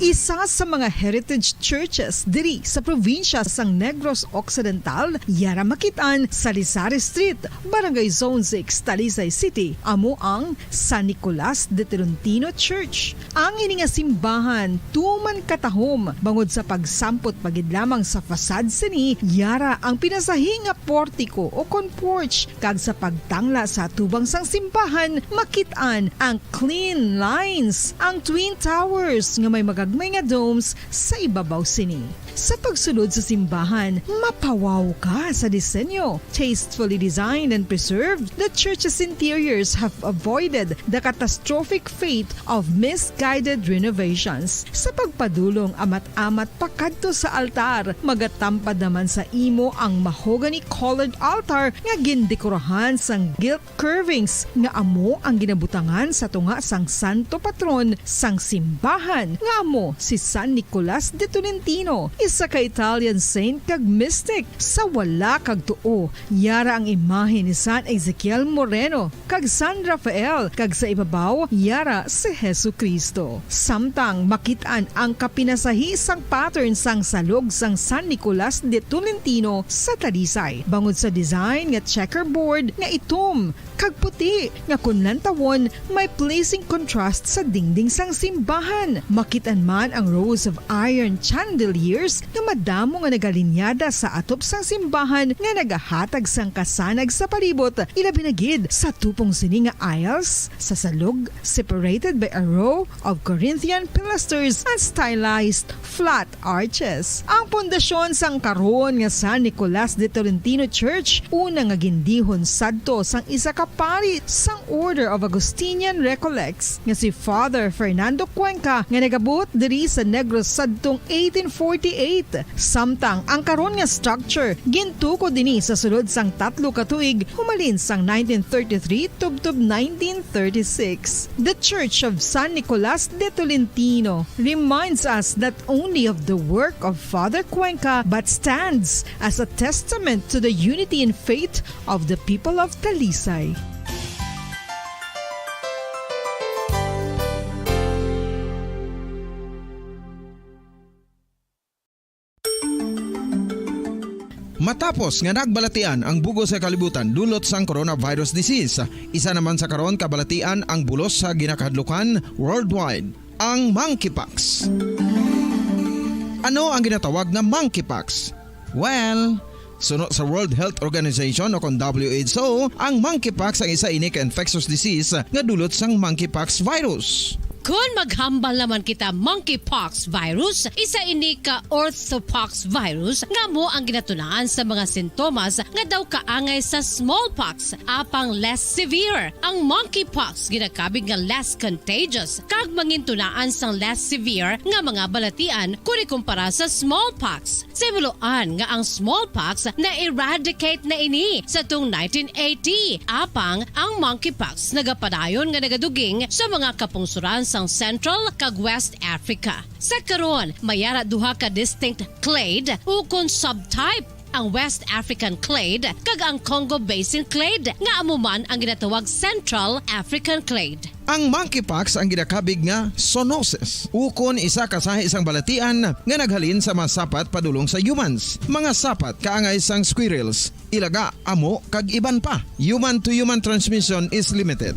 Isa sa mga heritage churches diri sa probinsya sang Negros Occidental, yara makit-an sa Lizares Street, Barangay Zone six, Talisay City, amo ang San Nicolas de Tolentino Church. Ang ini nga simbahan tuman katahom bangod sa pagsampot pa gid lamang sa facade sini, yara ang pinasahi nga portiko o kon porch, kag sa pagtangla sa atubang sang simbahan, makit-an ang clean lines, ang twin towers nga may magagmay nga domes sa ibabaw sini. Sa pagsulod sa simbahan, mapawaw ka sa disenyo. Tastefully designed and preserved, the church's interiors have avoided the catastrophic fate of misguided renovations. Sa pagpadulong amat-amat pakadto sa altar, magatampad naman sa imo ang mahogany-colored altar nga gindekorahan sang gilt curvings nga amo ang ginabutangan sa tunga sang santo patron sang simbahan, nga amo si San Nicolas de Tolentino, isa ka Italian saint kag mystic. Sa wala kag tuo, yara ang imahe ni San Ezekiel Moreno kag San Rafael, kag sa ibabaw, yara si Jesu-Cristo. Samtang makit-an ang kapinasahi sang pattern sang salog sang San Nicolas de Tolentino sa Talisay, bangod sa design nga checkerboard nga itom kag puti nga kon lantawon may pleasing contrast sa dingding sang simbahan. Makit-an man ang rows of iron chandeliers nga madamo nga nagalinyada sa atop sang simbahan nga nagahatag sang kasanag sa palibot, ilabi na gid sa tupong sini nga aisles sa salog, separated by a row of Corinthian pilasters and stylized flat arches. Ang pundasyon sang karon nga San Nicolas de Tolentino Church, una nga gindihon sadto sang isa ka pari sang Order of Augustinian Recollects nga si Father Fernando Cuenca, nga nagabuot diri sa Negros sadtong eighteen forty-eight. Samtang ang karon nga structure gintukod ini sa sulod sang tatlo ka tuig, humalin sang nineteen thirty-three tubtob nineteen thirty-six. The Church of San Nicolas de Tolentino reminds us not only of the work of Father Cuenca, but stands as a testament to the unity in faith of the people of Talisay. Matapos nga nagbalatian ang bug-os nga kalibutan dulot sang coronavirus disease, isa naman sa karon kabalatian ang bulos sa ginakahadlukan worldwide, ang monkeypox. Ano ang ginatawag nga monkeypox? Well, suno sa World Health Organization o kon W H O, ang monkeypox ang isa ini ka infectious disease nga dulot sang monkeypox virus. Kon maghambal naman kita, monkeypox virus, isa ini ka orthopox virus nga amo ang ginatunaan sa mga sintomas nga daw kaangay sa smallpox, apang less severe. Ang monkeypox ginakabig nga less contagious kag mangintunaan sang less severe nga mga balatian kon ikumpara sa smallpox. Sa himuloan nga ang smallpox na-eradicate na ini sa tong nineteen eighty, apang ang monkeypox nagapadayon nga nagaduging sa mga kapungsoran sang Central kag West Africa. Sa karon, may ara duha ka distinct clade ukon subtype, ang West African clade kag ang Congo Basin clade, nga amo man ang ginatawag Central African clade. Ang monkeypox ang ginakabig nga zoonosis, ukon isa ka sahi sang balatian nga naghalin sa mga sapat padulong sa humans, mga sapat kaangay sang squirrels, ilaga, amo, kag iban pa. Human-to-human transmission is limited.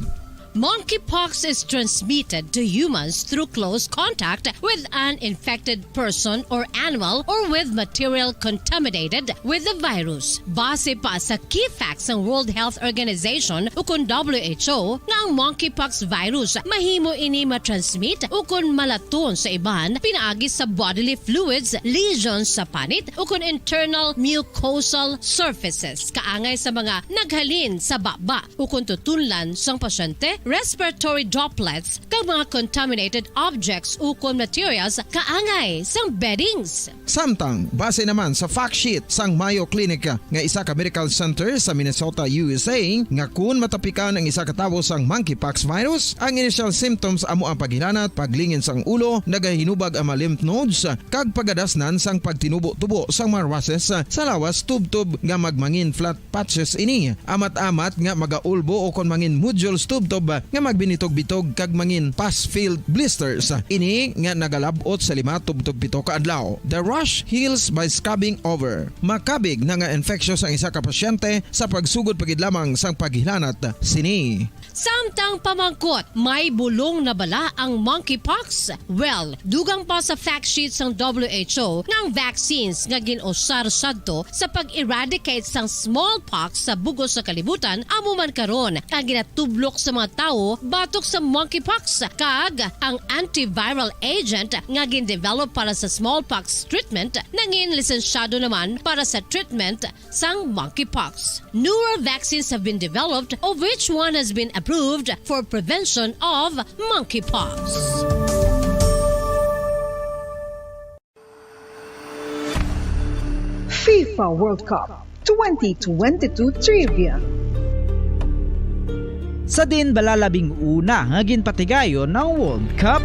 Monkeypox is transmitted to humans through close contact with an infected person or animal or with material contaminated with the virus. Base pa sa key facts sang World Health Organization ukon W H O, nga ang monkeypox virus mahimo ini ma-transmit ukon malaton sa iban pinaagi sa bodily fluids, lesions sa panit, ukon internal mucosal surfaces, kaangay sa mga naghalin sa baba ukon tutunlan sang pasyente, respiratory droplets, kag mga contaminated objects ukon materials kaangay sang beddings. Samtang, base naman sa fact sheet sang Mayo Clinic nga isa ka medical center sa Minnesota, U S A, nga kun matapikan ang isa ka tawo sang monkeypox virus, ang initial symptoms amo ang paghilanat, paglingin sang ulo, nagahinubag ang mga lymph nodes, kag pagadasnan sang pagtinubo-tubo sang mga rushes sa lawas tubtob nga magmangin flat patches ini. Amat-amat nga magaulbo ukon mangin nodules tubtob nga magbinitog-bitog kag mangin pus-filled blisters. Ini nga nagalab-ot sa lima tubtob pito ka adlaw. The rash heals by scabbing over. Makabig na nga infectious ang isa ka pasyente sa pagsugod pa gid lamang sang paghilanat sini. Samtang pamangkot, may bulong na bala ang monkeypox? Well, dugang pa sa fact sheet sang W H O nga ang vaccines nga gin-usar sadto sa pag-eradicate sang smallpox sa bug-os nga kalibutan amo man karon ang ginatublok sa mga tawo batok sa monkeypox, kag ang antiviral agent nga gin-develop para sa smallpox treatment nangin lisensyado naman para sa treatment sang monkeypox. Newer vaccines have been developed, of which one has been approved for prevention of monkeypox. FIFA World Cup twenty twenty-two Trivia. Sa diin bala labing una nga ginpatigayon ang World Cup?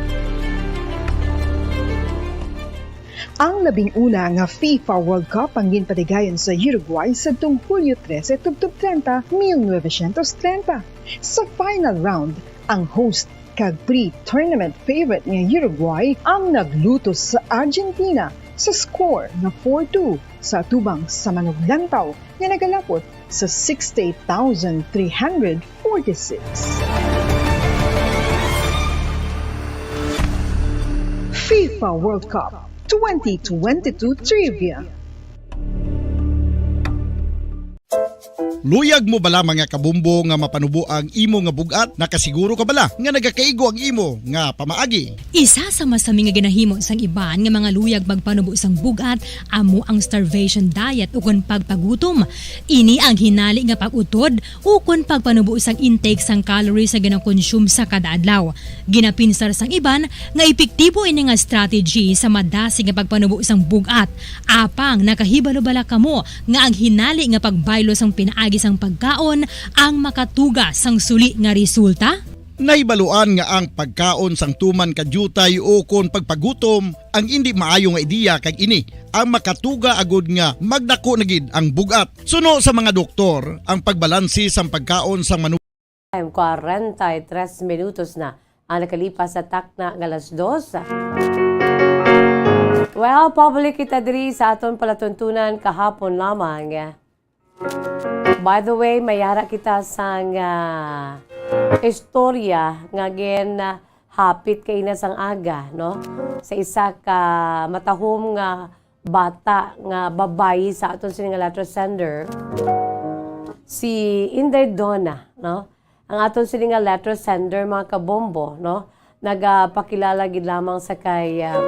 Ang labing una nga FIFA World Cup ang ginpatigayon sa Uruguay sadtong Hulyo trese tubtob treinta, mil novecientos treinta. Sa final round, ang host kag pre-tournament favorite nga Uruguay ang naglutos sa Argentina sa score nga four two sa atubang sa manuglantaw nga nagalapot sa sixty-eight thousand three hundred forty-six. FIFA World Cup twenty twenty-two Trivia. Luyag mo bala, mga kabombo, nga mapanubo ang imo nga bug-at? Nakasiguro ka bala nga nagakaigo ang imo nga pamaagi? Isa sa masami nga ginahimo sang iban nga mga luyag magpanubo sang bug-at amo ang starvation diet ukon pagpagutom. Ini ang hinali nga pag-utod ukon pagpanubo sang intake sang calories nga ginakonsume sa kada adlaw. Ginapinsar sang iban nga epektibo ini nga strategy sa madasig nga pagpanubo sang bug-at. Apang nakahibalo bala kamo nga ang hinali nga pagbaylo sang pinaagi sang pagkaon ang makatuga sang suli nga resulta? Nahibaluan nga ang pagkaon sang tuman ka diutay ukon pagpagutom ang indi maayo nga ideya, kag ini ang makatuga agud nga magdako na gid ang bug-at. Suno sa mga doktor, ang pagbalanse sang pagkaon sang manu- Time, kwarenta y tres minutos na ang nakalipas sa takna nga alas dos. Well, pabalik kita diri sa aton palatuntunan kahapon lamang. By the way, may ara kita sang, ah, istorya nga gin, ah, hapit kaina sang aga, no? Sa isa ka matahom nga bata nga babayi sa aton sini nga letter sender, si Inday Donna, no? Ang aton sini nga letter sender, mga kabombo, no? Nagapakilala gid lamang sa kay, ah,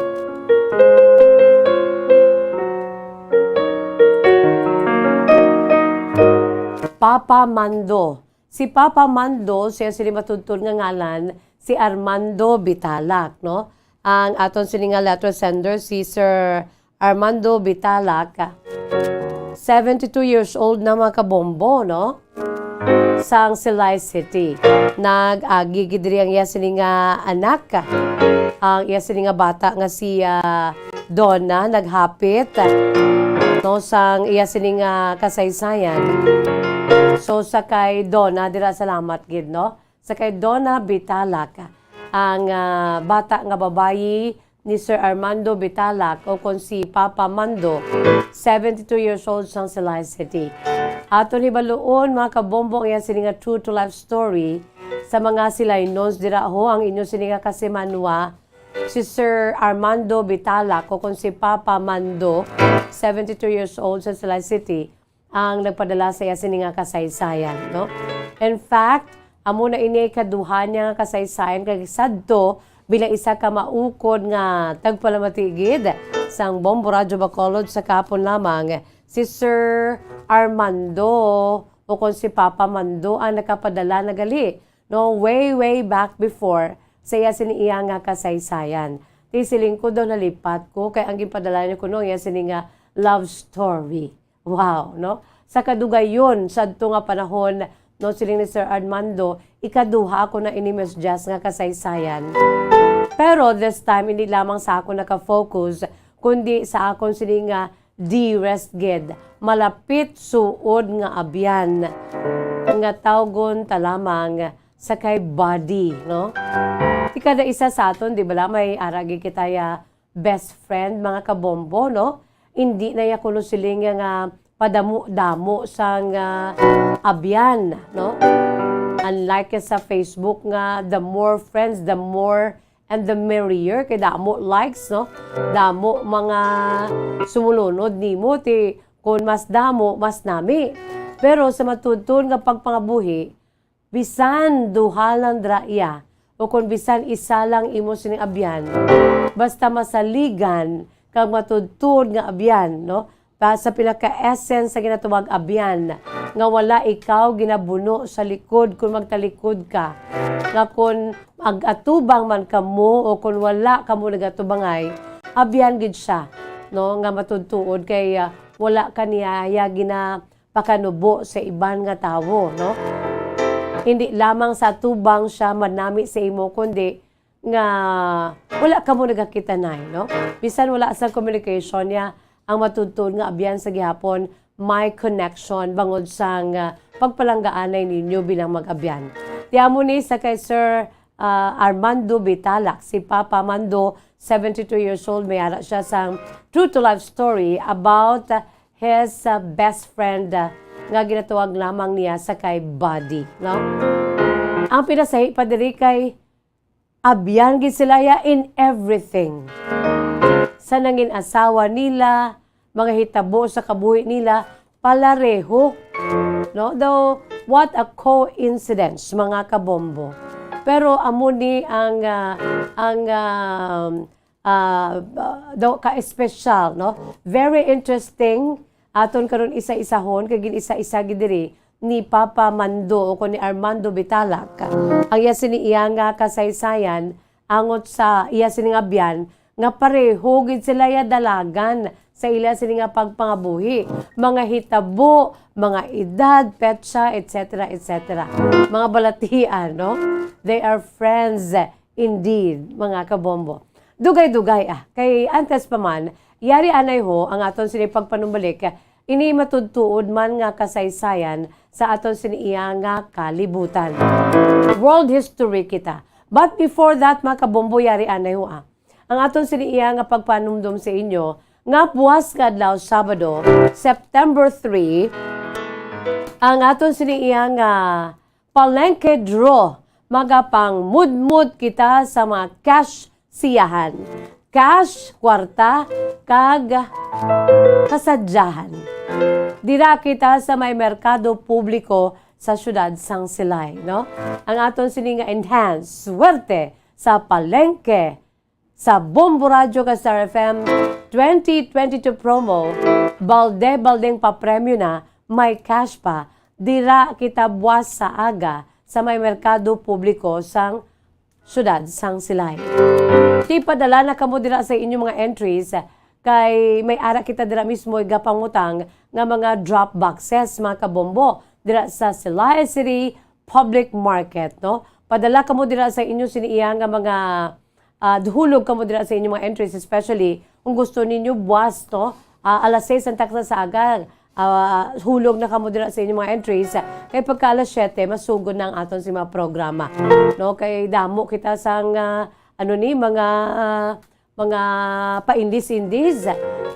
Papa Mando. Si Papa Mando, siya sini matudtod nga ngalan, si Armando Bitalac, no? Ang aton sini nga letter sender, si Sir Armando Bitalac, seventy-two years old na, mga kabombo, no? Sang Silay City. Nag-agi gid diri ang iya sini nga anak, ang iya sini nga bata nga si, ah, Donna, naghapit, no, sang iya sini nga kasaysayan. So, sa kay Donna, dira salamat gid, no? Sa kay Donna Bitalac, ang, ah, bata nga babayi ni Sir Armando Bitalac, o kon si Papa Mando, seventy-two years old, sang Silay City. Aton hibaluon, mga kabombo, ang iya sini nga true to life story sa mga Silaynons dira ho, ang inyo sini nga kasimanwa, si Sir Armando Bitalac, o kon si Papa Mando, seventy-two years old, sa Silay City, ang nagpadala sa iya sini nga kasaysayan, no? In fact, amo na ini ikaduha niya nga kasaysayan, kay sadto bilang isa ka maukod nga tagpalamati gid sang Bombo Radyo Bacolod sa kahapon lamang, si Sir Armando, o kon si Papa Mando, ang nakapadala na gali, no, way, way back before sa iya sini iya nga kasaysayan. Ti siling ko daw nalipat ko kay ang ginpadala niya kuno iya sini nga love story. Wow, no? Sa kadugayon, sadto nga panahon, no, siling ni Sir Armando, ikaduha ko na ini, Miss Jess, nga kasaysayan. Pero this time, hindi lamang sa ako naka-focus, kundi sa akon sini nga dearest gid, malapit suod nga abyan, nga tawgon ta lamang sa kay Buddy, no? Ti kada isa sa aton, di bala, may ara gid kita ya best friend, mga kabombo, no? Hindi na ya kuno siling nga, nga padamo-damo sang, ah, abyan, no? Unlike sa Facebook nga, the more friends, the more and the merrier, kay damo likes, no? Damo mga sumulunod nimo, ti kun mas damo, mas nami. Pero sa matuod-tuod nga pagpangabuhi, bisan duha lang dira iya, o kon bisan isa lang imo sining abyan, basta masaligan kag matuod-tuod nga abyan, no? Pa sa pinaka-essence sa ginatawag abyan, nga wala ikaw ginabuno sa likod kon magtalikod ka, nga kon mag-atubang man kamo o kon wala kamo nagatubangay, abyan gid sia, no, nga matuod-tuod kay, ah, wala ka niya ya ginapakanubo sa iban nga tawo, no? Hindi lamang sa atubang sia manami sa imo, kundi nga wala kamo nagakitanay, no? Bisan wala sa communication niya, ang matuod-tuod nga abyan sa gihapon may connection bangod sang, ah, pagpalanggaanay ninyo bilang mag-abyan. Ti amo ni sa kay Sir, ah, Armando Bitalac, si Papa Mando, seventy-two years old, may ara siya sang true to life story about, ah, his, ah, best friend, ah, nga ginatawag lamang niya sa kay Buddy, no? Ang pinasahi pa diri kay abyan gid sila ya in everything. sa nangin asawa nila, mga hitabo sa kabuhi nila, palareho. No? Though, what a coincidence, mga kabombo. Pero amo ni ang, ah, ang, ah, ah, daw ka-espesyal, no? Very interesting. Aton karon isa-isahon, kay gin-isa-isa gid diri ni Papa Mando o ni Armando Bitalac. Ang iya sini iya nga kasaysayan, angot sa iya sini nga abyan, nga pareho gid sila ya dalagan sa ila sini nga pagpangabuhi, mga hitabo, mga edad, petsa, et cetera, et cetera. Mga balatian, no? They are friends indeed, mga kabombo. Dugay-dugay, ah, kay antes pa man, yari anay ho ang aton sini pagpanumbalik, ini matudtuod man nga kasaysayan sa aton sini iya nga kalibutan. World history kita. But before that, mga kabombo, yari anay ho, ah. Ang aton sini iya nga pagpanumdom sa inyo, nga buwas nga adlaw, Sabado, September three, ang aton sini iya nga Palengke Draw, magapangmudmod kita sa mga cash siyahan. Cash, kwarta, kag kasadyahan. Dira kita sa may merkado publiko sa siyudad sang Silay, no? Ang aton sini nga enhanced swerte sa palengke sa Bombo Radyo kag Star F M twenty twenty-two promo, balde-baldeng papremyo na, may cash pa. Dira kita buwas sa aga sa may merkado publiko sang siyudad sang Silay. Ti padala na kamo dira sa inyong mga entries, kay may ara kita dira mismo igapangutang nga mga drop boxes, mga kabombo, dira sa Silay City Public Market, no? Padala kamo dira sa inyo sini iya nga mga, ah, hulog kamo dira sa inyong mga entries, especially kung gusto ninyo buwas, no? Ah, alas sais ang taksa sa aga, ah, hulog na kamo dira sa inyong mga entries. Kay pagka alas siyete, masugod na ang aton si mga programa. No? Kay damo kita sang, ah, ano ni, mga, ah, mga paindis-indis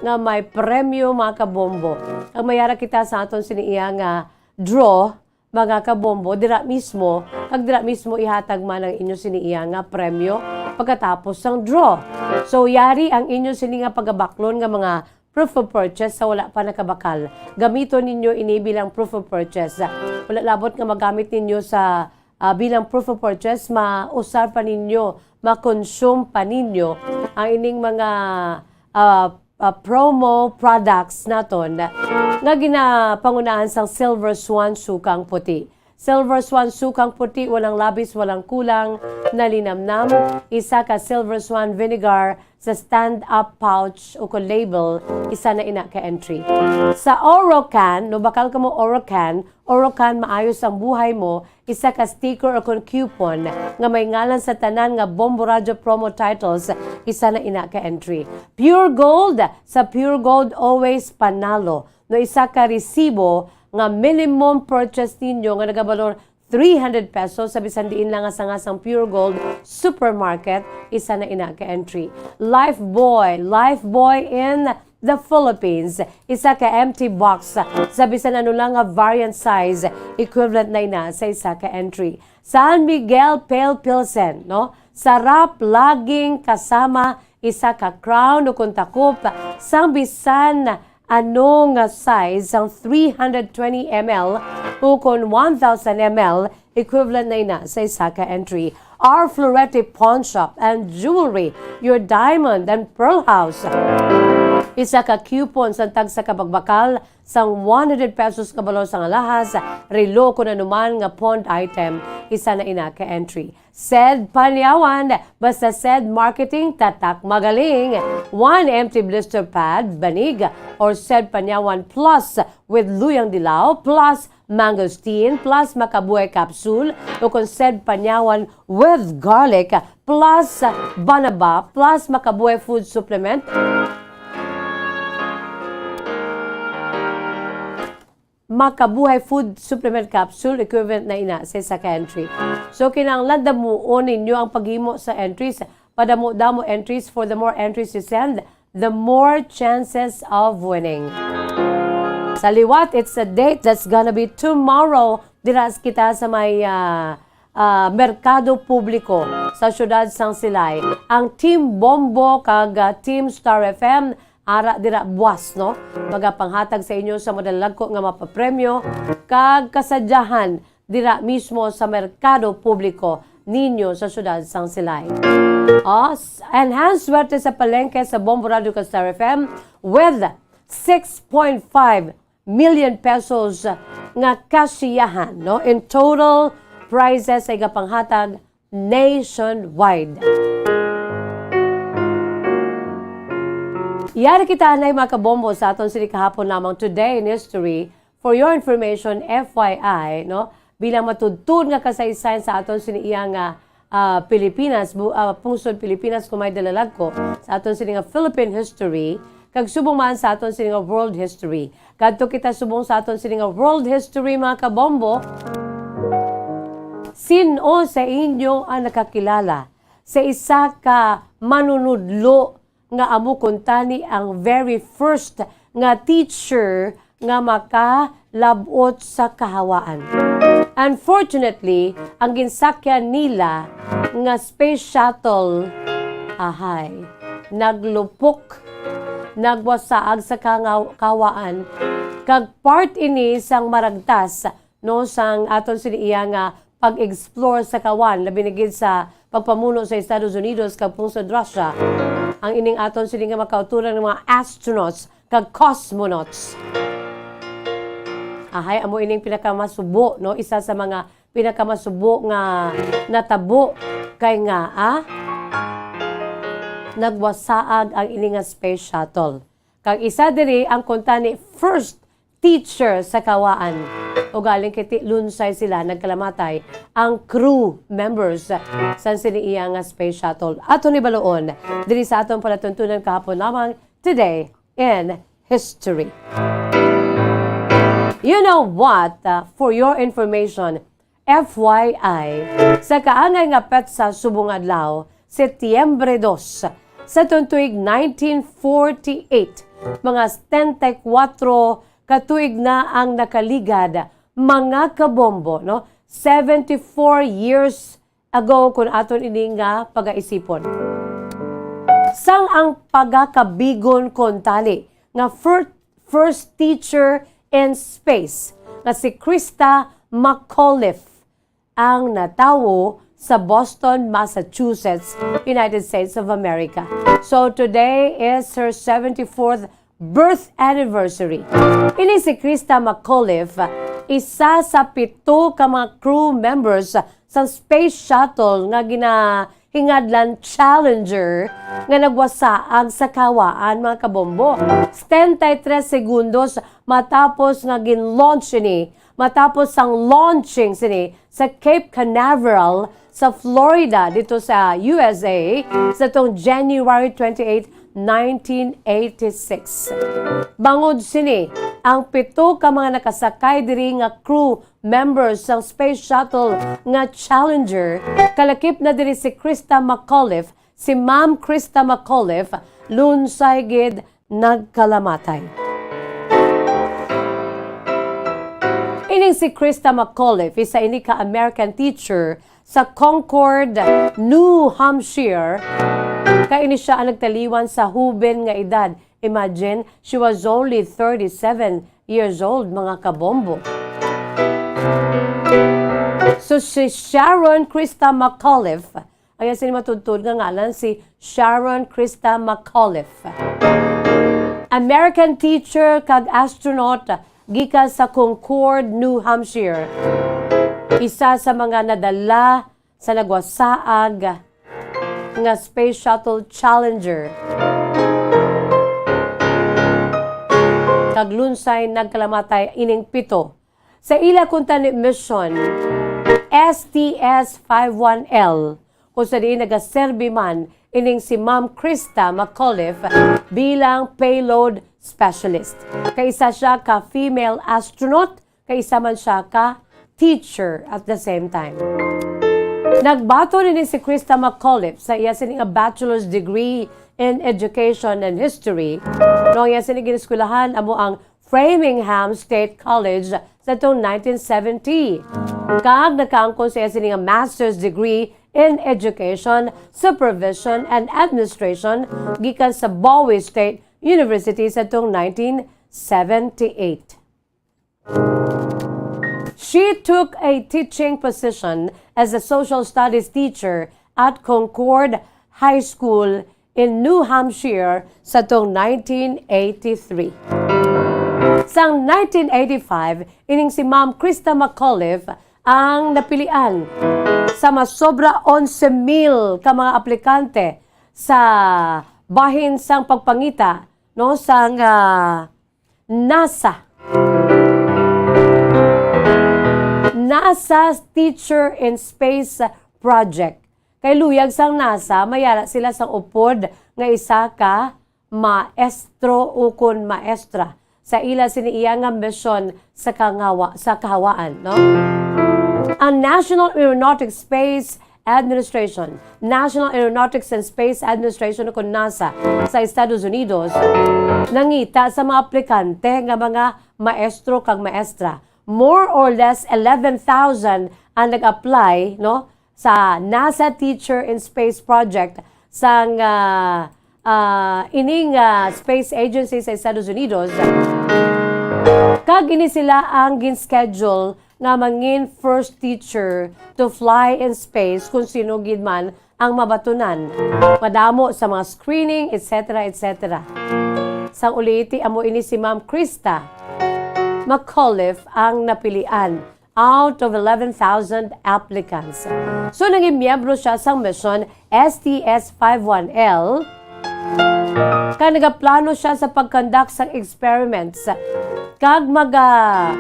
nga may premyo, mga kabombo. Ang mayara kita sa aton sini iya nga draw, mga kabombo, dira mismo, kag dira mismo ihatag man ang inyo sini iya nga premyo pagkatapos sang draw. So, yari ang inyo sini nga pagabaklon nga mga proof of purchase sa wala pa nakabakal. Gamiton ninyo ini bilang proof of purchase. Wala labot nga magamit ninyo sa, ah, bilang proof of purchase, mausar pa ninyo, ma-consume pa ninyo ang ining mga, ah, ah, promo products naton nga ginapangunahan sang Silver Swan Sukang Puti. Silver Swan Sukang Puti, walang labis, walang kulang, nalinamnam, isa ka Silver Swan Vinegar sa stand-up pouch o kon label, isa na ina ka entry. Sa Orocan, no, bakal kamo Orocan, Orocan, maayos ang buhay mo, isa ka sticker o kon coupon nga may ngalan sa tanan nga Bombo Radyo promo titles, isa na ina ka entry. Pure Gold, sa Pure Gold, always panalo. No, isa ka resibo nga minimum purchase ninyo nga nagabalor three hundred pesos sa bisan diin lang nga sanga sang Pure Gold Supermarket, isa na ina ka entry. Life Boy, Life Boy in the Philippines, isa ka empty box sa bisan ano lang nga variant size, equivalent na ina sa isa ka entry. San Miguel Pale Pilsen, no? Sarap laging kasama, isa ka crown o kon takop sang bisan ano nga size sang three hundred twenty M L o kon one thousand M L, equivalent na ina sa isa ka entry. Our Florete Pawn Shop and Jewelry, your diamond and pearl house. Isa ka coupon sang tagsa ka pagbakal sang one hundred pesos nga balor sang alahas, relo, kon anuman nga pawned item, isa na ina ka entry. Sed Panyawan, basta Sed Marketing, tatak magaling. One empty blister pad, banig, or Sed Panyawan Plus with Luyang Dilaw, plus Mangosteen, plus Makabuhay Capsule, o kon Sed Panyawan with Garlic, plus Banaba, plus Makabuhay Food Supplement. Makabuhay Food Supplement Capsule, equivalent na ina sa isa ka entry. So, kinahanglan damuon ninyo ang paghimo sa entries. Padamo-damo entries. For the more entries you send, the more chances of winning. Sa liwat, it's a date that's gonna be tomorrow. Dira kita sa may, ah, ah, merkado publiko sa siyudad sang Silay. Ang Team Bombo kag, ah, Team Star F M ara dira buas, no? Magapanghatag sa inyo sa madalagko nga mapapremyo kag kasadyahan dira mismo sa merkado publiko ninyo sa siyudad sang Silay. Oh, s-, enhanced swerte sa palengke sa Bombo Radio kag Star F M with six point five million pesos nga kasiyahan, no? In total, prizes ay gapanghatag nationwide. Yari kita anay, mga kabombo, sa aton sini kahapon lamang Today in History. For your information, F Y I, no? Bilang matudtod nga kasaysayan sa aton sini iya nga, ah, Pilipinas, bu-, ah, pungsod Pilipinas, kung may dalalagko, sa aton sini nga Philippine history, kag subong man sa aton sini nga world history. Kadto kita subong sa aton sini nga world history, mga kabombo. Sin-o sa inyo ang nakakilala sa isa ka manunudlo nga amo kuntani ang very first nga teacher nga makalab-ot sa kahawaan? Unfortunately, ang ginsakyan nila nga space shuttle, ahay, naglupok, nagwasaag sa kangaw-, kahawaan, kag part ini sang maragtas, no, sang aton sini iya nga pag-explore sa kawan, labi na gid sa pagpamuno sa Estados Unidos kag pungsod Russia, ang ining aton sini nga makauturan nga mga astronauts kag cosmonauts. Ahay, amo ining pinakamasubo, no? Isa sa mga pinakamasubo nga natabo kay nga, ah, nagwasaag ang ini nga space shuttle. Kag isa diri ang kuntani first teacher sa kawaan. Ugaling kiti lunsay sila nagkalamatay ang crew members sa sini iya nga space shuttle. Ato ni baluon diri sa aton palatuntunan kahapon lamang, Today in History. You know what? Uh, for your information, F Y I, sa kaangay nga petsa subong adlaw, Setyembre dos, sa tuig nineteen forty-eight, mga setenta y kuwatro ka tuig na ang nakaligad, mga kabombo, no? Seventy-four years ago, kung aton ini nga pagaisipon. Sang ang pagakabigon kon tali nga fir-, first teacher in space nga si Christa McAuliffe ang natawo sa Boston, Massachusetts, United States of America. So today is her seventy-fourth birth anniversary. Ini si Christa McAuliffe, isa sa pito ka mga crew members sa space shuttle nga ginahingadlan Challenger nga nagwasaag sa kawaan, mga kabombo. Setenta y tres segundos matapos nga gin-launch ini, matapos sang launching sini sa Cape Canaveral sa Florida, dito sa U S A, sa tong January twenty-eight, nineteen eighty-six. Bangod sini, ang pito ka mga nakasakay diri nga crew members sang space shuttle nga Challenger, kalakip na diri si Christa McAuliffe, si Ma'am Christa McAuliffe, lunsay gid nagkalamatay. Ining si Christa McAuliffe, isa ini ka American teacher sa Concord, New Hampshire. Kay ini siya ang nagtaliwan sa huben nga edad. Imagine, she was only thirty-seven years old, mga kabombo. So, si Sharon Christa McAuliffe, ang iya sini matudtod nga ngalan si Sharon Christa McAuliffe. American teacher kag astronaut gikan sa Concord, New Hampshire. Isa sa mga nadala sa nagwasaag nga Space Shuttle Challenger. Kag lunsay nagkalamatay ining pito. Sa ila kuntani mission, S T S five one L, kung sa diin nagaserbi man ining si Ma'am Christa McAuliffe bilang payload specialist. Kay isa siya ka female astronaut, kay isa man siya ka teacher at the same time. Nagbaton ini si Christa McAuliffe sa iya sini nga bachelor's degree in education and history. No, ang iya sini gineskwelahan amo ang Framingham State College sa tong nineteen seventy. Kag nakaangkon siya sini nga master's degree in Education, Supervision, and Administration gikan sa Bowie State University sa tong nineteen seventy-eight. She took a teaching position as a social studies teacher at Concord High School in New Hampshire sa tong nineteen eighty-three. Sang nineteen eighty-five, ining si Ma'am Krista McAuliffe ang napilian sa masobra onse mil ka mga aplikante sa bahin sang pagpangita, no, sang, ah, NASA. NASA Teacher in Space Project. Kay luyag sang NASA, mayara sila sang upod nga isa ka maestro ukon maestra sa ila sini iya nga misyon sa kangawa-, sa kahawaan, no? Ang National Aeronautics Space Administration, National Aeronautics and Space Administration, o kon NASA, sa Estados Unidos, nangita sa mga aplikante nga mga maestro kag maestra. More or less eleven thousand ang nag-apply, no, sa NASA Teacher in Space Project sang, ah, ah, ining, ah, space agency sa Estados Unidos. Kag ini sila ang gin-schedule nga mangin first teacher to fly in space, kung sino gid man ang mabatunan. Madamo sa mga screening, et cetera, et cetera. Sang uliti, amo ini si Ma'am Krista McAuliffe ang napilian out of eleven thousand applicants. So, naging miyembro siya sang mission S T S five one L, kag nagaplano siya sa pag-conduct sang experiments kag maga-,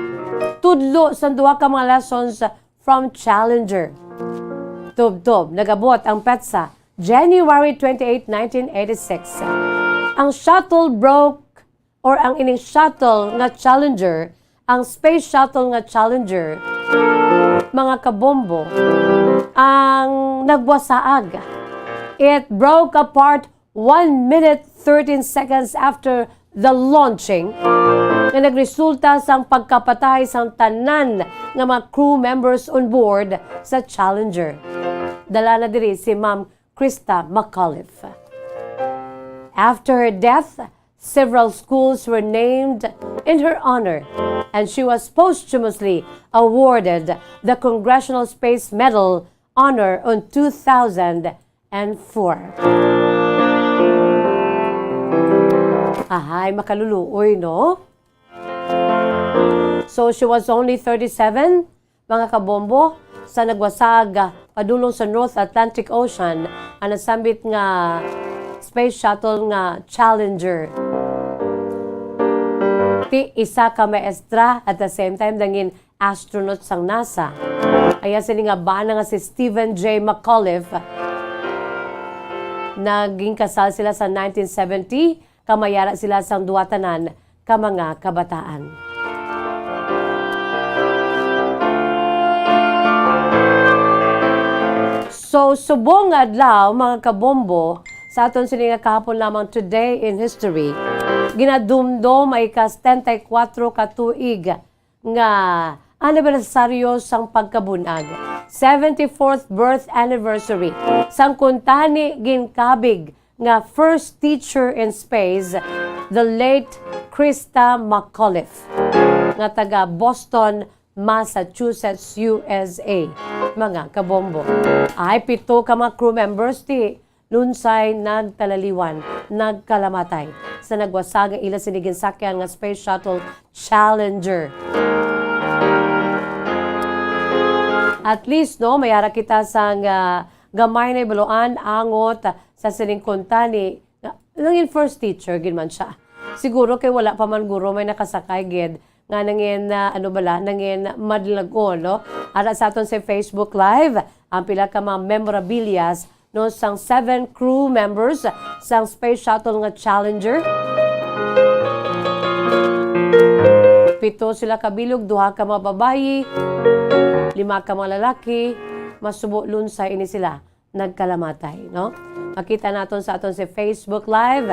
tudlo sang duha ka mga lessons from Challenger. Tubtob, nag-abot ang petsa, January twenty-eight, nineteen eighty-six. Ang shuttle broke, or ang ining shuttle nga Challenger, ang space shuttle nga Challenger, mga kabombo, ang nagwasaag. It broke apart one minute, thirteen seconds after the launching, nga nagresulta sang pagkapatay sang tanan nga mga crew members on board sa Challenger. Dala na diri si Ma'am Krista McAuliffe. After her death, several schools were named in her honor, and she was posthumously awarded the Congressional Space Medal Honor on two thousand and four. Ahay, makaluluoy, no? So, she was only thirty-seven, mga kabombo, sa nagwasag, ah, padulong sa North Atlantic Ocean, ang nasambit nga space shuttle nga Challenger. Ti isa ka maestra, at the same time, nangin astronaut sang NASA. Aya sini nga bana nga si Stephen J. McAuliffe. Naging kasal sila sa nineteen seventy, kamayara sila sang duha tanan ka mga kabataan. So, subong nga adlaw, mga kabombo, sa aton sini nga kahapon lamang, Today in History, ginadumdom ang ika-setenta y kuwatro ka tuig nga anibersaryo sang pagkabun-ag, seventy-fourth birth anniversary, sang kuntani ginkabig nga first teacher in space, the late Krista McAuliffe, nga taga Boston, Massachusetts, U S A, mga kabombo. Ay, pito ka mga crew members ti Lunsay nagtalaliwan, nagkalamatay sa nagwasag nga ila sini ginsakyan nga Space Shuttle Challenger. At least, no, may ara kita sang, ah, gamay na hibaluan angot sa sining kuntani nga nangin first teacher gid man siya. Siguro kay wala pa man guro may nakasakay gid nga nangin, ah, ano bala, nangin madlagon, no? Ara sa aton sa Facebook Live, ang pila ka mga memorabilias, no, sang seven crew members sang Space Shuttle nga Challenger. Pito sila ka bilog, duha ka mga babayi, lima ka mga lalaki, masubo Lunsay ini sila nagkalamatay, no? Makita naton sa aton sa Facebook Live,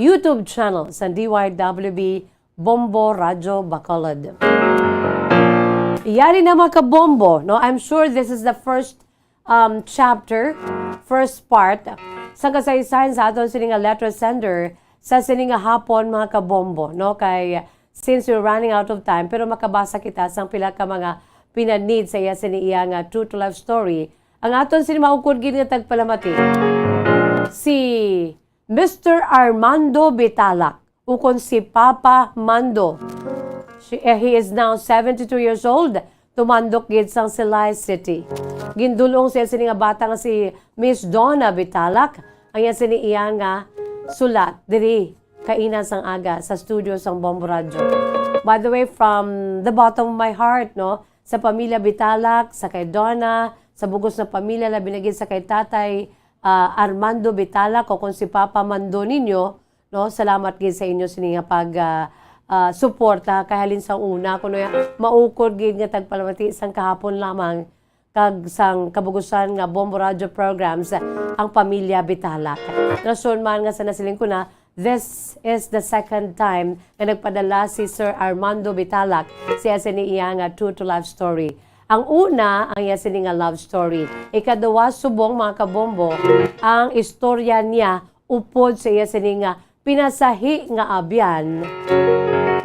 YouTube channel sa D Y W B Bombo Radyo Bacolod. Yari na, mga kabombo, no? I'm sure this is the first, um, chapter, first part sa kasaysayan sa aton sini nga letter sender sa sini nga hapon, mga kabombo, no? Kay since we're running out of time, pero makabasa kita sang pila ka mga pinanid sa iya sini iya nga true to life story. Ang aton sini maukod gid nga tagpalamati, si Mister Armando Bitalac, ukon si Papa Mando. She, eh, he is now seventy-two years old, tumandok gid sang Silay City. Gindul-ong siya sini nga bata nga si Miss Donna Bitalac, ang iya sini iya nga sulat diri kaina sang aga sa studio sang Bombo Radyo. By the way, from the bottom of my heart, no, sa pamilya Bitalac, sa kay Donna, sa bugos nga pamilya, labi na gid sa kay Tatay, ah, Armando Bitalac, o kung si Papa Mando ninyo, no, salamat gid sa inyo sini nga pag, ah, ah, suporta kay halin sa una kuno ya, maukod gid nga tagpalamati sang kahapon lamang kag sang kabugusan nga Bombo Radyo programs ang pamilya Bitalac. Rason man nga sa nasiling ko na, this is the second time nga nagpadala si Sir Armando Bitalac sa iya sini iya nga true to life story. Ang una, ang iya sini nga love story. Ikaduha, subong, mga kabombo, ang istorya niya upod sa iya sini nga pinasahi nga abyan,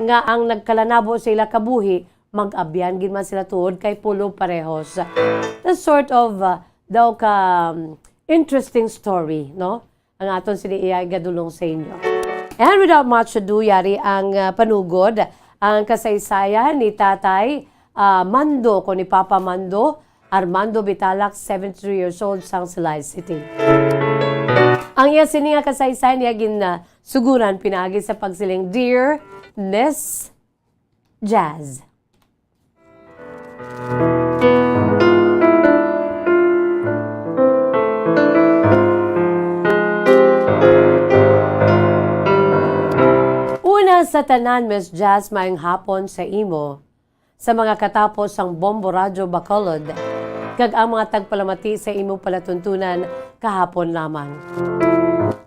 nga ang nagkalanabo sa ila kabuhi, mag-abyan gid man sila tuod kay pulo parehos. The sort of, uh, daw ka, um, interesting story, no? Ang aton sini iya igadulong sa inyo. And without much ado, yari ang, uh, panugod, ang kasaysayan ni Tatay, uh, Mando, ko ni Papa Mando, Armando Bitalac, seventy-three years old, sang Silay City. Ang iya sini nga kasaysayan niya gin, ah, suguran pinaagi sa pagsiling, "Dear Miss Jazz." Una sa tanan, Miss Jazz, maayong hapon sa imo. Sa mga katapo sang Bombo Radyo Bacolod, kag ang mga tagpalamati sa imo palatuntunan kahapon lamang.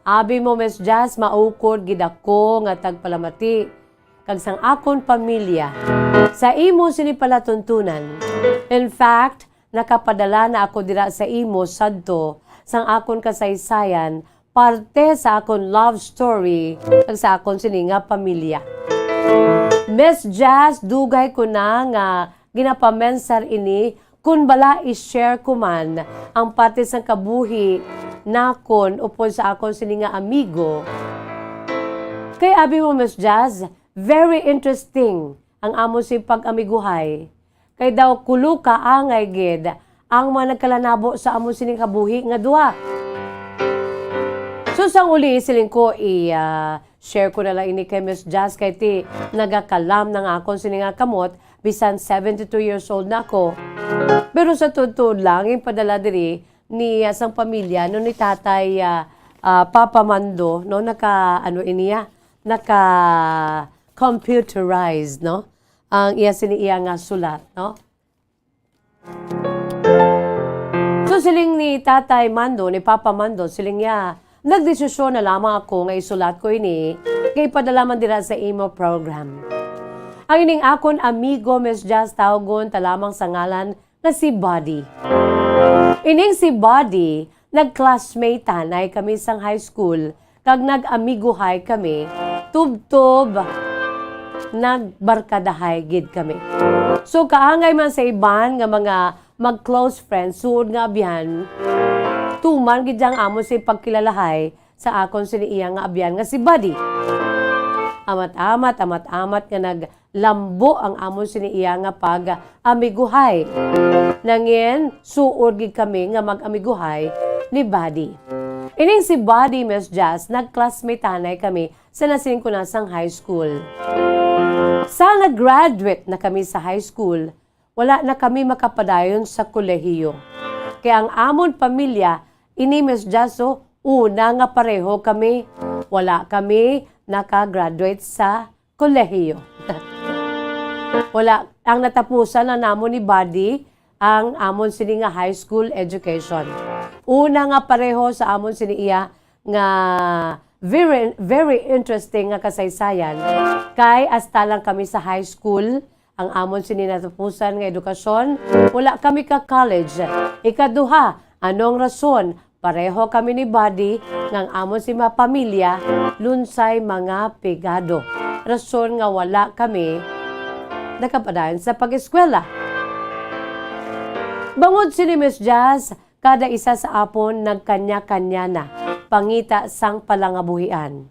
Abi mo, Miss Jazz, maukod gid ako nga tagpalamati kag sang akon pamilya sa imo sini palatuntunan. In fact, nakapadala na ako dira sa imo sadto sang akon kasaysayan parte sa akon love story kag sa akon sini nga pamilya. Miss Jazz, dugay ko na nga ginapamensar ini kun bala i-share ko man ang parte sang kabuhi nakon upod sa akon sini nga amigo. Kay abi mo, Miss Jazz, very interesting ang amo sing pag-amiguhay. Kay daw kulo ka angay gid ang mga nagkalanabo sa amo sining kabuhi nga duha. So, sang uli, siling ko, i, ah, share ko na lang ini kay Miss Jazz, kay ti nagakalam na nga akon sini nga kamot, bisan seventy-two years old na ako. Pero sa tuod-tuod lang, yung padala diri ni, ah, sang pamilya, no, ni Tatay, ah, ah, Papa Mando, no, naka, ano, ini, ah, naka computerized, no, ang iya sini iya nga sulat, no? So, siling ni Tatay Mando, ni Papa Mando, siling niya, "Nagdesisyon na lamang ako nga isulat ko ini, kay ipadala man dira sa imo program." Ang ining akon amigo, Miss Jazz, tawgon ta lamang sa ngalan nga si Buddy. Ining si Buddy, nag-classmate tanay kami sang high school, kag nag-amiguhay kami, tubtob nagbarkadahay gid kami. So, kaangay man sa iban nga mga mag-close friends, suod nga abyan, tuman gid ang amo sa pagkilalahay sa akon sini iya nga abyan nga si Buddy. Amat-amat, amat-amat nga naglambo ang amon sini iya nga pag-amiguhay. Nangin, suod gid kami nga mag-amiguhay ni Buddy. Ining si Buddy, Miss Jazz, nag-classmate tanay kami sa nasingkunan sang high school. Sa nag-graduate na kami sa high school, wala na kami makapadayon sa kolehiyo. Kay ang amon pamilya, ini, Miss Jazz, o, una nga pareho kami, wala kami naka-graduate sa kolehiyo. Wala, ang natapusan na namon ni Buddy ang amon sini nga high school education. Una nga pareho sa amon sini iya nga Very, very interesting nga kasaysayan. Kay hasta lang kami sa high school, ang amon sini natapusan nga edukasyon, wala kami ka college. Ikaduha, anong rason? Pareho kami ni Buddy nga ang amon si mga pamilya lunsay mga pigado. Rason nga wala kami nakapadayon sa pag-eskwela. Bangod sini, Miss Jazz, kada isa sa apon nagkanya-kanya na pangita sang palangabuhian.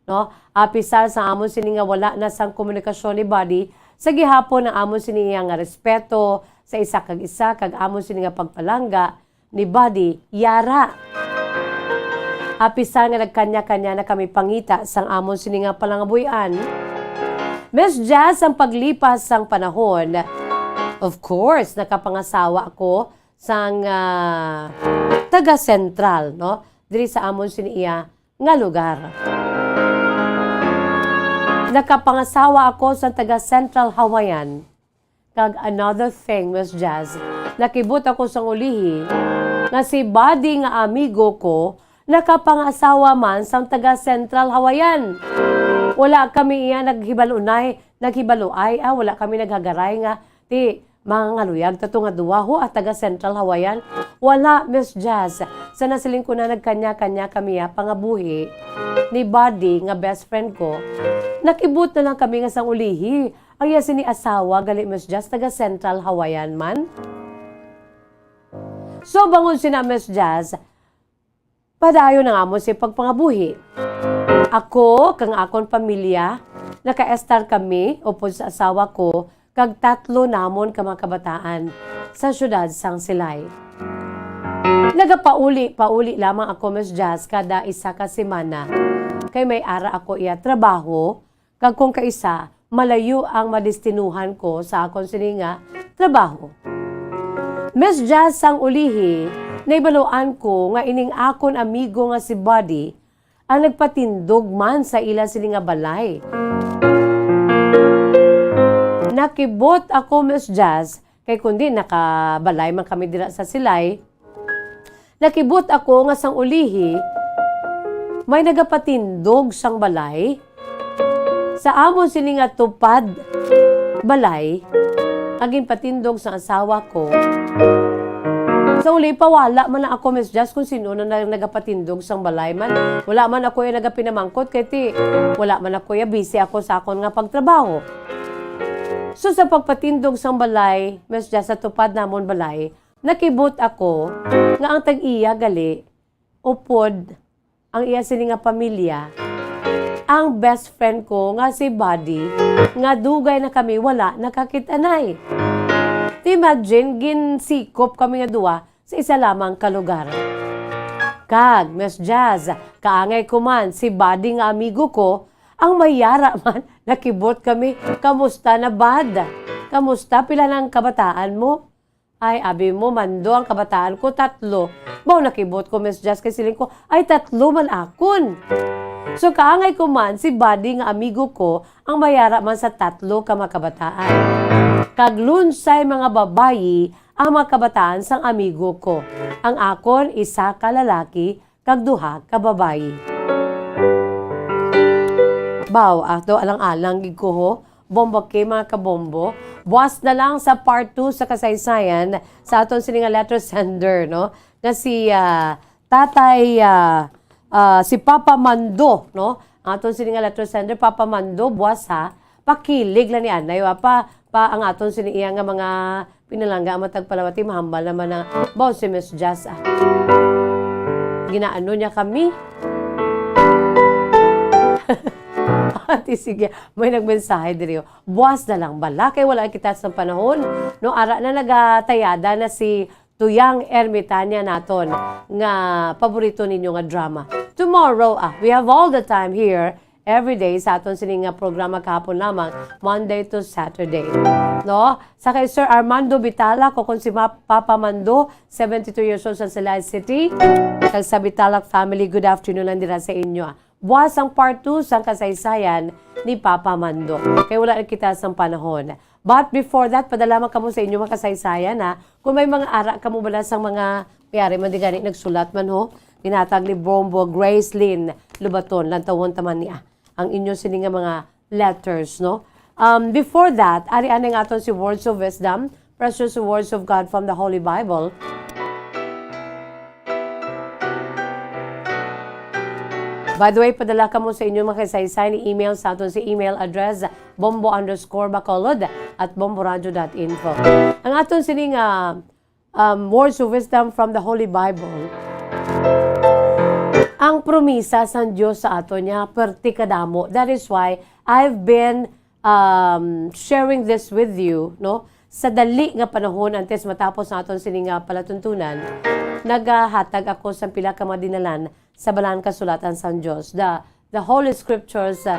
No? Apisar sa amon sini nga wala na sang komunikasyon ni Buddy, sa gihapon ang amon sini iya nga respeto sa isa kag isa kag amon sini nga pagpalangga ni Buddy yara. Apisar nga nagkanya-kanya na kami pangita sang amon sini nga palangabuhian, Miss Jazz, ang paglipas sang panahon, of course, nakapangasawa ako sang, ah, taga Central, no? Diri sa amon sini iya nga lugar. Nakapangasawa ako sa taga Central Hawaiian. Kag another thing, Miss Jazz, nakibot ako sang ulihi nga si Buddy nga amigo ko nakapangasawa man sang taga Central Hawaiian. Wala kami iya naghibalunay, naghibaluay, ah, wala kami naghagaray nga, ti, mangaluyag ta to nga duwa, ho, ah, taga Central Hawaiian. Wala, Miss Jazz. Sa nasiling ko na nagkanya-kanya kami, ah, pangabuhi ni Buddy nga best friend ko, nakibot na lang kami nga sang ulihi. Ang iya sini asawa, gali, Miss Jazz, taga Central Hawaiian man. So, bangod sina, Miss Jazz, padayon ang amon si pagpangabuhi. Ako kang akon pamilya, nakaestar kami upod sa asawa ko kag tatlo namon ka mga kabataan sa siyudad sang Silay. Nagapauli-pauli lamang ako, Miss Jazz, kada isa ka semana, kay may ara ako iya trabaho, kag kung kaisa, malayo ang madestinuhan ko sa akon sini nga trabaho. Miss Jazz, sang ulihi, nahibaluan ko nga ining akon amigo nga si Buddy ang nagpatindog man sa ila sini nga balay. Nakibot ako, Miss Jazz, kay kundi nakabalay man kami dira sa Silay, nakibot ako nga sang ulihi may nagapatindog sang balay sa amon sini nga tupad balay, ang ginpatindog sang asawa ko. Sa uli pa, wala man na ako, Miss Jazz, kung sino na, na nagapatindog sang balay man. Wala man ako yung nagapinamangkot, kay ti, wala man ako yung busy ako sa akon nga pagtrabaho. So, sa pagpatindog sang balay, Miss Jazz, sa tupad namon balay, nakibot ako nga ang tag-iya gali, upod ang iya sini nga pamilya, ang best friend ko nga si Buddy, nga dugay na kami wala nakakit-anay. Imagine, ginsikop kami nga duwa sa isa lamang ka lugar. Kag, Miss Jazz, kaangay ko man si Buddy nga amigo ko, ang may ara man, nakibot kami, "Kamusta na, Bad? Kamusta? Pila na ang kabataan mo?" Ay, abi mo, Mando, ang kabataan ko, tatlo. Baw, nakibot ko, Miss Jazz, kay siling ko, ay, tatlo man akon. So, kaangay ko man, si Buddy nga amigo ko, ang may ara man sa tatlo ka mga kabataan. Kag lunsay mga babayi ang mga kabataan sang amigo ko. Ang akon, isa ka lalaki, kag duha ka babayi. Baw, ato alang-alang gid ko, ho. Bombo kay, mga kabombo. Buwas na lang sa part two sa kasaysayan sa aton sini nga letter sender, no? Nga si, ah, Tatay, ah, ah, si Papa Mando, no? Ang aton sini nga letter sender, Papa Mando, buwas, ha? Pakilig lang ni anay, wa pa, pa ang aton sini iya nga mga pinalangga ang matag palawati, mahambal naman na, baw si Miss Jazz, ah. Ginaano niya kami? Ati, sige, may nagmensahe diri, oh. Buwas na lang bala, kay wala kita sa panahon. No, ara na, nagatayada na si Tuyang Ermitania naton nga paborito ninyo nga drama. Tomorrow, ah, we have all the time here, every day, sa aton sini nga programa kahapon lamang, Monday to Saturday. No? Sa kay Sir Armando Bitala, ko kon si Ma-, Papa Mando, seventy-two years old sa Silay City. Kag sa Bitalac family, good afternoon lang dira sa inyo, ah. Buwas ang part two sang kasaysayan ni Papa Mando. Kay wala na kita sang panahon. But before that, padala man kamo sa inyo mga kasaysayan, ha. Kung may mga ara kamo bala sang mga, may ari man di gani nagsulat man, ho. Ginhatag ni Bombo Grace Lynn lubaton, lantawon ta man niya ang inyo sini nga mga letters, no? Um, before that, ari anay nga aton si Words of Wisdom, Precious Words of God from the Holy Bible. By the way, padala kamo sa inyong mga kasaysay ni email sa aton si email address, bombo underscore bacolod at bomboradio dot info. Ang aton sining, ah, um, words of wisdom from the Holy Bible. Ang promisa sang Dios sa aton niya perti kadamo. That is why I've been, um, sharing this with you, no? Sa dali nga panahon, antes matapos ang aton sini nga palatuntunan, nagahatag ako sa pila ka mga dinalan sa Balaan Kasulatan sang Dios, the, the Holy Scriptures, uh,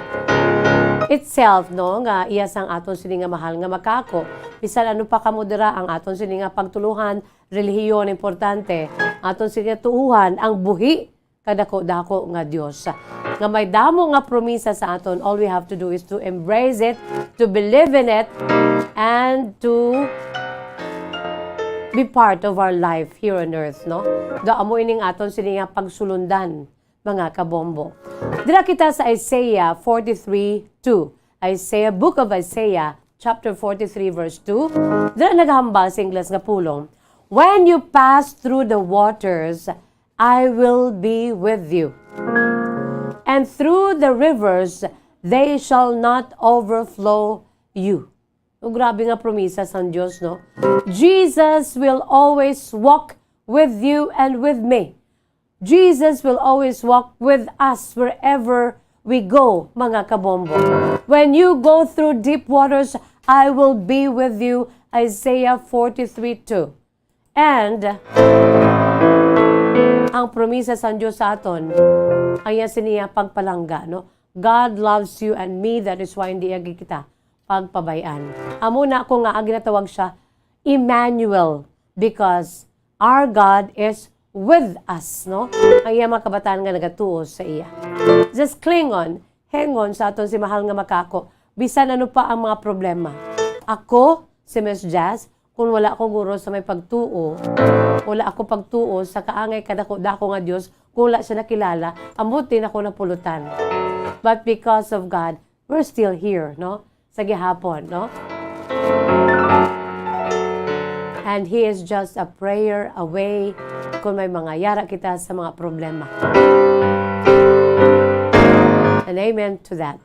itself, no, nga iya sang aton sini nga mahal nga makako. Bisan ano pa kamo dira ang aton sini nga pagtuluhan, relihiyon, importante, aton sini nga tuohan ang buhi kadako-dako nga Dios, nga may damo nga promisa sa aton. All we have to do is to embrace it, to believe in it, and to be part of our life here on earth, no? Do amo ining aton sini nga pagsulundan, mga kabombo. Dira kita sa Isaiah forty-three two. Isaiah, Book of Isaiah, chapter forty-three, verse two. Dira nagahambal sa Ingles nga pulong, "When you pass through the waters, I will be with you. And through the rivers, they shall not overflow you." O, grabe nga promisa sang Dios, no? "Jesus will always walk with you and with me. Jesus will always walk with us wherever we go," mga kabombo. "When you go through deep waters, I will be with you," Isaiah forty-three two. And ang promisa sang Dios sa aton, ang iya sini nga pagpalangga, no? "God loves you and me, that is why hindi iya kita pagpabay-an." Amo na ako nga ang ginatawag siya Emmanuel, because our God is with us, no? Ang iya mga kabataan nga nagatuo sa iya. Just cling on, hengon sa aton si mahal nga makako, bisan ano pa ang mga problema. Ako, si Miss Jazz, kung wala ko guro sa may pagtuo, wala ako pagtuo sa kaangay kadako-dako nga Dios, kung wala siya nakilala, ambot din ako napulutan. But because of God, we're still here, no? Sa gihapon, no? And He is just a prayer away kung may mga yara kita sa mga problema. And amen to that.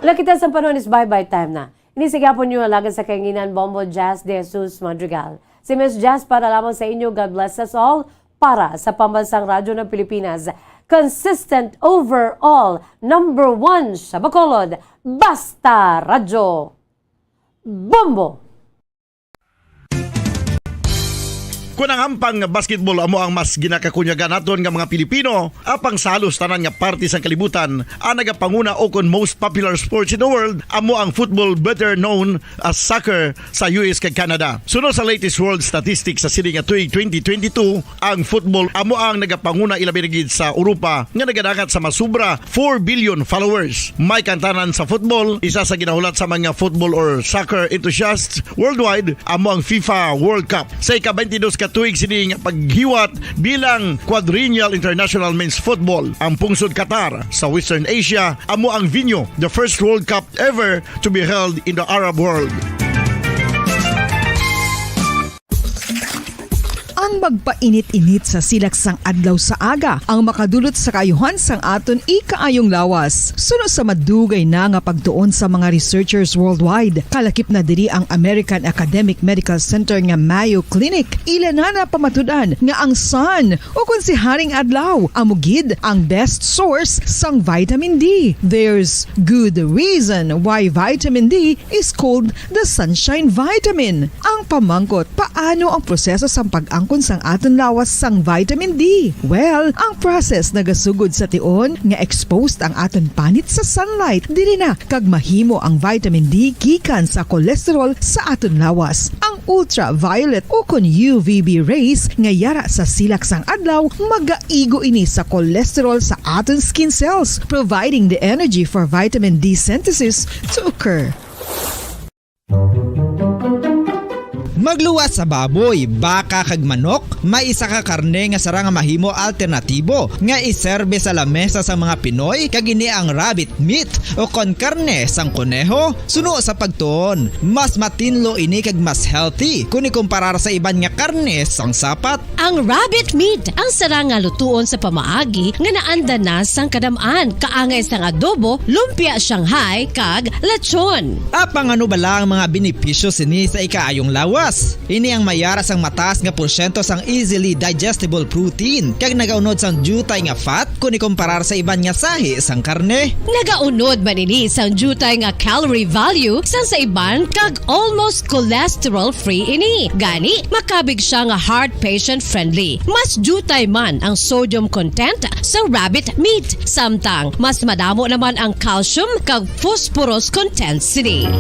Wala kita sa panahon is bye-bye time na. Ini sa gihapon niyo alagad sa kainginan, Bombo Jazz de Jesus Madrigal. Si Miss Jazz para lamang sa inyo. God bless us all. Para sa Pambansang Radyo ng Pilipinas, consistent overall, number one sa Bacolod, Basta Radyo. Bombo! Kon ang hampang nga basketball amo ang mas ginakakunyagan naton nga mga Pilipino, apang sa halos tanan nga parte sang kalibutan, ang nagapanguna ukon most popular sports in the world amo ang football, better known as soccer, sa U S kag Canada. Suno sa latest world statistics sa sini nga tuig twenty twenty-two, ang football amo ang nagapanguna, ilabi na gid sa Europa, nga nagadangat sa masubra four billion followers. May kantanan sa football, isa sa ginahulat sa mga football or soccer enthusiasts worldwide amo ang FIFA World Cup. Sa ika-twenty-dos ka tuig sini nga paghiwat bilang Quadrennial International Men's Football, ang pungsod Qatar sa Western Asia amo ang venue, the first World Cup ever to be held in the Arab world. Ang magpainit-init sa silak sang adlaw sa aga ang makadulot sa kaayuhan sang aton ikaayong lawas. Suno sa madugay na nga pagtuon sa mga researchers worldwide, kalakip na diri ang American Academic Medical Center nga Mayo Clinic. Ila na napamatud-an nga ang sun, ukon si Haring Adlaw, amo gid ang best source sang vitamin D. There's good reason why vitamin D is called the sunshine vitamin. Ang pamangkot, paano ang proseso sang pag-angkon sang aton lawas sang vitamin D? Well, ang process nagasugod sa tion nga exposed ang aton panit sa sunlight, diri na kag mahimo ang vitamin D gikan sa cholesterol sa aton lawas. Ang ultraviolet ukon U V B rays nga yara sa silak sang adlaw magaigo ini sa cholesterol sa aton skin cells, providing the energy for vitamin D synthesis to occur. Magluwas sa baboy, baka kag manok, may isa ka karne nga sarang nga mahimo alternatibo nga iserbe sa lamesa sa mga Pinoy, kag ini ang rabbit meat o kon karne sang koneho. Suno sa pagtuon, mas matinlo ini kag mas healthy kon ikumparar sa iban nga karne sang sapat. Ang rabbit meat ang sarang nga lutuon sa pamaagi nga naanda na sang kadam-an, kaangay sang adobo, lumpia Shanghai, kag lechon. Apang ano bala ang mga benepisyo sini sa ikaayong lawas? Ini ang may ara sang mataas nga porsyento sang easily digestible protein, kag nagaunod sang diutay nga fat kon ikumparar sa iban nga sahi sang karne. Nagaunod man ini sang diutay nga calorie value sang sa iban, kag almost cholesterol-free ini. Gani, makabig siya nga heart patient-friendly. Mas diutay man ang sodium content sa rabbit meat, samtang mas madamo naman ang calcium kag phosphorus content sini.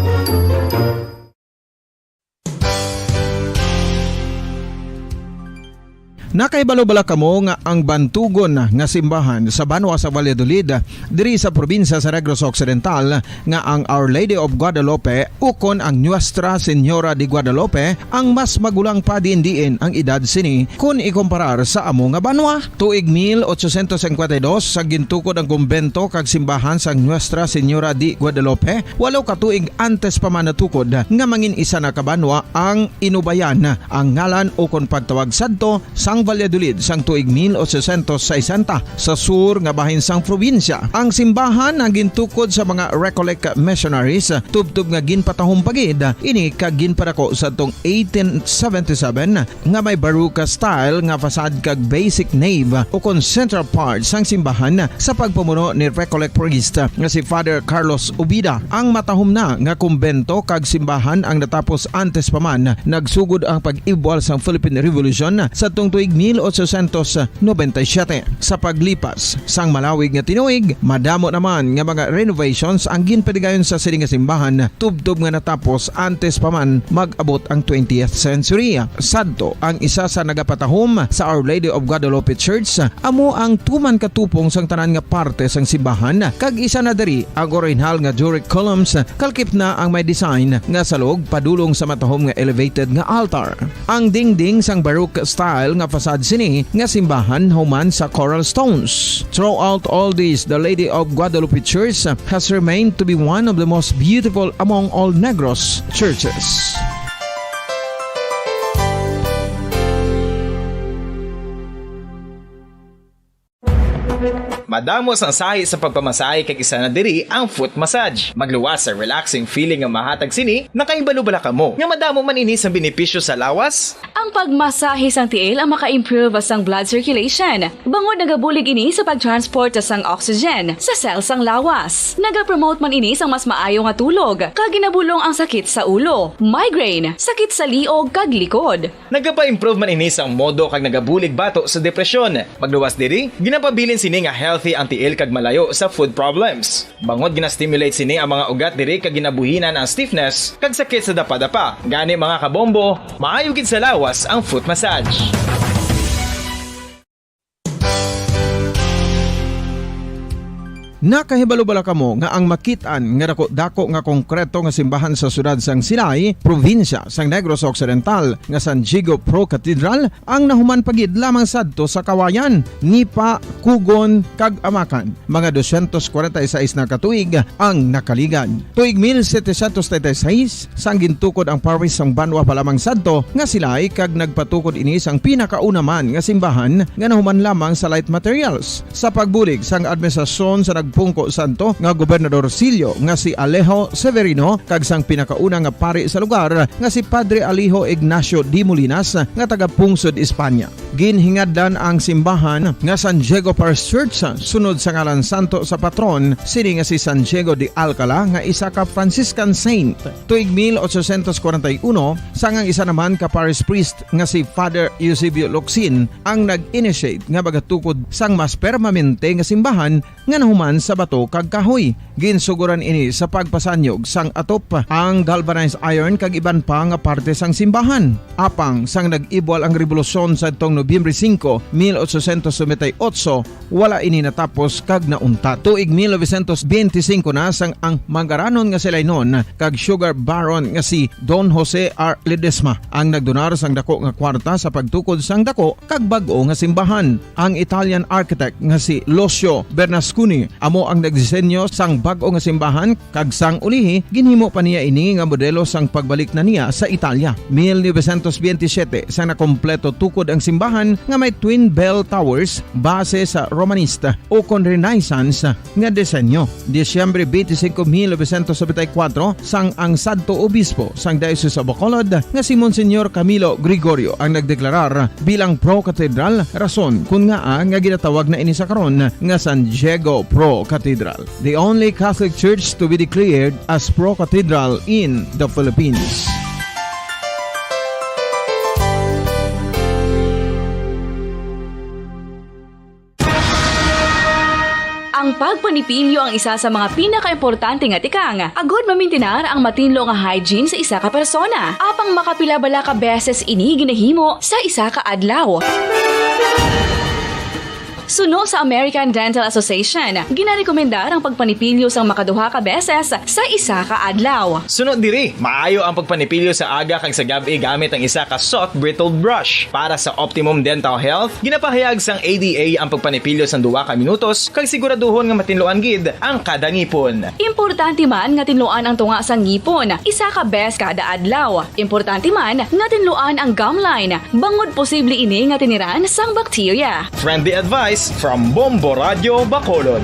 Nakahibalo bala kamo nga ang bantugon nga simbahan sa banwa sa Valladolid, diri sa probinsya sa Negros Occidental, nga ang Our Lady of Guadalupe ukon ang Nuestra Señora de Guadalupe ang mas magulang pa diin-diin ang edad sini kon ikumparar sa amo nga banwa? Tuig mil ochocientos cincuenta y dos, sa gintukod ang kumbento kag simbahan sang Nuestra Señora de Guadalupe, walo ka tuig antes pa man natukod nga mangin isa na ka banwa ang Inubayan, ang ngalan ukon pagtawag sadto sang Valladolid sang tuig mil ochocientos sesenta, sa sur nga bahin sang probinsya. Ang simbahan ang gintukod sa mga Recollect missionaries, tubtob nga ginpatahom pa gid ini kag ginpadako sadtong eighteen seventy-seven, nga may Baroque style nga facade kag basic nave ukon central part sang simbahan sa pagpamuno ni Recollect priest nga si Father Carlos Ubida. Ang matahom na nga kumbento kag simbahan ang natapos antes pa man nagsugod ang pag-ibwal sang Philippine Revolution sadtong tuig mil ochocientos noventa y siete. Sa paglipas sang malawig nga tinuig, madamo naman nga mga renovations ang ginpatigayon sa sini nga simbahan, tubtob nga natapos antes pa man mag-abot ang twentieth century. Sadto, ang isa sa nagapatahom sa Our Lady of Guadalupe Church amo ang tuman ka tupong sang tanan nga parte sang simbahan, kag isa na diri ang orihinal nga Doric columns, kalkip na ang may design nga salog padulong sa matahom nga elevated nga altar. Ang dingding sang Baroque style nga facade sini nga simbahan human sa coral stones. Throughout all this, the Lady of Guadalupe Church has remained to be one of the most beautiful among all Negros churches. Madamo sang sahi sa pagpamasahe, kag isa na diri ang foot massage. Magluwas sa relaxing feeling nga mahatag sini. Nakahibalo bala kamo nga madamo man ini sa benepisyo sa lawas? Ang pagmasahe sang tiil ang maka-improve sang blood circulation, bangod nagabulig ini sa pag-transport sang oxygen sa cell sang lawas. Nagapromote man ini sang mas maayo nga tulog, kag ginabulong ang sakit sa ulo, migraine, sakit sa liog, kag likod. Nagapa-improve man ini sang modo kag nagabulig bato sa depresyon. Magluwas diri, ginapabilin sini nga healthy ang tiil kag malayo sa foot problems. Bangod gina-stimulate sini ang mga ugat diri kag ginabuhinan ang stiffness kag sakit sa dapadapa. Gani, mga kabombo, maayo gid sa lawas ang foot massage. Nakahibalo bala kamo nga ang makit-an nga dako-dako nga konkreto nga simbahan sa siyudad sang Silay, probinsya sang Negros Occidental, nga San Diego Pro Cathedral, ang nahuman pa gid lamang sadto sa Kawayan, Nipa, Kugon, kag Amakan? Mga dosyentos kwarenta y seis na ka tuig ang nakaligad. Tuig mil setecientos treinta y seis, sang gintukod ang parish sang banwa pa lamang sadto nga Silay, kag nagpatukod ini sang pinakauna man nga simbahan nga nahuman lamang sa light materials. Sa pagbulig sang administrasyon sa nagpungko sadto nga Gobernador Silio nga si Alejo Severino kag sang pinakauna nga pari sa lugar nga si Padre Alejo Ignacio de Molinas nga taga Pungsod, Espanya, ginhingadlan ang simbahan nga San Diego Parish Church, sunod sa ngalan santo sa patron sini nga si San Diego de Alcala, nga isa ka Franciscan saint. Tuig mil ochocientos kwarenta y uno, sang ang isa naman ka parish priest nga si Father Eusebio Locsin ang nag-initiate nga magatukod sang mas permanente nga simbahan nga nahuman sa bato kag kahoy. Ginsugoran ini sa pagpasanyog sang atop, ang galvanized iron kag iban pa nga parte sang simbahan. Apang sang nag-ibwal ang rebolusyon sadtong Nobyembre singko, mil ochocientos noventa y ocho, wala ini natapos kag nauntat. Tuig mil novecientos benti singko na sang ang Mangaranon nga si Lainon kag Sugar Baron nga si Don Jose R. Ledesma ang nagdonar sang dako nga kwarta sa pagtukod sang dako kag bag-o nga simbahan. Ang Italian architect nga si Lucio Bernasconi amo ang nagdisenyo sang bag-o nga simbahan, kag sang ulihi, ginhimo pa niya ini nga modelo sang pagbalik na niya sa Italia. Mil novecientos benti siyete, sang nakompleto tukod ang simbahan nga may twin bell towers base sa Romanista ukon Renaissance nga disenyo. Disyembre benti singko, mil novecientos nobenta y kuwatro, sang ang sadto obispo sang Diocese of Bacolod nga si Monsignor Camilo Gregorio ang nagdeklarar bilang Pro Cathedral, rason kon ngaa nga ginatawag na ini sa karon nga San Diego Pro Cathedral, the only Catholic Church to be declared as Pro Cathedral in the Philippines. Ang pagpanipilyo ang isa sa mga pinakaimportante nga tikang agud mamintinar ang matinlo nga hygiene sa isa ka persona. Apang makapila bala ka beses ini ginahimo sa isa ka adlaw? Suno sa American Dental Association, ginarekomendar ang pagpanipilyo sang makaduha ka beses sa isa ka adlaw. Suno diri, maayo ang pagpanipilyo sa aga kag sa gab-i gamit ang isa ka soft bristled brush. Para sa optimum dental health, ginapahayag sang A D A ang pagpanipilyo sang duha ka minutos kag siguraduhon nga matinluan gid ang kada ngipon. Importante man nga tinluan ang tunga sang ngipon isa ka bes kada adlaw. Importante man nga tinluan ang gum line, bangod posible ini nga tiniran sang bakterya. Friendly advice from Bombo Radio Bacolod.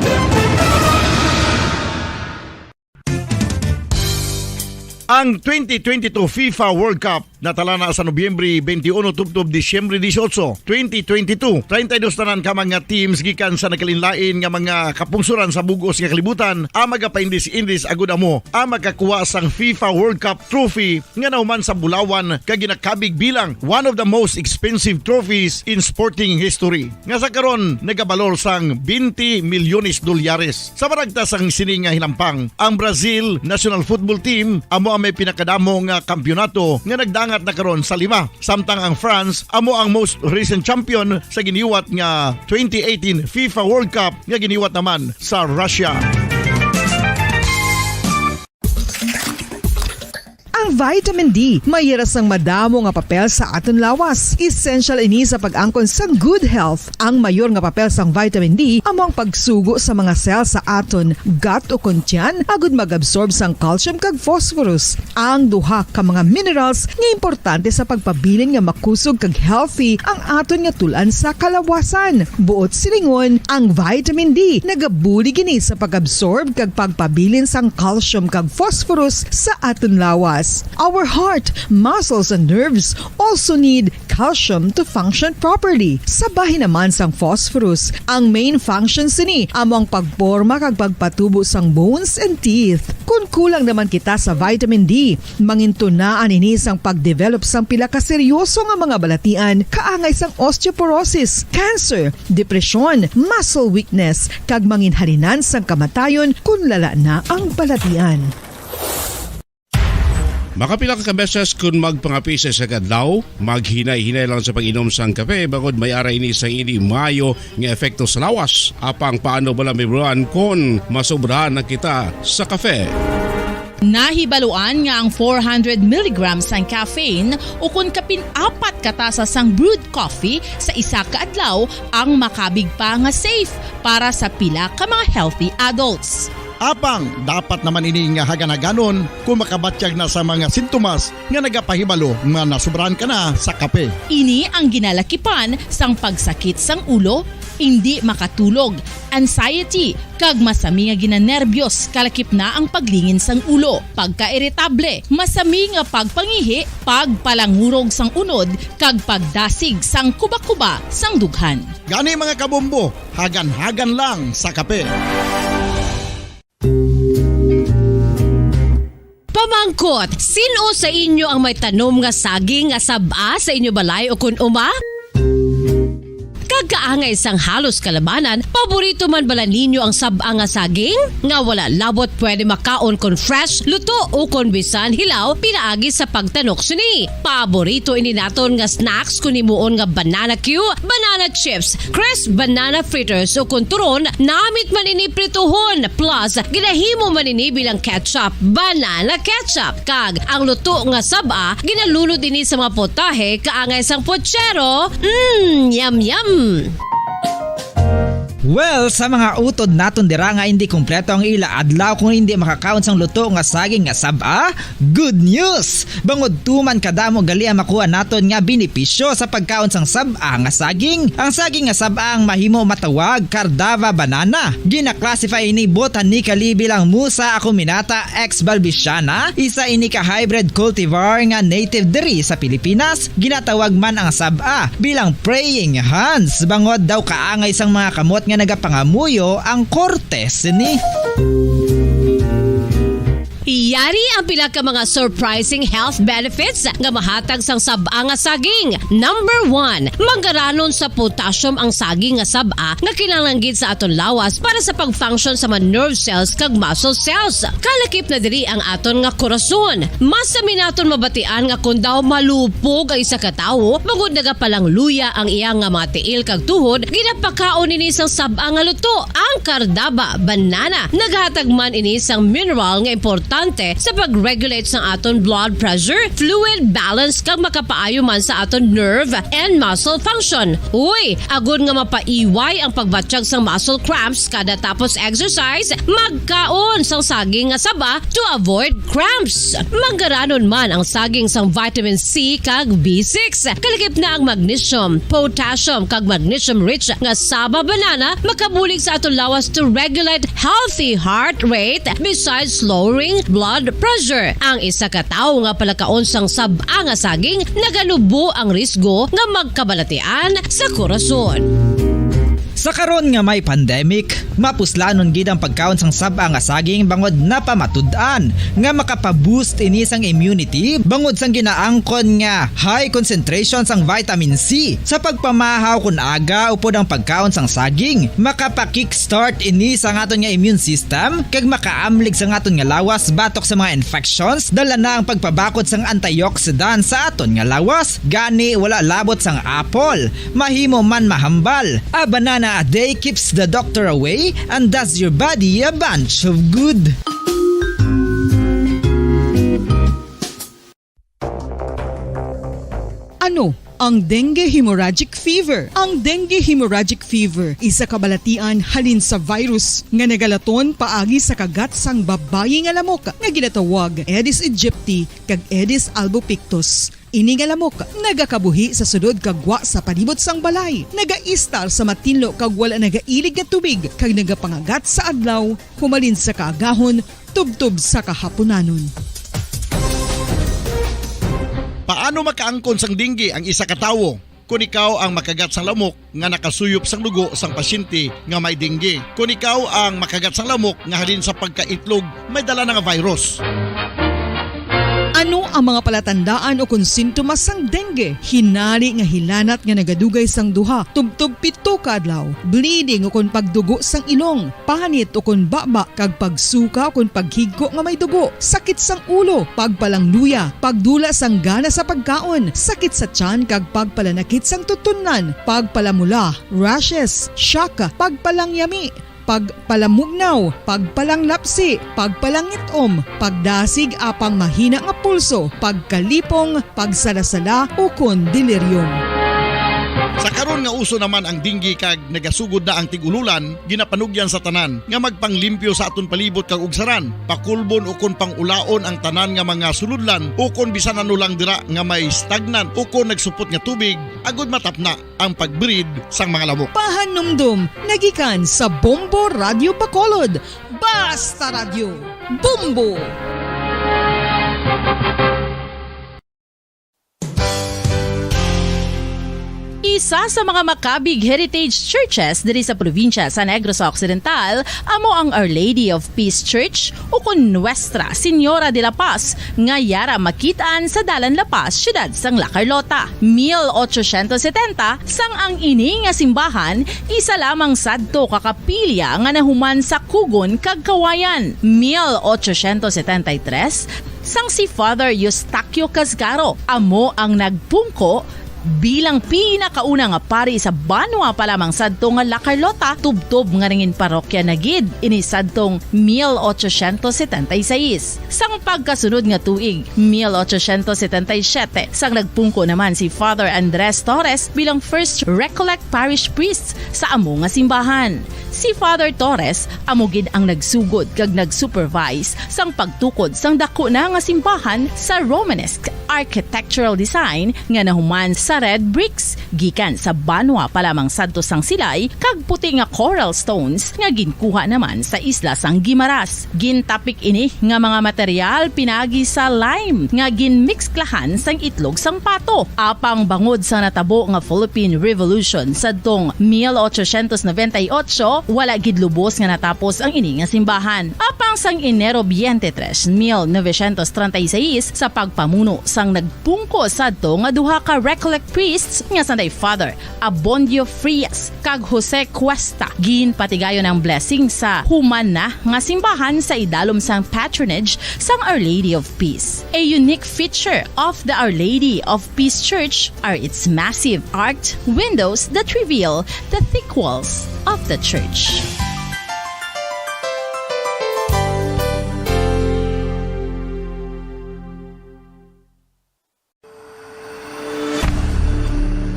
Ang twenty twenty-two FIFA World Cup natala na sa Nobyembre twenty-one tubtob Disyembre dieciocho, twenty twenty-two. Treinta y dos tanan ka mga teams gikan sa nagkalainlain nga mga kapungsoran sa bug-os nga kalibutan ang magapaindis-indis agud amo ang makakuha sang FIFA World Cup trophy nga nahuman sa bulawan kag ginakabig bilang one of the most expensive trophies in sporting history, nga sa karon nagabalor sang twenty milyones dolyares. Sa baragta sang sini nga hinampang, ang Brazil national football team amo ang may pinakadamo nga kampiyonato nga nagdangat na karon sa lima, samtang ang France amo ang most recent champion sa giniwat nga twenty eighteen FIFA World Cup nga giniwat naman sa Russia. Ang vitamin D may hira sang madamo nga papel sa aton lawas. Essential ini sa pag-angkon sang good health. Ang mayor nga papel sang vitamin D amo ang pagsugo sa mga cell sa aton gut o kon tiyan agud mag-absorb sang calcium kag phosphorus, ang duha ka mga minerals nga importante sa pagpabilin nga makusog kag healthy ang aton nga tul-an sa kalawasan. Buot silingon, ang vitamin D nagabulig ini sa pag-absorb kag pagpabilin sang calcium kag phosphorus sa aton lawas. Our heart, muscles, and nerves also need calcium to function properly. Sa bahin naman sang phosphorus, ang main function sini amo ang pagporma kag pagpatubo sang bones and teeth. Kon kulang naman kita sa vitamin D, mangintunaan ini sang pag-develop sang pila ka seryoso nga mga balatian kaangay sang osteoporosis, cancer, depresyon, muscle weakness, kag manginhalinan sang kamatayon kon lala na ang balatian. Makapila ka beses kon magpangape sa isa ka adlaw, maghinay-hinay lang sa pag-inom sang kape, bangod may ara ini sang indi maayo nga epekto sa lawas. Apang paano bala mahibaluan kon masobrahan na kita sa kape? Nahibaluan nga ang four hundred milligrams sang caffeine, ukon kapin apat ka tasa sang brewed coffee sa isa ka adlaw, ang makabig pa nga safe para sa pila ka mga healthy adults. Apang dapat naman ini nga hagan-haganon kon makabatyag na sa mga sintomas nga nagapahibalo nga nasobrahan ka na sa kape. Ini ang ginalakipan sang pagsakit sang ulo, indi makatulog, anxiety, kag masami nga ginanerbiyos, kalakip na ang paglingin sang ulo, pagkairitable, masami nga pagpangihi, pagpalangurog sang unod, kag pagdasig sang kuba-kuba sang dughan. Gani, mga kabombo, hagan-hagan lang sa kape. Pamangkot, sin-o sa inyo ang may tanom nga saging nga sab-a sa inyo balay o kun uma? Pagkaangay sang halos kalabanan, paborito man bala ninyo ang sab-a nga saging? Nga wala labot pwede makaon kon fresh, luto, o kon bisan hilaw pinaagi sa pagtanok sini. Paborito ini naton nga snacks kon himuon nga banana cue, banana chips, crisp banana fritters, o kon turon, namit man ini prituhon. Plus, ginahimo man ini bilang ketchup, banana ketchup. Kag ang luto nga sab-a, ginalunod ini sa mga potahe kaangay sang pochero. Mm, yum, yum! Well, sa mga utod naton dira nga hindi kompleto ang ila adlaw kung hindi makakaon sang luto nga saging nga sab-a, good news! Bangod tuman kadamo gali ang makuha naton nga benepisyo sa pagkaon sang sab-a nga saging. Ang saging nga sab-a ang mahimo matawag Cardava banana. Gina-classify ini botanically bilang Musa acuminata ex balbisiana, isa ini ka hybrid cultivar nga native diri sa Pilipinas. Ginatawag man ang sab-a bilang praying hands, bangod daw kaangay sang mga kamot nga nagapangamuyo ang korte sini. Yari ang pila ka mga surprising health benefits nga mahatag sang sab-a nga saging. Number one, manggaranon sa potassium ang saging nga sab-a nga kinahanglan gid sa aton lawas para sa pag-function sa mga nerve cells kag muscle cells. Kalakip na diri ang aton nga korason. Mas sami naton mabatian nga kon daw malupog ang isa ka tawo, bangod nagapalangluya ang iya nga mga tiil kag tuhod, ginapakaon ini sang sab-a nga luto, ang Cardava banana. Naghatag man ini sang mineral nga importante sa pag-regulate sang aton blood pressure, fluid balance, kag makapaayo man sa aton nerve and muscle function. Uy, agod nga mapaiway ang pagbatyag sang muscle cramps kada tapos exercise, magkaon sang saging nga saba to avoid cramps. Manggaranon man ang saging sang vitamin C kag B six. Kalakip na ang magnesium, potassium, kag magnesium-rich nga saba banana makabulig sa aton lawas to regulate healthy heart rate besides lowering blood pressure. Ang isa ka tawo nga palakaon sang sab-a nga saging naganubo ang risgo nga magkabalatian sa korason. Sa karon nga may pandemic, mapuslanon gid ang pagkaon sang sab-a nga saging bangod napamatud-an nga makapa-boost ini sang immunity bangod sang ginaangkon nga high concentration sang vitamin C sa pagpamahaw kon aga upod ang pagkaon sang saging. Makapa-kickstart ini sa aton nga immune system kag makaamlig sa aton nga lawas batok sa mga infections, dala na ang pagpabakod sang antioxidant sa aton nga lawas. Gani, wala labot sang apple, mahimo man mahambal. A banana a day keeps the doctor away and does your body a bunch of good. Ano ang dengue hemorrhagic fever? Ang dengue hemorrhagic fever isa ka balatian halin sa virus nga nagalaton paagi sa kagat sang babayi nga lamok nga ginatawag Aedes aegypti kag Aedes albopictus. Ini nga lamok nagakabuhi sa sulod kag gwa sa palibot sang balay, nagaistar sa matinlo kag wala nagailig nga tubig, kag nagapangagat sa adlaw humalin sa kaagahon tubtob sa kahapunanon. Paano makaangkon sang dengue ang isa ka tawo? Kon ikaw ang makagat sang lamok nga nakasuyop sang dugo sang pasyente nga may dengue, kon ikaw ang makagat sang lamok nga halin sa pagkaitlog may dala na nga virus. Ano ang mga palatandaan ukon sintomas sang dengue? Hinari nga hilanat nga nagadugay sang duha tubtob pito ka adlaw, bleeding ukon pagdugo sang ilong, panit ukon baba, kag pagsuka ukon paghigko nga may dugo, sakit sang ulo, pagpalangluya, pagdula sang gana sa pagkaon, sakit sa tiyan kag pagpalanakit sang tutunlan, pagpalamula, rashes, shock, pagpalangyami, pagpalamugnaw, pagpalanglapsi, pagpalangit-om, pagdasig apang mahina nga pulso, pagkalipong, pagsalasala, ukon delirium. Sa karon nga uso naman ang dengue kag nagasugod na ang tig-ululan, ginapanugyan sa tanan nga magpanglimpyo sa aton palibot kag ugsaran, pakulbon ukon pang-ulaon ang tanan nga mga sulodlan ukon bisan ano lang dira nga may stagnant ukon nagsupot nga tubig, agod matapna ang pag-breed sang mga lamok. Pahanumdom nagikan sa Bombo Radyo Bacolod. Basta Radyo, Bombo! Isa sa mga makabig heritage churches diri sa probinsya sa Negros Occidental amo ang Our Lady of Peace Church, ukon Nuestra Señora de la Paz, nga yara makit-an sa Dalan La Paz, siyudad sang La Carlota. Mil ochocientos setenta, sang ang ini nga simbahan isa lamang sadto ka kapilya nga nahuman sa kugon kag kawayan. Mil ochocientos setenta y tres, sang si Father Eustaquio Casgaro amo ang nagpungko bilang pinakauna nga pari sa banwa pa lamang sadto nga La Carlota, tubtob nga nangin parokya na gid ini sadtong mil ochocientos setenta y seis. Sang pagkasunod nga tuig, mil ochocientos setenta y siete, sang nagpungko naman si Father Andres Torres bilang first Recollect Parish Priest sa amo nga simbahan. Si Father Torres amo gid ang nagsugod kag nag-supervise sang pagtukod sang daku na nga simbahan sa Romanesque architectural design nga nahuman sa red bricks gikan sa banwa pa lamang sadto sang Silay kag puti nga coral stones nga ginkuha naman sa isla sang Guimaras. Gintapik ini nga mga material pinagi sa lime nga ginmiksklahan sang itlog sang pato. Apang bangod sa natabo nga Philippine Revolution sadtong mil ochocientos noventa y ocho, wala gid lubos nga natapos ang ini nga simbahan. Apang sang Enero twenty-three, mil novecientos treinta y seis, sa pagpamuno sang nagpungko sadto nga duha ka Recollect priests nga sanday Father Abondio Frias kag Jose Cuesta, ginpatigayon ang blessing sa human na nga simbahan sa idalom sang patronage sang Our Lady of Peace. A unique feature of the Our Lady of Peace Church are its massive arched windows that reveal the thick walls of the church.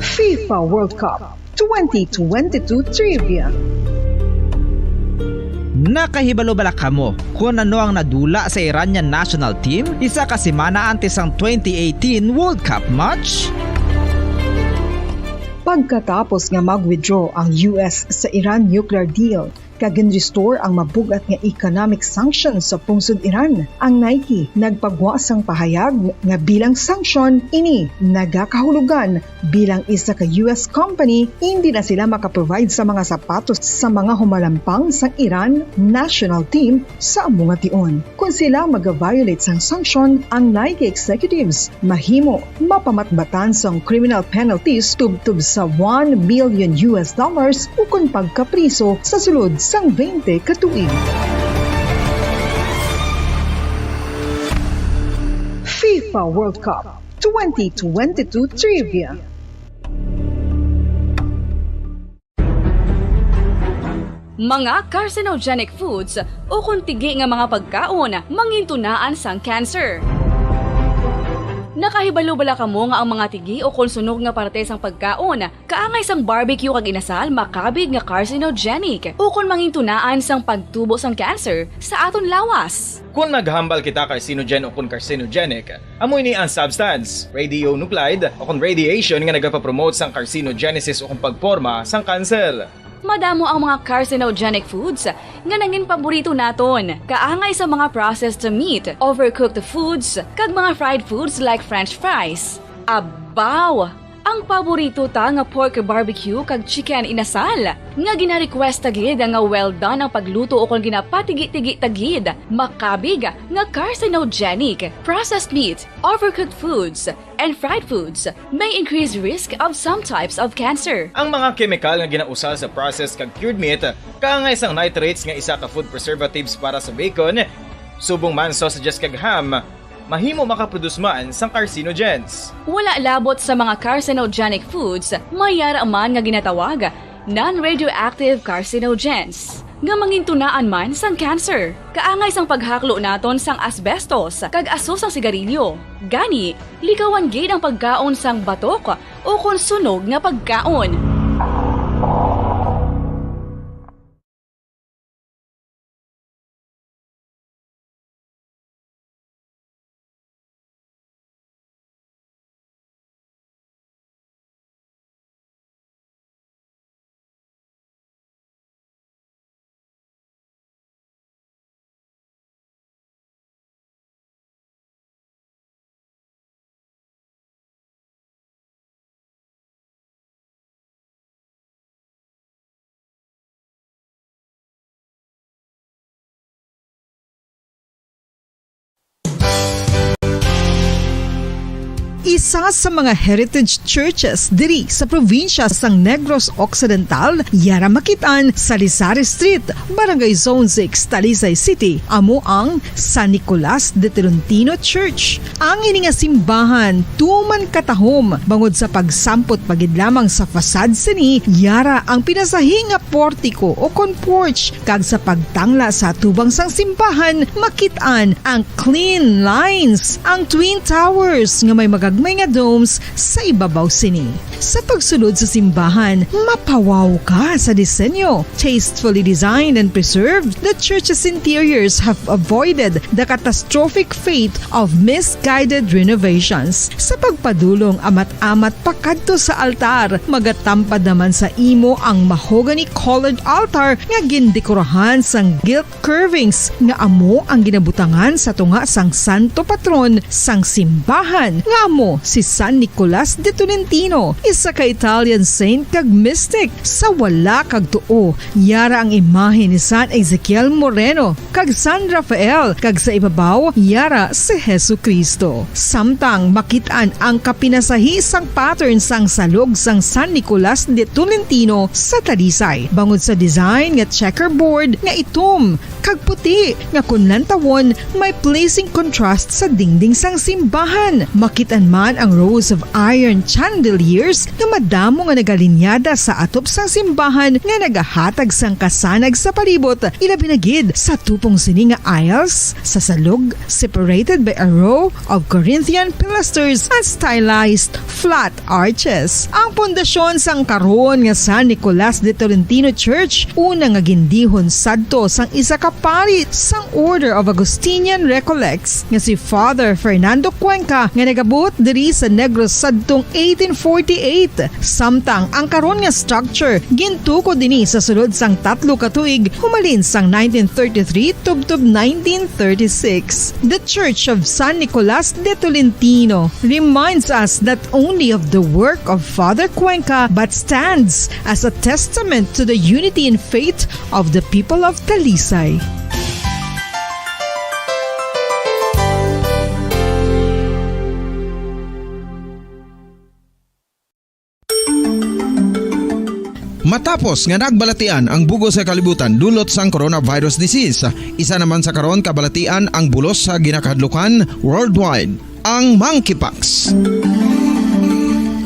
FIFA World Cup twenty twenty-two Trivia. Nakahibalo bala kamo kon ano ang nadula sa Iranian national team isa ka semana antes sang twenty eighteen World Cup match? Pagkatapos nga mag-withdraw ang U S sa Iran nuclear deal, kag gin-restore ang mabug-at nga economic sanctions sa pungsod Iran. Ang Nike nagpagwa sang pahayag nga bilang sanction ini nagakahulugan bilang isa ka U S company, hindi na sila makaprovide sa mga sapatos sa mga humalampang sang Iran national team sa amo nga tion. Kon sila mag-violate sang sanction, ang Nike executives mahimo mapamatbatan sang criminal penalties tubtob sa one million U S dollars ukon pagkapriso sa sulod sang twenty ka tuig. FIFA World Cup twenty twenty-two Trivia. Mga carcinogenic foods ukon tigi nga mga pagkaon mangintunaan sang cancer. Nakahibalo bala kamo nga ang mga tigi ukon sunog nga parte sang pagkaon, kaangay sang barbecue kag inasal, makabig nga carcinogenic ukon mangintunaan sang pagtubo sang cancer sa aton lawas? Kon maghambal kita carcinogen ukon carcinogenic, amo ini ang substance, radionuclide ukon radiation, nga nagapapromote sang carcinogenesis ukon pagporma sang kanser. Madamo ang mga carcinogenic foods nga nangin paborito naton, kaangay sa mga processed meat, overcooked foods, kag mga fried foods like French fries. Abaw! Ang paborito ta nga pork barbecue kag chicken inasal, nga gina-request ta gid nga well done ang pagluto ukon ginapatigi-tigi ta gid, makabig nga carcinogenic. Processed meat, overcooked foods, and fried foods may increase risk of some types of cancer. Ang mga kemikal nga ginausal sa processed kag cured meat, kaangay sang nitrates nga isa ka food preservatives para sa bacon, subong man sausages kag ham, mahimo makaproduce man sang carcinogens. Wala labot sa mga carcinogenic foods, may yara man nga ginatawag non-radioactive carcinogens, nga mangintunaan man sang cancer, kaangay sang paghaklo naton sang asbestos kag aso sang sigarilyo. Gani, likawan gid ang pagkaon sang batok ukon sunog nga pagkaon. Isa sa mga heritage churches diri sa probinsya sang Negros Occidental, yara makit-an sa Lisari Street, Barangay Zone six, Talisay City, amo ang San Nicolas de Tolentino Church. Ang ini nga simbahan tuman katahom bangod sa pagsampot pa gid lamang sa facade sini, yara ang pinasahi nga portiko o kon porch, kag sa pagtangla sa atubang sang simbahan, makit-an ang clean lines, ang twin towers nga may magagmay nga domes sa ibabaw sini. Sa pagsulod sa simbahan, mapawaw ka sa disenyo. Tastefully designed and preserved, the church's interiors have avoided the catastrophic fate of misguided renovations. Sa pagpadulong amat-amat pakadto sa altar, magatampad naman sa imo ang mahogany-colored altar nga gindekorahan sang gilt curvings nga amo ang ginabutangan sa tunga sang santo patron sang simbahan, nga amo si San Nicolas de Tolentino, isa ka Italian saint kag mystic. Sa wala kag tuo, yara ang imahe ni San Ezekiel Moreno kag San Rafael, kag sa ibabaw, yara si Jesu-Cristo. Samtang makit-an ang kapinasahi sang pattern sang salog sang San Nicolas de Tolentino sa Talisay, bangod sa design nga checkerboard nga itom kag puti nga kon lantawon may pleasing contrast sa dingding sang simbahan. Makit-an man ang rows of iron chandeliers nga madamo nga nagalinyada sa atop sang simbahan nga nagahatag sang kasanag sa palibot, ilabi na gid sa tupong sini nga aisles sa salog, separated by a row of Corinthian pilasters and stylized flat arches. Ang pundasyon sang karon nga San Nicolas de Tolentino Church, una nga gindihon sadto sang isa ka pari sang Order of Augustinian Recollects nga si Father Fernando Cuenca, nga nagabot diri sa Negros sadtong eighteen forty-eight. Samtang ang karon nga structure gintukod ini sa sulod sang tatlo ka tuig, humalin sang nineteen thirty-three tubtob nineteen thirty-six. The Church of San Nicolas de Tolentino reminds us not only of the work of Father Cuenca, but stands as a testament to the unity in faith of the people of Talisay. Matapos nga nagbalatian ang bug-os nga kalibutan dulot sang coronavirus disease, isa naman sa karon kabalatian ang bulos sa ginakahadlukan worldwide, ang monkeypox.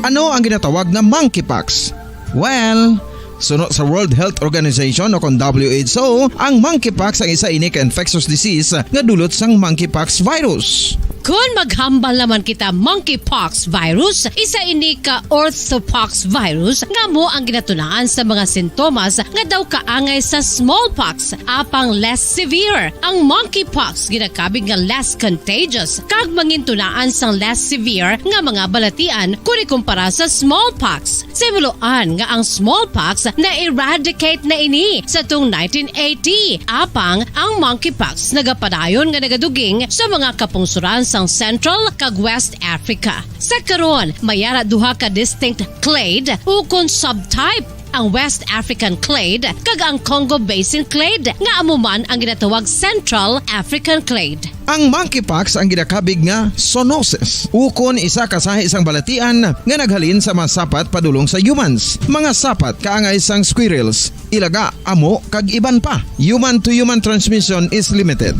Ano ang ginatawag nga monkeypox? Well, suno sa World Health Organization o kon W H O, ang monkeypox ang isa ini ka infectious disease nga dulot sang monkeypox virus. Kon maghambal naman kita monkeypox virus, isa ini ka orthopox virus nga amo ang ginatunaan sa mga sintomas nga daw kaangay sa smallpox, apang less severe. Ang monkeypox ginakabig nga less contagious kag mangintunaan sang less severe nga mga balatian kon ikumpara sa smallpox. Sa himuloan nga ang smallpox na-eradicate na ini sa tung nineteen eighty, apang ang monkeypox nagapadayon nga nagaduging sa mga kapungsoran sang Central kag West Africa. Sa karon, may ara duha ka distinct clade ukon subtype, ang West African clade kag ang Congo Basin clade, nga amo man ang ginatawag Central African clade. Ang monkeypox ang ginakabig nga zoonosis, ukon isa ka sahi sang balatian nga naghalin sa mga sapat padulong sa humans. Mga sapat kaangay sang squirrels, ilaga, amo, kag iban pa. Human to human transmission is limited.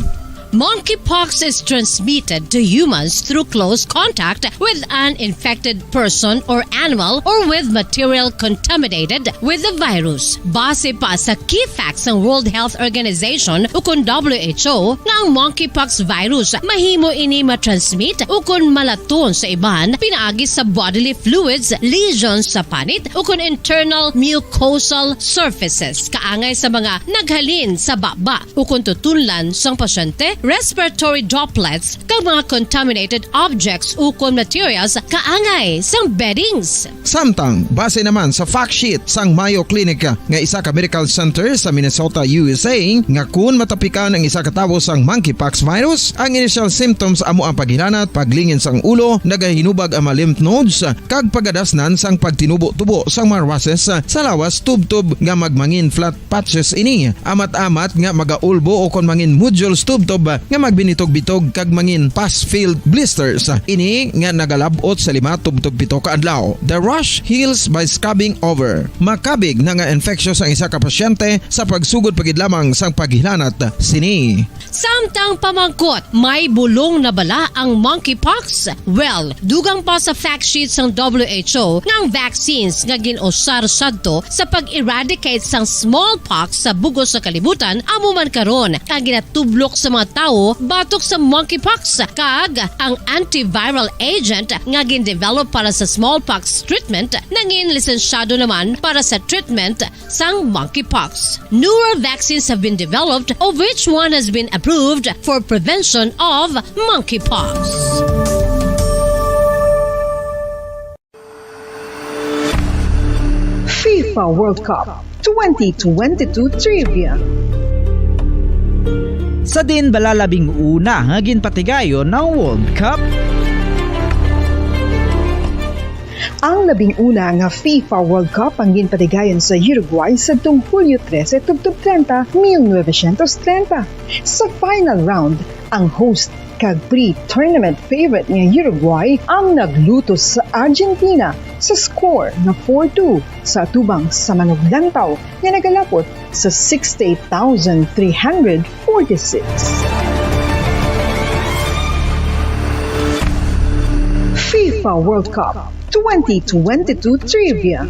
Monkeypox is transmitted to humans through close contact with an infected person or animal or with material contaminated with the virus. Base pa sa key facts sang World Health Organization ukon W H O, nga ang monkeypox virus mahimo ini matransmit ukon malaton sa iban pinaagi sa bodily fluids, lesions sa panit, ukon internal mucosal surfaces kaangay sa mga naghalin sa baba ukon tutunlan sang pasyente, respiratory droplets, kag mga contaminated objects ukon materials kaangay sang beddings. Samtang, base naman sa fact sheet sang Mayo Clinic nga isa ka medical center sa Minnesota, U S A, nga kun matapikan ang isa ka tawo sang monkeypox virus, ang initial symptoms amo ang paghilanat, paglingin sang ulo, nagahinubag ang mga lymph nodes, kag pagadasnan sang pagtinubo-tubo sang mga rushes sa lawas tubtob nga magmangin flat patches ini, amat-amat nga magaulbo ukon mangin nodules tubtob nga magbinitog-bitog kag mangin pus-filled blisters. Ini nga nagalab-ot sa lima tubtob pito ka adlaw. The rash heals by scabbing over. Makabig na nga infectious ang isa ka pasyente sa pagsugod pa gid lamang sang paghilanat sini. Samtang pamangkot, may bulong na bala ang monkeypox? Well, dugang pa sa fact sheet sang W H O nga ang vaccines nga gin-usar sadto sa pag-eradicate sang smallpox sa bug-os sa kalibutan amo man karon ang ginatublok sa mga tawo batok sa monkeypox, kag ang antiviral agent nga gin-develop para sa smallpox treatment nangin lisensyado naman para sa treatment sang monkeypox. Newer vaccines have been developed, of which one has been approved for prevention of monkeypox. FIFA World Cup twenty twenty-two Trivia. Sa din bala labing una nga ginpatigayon ang World Cup? Ang labing una nga FIFA World Cup ang ginpatigayon sa Uruguay sadtong Hulyo trese tubtob treinta, mil novecientos treinta. Sa final round, ang host kag pre-tournament favorite nga Uruguay ang naglutos sa Argentina sa score nga four two sa atubang sa manuglantaw nga nagalapot sa sixty-eight thousand three hundred forty-six. FIFA World Cup twenty twenty-two Trivia.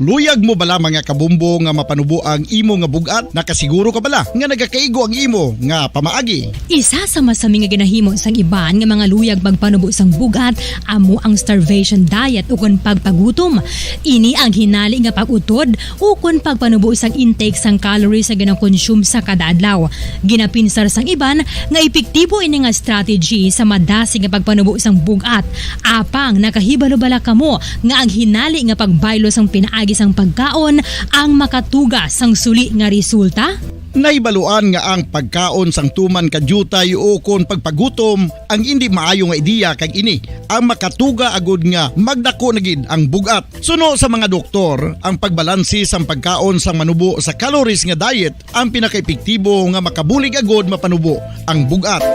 Luyag mo bala, mga kabombo, nga mapanubo ang imo nga bug-at? Nakasiguro ka bala nga nagakaigo ang imo nga pamaagi? Isa sa masami nga ginahimo sang iban nga mga luyag pagpanubo sang bug-at amo ang starvation diet ukon pagpagutom. Ini ang hinali nga pag-utod ukon pagpanubo sang intake sang calories nga ginakonsume sa kada adlaw. Ginapinsar sang iban nga epektibo ini nga strategy sa madasig nga pagpanubo sang bug-at. Apang nakahibalo bala kamo nga ang hinali nga pagbaylo sang pinaagi sang pagkaon ang makatuga sang suli nga resulta? Nahibaluan nga ang pagkaon sang tuman ka diutay ukon pagpagutom ang indi maayo nga ideya, kag ini ang makatuga agud nga magdako na gid ang bug-at. Suno sa mga doktor, ang pagbalansi sang pagkaon sang manubo sa calories nga diet ang pinakaepektibo nga makabulig agud mapanubo ang bug-at.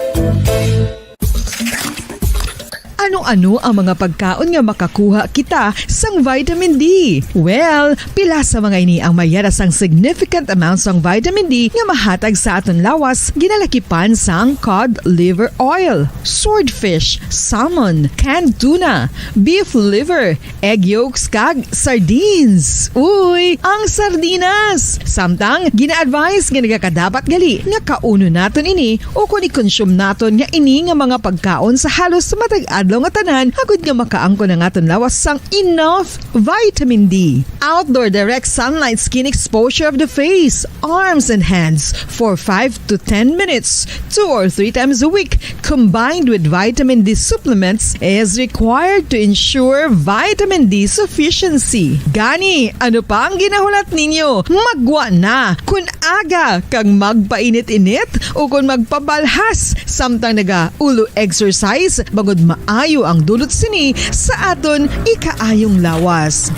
Ano-ano ang mga pagkaon nga makakuha kita sang vitamin D? Well, pila sa mga ini ang mayara sang significant amount sang vitamin D nga mahatag sa aton lawas, ginalakipan sang cod liver oil, swordfish, salmon, canned tuna, beef liver, egg yolks, kag sardines. Uy, ang sardinas! Samtang gina-advise nga nagakadapat gali nga kaunon naton ini ukon i-consume naton nga ini nga mga pagkaon sa halos matag adlaw nga tanan, agud nga makaangkon ang aton lawas sang enough vitamin D. Outdoor direct sunlight skin exposure of the face, arms, and hands for five to ten minutes, two or three times a week, combined with vitamin D supplements, is required to ensure vitamin D sufficiency. Gani, ano pa ang ginahulat ninyo? Maggwa na! Kun aga kag magpainit-init ukon magpabalhas samtang naga-ulo exercise, bangod maayo ang dulot sini sa aton ikaayong lawas.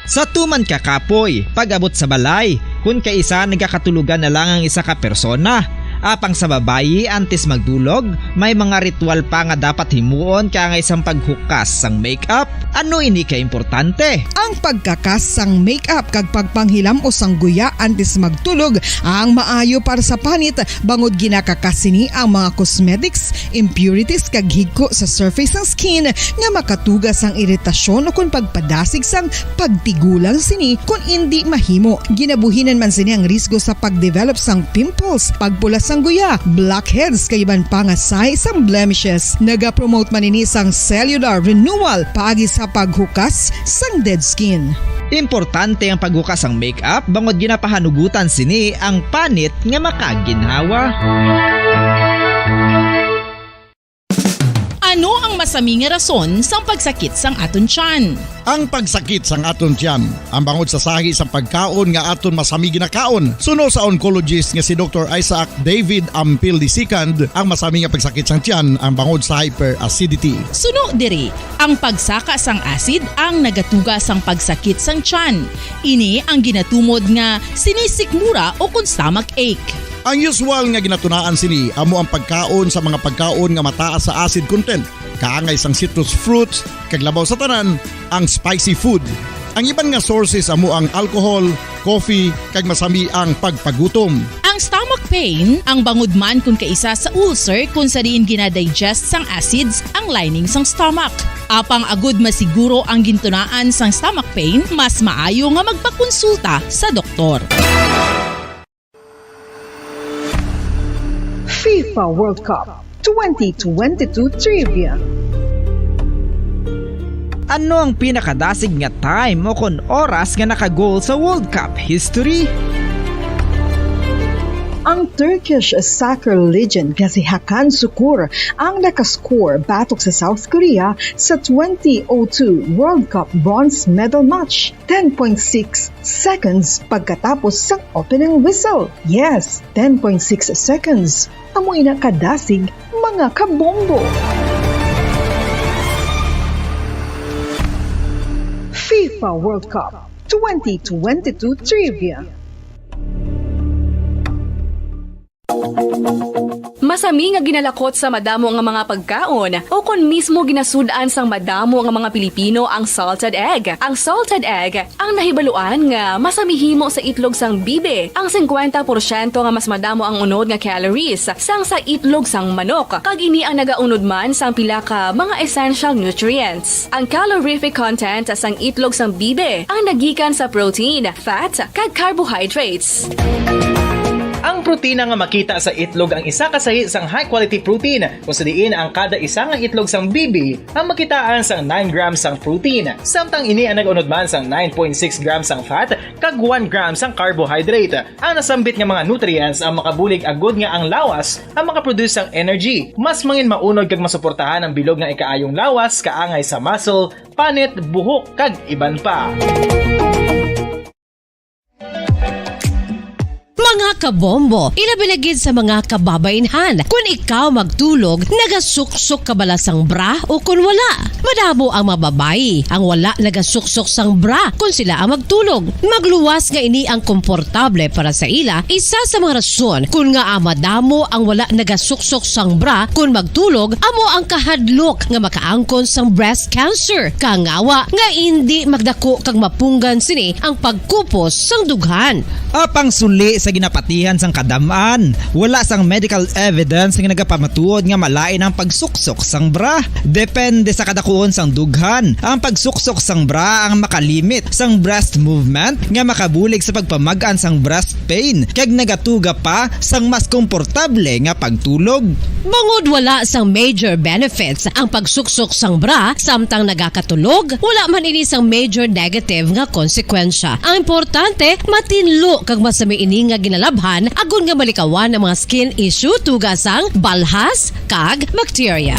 Sa tuman ka kapoy, pag-abot sa balay, kun kaisa nagakatulogan na lang ang isa ka persona. Apang sa babayi, antes magdulog, may mga ritual pa nga dapat himuon, kaangay sang paghukas sang makeup. Ano ini ka importante? Ang pagkakas sang makeup kag pagpanghilam-os sang guya antes magtulog ang maayo para sa panit, bangod ginakakas sini ang mga cosmetics, impurities, kag higko sa surface sang skin nga makatuga sang iritasyon ukon pagpadasig sang pagtigulang sini kon indi mahimo. Ginabuhinan man sini ang risgo sa pagdevelop sang pimples, pagpula sang guya, blackheads, kag iban pa nga sahi sang blemishes. Nagapromote man ini sang cellular renewal paagi sa paghukas sang dead skin. Importante ang paghukas sang makeup bangod ginapahanugutan sini ang panit nga makaginhawa. Ano ang Masami nga rason sang pagsakit sang aton tiyan. Ang pagsakit sang aton tiyan, ang bangod sa sahi sang pagkaon nga aton masami ginakaon. Suno sa oncologist nga si Doktor Isaac David Ampil the second, ang masami nga pagsakit sang tiyan ang bangod sa hyperacidity. Suno diri, ang pagsaka sang acid ang nagatuga sang pagsakit sang tiyan. Ini ang ginatumod nga sinisikmura o kon stomach ache. Ang usual nga ginatunaan sini amo ang pagkaon sa mga pagkaon nga mataas sa acid content, kaangay sang citrus fruits, kag labaw sa tanan, ang spicy food. Ang iban nga sources amo ang alcohol, coffee, kag masami ang pagpagutom. Ang stomach pain, ang bangod man kon kaisa sa ulcer kon sa diin ginadigest sang acids ang lining sang stomach. Apang agud masiguro ang gintunaan sang stomach pain, mas maayo nga magpakonsulta sa doktor. FIFA World Cup twenty twenty-two Trivia. Ano ang pinakadasig nga time o kon oras nga naka-goal sa World Cup history? Ang Turkish soccer legend nga si Hakan Sukur ang nakascore batok sa South Korea sa twenty oh two World Cup bronze medal match. Ten point six seconds pagkatapos sang opening whistle. Yes, ten point six seconds. Amo ina kadasig, mga kabombo. FIFA World Cup twenty twenty-two Trivia. Masami nga ginalakot sa madamo nga mga pagkaon, o kon mismo ginasud-an sang madamo nga mga Pilipino ang salted egg. Ang salted egg ang nahibaluan nga masami himo sa itlog sang bibi. Ang singkwenta porsyento nga mas madamo ang unod nga calories sang sa itlog sang manok, kag ini ang nagaunod man sang pila ka mga essential nutrients. Ang calorific content sang itlog sang bibi ang nagikan sa protein, fat, kag carbohydrates. Ang protina nga makita sa itlog ang isa ka sahi sang high-quality protein, kung sa diin ang kada isa nga itlog sang bibi ang makitaan sang nine grams sang protein, samtang ini ang nag-unod man sang nine point six grams sang fat kag one gram sang carbohydrate. Ang nasambit nga mga nutrients ang makabulig agud nga ang lawas ang makaproduce sang energy. Mas mangin maunod kag masuportahan ang bilog nga ikaayong lawas kaangay sa muscle, panit, buhok, kag iban pa. Mga kabombo, ilabi na gid sa mga kababaynhan, kun ikaw magtulog, nagasuksok ka bala sang bra o kun wala? Madamo ang mga babayi ang wala nagasuksok sang bra kun sila ang magtulog. Magluwas nga ini ang komportable para sa ila, isa sa mga rason kun ngaa madamo ang wala nagasuksok sang bra kun magtulog amo ang kahadlok nga makaangkon sang breast cancer, kangawa nga indi magdako kag mapunggan sini ang pagkupos sang dughan. Apang suli sa ginapatihan sang kadam-an, wala sang medical evidence nga nagapamatuod nga malain ang pagsuksok sang bra. Depende sa kadakuon sang dughan, ang pagsuksok sang bra ang makalimit sang breast movement nga makabulig sa pagpamag-an sang breast pain kag nagatuga pa sang mas komportable nga pagtulog. Bangod wala sang major benefits ang pagsuksok sang bra samtang nagakatulog, wala man ini sang major negative nga konsekwensya. Ang importante, matinlo kag masami ini nga ginalabhan agod nga malikawan ang mga skin issue tuga sang balhas kag bacteria.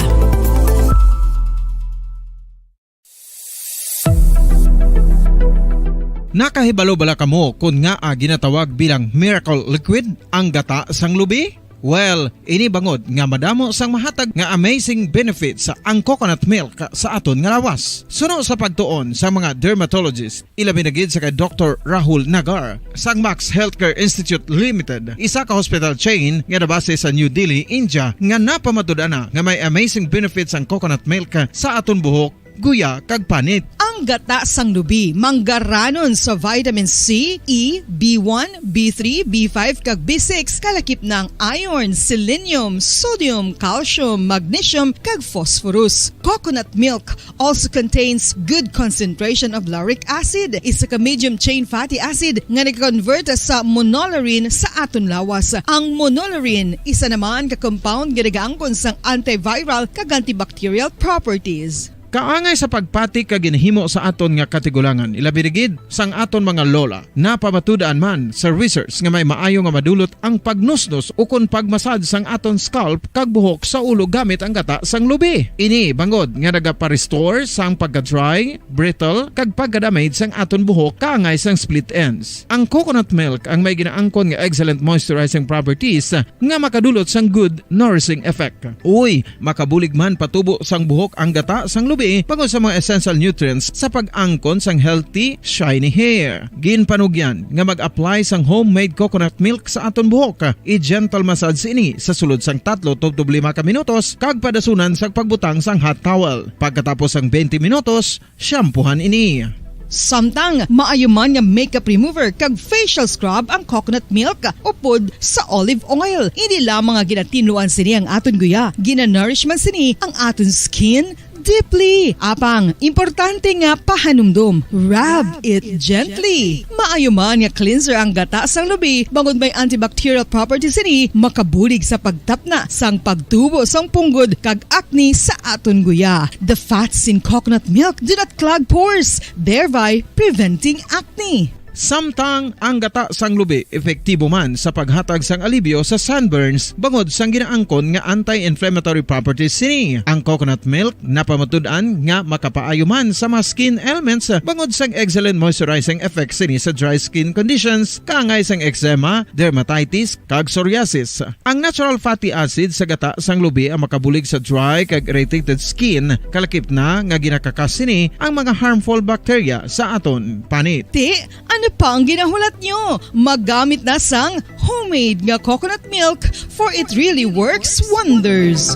Nakahibalo bala kamo kon ngaa ginatawag bilang miracle liquid ang gata sang lubi? Well, ini bangod nga madamo sang mahatag nga amazing benefits ang coconut milk sa aton nga lawas. Suno sa pagtuon sa mga dermatologist, ilabi na gid sa kay Doktor Rahul Nagar sang Max Healthcare Institute Limited, isa ka hospital chain nga nabase sa New Delhi, India, nga napamatud-an na nga may amazing benefits ang coconut milk sa aton buhok, guya, kag panit. Ang gata sang lubi manggaranon sa vitamin C, E, B one, B three, B five, kag B six, kalakip na ang iron, selenium, sodium, calcium, magnesium, kag phosphorus. Coconut milk also contains good concentration of lauric acid, isa ka medium chain fatty acid nga nag-convert sa monolaurin sa aton lawas. Ang monolaurin isa naman ka compound nga nagaangkon sang antiviral kag antibacterial properties. Kaangay sa pagpati kag ginhimo sa aton nga katigulangan, ilabi na gid sang aton mga lola. Napamatud-an man sa research nga may maayo nga madulot ang pagnusnos ukon pagmasad sang aton scalp kag buhok sa ulo gamit ang gata sang lubi. Ini bangod nga nagapa-restore sang pagka-dry, brittle, kag pagka-damage sang aton buhok kaangay sang split ends. Ang coconut milk ang may ginaangkon nga excellent moisturizing properties nga makadulot sang good nourishing effect. Uy, makabulig man patubo sang buhok ang gata sang lubi bangod sa mga essential nutrients sa pag-angkon sang healthy, shiny hair. Ginpanugyan nga mag-apply sang homemade coconut milk sa aton buhok. I-gentle massage ini sa sulod sang tatlo tubtob lima ka minutos kag padasunan sang pagbutang sang hot towel. Pagkatapos sang twenty minutos, shampoohan ini. Samtang maayo man nga makeup remover kag facial scrub ang coconut milk upod sa olive oil. Hindi lamang nga ginatinluan sini ang aton guya, ginanourish man sini ang aton skin deeply. Apang, importante nga pahanumdom, rub it gently. Maayo man nga cleanser ang gata sang lubi, bangod may antibacterial properties sini, makabulig sa pagtapna sang pagtubo sang punggod kag acne sa aton guya. The fats in coconut milk do not clog pores, thereby preventing acne. Samtang ang gata sang lubi epektibo man sa paghatag sang alibyo sa sunburns bangod sang ginaangkon nga anti-inflammatory properties sini. Ang coconut milk napamatud-an nga makapaayo man sa mga skin ailments bangod sang excellent moisturizing effect sini sa dry skin conditions, kaangay sang eczema, dermatitis, kag psoriasis. Ang natural fatty acid sa gata sang lubi ang makabulig sa dry kag irritated skin, kalakip na nga ginakakas sini ang mga harmful bacteria sa aton panit. Ti, ano pa ang ginahulat nyo? Magamit na sang homemade nga coconut milk, for it really works wonders.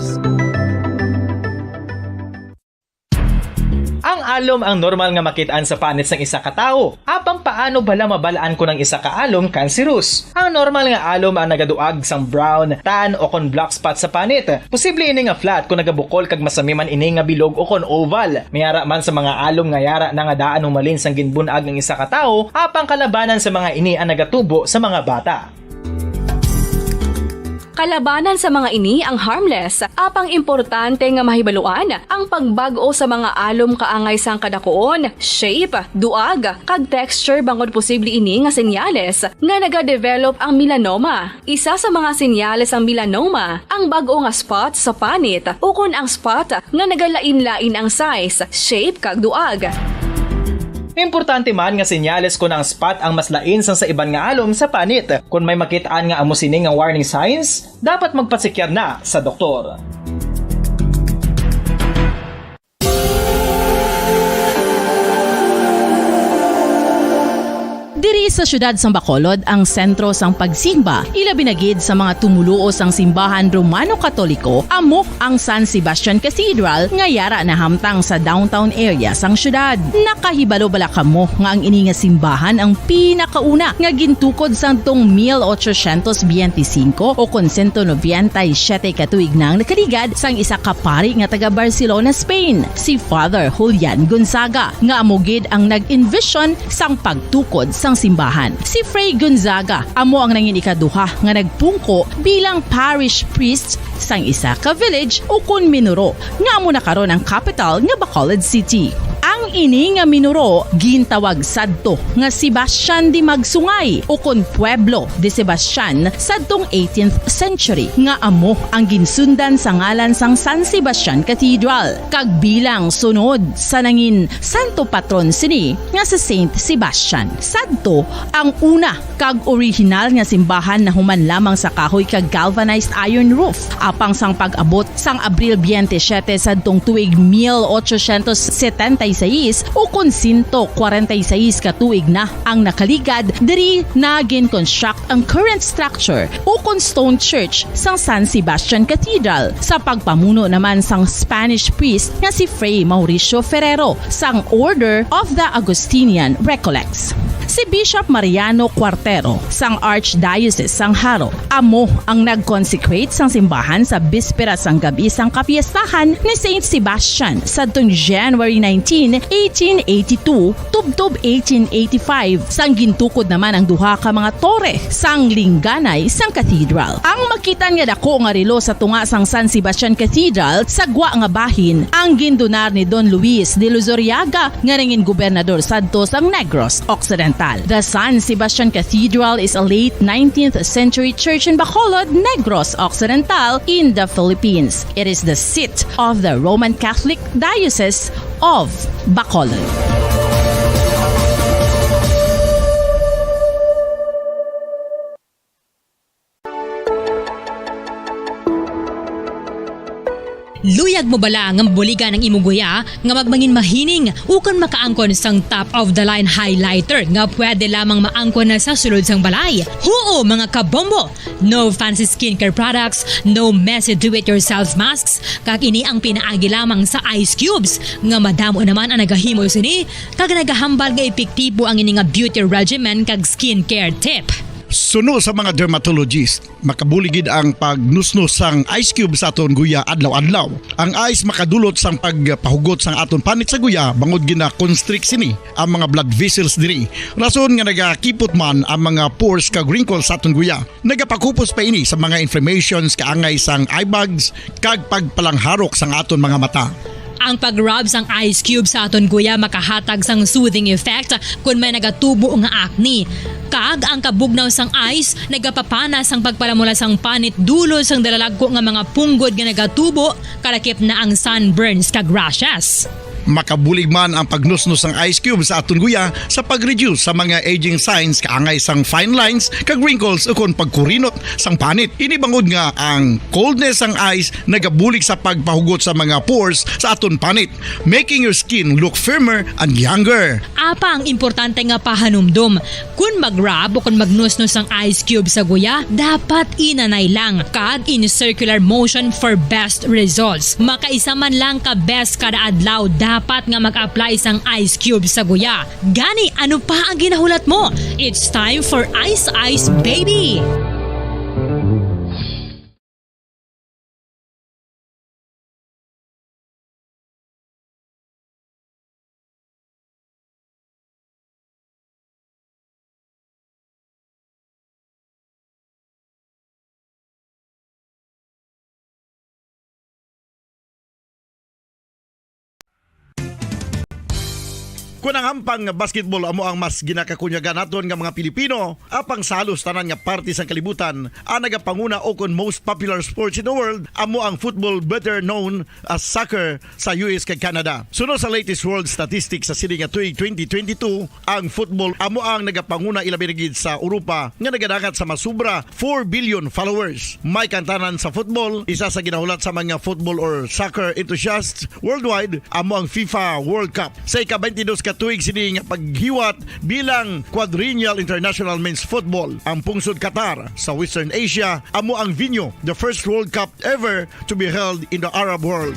Ang alom ang normal nga makit-an sa panit sang isa ka tawo. Apang paano bala mabal-an kon ang isa ka alom kanserus? Ang normal nga alom ang nagaduag sang brown, tan, o kon black spot sa panit. Posible ini nga flat kon nagabukol kag masami man ini nga bilog o kon oval. May ara man sa mga alom nga yara na nga daan humalin sang ginbun-ag ang isa ka tawo, apang kalabanan sa mga ini ang nagatubo sa mga bata. Kalabanan sa mga ini ang harmless, apang importante nga mahibaluan ang pagbag-o sa mga alom kaangay sang kadakuon, shape, duag, kag texture bangod posible ini nga senyales nga nagadevelop ang melanoma. Isa sa mga senyales sang melanoma ang bag-o nga spot sa panit ukon ang spot nga nagalain-lain ang size, shape, kag duag. Importante man nga senyales kon ang spot ang mas lain sang sa iban nga alom sa panit. Kon may makit-an nga amo sini nga warning signs, dapat magpasekyar na sa doktor. Diri sa siyudad sang Bacolod ang sentro sang pagsimba, ilabi na gid sa mga tumuluo sang simbahan Romano-Katoliko, amo ang San Sebastian Cathedral nga yara nahamtang sa downtown area sang siyudad. Nakahibalo bala kamo nga ang ini nga simbahan ang pinakauna nga gintukod sadtong mil ochocientos biyente singko o kon sento nobenta y siyete ka tuig na ang nakaligad sang isa ka pari nga taga Barcelona, Spain, si Father Julian Gonzaga, nga amo gid ang nag-envision sang pagtukod sang simbahan. Si Fray Gonzaga amo ang nangin ikaduha nga nagpungko bilang parish priest sang isa ka village ukon minuro nga amo na karon ang kapital nga Bacolod City. Ang ini nga minuro gintawag sadto nga Sebastian de Magsungay ukon Pueblo de Sebastian sadtong eighteenth century, nga amo ang ginsundan sa ngalan sang San Sebastian Cathedral, kag bilang sunod sa nangin santo patron sini nga si Saint Sebastian. Sadto ang una kag orihinal nga simbahan nahuman lamang sa kahoy kag galvanized iron roof. Apang sang pag-abot sang Abril biyente siyete sadtong tuig mil ochocientos setenta y seis, ukon sento kwarenta y seis ka tuig na ang nakaligad, diri na gin-construct ang current structure ukon stone church sang San Sebastian Cathedral, sa pagpamuno naman sang Spanish priest nga si Fray Mauricio Ferrero sang Order of the Augustinian Recollects. Si Bishop Mariano Cuartero sang Archdiocese sang Jaro amo ang nag-consecrate sang simbahan sa bispera sang gab-i sang kapiestahan ni Saint Sebastian sadtong January nineteen, eighteen eighty-two, tubtob eighteen eighty-five, sang gintukod naman ang duha ka mga tore sang lingganay sang cathedral. Ang makitan nga dako nga relo sa tunga sang San Sebastian Cathedral sa gwa nga bahin ang gindonar ni Don Luis de Luzuriaga nga nangin gobernador sadto sang Negros Occidental. The San Sebastian Cathedral is a late nineteenth century church in Bacolod, Negros Occidental, in the Philippines. It is the seat of the Roman Catholic Diocese of Bacolod. Luyag mo bala nga mabuligan ang imo guya nga magmangin mahining ukon makaangkon sang top of the line highlighter nga pwede lamang maangkon na sa sulod sang balay? Huo, mga kabombo! No fancy skincare products, no messy do-it-yourself masks, kag ini ang pinaagi lamang sa ice cubes nga madamo naman ang nagahimo sini kag nagahambal nga epektibo ang ini nga beauty regimen kag skincare tip. Suno sa mga dermatologist, makabulig gid ang pagnusnos sang ice cube sa aton guya adlaw-adlaw. Ang ice makadulot sang pagpahugot sang aton panit sa guya bangod gina-constrict sini ang mga blood vessels diri. Rason nga nagakipot man ang mga pores kag wrinkles sa aton guya. Nagapakupos pa ini sa mga inflammations kaangay sang eye bags kag pagpalangharok sang aton mga mata. Ang pag-rub sang ice cube sa aton guya makahatag sang soothing effect kon may nagatubo nga acne. Kag ang kabugnaw sang ice nagapapana sang pagpalamula sang panit dulot sang dalalagko nga mga punggod nga nagatubo, kalakip na ang sunburns kag rashes. Makabulig man ang pagnusnos sang ice cube sa aton guya sa pag-reduce sa mga aging signs kaangay sang fine lines kag wrinkles ukon pagkurinot sang panit. Ini bangod nga ang coldness sang ice nagabulig sa pagpahugot sa mga pores sa aton panit, making your skin look firmer and younger. Apa ang importante nga pahanumdom, kon mag-rub o kon magnusnos ang ice cube sa guya, dapat inanay lang kag in circular motion for best results. Makaisa man lang ka beses kada adlaw dapat nga mag-apply sang ice cube sa guya. Gani, ano pa ang ginahulat mo? It's time for Ice Ice Baby! Kon ang hampang nga basketball amo ang mas ginakakunyagan naton nga mga Pilipino, apang sa halos tanan nga parte sang kalibutan, ang nagapanguna o kon most popular sports in the world amo ang football, better known as soccer, sa U S kag Canada. Suno sa latest world statistics sa sini nga tuig twenty twenty-two, ang football amo ang nagapanguna, ilabi na gid sa Europa nga nagadangat sa masubra four billion followers. May kantanan sa football, isa sa ginahulat sa mga football or soccer enthusiasts worldwide amo ang FIFA World Cup. Sa ika-twenty-dos ka tuig sini nga paghiwat bilang Quadrennial International Men's Football, ang pungsod Qatar sa Western Asia amo ang venue, the first World Cup ever to be held in the Arab world.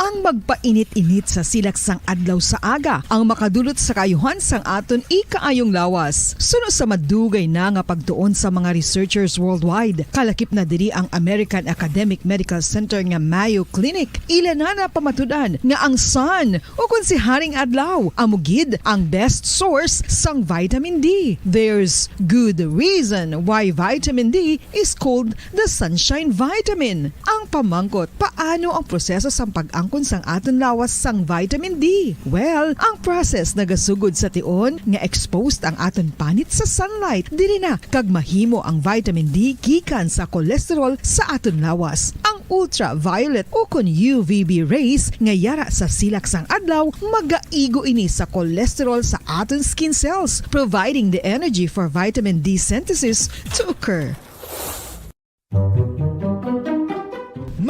Ang magpainit-init sa silak sang adlaw sa aga ang makadulot sa kaayuhan sang aton ikaayong lawas. Suno sa madugay na nga pagtuon sa mga researchers worldwide, kalakip na diri ang American Academic Medical Center nga Mayo Clinic, ila na napamatud-an nga ang sun, o kon si Haring Adlaw, amo gid ang best source sang vitamin D. There's good reason why vitamin D is called the sunshine vitamin. Ang pamangkot, paano ang proseso sang pag-angkon sang aton lawas sang vitamin D? Well, ang process nagasugod sa tion nga exposed ang aton panit sa sunlight. Diri na kag mahimo ang vitamin D gikan sa cholesterol sa aton lawas. Ang ultraviolet o kon U V B rays nga yara sa silak sang adlaw magaigo ini sa cholesterol sa aton skin cells, providing the energy for vitamin D synthesis to occur.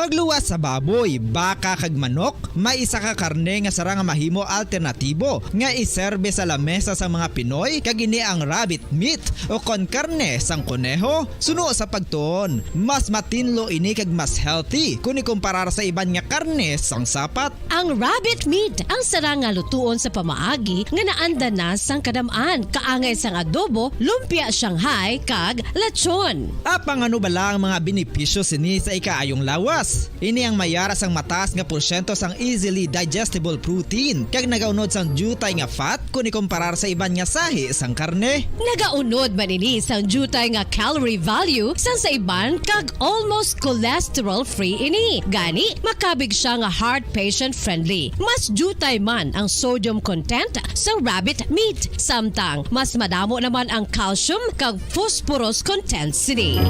Pagluwas sa baboy, baka kag manok, may isa ka karne nga sarang nga mahimo alternatibo nga iserbe sa lamesa sang mga Pinoy, kag ini ang rabbit meat, o kon karne sang koneho. Suno sa pagtuon, mas matinlo ini kag mas healthy kon ikumparar sa iban nga karne sang sapat. Ang rabbit meat ang sarang nga lutuon sa pamaagi nga naanda na sang kadam-an, kaangay sang adobo, lumpia Shanghai, kag lechon. Apang ano bala ang mga benepisyo sini sa ikaayong lawas? Ini ang may ara sang mataas nga porsyento sang easily digestible protein, kag nagaunod sang diutay nga fat kon ikumparar sa iban nga sahi sang karne. Nagaunod man ini sang diutay nga calorie value sang sa iban, kag almost cholesterol-free ini. Gani, makabig siya nga heart patient-friendly. Mas diutay man ang sodium content sang rabbit meat, samtang mas madamo naman ang calcium kag phosphorus content sini.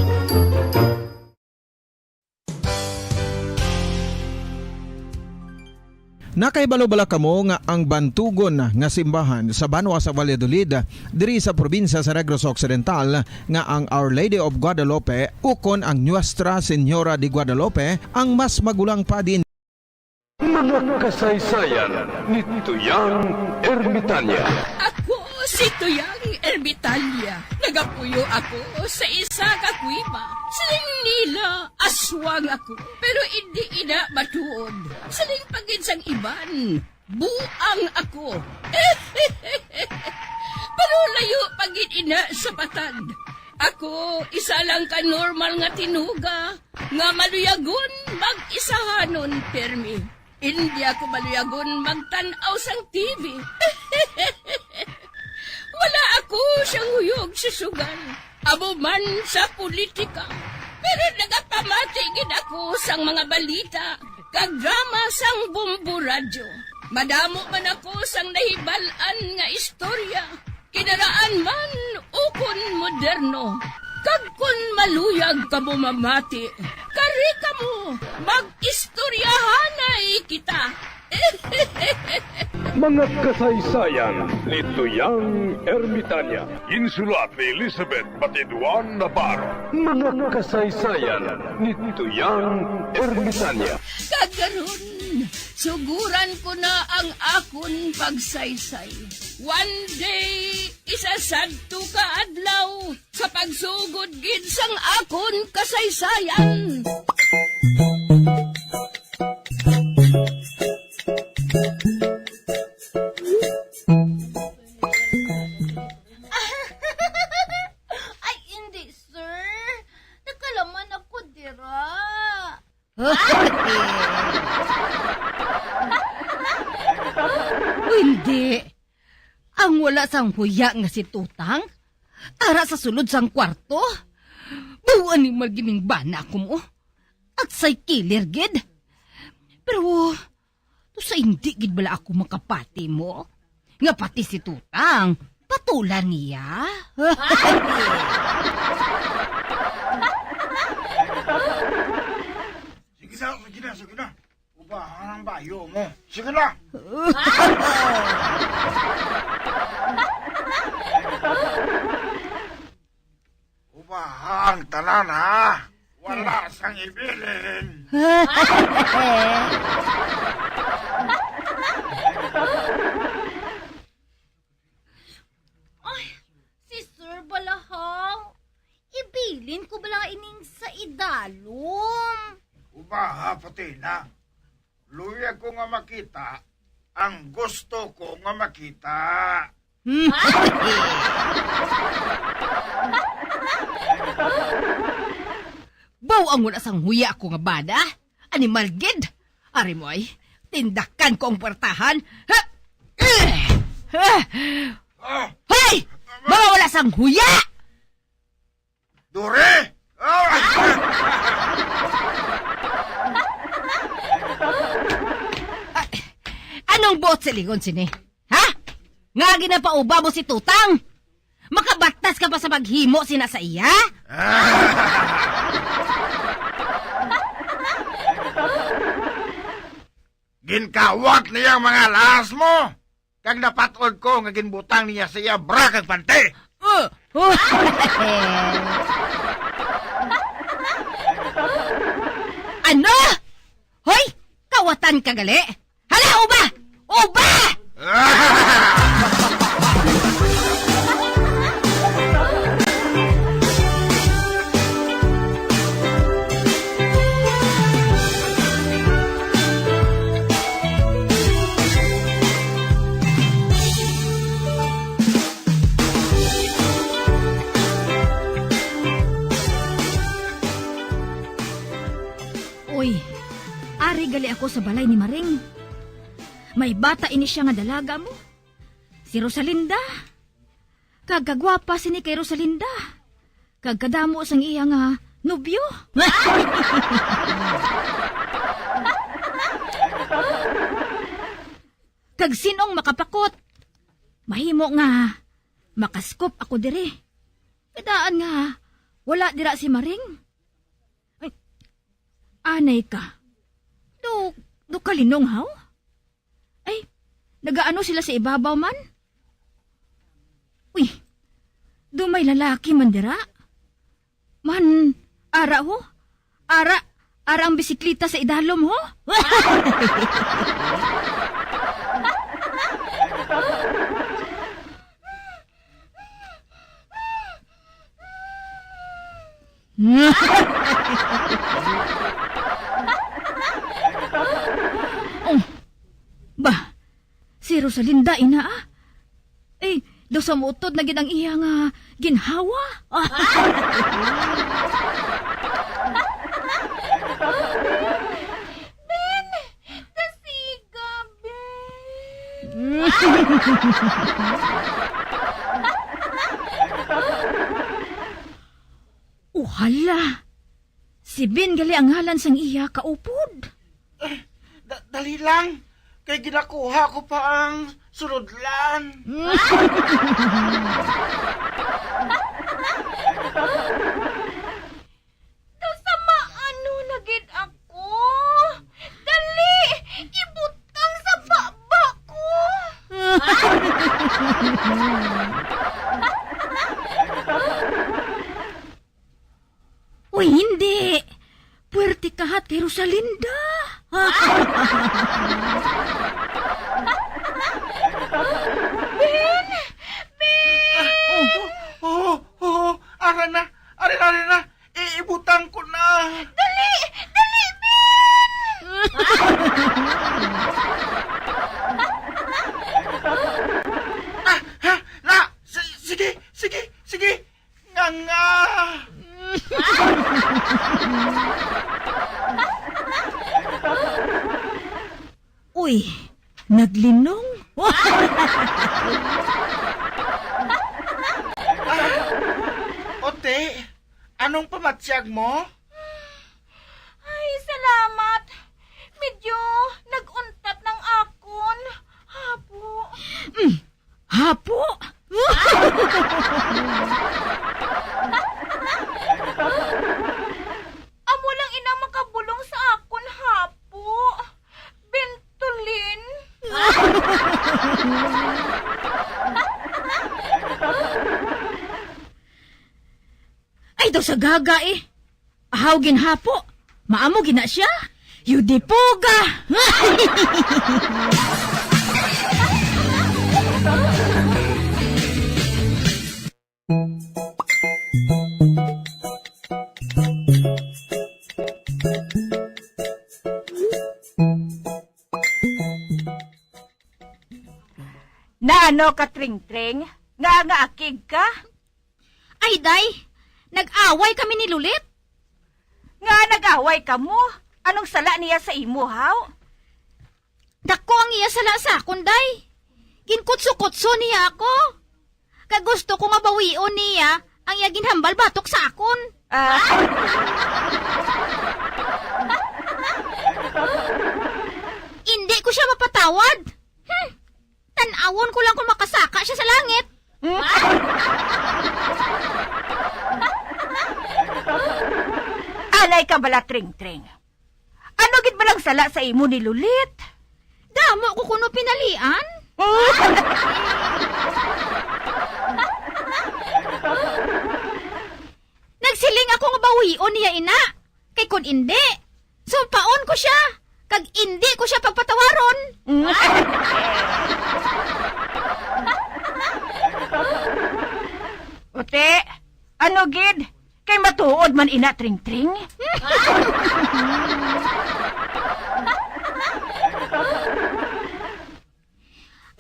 Nakahibalo bala kamo nga ang bantugon nga simbahan sa banwa sa Valladolid, diri sa probinsya sa Negros Occidental, nga ang Our Lady of Guadalupe ukon ang Nuestra Señora de Guadalupe ang mas magulang pa din? Mga kasaysayan ni Tuyang Ermitanya. Ako si Tuyang Ermitanya. Nagapuyo ako sa isa ka kuweba. Siling nila, aswang ako. Pero indi ina matuod. Siling pa gid sang iban, buang ako. Pero layo pa gid ina sa patad. Ako, isa lang ka normal nga tinuga nga maluyagon mag-isahanon pirmi. Indi ako maluyagon magtan-aw sang T V. Wala ako siyang huyog sa sugal, amo man sa politika. Pero nagapamati gid ako sang mga balita kag drama sang Bombo Radyo. Madamo man ako sang nahibal-an nga istorya, kinaraan man ukon moderno. Kag kon maluyag kamo mamati, kari kamo, mag-istoryahanay kita. Mga kasaysayan ni Tuyang Ermitanya. Insulat ni Elizabeth Batiduan Navarro. Mga kasaysayan ni Tuyang Ermitanya. Kag karon, suguran ko na ang akon pagsaysay. One day, isa sadto ka adlaw, sa pagsugod gid sang akon kasaysayan. Ay, hindi, sir. Nagkalaman ako dira. Hindi. Ang wala sang huya nga si Tutang, ara sa sulod sang kwarto. Buwan ni malgining bana ako mo. Agsay kilir gid. Pero, to sa hindi gid bala ako makapati mo, nga pati si Tutang, patulan niya. Sige na, sige na, sige na. Ubahan ang bayo mo. Sige na. Ubaha ang tanan, ha? Wala sang ibilin. Ay, si Sir bala, ha? Ibilin ko bala ining sa idalom? Ubaha, pati na. Luyag ko nga makita ang gusto ko nga makita. Baw ang wala sang huya ako nga bana. Animal gid. Ari mo ay, tindakan ko ang puwertahan. Ha? Ah! Hoy! Mga wala sang huya! Dure! Ah! Ay, anong buot silingon sini? Ha? Nga ginapauba mo si Tutang? Makabatas ka pa sa paghimo sina sa iya? Ginkawat niya ang mga alas mo, kag napat-od ko nga ginbutang niya sa iya bra kag panty. Uh, uh. Ano? Ginapatan ka gali? Hala, uba! Uba! Uy, ari gali ako sa balay ni Maring. May bata ini siya nga dalaga mo. Si Rosalinda. Kag kagwapa sini kay Rosalinda. Kag kadamo sang iya nga nobyo. Kag sin-ong makapakot, mahimo nga makaskop ako diri. Kadaan nga wala dira si Maring. Ay, anay ka. Do, do kalinong, haw? Ay, nagaano sila sa ibabaw man? Uy, do may lalaki man dira? Man, ara ho? Ara, ara ang bisikleta sa idalom ho? Oh, ba, si Rosalinda ina, ah? Eh, daw sa utod na gid ang iya nga ginhawa. Ben, dasiga, Ben. O hala, si Ben gali ang ngalan sang iya kaupod. Da- dali lang, kay ginakuha ko pa ang sulodlan. Daw sama ano na gid ako. Dali, ibutang sa baba ko. Uy, hindi. Puwerte ka hat kay Rosalinda. Ben! Ben! Oh, oh, oh, ara na. Ara na, ara na. I- ibutang ko na. Dali! Dali, Ben! Ah, ha? Na, si- sige, sige, sige. Nga, nga. Uy, naglinong. Ah, Ote, anong pamatyag mo? Ay, salamat. Medyo nag-untat ng akon. Hapo. Mm, hapo? Amo lang inang makabulong sa akon, hapo. Bentolin. Ay, daw sa gaga eh. Ahaw ginhapo. Maamo gina siya. Yudipuga. Naano ka, Tring-tring? Nga, nga akig ka? Ay, day, nag-away kami ni Lulit. Nga nag-away kamo? Anong sala niya sa imo, haw? Dako ang iya sala sa akon, day. Ginkutso-kutso niya ako. Kag gusto ko nga bawion niya ang iya ginhambal batok sa akon. Ah. Indi ko siya mapatawad. Hmm. Tan-awon ko lang kung makasaka siya sa langit. Anay ka bala, Tring-tring. Ano gid ba lang sala sa imo ni Lulit? Damo ko kuno pinalian. Nagsiling ako nga bawion niya ina. Kay kun indi, sumpaon ko siya. kag indi ko sia pagpatawaron. Uti, ano gid? Kay matuod man ina, Tring Tring.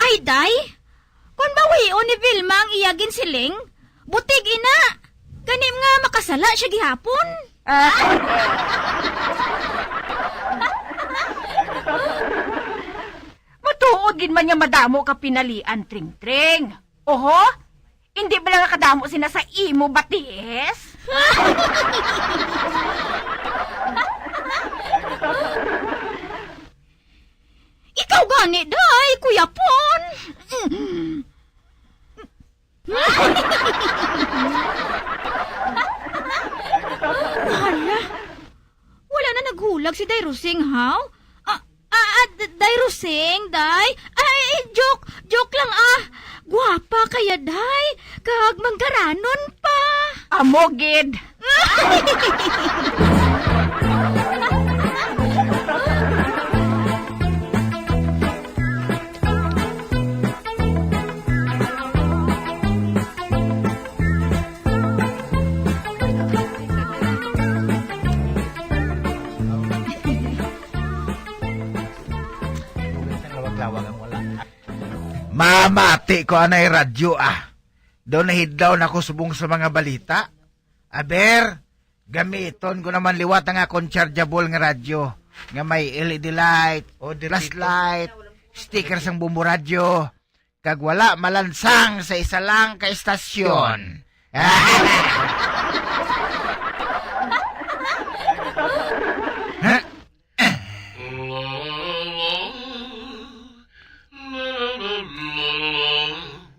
Ay, day! Kon bawion ni Vilma ang iya ginsiling, butig ina! Kani nga makasala siya gihapon. Ah. Matuod gid man nga madamo ka pinalian, Tring Tring. Oho, indi bala nga kadamo sina sa imo batis? Ikaw gani, day, Kuya Pon. Hala, wala na naghulag si Day Rosing, haw? Ah, ah, ah, D-, Day Rosing, day? Ay, joke, joke lang, ah. Guwapa kaya, day. Kag manggaranon pa. Amo gid. Mamati ko anay radyo, ah. Daw nahidlaw na ko subong sa mga balita. Aber, gamiton ko naman liwat ang akon chargeable nga radyo nga may L E D light, o, di flashlight, sticker sang Bombo Radyo, kag wala malansang sa isa lang ka istasyon.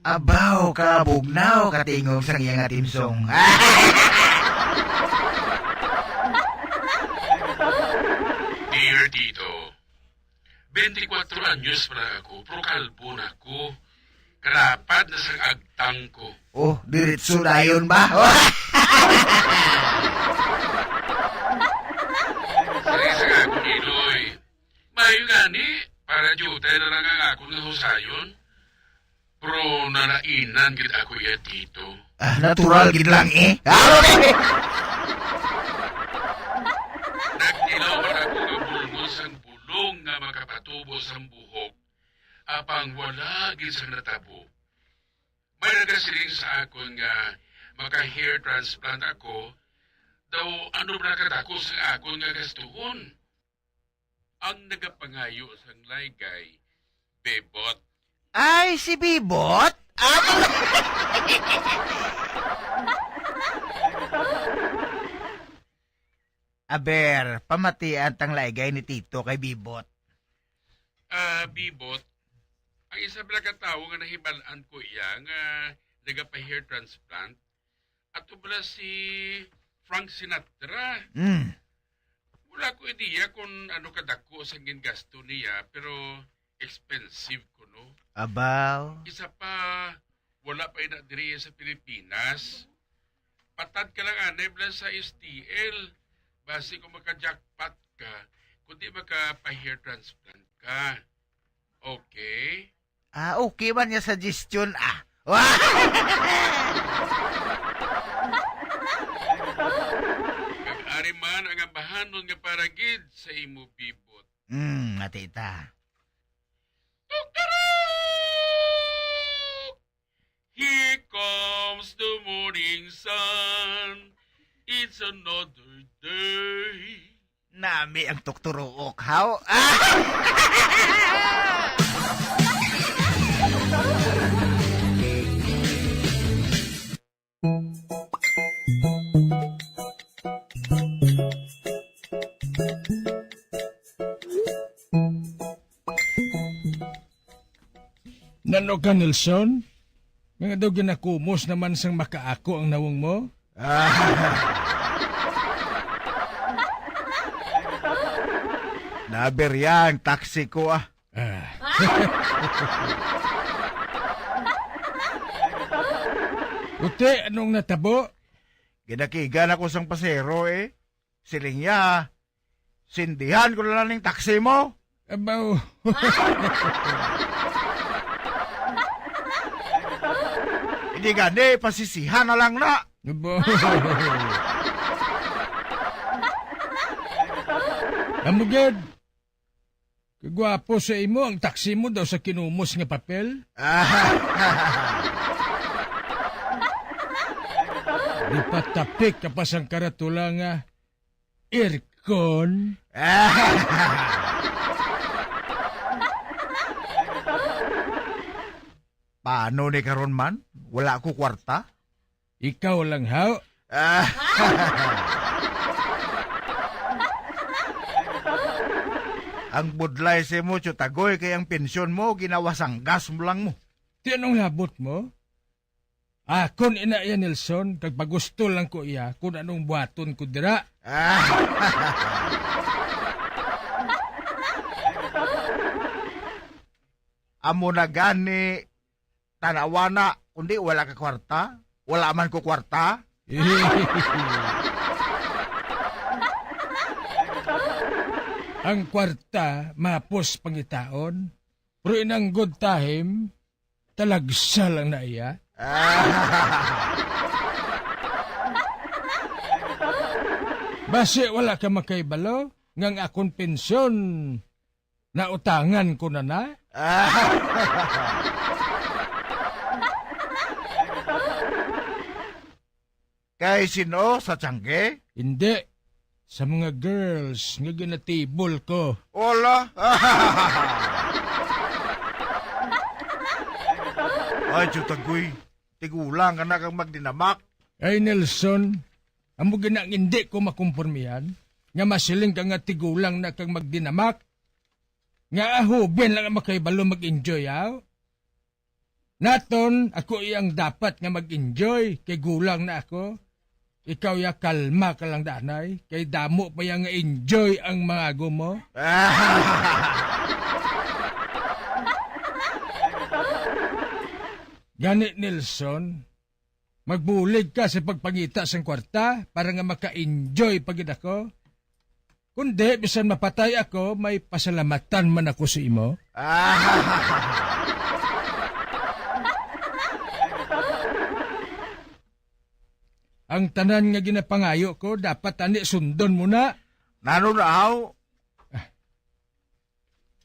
Abaw ka bugnaw katingog sang iya nga theme song. Dear Tito, twenty-four anyos pa lang ako, pero kalbo na ako. Kalapad na sang agtang ko. Oh, diretso dayon ba? Sorry sa akon, Iloy. Maayo gani, para diutay na lang ang akon nga husayon. Pero nalainan gid ako iya, Tito. Ah, natural gid lang, eh. Nagtilaw man ako nga bulngon sang bulong nga makapatubo sang buhok, apang wala gid sang natabo. May nagasiling sa akon nga maka-hair transplant ako, daw ano ba kadako sang akon nga gastuhon? Ang nagapangayo sang laygay, Bebot. Ay, si Bibot? Ah, aber, pamatian tang laygay ni Tito kay Bibot. Ah, Bibot, ang isa bala ka tawo nga nahibal-an ko iya nga nagapa-hair transplant, ato bala si Frank Sinatra. Mm. Wala ko ideya kung ano kadako sa gingasto niya, pero expensive kuno. Abaw. Isa pa, wala pa ina diri sa Pilipinas. Patad ka lang anay bala sa S T L. Basi kung maka-jackpot ka, kundi maka-hair transplant ka. Okay? Ah, okay man nga suggestion, ah. Kag ari man ang ambahanon nga para gid sa imo, Bibot. Hmm, ati ta. Tukturuk! Here comes the morning sun. It's another day. Nami ang tukturuok, haw? Nano ka, Nelson? Nga daw ginakumos naman sang makaako ang nawong mo? Ah. Naberya ang taxi ko, ah. Ah. Uti, anong natabo? Ginakigan ako sang pasero, eh. Siling niya, Sindihan ko na lang ning taksi mo. Abaw. Hindi gani, pasisihan na lang na. Abaw. Amo gid. Kagwapo sa imo, ang taksi mo daw sa kinumos nga papel. Di pa tapik ka pa sang karatula nga aircon. Paano ni karon man? Wala ko kwarta. Ikaw lang, haw? Ah. Ang budlay sa imo, Tiyutagoy, kay ang pensyon mo ginawasanggas mo lang mo. Ti anong labot mo? Akon ina iya, Nelson, kag pagusto lang ko iya kung anong buhaton ko dira. Ah. Amo na gani, tanawa na, kundi wala ka kwarta? Wala man ko kwarta? Ang kwarta, mapos pangitaon, pero inang good time, talagsa lang na iya. Basi wala ka makaibalo nga ang akon pensyon nautangan ko na na? Kay sino? Sa tiyangge? Hindi. Sa mga girls nga ginatibol ko. Wala. Ay, Tiyutagoy. Tigulang ka na kag magdinamak. Ay, Nelson, amo gina ang hindi ko makumpormihan, nga masiling ka nga tigulang na kag magdinamak, nga ahoben lang ang makahibalo mag-enjoy, aw? Naton, ako iyang dapat nga mag-enjoy, kay gulang na ako. Ikaw ya, kalma ka lang, danay, kay damo pa ya nga enjoy ang mga gumo. Gani, Nelson, magbulig ka sa pagpangita sang kwarta para nga maka-enjoy pa gid ako. Kundi bisan mapatay ako, may pasalamatan man ako sa imo. Ang tanan nga ginapangayo ko, dapat ani sundon mo na. Nano na, aw? Ah,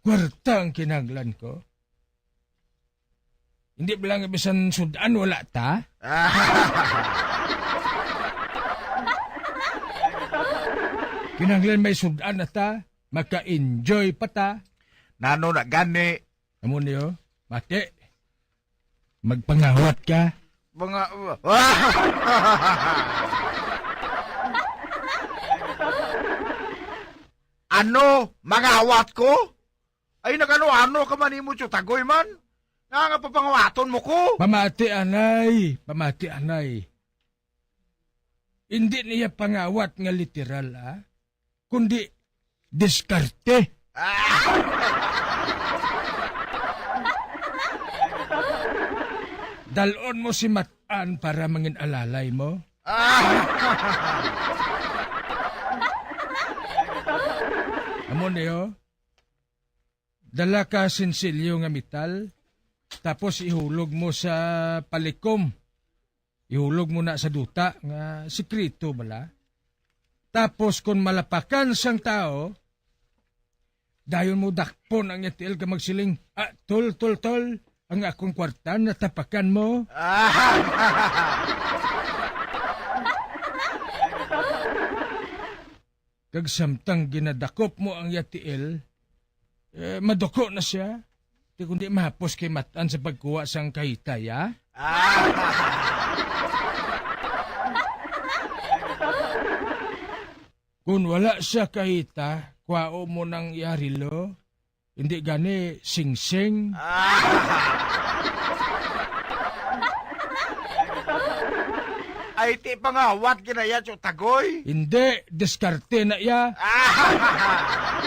kwarta ang kinahanglan ko. Hindi ba lang bisan sud-an wala ta? Kinahanglan may sud-an na ta, maka-enjoy pa ta. Nano na gani? Amo niyo, mati. Magpangawat ka. Mga, ano? Mangawat ko? Ay, nagano-ano ka man imo, Tiyutagoy man? Nga nga papangawaton mo ko? Pamati, anay. Pamati, anay. Hindi niya pangawat nga literal, ah. Kundi diskarte. Ah! Dalon mo si Matan para mangin alalay mo. Ah! Amo niyo, dala ka sinsilyo nga metal, tapos ihulog mo sa palikom. Ihulog mo na sa duta nga sikreto bala. Tapos kon malapakan sang tawo, dayon mo dakpon ang iya tiil ka magsiling, "Ah, tol, tol, tol, ang akong kwarta natapakan mo." Kag samtang ginadakop mo ang iya tiil, eh, maduko na sia. Ti kundi mahapos kay Matan sa pagkuha sang kahita, ya? Ah! Kon wala sia kahita, kuhao mo nang iya relo. Hindi gani, singsing. Ah! Ay, ti pangawat ginaya, Tiyutagoy. Hindi, diskarte na iya. Ah!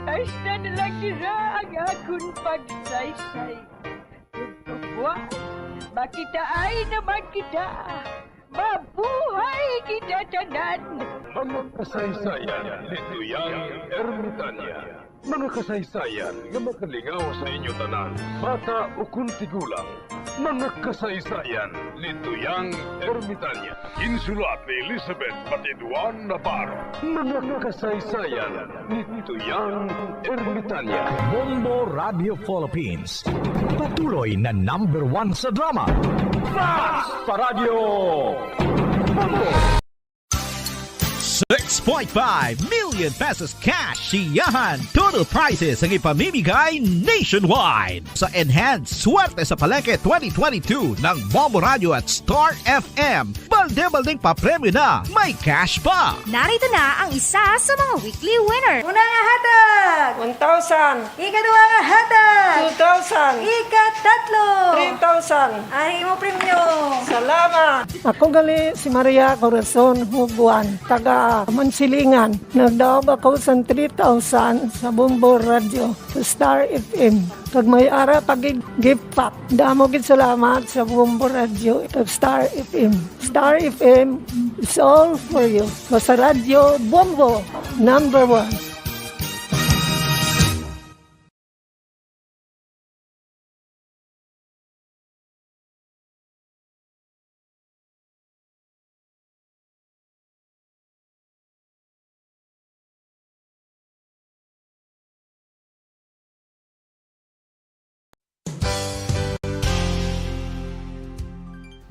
Hasta na lang dira ang akon pagsaysay. Ug kabuang, makitaay naman kita. Mabuhay kita tanan! Mga kasaysayan ni Tuyang Ermitanya. Mga kasaysayan nga makalingaw sa inyo tanan, bata ukon tigulang. Mga kasaysayan ni Tuyang Ermitanya. Ginsulat ni Elizabeth Patiduan Navarro. Mga kasaysayan ni Tuyang Ermitanya. Bombo Radio Philippines. Patuloy na number one sa drama. Fast Paradyo! Bombo! Six point five million pesos cash, siyahan, total prizes ang ipamimigay nationwide. Sa Enhanced Swerte sa Palengke twenty twenty-two ng Bombo Radio at Star F M, balde-baldeng papremyo na, may cash pa. Narito na ang isa sa mga weekly winner. Una nga hatag! One thousand. Ikaduha nga hatag! Two thousand. Ikatatlo! Three thousand. Ari mo premyo! Salamat! Ako gali si Maria Corazon Huguan, taga Mansilingan. Nagdaog ako sa three thousand sa Bombo Radio, sa Star F M. Kag may ara pa gid gift pack. Damo gid salamat sa Bombo Radio, sa Star F M. Star F M is all for you. Basta Radyo Bombo, number one.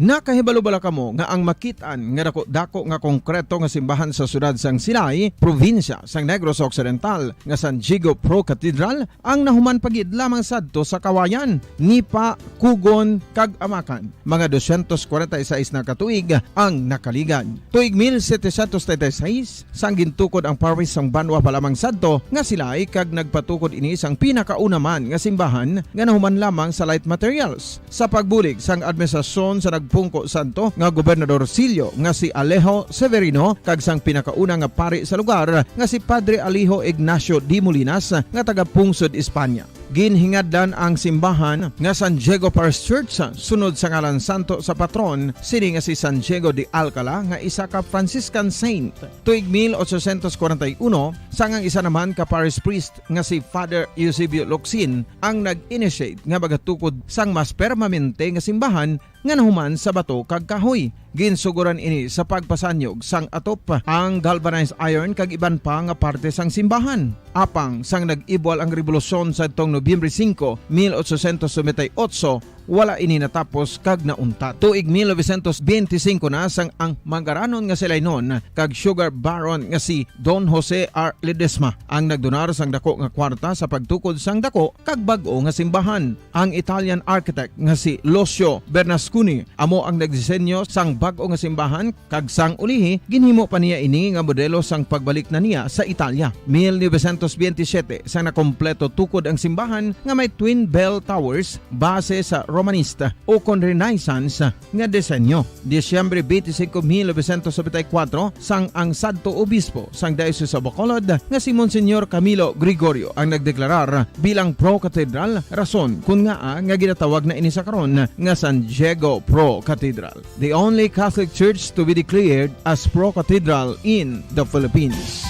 Nakahibalo bala kamo nga ang makit-an nga dako-dako nga konkreto nga simbahan sa siyudad sang Silay, probinsya sang Negros Occidental, nga San Diego Pro Cathedral ang nahuman pa gid lamang sadto sa Kawayan, Nipa, Cogon, kag Amacan? Mga dosyentos kwarenta y seis na ka tuig ang nakaligad. Tuig mil setecientos treinta y seis, sang gintukod ang parish sang banwa pa lamang sadto nga Silay, kag nagpatukod ini sang pinakauna man nga simbahan nga nahuman lamang sa light materials. Sa pagbulig sang administrasyon sa nagpungko sadto nga Gobernador Silio nga si Alejo Severino kag sang pinakauna nga pari sa lugar nga si Padre Alejo Ignacio de Molinas nga taga-pungsod Espanya. Ginhingadlan ang simbahan nga San Diego Parish Church sunod sa ngalan santo sa patron sini nga si San Diego de Alcala nga isa ka Franciscan saint. Tuig mil ochocientos kwarenta y uno, sang ang isa naman ka parish priest nga si Father Eusebio Locsin ang nag-initiate nga magatukod sang mas permanente nga simbahan nga nahuman sa bato kag kahoy. Ginsugoran ini sa pagpasanyog sang atop, ang galvanized iron kag iban pa nga parte sang simbahan. Apang sang nag-ibwal ang rebolusyon sadtong Nobyembre singko, mil ochocientos noventa y ocho, wala ini natapos kag nauntat. Tuig mil novecientos benti singko na sang ang mangaranon nga Silaynon kag sugar baron nga si Don Jose R. Ledesma ang nagdonar sang dako nga kwarta sa pagtukod sang dako kag bag-o nga simbahan. Ang Italian architect nga si Lucio Bernasconi amo ang nagdisenyo sang bag-o nga simbahan, kag sang ulihi, ginhimo pa niya ini nga modelo sang pagbalik na niya sa Italia. Mil novecientos benti siyete, sang nakompleto tukod ang simbahan nga may twin bell towers, base sa Romanista ukon Renaissance nga disenyo. Disyembre benti singko, mil novecientos nobenta y kuwatro, sang ang sadto obispo sang Diocese of Bacolod nga si Monsignor Camilo Gregorio ang nagdeklarar bilang pro-cathedral, rason kon ngaa nga ginatawag na ini sa karon nga San Diego Pro Cathedral, the only Catholic Church to be declared as pro-cathedral in the Philippines.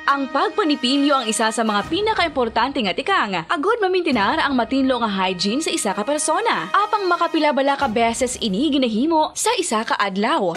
Ang pagpanipilyo ang isa sa mga pinakaimportante nga tikang agud mamintinar ang matinlo nga hygiene sa isa ka persona. Apang makapila bala ka beses ini ginahimo sa isa ka adlaw?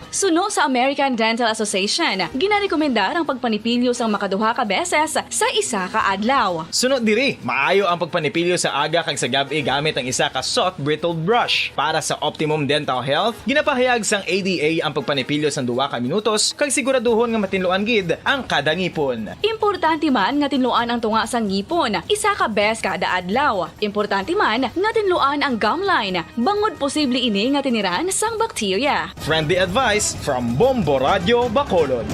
Suno sa American Dental Association, ginarekomendar ang pagpanipilyo sang makaduha ka beses sa isa ka adlaw. Suno diri, maayo ang pagpanipilyo sa aga kag sa gab-i gamit ang isa ka soft bristled brush. Para sa optimum dental health, ginapahayag sang A D A ang pagpanipilyo sang duha ka minutos kag siguraduhon nga matinluan gid ang kada ngipon. Importante man nga tinluan ang tunga sang ngipon isa ka bes kada adlaw. Importante man nga tinluan ang gum line, bangod posible ini nga tiniran sang bakterya. Friendly advice from Bombo Radyo Bacolod.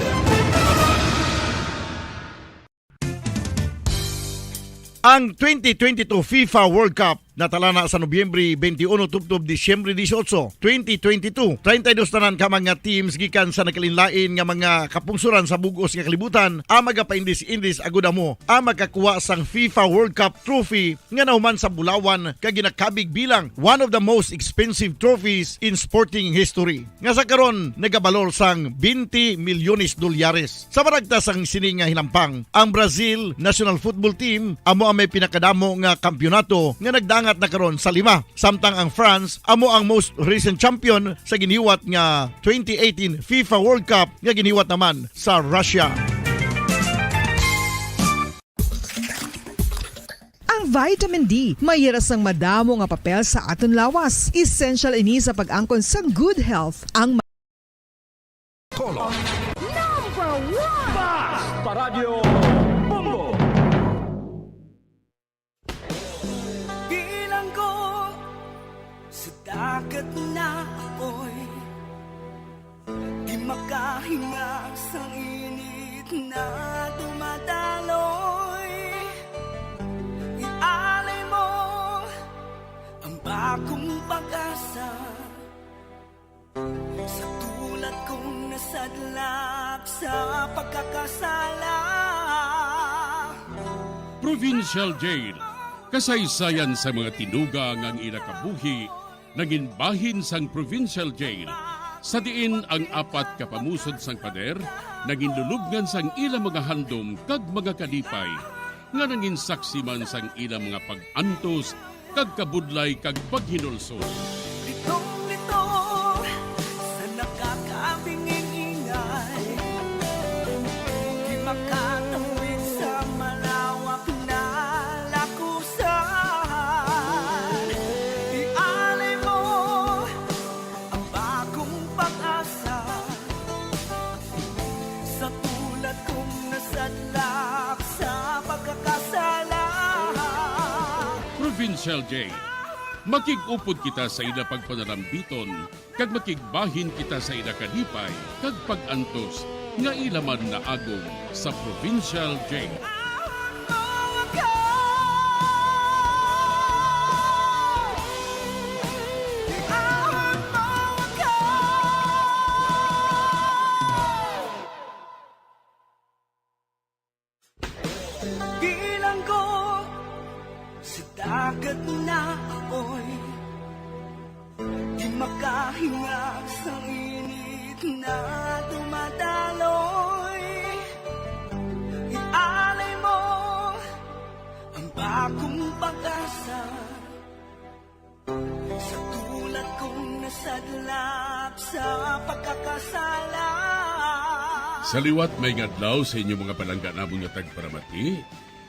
Ang twenty twenty-two FIFA World Cup natala na sa Nobyembre twenty-one tubtob Disyembre dieciocho, twenty twenty-two. Treinta y dos tanan ka mga teams gikan sa nagkalainlain nga mga kapungsoran sa bug-os nga kalibutan ang magapaindis-indis agud amo ang makakuha sang FIFA World Cup trophy nga nahuman sa bulawan kag ginakabig bilang one of the most expensive trophies in sporting history, nga sa karon nagabalor sang twenty milyones dolyares. Sa maragta sang sini nga hinampang, ang Brazil national football team amo ang may pinakadamo nga kampiyonato nga nagdangat na karon sa lima, samtang ang France amo ang most recent champion sa giniwat nga twenty eighteen FIFA World Cup nga giniwat naman sa Russia. Ang vitamin D may hira sang madamo nga papel sa aton lawas. Essential ini sa pag-angkon sang good health. Ang ma- Color. Number one! Bas! Paradyo Bombo! Bilanggo sa dagat na apoy, di makahinga sang init na dumadaloy. Ialay mo ang bagong pag-asa sa tulad kong nasadlak sa pagkakasala. Provincial Jail, kasaysayan sa mga tinuga nga ang ila kabuhi nangin bahin sang Provincial Jail, sa diin ang apat ka pamusod sang pader nangin lulubngan sang ila mga handom kag mga kalipay, nga nangin saksi man sang ila mga pag-antos kag kabudlay kag paghinulsol. Litong-litong sa nakakabinging ingay, di makatawid sa malawak na lakusan. Ialay mo ang bagong pag-asa sa tulad kong nasadlak sa pagkakasala. Provincial Jail. Makig-upod kita sa ila pagpanalambiton, kag makigbahin kita sa ila kalipay kag pag-antos nga ila man naagom sa Provincial Jail. Bilanggo sa dagat na apoy, di makahinga sa init na dumadaloy. Ialay mo ang bagong pag-asa sa tulad kong nasadlak sa pagkakasala. Sa liwat, maayong adlaw sa inyo mga palangga namon nga tagparamati.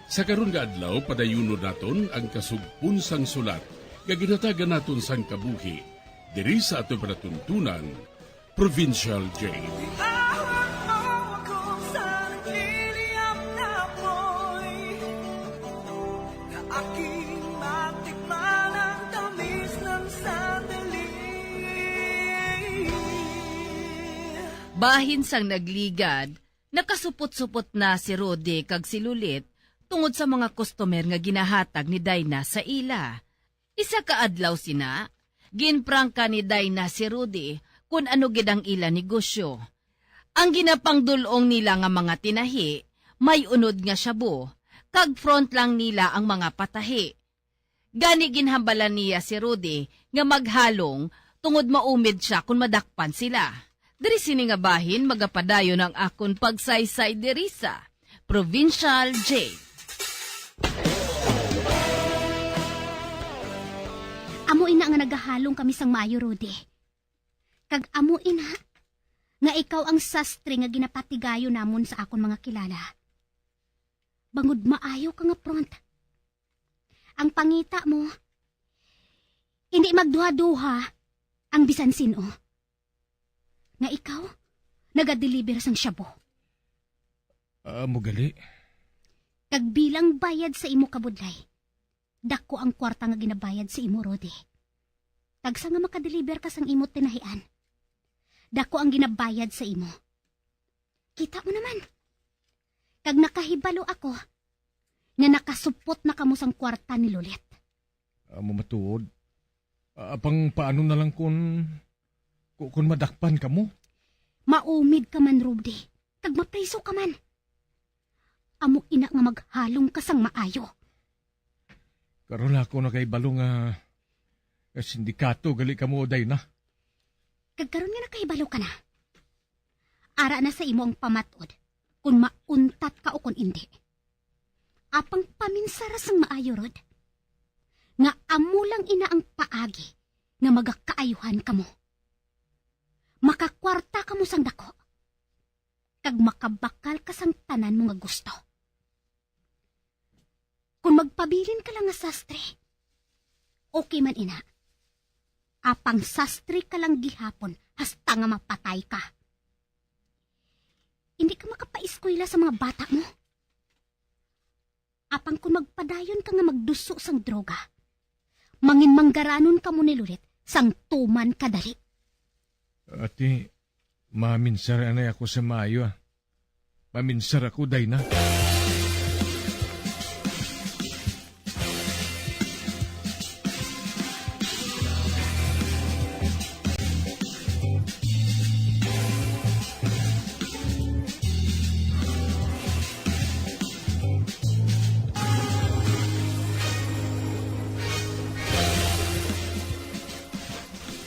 Sa karon nga adlaw, padayunon naton ang kasugpon sang sulat nga ginhatagan naton sang kabuhi diri sa aton palatuntunan, Provincial Jail. Bitawan mo ako sa nagliliyab na apoy, na aking matikman ang tamis ng sandali. Bahin sang nagligad, nakasupot-supot na si Rudy kag si Lulit tungod sa mga customer nga ginahatag ni Dina sa ila. Isa ka adlaw sina, ginprangka ni Dina si Rudy kon ano gid ang ila negosyo. Ang ginapangdul-ong nila nga mga tinahi, may unod nga shabu, kag front lang nila ang mga patahi. Gani ginhambalan niya si Rudy nga maghalong tungod maumid sia kon madakpan sila. Diri sini nga bahin magapadayon ang akon pagsaysay diri sa Provincial Jail. Amo ina nga nagahalong kami sang maayo, Rudy. Kag amo ina nga ikaw ang sastre nga ginapatigayon namon sa akon mga kilala. Bangod maayo ka nga front. Ang pangita mo, hindi magduha-duha ang bisan sin-o. Nga ikaw, nagadeliver sang shabu. Amo gali. Kag bilang bayad sa imo kabudlay, dako ang kwarta nga ginabayad sa imo, Rudy. Tagsa nga makadeliver ka sang imo tinahian, dako ang ginabayad sa imo. Kita mo naman. Kag nakahibalo ako nga nakasupot na kamo sang kwarta ni Lolit. Amo matuod. Ah, apang paano na lang kun, ku-, kun madakpan kamo? Maumid ka man, Rudy, kag mapriso ka man. Amo ina nga maghalong ka sang maayo. Karon ako nakahibalo nga, nga sindikato gali kamo, Dayna. Kag karon nga nakahibalo ka na, ara na sa imo ang pamat-od kon mauntat ka o kon indi. Apang paminsara sang maayo, Rod, nga amo lang ina ang paagi nga magakaayuhan kamo. Makakwarta kamo sang dako, kag makabakal ka sang tanan mo nga gusto. Kon magpabilin ka lang nga sastre, okay man ina. Apang sastre ka lang gihapon hasta nga mapatay ka. Hindi ka makapaeskwela sa mga bata mo. Apang kon magpadayon ka nga magduso sang droga, mangin manggaranon kamo ni Lolit sang tuman kadali. Ati, maminsar anay ako sa maayo, ah. Maminsar ako, Dayna.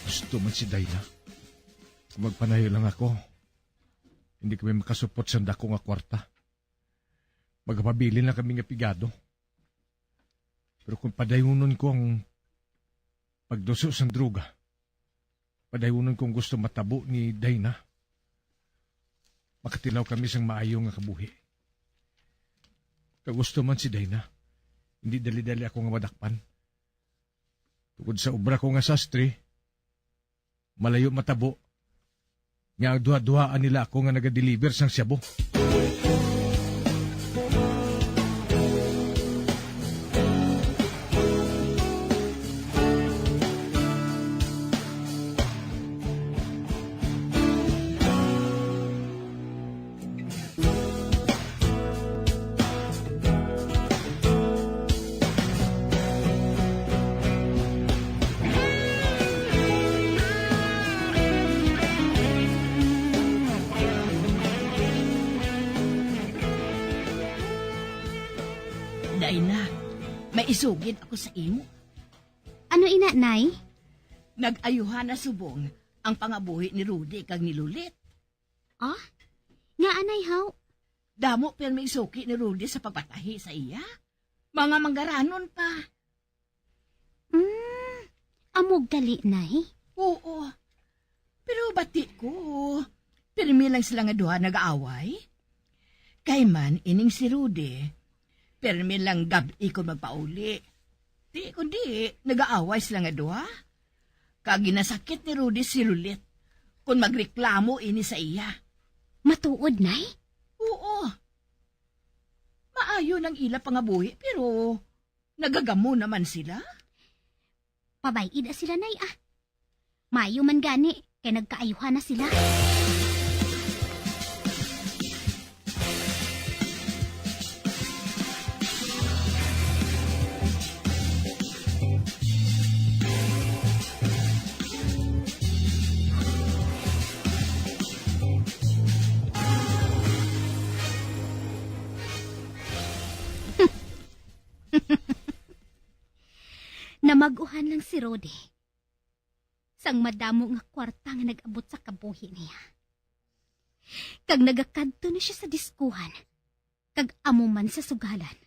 Gusto man si Dayna. Magpanayo lang ako. Hindi kami makasupot sa dako nga kwarta. Magapabilin lang kami nga pigado. Pero kung padayunon ko ang pagduso sang droga, padayunon kong gusto matabo ni Dayna, makatilaw kami sang maayo nga kabuhi. Kag gusto man si Dayna, hindi dali-dali ako nga madakpan. Tungod sa obra ko nga sastre, malayo matabo nga ang duha-duhaan nila ako nga nagadeliver sang shabu. Dayna, may isugid ako sa imo. Ano ina, Nay? Nag-ayuhan na subong ang pangabuhi ni Rudy kag ni Lolit. Ah? Ngaa, Nay, haw? Damo pirmi suki ni Rudy sa pagpatahi sa iya. Mga manggaranon pa. Hmm, amo gali, Nay? Oo. Pero bati ko, pirmi lang sila nga duha nag-aaway. Kay man ining si Rudy, pirmi lang gab-i kon magpauli. Di kundi nag-aaway sila nga duha. Kag ginasakit ni Rudy si Lolit kon magreklamo ini sa iya. Matuod, Nay? Oo. Maayo nang ila pangabuhi, pero nagagamo naman sila. Pabay-i da sila, Nay, ah. Maayo man gani, kay nagkaayuhan na sila. Namag-uhan lang si Rudy sang madamo nga kwarta nga nag-abot sa kabuhi niya. Kag nagakadto na sia sa diskuhan, kag amo man sa sugalan.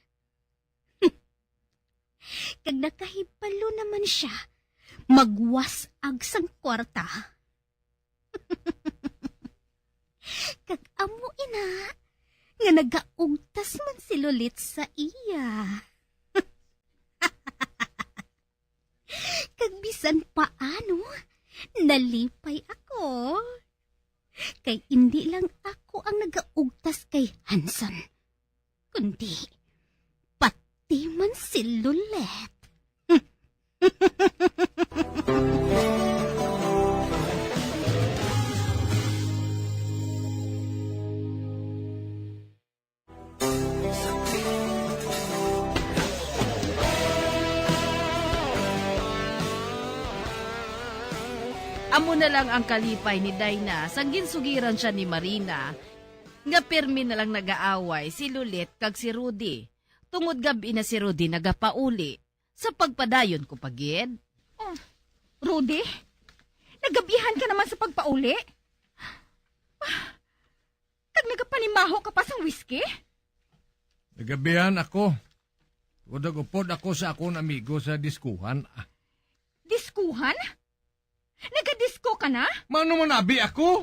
Kag nakahibalo naman sia, magwas-ag sang kwarta. Kag amo ina nga nagaugtas man si Lolit sa iya. Kag bisan paano, nalipay ako. Kay indi lang ako ang nagaugtas kay Hanson, kundi pati man si Lolit. Amo na lang ang kalipay ni Dina sang ginsugiran siya ni Marina, nga pirmi na lang nag-aaway si Lulit kag si Rudy, tungod gab-i na si Rudy nagapauli. Sa pagpadayon ko pa gid. Oh, Rudy, nagabihan ka naman sa pagpauli? Ah, kag nagapanimaho ka pa sang whisky? Nagabihan ako. Tungod nag-upod ako sa akon amigo sa diskuhan. Ah, Diskuhan? Nagadisko ka na? Mano man abi ako?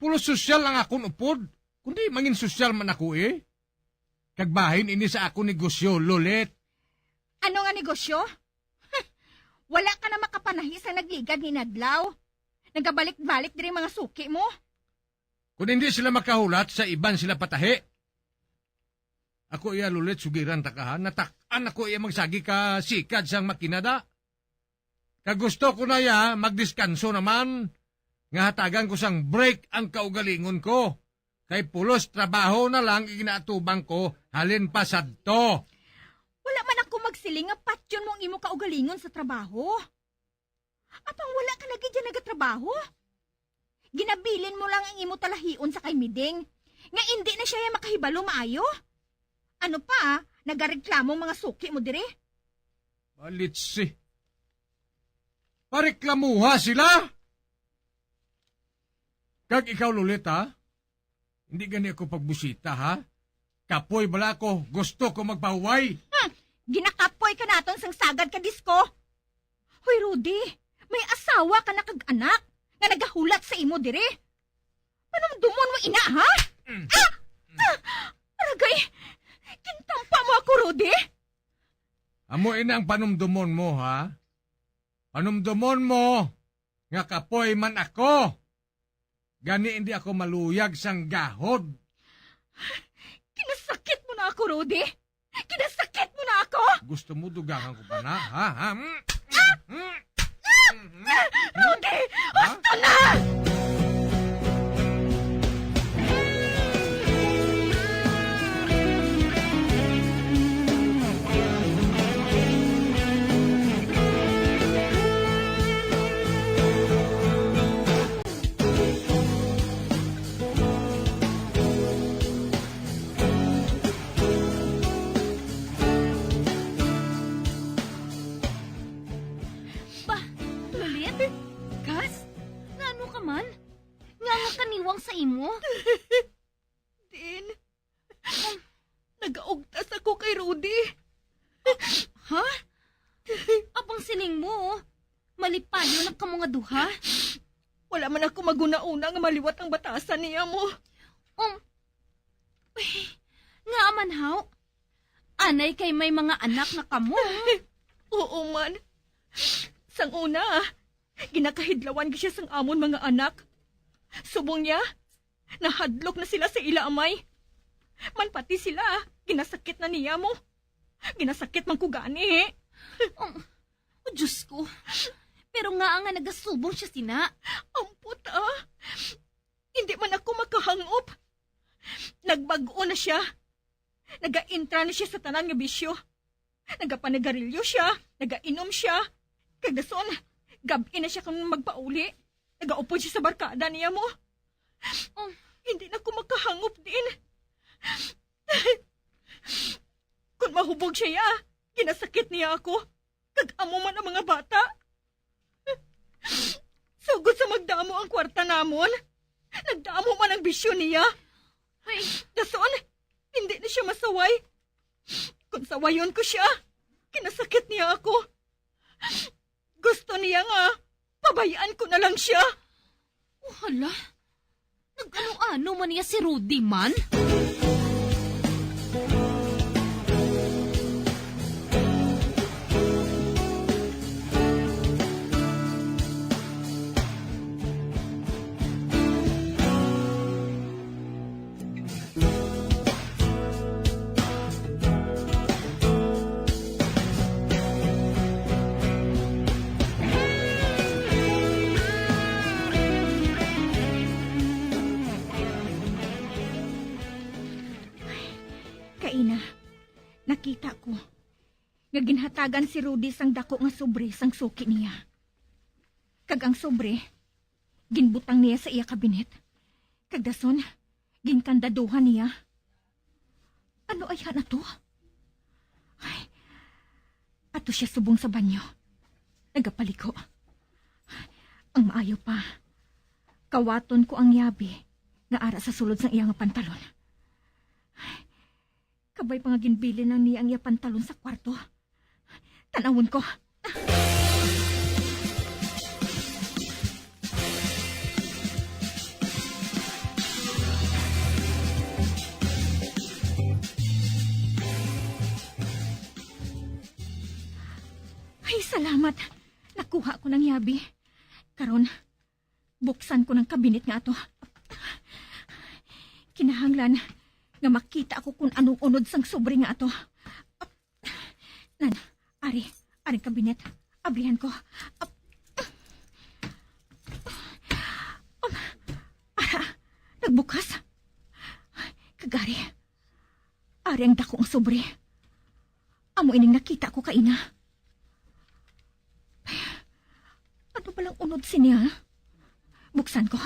Pulos sosyal ang akon upod, kundi mangin sosyal man ako, eh. Kag bahin ini sa akon negosyo, Lolet. Ano nga negosyo? Wala ka na makapanahi sa nagligad nga inadlaw. Nagabalik-balik diri mga suki mo. Kon hindi sila makahulat, sa iban sila patahi. Ako iya, Lolet, sugiran ta ka, ha? Natak-an ako iya magsagi ka sikad sang makinada. Kag gusto ko na iya magdiskanso naman, nga hatagan ko sang break ang kaugalingon ko. Kay pulos trabaho na lang iginaatubang ko halin pa sadto. Wala man ako magsiling nga patyon mo ang imo kaugalingon sa trabaho. Apang wala ka na gid dyan nagatrabaho. Ginabilin mo lang ang imo talahion sa kay Miding, nga indi na siya makahibalo maayo. Ano pa, nagareklamo ang mga suki mo diri? Malitsi. Pareklamuha sila! Kag ikaw, Lolita, hindi gani ako pagbusita, ha? Kapoy bala ako, gusto ko magpahuway. Hmm, ginakapoy ka naton sang sagad ka disko. Hoy, Rudy, may asawa ka na kag anak nga nagahulat sa imo diri. Panumdomon mo ina, ha? Mm. Ah! Ah! Aragay, gintampa mo ako, Rudy. Amo ina ang panumdomon mo, ha? Panumdomon mo nga kapoy man ako. Gani hindi ako maluyag sang gahod. Kinasakit mo na ako, Rudy. Kinasakit mo na ako. Gusto mo dugangan ko pa na, ha? Ha? Hmm? Hmm? Rudy, ha? Husto na! Ba, Lolit? Kas? Ngano ka man? Nga nga kaniwang sa imo? Din, nagaugtas ako kay Rudy. Ha? Apang siling mo, oh. Malipayon ang kamo nga duha. Wala man ako maguna-una nga maliwat ang batasan niya mo. Um, uy, nga man, haw? Anay kay may mga anak na kamo. Oo man. Sang una, ginakahidlawan ko siya sang amon mga anak. Subong niya, nahadlok na sila sa ila amay. Man pati sila, ginasakit na niya mo. Ginasakit man ko gani. Oh, oh, Diyos ko. Pero nga nga nagasubong siya sina. Ampot, ah. Hindi man ako makahangop. Nagbag-o na siya. Nagaintra na siya sa tanan nga bisyo. Nagapanagarilyo siya, nagainom siya. Kag dason, gab-i na siya kung magpauli. Nagaupod siya sa barkada niya mo. Oh. Hindi na ko makahangop din. Kung mahubog siya, ya, kinasakit niya ako. Kag amo man ang mga bata. Sugod sa magdamo ang kwarta namon, nagdamo man ang bisyo niya. Ay. Dason, hindi na siya masaway. Kung sawayon ko siya, kinasakit niya ako. Gusto niya nga, pabayaan ko na lang siya. Oh, hala. Nag-ano-ano man niya si Rudy man? Kaina, nakita ko nga ginhatagan si Rudy sang dako nga sobre sang suki niya. Kag ang sobre, ginbutang niya sa iya kabinet. Kag dason, ginkandaduhan niya. Ano ayhan ato? Ay, ato siya subong sa banyo. Nagapaligo. Ang maayo pa, kawaton ko ang yabi nga ara sa sulod sang iya nga pantalon. Kabay pa nga ginbilin lang niya ang iya pantalon sa kwarto. Tanawon ko. Ay, salamat. Nakuha ko ng yabi. Karon, buksan ko ng kabinet nga ato. Kinahanglan nga makita ako kung anong unod sang sobre nga ato. Nan, ari, ari ang kabinet. Abrihan ko. Ap-, um, ara, nagbukas. Kag ari, ari ang dako nga sobre. Amo ining nakita ko kaina. Ano ba lang unod sini, ha? Buksan ko.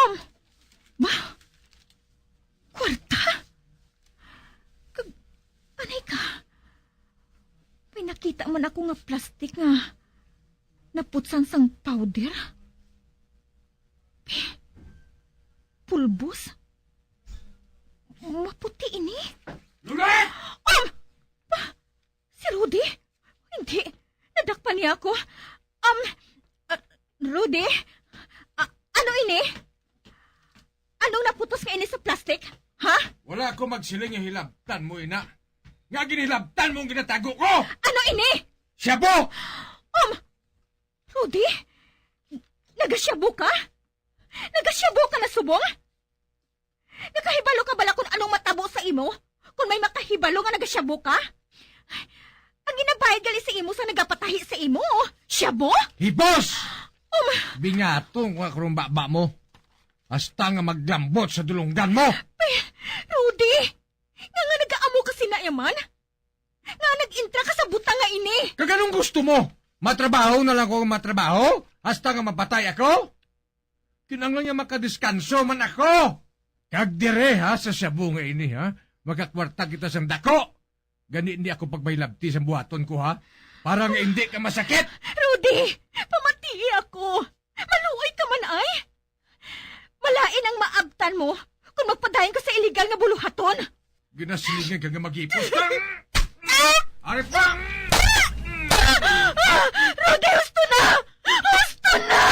Um, ba? Kwarta? Kag, anay ka? May nakita man ako nga plastic nga naputsan sang powder. Pulbos? Maputi ini? Lulay! Um! Si Rudy? Hindi. Nadakpan niya ako. Um, ah, Rudy? Ah, ano ini? Anong naputos nga ini sa plastic? Ha? Wala ako magsiling nga hilabtan mo, ina. Nga ginhilabtan mo ang ginatago ko! Ano ini? Shabu! Um, Rudy? Nagashabu ka? Nagashabu ka na subong? Nakahibalo ka bala kung anong matabo sa imo? Kung may makahibalo nga nagashabu ka? Ang ginabayad gali sa imo sa nagapatahi sa imo, oh. Shabu? Hibos! Um, Bingatong ko ang baba mo. Hasta nga maglambot sa dulunggan mo. Ay, Rudy! Nga, nga nagaamo ka sina yaman? Nga nag-intra ka sa butang nga ini? Kag anong gusto mo? Matrabaho na lang ko matrabaho? Hasta nga mapatay ako? Kinahanglan nga makadiskanso man ako. Kag dire, ha, sa shabu nga ini, ha, makakwarta kita sang dako. Gani, hindi ako pagpahilabti sa buhaton ko, ha, para nga hindi ka masakit. Rudy, pamatii ako. Maluoy ka man, ay. Malain ang maabtan mo kung magpadayon ka sa iligal nga buluhaton. Ginasilingan ka nga maghipos ka. Ari pa! Rudy, husto na! Husto na!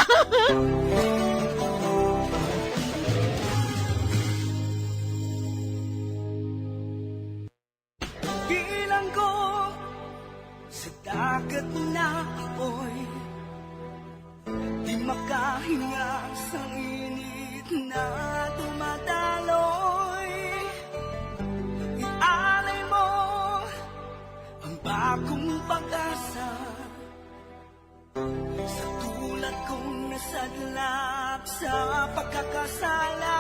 Bilanggo sa dagat na apoy, di makahinga sa init na dumadaloy. Ialay mo ang bagong pag-asa sa tulad kong nasadlak sa pagkakasala.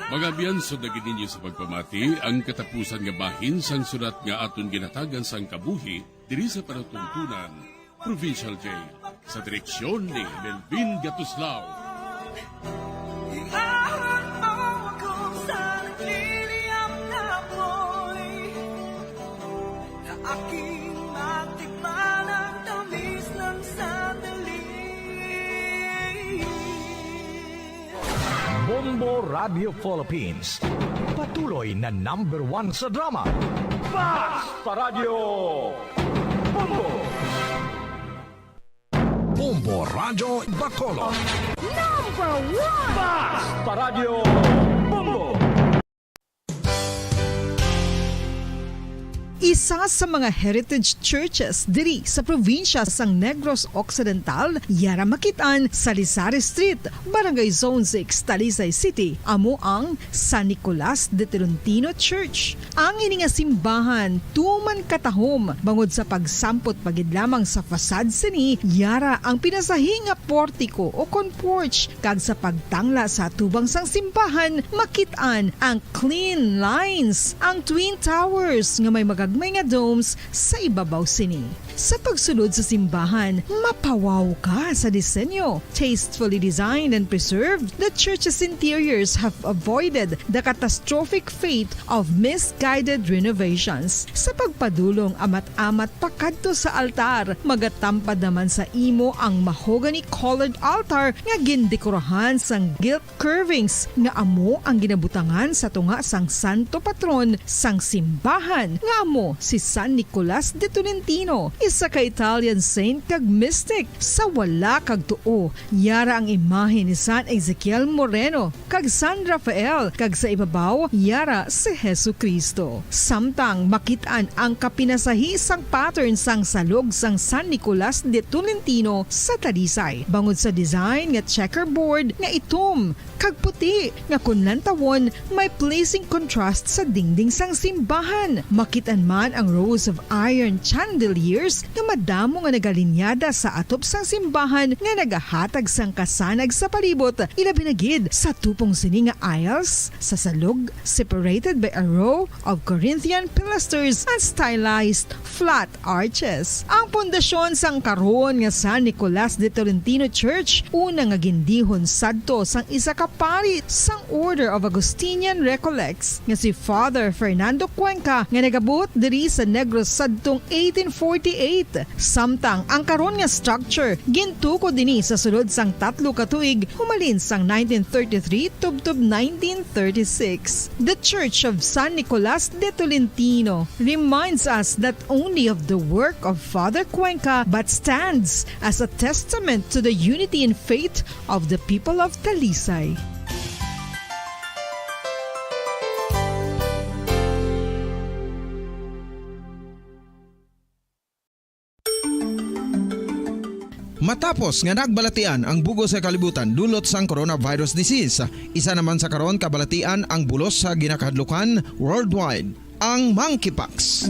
Mga abyan, sundagi ninyo sa pagpamati ang katapusan nga bahin sang sulat nga aton ginhatagan sang kabuhi diri sa palatuntunan, Provincial Jail, sa direksyon ni Melvin Gatuslao. Iahon mo ako sa nagliliyab na apoy, na aking matikman ang tamis ng sandali. Bombo Radio Philippines, patuloy na number one sa drama. Basta Radyo Bombo! Bombo Radyo Bacolod. Number one! Basta Radyo Bombo! Isa sa mga heritage churches diri sa probinsya sang Negros Occidental, yara makit-an sa Lisari Street, Barangay Zone six, Talisay City, amo ang San Nicolas de Tolentino Church. Ang ini nga simbahan tuman katahom bangod sa pagsampot pa gid lamang sa facade sini, yara ang pinasahi nga portiko o kon porch, kag sa pagtangla sa atubang sang simbahan, makit-an ang clean lines, ang twin towers nga may magagmay nga domes sa ibabaw sini. Sa pagsulod sa simbahan, mapawaw ka sa disenyo. Tastefully designed and preserved, the church's interiors have avoided the catastrophic fate of misguided renovations. Sa pagpadulong amat-amat pakadto sa altar, magatampad naman sa imo ang mahogany-colored altar nga gindekorahan sang gilt curvings nga amo ang ginabutangan sa tunga sang santo patron sang simbahan, nga amo si San Nicolas de Tolentino, isa ka Italian saint kag mystic. Sa wala kag tuo, yara ang imahe ni San Ezekiel Moreno kag San Rafael, kag sa ibabaw yara si Jesu-Cristo. Samtang makit-an ang kapinasahi sang pattern sang salog sang San Nicolas de Tolentino sa Talisay, bangod sa design nga checkerboard nga itom kag puti nga kon lantawon may pleasing contrast sa dingding sang simbahan. Makit-an man ang rows of iron chandeliers nga madamo nga nagalinyada sa atop sang simbahan nga nagahatag sang kasanag sa palibot, ilabi na gid sa tupong sini nga aisles sa salog, separated by a row of Corinthian pilasters and stylized flat arches. Ang pundasyon sang karon nga San Nicolas de Tolentino Church, una nga gindihon sadto sang isa ka pari sang Order of Augustinian Recollects nga si Father Fernando Cuenca, nga nagabot diri sa Negros sadtong eighteen forty-eight. Samtang ang karon nga structure gintukod ini sa sulod sang tatlo ka tuig, humalin sang nineteen thirty-three tubtob nineteen thirty-six. The Church of San Nicolas de Tolentino reminds us not only of the work of Father Cuenca, but stands as a testament to the unity in faith of the people of Talisay. Matapos nga nagbalatian ang bug-os nga kalibutan dulot sang coronavirus disease, isa naman sa karon kabalatian ang bulos sa ginakahadlukan worldwide, ang monkeypox.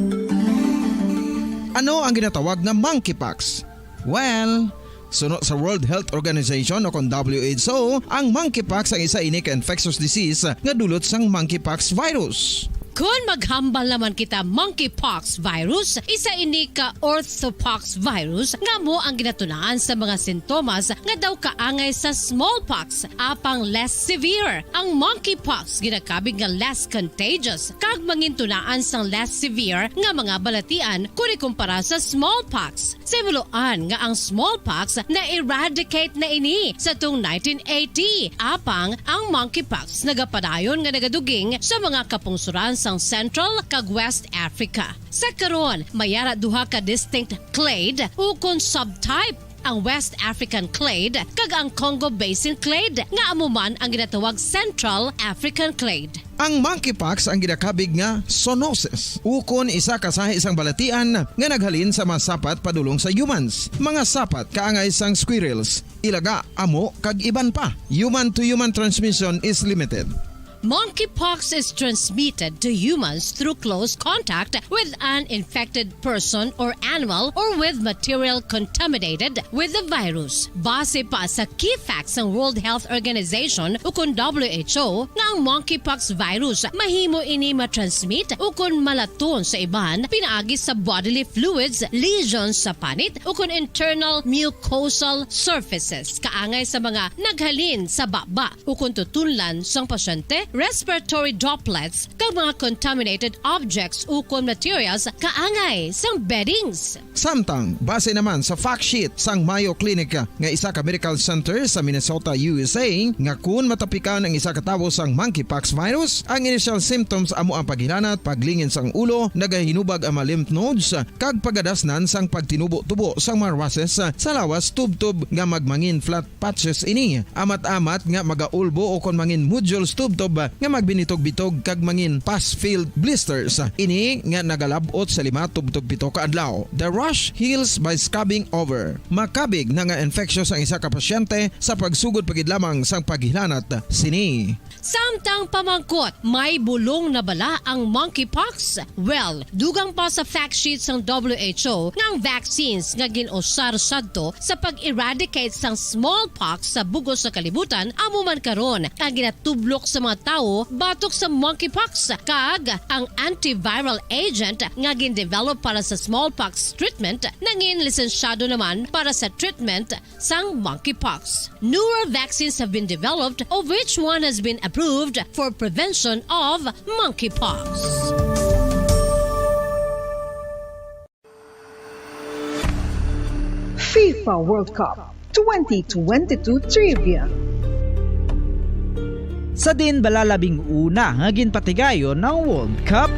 Ano ang ginatawag nga monkeypox? Well, suno sa World Health Organization o kon W H O, ang monkeypox ang isa ini ka infectious disease nga dulot sang monkeypox virus. Kon maghambal naman kita monkeypox virus, isa ini ka orthopox virus nga amo ang ginatunaan sa mga sintomas nga daw kaangay sa smallpox, apang less severe. Ang monkeypox ginakabig nga less contagious kag mangintunaan sang less severe nga mga balatian kon ikumpara sa smallpox. Sa himuloan nga ang smallpox na-eradicate na ini sa tung nineteen eighty, apang ang monkeypox nagapadayon nga nagaduging sa mga kapungsoran sang Central kag West Africa. Sa karon, may ara duha ka distinct clade ukon subtype, ang West African clade kag ang Congo Basin clade, nga amo man ang ginatawag Central African clade. Ang monkeypox ang ginakabig nga zoonosis, ukon isa ka sahi sang balatian nga naghalin sa mga sapat padulong sa humans. Mga sapat kaangay sang squirrels, ilaga, amo, kag iban pa. Human-to-human transmission is limited. Monkeypox is transmitted to humans through close contact with an infected person or animal or with material contaminated with the virus. Base pa sa key facts sang World Health Organization ukon W H O nga ang monkeypox virus mahimo ini matransmit ukon malaton sa iban pinaagi sa bodily fluids, lesions sa panit ukon internal mucosal surfaces kaangay sa mga naghalin sa baba ukon tutunlan sang pasyente, respiratory droplets, kag mga contaminated objects ukon materials kaangay sang beddings. Samtang, base naman sa fact sheet sang Mayo Clinic nga isa ka medical center sa Minnesota, U S A, nga kun matapikan ang isa ka tawo sang monkeypox virus, ang initial symptoms amo ang paghilanat, paglingin sang ulo, nagahinubag ang mga lymph nodes, kag pagadasnan sang pagtinubo-tubo sang mga rushes sa lawas tubtob nga magmangin flat patches ini. Amat-amat nga magaulbo o kon mangin nodules tubtob nga magbinitog-bitog kag mangin pus-filled blisters. Ini nga nagalab-ot sa lima tubtob pito ka adlaw. The rash heals by scabbing over. Makabig na nga infectious ang isa ka pasyente sa pagsugod pa gid lamang sang paghilanat sini. Samtang pamangkot, may bulong na bala ang monkeypox? Well, dugang pa sa fact sheet sang W H O nga ang vaccines nga gin-usar sadto sa pag-eradicate sang smallpox sa bug-os nga kalibutan amo man karon ang ginatublok sa mga tawo batok sa monkeypox, kag ang antiviral agent nga gin-develop para sa smallpox treatment nangin lisensyado naman para sa treatment sang monkeypox. Newer vaccines have been developed, of which one has been approved for prevention of monkeypox. FIFA World Cup twenty twenty-two Trivia. Sa din bala labing una nga ginpatigayon ang World Cup?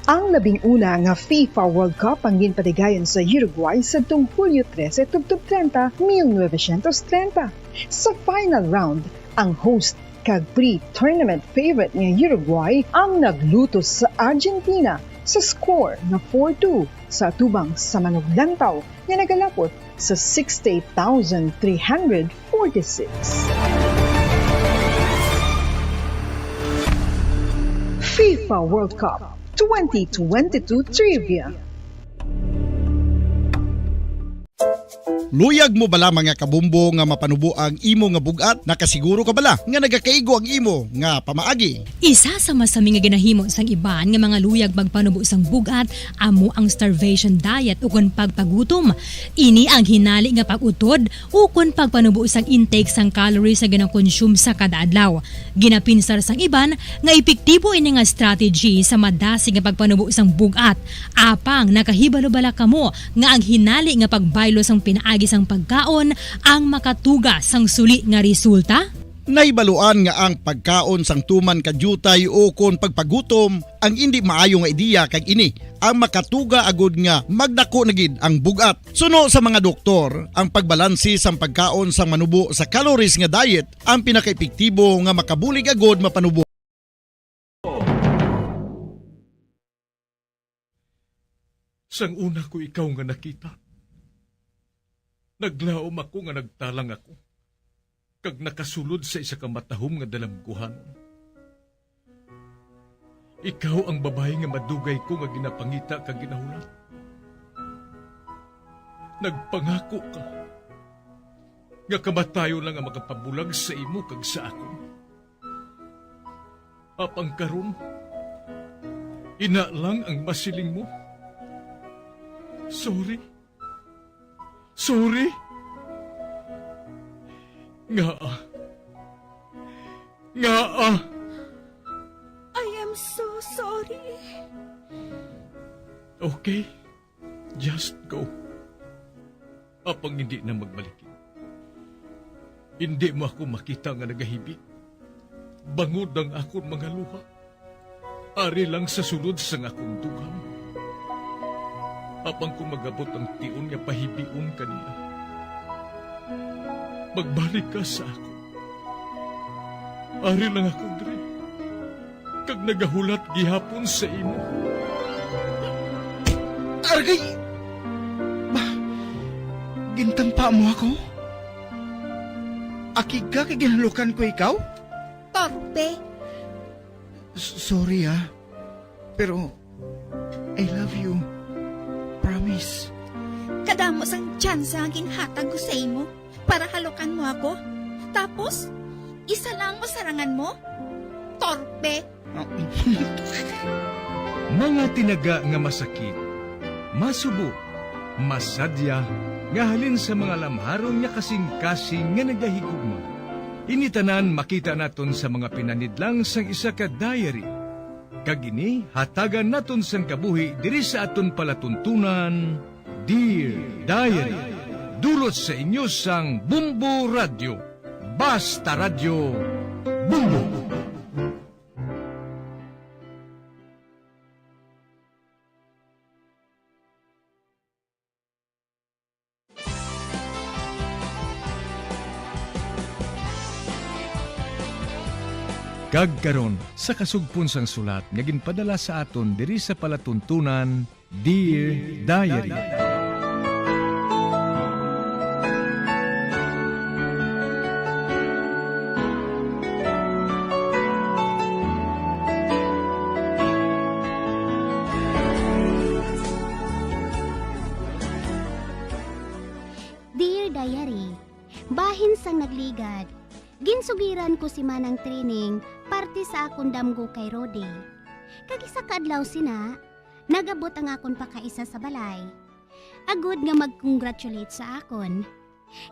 Ang labing una nga FIFA World Cup ang ginpatigayon sa Uruguay sadtong Hulyo trese tubtob treinta, mil novecientos treinta. Sa final round, ang host kag pre-tournament favorite nga Uruguay ang naglutos sa Argentina sa score nga four two sa atubang sa manuglantaw nga nagalapot sa sixty-eight thousand three hundred forty-six. FIFA World Cup twenty twenty-two Trivia. Luyag mo bala, mga kabumbo, nga mapanubo ang imo nga bug-at? Nakasiguro ka bala nga nagakaigo ang imo nga pamaagi? Isa sa masami nga ginahimo sang iban nga mga luyag magpanubo sang bug-at amo ang starvation diet ukon pagpagutom. Ini ang hinali nga pag-utod ukon pagpanubo sang intake sang calories nga ginakonsume sa kada adlaw. Ginapinsar sang iban nga epektibo ini nga strategy sa madasig nga pagpanubo sang bug-at. Apang nakahibalo bala kamo nga ang hinali nga pagbaylo sang pinaagi sang pagkaon ang makatuga sang suli nga resulta? Nahibaluan nga ang pagkaon sang tuman ka diutay ukon pagpagutom ang indi maayo nga ideya, kag ini ang makatuga agud nga magdako na gid ang bug-at. Suno sa mga doktor, ang pagbalanse sang pagkaon sang manubo sa calories nga diet ang pinakaepektibo nga makabulig agud mapanubo. Sang una ko ikaw nga nakita, naglaom ako nga nagtalang ako, kag nakasulod sa isa ka matahom nga dalamguhanon. Ikaw ang babayi nga madugay ko nga ginapangita kag ginahulat. Nagpangako ka nga kamatayon lang ang makapabulag sa imo kag sa akon. Apang karon, ina lang ang masiling mo. Sorry. Sorry. Ngaa? Ngaa? I am so sorry. Okay. Just go. Apang hindi na magbalik. Hindi mo ako makita nga nagahibi. Bangod ang akon mga luha. Ari lang sa sulod sang akon dughan. Apang kon mag-abot ang tion nga pahibion ka niya, magbalik ka sa akon. Ari lang ako diri, kag nagahulat gihapon sa imo. Argay! Ba, gintampa mo ako? Akig ka kay ginhalukan ko ikaw? Torpe. S-, sorry, ah. Pero, I love you. Promise. Kadamo sang tsansa nga ginhatag ko sa imo para halukan mo ako. Tapos, isa lang ang masarangan mo? Torpe. Mga tinaga nga masakit, masubo, masadya, nga halin sa mga lamharon nga kasing-kasing nga nagahigugma. Ini tanan makita naton sa mga pinanidlang sang isa ka diary. Kag ini hatagan naton sang kabuhi diri sa aton palatuntunan, Dear Diary. Dulot sa inyo sang Bumbo Radyo. Basta Radyo, Bumbo. Kag karon, sa kasugpon sang sulat nga ginpadala sa aton diri sa palatuntunan, Dear Diary. Dear Diary, bahin sang nagligad, ginsugiran ko si Manang Trining parte sa akon damgo kay Rudy. Kag isa ka adlaw sina, nag-abot ang akon pakaisa sa balay, agod nga mag-congratulate sa akon.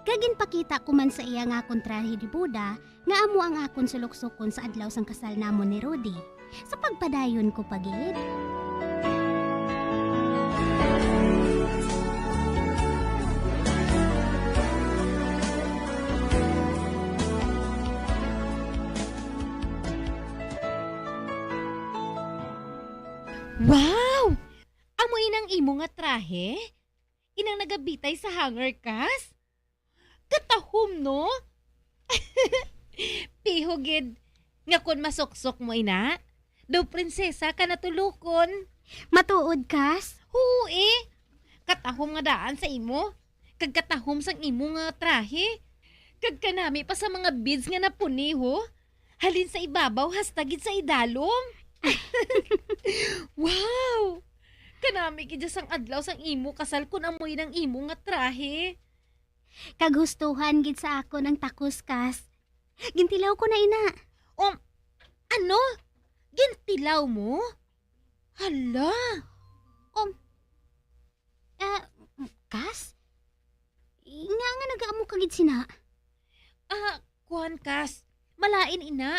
Kag ginpakita ko man sa iya nga akon trahe de boda nga amo ang akon suluksokon sa adlaw sang kasal namon ni Rudy. Sa pagpadayon ko pa gid. Wow! Amo inang imo nga trahe? Inang nagabitay sa hanger, Kas? Katahom, no? Piho gid nga kon masuksok mo ina, daw prinsesa ka na tulokon. Matuod, Kas? Huo, eh. Katahom nga daan sa imo, kag katahom sang imo nga trahe, kag kanami pa sa mga beads nga napuni, ho. Halin sa ibabaw hasta gid sa idalom. Wow! Kanami gid sang adlaw sang imo kasal kun amoy nang imo nga trahe. Kagustuhan gid sa akon ang takos, Kas. Gintilaw ko na ina. Um, ano? Gintilaw mo? Hala! Um, ah, Kas? Nga nga nagaamo ka gid sina? Ah, kuwan, Kas. Malain ina.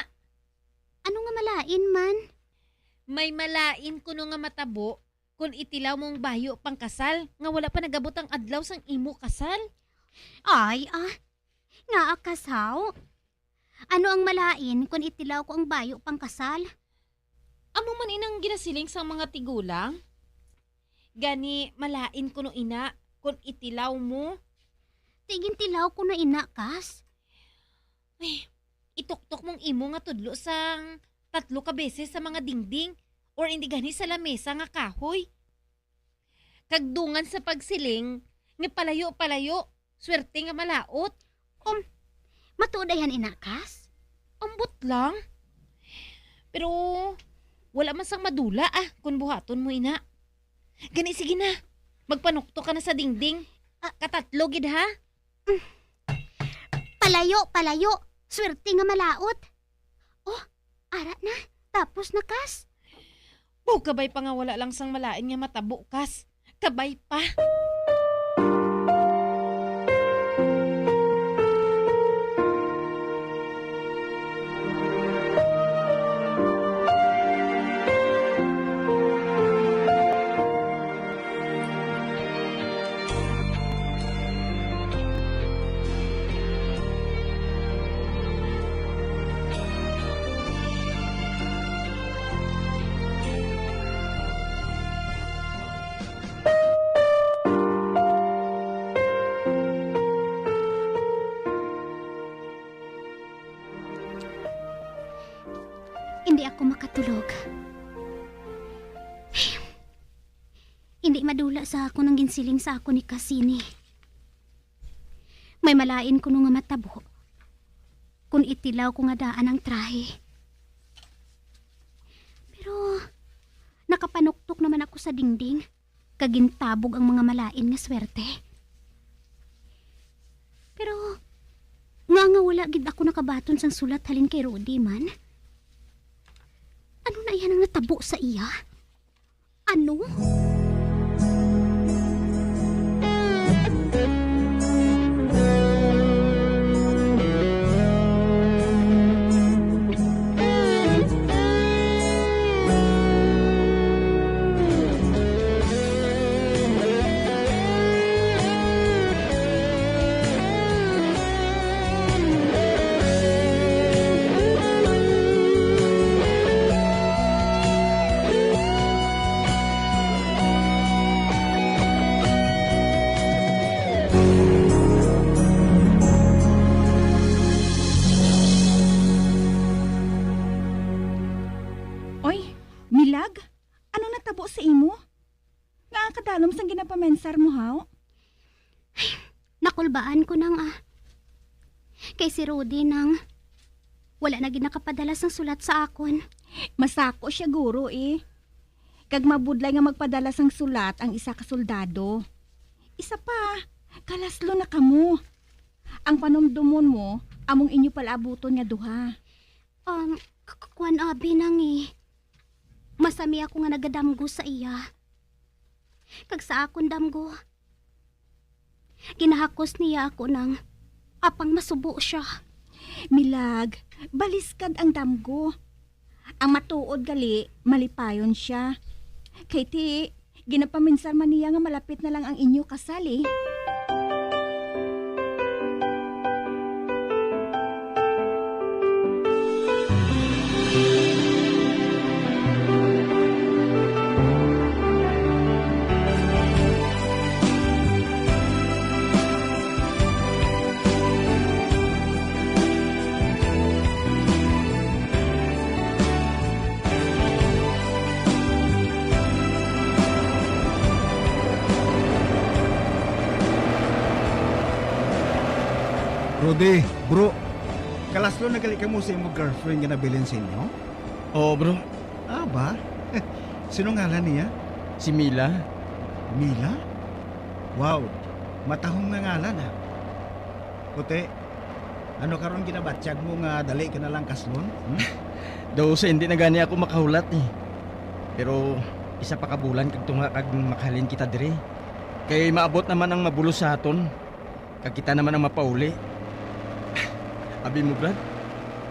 Ano nga malain man? May malain kuno nga matabo kon itilaw mo ang bayo pang kasal nga wala pa nagabot ang adlaw sang imo kasal. Ay, ah. Nga akasaw? Ano ang malain kon itilaw ko ang bayo pang kasal? Amo man inang ginasiling sang mga tigulang? Gani, malain kuno ina kon itilaw mo? Ti gintilaw ko na ina, Kas. Ay, ituktok mong imo nga tudlo sang tatlo ka beses sa mga dingding, or indi gani sa lamesa nga kahoy. Kag dungan sa pagsiling nga palayo, palayo, swerte nga malaot. Um, matuod dayan ina, Kas? Ambot lang. Pero wala man sang madula, ah, kung buhaton mo ina. Gani, sige na. Magpanuktok ka na sa dingding. Ah. Katatlo gid, ha? Palayo, palayo. Swerte nga malaot. Oh, ara na. Tapos na, Kas. Baw, kabay pa nga wala lang sang malain nga matabo, Kas. Kabay pa. Hindi ako makatulog. Hindi madula sa akon ang ginsiling sa akon ni Cassini. May malain kuno nga matabo kon itilaw ko nga daan ang trahe. Pero nakapanuktok naman ako sa dingding, kag gintabog ang mga malain nga swerte. Pero nga nga wala gid ako nakabaton sang sulat halin kay Rudy man. Ano na iya nang natabo sa iya? Ano? Kadalom sang ginapamensar mo, haw? Nakulbaan ko nang, ah. Kay si Rudy nang wala na gid nakapadala sang sulat sa akon. Masako sia, guro, eh. Kag mabudlay nga magpadala sang sulat ang isa ka soldado. Isa pa, kalaslo na kamo. Ang panumdomon mo, among inyo palaabuton nga duha. Um, k-, k-, kuwan, abi nang, eh. Masami ako nga nagadamgo sa iya. Kag sa akon damgo, ginahakos niya ako nang apang masubo sia. Milag, baliskad ang damgo. Ang matuod gali, malipayon sia. Kay ti, ginapaminsar man niya nga malapit na lang ang inyo kasal, eh. Rudy, bro, kalaslo na gali kamo sa imo girlfriend nga nabilin sa inyo? Oo, bro. Ah, ba? Sino ngalan niya? Si Mila. Mila? Wow, matahom nga ngalan, ah. Puti, ano karon ginabatyag mo nga dali ka na lang kaslon? Hmm? Daw sa hindi na gani ako makahulat, eh. Pero isa pa ka bulan kag tunga kag makahalin kita diri. Kay maabot naman ang mabulos sa aton, kag kita naman ang mapauli. Abi mo, Brad,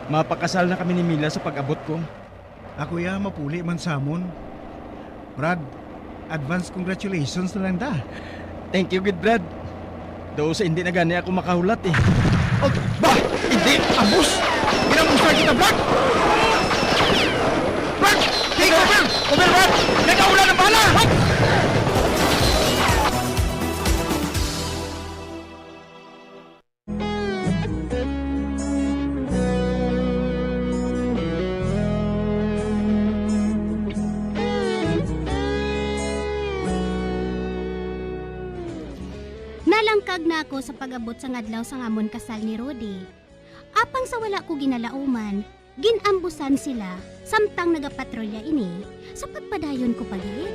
mapakasal na kami ni Mila sa pag-abot ko. Ako ya, mapuli man samon. Brad, advance congratulations na lang da. Thank you gid, Brad. Daw sa hindi na gani ako makahulat, eh. Oh, ba? Hindi! Abos! Ginamusta kita, Brad! Brad! Take over! Over, Brad! Nagaulan ng bala! Nalangkag na ako sa pag-abot sang adlaw sang amon kasal ni Rudy. Apang sa wala ko ginalauman, gin-ambusan sila samtang nagapatrolya ini sa pagpadayon ko pa gid.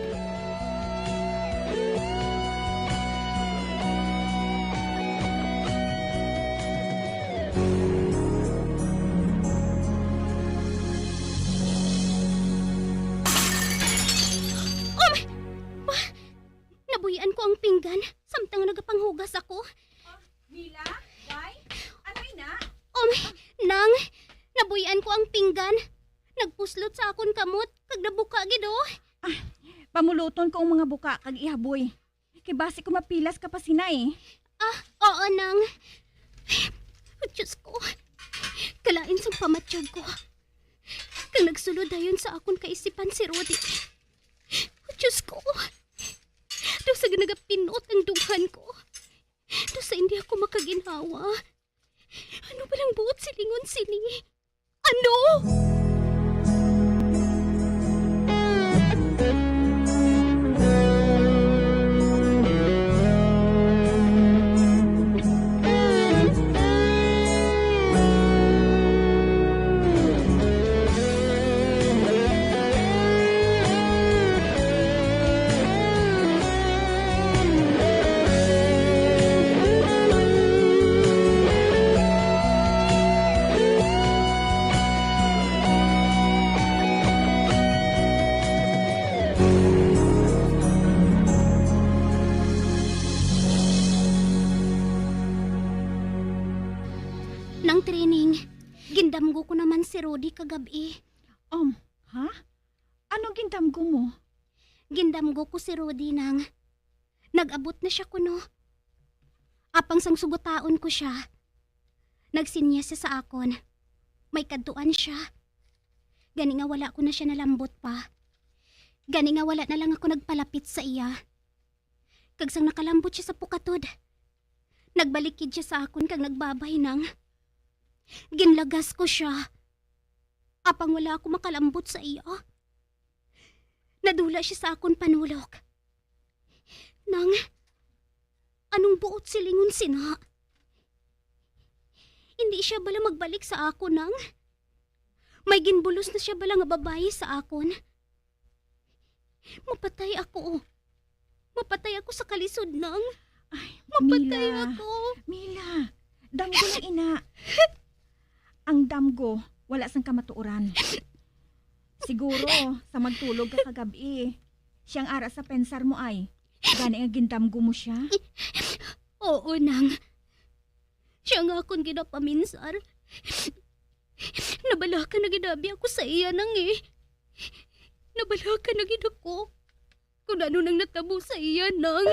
Oh my! Ba? Nabuy-an ko ang pinggan samtang nagapanghugas ako. Mila, Day, ano ina? Um, Nang, nabuy-an ko ang pinggan. Nagpuslot sa akon kamot, kag nabuka gid, oh. Ah, pamuluton ko ang mga buka kag ihaboy. Kay basi ko mapilas ka pa sina, eh. Ah, oo, Nang. Diyos ko. Kalain sang pamatyag ko. Kag nagsulod dayon sa akon kaisipan si Rudy. Diyos ko. Daw sa nagapinot ang dughan ko. Daw sa hindi ako makaginhawa. Ano ba lang buot silingon sini? Ano? Nang Trining, gindamgo ko naman si Rudy kagab-i. Um, ha? Ano gindamgo mo? Gindamgo ko si Rudy, Nang. Nag-abot na sia kuno. Apang sang sugutaon ko sia, nagsinyas sia sa akon. May kadtuan sia. Gani nga wala ko na sia nalambot pa. Gani nga wala na lang ako nagpalapit sa iya. Kag sang nakalambot sia sa pukatod, nagbalik gid sia sa akon kag nagbabay, Nang. Ginlagas ko sia. Apang wala ako makalambot sa iya. Nadula sia sa akon panulok. Buot silingon sina. Hindi siya bala magbalik sa akon, Nang? May ginbulos na siya bala nga babayi sa akon? Mapatay ako. Mapatay ako sa kalisod, Nang. Ay, Mapatay Mila. ako. Mila, damgo lang ina. Ang damgo, wala sang kamatuoran. Siguro, sa magtulog ka kagab-i, siyang ara sa pensar mo ay. Gani nga gindamgo mo siya? Oo, Nang. Siya nga akon ginapaminsar. Nabalaka na gid abi ako sa iya, Nang, eh. Nabalaka na gid ako kung ano nang natabo sa iya, Nang.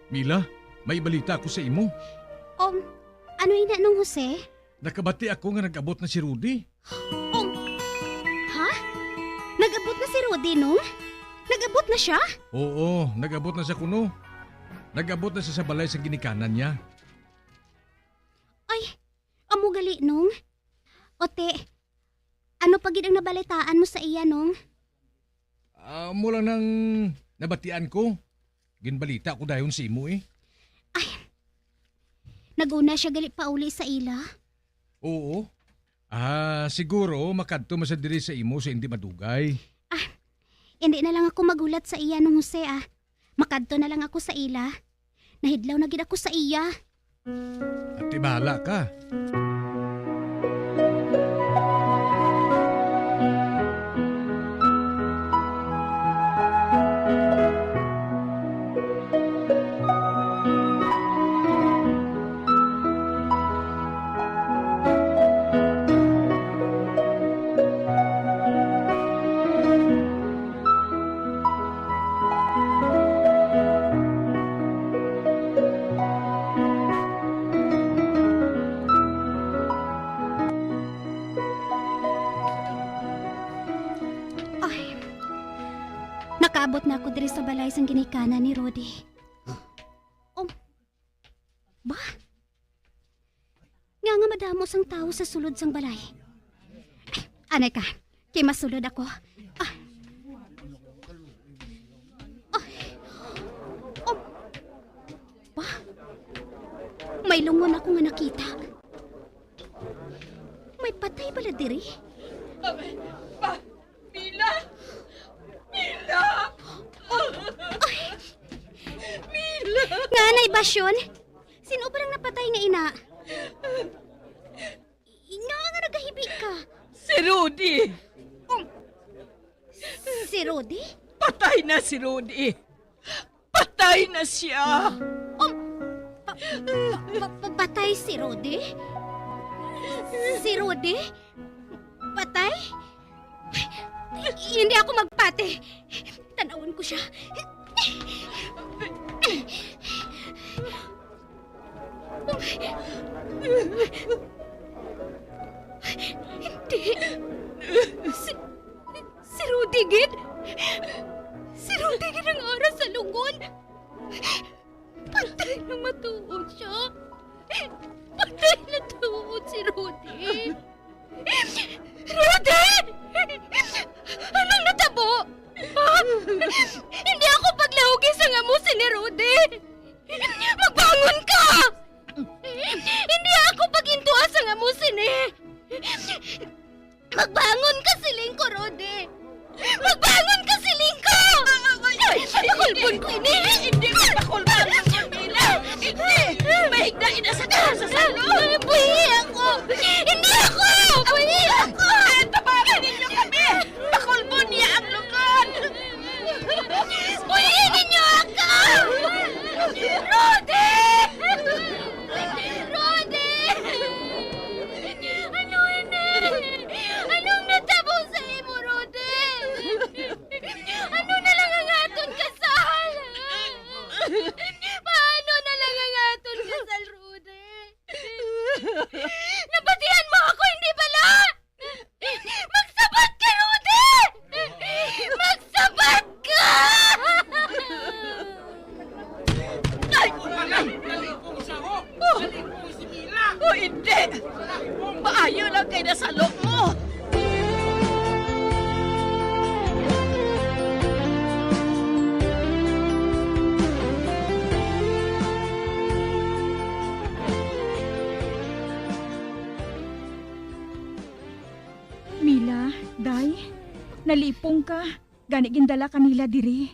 Mila, may balita ako sa imo. Um, ano ina, Nong Jose? Nakabati ako nga nag-abot na si Rudy. Um, ha? Nag-abot na si Rudy, Nong? Nag-abot na siya? Oo, nag-abot na siya kuno. Nag-abot na siya sa balay sa ginikanan niya. Ay, amo gali, Nong. Ote, ano pa gid ang nabalitaan mo sa iya, Nong? Ah, amo lang nang nabatian ko. Ginbalita ko dayon sa imo, eh. Ay, nag-una siya gali pauli sa ila? Oo. Ah, siguro makadto man siya diri sa imo sa hindi madugay. Ah, hindi na lang ako maghulat sa iya, Nong Jose, ah. Makadto na lang ako sa ila. Nahidlaw na gid ako sa iya. Ati, bahala ka. Ay, nakaabot na ako diri sa balay sang ginikanan ni Rudy. Um, ba? Nga nga madamo sang tawo sa sulod sang balay. Anay ka, kay masulod ako. Ah. Ah. Oh. Ba? May lungon ako nga nakita. May patay bala diri? Ba? Mila! Mila! Ay! Mila! Nganay, Basyon? Sino ba ang napatay nga ina? Nga nga nagahibi ka? Si Rudy! Um, si Rudy? Patay na si Rudy! Patay na siya! Um, pa-, pa-, pa-, patay si Rudy? Si Rudy? Patay? Hindi ako magpati. Tanawon ko siya. Hindi. Si, si Rudy gid. Si Rudy gid ang ara sa lungon. Patay na matuod siya. Patay na tuod si Rudy. Rudy! Anong natabo? Ha? Hindi ako paglahugi sang amo sini, Rudy! Magbangon ka! Hindi ako pag-intuas sang amo sini! Magbangon ka, siling ko, Rudy! Magbangon ka, siling ko! Ay, pakulbon ko ini! Hindi ko pakulbon ang Camila! Hindi! Mahigda ina sa taas sa salon! Buhi ako! Hindi ako! Buhi ako! Tabangan ninyo kami! Pakulbon niya ang lukon! Buhi ninyo ako! Rudy! Rudy! Ano ini? Anong natabo sa imo, Rudy? Ano na lang Nalipong ka, gani gindala ka nila diri.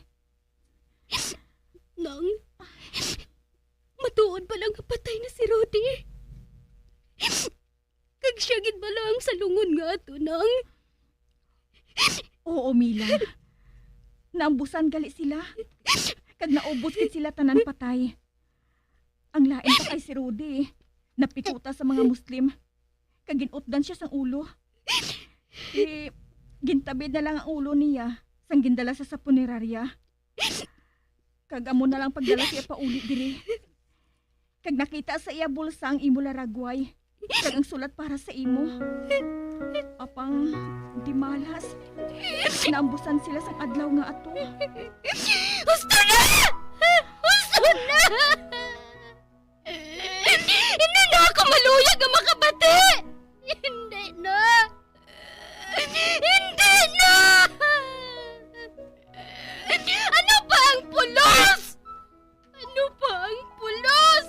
Nang, matuod bala nga patay na si Rudy. Kag siya gid bala ang salungon nga ato, Nang? Oo, Mila. Naambusan gali sila. Kag naubos gid sila tanan patay. Ang lain pa kay si Rudy, napikuta sa mga Muslim, kag gin-utdan sia sang ulo. Eh, gintabid na lang ang ulo niya sang gindala sa, sa punerarya. Kag amo na lang pagdala siya pauli diri. Kag nakita sa iya bulsa ang imo laragway, kag ang sulat para sa imo. Apang di malas, naambusan sila sang adlaw nga ato. Husto na! Husto na! Hindi na ako maluyag nga makabati! Hindi na! Hindi na! Ano pa ang pulos? Ano pa ang pulos?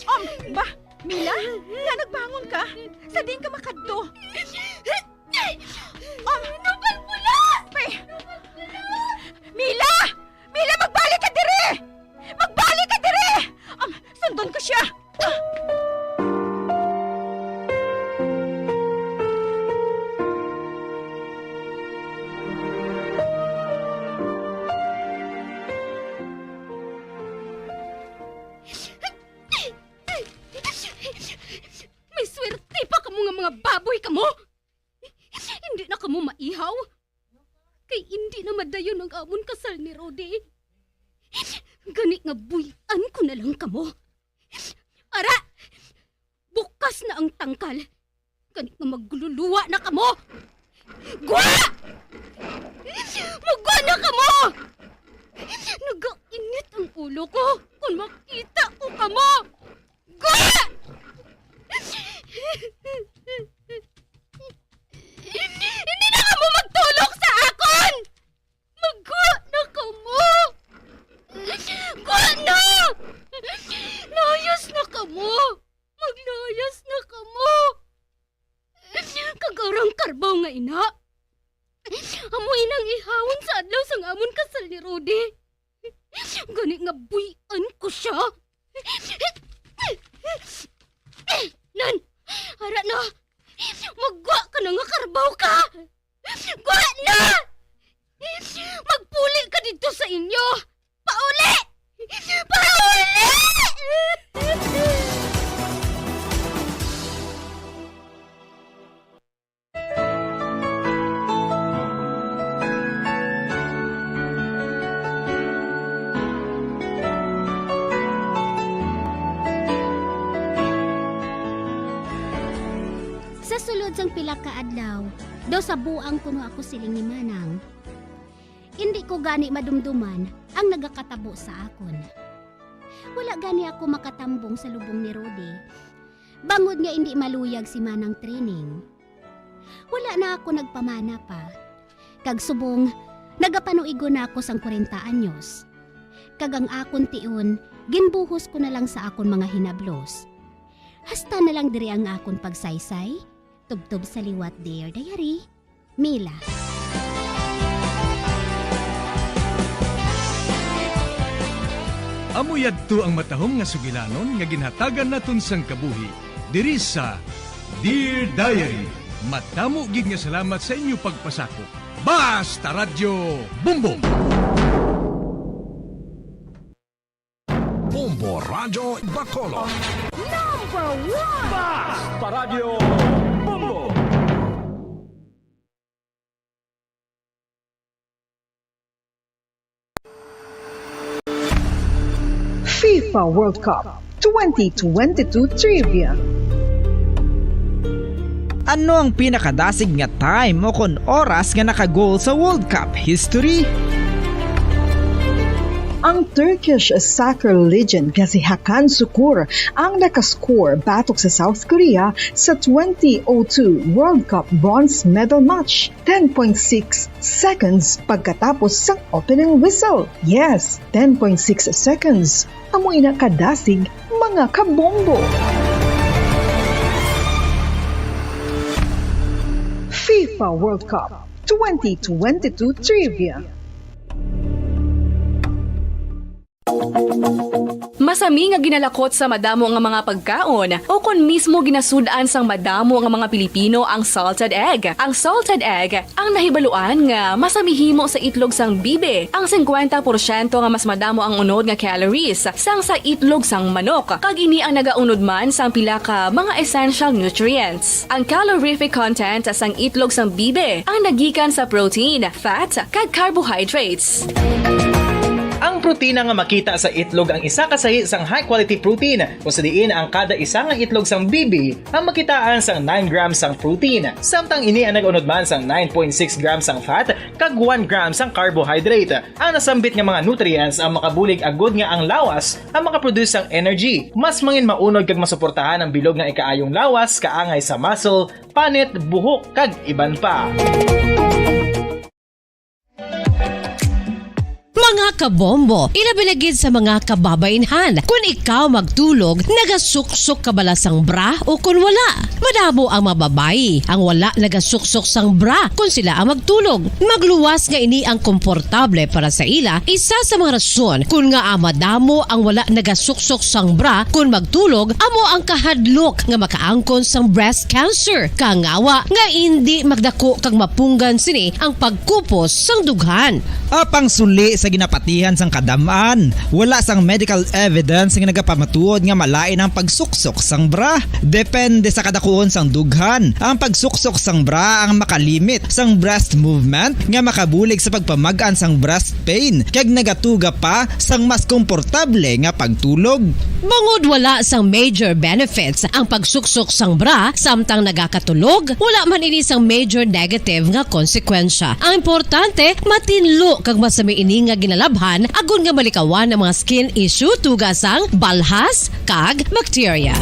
Um, ba, Mila? Nga nagbangon ka? Sa diin ka makadto? Um, ano pa ang pulos? Pe, Mila! Mila, magbalik ka diri! Magbalik ka diri! Um, sundon ko siya! May swerte pa kamo nga mga baboy kamo! Hindi na kamo maihaw, kay hindi na madayon ang amon kasal ni Rudy. Gani nga buy-an ko na lang kamo. Ara! Bukas na ang tangkal. Gani nga magluluwa na kamo. Gwa! Magwa na kamo! Nagainit ang ulo ko kon makita ko kamo. Gwa! Hindi na kamo magtulok sa akon! Magwa na kamo! Gwa na! Layas na kamo! Maglayas na kamo! Kag arang karbaw nga ina, amo inang ihawon sa adlaw sang amon kasal ni Rudy. Gani nga buy-an ko sia. Nan, ara na. Magwa ka na nga karbaw ka. Gwa na! Magpuli ka didto sa inyo. Pauli! Pauli! Sa sulod sang pila ka adlaw, daw sa buang kuno ako siling ni Manang. Indi ko gani madumduman ang nagakatabo sa akon. Wala gani ako makatambong sa lubong ni Rudy, bangod nga indi maluyag si Manang Trining. Wala na ako nagpamana pa, kag subong nagapanuigon na ako sang kwarenta anyos, kag ang akon tion ginbuhos ko na lang sa akon mga hinablos. Hasta na lang diri ang akon pagsaysay, tubtob sa liwat, Dear Diary. Mila. Amo yadto ang matahom nga sugilanon nga ginhatagan naton sang kabuhi diri sa Dear Diary. Madamo gid nga salamat sa inyo pagpasakop. Basta Radyo Bombo! Bombo Radyo Bacolod. Number one! Basta Radyo Bombo! FIFA World Cup twenty twenty-two Trivia. Ano ang pinakadasig nga time o kon oras nga naka-goal sa World Cup history? Ang Turkish soccer legend nga si Hakan Sukur ang nakascore batok sa South Korea sa twenty oh two World Cup bronze medal match, ten point six seconds pagkatapos sang opening whistle. Yes, ten point six seconds. Amo ina kadasig, mga kabombo. FIFA World Cup twenty twenty-two trivia. Masami nga ginalakot sa madamo nga mga pagkaon o kon mismo ginasud-an sang madamo nga mga Pilipino ang salted egg. Ang salted egg ang nahibaluan nga masami himo sa itlog sang bibi. Ang singkwenta porsyento nga mas madamo ang unod nga calories sang sa itlog sang manok, kag ini ang nagaunod man sang pila ka mga essential nutrients. Ang calorific content sang itlog sang bibi ang nagikan sa protein, fat, kag carbohydrates. Ang protina nga makita sa itlog ang isa ka sahi sang high-quality protein, kung sa diin ang kada isa nga itlog sang bibi ang makitaan sang nine grams sang protein, samtang ini ang nag-unod man sang nine point six grams sang fat kag one gram sang carbohydrate. Ang nasambit nga mga nutrients ang makabulig agud nga ang lawas ang makaproduce sang energy, mas mangin maunod kag masuportahan ang bilog nga ikaayong lawas, kaangay sa muscle, panit, buhok, kag iban pa. Mga kabombo, ilabi na gid sa mga kababainhan, kun ikaw magtulog, nagasuksok ka bala sang bra o kun wala? Madamo ang mga babayi ang wala nagasuksok sang bra kun sila ang magtulog. Magluwas nga ini ang komportable para sa ila, isa sa mga rason kun ngaa madamo ang wala nagasuksok sang bra kun magtulog amo ang kahadlok nga makaangkon sang breast cancer, kangawa nga indi magdako kag mapunggan sini ang pagkupos sang dughan. Apang suli sa ginapatihan sang kadam-an, wala sang medical evidence nga nagapamatuod nga malain ang pagsuksok sang bra. Depende sa kadakuon sang dughan, ang pagsuksok sang bra ang makalimit sang breast movement nga makabulig sa pagpamag-an sang breast pain kag nagatuga pa sang mas komportable nga pagtulog. Bangod wala sang major benefits ang pagsuksok sang bra samtang nagakatulog, wala man ini sang major negative nga konsekwensya. Ang importante, matinlo kag masami ini nga ginalabhan agod nga malikawan ang mga skin issue tuga sang balhas kag bakterya.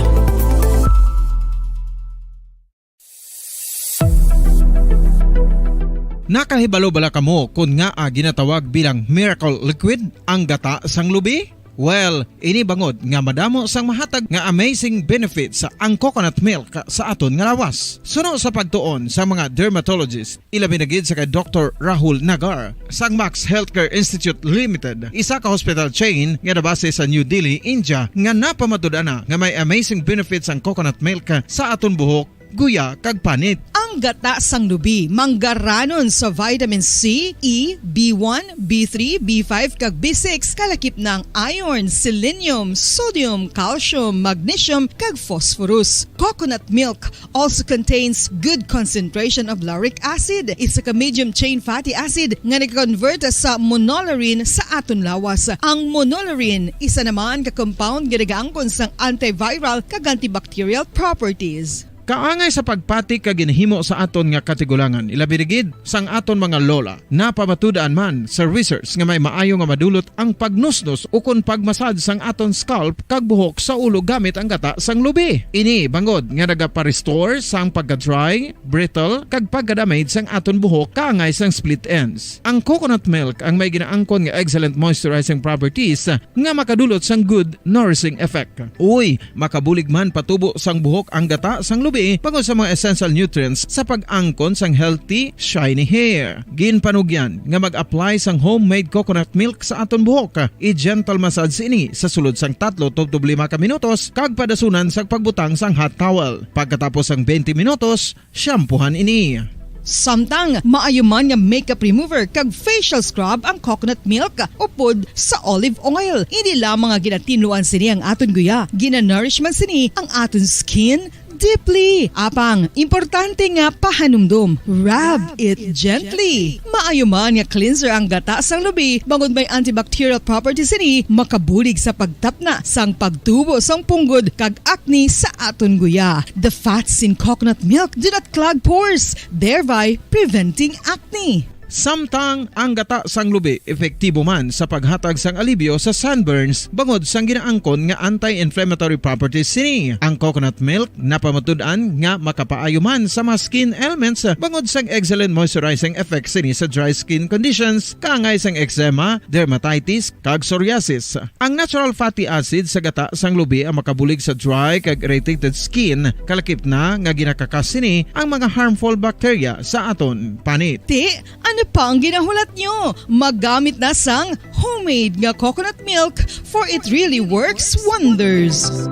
Nakahibalo bala kamo kon ngaa ginatawag bilang miracle liquid ang gata sang lubi? Well, ini bangod nga madamo sang mahatag nga amazing benefits ang coconut milk sa aton nga lawas. Suno sa pagtuon sa mga dermatologist, ilabi na gid sa kay Doktor Rahul Nagar sang Max Healthcare Institute Limited, isa ka hospital chain nga nabase sa New Delhi, India, nga napamatud-an na nga may amazing benefits ang coconut milk sa aton buhok, guya, kag panit. Ang gata sang lubi manggaranon sa vitamin C, E, B one, B three, B five, kag B six, kalakip na ang iron, selenium, sodium, calcium, magnesium, kag phosphorus. Coconut milk also contains good concentration of lauric acid, isa ka medium chain fatty acid nga nag-convert sa monolaurin sa aton lawas. Ang monolaurin isa naman ka compound nga nagaangkon sang antiviral kag antibacterial properties. Kaangay sa pagpati kag ginahimo sa aton nga katigulangan, ilabi na gid sang aton mga lola. Napamatud-an man sa research nga may maayo nga madulot ang pagnusnos ukon pagmasad sang aton scalp kag buhok sa ulo gamit ang gata sang lubi. Ini bangod nga nagapa-restore sang pagka-dry, brittle, kag pagka-damage sang aton buhok kaangay sang split ends. Ang coconut milk ang may ginaangkon nga excellent moisturizing properties nga makadulot sang good nourishing effect. Uy, makabulig man patubo sang buhok ang gata sang lubi bangod sa mga essential nutrients sa pag-angkon sang healthy, shiny hair. Ginpanugyan nga mag-apply sang homemade coconut milk sa aton buhok. I-gentle massage ini sa sulod sang tatlo tubtob lima ka minutos kag padasunan sang pagbutang sang hot towel. Pagkatapos sang twenty minutos, shampoohan ini. Samtang maayo man nga makeup remover kag facial scrub ang coconut milk upod sa olive oil. Hindi lamang nga ginatinluan sini ang aton guya, ginanourish man sini ang aton skin deeply. Apang, importante nga pahanumdom, rub it gently. Maayo man nga cleanser ang gata sang lubi bangod may antibacterial properties sini, makabulig sa pagtapna sang pagtubo sang punggod kag acne sa aton guya. The fats in coconut milk do not clog pores, thereby preventing acne. Samtang ang gata sang lubi epektibo man sa paghatag sang alibyo sa sunburns bangod sang ginaangkon nga anti-inflammatory properties sini. Ang coconut milk napamatud-an nga makapaayo man sa mga skin ailments bangod sang excellent moisturizing effect sini sa dry skin conditions kaangay sang eczema, dermatitis, kag psoriasis. Ang natural fatty acid sa gata sang lubi ang makabulig sa dry kag irritated skin, kalakip na nga ginakakas sini ang mga harmful bacteria sa aton panit. Ti, ano pa ang ginahulat nyo? Magamit na sang homemade nga coconut milk, for it really works wonders.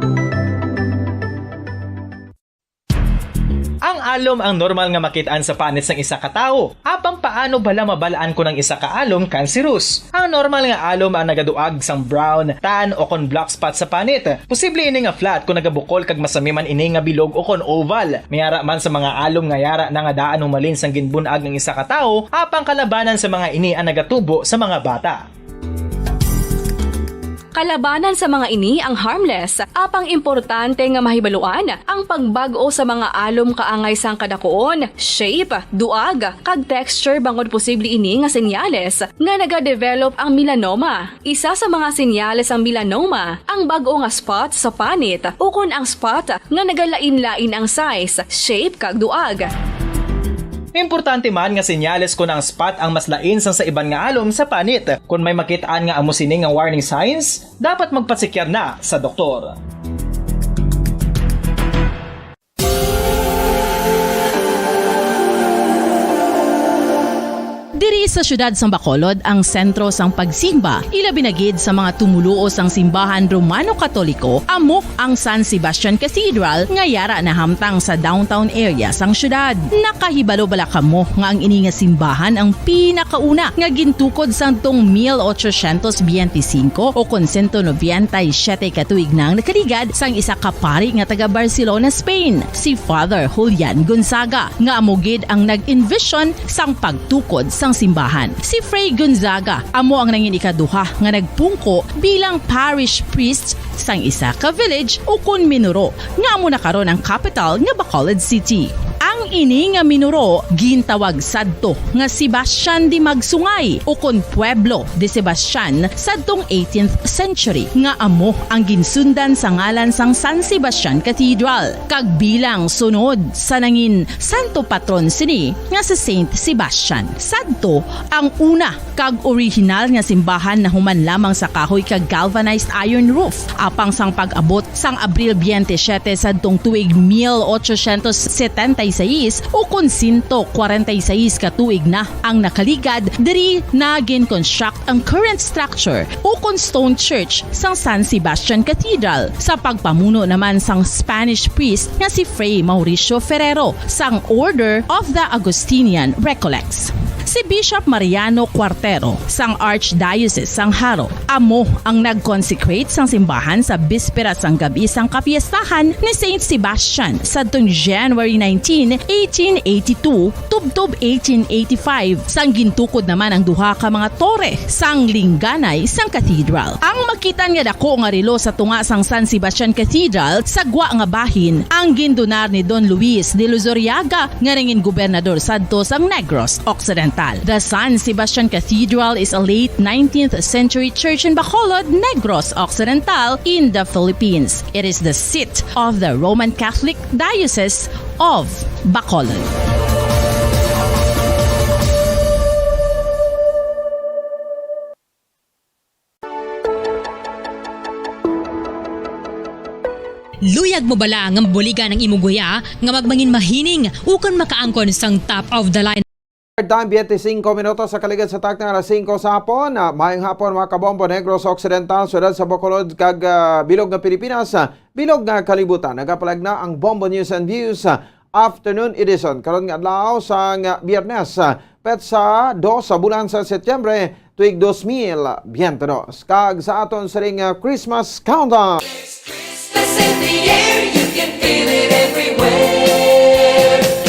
Ang alom ang normal nga makit-an sa panit sang isa ka tawo. Apang paano bala mabal-an kon ang isa ka alom cancerous? Ang normal nga alom ang nagaduag sang brown, tan, o kon black spot sa panit. Posible ini nga flat kon nagabukol kag masami man ini nga bilog o kon oval. May ara man sa mga alom nga yara na nga daan humalin sang ginbun-ag ang isa ka tawo, apang kalabanan sa mga ini ang nagatubo sa mga bata. Kalabanan sa mga ini ang harmless, apang importante nga mahibaluan ang pagbag-o sa mga alom kaangay sang kadakuon, shape, duag, kag texture bangod posible ini nga senyales nga nagadevelop ang melanoma. Isa sa mga senyales sang melanoma ang bag-o nga spot sa panit ukon ang spot nga nagalain-lain ang size, shape, kag duag. Importante man nga senyales kon ang spot ang mas lain sang sa iban nga alom sa panit. Kon may makit-an nga amo sini nga warning signs, dapat magpatsikyar na sa doktor. Diri sa siyudad sang Bacolod ang sentro sang pagsimba, ilabi na gid sa mga tumoluo sang simbahan Romano-Katoliko, amo ang San Sebastian Cathedral nga yara nahamtang sa downtown area sang siyudad. Nakahibalo bala kamo nga ang ini nga simbahan ang pinakauna nga gintukod sadtong mil ochocientos biyente singko o kon sento nobenta y siyete ka tuig na ang nakaligad sang isa ka pari nga taga Barcelona, Spain, si Father Julian Gonzaga, nga amo gid ang nag-envision sang pagtukod sang simbahan. Si Fray Gonzaga amo ang nangin ikaduha nga nagpungko bilang parish priest sang isa ka village ukon minuro nga amo na karon ang kapital nga Bacolod City. Ang ini nga minuro gintawag sadto nga Sebastian de Magsungay ukon Pueblo de Sebastian sadtong eighteenth century, nga amo ang ginsundan sa ngalan sang San Sebastian Cathedral, kag bilang sunod sa nangin santo patron sini nga si Saint Sebastian. Sadto ang una kag orihinal nga simbahan nahuman lamang sa kahoy kag galvanized iron roof. Apang sang pag-abot sang Abril biyente siyete sadtong tuig mil ochocientos setenta y seis, ukon sento kwarenta y seis ka tuig na ang nakaligad, diri na gin-construct ang current structure ukon stone church sang San Sebastian Cathedral sa pagpamuno naman sang Spanish priest nga si Fray Mauricio Ferrero sang Order of the Augustinian Recollects. Si Bishop Mariano Cuartero sang Archdiocese sang Jaro amo ang nag-consecrate sang simbahan sa bispera sang gab-i sang kapiestahan ni Saint Sebastian sadtong January nineteen, eighteen eighty-two, tubtob eighteen eighty-five, sang gintukod naman ang duha ka mga tore sang lingganay sang cathedral. Ang makit-an nga dako nga relo sa tunga sang San Sebastian Cathedral sa gwa nga bahin ang gindonar ni Don Luis de Luzuriaga nga nangin gobernador sadto sang Negros Occidental. The San Sebastian Cathedral is a late nineteenth century church in Bacolod, Negros Occidental, in the Philippines. It is the seat of the Roman Catholic Diocese of Bacolod. Luyag mo bala nga mabuligan ang imo guya nga magmangin mahining ukon makaangkon sang top of the line? Time, twenty-five minutos sa kaligad sa takna alas singko sa hapon. Ah, maayong hapon, mga kabombo, Negros Occidental, siyudad sa Bacolod, kag, ah, bilog nga Pilipinas, ah, bilog nga kalibutan. Nagapalagna ang Bombo News and Views, ah, Afternoon Edition karon nga adlaw sang, ah, Biyernes, ah, petsa dos sa bulan sa Setyembre, tuig dos mil biyente dos. Kag sa aton siring, ah, Christmas countdown. Christmas in the air, you can feel it everywhere.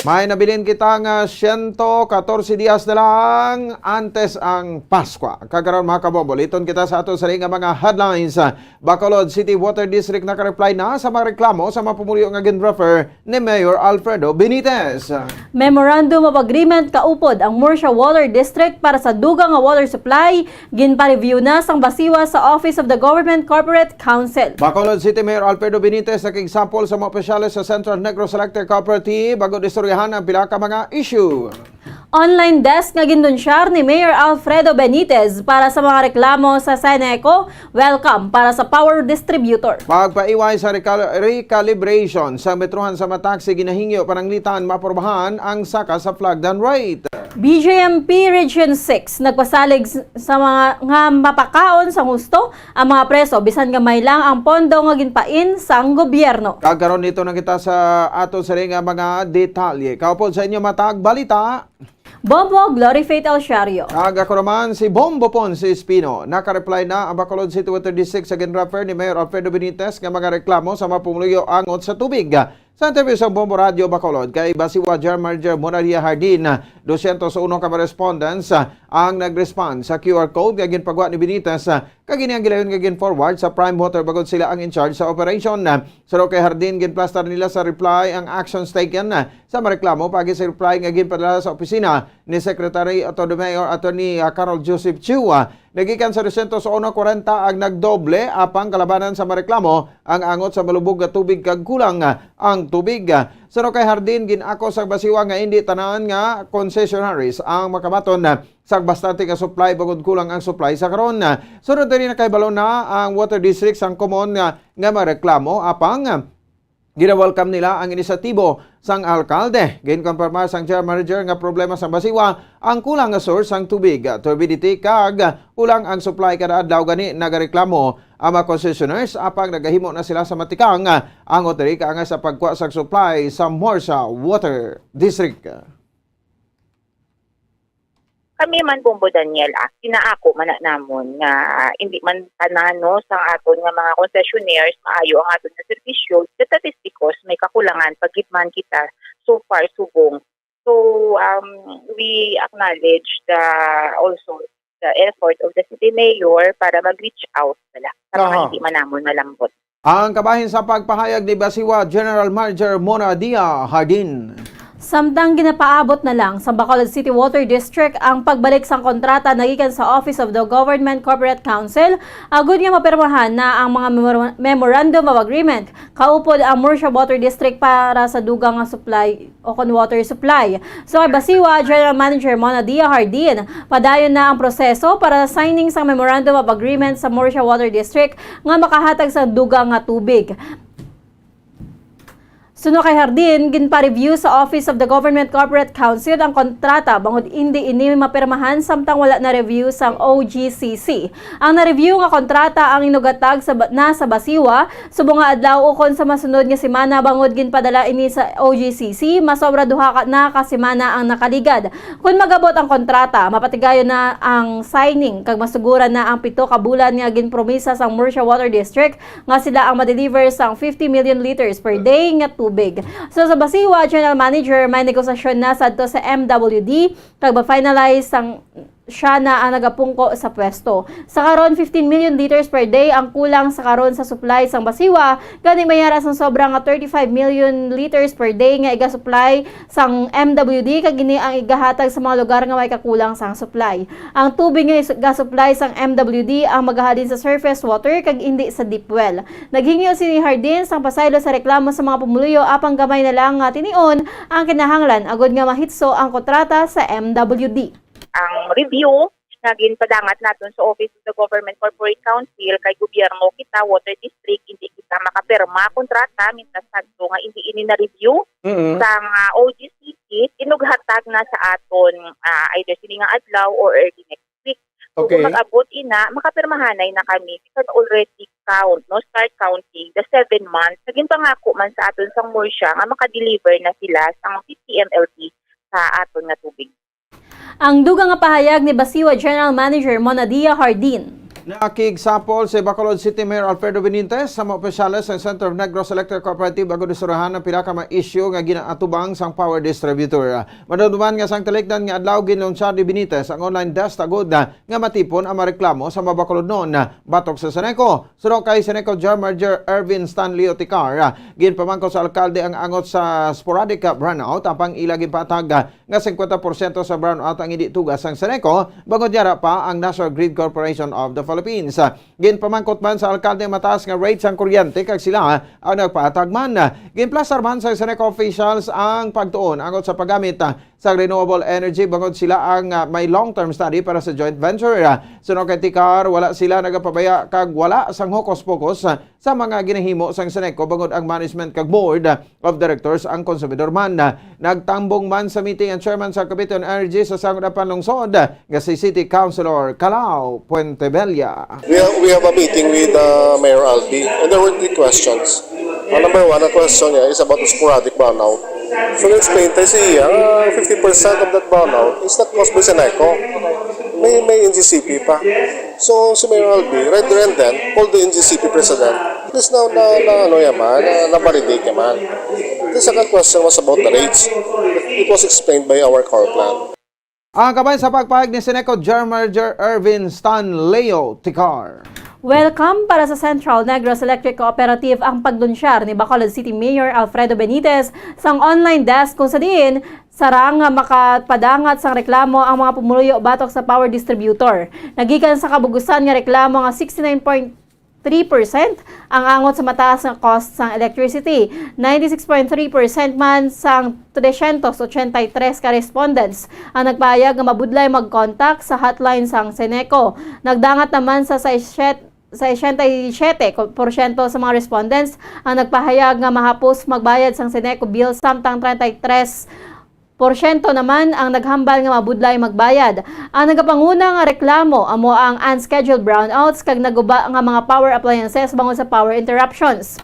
May nabilin kita nga siyento katorse dias na lang antes ang Paskwa. Kag karon, mga kabombo, liton kita sa ato sa nga mga headlines. Bacolod City Water District nakareply na sa mga reklamo sa mga pumuluyo nga gin-refer ni Mayor Alfredo Benitez. Memorandum of Agreement kaupod ang Murcia Water District para sa dugang nga water supply, ginpa-review na sang Basiwa sa Office of the Government Corporate Council. Bacolod City Mayor Alfredo Benitez nakig-sample sa mga opisyales sa Central Negros Electric Cooperative agud istoryahan ang pila ka mga issue. Online desk nga gindunsyar ni Mayor Alfredo Benitez para sa mga reklamo sa Ceneco, welcome para sa power distributor. Pagpaiway sa recal-, recalibration sa metrohan sa mga taxi, ginahingyo pananglitan maaprubahan ang saka sa flag done rate. B J M P Region six nagpasalig s-, sa mga nga mapakaon sa husto ang mga preso, bisan gamay lang ang pondo nga ginpain sang gobyerno. Kag karon, dito na kita sa ato sa nga mga detalye. Kaupod sa inyo matag balita, Bombo Glory Faith El Shario. Kag ako naman si Bombo Ponce Espino. Nakareply na ang Bacolod City Water District sa gin-refer ni Mayor Alfredo Benitez nga mga reklamo sa mga pumuluyo angot sa tubig. Sa interview sa Bombo Radio Bacolod kay Basiwa General Manager Monadia Hardin, dosyentos uno ka mga respondents ang nag-respond sa Q R code nga ginpagwa ni Benitez, kag ini ang gilayon nga gin-forward sa Prime Water bangod sila ang in charge sa operation. Suno kay Hardin, ginplastar nila sa reply ang actions taken sa mareklamo paagi sa reply nga ginpadala sa opisina ni Secretary Otto de Mayor Attorney, ah, Carol Joseph Chua. Nagikan sa dosyentos uno, kwarenta ang nagdoble, apang kalabanan sa mareklamo ang angot sa malubog nga tubig kag kulang, ah, ang tubig. Suno kay Hardin, gin-ako sang Basiwa nga indi tanan nga concessionaries ang makabaton, ah, sang bastante nga supply bangod kulang ang supply sa karon. Sunod diri, nakahibalo na ang Water District sang common nga, nga mareklamo, apang, ah, gina-welcome nila ang inisyatibo sang alkalde. Ginkonfirmar sang general manager nga problema sang Basiwa ang kulang nga source sang tubig, turbidity, kag kulang ang supply kada adlaw, gani nagareklamo ang mga concessionaires, apang nagahimo na sila sa matikang angot diri kaangay sa pagkuha sang supply sa Murcia Water District. Kami man, Bombo Daniel, ah, ginaako man na namon nga hindi man tanan, no, sang aton nga mga concessionaires maayo ang aton nga serbisyo. That is because may kakulangan pa gid man kita so far subong. So, um, we acknowledge the, also the effort of the city mayor para mag-reach out sila sa mga Aha. hindi man namon malambot. Ang kabahin sa pagpahayag ni Basiwa General Manager Mona Dia Hardin. Samtang ginapaabot na lang sa Bacolod City Water District ang pagbalik sang kontrata nagikan sa Office of the Government Corporate Council, agud nga mapirmahan na ang mga memor-, Memorandum of Agreement kaupod ang Murcia Water District para sa dugang nga supply o kon water supply. So, kay Basiwa General Manager Mona Dia Hardin, padayon na ang proseso para sa signing sang Memorandum of Agreement sa Murcia Water District nga makahatag sa dugang nga tubig. Suno kay Hardin, ginpa-review sa Office of the Government Corporate Council ang kontrata bangod indi ini mapirmahan samtang wala na review sang O G C C. Ang na-review nga kontrata ang inugatag sa ba-, na sa Basiwa subong nga adlaw ukon sa masunod nga semana bangod ginpadala ini sa O G C C masobra duha ka, na ka semana ang nakaligad. Kon mag-abot ang kontrata, mapatigayon na ang signing kag masuguran na ang pito ka bulan nga ginpromisa sang Murcia Water District nga sila ang ma-deliver sang fifty million liters per day nga tubig. So, sa Basiwa General Manager, may negosasyon na sadto sa M W D kag ma-finalize sang siya na ang nagapungko sa pwesto. Sa karon, fifteen million liters per day ang kulang sa karon sa supply sang Basiwa, gani may ara sang sobra nga thirty-five million liters per day nga iga-supply sang M W D, kag ini ang igahatag sa mga lugar nga may kakulang sang supply. Ang tubig nga is-, ga-supply sang M W D ang magahalin sa surface water kag indi sa deep well. Naghingyo si Hardin sang pasaylo sa reklamo sa mga pumuluyo, apang gamay na lang nga tinion ang kinahanglan agud nga mahitso ang kontrata sa M W D. Ang review nga ginpadangat naton sa Office of the Government Corporate Council kay gobyerno kita, water district, hindi kita makapirma kontrata mintas sadto nga hindi ini na-review Mm-mm. sa mga O G C C, inughatag na sa aton, ah, either sini nga adlaw or early next week. So, Okay. kung mag-abot ina, makapirmahanay na kami because already count, no, start counting the seven months. Naging pangako man sa aton sang Murcia nga makadeliver na sila sang fifty M L T sa aton nga tubig. Ang dugang nga pahayag ni Basiwa General Manager Monadia Hardin. Nakigsapol si Bacolod City Mayor Alfredo Benitez sa mga opisyales sang Center of Negros Electric Cooperative agud istoryahan ang pila ka mga isyu nga ginaatubang sang power distributor. Madumduman nga sang talikdan nga adlaw, ginlunsyar ni Benitez ang online desk agud nga matipon ang mga reklamo sa mga Bacolodnon batok sa Seneco. Suno kay Seneco General Manager Ervin Stanley Oticar, ginpamangkot sa alkalde ang angot sa sporadic brownout, apang ila ginpatag nga singkwenta porsyento sa brownout ang hindi tuga sang Seneco, bangod yara pa ang National Grid Corporation of the Philippines. Ginpamangkot man sa alkalde ang mataas nga rate sang kuryente kag sila ang nagpahatag man. Ginplastar man sa Seneco officials ang pagtuon angot sa paggamit sa renewable energy, bangod sila ang, ah, may long-term study para sa joint venture. Suno kay Ticar, wala sila nagapabaya kag wala sang hokus-pokus sa mga ginahimo sang Seneco, bangod ang management kag board of directors ang konsumidor man. Nagtambong man sa meeting ang chairman sa Committee on Energy sa Sangguniang Panlungsod nga si City Councilor Calao Puentebella. We have, we have a meeting with, uh, Mayor Albi, and there were three questions. Uh, number one, ang question niya is about the sporadic brownout. So, na-explain tayo sa iya, uh, fifty percent of that brownout is not caused by Seneco. May, may N G C P pa. So, si Mayor Albi, right there and then, called the N G C P president. This na, na, na, ano yan, man, na, na-validate niya, man. The second question was about the rates. It was explained by our power plant. Ang kabahin sa pagpahayag ni Seneco General Manager Ervin Stan Leo Ticar. Welcome para sa Central Negros Electric Cooperative ang paglunsyar ni Bacolod City Mayor Alfredo Benitez sang online desk, kung sa diin sarang nga makapadangat sang reklamo ang mga pumuluyo batok sa power distributor. Nagikan sa kabugusan nga reklamo nga sixty-nine point three percent ang angot sa mataas nga cost sang electricity. Ninety-six point three percent man sang trescientos ochenta y tres ka respondents ang nagpahayag nga mabudlay mag-contact sa hotline sang Seneco. Nagdangat naman sa sesenta y siete porsyento sa mga respondents ang nagpahayag nga mahapos magbayad sang Seneco bill, samtang treinta y tres porsyento naman ang naghambal nga mabudlay magbayad. Ang nagapanguna nga reklamo amo ang unscheduled brownouts kag naguba nga mga power appliances bangod sa power interruptions.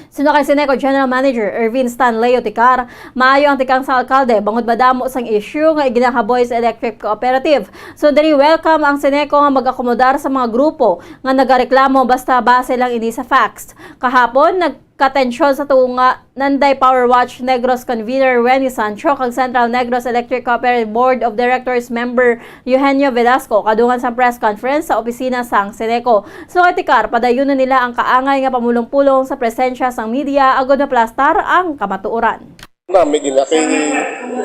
Suno kay Seneco General Manager Ervin Stan Leo Ticar, maayo ang tikang sa alkalde bangod madamo sang issue nga iginahaboy sa electric cooperative. So, diri welcome ang Seneco nga mag-akomodar sa mga grupo nga nagareklamo basta base lang ini sa facts. Kahapon, nag- Katensyon sa tunga, Nanday Power Watch Negros Convener Wenny Sancho kag Central Negros Electric Cooperative Board of Directors member Eugenio Velasco kadungan sang press conference sa opisina sang Seneco. Suno kay Ticar, padayunon nila ang kaangay nga pamulong-pulong sa presensya sang media agud maplastar ang kamatuoran. Nami gina kay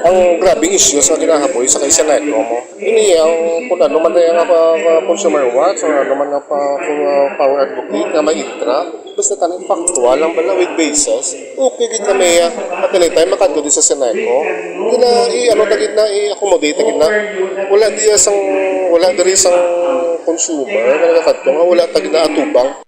ang grabing issues nga ginahaboy sa kay Seneco mo. Ini ang kung ano man ang, ah, ah, consumer watch or ano man nga pa, kung, ah, power advocate nga may intra. Basta tani factual lang bala with basis. Okay gid kami, ah, at any time makadto di sa Seneco. Gina, i-, ano ta gid na, i-accommodate ta gid na. Wala diya sang, wala diri sang consumer nga nagakadto nga wala ta gid na atubang.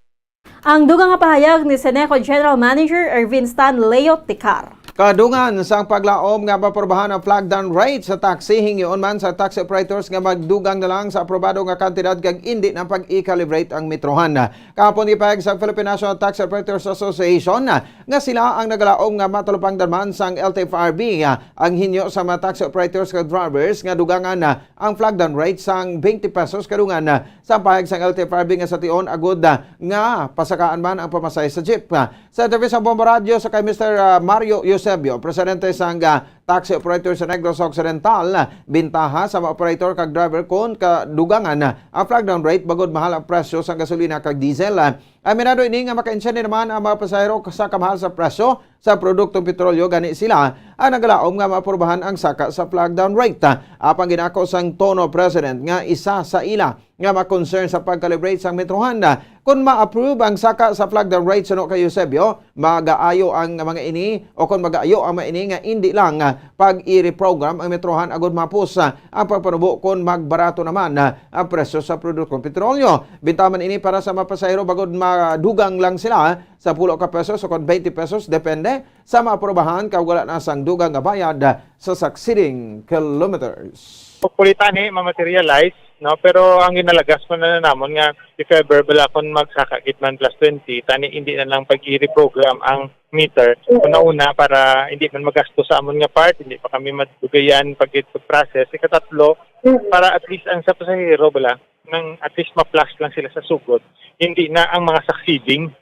Ang dugang nga pahayag ni Seneco General Manager Ervin Stan Leo Ticar. Kadungan sang paglaom nga maprobahan ang flag down rate sa taxi, hingyoon man sa taxi operators nga magdugang na lang sa aprobado nga kantidad kag indi na pag-i-calibrate ang metrohan. Kahapon, gipahayag sa Philippine National Taxi Operators Association nga sila ang nagalaom nga matalupangdan man sang L T F R B ang hinyo sa mga taxi operators kag drivers nga dugangan ang flag down rate sang twenty pesos kadungan. Sa pahayag sang L T F R B nga sa tion agud, ah, nga pasakaan man ang pamasahe sa jeep. Ah, sa interview sa Bombo Radyo sa kay Mister, ah, Mario Eusebio, presidente sang, ah, Taxi Operator sa Negros Occidental, ah, bintaha sa mga operator kag driver kon kadugangan, ah, ang flag down rate bangod mahal ang presyo sa gasolina kag diesel. Ah, aminado ini nga makainsyende naman ang mga pasahero sa kamahal sa presyo sa produktong petrolyo, gani sila ang nagalaom nga maaprubahan ang saka sa flag down rate. Apang ginako sang TONO President nga isa sa ila nga ma-concern sa pag-calibrate sang metrohan. Kon ma-approve ang saka sa flag down rate suno kay Eusebio, magaayo ang mga ini, o kon magaayo ang mga ini nga indi lang pag-i-reprogram ang metrohan agud mahapos ang pagpanubo kon magbarato naman ang presyo sa produktong petrolyo. Bintaha man ini para sa mga pasahero bangod madugang lang sila sa pulo ka pesos o kon twenty pesos, depende sa maaprobahan kag wala na sang dugang nga bayad sa succeeding kilometers. Hopefully tani ma-materialize, no? Pero ang ginalagas man na namon nga if ever bala kon magsaka gid man plus twenty, tani hindi na lang pag-i-reprogram ang meter. Mm. Una-una, para hindi man magasto sa amon nga part, hindi pa kami madugayan pag process. Ikatatlo, mm, para at least ang sa pasahero bala, nang at least ma-flush lang sila sa sugod, hindi na ang mga succeeding.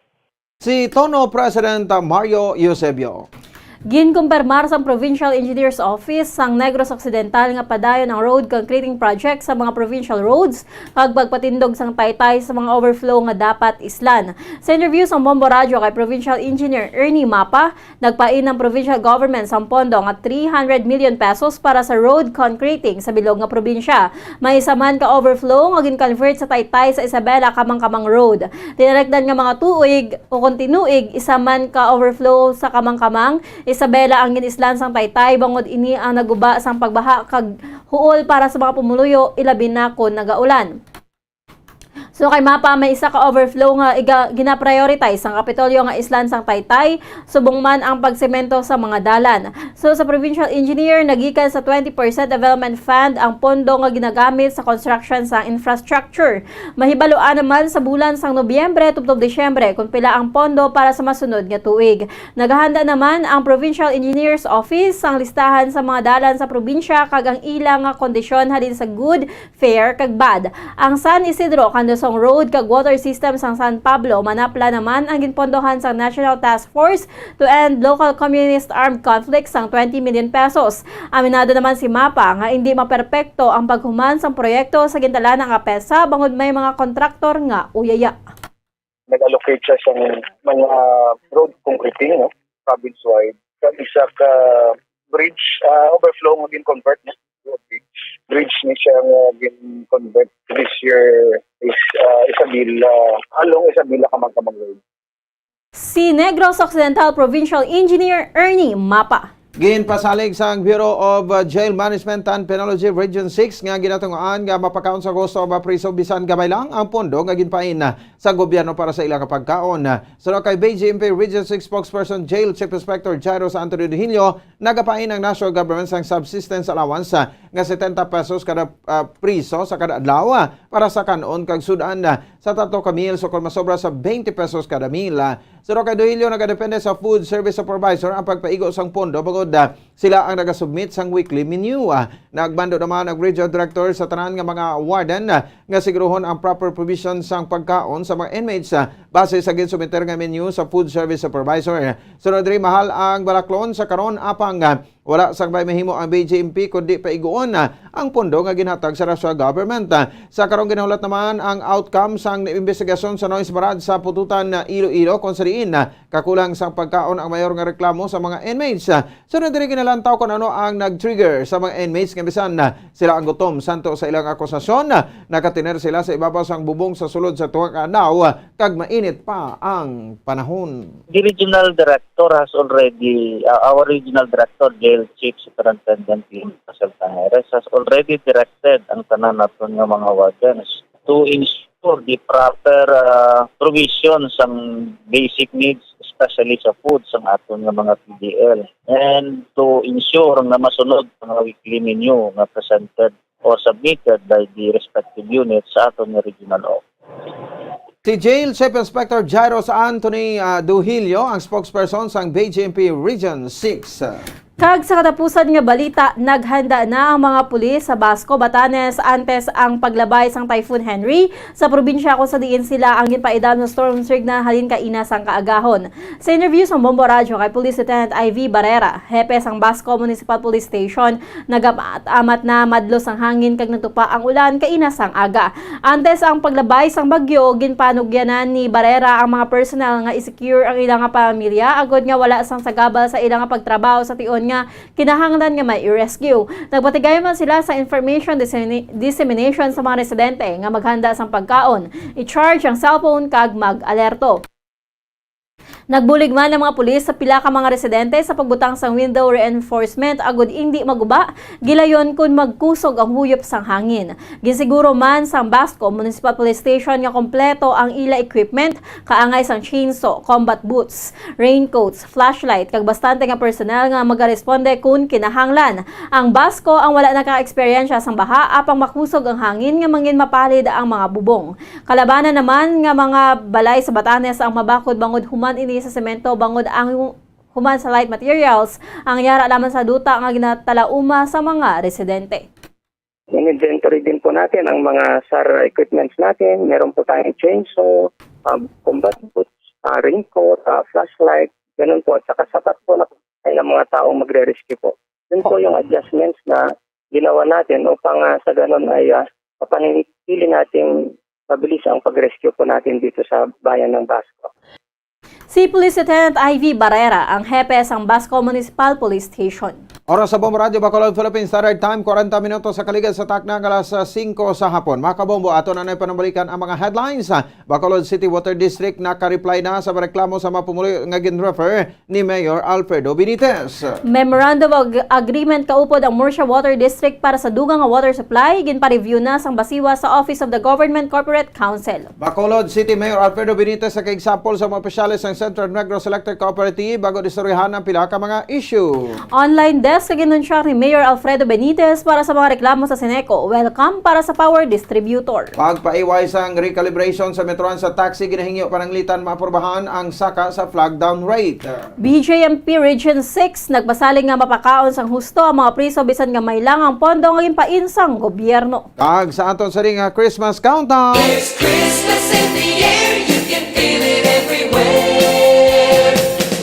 Si Tono President Mario Eusebio. Ginkumpirmar sang Provincial Engineer's Office sang Negros Occidental nga padayon ang road concreting project sa mga provincial roads kag pagpatindog sang taytay sa mga overflow nga dapat islan. Sa interview sang Bombo Radyo kay Provincial Engineer Ernie Mapa, nagpain ang provincial government sang pondo nga three hundred million pesos para sa road concreting sa bilog nga probinsya. May isa man ka overflow nga gin-convert sa taytay sa Isabela Kamangkamang Road. Tinarekdan nga mga tuig o kon tinuig, isa man ka overflow sa Kamangkamang Isabela ang gin-islan sang taytay, bangod ini ang naguba sang pagbaha kag huol para sa mga pumuluyo, ilabi na kon nagaulan. So kay Mapa, may isa ka overflow nga iga, gina-prioritize sang Kapitolyo nga islan sang taytay, subong man ang pagsemento sa mga dalan. So sa provincial engineer, nagikan sa twenty percent development fund ang pondo nga ginagamit sa construction sa infrastructure. Mahibaluan naman sa bulan sang Nobyembre tubtob Disyembre kon pila ang pondo para sa masunod nga tuig. Naghahanda naman ang Provincial Engineer's Office sang listahan sa mga dalan sa probinsya kag ang ila nga kondisyon halin sa good, fair, kag bad. Ang San Isidro, Candosong Road, kag water system sang San Pablo, Manapla naman ang ginpondohan sang National Task Force to End Local Communist Armed Conflict sang twenty million pesos. Aminado naman si Mapa nga indi maperpekto ang paghuman sang proyekto sa gintalana nga petsa bangod may mga kontraktor nga uyaya. Nag-allocate siya sa mga road concreting, no, province-wide. Kag isa ka bridge, ah, overflow nga gin-convert, no, to a bridge. Bridge ni siya nga gin-convert this year is, ah, Isabela, along Isabela, Kamangkamang Road. Si Negros Occidental Provincial Engineer Ernie Mapa. Ginpasalig sang Bureau of uh, Jail Management and Penology Region six nga ginatungaan nga mapakaon sa gusto mapriso bisan gamay lang ang pondo nga ginpain sa gobyerno para sa ila nga pagkaon. Suno kay B J M P Region six Spokesperson Jail Chief Inspector Jairus Anthony Dihilio, nagapain ang national government sang subsistence allowance uh, nga setenta pesos kada uh, priso sa kada adlaw uh, para sa kan-on kag sud-an uh, sa tato ka meals o kon masobra sa twenty pesos kada meal. Uh, Suno kay Dohilio, nagadepende sa food service supervisor ang pagpaigo sang pondo bangod ah, sila ang nagasubmit sang weekly menu. Ah, nagmando naman ang regional director sa tanan nga mga warden ah, nga siguruhon ang proper provision sang pagkaon sa mga inmates ah, base sa ginsubmiter nga menu sa food service supervisor. Sunod diri, mahal ang balaklon sa karon, apang ah, wala sang may mahimo ang B J M P kundi paiguon ah, ang pondo nga ginhatag sa national government. Ah, sa karong ginahulat naman ang outcome sang investigasyon sa noise barrage sa Pututan, ah, Iloilo, kung sa diin ah, kakulang sang pagkaon ang mayor nga reklamo sa mga inmates. Ah, sunod diri, ginalantaw kung ano ang nag-trigger sa mga inmates nga bisan ah, sila ang gutom santo sa ilang akusasyon, ah, nakatener sila sa ibabaw sang bubong sa sulod sa tuwa ka adlaw, ah, kag mainit pa ang panahon. The regional director has already, uh, our regional director, jail chief superintendent Lynn Pascal Tangeres, has already directed ang tanan naton nga mga wardens to ensure the proper uh, provision sang basic needs, especially sa food sang aton nga mga P D L, and to ensure nga masunod ang weekly menu nga presented or submitted by the respective units sa aton nga regional office. Si Jail Chief Inspector Jairus Anthony ah, Duhilio ang spokesperson sang B J M P Region six. Kag sa katapusan nga balita, naghanda na ang mga pulis sa Basco, Batanes antes ang paglabay sang Typhoon Henri sa probinsya kung sa diin sila ang ginpaidalom sa storm signal halin kaina sang kaagahon. Sa interview sa Bombo Radyo kay Police Lieutenant Ivy Barrera, hepe sang Basco Municipal Police Station, nagamat-amat na madlo sang hangin kag nagtupa ang ulan kaina sang aga. Antes ang paglabay sang bagyo, ginpanugyanan ni Barrera ang mga personnel nga i-secure ang ila nga pamilya agod nga wala sang sagabal sa ila nga pagtrabaho sa tion nga kinahanglan nga may i-rescue. Nagpatigay man sila sa information dissemina- dissemination sa mga residente nga maghanda sang pagkaon, i-charge ang cellphone kag mag-alerto. Nagbulig man ang mga pulis sa pila ka mga residente sa pagbutang sang window reinforcement agod indi maguba, gilayon kon magkusog ang huyop sang hangin. Ginsiguro man sang Basco Municipal Police Station nga kompleto ang ila equipment, kaangay sang chainsaw, combat boots, raincoats, flashlight, kag bastante nga personnel nga magaresponde kon kinahanglan. Ang Basco ang wala nakaeksperyensya sang baha, apang makusog ang hangin nga mangin mapalid ang mga bubong. Kalabanan naman nga mga balay sa Batanes ang mabakod bangod human ini sa semento, bangod ang human sa light materials ang yara lamang sa duta nga ginatalauma sa mga residente. In-inventory din po natin ang mga sar equipments natin. Meron po tayong chainsaw, ah, combat boots, ah, raincoat, ah, flashlight, ganun po. At saka sapat po na ng mga taong magre-rescue po. Yun po yung adjustments na ginawa natin upang, ah, sa ganun ay, ah, mapanatili natin mabilis ang pag-rescue po natin dito sa bayan ng Basco. Si Police Lieutenant Ivy Barrera ang hepe sang Basco Municipal Police Station. Oras sa Bombo Radyo Bacolod, Philippine Standard Time, kwarenta minutos sa kaligad sa takna nga alas singko sa hapon. Mga kabombo, ato na nay panambalikan ang mga headlines. Bacolod City Water District nakareply na sa reklamo sa mga pumuluyo nga gin-refer ni Mayor Alfredo Benitez. Memorandum of Agreement kaupod ang Murcia Water District para sa dugang nga water supply, ginpa-review na sang basiwa sa Office of the Government Corporate Council. Bacolod City Mayor Alfredo Benitez sa example sa mga opisyales sang Central Negros Electric Cooperative bago istoryahan ang pila ka mga issue. Online desk nga ginunsyar ni Mayor Alfredo Benitez para sa mga reklamo sa Ceneco, welcome para sa power distributor. Pagpaiway sang recalibration sa Metrans sa taxi, ginahingyo pananglitan maaprubahan ang saka sa flag down rate. B J M P Region six nagpasalig nga mapakaon sang husto ang mga priso bisan nga may lang ang pondo nga ginpain sang gobyerno. Kag sa aton siring nga Christmas countdown. There's Christmas in the air, you can feel it everywhere.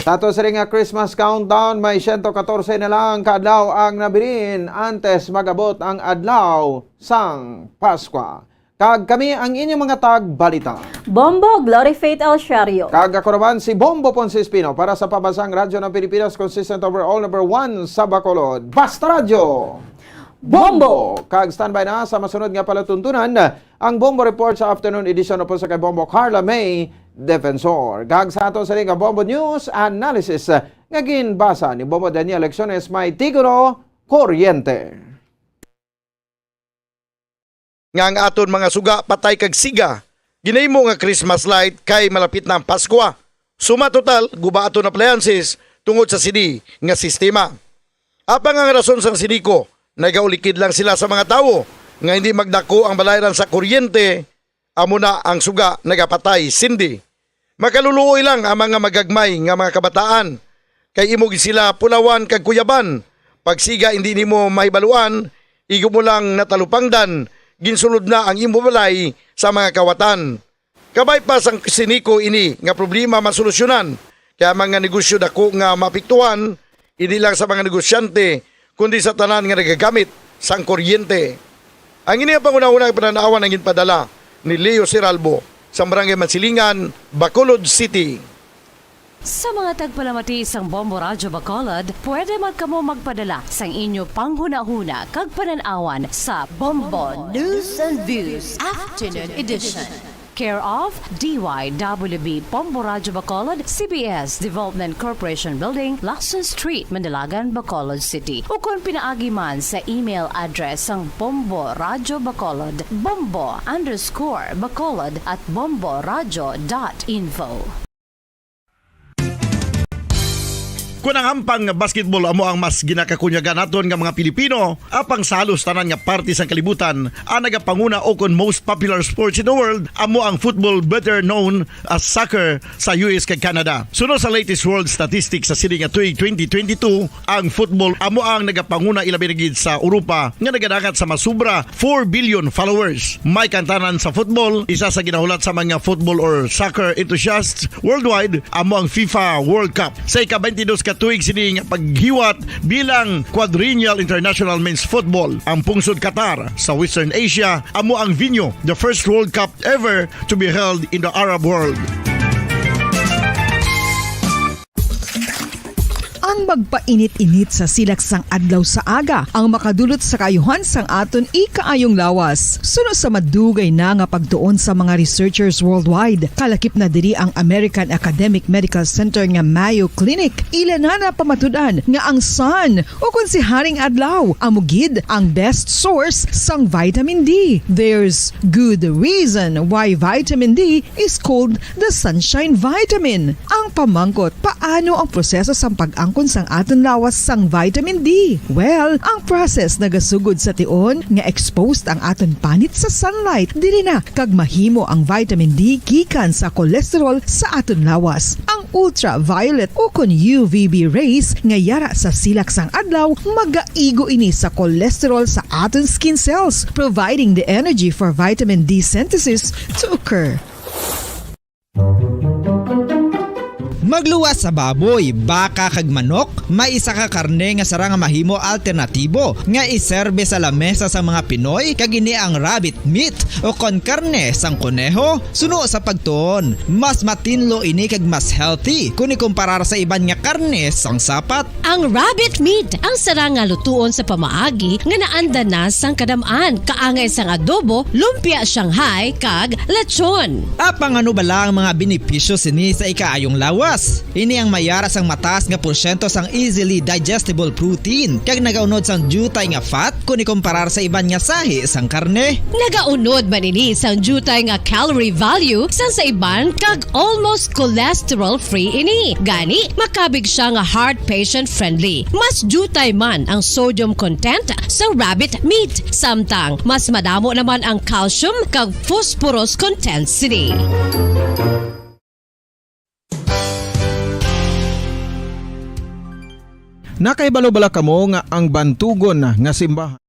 Sa aton siring nga Christmas countdown, may siyento katorse na lang ka adlaw ang nabilin antes mag-abot ang adlaw sang Paskwa. Kag kami ang inyong mga tagbalita. Bombo, Glory Faith El Shario. Kag ako naman si Bombo Ponce Espino para sa Pambansang Radyo ng Pilipinas, consistent overall number one sa Bacolod. Basta Radyo! Bombo! Kag standby na sa masunod nga palatuntunan, ang Bombo Report sa afternoon edition upod sa kay Bombo Carla May Defensor. Kag sa ato sa nga Bombo News Analysis nga ginbasa ni Bombo Daniel Lecciones may titulo, Kuryente. Nga ang aton mga suga patay kag siga ginahimo nga Christmas light kay malapit na ang Paskwa. Suma total, guba aton appliances tungod sa sini nga sistema. Apang ang rason sang Ceneco, nagaulikid lang sila sa mga tawo nga hindi magdako ang balayran sa kuryente, amo na ang suga nagapatay sindi. Makaluluoy lang ang mga magagmay nga mga kabataan, kay imo gid sila pulawan kag kuyaban. Pagsiga hindi nimo mahibaluan, igo mo lang natalupangdan, ginsulod na ang imo balay sa mga kawatan. Kabay pa sang Ceneco ini nga problema masolusyonan, kay ang mga negosyo dako nga maapektuhan, hindi lang sa mga negosyante, kundi sa tanan nga nagagamit sang kuryente. Ang ini ang panghunahuna nga panan-awan ang ginpadala ni Leo Siralbo sa Barangay Mansilingan, Bacolod City. Sa mga tagpalamati sang Bombo Radyo Bacolod, pwede man kamo magpadala sang inyo panghunahuna kag panan-awan sa Bombo News and Views Afternoon Edition. Care of D Y W B Bombo Radyo Bacolod, C B S Development Corporation Building, Lacson Street, Manalagan, Bacolod City. Ukon pinaagi man sa email address sang Bombo Radyo Bacolod, bombo underscore bacolod at bomboradyo dot info. Kun ang ampang nga basketball amo ang mas ginakakunyagan naton nga mga Pilipino, apang sa halos tanan nga parte sang kalibutan, ang nagapanguna ukon most popular sports in the world amo ang football, better known as soccer, sa U S kag Canada. Suno sa latest world statistics sa sini nga tuig twenty twenty-two, ang football amo ang nagapanguna, ilabi na gid sa Europa nga nagadangat sa masubra four billion followers. May kantanan sa football, isa sa ginahulat sa mga football or soccer enthusiasts worldwide, amo ang FIFA World Cup. Sa ika-twenty-dos ka tuig sini nga paghiwat bilang Quadrennial International Men's Football, ang pungsod Qatar sa Western Asia amo ang venue, the first World Cup ever to be held in the Arab world. Ang magpainit-init sa silak sang adlaw sa aga ang makadulot sa kaayuhan sang aton ikaayong lawas. Suno sa madugay na nga pagtuon sa mga researchers worldwide, kalakip na diri ang American Academic Medical Center nga Mayo Clinic. Ila na napamatud-an nga ang sun, ukon si Haring Adlaw, amo gid ang best source sang vitamin D. There's good reason why vitamin D is called the sunshine vitamin. Ang pamangkot, paano ang proseso sang pag-angkon ang aton lawas sang vitamin D? Well, ang process nagasugod sa tion nga exposed ang aton panit sa sunlight, dili na kag mahimo ang vitamin D gikan sa cholesterol sa aton lawas. Ang ultraviolet ukon U V B rays nga yara sa silak sang adlaw magaigo ini sa cholesterol sa aton skin cells, providing the energy for vitamin D synthesis to occur. Magluwas sa baboy, baka, kag manok, may isa ka karne nga sarang nga mahimo alternatibo nga iserbe sa lamesa sang mga Pinoy, kag ini ang rabbit meat o kon karne sang koneho. Suno sa pagtuon, mas matinlo ini kag mas healthy kon ikumparar sa iban nga karne sang sapat. Ang rabbit meat ang sarang nga lutuon sa pamaagi nga naandan na sang kadam-an, kaangay sang adobo, lumpia Shanghai, kag lechon. Apang ano bala ang mga benepisyo sini sa ikaayong lawas? Ini ang mayara sang mataas nga porsyento sang easily digestible protein, kag nagaunod sang diutay nga fat kon ikumparar sa iban nga sahi sang karne. Nagaunod man ini sang diutay nga calorie value sang sa iban, kag almost cholesterol-free ini. Gani, makabig siya nga heart patient-friendly. Mas diutay man ang sodium content sa rabbit meat, samtang mas madamo naman ang calcium kag phosphorus content sini. Nakahibalo bala kamo nga ang bantugon nga simbahan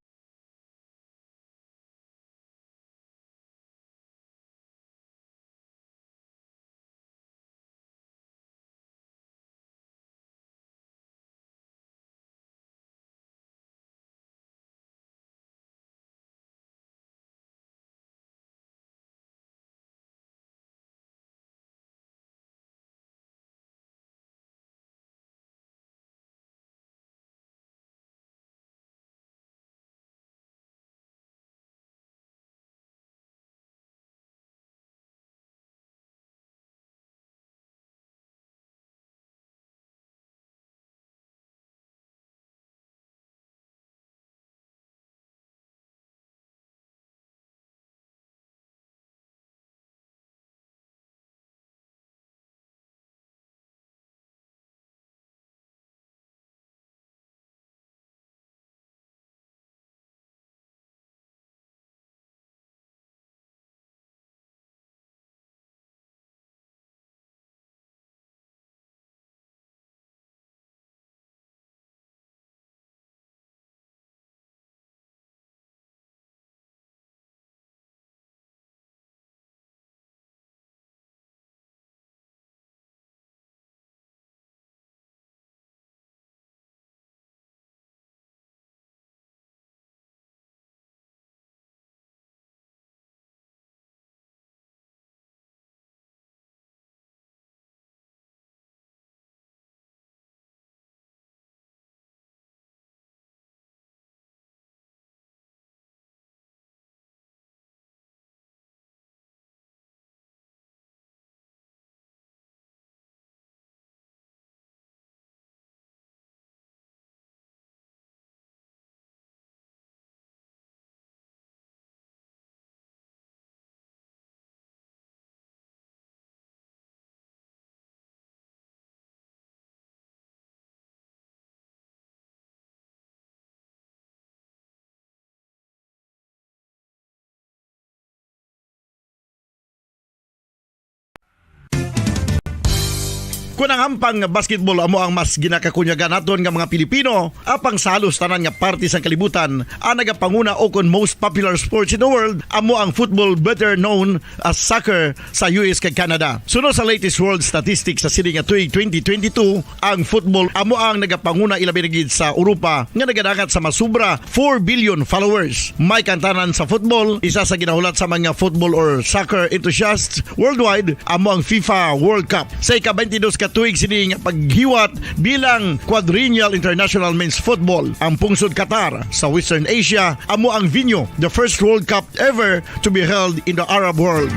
Kon ang hampang nga basketball amo ang mas ginakakunyagan naton nga mga Pilipino, apang sa halos tanan nga parte sang kalibutan, ang nagapanguna o kon most popular sports in the world amo ang football, better known as soccer, sa U S kag Canada. Suno sa latest world statistics sa sini nga tuig twenty twenty-two, ang football amo ang nagapanguna, ilabi na gid sa Europa, nga nagadangat sa masubra four billion followers. May kantanan sa football, isa sa ginahulat sa mga football or soccer enthusiasts worldwide amo ang FIFA World Cup. Sa ika-twenty-dos ka tuig sini nga paghiwat bilang Quadrennial International Men's Football, ang pungsod Qatar sa Western Asia amo ang venue, the first World Cup ever to be held in the Arab world.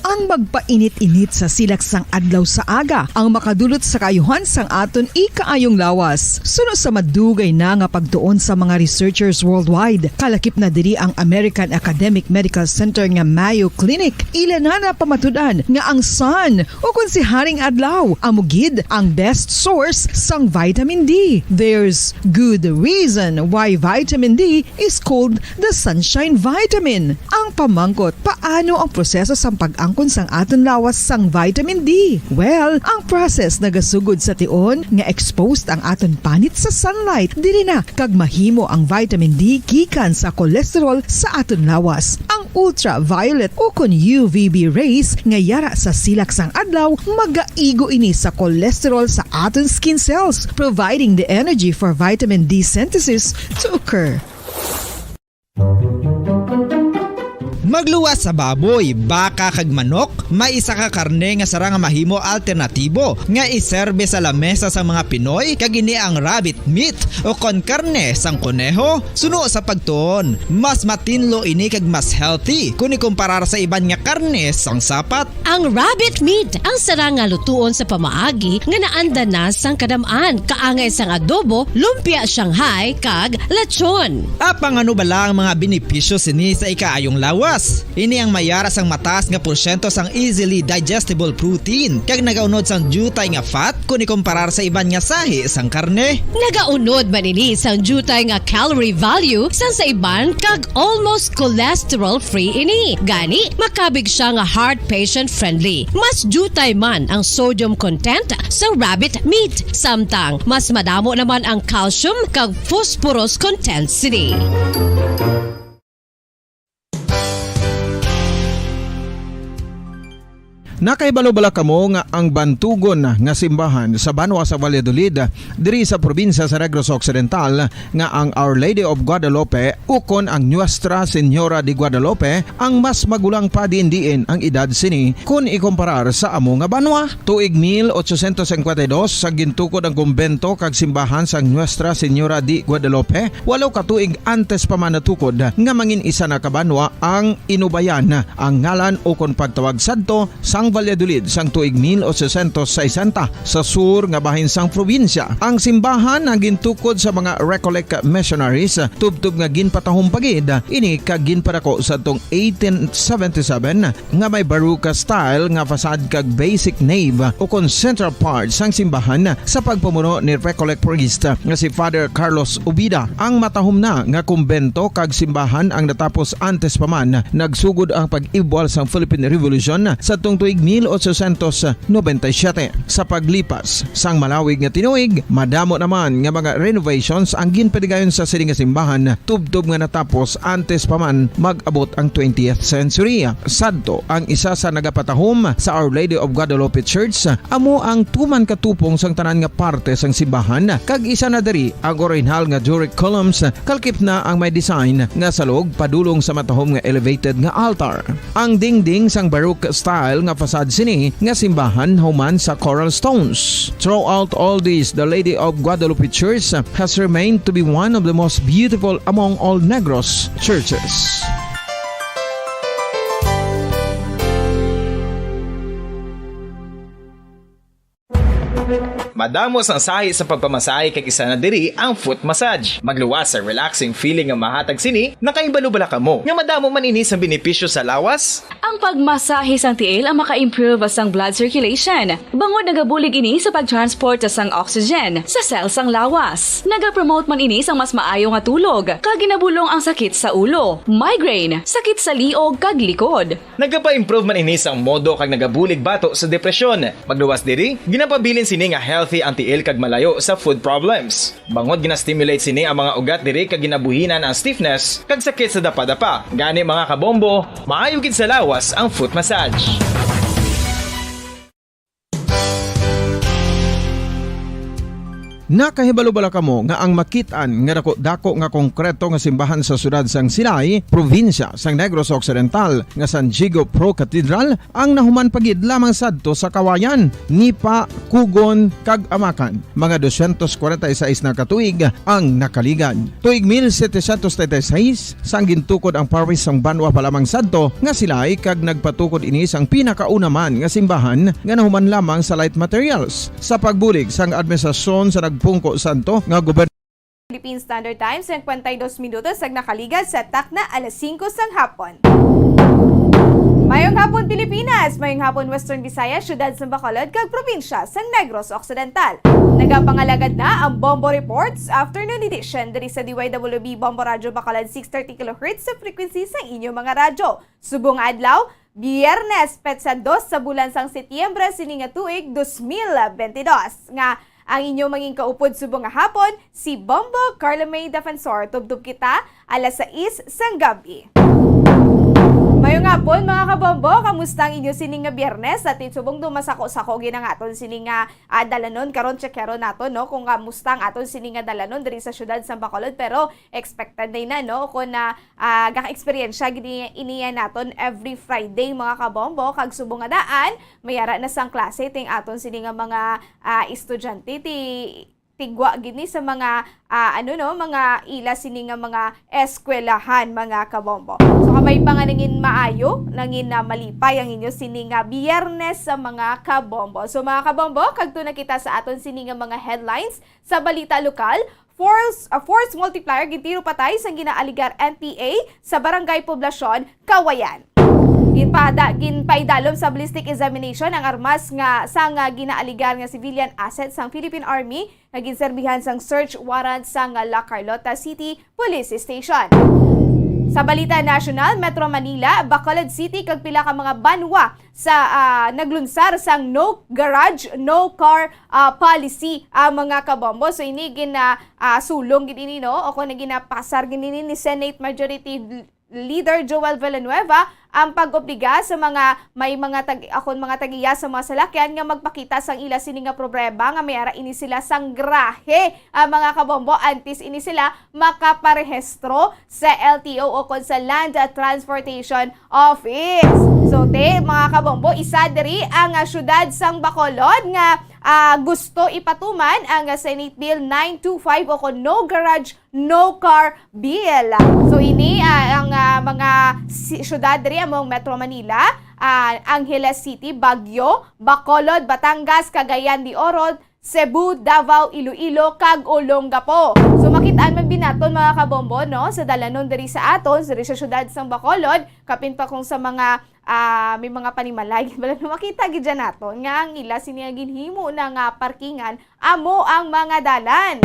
Ang Pagpainit-init sa silak sang adlaw sa aga ang makadulot sa kaayuhan sang aton ikaayong lawas. Suno sa madugay na nga pagtuon sa mga researchers worldwide, kalakip na diri ang American Academic Medical Center nga Mayo Clinic. Ila na napamatud-an nga ang sun, o kon si Haring Adlaw, amo gid ang best source sang vitamin D. There's good reason why vitamin D is called the sunshine vitamin. Ang pamangkot, paano ang proseso sang pag-angkon sang aton lawas sang vitamin D? Well, ang process nagasugod sa tion nga exposed ang aton panit sa sunlight. Diri na kag mahimo ang vitamin D gikan sa cholesterol sa aton lawas. Ang ultraviolet o kon U V B rays nga yara sa silak sang adlaw magaigo ini sa cholesterol sa aton skin cells, providing the energy for vitamin D synthesis to occur. Magluwas sa baboy, baka kag manok, may isa ka karne nga sarang nga mahimo alternatibo nga iserbe sa lamesa sang mga Pinoy, kag ini ang rabbit meat o kon karne sang koneho. Suno sa pagtuon, mas matinlo ini kag mas healthy kon ikumparar sa iban nga karne sang sapat. Ang rabbit meat ang sarang nga lutuon sa pamaagi nga naanda na sang kadam-an, kaangay sang adobo, lumpia Shanghai, kag lechon. Apang ano bala ang mga benepisyo sini sa ikaayong lawas? Ini ang mayara sang mataas nga porsyento sang easily digestible protein, kag nagaunod sang diutay nga fat kon ikumparar sa iban nga sahi sang karne. Nagaunod man ini sang diutay nga calorie value sang sa iban, kag almost cholesterol-free ini. Gani, makabig sia nga heart patient-friendly. Mas diutay man ang sodium content sa rabbit meat, samtang mas madamo naman ang calcium kag phosphorus content sini. Nakahibalo bala kamo nga ang bantugon nga simbahan sa banwa sa Valladolid, diri sa probinsya sa Negros Occidental, nga ang Our Lady of Guadalupe ukon ang Nuestra Señora de Guadalupe ang mas magulang pa diin-diin ang edad sini kon ikumparar sa amo nga banwa? Tuig mil ochocientos cincuenta y dos, sa gintukod ang kumbento kag simbahan sang Nuestra Señora de Guadalupe, walo ka tuig antes pa man natukod nga mangin isa na ka banwa ang Inubayan, ang ngalan ukon pagtawag sadto sang Valladolid sang tuig mil ochocientos sesenta, sa sur nga bahin sang probinsya. Ang simbahan ang gintukod sa mga Recollect missionaries, tubtob nga ginpatahom pa gid ini kag ginpadako sadtong eighteen seventy-seven, nga may Baroque style nga facade kag basic nave ukon central part sang simbahan sa pagpamuno ni Recollect priest nga si Father Carlos Ubida. Ang matahom na nga kumbento kag simbahan ang natapos antes pa man nagsugod ang pag-ibwal sang Philippine Revolution sadtong tuig mil ochocientos noventa y siete. Sa paglipas sang malawig nga tinuig, madamo naman nga mga renovations ang ginpadigayon sa sini nga simbahan, tubtob nga natapos antes pa man mag-abot ang twentieth century. Sadto, ang isa sa nagapatahom sa Our Lady of Guadalupe Church amo ang tuman katupong sang tanan nga parte sang simbahan, kag isa na diri ang orihinal nga Doric columns, kalkip na ang may design nga salog padulong sa matahom nga elevated nga altar. Ang dingding sang Baroque style nga facade sini nga simbahan human sa coral stones. Throughout all this, the Lady of Guadalupe Church has remained to be one of the most beautiful among all Negros churches. Madamo sang sahi sa pagpamasahe, kag isa na diri ang foot massage. Magluwas sa relaxing feeling nga mahatag sini. Nakahibalo bala kamo nga madamo man ini sang benepisyo sa lawas? Ang pagmasahe sang tiil ang maka-improve sang blood circulation, bangod nagabulig ini sa pag-transport sang oxygen sa cell sang lawas. Nagapromote man ini sang mas maayo nga tulog, kag ginabulong ang sakit sa ulo, migraine, sakit sa liog, kag likod. Nagapa-improve man ini sang modo kag nagabulig bato sa depresyon. Magluwas diri, ginapabilin sini nga healthy ang tiil kag malayo sa foot problems. Bangod gina-stimulate sini ang mga ugat diri kag ginabuhinan ang stiffness kag sakit sa dapadapa. Gani, mga kabombo, maayo gid sa lawas ang foot massage. Nakahibalo bala kamo nga ang makit-an nga dako-dako nga konkreto nga simbahan sa siyudad sang Silay, probinsya sang Negros Occidental, nga San Diego Pro Cathedral, ang nahuman pa gid lamang sadto sa Kawayan, Nipa, Kugon, kag Amakan? Mga dosyentos kwarenta y seis na ka tuig ang nakaligad. Tuig mil setecientos treinta y seis, sang gintukod ang parish sang banwa pa lamang sadto nga Silay, kag nagpatukod ini sang pinakauna man nga simbahan nga nahuman lamang sa light materials. Sa pagbulig sang administrasyon sa nagpungko sadto nga gobyerno, Philippine Standard Time, singkwenta y dos minutos ang nakaligad sa takna alas singko sang hapon. Mayong hapon, Pilipinas! Mayong hapon, Western Visayas, siyudad sang Bacolod, kag probinsya sang Negros Occidental. Nagapangalagad na ang Bombo Reports Afternoon Edition diri sa D Y W B Bombo Radyo Bacolod, six thirty kilohertz sa frequency sa inyong mga radyo. Subong adlaw, Biyernes, petsa dos sa bulan sang Setyembre sini nga tuig, dos mil bentidós, nga ang inyong mangin kaupod subong nga hapon, si Bombo Carla May Defensor. Tubtob kita alas sais sang gabi. Mayong hapon, mga kabombo. Kamusta ang inyo sining nga Biyernes? At subong do masako-sako gid ang aton sining nga, ah, dalanon karon, checkero nato, no, kung kamusta ang aton sining nga dalanon diri sa siyudad sang Bacolod. Pero expected na ina, no, kung na, ah, gaka-eksperyensya gid ini naton every Friday, mga kabombo. Kag subong nga daan, may ara na sang klase ting aton sini nga mga, ah, estudyante ti tigwa gid ni sa mga, ah, ano, no, mga ila sini nga mga eskwelahan, mga kabombo. So, kamay pa nga nangin maayo, nangin na malipay ang inyo sini nga Biyernes sa mga kabombo. So, mga kabombo, kadto na kita sa aton sini nga mga headlines sa balita lokal. Force, ah, force multiplier gintiro patay sang ginaaligar N P A sa Barangay Poblacion, Kawayan. Ginpada-, ginpaidalom sa ballistic examination ang armas nga sang, ah, ginaaligar nga civilian asset sang Philippine Army nga ginserbihan sang search warrant sang La Carlota City Police Station. Sa balita nasyonal, Metro Manila, Bacolod City, kag pila ka mga banwa sa, ah, naglunsar sang no garage, no car, ah, policy, ah, mga kabombo. So, ini gina, ah, sulong gid ini, no? O kung ginapasar gid ini ni Senate Majority Leader Joel Villanueva ang pag-obliga sa mga may mga tag-, akon mga tagiya sa mga salakyan nga magpakita sang ila sini nga problema nga may ara ini sila sang grahe, ah, mga kabombo, antes ini sila makaparehistro sa L T O o kon sa Land Transportation Office. So, te, mga kabombo, isa diri ang, ah, siyudad sang Bacolod nga, ah, gusto ipatuman ang, ah, Senate Bill nine two five o kon No Garage, No Car Bill. So, ini, ah, ang, ah, mga si-, siyudad diri among Metro Manila, ah, Angeles City, Baguio, Bacolod, Batangas, Cagayan de Oro, Cebu, Davao, Iloilo, kag Olongapo. So, makit-an man binaton, mga kabombo, no, sa dalanon diri sa aton, diri sa siyudad sang Bacolod, kapin pa kung sa mga, ah, may mga panimalay bala, no, makita gid dyan naton nga ang ila sini nga ginhimo na nga parkingan amo ang mga dalan.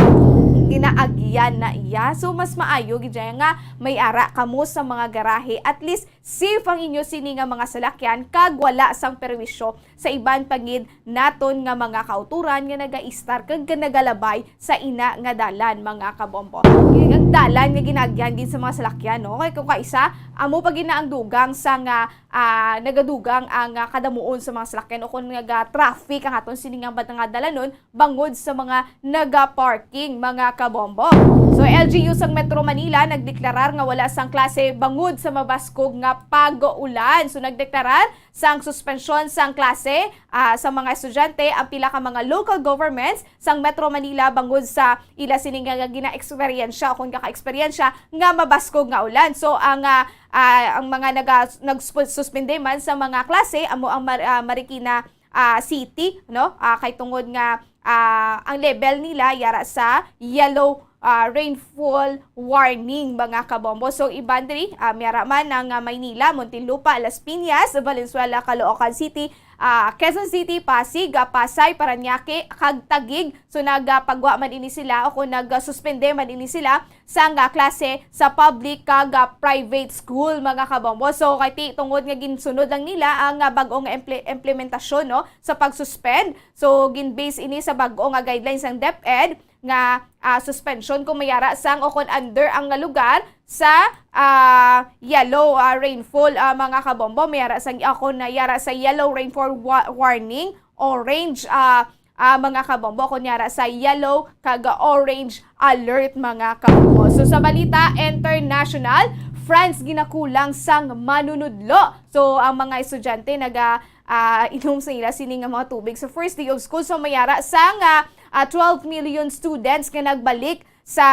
Ginaagyan na iya. So, mas maayo gid dyan nga may ara kamo sa mga garahe. At least, safe ang inyo sini nga mga salakyan kag wala sang perwisyo sa iban pa gid naton nga mga kauturan nga nagaistar kag nagalabay sa ina nga dalan, mga kabombo. Ang dalan nga ginaagyan gid sa mga salakyan, no? Kay kung kaisa, amo pa gid na ang dugang sa nga, ah, nagadugang ang, ah, kadamuon sa mga salakyan o kung naga-traffic ang aton sini nga mga dalanon, bangod sa mga naga-parking, mga kabombo. So, L G U sang Metro Manila nagdeklarar nga wala sang klase bangod sa mabaskog nga pag-ulan. So, nagdeklarar sang suspensyon sang klase, ah, sa mga estudyante ang pila ka mga local governments sang Metro Manila bangod sa ila sini nga gina-eksperyensya o kung gaka-eksperyensya nga mabaskog nga ulan. So, ang, ah, ah, ang mga naga-, nagsusp-, suspende man sa mga klase amo ang Mar-, ah, Marikina, ah, City, no? Ah, kay tungod nga, ah, ang level nila yara sa yellow, ah, rainfall warning, mga kabombo. So, iban diri, ah, may ara man ang, ah, Maynila, Muntinlupa, Las Piñas, Valenzuela, Caloocan City, ah, Quezon City, Pasig, ah, Pasay, Parañaque, kag Taguig. So, nagapagwa man ini sila o kung nagasuspende man ini sila sang, ah, klase sa public kag, ah, private school, mga kabombo. So, kay ti-, tungod nga ginsunod lang nila ang, ah, bag-o nga imple-, implementasyon, no, sa pag-suspend. So, gin-base ini sa bag-o nga guidelines sang DepEd nga, ah, suspension kung may ara sang o kung under ang nga lugar sa, ah, yellow, ah, rainfall, ah, mga kabombo. May ara sang, o kung may ara sa yellow rainfall wa-, warning, orange, ah, ah, mga kabombo, kunyara sa yellow kag orange alert, mga kabombo. So, sa balita international, France ginakulang sang manunudlo. So, ang mga estudyante naga, ah, inom sa ila sini nga mga tubig sa first day of school. So, may ara sang, ah, ah, twelve million students nga nagbalik sa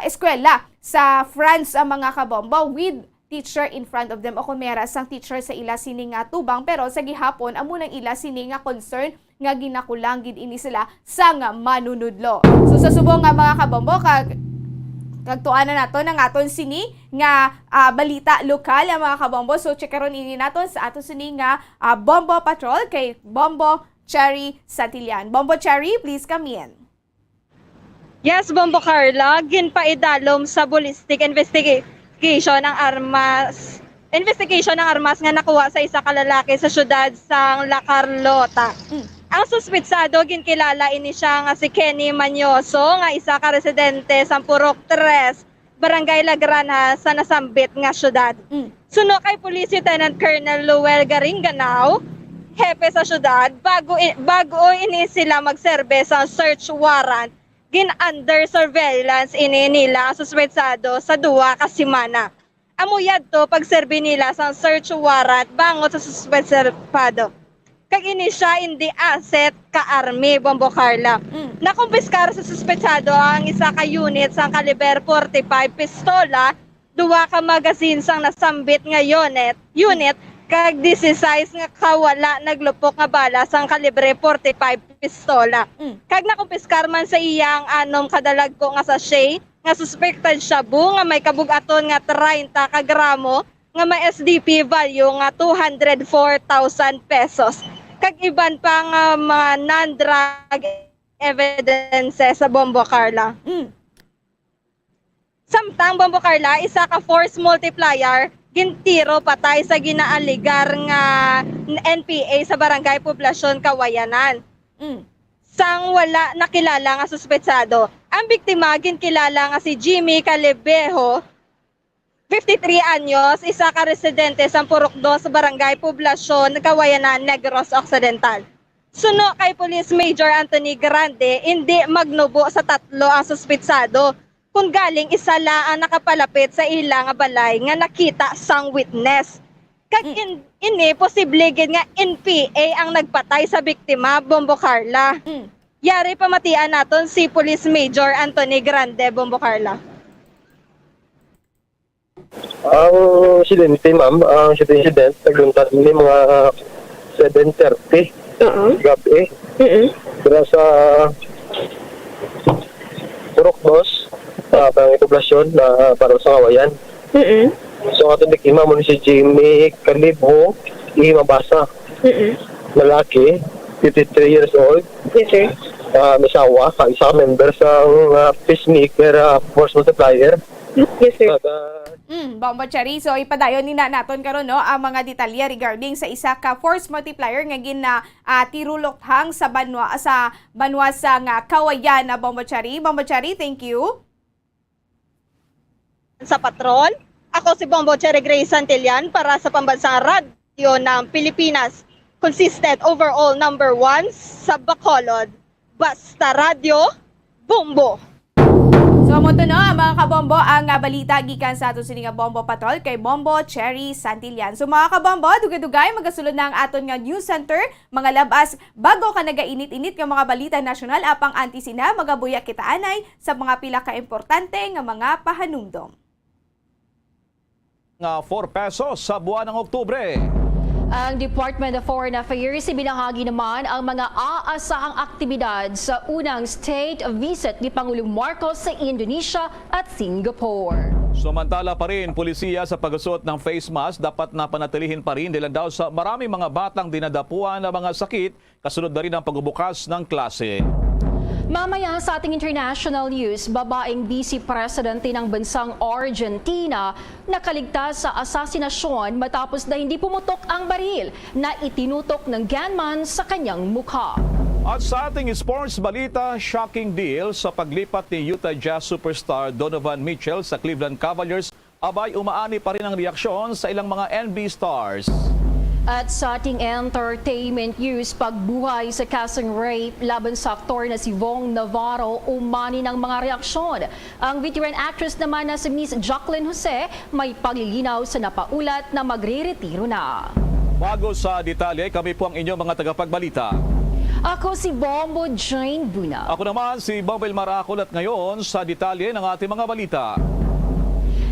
eskwela sa France, ang mga kabombo, with teacher in front of them, o kung may ara sang teacher sa ila sini nga tubang, pero sa gihapon, amo nang ila sini nga concern nga ginakulang gid ini sila sang manunudlo. So, sa subong nga, mga kabombo, kag, kagtuanan naton ang aton sini nga, ah, balita lokal, ang mga kabombo. So, checkaron ini naton sa aton sini nga, ah, Bombo Patrol kay Bombo Cherry Santillan. Bombo Cherry, please come in. Yes, Bombo Carla, ginpaidalom sa ballistic investigation ang armas, investigation ang armas nga nakuha sa isa ka lalaki sa siyudad sang La Carlota. Mm. Ang suspetsado, ginkilala ini siya nga si Kenny Manyoso, nga isa ka residente sa Purok Tres, Barangay La Granja, sa nasambit nga siyudad. Mm. Suno kay Police Lieutenant Colonel Lowell Garinganao, hepe sa siyudad, bago i-, bago ini sila magserbe sa search warrant, gin-under surveillance ini nila ang suspetsado sa duha ka semana. Amo yadto pagserbi nila sang search warrant bangot sa suspetsado. Kag ini sia indi asset ka army, Bombo Carla. Mm. Nakumpiskar sa suspetsado ang isa ka unit sang kaliber forty-five pistola, duha ka magazine sang nasambit nga unit, unit, kag disisais nga ka wala naglupok nga bala sang kalibre forty-five pistola. Mm. Kag nakumpiskar man sa iya ang anom ka dalagko nga sachet nga suspected shabu nga may kabug-aton nga treinta ka gramo nga may S D P value nga two hundred four thousand pesos, kag iban pa nga mga non-drug evidences sa Bombo Carla. Mm. Samtang, Bombo Carla, isa ka force multiplier gintiro patay sa ginaaligar nga N P A sa Barangay Poblacion, Kawayanan. Mm. Sang wala nakilala nga suspetsado. Ang biktima ginkilala nga si Jimmy Calibejo, fifty-three anyos, isa ka residente sa Purok Dos, Barangay Poblacion, Kawayanan, Negros Occidental. Suno kay Police Major Anthony Grande, indi magnubo sa tatlo ang suspitsado, kun galing isa lang ang nakapalapit sa ila nga balay nga nakita sang witness. Kag Mm. in-, ini posible gid nga N P A ang nagpatay sa biktima, Bombo Carla. Mm. Yari pamatian naton si Police Major Anthony Grande, Bombo Carla. Ang insidente, ma'am, ang incident, nagluntad ni mga seven thirty Oo. gab-i. Mm-mm. Dira sa Purok Dos, sa Barangay Poblacion, na para sa Kawayan. Mm-mm. So, ang atong biktima mo ni si Jimmy Calibo Imabasa. Mm-mm. Lalaki, fifty-three years old. Yes, sir. Ah, may asawa, ka isa ka member sa, ah, Peacemaker, ah, Force Multiplier. Yes, sir. At, ah, Mm, Bombo Cherry. So, ipadayon ni na naton karon, no, ang mga detalye regarding sa isa ka force multiplier nga gin, ah, ah, tirulothang sa banwa, sa banwa sa nga Kawayan na, Bombo Cherry. Bombo Cherry, thank you. Sa Patrol, ako si Bombo Cherry Grace Santillan para sa Pambansang Radyo ng Pilipinas. Consistent overall number one sa Bacolod. Basta Radyo, Bombo. So, amo to, no, ang mga kabombo, ang, ah, balita gikan sa aton sini nga Bombo Patrol kay Bombo Cherry Santillan. So, mga kabombo, dugay-dugay, magasulod na ang aton nga news center, mga lab-as, bago ka nagainit-init nga mga balita nasyonal, apang antes sina, magabuya kita anay sa mga pila ka importante nga mga pahanumdom. Nga four pesos sa buwan ng Oktubre. Ang Department of Foreign Affairs ibinahagi naman ang mga aasahang aktibidad sa unang state visit ni Pangulong Marcos sa Indonesia at Singapore. Samantala pa rin, pulisiya sa pagsuot ng face mask dapat na panatilihin pa rin dahil daw sa maraming mga batang dinadapuan ng mga sakit kasunod na rin ang pagbubukas ng klase. Mamaya sa ating international news, babaeng vice presidente ng bansang Argentina nakaligtas sa asasinasyon matapos na hindi pumutok ang baril na itinutok ng gunman sa kanyang mukha. At sa ating sports balita, shocking deal sa paglipat ni Utah Jazz superstar Donovan Mitchell sa Cleveland Cavaliers. Abay, umaani pa rin ang reaksyon sa ilang mga N B A stars. At sa ating entertainment news, pagbuhay sa kasong rape laban sa aktor na si Vong Navarro, umani ng mga reaksyon. Ang veteran actress naman na si Miss Jacqueline Jose may paglilinaw sa napaulat na magreretiro na. Bago sa detalye, kami po ang inyong mga tagapagbalita. Ako si Bombo Jane Buna. Ako naman si Bombo Elmar Acol at ngayon sa detalye ng ating mga balita.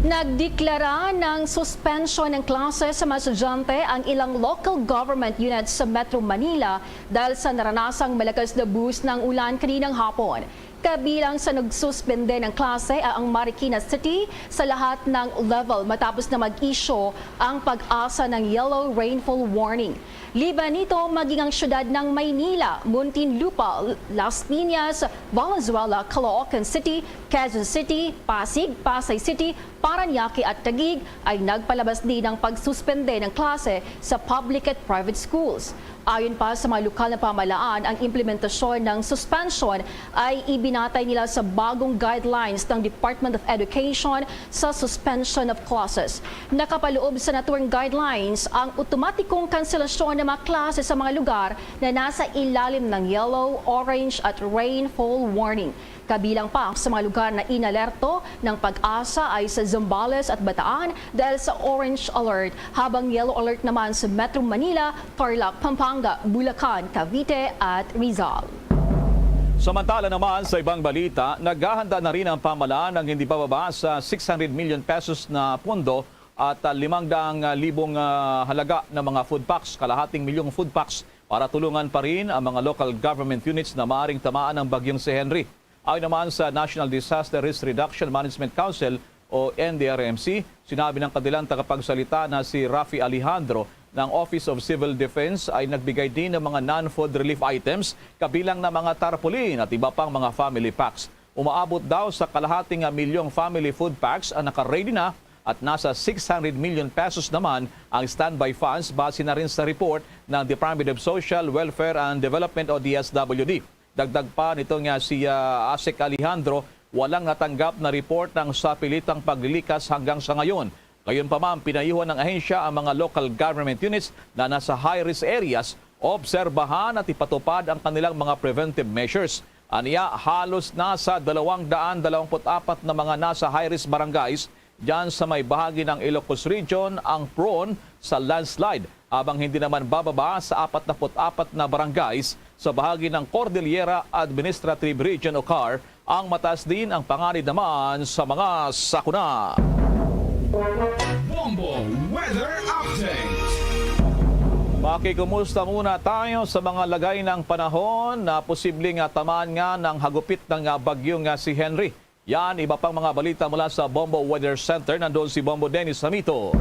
Nagdeklara ng suspension ng klase sa mga estudyante ang ilang local government units sa Metro Manila dahil sa naranasang malakas na buhos ng ulan kaninang hapon. Kabilang sa nagsuspende ng klase ang Marikina City sa lahat ng level matapos na mag-issue ang PAGASA ng yellow rainfall warning. Liban nito, maging ang siyudad ng Maynila, Muntinlupa, Las Piñas, Valenzuela, Caloocan City, Quezon City, Pasig, Pasay City, Parañaque at Taguig ay nagpalabas din ng pagsuspende ng klase sa public at private schools. Ayon pa sa mga lokal na pamahalaan, ang implementasyon ng suspension ay ibinatay nila sa bagong guidelines ng Department of Education sa suspension of classes. Nakapaloob sa naturang guidelines ang otomatikong kanselasyon ng mga klase sa mga lugar na nasa ilalim ng yellow, orange at rainfall warning. Kabilang pa sa mga lugar na inalerto ng PAGASA ay sa Zambales at Bataan dahil sa orange alert, habang yellow alert naman sa Metro Manila, Tarlac, Pampanga, Bulacan, Cavite at Rizal. Samantala naman sa ibang balita, naghahanda na rin ang pamahalaan ng hindi bababa sa six hundred million pesos na pondo at ah, limang daang libong ah, halaga ng mga food packs, kalahating milyong food packs para tulungan pa rin ang mga local government units na maaring tamaan ng bagyong si Henry. Ayon naman sa National Disaster Risk Reduction Management Council o N D R M C, sinabi ng kanilang tagapagsalita na si Rafi Alejandro ng Office of Civil Defense ay nagbigay din ng mga non-food relief items kabilang na mga tarpaulin at iba pang mga family packs. Umaabot daw sa kalahating milyong family food packs ang naka-ready na at nasa six hundred million pesos naman ang standby funds base na rin sa report ng Department of Social Welfare and Development o D S W D. Dagdag pa nito nga si ah, ASEC Alejandro, walang natanggap na report ng sapilitang paglilikas hanggang sa ngayon. Gayunpaman, pinayuhan ng ahensya ang mga local government units na nasa high-risk areas, obserbahan at ipatupad ang kanilang mga preventive measures. Aniya, halos nasa dalawang daan dalawampu't apat na mga nasa high-risk barangays dyan sa may bahagi ng Ilocos Region ang prone sa landslide, habang hindi naman bababa sa apat na put apat na barangays sa bahagi ng Cordillera Administrative Region o CAR ang mataas din ang panganib naman sa mga sakuna. Bombo Weather Update. Makikumusta muna tayo sa mga lagay ng panahon na posibleng ah, tamaan nga ng hagupit ng ah, bagyong ah, si Henry. Yan, iba pang mga balita mula sa Bombo Weather Center. Nandoon si Bombo Dennis Hamito.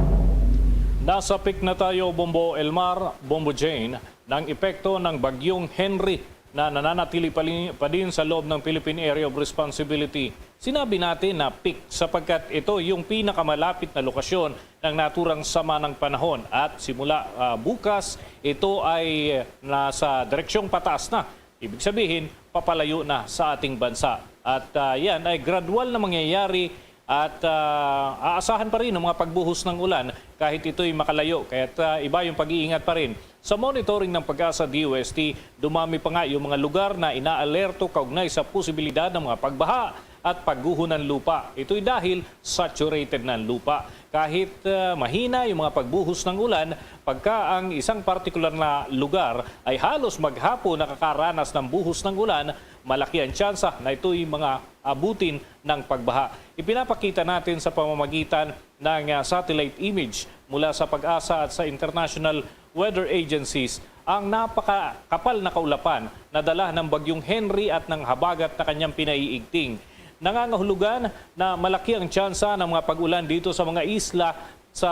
Nasa peak na tayo, Bombo Elmar, Bombo Jane, ng epekto ng Bagyong Henry na nananatili pa li- pa din sa loob ng Philippine Area of Responsibility. Sinabi natin na peak sapagkat ito yung pinakamalapit na lokasyon ng naturang sama ng panahon at simula ah, bukas, ito ay nasa direksyong pataas na. Ibig sabihin, papalayo na sa ating bansa. At ah, yan ay gradual na mangyayari at ah, aasahan pa rin ang mga pagbuhos ng ulan kahit ito'y makalayo. Kaya't ah, iba yung pag-iingat pa rin. Sa monitoring ng PAGASA D O S T, dumami pa nga yung mga lugar na inaalerto kaugnay sa posibilidad ng mga pagbaha at pagguho ng lupa. Ito'y dahil saturated na ang lupa. Kahit ah, mahina yung mga pagbuhos ng ulan, pagka ang isang partikular na lugar ay halos maghapon nakakaranas ng buhos ng ulan, malaki ang tsansa na ito'y mga abutin ng pagbaha. Ipinapakita natin sa pamamagitan ng ah, satellite image mula sa PAGASA at sa international weather agencies ang napakakapal na kaulapan na dala ng Bagyong Henry at ng habagat na kanyang pinaiigting. Nangangahulugan na malaki ang tsansa ng mga pag-ulan dito sa mga isla sa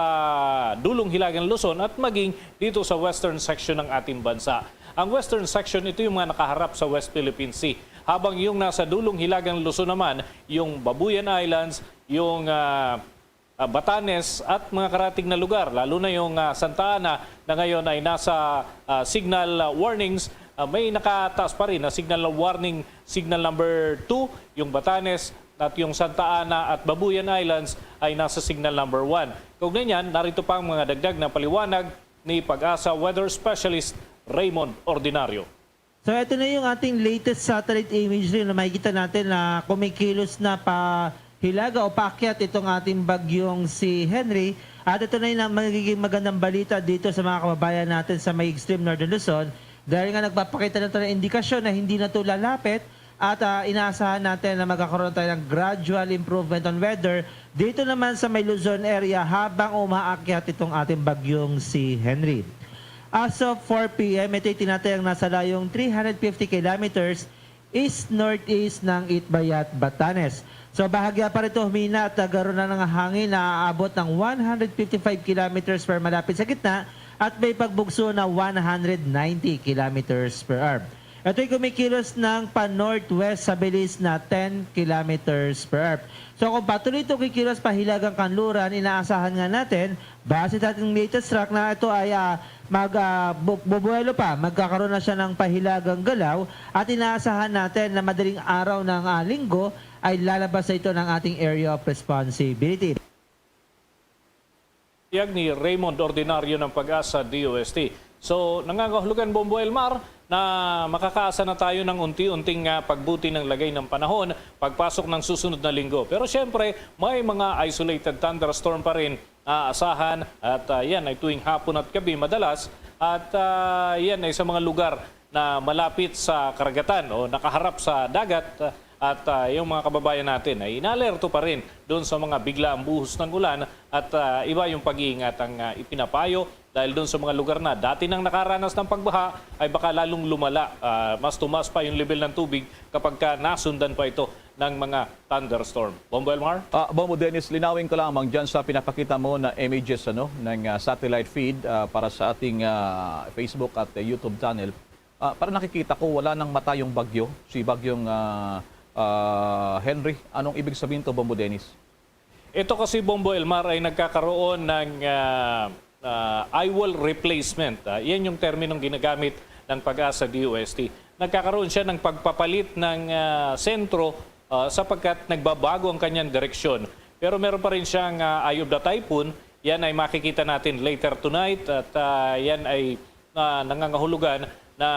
dulong Hilagang Luzon at maging dito sa western section ng ating bansa. Ang western section, ito yung mga nakaharap sa West Philippine Sea. Habang yung nasa dulong Hilagang Luzon naman, yung Babuyan Islands, yung ah, ah, Batanes at mga karatig na lugar, lalo na yung ah, Santa Ana na ngayon ay nasa ah, signal ah, warnings, ah, may nakataas pa rin na signal warning, signal number two, yung Batanes at yung Santa Ana at Babuyan Islands ay nasa signal number one. Kaugnay niyan, narito pa ang mga dagdag na paliwanag ni PAGASA weather specialist Raymond Ordinario. So ito na yung ating latest satellite imagery na makikita natin na kumikilos na pa hilaga o paakyat itong ating bagyong si Henry. At ito na yung magiging magandang balita dito sa mga kababayan natin sa may extreme northern Luzon dahil nga nagpapakita na ito ng indikasyon na hindi na ito lalapit at ah, inaasahan natin na magkakaroon tayo ng gradual improvement on weather dito naman sa may Luzon area habang umaakyat itong ating bagyong si Henry. As of four p m, ito'y tinatayang nasa layong three hundred fifty kilometers east-northeast ng Itbayat, Batanes. So bahagya pa rito humina at nagkaroon na ng hangin na aabot ng one hundred fifty-five kilometers per malapit sa gitna at may pagbugso na one hundred ninety kilometers per hour. Ito'y kumikilos ng pa-northwest sa bilis na ten kilometers per hour. So kung patuloy ito kikilos pa hilagang kanluran, inaasahan nga natin, base sa ating latest track, na ito ay ah, mag ah, bu- bubuelo pa, magkakaroon na siya ng pahilagang galaw at inaasahan natin na madaling araw ng ah, linggo ay lalabas na ito ng ating area of responsibility. Pahayag ni Raymond Ordinario ng PAGASA D O S T. So, nangangahulugan, Bombo Elmar, na makakaasa na tayo ng unti-unting ah, pagbuti ng lagay ng panahon pagpasok ng susunod na linggo. Pero siyempre, may mga isolated thunderstorm pa rin na asahan at ah, yan ay tuwing hapon at gabi madalas at ah, yan ay sa mga lugar na malapit sa karagatan o nakaharap sa dagat ah, at ah, yung mga kababayan natin ay inalerto pa rin doon sa mga biglaang buhos ng ulan at ah, iba yung pag-iingat ang ah, ipinapayo dahil doon sa mga lugar na dati nang nakaranas ng pagbaha ay baka lalong lumala, ah, mas tumaas pa yung level ng tubig kapag ka nasundan pa ito ng mga thunderstorm. Bombo Elmar? Ah, Bombo Dennis, linawin ko lamang dyan sa pinapakita mo na images ano, ng ah, satellite feed ah, para sa ating ah, Facebook at ah, YouTube channel. Ah, para nakikita ko, wala nang mata yung bagyo, si bagyong ah, ah, Henry. Anong ibig sabihin to, Bombo Dennis? Ito kasi, Bombo Elmar, ay nagkakaroon ng ah, ah, eye wall replacement. Ah, yan yung terminong ginagamit ng PAGASA D O S T. Nagkakaroon siya ng pagpapalit ng ah, sentro ah, sapagkat nagbabago ang kanyang direksyon. Pero meron pa rin siyang ah, eye of the typhoon. Yan ay makikita natin later tonight at ah, yan ay ah, nangangahulugan na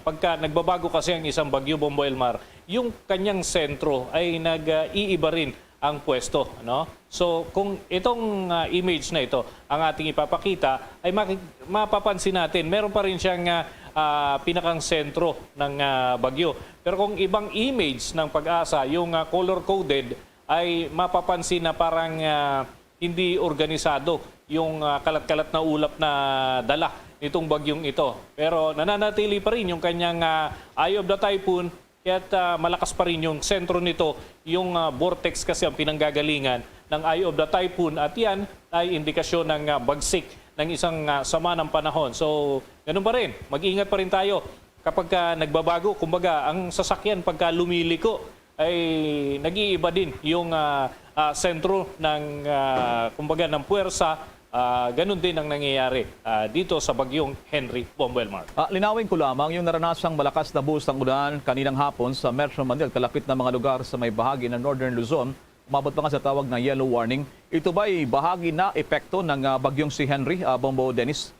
pagka nagbabago kasi ang isang bagyo, Bombo Elmar, yung kanyang sentro ay nag-iiba rin ang pwesto, no? So, kung itong ah, image na ito ang ating ipapakita, ay maki- mapapansin natin meron pa rin siyang ah, ah, pinakang sentro ng ah, bagyo. Pero kung ibang image ng PAGASA, yung ah, color-coded, ay mapapansin na parang ah, hindi organisado yung ah, kalat-kalat na ulap na dala nitong bagyong ito. Pero nananatili pa rin yung kanyang ah, eye of the typhoon, kaya't ah, malakas pa rin yung sentro nito. Yung ah, vortex kasi ang pinanggagalingan ng eye of the typhoon at yan ay indikasyon ng ah, bagsik ng isang ah, sama ng panahon. So, ganun pa rin, mag-ingat pa rin tayo kapag ka nagbabago, kumbaga, ang sasakyan pagka lumiliko ay nag-iiba din yung ah, ah, sentro ng ah, kumbaga ng puwersa. Ah, ganun din ang nangyayari ah, dito sa bagyong Henry, Bombo Elmar. Ah, linawin ko lamang yung naranasang malakas na buhos ng ulan kaninang hapon sa Metro Manila, kalapit na mga lugar sa may bahagi ng Northern Luzon. Umabot pa nga sa tawag na yellow warning. Ito ba'y bahagi na epekto ng ah, bagyong si Henry, ah, Bombo Dennis?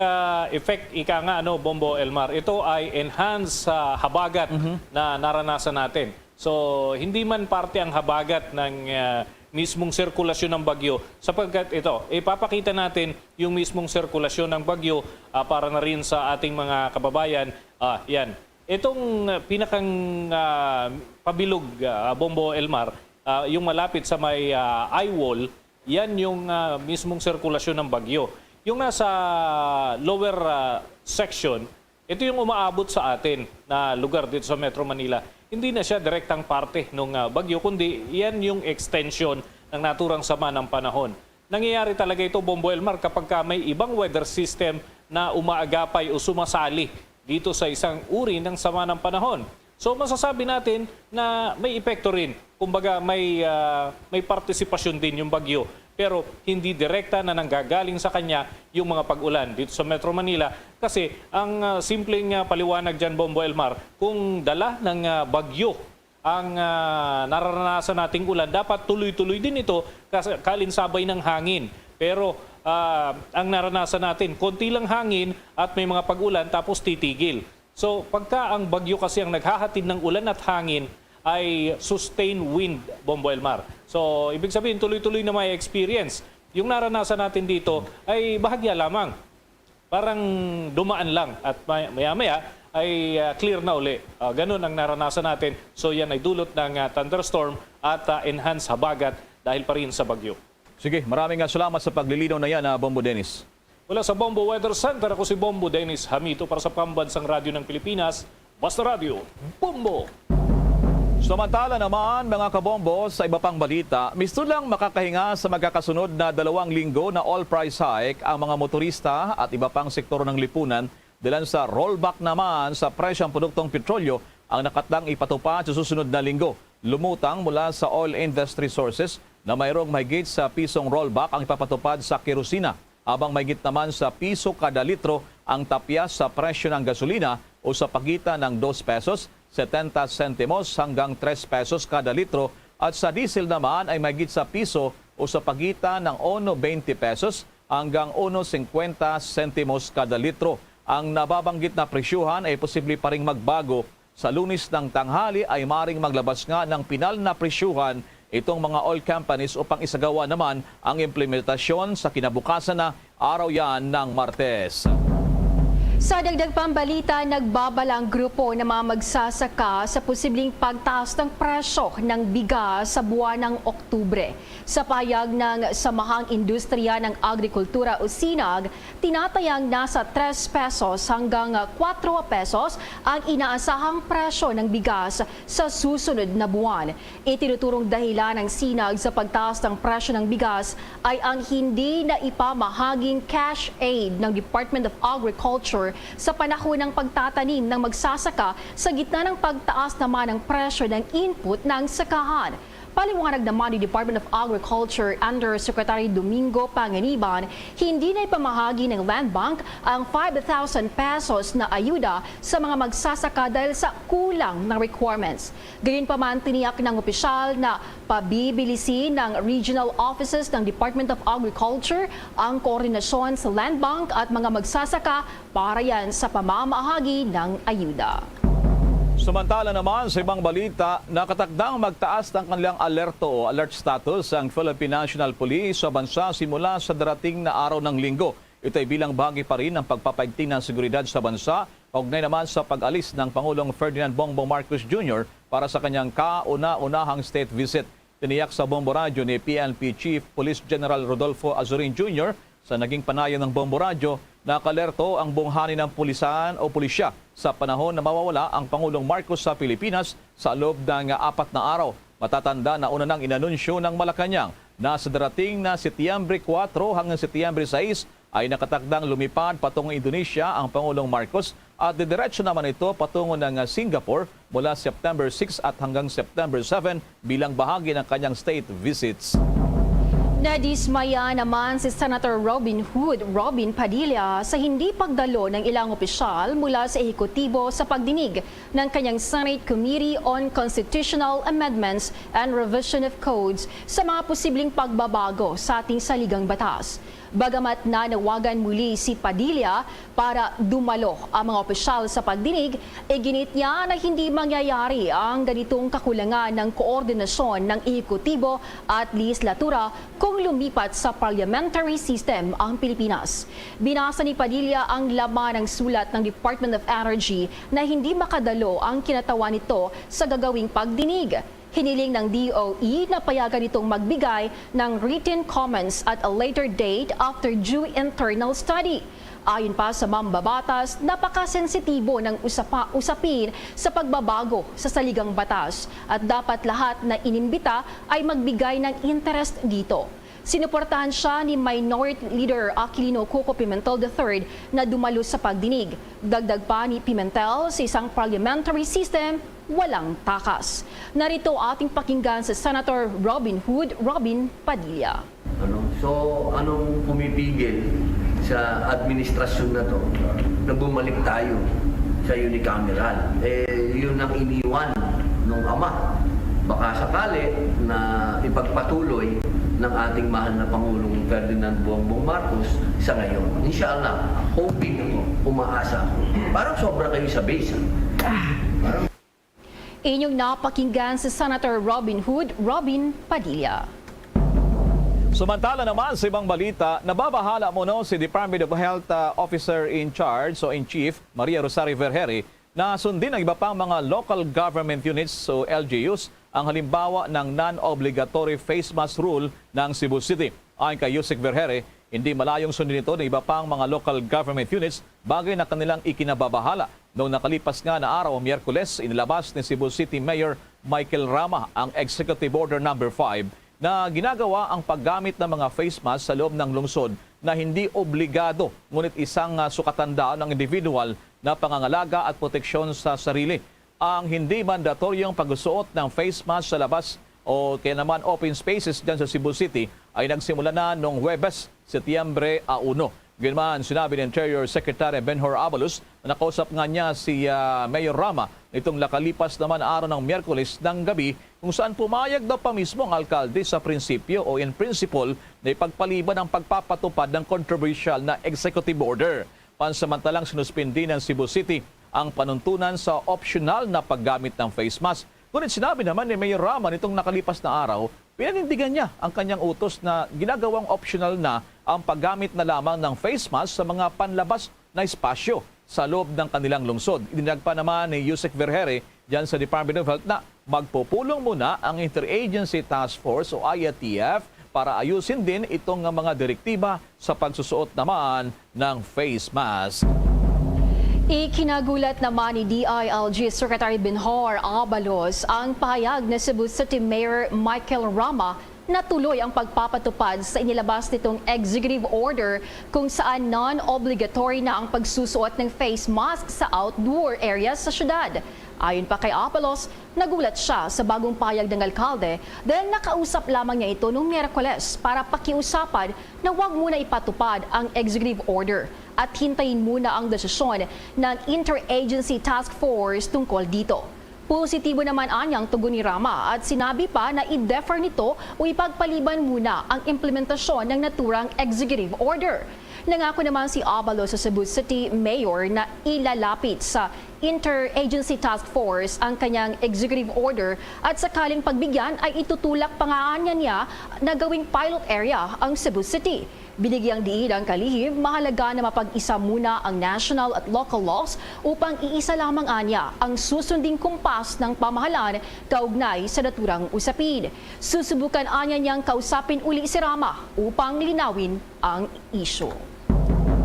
Ah, effect, ika nga, ano, Bombo Elmar, ito ay enhanced sa habagat na naranasan natin. So, hindi man parte ang habagat ng ah, mismong sirkulasyon ng bagyo sapagkat ito, ipapakita natin yung mismong sirkulasyon ng bagyo ah, para na rin sa ating mga kababayan. Ah, yan. Itong ah, pinakang ah, pabilog, ah, Bombo Elmar, ah, yung malapit sa may ah, eye wall, yan yung ah, mismong sirkulasyon ng bagyo. Yung nasa lower ah, section, ito yung umaabot sa atin na lugar dito sa Metro Manila. Hindi na siya direktang parte ng bagyo, kundi yan yung extension ng naturang sama ng panahon. Nangyayari talaga ito, Bombo Elmar, kapag ka may ibang weather system na umaagapay o sumasali dito sa isang uri ng sama ng panahon. So masasabi natin na may epekto rin. Kumbaga may ah, may partisipasyon din yung bagyo, pero hindi direkta na nanggagaling sa kanya yung mga pag-ulan dito sa Metro Manila kasi ang ah, simpleng ah, paliwanag diyan, Bombo Elmar, kung dala ng ah, bagyo ang ah, nararanasan nating ulan, dapat tuloy-tuloy din ito kas- kaalinsabay ng hangin. Pero ah, ang naranasan natin. Konti lang hangin at may mga pag-ulan tapos titigil. So, pagka ang bagyo kasi ang naghahatid ng ulan at hangin ay sustained wind, Bombo Elmar. So, ibig sabihin, tuloy-tuloy na may experience. Yung naranasan natin dito ay bahagya lamang. Parang dumaan lang at may-, maya-maya ay, ah, clear na uli. Ah, ganun ang naranasan natin. So, yan ay dulot ng, ah, thunderstorm at, ah, enhanced habagat dahil pa rin sa bagyo. Sige, maraming, ah, salamat sa paglilinaw na yan, ah, Bombo Dennis. Mula sa Bombo Weather Center, ako si Bombo Dennis Hamito para sa Pambansang Radyo ng Pilipinas, Basta Radyo, Bombo! Samantala naman, mga kabombo, sa iba pang balita, misto lang makakahinga sa magkakasunod na dalawang linggo na all-price hike ang mga motorista at iba pang sektor ng lipunan, dalan sa rollback naman sa presyo ng produktong petrolyo ang nakatang ipatupad sa susunod na linggo. Lumutang mula sa oil industry sources na mayroong mahigit sa pisong rollback ang ipapatupad sa kerosina, habang mahigit naman sa piso kada litro ang tapyas sa presyo ng gasolina, o sa pagitan ng dos pesos setenta sentimos hanggang tres pesos kada litro, at sa diesel naman ay mahigit sa piso, o sa pagitan ng uno veinte pesos hanggang uno cincuenta sentimos kada litro. Ang nababanggit na presyuhan ay posible pa ring magbago. Sa Lunes ng tanghali ay maring maglabas nga ng pinal na presyuhan itong mga oil companies upang isagawa naman ang implementasyon sa kinabukasan na araw yan ng Martes. Sa dagdag pang balita, nagbabala ang grupo ng mga magsasaka sa posibleng pagtaas ng presyo ng bigas sa buwan ng Oktubre. Sa pahayag ng Samahang Industriya ng Agrikultura o sinag, tinatayang nasa tres pesos hanggang kwatro pesos ang inaasahang presyo ng bigas sa susunod na buwan. Itinuturong dahilan ng sinag sa pagtaas ng presyo ng bigas ay ang hindi na ipamahaging cash aid ng Department of Agriculture sa panahon ng pagtatanim ng magsasaka, sa gitna ng pagtaas naman ng presyo ng input ng sakahan. Paliwanag naman ni Department of Agriculture Undersecretary Domingo Panganiban, hindi na ipamahagi ng Land Bank ang five thousand pesos na ayuda sa mga magsasaka dahil sa kulang na requirements. Gayunpaman, tiniyak ng opisyal na pabibilisin ng regional offices ng Department of Agriculture ang koordinasyon sa Land Bank at mga magsasaka para yan sa pamamahagi ng ayuda. Samantala naman, sa ibang balita, nakatakdang magtaas ng kanilang alerto o alert status ang Philippine National Police sa bansa simula sa darating na araw ng Linggo. Ito ay bilang bahagi pa rin ng pagpapaigting ng seguridad sa bansa, kaugnay naman sa pag-alis ng Pangulong Ferdinand Bongbong Marcos Junior para sa kanyang kauna-unahang state visit. Tiniyak sa Bombo Radyo ni P N P Chief Police General Rodolfo Azurin Junior sa naging panayan ng Bombo Radyo na nakalerto ang buong hani ng pulisan o pulisya sa panahon na mawawala ang Pangulong Marcos sa Pilipinas sa loob ng apat na araw. Matatanda na una nang inanunsyo ng Malacañang na sa darating na Setyembre kuwatro hanggang Setyembre sais ay nakatakdang lumipad patungong Indonesia ang Pangulong Marcos at didiretso naman ito patungo ng Singapore mula September six at hanggang September seven bilang bahagi ng kanyang state visits. Nadismaya naman si Senator Robin Hood Robin Padilla sa hindi pagdalo ng ilang opisyal mula sa ehekutibo sa pagdinig ng kanyang Senate Committee on Constitutional Amendments and Revision of Codes sa mga posibleng pagbabago sa ating saligang batas. Bagamat nanawagan muli si Padilla para dumalo ang mga opisyal sa pagdinig, iginit niya na hindi mangyayari ang ganitong kakulangan ng koordinasyon ng ehekutibo at lehislatura kung lumipat sa parliamentary system ang Pilipinas. Binasa ni Padilla ang laman ng sulat ng Department of Energy na hindi makadalo ang kinatawan nito sa gagawing pagdinig. Hiniling ng D O E na payagan itong magbigay ng written comments at a later date after due internal study. Ayon pa sa mambabatas, napakasensitibo ng usapa-, usapin sa pagbabago sa saligang batas at dapat lahat na inimbita ay magbigay ng interest dito. Sinuportahan siya ni Minority Leader Aquilino Coco Pimentel the third na dumalo sa pagdinig. Dagdag pa ni Pimentel, sa isang parliamentary system, walang takas. Narito ating pakinggan si Senator Robin Hood Robin Padilla. Ano? So, anong pumipigil sa administrasyon na to na bumalik tayo sa unicameral? Eh, yun ang iniwan ng ama. Baka sakali na ipagpatuloy ng ating mahal na Pangulong Ferdinand Bongbong Marcos sa ngayon. Inshallah, hoping ako, umaasa ako. Parang sobra kayo sa base, ah. Parang Inyong napakinggan si Senator Robin Hood, Robin Padilla. Samantala naman sa ibang balita, nababahala mo no si Department of Health uh, Officer in Charge o in Chief, Maria Rosario Vergeire, na sundin ang iba pang mga local government units o L G Us ang halimbawa ng non-obligatory face mask rule ng Cebu City. Ayon kay Yusek Vergeire, hindi malayong sundin ito ng iba pang mga local government units, bagay na kanilang ikinababahala noong nakalipas nga na araw, Miyerkules, inilabas ni Cebu City Mayor Michael Rama ang Executive Order Number five na ginagawa ang paggamit ng mga face mask sa loob ng lungsod na hindi obligado, ngunit isang ah, sukatan daw ng individual na pangangalaga at proteksyon sa sarili. Ang hindi mandatoryong pagsuot ng face mask sa labas o kaya naman open spaces dyan sa Cebu City ay nagsimula na noong Huwebes, Setyembre a uno. Gayunman, sinabi ni Interior Secretary Benhur Abalos na nakausap nga niya si ah, Mayor Rama nitong nakalipas naman araw ng Miyerkules ng gabi, kung saan pumayag daw pa mismo ang alkalde sa prinsipyo o in principle na ipagpaliban ang pagpapatupad ng kontrobersyal na executive order. Pansamantalang sinuspindi ng Cebu City ang panuntunan sa optional na paggamit ng face mask. Ngunit sinabi naman ni Mayor Rama nitong nakalipas na araw, pinanindigan niya ang kanyang utos na ginagawang optional na ang paggamit na lamang ng face mask sa mga panlabas na espasyo sa loob ng kanilang lungsod. Idinagpa naman ni Yusek Vergeire dyan sa Department of Health na magpupulong muna ang Interagency Task Force o I A T F para ayusin din itong mga direktiba sa pagsusuot naman ng face mask. Ikinagulat naman ni D I L G Secretary Benhur Abalos ang pahayag ni Cebu City Mayor Michael Rama na tuloy ang pagpapatupad sa inilabas nitong executive order kung saan non-obligatory na ang pagsusuot ng face mask sa outdoor areas sa syudad. Ayon pa kay Abalos, nagulat siya sa bagong pahayag ng alkalde dahil nakausap lamang niya ito nung Miyerkules para pakiusapan na wag muna ipatupad ang executive order at hintayin muna ang desisyon ng Interagency Task Force tungkol dito. Positibo naman anya ang tugon ni Rama at sinabi pa na i-defer nito o ipagpaliban muna ang implementasyon ng naturang executive order. Nangako naman si Abalos sa Cebu City Mayor na ilalapit sa Interagency Task Force ang kanyang executive order at sakaling pagbigyan ay itutulak pa nga anya niya na gawing pilot area ang Cebu City. Binigyang diin ang kalihim, mahalaga na mapag-isa muna ang national at local laws upang iisa lamang anya ang susunding kumpas ng pamahalaan kaugnay sa naturang usapin. Susubukan anya niyang kausapin uli si Rama upang linawin ang isyu.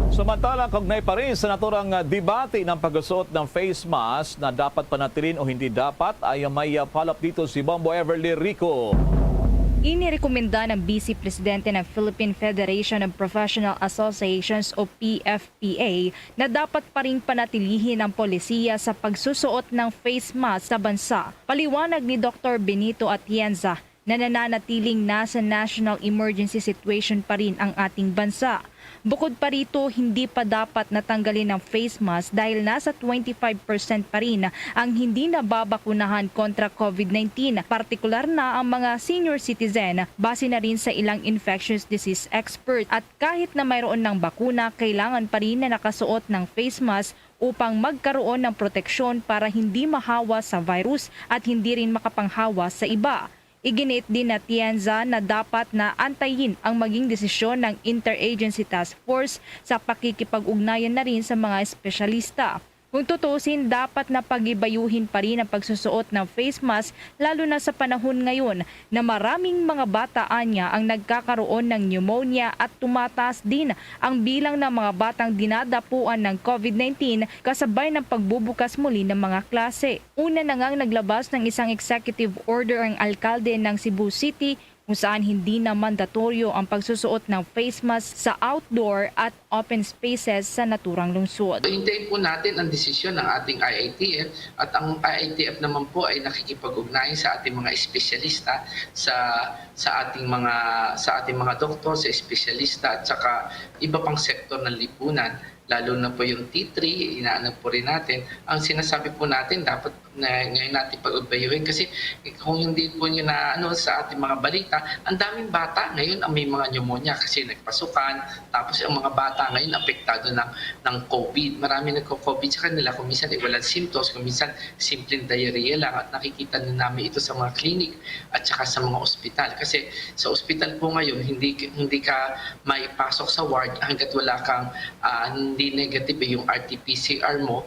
Samantala, kaugnay pa rin sa naturang ah, debate ng pagsusuot ng face mask na dapat panatilin o hindi dapat, ay may ah, follow-up dito si Bombo Everly Rico. Inirekomenda ng Vice Presidente ng Philippine Federation of Professional Associations o P F P A na dapat pa ring panatilihin ang polisiya sa pagsusuot ng face mask sa bansa. Paliwanag ni Doktor Benito Atienza na nananatiling nasa national emergency situation pa rin ang ating bansa. Bukod pa rito, hindi pa dapat natanggalin ang face mask dahil nasa twenty-five percent pa rin ang hindi nababakunahan kontra COVID nineteen, partikular na ang mga senior citizen, base na rin sa ilang infectious disease expert. At kahit na mayroon ng bakuna, kailangan pa rin na nakasuot ng face mask upang magkaroon ng proteksyon para hindi mahawa sa virus at hindi rin makapanghawa sa iba. Iginiit din ni Atienza na dapat na antayin ang maging desisyon ng Interagency Task Force sa pakikipag-ugnayan na rin sa mga espesyalista. Kung tutuusin, dapat na pagibayuhin pa rin ang pagsusuot ng face mask, lalo na sa panahon ngayon na maraming mga bata anya ang nagkakaroon ng pneumonia at tumataas din ang bilang ng mga batang dinadapuan ng COVID nineteen kasabay ng pagbubukas muli ng mga klase. Una na ngang naglabas ng isang executive order ang alkalde ng Cebu City kung saan hindi na mandatoryo ang pagsusuot ng face mask sa outdoor at open spaces sa naturang lungsod. Hintayin po natin ang desisyon ng ating I I T F at ang I I T F naman po ay nakikipag-ugnayan sa ating mga espesyalista, sa sa ating mga sa ating mga doktor, sa espesyalista at saka iba pang sektor ng lipunan, lalo na po yung T three, inaanap po rin natin. Ang sinasabi po natin, dapat na ngayon natin pag-ubayuhin. Kasi kung hindi po niyo na ano sa ating mga balita, ang daming bata ngayon ang may mga pneumonia kasi nagpasukan, tapos ang mga bata ngayon apektado ng, ng COVID. Marami nagko-COVID sa kanila, kung minsan ay walang symptoms, kung minsan simpleng diarrhea lang, at nakikita na namin ito sa mga clinic at saka sa mga ospital. Kasi sa ospital po ngayon, hindi, hindi ka maipasok sa ward hanggat wala kang, ah, hindi negative yung R T P C R mo.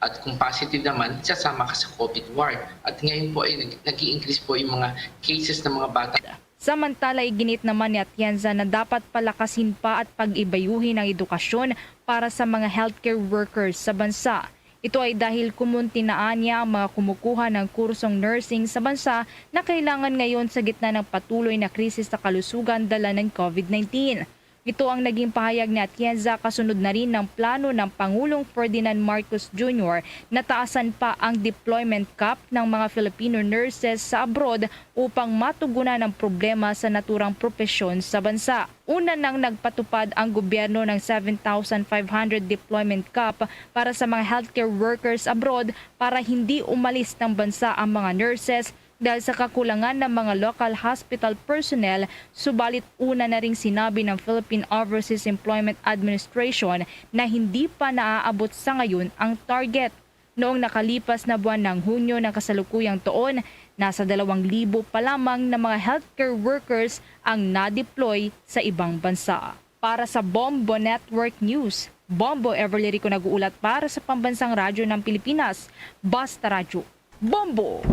At kung positive naman, isasama ka sa COVID ward. At ngayon po ay nag-, nag-i-increase po yung mga cases ng mga bata. Samantala, iginit naman ni Atienza na dapat palakasin pa at pag-ibayuhin ang edukasyon para sa mga healthcare workers sa bansa. Ito ay dahil kumuntinaan niya ang mga kumukuha ng kursong nursing sa bansa na kailangan ngayon sa gitna ng patuloy na krisis sa kalusugan dala ng COVID nineteen. Ito ang naging pahayag ni Atienza kasunod na rin ng plano ng Pangulong Ferdinand Marcos Junior na taasan pa ang deployment cap ng mga Filipino nurses sa abroad upang matugunan ang problema sa naturang propesyon sa bansa. Una nang nagpatupad ang gobyerno ng seven thousand five hundred deployment cap para sa mga healthcare workers abroad para hindi umalis ng bansa ang mga nurses dahil sa kakulangan ng mga local hospital personnel, subalit una na ring sinabi ng Philippine Overseas Employment Administration na hindi pa naaabot sa ngayon ang target. Noong nakalipas na buwan ng Hunyo ng kasalukuyang taon, nasa dalawang libo pa lamang na mga healthcare workers ang na-deploy sa ibang bansa. Para sa Bombo Network News, Bombo Everly Rico nag-uulat para sa Pambansang Radyo ng Pilipinas, Basta Radyo. Bombo!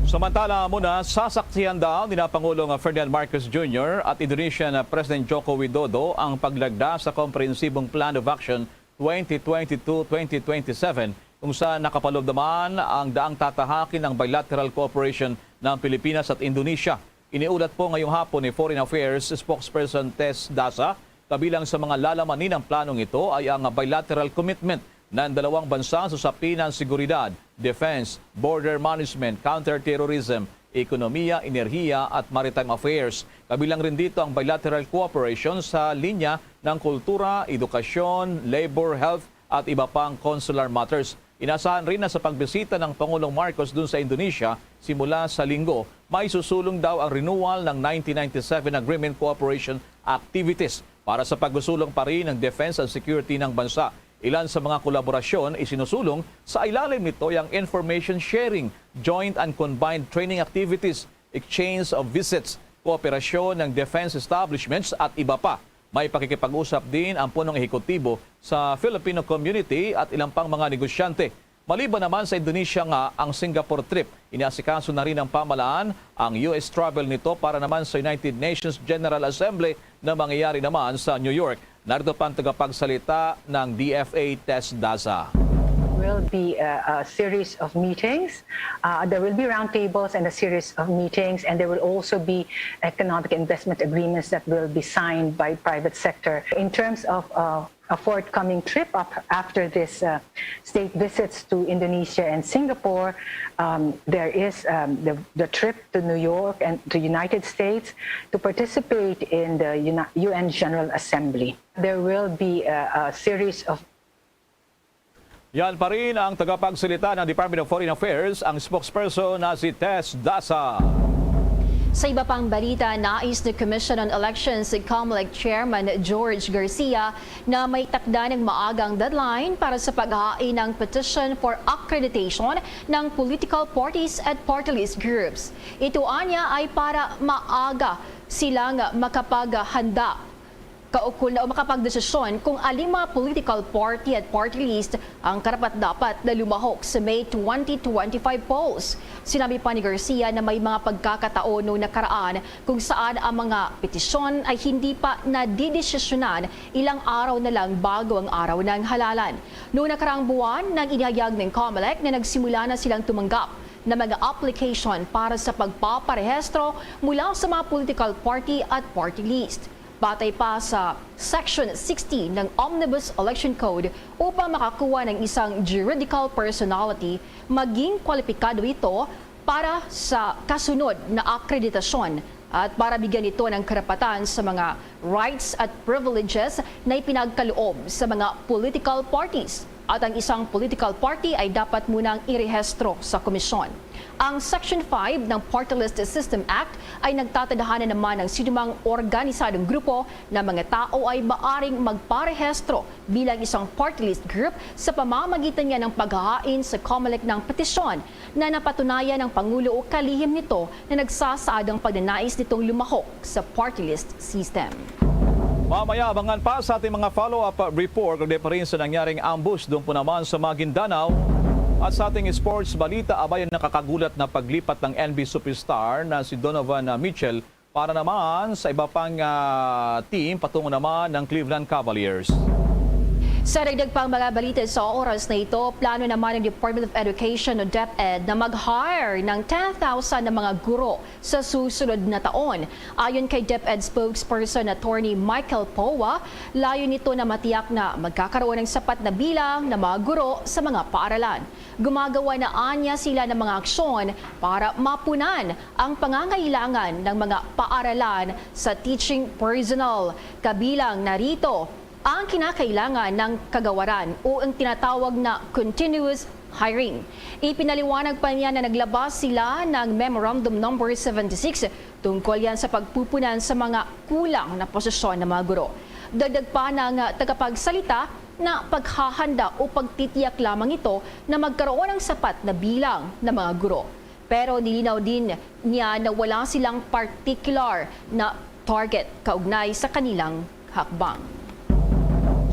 Samantala, muna, sasaksihan daw ni na Pangulong Ferdinand Marcos Junior at Indonesian President Joko Widodo ang paglagda sa Komprehensibong Plan of Action twenty twenty-two twenty twenty-seven, kung saan nakapaloob naman ang daang tatahakin ng bilateral cooperation ng Pilipinas at Indonesia. Iniulat po ngayong hapon ni Foreign Affairs Spokesperson Tess Daza, kabilang sa mga lalaman ng planong ito ay ang bilateral commitment ng dalawang bansa sa usapin ng seguridad, defense, border management, counterterrorism, ekonomiya, enerhiya at maritime affairs. Kabilang rin dito ang bilateral cooperation sa linya ng kultura, edukasyon, labor, health at iba pang consular matters. Inasahan rin na sa pagbisita ng Pangulong Marcos dun sa Indonesia simula sa Linggo, maisusulong daw ang renewal ng nineteen ninety-seven Agreement Cooperation Activities para sa pagsusulong pa rin ng defense and security ng bansa. Ilan sa mga kolaborasyon isinusulong sa ilalim nito ay ang information sharing, joint and combined training activities, exchange of visits, kooperasyon ng defense establishments at iba pa. May pakikipag-usap din ang punong ehekutibo sa Filipino community at ilang pang mga negosyante. Maliban naman sa Indonesia nga ang Singapore trip, iniasikaso na rin ng pamahalaan ang U S travel nito para naman sa United Nations General Assembly na mangyayari naman sa New York. Narito pa ang tagapagsalita ng D F A, Tess Daza. Will be a, a series of meetings. Uh, there will be roundtables and a series of meetings, and there will also be economic investment agreements that will be signed by private sector. In terms of uh, a forthcoming trip up after this uh, state visits to Indonesia and Singapore, um, there is um, the, the trip to New York and to United States to participate in the Uni- U N General Assembly. There will be a, a series of Yan pa rin ang tagapagsalita ng Department of Foreign Affairs, ang spokesperson na si Tess Daza. Sa iba pang balita, nais ni Commission on Elections Comelec Chairman George Garcia na may takda ng maagang deadline para sa paghain ng petition for accreditation ng political parties at party list groups. Ito anya ay para maaga silang makapaghanda kaukol na o makapagdesisyon kung alin mga political party at party list ang karapat-dapat na lumahok sa May twenty twenty-five polls. Sinabi pa ni Garcia na may mga pagkakataon noong nakaraan kung saan ang mga petisyon ay hindi pa nadidesisyonan ilang araw na lang bago ang araw ng halalan. Noong nakaraang buwan, nag-inihayag ng Comelec na nagsimula na silang tumanggap ng mga application para sa pagpaparehistro mula sa mga political party at party list. Batay pa sa Section sixty ng Omnibus Election Code, upang makakuha ng isang juridical personality, maging kwalipikado ito para sa kasunod na akreditasyon at para bigyan ito ng karapatan sa mga rights at privileges na ipinagkaloob sa mga political parties. At ang isang political party ay dapat munang irehistro sa komisyon. Ang Section five ng Party List System Act ay nagtatadhana naman ng sinumang organisadong grupo na mga tao ay maaring magparehistro bilang isang party list group sa pamamagitan niya ng paghahain sa COMELEC ng petisyon na napatunayan ng pangulo o kalihim nito na nagsasaad ang pagnanais nitong lumahok sa party list system. Mamaya, abangan pa sa ating mga follow-up report, kundi pa rin sa nangyaring ambush doon po naman sa Maguindanao. At sa ating sports balita, abay ang nakakagulat na paglipat ng N B A superstar na si Donovan Mitchell para naman sa iba pang ah, team patungo naman ng Cleveland Cavaliers. Sa dagdag pang mga balita sa oras na ito, plano naman ng Department of Education o DepEd na mag-hire ng ten thousand na mga guro sa susunod na taon. Ayon kay DepEd spokesperson Attorney Michael Poa, layo nito na matiyak na magkakaroon ng sapat na bilang ng mga guro sa mga paaralan. Gumagawa na anya sila ng mga aksyon para mapunan ang pangangailangan ng mga paaralan sa teaching personnel. Kabilang na rito ang kinakailangan ng kagawaran o ang tinatawag na continuous hiring. Ipinaliwanag pa niya na naglabas sila ng Memorandum Number seventy-six tungkol yan sa pagpupunan sa mga kulang na posisyon ng mga guro. Dagdag pa ng tagapagsalita na paghahanda o pagtitiyak lamang ito na magkaroon ng sapat na bilang ng mga guro. Pero nilinaw din niya na wala silang partikular na target kaugnay sa kanilang hakbang.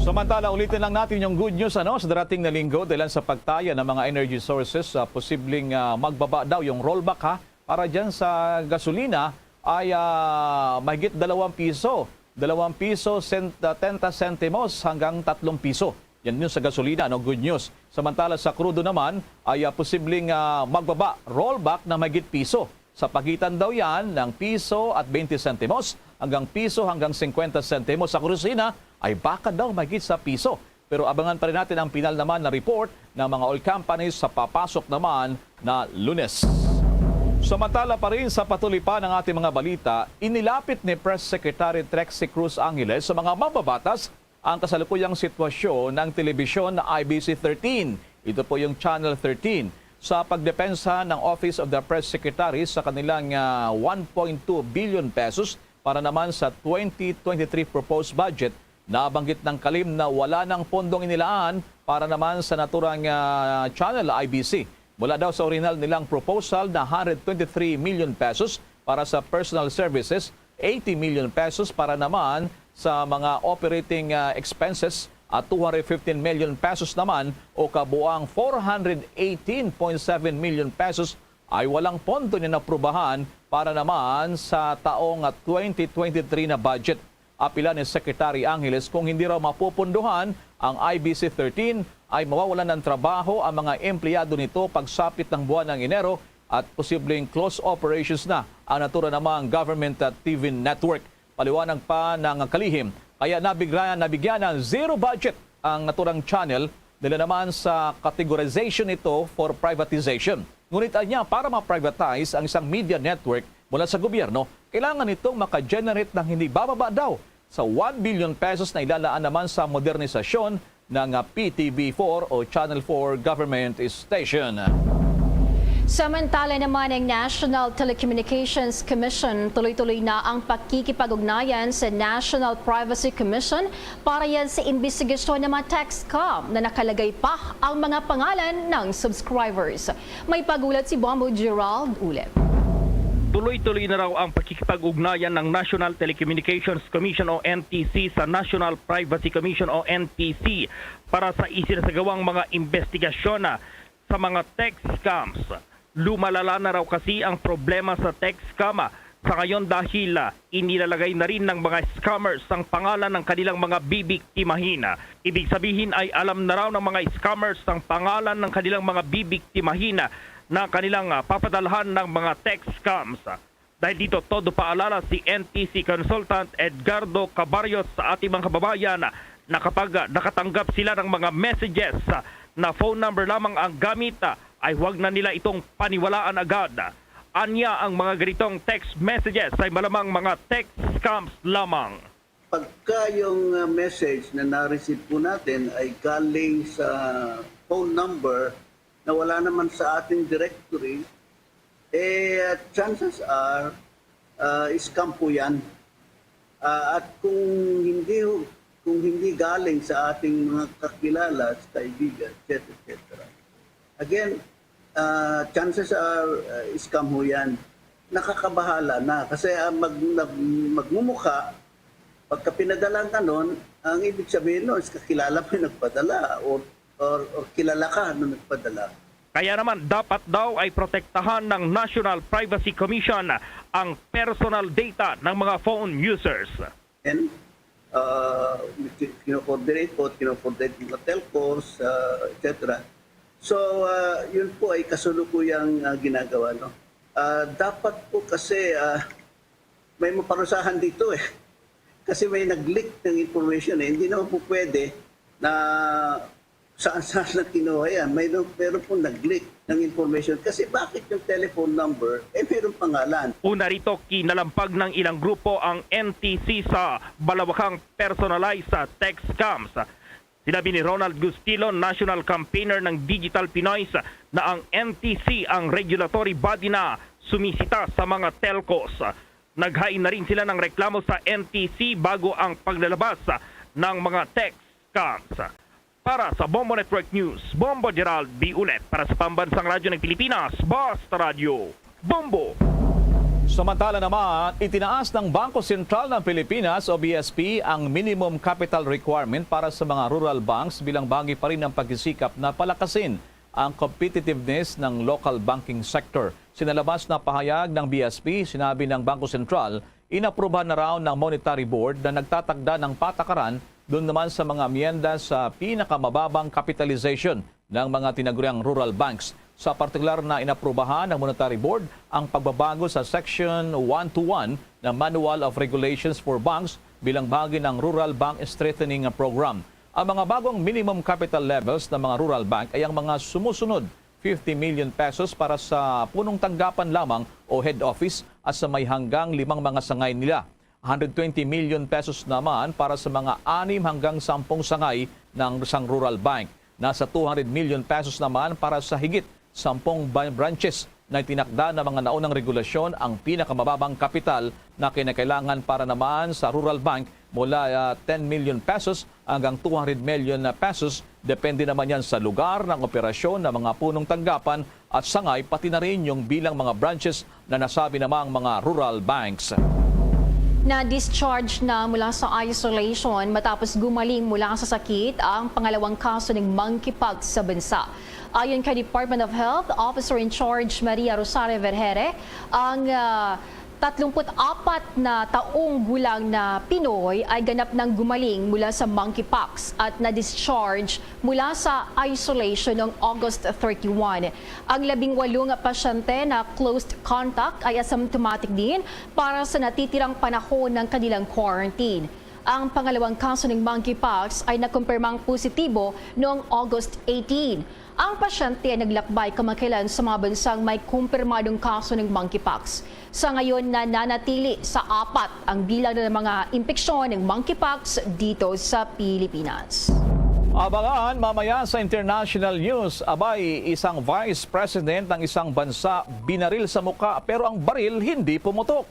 Samantala, ulitin lang natin yung good news ano, sa darating na linggo dahil sa pagtaya ng mga energy sources, uh, posibleng uh, magbaba daw yung rollback ha, para dyan sa gasolina ay uh, mahigit dalawang piso, dalawang piso, sent, uh, tenta sentimos hanggang tatlong piso. Yan yun sa gasolina, no? Good news. Samantala sa krudo naman ay uh, posibleng uh, magbaba, rollback na mahigit piso. Sa pagitan daw yan ng piso at twenty sentimos hanggang piso hanggang fifty sentimos. Sa kerosina ay baka daw mahigit sa piso. Pero abangan pa rin natin ang pinal naman na report ng mga oil companies sa papasok naman na Lunes. Samantala pa rin sa patuloy pa ng ating mga balita, inilapit ni Press Secretary Trixie Cruz Angeles sa mga mambabatas ang kasalukuyang sitwasyon ng telebisyon na I B C thirteen. Ito po yung Channel thirteen. Sa pagdepensa ng Office of the Press Secretary sa kanilang ah, one point two billion pesos para naman sa twenty twenty-three proposed budget, nabanggit ng kalim na wala nang pondong inilaan para naman sa naturang ah, channel I B C. Mula daw sa orihinal nilang proposal na hundred twenty-three million pesos para sa personal services, eighty million pesos para naman sa mga operating ah, expenses at two hundred fifteen million pesos naman o kabuang four hundred eighteen point seven million pesos ay walang pondo na naprubahan para naman sa taong ah, twenty twenty-three na budget. Apila ni Secretary Angeles kung hindi raw mapupunduhan ang I B C thirteen ay mawawalan ng trabaho ang mga empleyado nito pagsapit ng buwan ng Enero at posibleng close operations na ang natura namang government T V network. Paliwanag pa ng kalihim, kaya nabigyan, nabigyan ng zero budget ang naturang channel nila naman sa categorization nito for privatization. Ngunit anya, para ma-privatize ang isang media network mula sa gobyerno, kailangan nitong maka-generate ng hindi bababa daw sa one billion pesos na ilalaan naman sa modernisasyon ng P T V four o Channel four government station. Samantala naman ang National Telecommunications Commission, tuloy-tuloy na ang pakikipag-ugnayan sa National Privacy Commission para yan sa imbestigasyon ng mga text scam na nakalagay pa ang mga pangalan ng subscribers. May pag-ulat si Bombo Gerald Ulep. Tuloy-tuloy na raw ang pakikipag-ugnayan ng National Telecommunications Commission o N T C sa National Privacy Commission o N T C para sa isinasagawang mga imbestigasyon sa mga text scams. Lumalala na raw kasi ang problema sa text scam sa ngayon dahil inilalagay na rin ng mga scammers ang pangalan ng kanilang mga bibiktimahin. Ibig sabihin ay alam na raw ng mga scammers ang pangalan ng kanilang mga bibiktimahin na kanilang papadalhan ng mga text scams. Dahil dito, todo paalala si N T C Consultant Edgardo Cabarrios sa ating mga kababayan na kapag nakatanggap sila ng mga messages na phone number lamang ang gamit, ay huwag na nila itong paniwalaan agad. Anya ang mga ganitong text messages ay malamang mga text scams lamang. Pagka yung, ah, message na na-receive po natin ay galing sa phone number na wala naman sa ating directory, eh, chances are, ah, scam po yan. Ah, at kung hindi ho, kung hindi galing sa ating mga kakilala, sa kaibigan, et cetera, et cetera. Again, ah, chances are, ah, scam ho yan. Nakakabahala na. Kasi, ah, mag-, nag-, magmumukha, pagka pinadala ka nun, ang ibig sabihin nun is kakilala mo yung nagpadala or, or, or kilala ka nung nagpadala. Kaya naman, dapat daw ay protektahan ng National Privacy Commission ang personal data ng mga phone users. And, uh, kino-coordinate po, kino-coordinate ng mga telcos, uh, et cetera. So, uh, yun po ay kasulukuyang, uh, ginagawa, no? Uh, dapat po kasi, uh, may maparusahan dito eh. Kasi may nag-leak ng information eh. Hindi naman po pwede na saan-saan na kinuha yan. Mayroon, meron pong nag-leak ng information. Kasi bakit yung telephone number, eh, meron pangalan? Una rito, kinalampag ng ilang grupo ang N T C sa balawakang personalized text scams. Sinabi ni Ronald Gustilo, national campaigner ng Digital Pinoys, na ang N T C ang regulatory body na sumisita sa mga telcos. Naghain na rin sila ng reklamo sa N T C bago ang paglalabas ng mga text scams. Para sa Bombo Network News, Bombo Gerald B. Ulet para sa Pambansang Radyo ng Pilipinas, Basta Radyo, Bombo. Samantala naman, itinaas ng Bangko Sentral ng Pilipinas o B S P ang minimum capital requirement para sa mga rural banks bilang bahagi pa rin ng pagsisikap na palakasin ang competitiveness ng local banking sector. Sa inilabas na pahayag ng B S P, sinabi ng Bangko Sentral, inaprubahan na raw ng Monetary Board na nagtatagda ng patakaran doon naman sa mga amyenda sa pinakamababang capitalization ng mga tinaguriang rural banks. Sa partikular na inaprubahan ng Monetary Board ang pagbabago sa Section one two one ng Manual of Regulations for Banks bilang bahagi ng Rural Bank Strengthening Program. Ang mga bagong minimum capital levels ng mga rural bank ay ang mga sumusunod: fifty million pesos para sa punong tanggapan lamang o head office at sa may hanggang limang mga sangay nila. Hundred twenty million pesos naman para sa mga anim hanggang sampung sangay ng sang rural bank. Nasa two hundred million pesos naman para sa higit sampung ban-, branches na itinakda ng mga naunang regulasyon. Ang pinakamababang kapital na kinakailangan para naman sa rural bank mula, ah, ten million pesos hanggang two hundred million pesos. Depende naman yan sa lugar ng operasyon ng mga punong tanggapan at sangay, pati na rin yung bilang mga branches na nasabi namang mga rural banks. Na-discharge na mula sa isolation matapos gumaling mula sa sakit ang pangalawang kaso ng monkeypox sa bansa. Ayon kay Department of Health Officer in Charge Maria Rosario Vergere, ang, ah, tatlumpu't apat na taong gulang na Pinoy ay ganap nang gumaling mula sa monkeypox at na-discharge mula sa isolation noong August thirty-one. Ang labing walo nga pasyente na close contact ay asymptomatic din para sa natitirang panahon ng kanilang quarantine. Ang pangalawang kaso ng monkeypox ay nakumpirmang positibo noong August eighteen. Ang pasyente ay naglakbay kamakailan sa mga bansang may kumpirmadong kaso ng monkeypox. Sa ngayon, nananatili sa apat ang bilang ng mga impeksyon ng monkeypox dito sa Pilipinas. Abangan mamaya sa international news. Abay, isang vice president ng isang bansa binaril sa mukha, pero ang baril hindi pumutok.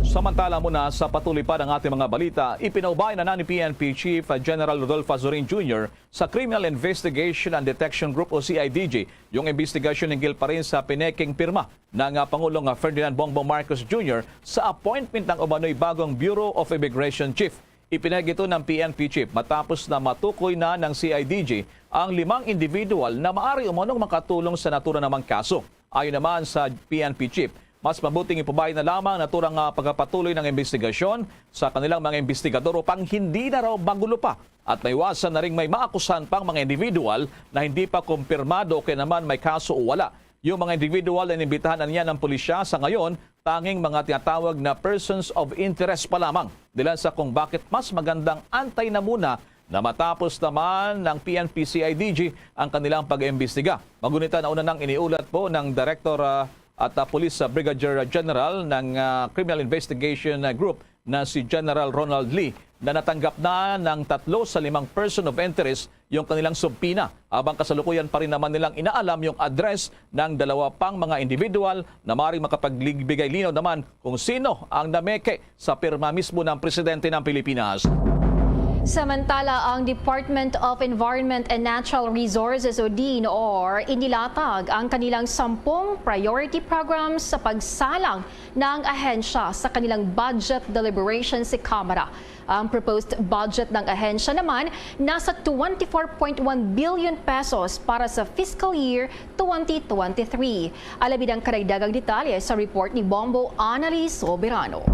Samantala muna, sa patuloy pa ng ating mga balita, ipinaubay na, na ni P N P Chief General Rodolfo Azurin Junior sa Criminal Investigation and Detection Group o C I D G yung investigasyon hinggil pa rin sa pinekeng pirma ng, ah, Pangulong, ah, Ferdinand Bongbong Marcos Junior sa appointment ng umano'y bagong Bureau of Immigration Chief. Ipinahayag ito ng P N P Chief matapos na matukoy na ng C I D G ang limang individual na maari umanong makatulong sa naturang namang kaso. Ayon naman sa P N P Chief, mas mabuting ipubay na lamang naturang, ah, pagpapatuloy ng investigasyon sa kanilang mga investigador upang hindi na raw magulo pa at maiwasan na ring may maakusahan pang mga individual na hindi pa kumpirmado kaya naman may kaso o wala. Yung mga individual na inimbitahan na niya ng pulisya sa ngayon, tanging mga tinatawag na persons of interest pa lamang. Dahilan sa kung bakit mas magandang antay na muna na matapos naman ng P N P C I D G ang kanilang pag-iimbestiga. Magunita, nauna nang iniulat po ng Director, ah, at ah, Police ah, Brigadier General ng ah, Criminal Investigation ah, Group na si General Ronald Lee na natanggap na ng tatlo sa limang person of interest yung kanilang subpoena, habang kasalukuyan pa rin naman nilang inaalam yung address ng dalawa pang mga individual na maaaring makapagbigay linaw naman kung sino ang nameke sa pirma mismo ng presidente ng Pilipinas. Samantala, ang Department of Environment and Natural Resources o D E N R inilatag ang kanilang sampung priority programs sa pagsalang ng ahensya sa kanilang budget deliberation sa Kamara. Ang proposed budget ng ahensya naman nasa twenty-four point one billion pesos para sa fiscal year twenty twenty-three. Alamin ang karagdagang detalye sa report ni Bombo Annalise Soberano.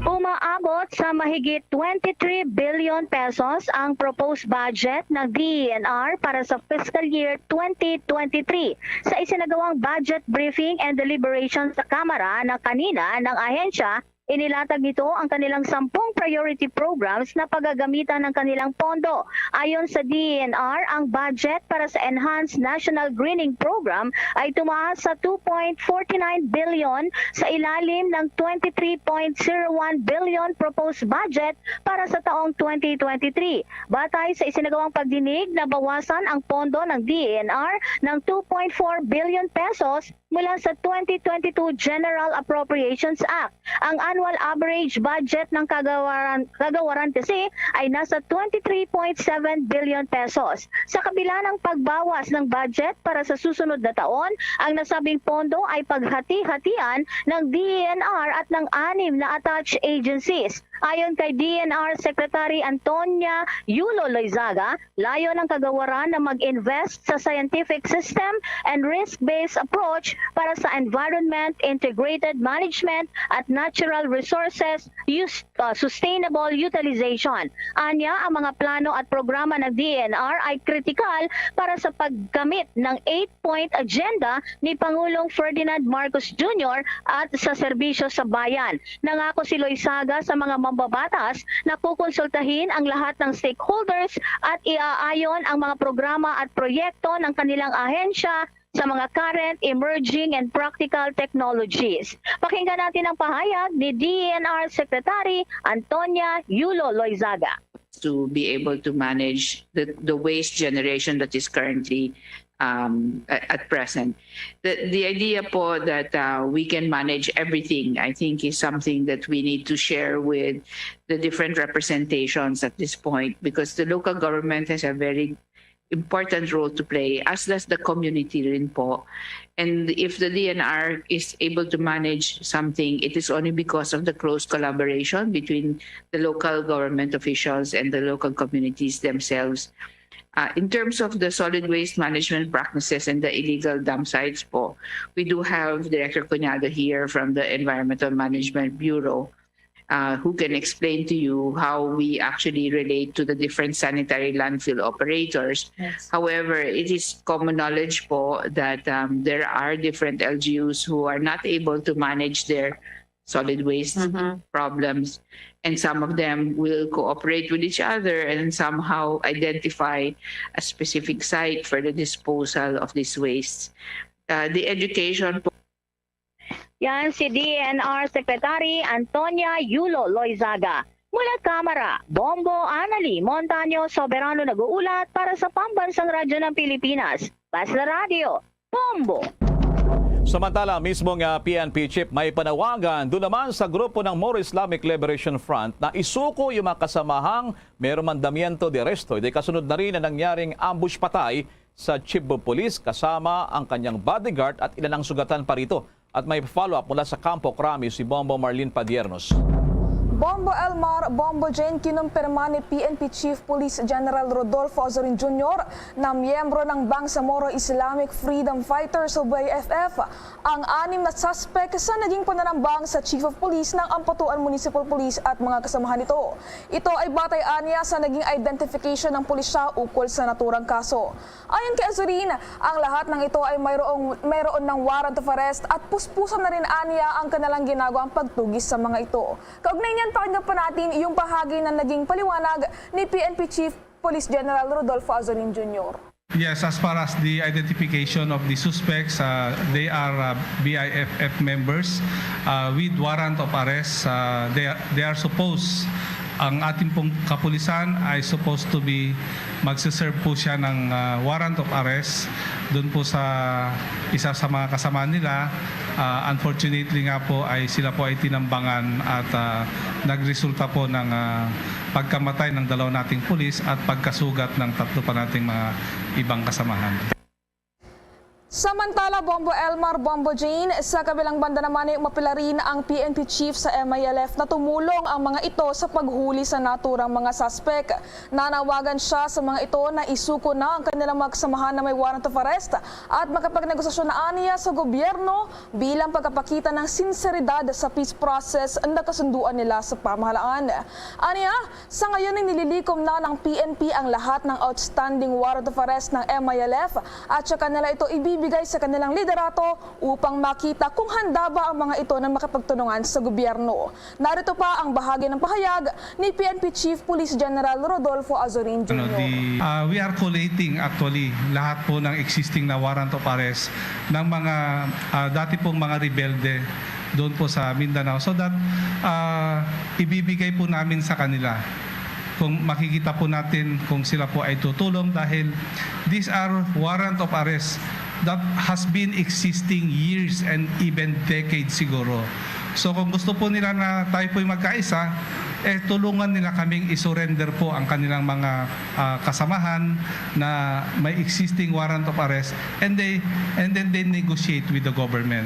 Umaabot sa mahigit twenty-three billion pesos ang proposed budget ng D E N R para sa fiscal year twenty twenty-three. Sa isinagawang budget briefing and deliberation sa Kamara na kanina ng ahensya, inilatag nito ang kanilang sampung priority programs na pagagamitan ng kanilang pondo. Ayon sa D E N R, ang budget para sa Enhanced National Greening Program ay tumaas sa two point forty nine billion sa ilalim ng twenty-three point zero one billion proposed budget para sa taong twenty twenty-three. Batay sa isinagawang pagdinig, nabawasan ang pondo ng D E N R ng two point four billion pesos mula sa twenty twenty-two General Appropriations Act. Ang annual average budget ng kagawaran, kagawaran kasi ay nasa twenty-three point seven billion pesos. Sa kabila ng pagbawas ng budget para sa susunod na taon, ang nasabing pondo ay paghati-hatian ng D E N R at ng anim na attached agencies. Ayon kay D E N R Secretary Antonia Yulo Loizaga, layo ng kagawaran na mag-invest sa scientific system and risk-based approach para sa environment, integrated management at natural resources use, uh, sustainable utilization. Anya, ang mga plano at programa ng D E N R ay kritikal para sa pagkamit ng eight-point agenda ni Pangulong Ferdinand Marcos Junior at sa serbisyo sa bayan. Nangako si Loizaga sa mga mambabatas na kukonsultahin ang lahat ng stakeholders at iaayon ang mga programa at proyekto ng kanilang ahensya sa mga current, emerging, and practical technologies. Pakinggan natin ang pahayag ni D E N R Secretary Antonia Yulo Loizaga. To be able to manage the, the waste generation that is currently um, a- at present. The, the idea po that uh, we can manage everything, I think, is something that we need to share with the different representations at this point, because the local government has a very important role to play, as does the community rin po. And if the D N R is able to manage something, it is only because of the close collaboration between the local government officials and the local communities themselves. Uh, in terms of the solid waste management practices and the illegal dump sites po, we do have Director Cuñado here from the Environmental Management Bureau, uh, who can explain to you how we actually relate to the different sanitary landfill operators. However, it is common knowledge po that um, there are different L G Us who are not able to manage their solid waste problems, and some of them will cooperate with each other and somehow identify a specific site for the disposal of these wastes. Uh, the education po Yan si D E N R Secretary Antonia Yulo Loizaga. Mula Kamara, Bombo Anali Montaño Soberano nag-uulat para sa Pambansang Radyo ng Pilipinas, Basta Radyo, Bombo! Samantala, mismo nga P N P chief may panawagan doon naman sa grupo ng Moro Islamic Liberation Front na isuko yung mga kasamahang mayroong mandamiento de arresto. Ito'y kasunod na rin na nangyaring ambush patay sa chief of police kasama ang kanyang bodyguard at ilan ang sugatan pa rito. At may follow-up mula sa Campo Crame si Bombo Marlene Padiernos. Bombo Elmar, Bombo Jane, kinumpirma ni P N P Chief Police General Rodolfo Azorin Junior na miyembro ng Bangsamoro Islamic Freedom Fighters o B I F F ang anim na suspek sa naging pananambang sa Chief of Police ng Amputuan Municipal Police at mga kasamahan nito. Ito ay batay anya sa naging identification ng pulisya ukol sa naturang kaso. Ayon kay Azorin, ang lahat ng ito ay mayroong, mayroon ng warrant of arrest at puspusan na rin anya ang kanilang ginagawang pagtugis sa mga ito. Kaugnay niyan, pakinggan pa natin yung bahagi na naging paliwanag ni P N P Chief Police General Rodolfo Azorin Junior. Yes, as far as the identification of the suspects, uh, they are uh, B I F F members uh, with warrant of arrest. Uh, they, are, they are supposed, ang ating pong kapulisan ay supposed to be, magsiserve po siya ng uh, warrant of arrest doon po sa isa sa mga kasama nila. Uh, unfortunately nga po ay sila po ay tinambangan at uh, nagresulta po ng uh, pagkamatay ng dalawa nating pulis at pagkasugat ng tatlo pa nating mga ibang kasamahan. Samantala, Bombo Elmar, Bombo Jane, sa kabilang banda naman ay umapila rin ang P N P chief sa M I L F na tumulong ang mga ito sa paghuli sa naturang mga suspek. Nanawagan siya sa mga ito na isuko na ang kanilang mga kasamahan na may warrant of arrest at makapagnegosasyon na aniya sa gobyerno bilang pagkapakita ng sinseridad sa peace process na kasunduan nila sa pamahalaan. Aniya, sa ngayon ay nililikom na ng P N P ang lahat ng outstanding warrant of arrest ng M I L F at saka nila ito ibibigay sa kanilang liderato upang makita kung handa ba ang mga ito na makipagtulungan sa gobyerno. Narito pa ang bahagi ng pahayag ni P N P Chief Police General Rodolfo Azorin Junior. Uh, we are collating actually lahat po ng existing na warrant of arrest ng mga uh, dati pong mga rebelde doon po sa Mindanao so that uh, ibibigay po namin sa kanila kung makikita po natin kung sila po ay tutulong dahil these are warrant of arrest that has been existing years and even decades siguro. So kung gusto po nila na tayo po'y magkaisa, eh tulungan nila kaming i-surrender po ang kanilang mga uh, kasamahan na may existing warrant of arrest and they and then they negotiate with the government.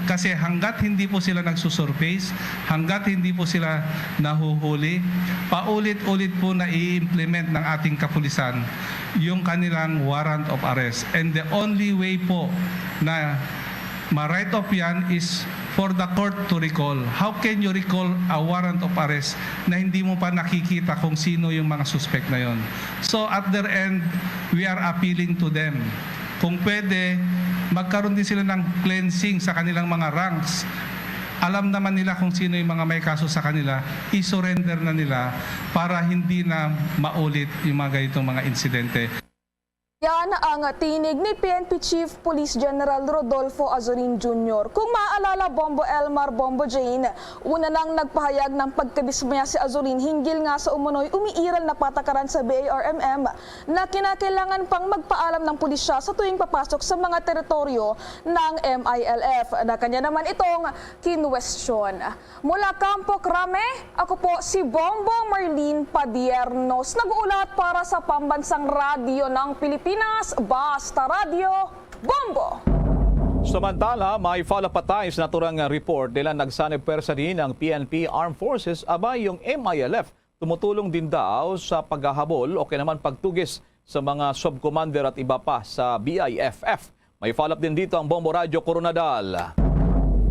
Kasi hanggat hindi po sila nagsusurface, hanggat hindi po sila nahuhuli, paulit-ulit po na i-implement ng ating kapulisan yung kanilang warrant of arrest. And the only way po na ma-write off yan is for the court to recall. How can you recall a warrant of arrest na hindi mo pa nakikita kung sino yung mga suspect na yon? So at their end, we are appealing to them. Kung pwede, magkaroon din sila ng cleansing sa kanilang mga ranks. Alam naman nila kung sino yung mga may kaso sa kanila, i-surrender na nila para hindi na maulit yung mga ganitong mga insidente. Yan ang tinig ni P N P Chief Police General Rodolfo Azorin Junior. Kung maaalala, Bombo Elmar, Bombo Jane, una nang nagpahayag ng pagkadismaya si Azorin hinggil nga sa umunoy umiiral na patakaran sa B A R M M na kinakailangan pang magpaalam ng pulisya sa tuwing papasok sa mga teritoryo ng M I L F. Na kanya naman itong kinwestiyon. Mula Campo Crame, ako po si Bombo Marlene Padiernos, nag-uulat para sa Pambansang Radyo ng Pilipinas, Basta Radyo, Bombo! Samantala, may follow-up pa tayo sa naturang report nila nagsanib pwersa din ang P N P Armed Forces abay yung M I L F tumutulong din daw sa paghahabol o kaya naman pagtugis sa mga sub-commander at iba pa sa B I F F. May follow-up din dito ang Bombo Radyo Koronadal.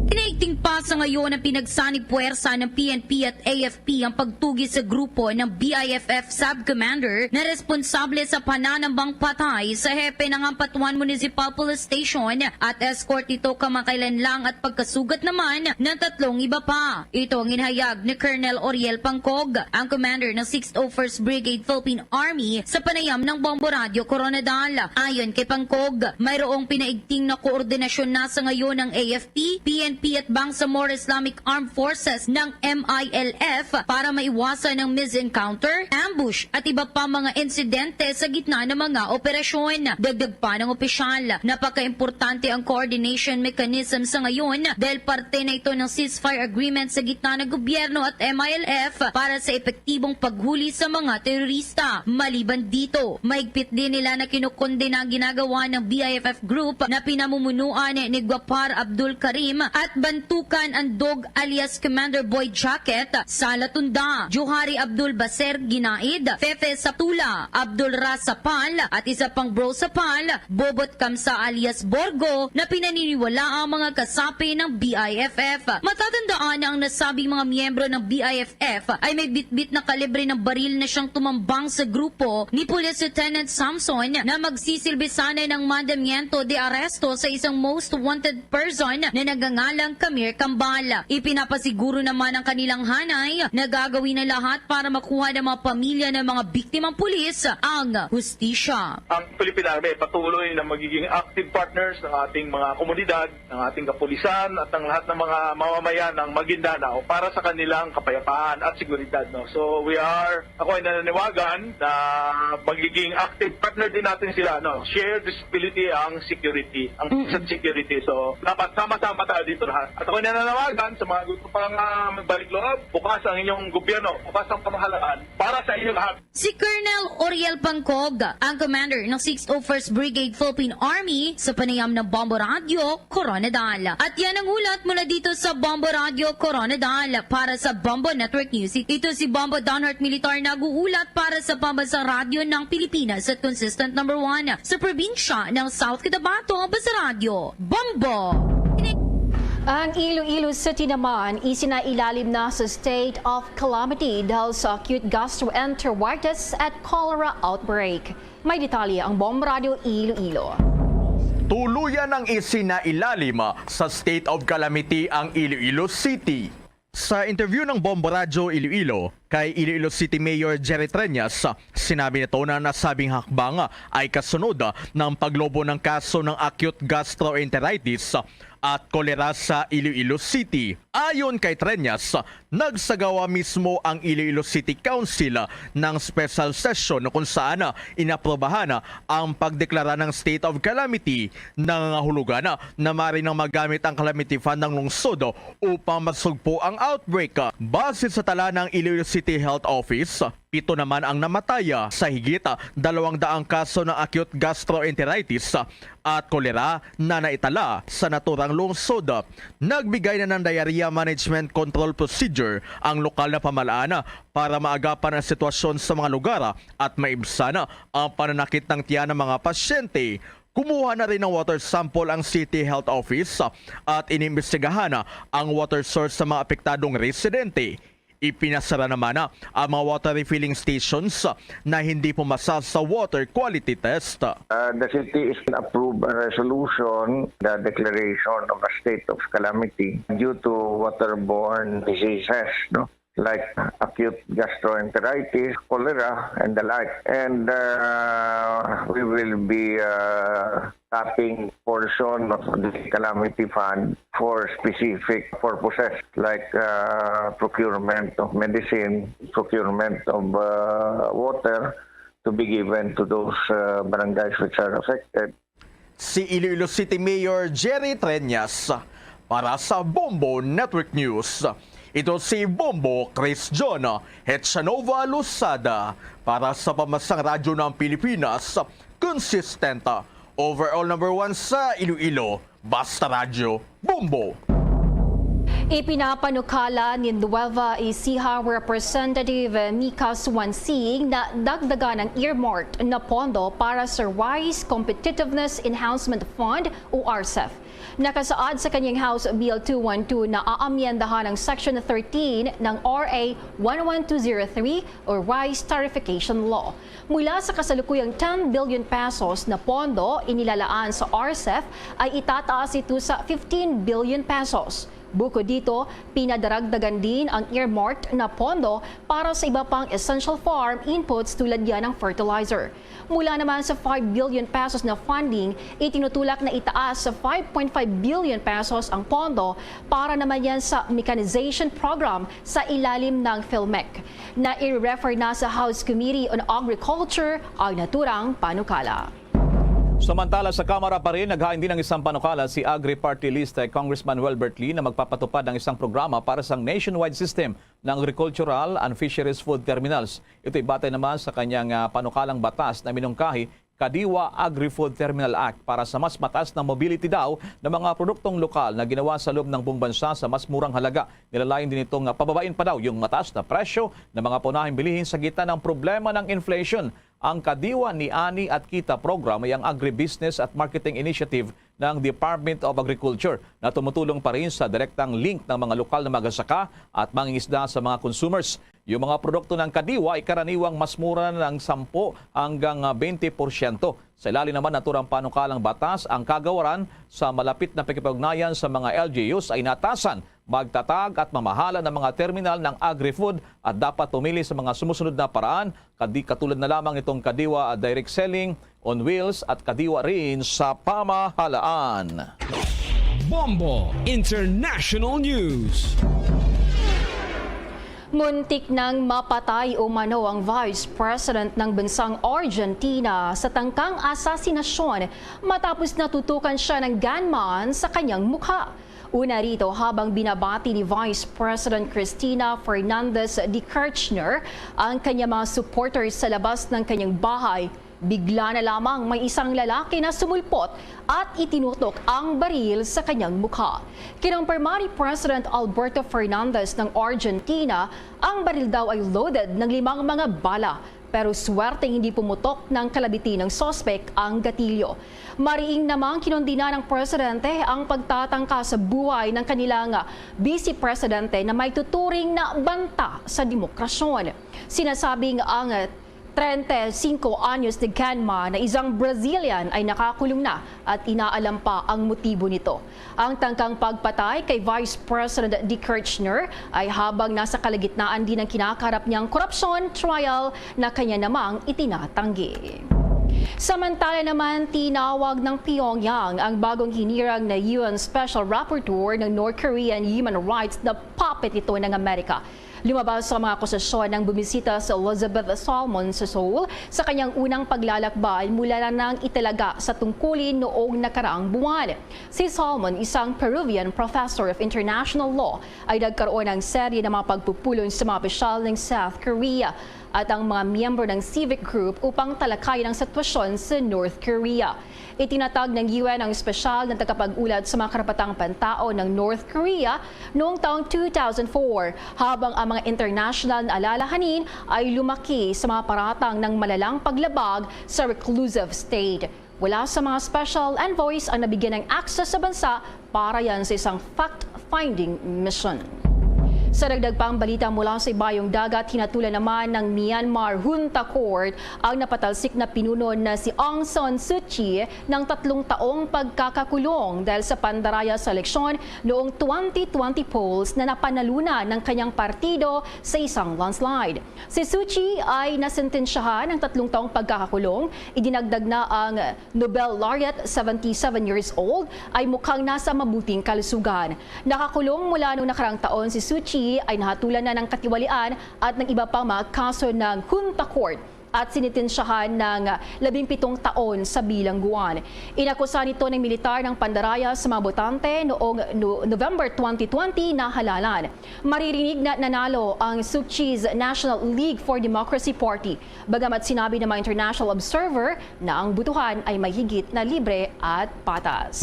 Pinaigting pa sa ngayon ang pinagsanib puwersa ng P N P at A F P ang pagtugis sa grupo ng B I F F Sub-Commander na responsable sa pananambang patay sa hepe ng Ampatuan Municipal Police Station at escort ito kamakailan lang at pagkasugat naman ng tatlong iba pa. Ito ang inhayag ni Colonel Oriel Pangcog, ang commander ng sixth oh first Brigade Philippine Army sa panayam ng Bombo Radyo Koronadal. Ayon kay Pangcog, mayroong pinaigting na koordinasyon na sa ngayon ng A F P, P N P at Bangsamoro Islamic Armed Forces ng M I L F para maiwasan ang misencounter, ambush at iba pa mga insidente sa gitna ng mga operasyon. Dagdag pa ng opisyal, napakaimportante ang coordination mechanism sa ngayon dahil parte na ito ng ceasefire agreement sa gitna ng gobyerno at M I L F para sa epektibong paghuli sa mga terorista. Maliban dito, mahigpit din nila na kinukondena ang ginagawa ng B I F F group na pinamumunuan ni Guapar Abdul Karim at Bantukan Andog alias Commander Boy Jacket, Sala Tunda, Johari Abdul Baser Ginaid, Fefe Saptula, Abdul Ras Sapal at isa pang Bro Sapal, Bobot Kamsa alias Borgo, na pinaniniwala ang mga kasapi ng B I F F. Matatandaan na ang nasabing mga miyembro ng B I F F ay may bitbit na kalibre ng baril na siyang tumambang sa grupo ni Police Lieutenant Samson na magsisilbi sana ng mandamiento de arresto sa isang most wanted person na nagangalan Lang Camille Cambal. Ipinapasiguro naman ang kanilang hanay na gagawin ang lahat para makuha ng mga pamilya ng mga biktimang pulis ang hustisya. Ang Philippine Army ay patuloy na magiging active partners ng ating mga komunidad, ng ating kapulisan at ng lahat ng mga mamamayan ng Maguindanao para sa kanilang kapayapaan at seguridad, no? So we are, ako ay nananawagan na magiging active partner din natin sila, no? Shared responsibility ang security, ang Mm. Security. So dapat sama-sama tayo dito lahat. At ako ay nananawagan sa mga gusto pang ah, magbalik loob, bukas ang inyong gobyerno, bukas ang pamahalaan para sa inyo lahat. Si Colonel Oriel Pangcog, ang commander ng six oh first Brigade Philippine Army, sa panayam ng Bombo Radyo Koronadal. At yan ang ulat mula dito sa Bombo Radyo Koronadal. Para sa Bombo Network News, ito si Bombo Donhart Militar, nag-uulat para sa Pambansang Radyo ng Pilipinas at consistent number one sa probinsya ng South Cotabato, Basa Radyo. Bombo! Ang Iloilo City naman isinailalim na sa state of calamity dahil sa acute gastroenteritis at cholera outbreak. May detalye ang Bombo Radyo Iloilo. Tuluyan ang isinailalim sa state of calamity ang Iloilo City. Sa interview ng Bombo Radyo Iloilo kay Iloilo City Mayor Jerry Treñas, sinabi nito na nasabing hakbang ay kasunod ng paglobo ng kaso ng acute gastroenteritis at kolera sa Iloilo City. Ayon kay Treñas, nagsagawa mismo ang Iloilo City Council ng special session kung saan inaprobahan ang pagdeklara ng state of calamity. Nangangahulugan na maaari nang magamit ang calamity fund ng lungsod upang masugpo ang outbreak. Base sa tala ng Iloilo City Health Office, pito naman ang namatay sa higit dalawang daang kaso ng acute gastroenteritis at kolera na naitala sa naturang lungsod. Nagbigay na ng diarrhea management control procedure ang lokal na pamahalaan para maagapan ang sitwasyon sa mga lugar at maibsan ang pananakit ng tiyan ng mga pasyente. Kumuha na rin ng water sample ang City Health Office at inimbestigahan ang water source sa mga apektadong residente. Ipinasara naman ang mga water refilling stations na hindi pumasa sa water quality test. Uh, the city is approved a resolution, the declaration of a state of calamity due to waterborne diseases, no? Like acute gastroenteritis, cholera, and the like. And uh, we will be uh, tapping portion of the calamity fund for specific purposes like uh, procurement of medicine, procurement of uh, water to be given to those uh, barangays which are affected. Si Iloilo City Mayor Jerry Treñas para sa Bombo Network News. Ito si Bombo Chris John Hechanova Losada para sa Pambansang Radyo ng Pilipinas, consistent, overall number one sa Iloilo, Basta Radyo, Bombo. Ipinapanukala ni Nueva Ecija Representative Mika Suansing na dagdagan ang earmarked na pondo para sa Rice Competitiveness Enhancement Fund o RCEF. Nakasaad sa kanyang House Bill two one two na aamyendahan ang Section thirteen ng R A one one two zero three o Rice Tariffication Law. Mula sa kasalukuyang ten billion pesos na pondo inilalaan sa RCEF, ay itataas ito sa fifteen billion pesos. Bukod dito, pinadaragdagan din ang earmarked na pondo para sa iba pang essential farm inputs tulad yan ng fertilizer. Mula naman sa five billion pesos na funding, itinutulak na itaas sa five point five billion pesos ang pondo para naman yan sa mechanization program sa ilalim ng PhilMech. Na i-refer na sa House Committee on Agriculture ang naturang panukala. Samantala, sa Kamara pa rin, naghain din ng isang panukala si Agri-Party List Congressman Welbert Lee na magpapatupad ng isang programa para sa nationwide system ng agricultural and fisheries food terminals. Ito'y batay naman sa kanyang ah, panukalang batas na minungkahi Kadiwa Agri-Food Terminal Act para sa mas mataas na mobility daw ng mga produktong lokal na ginawa sa loob ng buong bansa sa mas murang halaga. Nilalayon din itong pababain pa daw yung mataas na presyo ng mga pangunahing bilihin sa gitna ng problema ng inflation. Ang Kadiwa ni Ani at Kita program ay ang Agribusiness at Marketing Initiative ng Department of Agriculture na tumutulong pa rin sa direktang link ng mga lokal na magsasaka at mangingisda sa mga consumers. Yung mga produkto ng Kadiwa ay karaniwang mas mura ng sampu hanggang ah, twenty porsyento Sa ilalim naman naturang panukalang batas, ang kagawaran sa malapit na pakipag-ugnayan sa mga L G Us ay natasan, magtatag at mamahala ng mga terminal ng agri-food at dapat pumili sa mga sumusunod na paraan, kadi katulad na lamang itong kadiwa direct selling on wheels at kadiwa rin sa pamahalaan. Bombo International News. Muntik nang mapatay umano ang Vice President ng bansang Argentina sa tangkang asasinasyon matapos natutukan siya ng gunman sa kanyang mukha. Una rito, habang binabati ni Vice President Cristina Fernandez de Kirchner ang kanyang mga supporters sa labas ng kanyang bahay, bigla na lamang may isang lalaki na sumulpot at itinutok ang baril sa kanyang mukha. Kinumpirma ni President Alberto Fernandez ng Argentina, ang baril daw ay loaded ng limang mga bala, pero swerteng hindi pumutok ng kalabitin ng suspek ang gatilyo. Mariing namang kinundina ng presidente ang pagtatangka sa buhay ng kanilang vice presidente na maituturing na banta sa demokrasyon. Sinasabing ang treinta y cinco anyos de gunman na isang Brazilian ay nakakulong na at inaalam pa ang motibo nito. Ang tangkang pagpatay kay Vice President de Kirchner ay habang nasa kalagitnaan din ng kinakaharap niyang korupsyon trial na kanya namang itinatanggi. Samantala naman, tinawag ng Pyongyang ang bagong hinirang na U N Special Rapporteur ng North Korean Human Rights na puppet nito ng Amerika. Lumabas ang mga akusasyon ng bumisita si Elizabeth Salmon sa Seoul sa kanyang unang paglalakbay mula na nang italaga sa tungkulin noong nakaraang buwan. Si Salmon, isang Peruvian professor of international law, ay nagkaroon ng serye ng mga pagpupulong sa mga opisyal ng South Korea at ang mga miyembro ng civic group upang talakayin ang sitwasyon sa North Korea. Itinatag ng U N ang espesyal na tagapag-ulat sa mga karapatang pantao ng North Korea noong taong two thousand four, habang ang mga international na alalahanin ay lumaki sa mga paratang ng malalang paglabag sa reclusive state. Wala sa mga special envoys ang nabigyan ng access sa bansa para yan sa isang fact-finding mission. Sa dagdag pang balita mula sa Ibayong Dagat, hinatulan naman ng Myanmar Junta Court ang napatalsik na pinuno na si Aung San Suu Kyi ng tatlong taong pagkakakulong dahil sa pandaraya sa eleksyon noong twenty twenty polls na napanalunan ng kanyang partido sa isang landslide. Si Suu Kyi ay nasentensyahan ng tatlong taong pagkakakulong. Idinagdag na ang Nobel laureate, seventy-seven years old, ay mukhang nasa mabuting kalusugan. Nakakulong mula noong nakarang taon si Suu Kyi ay nahatulan na ng katiwalian at ng iba pang mga kaso ng Junta Court at sinitensyahan ng labing pitong taon sa bilangguan. Inakusahan ito ng militar ng pandaraya sa mga botante noong No-, November twenty twenty na halalan. Maririnig na nanalo ang Suu Kyi's National League for Democracy Party, bagamat sinabi ng mga international observer na ang butuhan ay may higit na libre at patas.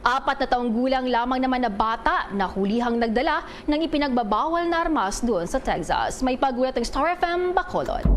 Apat na taong gulang lamang naman na bata nahulihang nagdala ng ipinagbabawal na armas doon sa Texas. May pag-ulat ng Star F M Bacolod.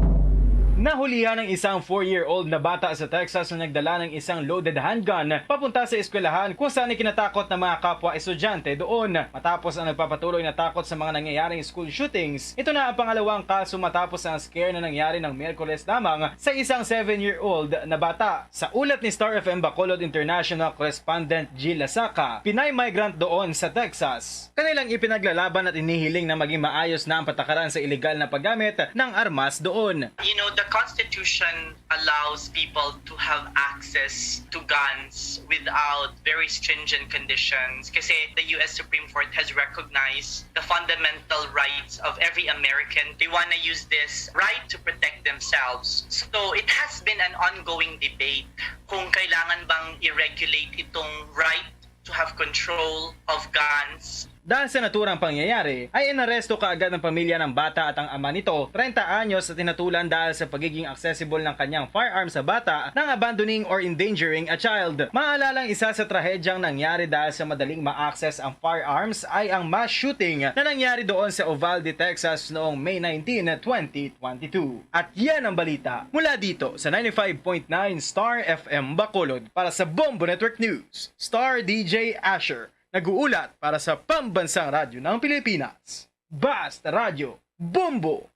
Nahulihan ang isang four-year-old na bata sa Texas na nagdala ng isang loaded handgun papunta sa eskwelahan kung saan ikinatakot ng mga kapwa estudyante doon. Matapos ang nagpapatuloy na takot sa mga nangyayaring school shootings, ito na ang pangalawang kaso matapos ang scare na nangyari ng Miyerkules lamang sa isang seven-year-old na bata. Sa ulat ni Star F M Bacolod International Correspondent Jill Lasaka, Pinay migrant doon sa Texas. Kanilang ipinaglalaban at inihiling na maging maayos na ang patakaran sa iligal na paggamit ng armas doon. You know, the Constitution allows people to have access to guns without very stringent conditions kasi the U S Supreme Court has recognized the fundamental rights of every American. They want to use this right to protect themselves. So it has been an ongoing debate kung kailangan bang i-regulate itong right to have control of guns. Dahil sa naturang pangyayari, ay inaresto kaagad ng pamilya ng bata at ang ama nito, treinta anyos, at hinatulan dahil sa pagiging accessible ng kanyang firearm sa bata ng abandoning or endangering a child. Maalalang isa sa trahedyang nangyari dahil sa madaling ma-access ang firearms ay ang mass shooting na nangyari doon sa Uvalde, Texas noong May nineteen, twenty twenty-two. At yan ang balita mula dito sa ninety-five point nine Star F M Bacolod. Para sa Bombo Network News, Star D J Asher, nag-uulat para sa Pambansang Radyo ng Pilipinas, Basta Radyo, Bombo!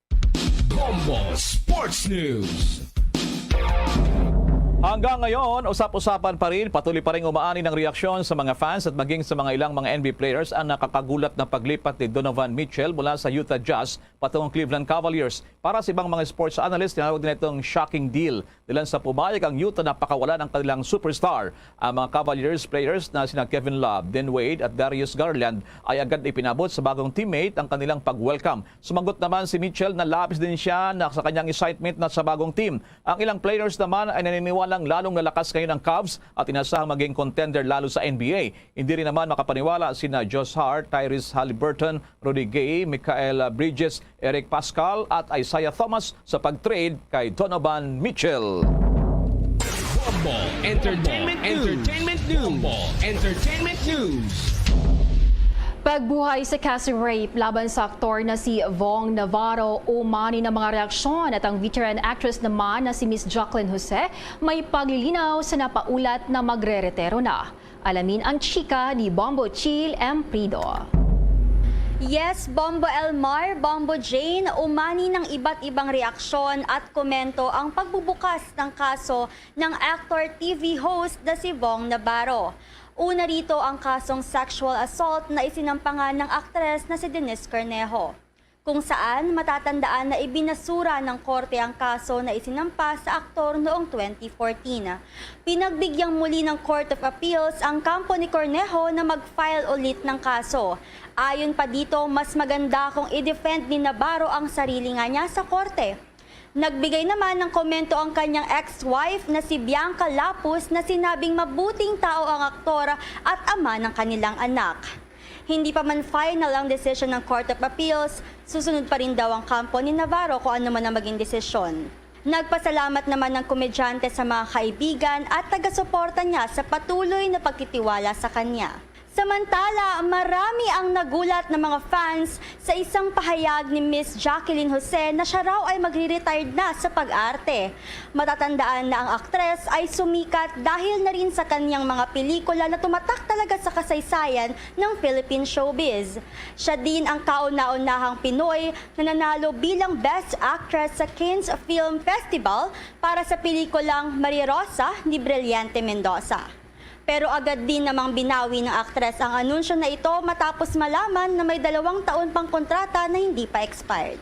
Bombo Sports News. Hanggang ngayon, usap-usapan pa rin, patuloy pa rin umaani ng reaksyon sa mga fans at maging sa mga ilang mga N B A players ang nakakagulat na paglipat ni Donovan Mitchell mula sa Utah Jazz patungong Cleveland Cavaliers. Para sa ibang mga sports analyst, tinawag din itong shocking deal. Dilan sa pumayag ang Utah na pakawalan ang kanilang superstar. Ang mga Cavaliers players na sina Kevin Love, Dean Wade at Darius Garland ay agad ipinabot sa bagong teammate ang kanilang pag-welcome. Sumagot naman si Mitchell na labis din siya na sa kanyang excitement na sa bagong team. Ang ilang players naman ay naniniwalang lalong lalakas ngayon ang Cavs at inasahang maging contender lalo sa N B A. Hindi rin naman makapaniwala sina Josh Hart, Tyrese Halliburton, Rudy Gay, Mikal Bridges, Eric Paschall at Isaiah Thomas sa pag-trade kay Donovan Mitchell. Bombo Entertainment News. Entertainment News. Bombo Entertainment News. Pagbuhay sa kaso rape laban sa aktor na si Vong Navarro, umani na mga reaksyon at ang veteran actress naman na si Miss Jacqueline Jose may paglilinaw sa napaulat na magreretero na. Alamin ang chika ni Bombo Chill Emprido. Yes, Bombo Elmar, Bombo Jane, umani ng iba't ibang reaksyon at komento ang pagbubukas ng kaso ng actor T V host na si Vong Navarro. Una rito ang kasong sexual assault na isinampangan ng aktres na si Denise Cornejo, kung saan matatandaan na ibinasura ng korte ang kaso na isinampa sa aktor noong twenty fourteen. Pinagbigyan muli ng Court of Appeals ang kampo ni Cornejo na mag-file ulit ng kaso. Ayon pa dito, mas maganda kung i-defend ni Navarro ang sarili nga niya sa korte. Nagbigay naman ng komento ang kanyang ex-wife na si Bianca Lapus na sinabing mabuting tao ang aktor at ama ng kanilang anak. Hindi pa man final ang desisyon ng Court of Appeals, susunod pa rin daw ang kampo ni Navarro kung ano man ang maging desisyon. Nagpasalamat naman ang komedyante sa mga kaibigan at taga-suporta niya sa patuloy na pagtitiwala sa kanya. Samantala, marami ang nagulat na mga fans sa isang pahayag ni Miss Jacqueline Jose na siya raw ay magre-retired na sa pag-arte. Matatandaan na ang aktres ay sumikat dahil na rin sa kanyang mga pelikula na tumatak talaga sa kasaysayan ng Philippine showbiz. Siya din ang kauna-unahang Pinoy na nanalo bilang Best Actress sa Cannes Film Festival para sa pelikulang Maria Rosa ni Brilliante Mendoza. Pero agad din namang binawi ng aktres ang anunsyo na ito matapos malaman na may dalawang taon pang kontrata na hindi pa expired.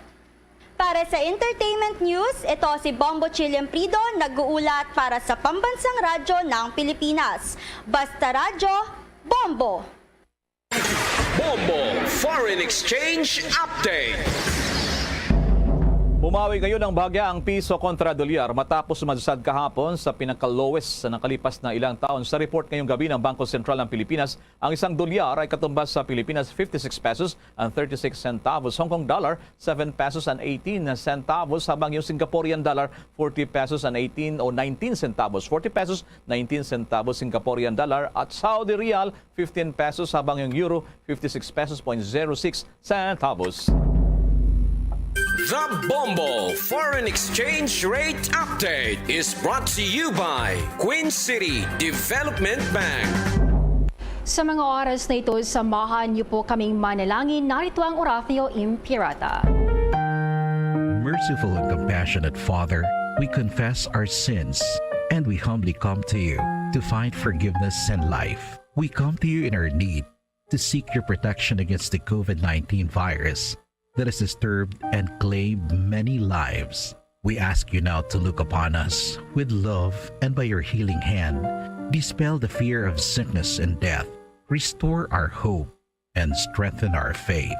Para sa Entertainment News, ito si Bombo Chilliam Prido nag-uulat para sa Pambansang Radyo ng Pilipinas. Basta Radyo, Bombo! Bombo Foreign Exchange Update. Bumawi ngayon ng bahagya ang piso kontra dolyar matapos umansad kahapon sa pinaka-lowest sa nakalipas na ilang taon. Sa report ngayong gabi ng Bangko Sentral ng Pilipinas, ang isang dolyar ay katumbas sa Pilipinas fifty-six pesos and thirty-six centavos, Hong Kong dollar seven pesos and eighteen centavos, habang yung Singaporean dollar forty pesos and eighteen o nineteen centavos, forty pesos nineteen centavos Singaporean dollar, at Saudi riyal fifteen pesos, habang yung euro fifty-six pesos point zero six centavos. The Bombo Foreign Exchange Rate Update is brought to you by Queen City Development Bank. Sa mga oras na ito, samahan niyo po kaming manalangin. Narito ang Oratio Imperata. Merciful and compassionate Father, we confess our sins and we humbly come to you to find forgiveness and life. We come to you in our need to seek your protection against the COVID nineteen virus that has disturbed and claimed many lives. We ask you now to look upon us with love and by your healing hand, dispel the fear of sickness and death, restore our hope, and strengthen our faith.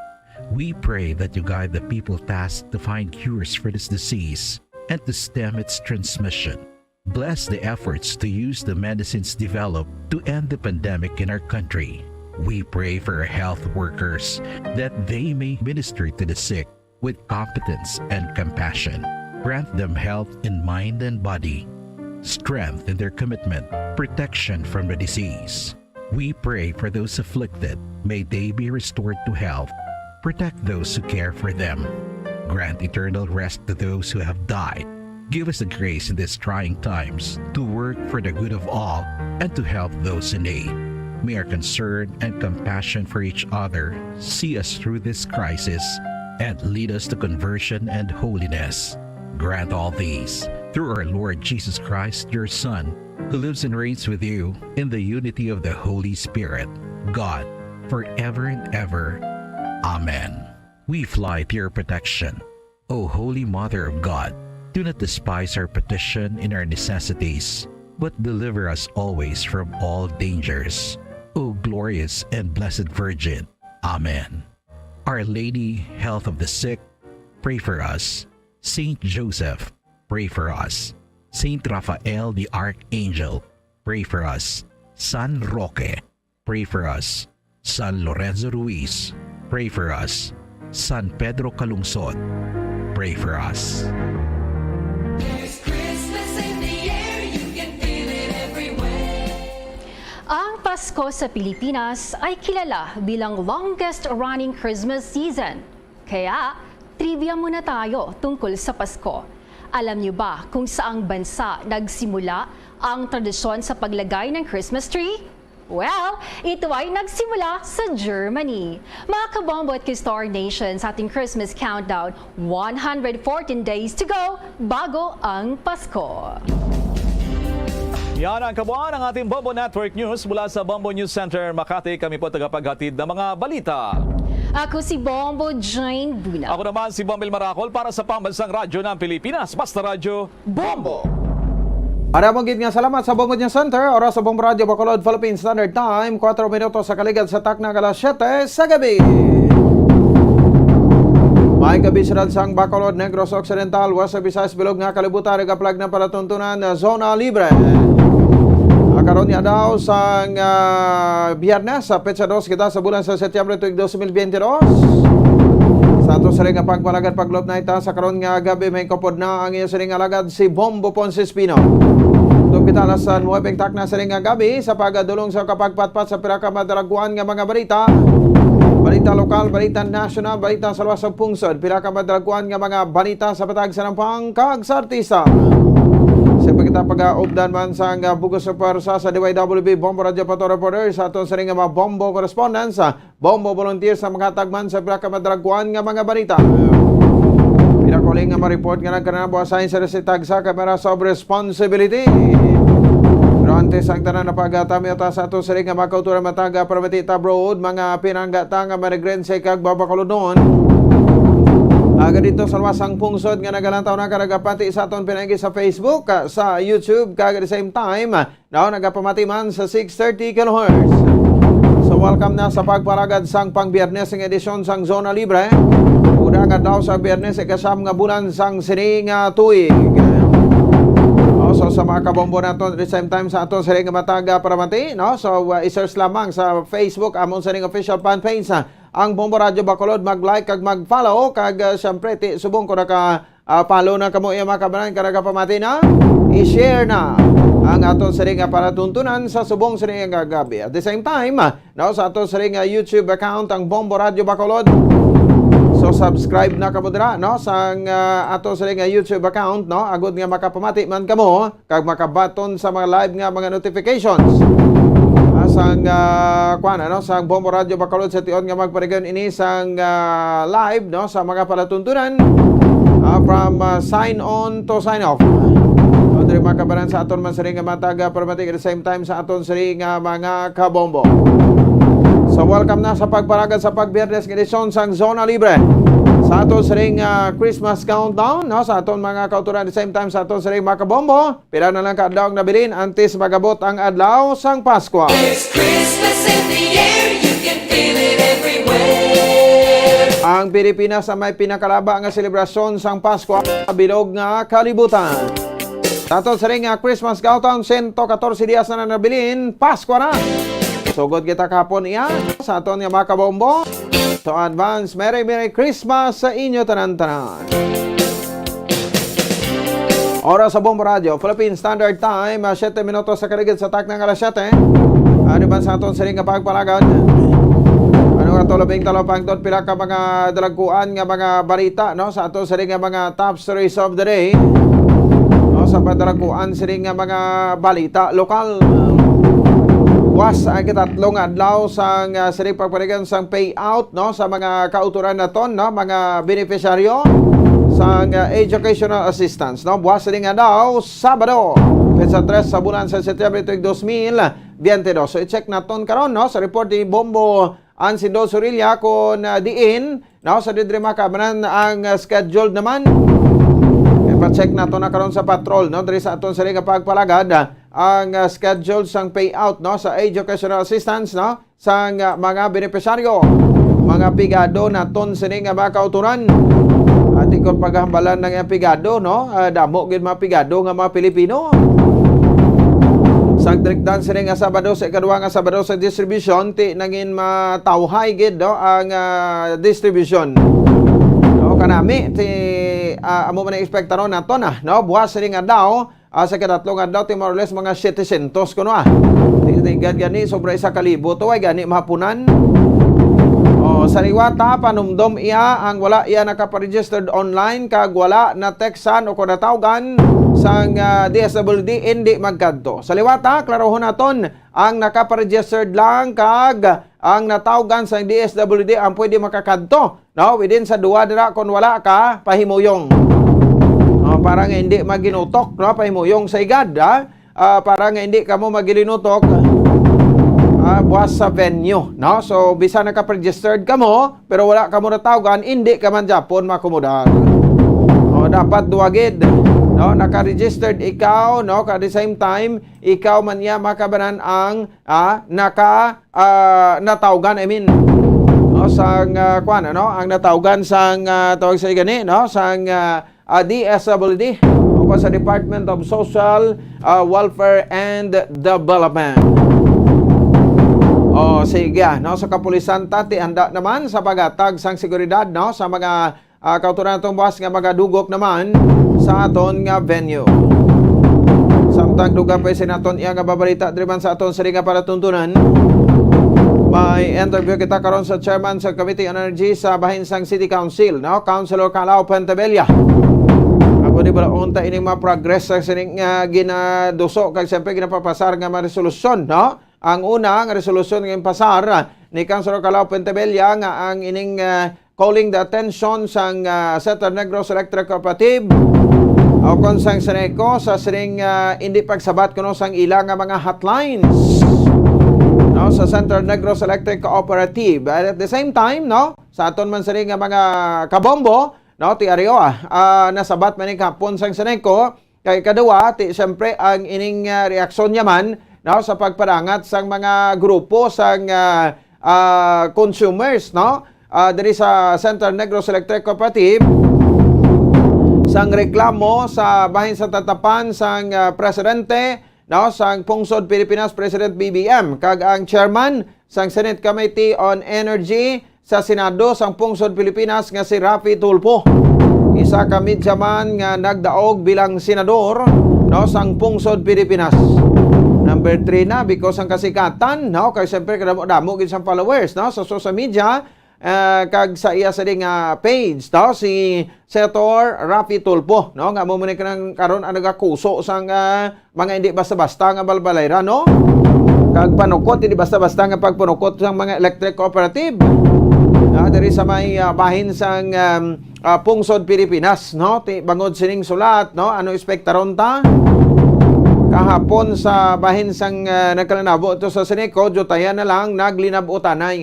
We pray that you guide the people tasked to find cures for this disease and to stem its transmission. Bless the efforts to use the medicines developed to end the pandemic in our country. We pray for our health workers that they may minister to the sick with competence and compassion. Grant them health in mind and body, strength in their commitment, protection from the disease. We pray for those afflicted. May they be restored to health. Protect those who care for them. Grant eternal rest to those who have died. Give us the grace in these trying times to work for the good of all and to help those in need. May our concern and compassion for each other see us through this crisis and lead us to conversion and holiness. Grant all these Through our Lord Jesus Christ, your Son, who lives and reigns with you in the unity of the Holy Spirit, God, forever and ever. Amen. We fly to your protection, O Holy Mother of God. Do not despise our petition in our necessities, but deliver us always from all dangers, O glorious and blessed Virgin. Amen. Our Lady, Health of the Sick, pray for us. Saint Joseph, pray for us. Saint Raphael the Archangel, pray for us. San Roque, pray for us. San Lorenzo Ruiz, pray for us. San Pedro Calungsod, pray for us. There's Christmas in the air, you can feel it everywhere. Ang Pasko sa Pilipinas ay kilala bilang longest running Christmas season. Kaya, trivia muna tayo tungkol sa Pasko. Alam niyo ba kung saang bansa nagsimula ang tradisyon sa paglagay ng Christmas tree? Well, ito ay nagsimula sa Germany. Mga kabombo at Kistar Nation, sa ating Christmas countdown, one hundred fourteen days to go bago ang Pasko. Yan ang kabuuan ng ating Bombo Network News mula sa Bombo News Center, Makati. Kami po tagapaghatid ng mga balita. Ako si Bombo Jane Buna. Ako naman si Bombil Maracol para sa Pambansang Radyo ng Pilipinas, Basta Radyo. Bombo! Para mo gid nga salamat sa Bombo News Center, oras sa Bombo Radyo Bacolod, Philippine Standard Time, kuwatro minutos sa kaligad sa takna nga alas siyete sa gabi. May kabisaran sang Bacolod, Negros Occidental, West Visayas, bilog nga kalibutan, nagaplag na palatuntunan na zona libre. Ang karon nga daw sang ah, Biyernes, sa petsa dos kita sa bulan sa Setyembre tuig dos mil biyente dos. Sa ato sini nga pagpalagad, paglup na ita sa karon nga gabi, may kapod na ang iya sini nga alagad si Bombo Ponce Espino. Tupita alas nuwebe ang takna sini nga gabi sa pagadulong sa kapagpatpat sa pila ka madalaguan nga mga balita. Balita lokal, balita nasyonal, balita sa luwas sa pungsod, pila ka madalaguan nga mga balita sa patag sa nampang kag sa artista. Sa pagkita pag-aupdan man sang ah, bugos sa pwersa sa D Y W B Bombo Radio Pato Reporter sa aton sini nga mga Bombo correspondents, ah, Bombo volunteers sa mga tagman sa pila ka madalaguan nga mga balita. Pila ko lang nga ma-report nga nagkanabo assign sa resitag sa camera of responsibility. Pero antes ang tanan na pagtamiyo ta sa aton sini nga mga kauturan, mataga permiti ta abroad, mga pinanggata nga Marigrense kag Babacolodnon. Aga dito sa luwas sang pungsod nga nagalantaw na ka nagapati sa aton pinaagi sa Facebook, ah, sa YouTube, kag at the same time, ah, now nagapamati man sa six thirty kilohertz. So welcome na sa pagpalagad sang pang Biyernes nga edisyon sang Zona Libre. Una nga daw sa Biyernes, ikasam nga bulan sang sini nga tuig. Oh, so sa mga kabombo naton, at the same time sa aton sini nga mataga paramati, no? So uh, i-search lamang sa Facebook amon sini nga official fan page, ah, ang Bombo Radyo Bacolod, mag-like kag mag-follow, kag ah, siyempre ti subong ko naka ah, follow na kamo iya mga kabanan, kag nagapamati na, i-share na ang aton sini nga palatuntunan sa subong sini nga gabi. At the same time, ah, no, sa aton sini nga YouTube account, ang Bombo Radyo Bacolod. So subscribe na kamo dira, no, sa ah, aton sini nga YouTube account, no, agud nga makapamati man kamo kag makabaton sa mga live nga mga notifications. Ah, sang ah, kuan, ano, sang Bombo Radyo Bacolod, sa tion nga magparigon ini sang ah, live, no, sa mga palatuntunan, ah, from ah, sign on to sign off. Diri makabanan sa aton man sini nga mga taga-paramati, at the same time sa aton sini nga mga kabombo. So welcome na sa pagpalagad sa pagbiyernes nga edisyon sang Zona Libre sa aton sini nga Christmas countdown, no, sa aton mga kauturan, at the same time sa aton sini mga kabombo. Pila na lang ka adlaw ang nabilin antes mag-abot ang adlaw sang Paskwa. There's Christmas in the air, you can feel it everywhere. Ang Pilipinas na may pinakalaba nga selebrasyon sang Paskwa, bilog nga kalibutan. Sa aton sini nga Christmas countdown, sento katorse dias na nabilin, Paskwa na. Sugod kita kahapon iya sa aton nga mga kabombo. So advance, Merry Merry Christmas sa inyo tanan-tanan. Oras sa Bombo Radio, Philippine Standard Time, ah, siyete minutos sa kaligid sa takna nga alas siyete. Ano man sa aton sini nga pagpalagad? Ano nga to, labing talapangton, pila ka mga dalagkuan nga mga balita, no, sa aton sini nga mga top stories of the day, no, sa padalagkuan sini nga mga balita lokal. Buwas ang ikatatlo nga adlaw sang, ah, sining pagparigan sang payout, no, sa mga kautoran naton, no, mga benepisyaryo sang, ah, educational assistance, no. Buwas sining adlaw, Sabado, petsa tres sa bulan sa Setyembre tuig dos mil biyente dos. So, i-check naton karon, no, sa report ni Bombo Ansindo Sorilla kung, ah, diin, no, sa didri makabanan ang, ah, scheduled naman. Ipa-check nato na karon sa patrol, no, diri sa aton sini nga pagpalagad, ah, ang, ah, schedule sang payout, no, sa educational assistance, no, sang, ah, mga benepisyaryo, mga pigado naton sini nga mga kautoran. Ati ko paghambalan ng pigado, no, ah, damo gid mga pigado nga mga Pilipino. Sang trikdan sini nga Sabado, sa ikaduha nga Sabado sa distribution, ti nangin matawhay gid, no, ang, ah, distribution. No, kanami, ti, ah, amo man ang ekspektaron nato na, no, buwas sini nga daw, ah, sa katatlo nga daw, ti more or less mga setecientos kuno, ah. Ti, ti gad gani, sobra isa ka libo to, ay gani mahapunan. Oh, sa liwata, panumdom iya ang wala iya nakaparegistered online kag wala na textan o kung natawgan sang, ah, D S W D, hindi magkadto. Sa liwata, klarohon naton, ang nakaparegistered lang kag ang natawgan sang D S W D ang pwede makakadto, no? Within sa duwa dira, kung wala ka, pahimuyong. No, para nga hindi maginutok, no? Pahimuyong sa igad, ha? Ah, para nga hindi kamo magilinutok, ah, buwas sa venue, no? So, bisan naka-registered kamo, pero wala kamo natawgan, hindi ka man gyapon makomodar. O, dapat duwa gid, no? Naka-registered ikaw, no? At the same time, ikaw man niya makabanan ang, ah, naka, ah, natawgan, I mean, no? Sang, ah, kwan, ano? Ang natawgan sang, ah, tawag sa gani, no? Sang, ah, ah, D S W D o pa sa Department of Social, ah, Welfare and Development. O, sige, ah, no? Sa kapulisan, tati, handa naman sa paghatag sang seguridad, no? Sa mga, ah, kautoran natong buwas nga magadugok naman sa aton nga venue. Samtang dugang pa sa naton iya nga babalita, diri man sa aton sini nga palatuntunan, may interview kita karon sa chairman sa Committee on Energy sa bahin sang City Council, no? Councilor Calao Pentebella. Ako di bala unta ining mga progress sa sining, ah, ginaduso kag siyempre ginapapasar nga mga resolusyon, no? Ang una nga resolusyon nga ginpasar ni Councilor Calao Pentebella nga ang ining, ah, calling the attention sang, ah, Central Negros Electric Cooperative o kon sang Seneco sa sining, ah, hindi pagsabat kuno sang ila nga mga hotlines, no, sa Central Negros Electric Cooperative. And at the same time, no, sa aton man sini nga mga kabombo, no, ti Areo, ah, ah, nasabat man ni kahapon sang Seneco, kay kadua, ti siyempre ang ining, ah, reaksyon niya man, no, sa pagpadangat sang mga grupo sang, ah, ah, consumers, no, ah, diri sa Central Negros Electric Cooperative, sang reklamo sa bahin sa tatapan sang, ah, presidente, no, sang Pungsod Pilipinas, President B B M, kag ang chairman sang Senate Committee on Energy sa Senado sang Pungsod Pilipinas nga si Raffy Tulfo. Isa ka media man nga nagdaog bilang senador, no, sang Pungsod Pilipinas. Number three na, because ang kasikatan, no, kay siyempre kadamo-damo gid sang followers, no, sa social media, ah, kag sa iya sa nga page, no, si Senator Raffy Tulfo, no, nga amo man kanang karon ang nagakuso sang, ah, mga hindi basta-basta nga balbalayra, no? Kag panukot, hindi basta-basta nga pagpanukot sang mga electric cooperative. Ah, diri sa may, ah, bahin sang, um, ah, Pungsod Pilipinas, no? Ti, bangod sining sulat, no? Ano ekspektaron ta? Kahapon sa bahin sang, ah, nagkalanabo to sa Seneco, diyutayan na lang naglinab-utanay.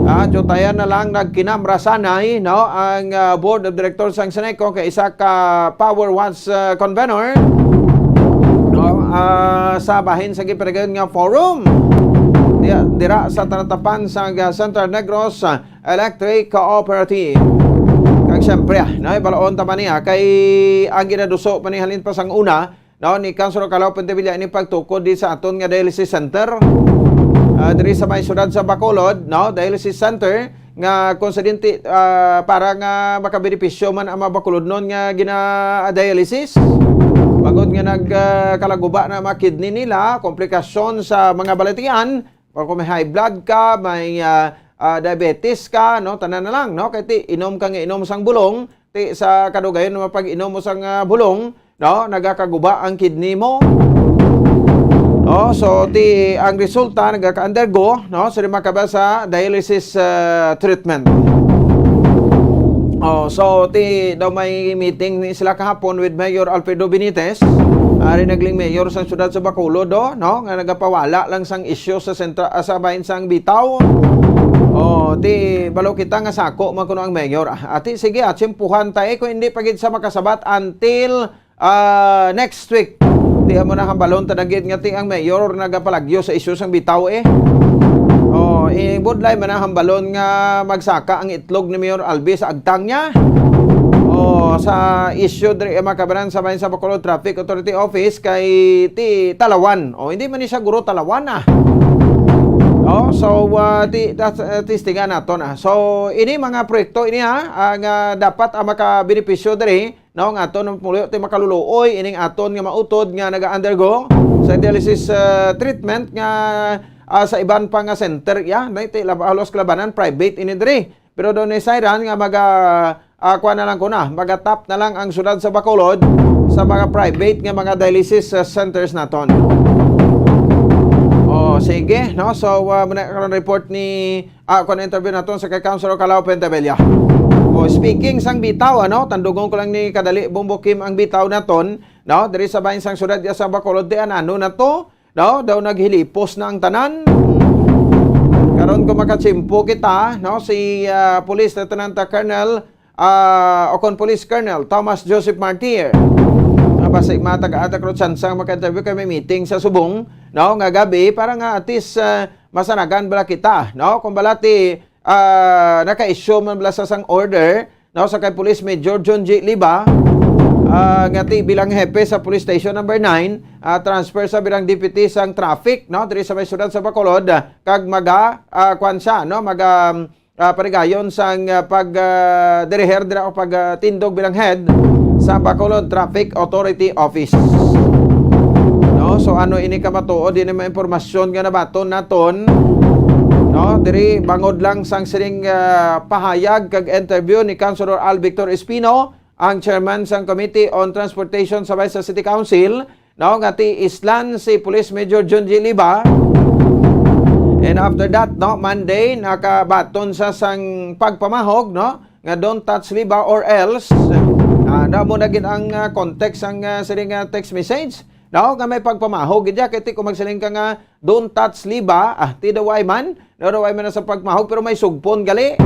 Ah, diyutayan na lang nagkinamrasanay, no? Ang, ah, Board of Directors sang Seneco kay isa ka Power Watch, ah, convenor, no? Ah, sa bahin sa gipanayon nga forum. Di-, dira sa talatapan sa, ah, Central Negros, ah, Electric Cooperative. Kag siyempre, ah, no, ibalaon ta man niya kay ang ginaduso pa ni halin pa sang una, no, ni Councilor Calao Pentebella ini pagtukod di sa aton nga dialysis center, ah, diri sa may siyudad sa Bacolod, no, dialysis center nga kung sa dinti, ah, para nga makabenepisyo man ang mga Bacolodnon nga gina-dialysis. Bangod nga nag, ah, kalaguba na ang mga kidney nila, komplikasyon sa mga balatian, or kung may high blood ka, may, ah, ah, diabetes ka, no, tanan na lang, no, kay ti, inom ka nga inom sang bulong, ti sa kadugayon nga pag-inom mo sang, ah, bulong, no, nagakaguba ang kidney mo. Oh, so ti ang resulta nagaka-undergo, no, sa mga kabasa dialysis, ah, treatment. Oh, so ti daw may meeting ni sila kahapon with Mayor Alfredo Benitez, ari nagling mayor sa siyudad sa Bacolod, do, no, nga nagapawala lang sang isyu sa sentra-, ah, sa bahin sang Bitaw. Oh, ti balo kita nga sako man kuno ang mayor. Ah, ati sige, ah, tsimpuhan ta, eh, kung hindi pa gid sa makasabat until ah, next week. Ti amo na hambalon ta na gid nga ti ang mayor nagapalagyo sa isyu sang Bitaw, eh. Oh, eh, budlay man ang hambalon nga magsaka ang itlog ni Mayor Albi sa agtang niya. Oh, sa isyu diri, eh, mga kabanan, sa bahin sa Bacolod Traffic Authority Office kay ti Talawan. Oh, hindi man ni siya guro Talawan, ah. Oh, so, ah, ti, tas-, ah, testingan naton, ah. So, ini mga proyekto ini, ha, ang, ah, dapat ang makabenepisyo diri, no, nga aton ang pumulo ti makaluluoy ining aton nga mautod nga naga-undergo sa dialysis, ah, treatment nga, ah, sa iban pa nga center, ya, na iti lab-, halos kalabanan private ini diri. Pero daw ni Sayran nga maga, ah, kuha na lang ko na, magatap na lang ang siyudad sa Bacolod sa mga private nga mga dialysis, ah, centers naton. Oh, sige, no? So, ah, muna karon report ni Ah, kung interview naton sa kay Councilor Calao Pentebella. O, speaking sang Bitaw, ano, tandugon ko lang ni kadali, Bombo Kim, ang Bitaw naton, no? Diri sa bahin sang siyudad ya sa Bacolod, di anano na to, no? Daw naghilipos na ang tanan. Karon kung makatsimpo kita, no, si, ah, Police Lieutenant Colonel, ah, o kon Police Colonel Thomas Joseph Martir. Nga basig mga taga-, taga Cruz Sansang maka-interview kay may meeting sa subong, no, nga gabi para nga at least, ah, masanagan bala kita, no? Kung bala ti, ah, naka-issue man bala sa sang order, no, sa kay Police Major John G. Liba, ah, nga ti bilang hepe sa Police Station Number Nine, ah, transfer sa bilang deputy sang traffic, no, diri sa may siyudad sa Bacolod, kag maga, ah, kwan siya, no, maga, ah, parigayon sang, ah, pag, ah, diriher dira o pag, ah, tindog bilang head sa Bacolod Traffic Authority Office. No? So, ano ini kamatuod? Ini mga impormasyon nga nabaton naton, no? Diri, bangod lang sang sining, ah, pahayag kag interview ni Councilor Al Victor Espino, ang chairman sang Committee on Transportation sa Vice City Council, no, nga ti Islan si Police Major John G. Liba. And after that, no, Monday, nakabaton sa sang pagpamahog, no, nga "Don't touch Liba or else." Ah, damo na gid ang, ah, context sang, ah, sining, ah, text message, no, nga may pagpamahog gid ya. Kay ti kung magsiling ka nga, "Don't touch Liba," ah, ti daw ay man, no, daw ay man na sa pagpamahog, pero may sugpon gali.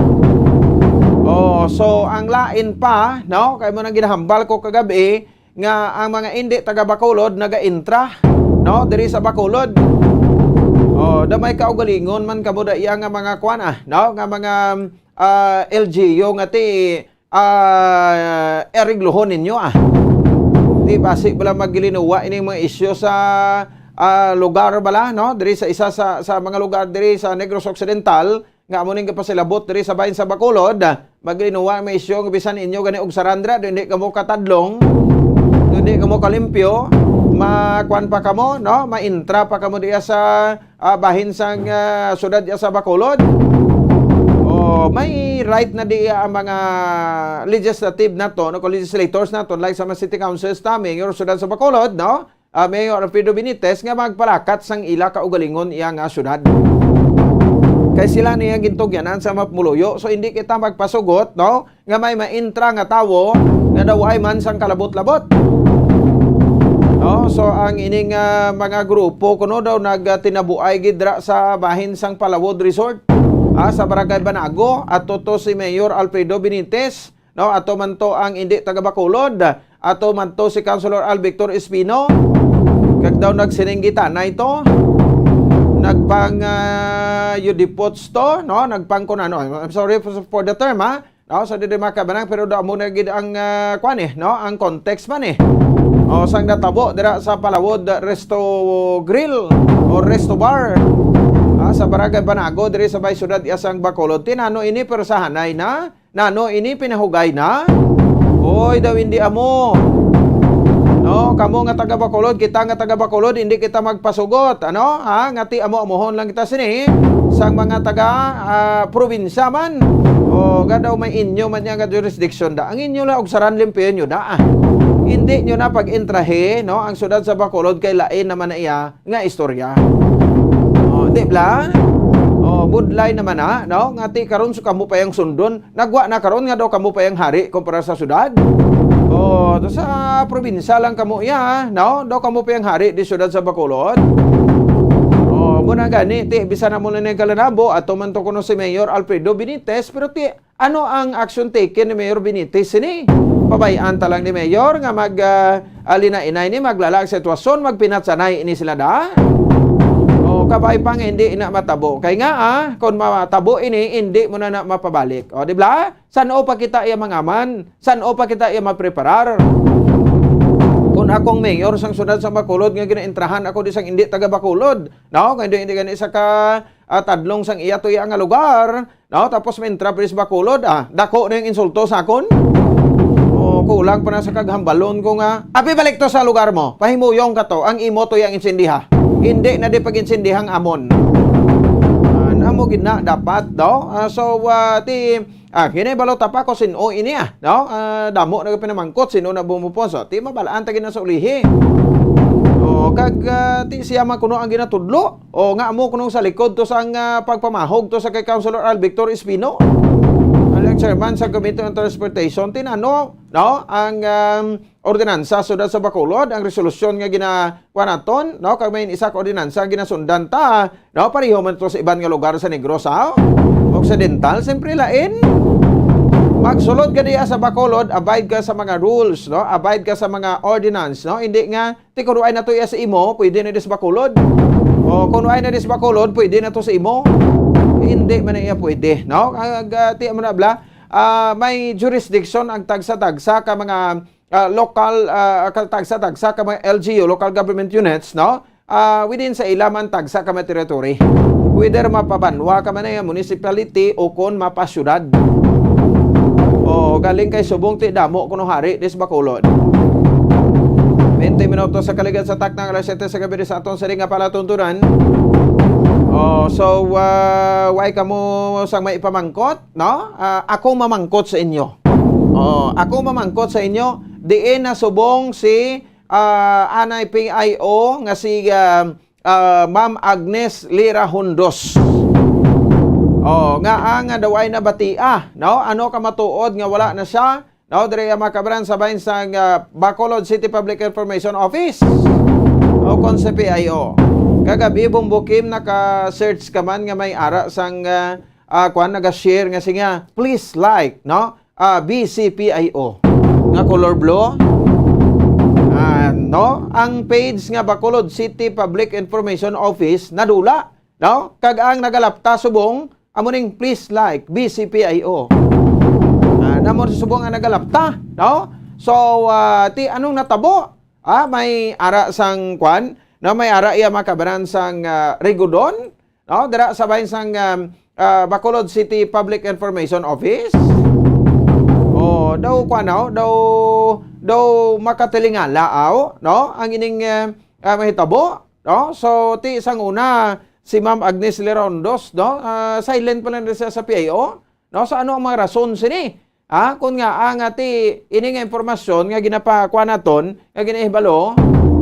Oh, so ang lain pa, no, kay mo nang ginahambal ko kagabi, nga ang mga indi taga Bacolod naga-intra, no, diri sa Bacolod. Oh, da may kaugalingon man kamo da iya nga mga kwan, ah, no, nga mga, ah, L G U nga ti, ah, ariglohon ninyo, ah. Ti basi bala maglinuwa ining mga isyu sa, ah, lugar bala, no, diri sa isa sa, sa mga lugar diri sa Negros Occidental, nga amo ning gapasilabot diri sa bahin sa Bacolod, maglinuwa may isyu nga bisan inyo gani og sarandra, do hindi kamo katadlong, do hindi kamo kalimpyo, makuan pa kamo, no? Maintra pa kamo diya sa, ah, bahin sang, ah, syudad diya sa Bacolod. O, may right na diya ang mga legislative nato, no, kung legislators nato, like sa mga city councils ta, mayor, syudad sa Bacolod, no? Ah, Mayor Alfredo Benitez nga magpalakat sang ila kaugalingon iya nga syudad. Kay sila niya gintugyanan sa mapumuluyo, so hindi kita magpasugot, no, nga may maintra nga tawo nga daw ay man sang kalabot-labot. No, so ang ining, ah, mga grupo kuno daw nagtinabuay gid dira sa bahin sang Palawod Resort, ah, sa Barangay Banago, ato to si Mayor Alfredo Benitez, no, ato man to ang indi taga Bacolod, ato man to si Councilor Al Victor Espino, kag daw nagsininggitanay to, nagpang, ah, yudipots to, no, nagpang kunano. I'm sorry for, for the term, ha. No, so dili makabanang, pero daw mo na gid ang, ah, kwan, eh, no, ang context man, eh. O, sang natabo dira sa Palawod Resto Grill o Resto Bar, ah, sa Barangay Banago, diri sa may syudad iya sang Bacolod. Tinano ini, pero sa hanay na, nano ini pinahugay na? Oy, daw hindi amo. No, kamo nga taga Bacolod, kita nga taga Bacolod, hindi kita magpasugot, ano? Ha? Nga ti amo-amuhon lang kita sini sang mga taga, ah, probinsya man. O, nga daw may inyo man niya nga jurisdiction da. Ang inyo lang og saran limpyo nyo da, ah. Hindi nyo na pag-intrahe, no? Ang siyudad sa Bacolod kay lain naman na iya nga istorya. O, di bla? O, budlay naman na, no? Nga ti karon sa kamo pa yang sundon. Nagwa na karon nga daw kamo pa yang hari kumpara sa siyudad. O, to sa probinsya lang kamo iya, no? Daw kamo pa yang hari di siyudad sa Bacolod. O, mo na gani, ti, bisan na mo na yung kalanabo, ato man to kuno si Mayor Alfredo Benitez, pero ti, ano ang action taken ni Mayor Benitez sini? Pabayaan ta lang ni Mayor nga mag, ah, ah, linainay ni, maglala ang sitwasyon, magpinatsanay ini sila da. O, kabay pa nga hindi na matabo. Kay nga, ah, kung matabo ini, hindi mo na na mapabalik. O, di bla? San-o pa kita iya mangaman? San-o pa kita iya mapreparar? Kung akong mayor sang siyudad sang Bacolod nga ginaintrahan ako di sang hindi taga Bacolod, no? Kay hindi, hindi gani sa ka, ah, tadlong sang iya to iya nga lugar, no? Tapos may intra pa sa Bacolod, ah, dako na yung insulto sa akon. O, kulang pa na sa kaghambalon ko nga, "Abi, balik to sa lugar mo. Pahimuyong ka to. Ang imo to yung insindiha. Hindi na di pag-insindihang amon." Ah, namo gid na dapat, no? Ah, so, ah, ti, ah, hinay balota pa ko sin-o ini, ah, no? Ah, damo na pinamangkot sin-o na bumupuso. Ti, mabalaan ta gid na sa ulihi. O, kag, ah, ti siya man kuno ang ginatudlo. O, nga amo kunong sa likod to sang, ah, pagpamahog to sa kay Councilor Al Victor Espino. Ang chairman sa Committee on Transportation, tinano, no? Ang, um, ordinansa siyudad sa Bacolod, ang resolusyon nga gina-, kuha naton, no? Kag may isa ka ordinansa ginasundan ta, no? Pareho man to sa iban nga lugar sa Negros, ha? Occidental, siyempre lain. Magsulod ka diya sa Bacolod, abide ka sa mga rules, no? Abide ka sa mga ordinance, no? Hindi nga, ti, kung ay na to iya sa imo, pwede na dis Bacolod. O, kung ay na dis Bacolod, pwede na to sa imo. Hindi man na iya pwede, no? Kag, ah, ti, amo na, bla, ah, may jurisdiction ang tagsa-tagsa ka mga, ah, local, ah, ka-, tagsa-tagsa ka mga L G U, local government units, no? Ah, within sa ila man tagsa ka mga territory. Whether mapabanwa ka man nga municipality o kon mapasyudad. O, galing kay subong ti damo kuno hari dis Bacolod. Twenty minutos sa kaligad sa taknang alas siyete sa gabi sa aton siring nga palatuntunan. O, so, ah, why kamo sang may ipamangkot, no? Ah, ako mamangkot sa inyo. O, ako mamangkot sa inyo, diin na subong si, ah, anay P I O nga si, ah, ah, Ma'am Agnes Lira Hundos. O, nga ang, ah, daw ay nabatia, no? Ano ka matuod nga wala na siya? No, diri ang mga kabaran sa bahin sang, ah, Bacolod City Public Information Office o kon sa P I O. Kagabi, Bumbukim, naka-search ka man nga may ara sang, ah, ah, kwan, naga-share nga siya, "Please like," no? Ah, B C P I O. Nga color blue. Ah, no? Ang page nga Bacolod City Public Information Office, nadula, no? Kag ang nagalapta subong, amo ning "Please like B C P I O." Ah, namo subong ang nagalapta, no? So, ah, ti anong natabo? Ah, may ara sang kwan, no? May ara iya mga kabaran sang, ah, Rigodon, no? Dira sa bahin sang, um, ah, Bacolod City Public Information Office. O, daw kwan, no? Daw, daw makatilingala, aw, no? Ang ining, ah, ah, mahitabo, no? So, ti sang una, si Ma'am Agnes Lira Hundos, no? Ah, silent pa lang siya sa P I O, no? So, ano ang mga rason sini? Ah, kun nga, ang ati, ini nga impormasyon nga ginapakuha naton, nga ginahibalo,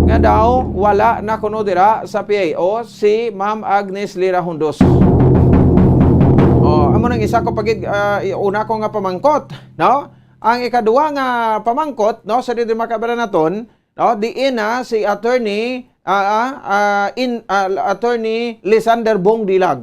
nga daw wala na kuno dira sa P I O si Ma'am Agnes Lira Hundos. O, amo nang isa ko pagid, ah, i-, una ko nga pamangkot, no? Ang ikaduha nga pamangkot, no, sa dito mga kabaran naton, no, diin na si Attorney, ah, ah, ah, in, ah, Attorney Lysander Bong Dilag.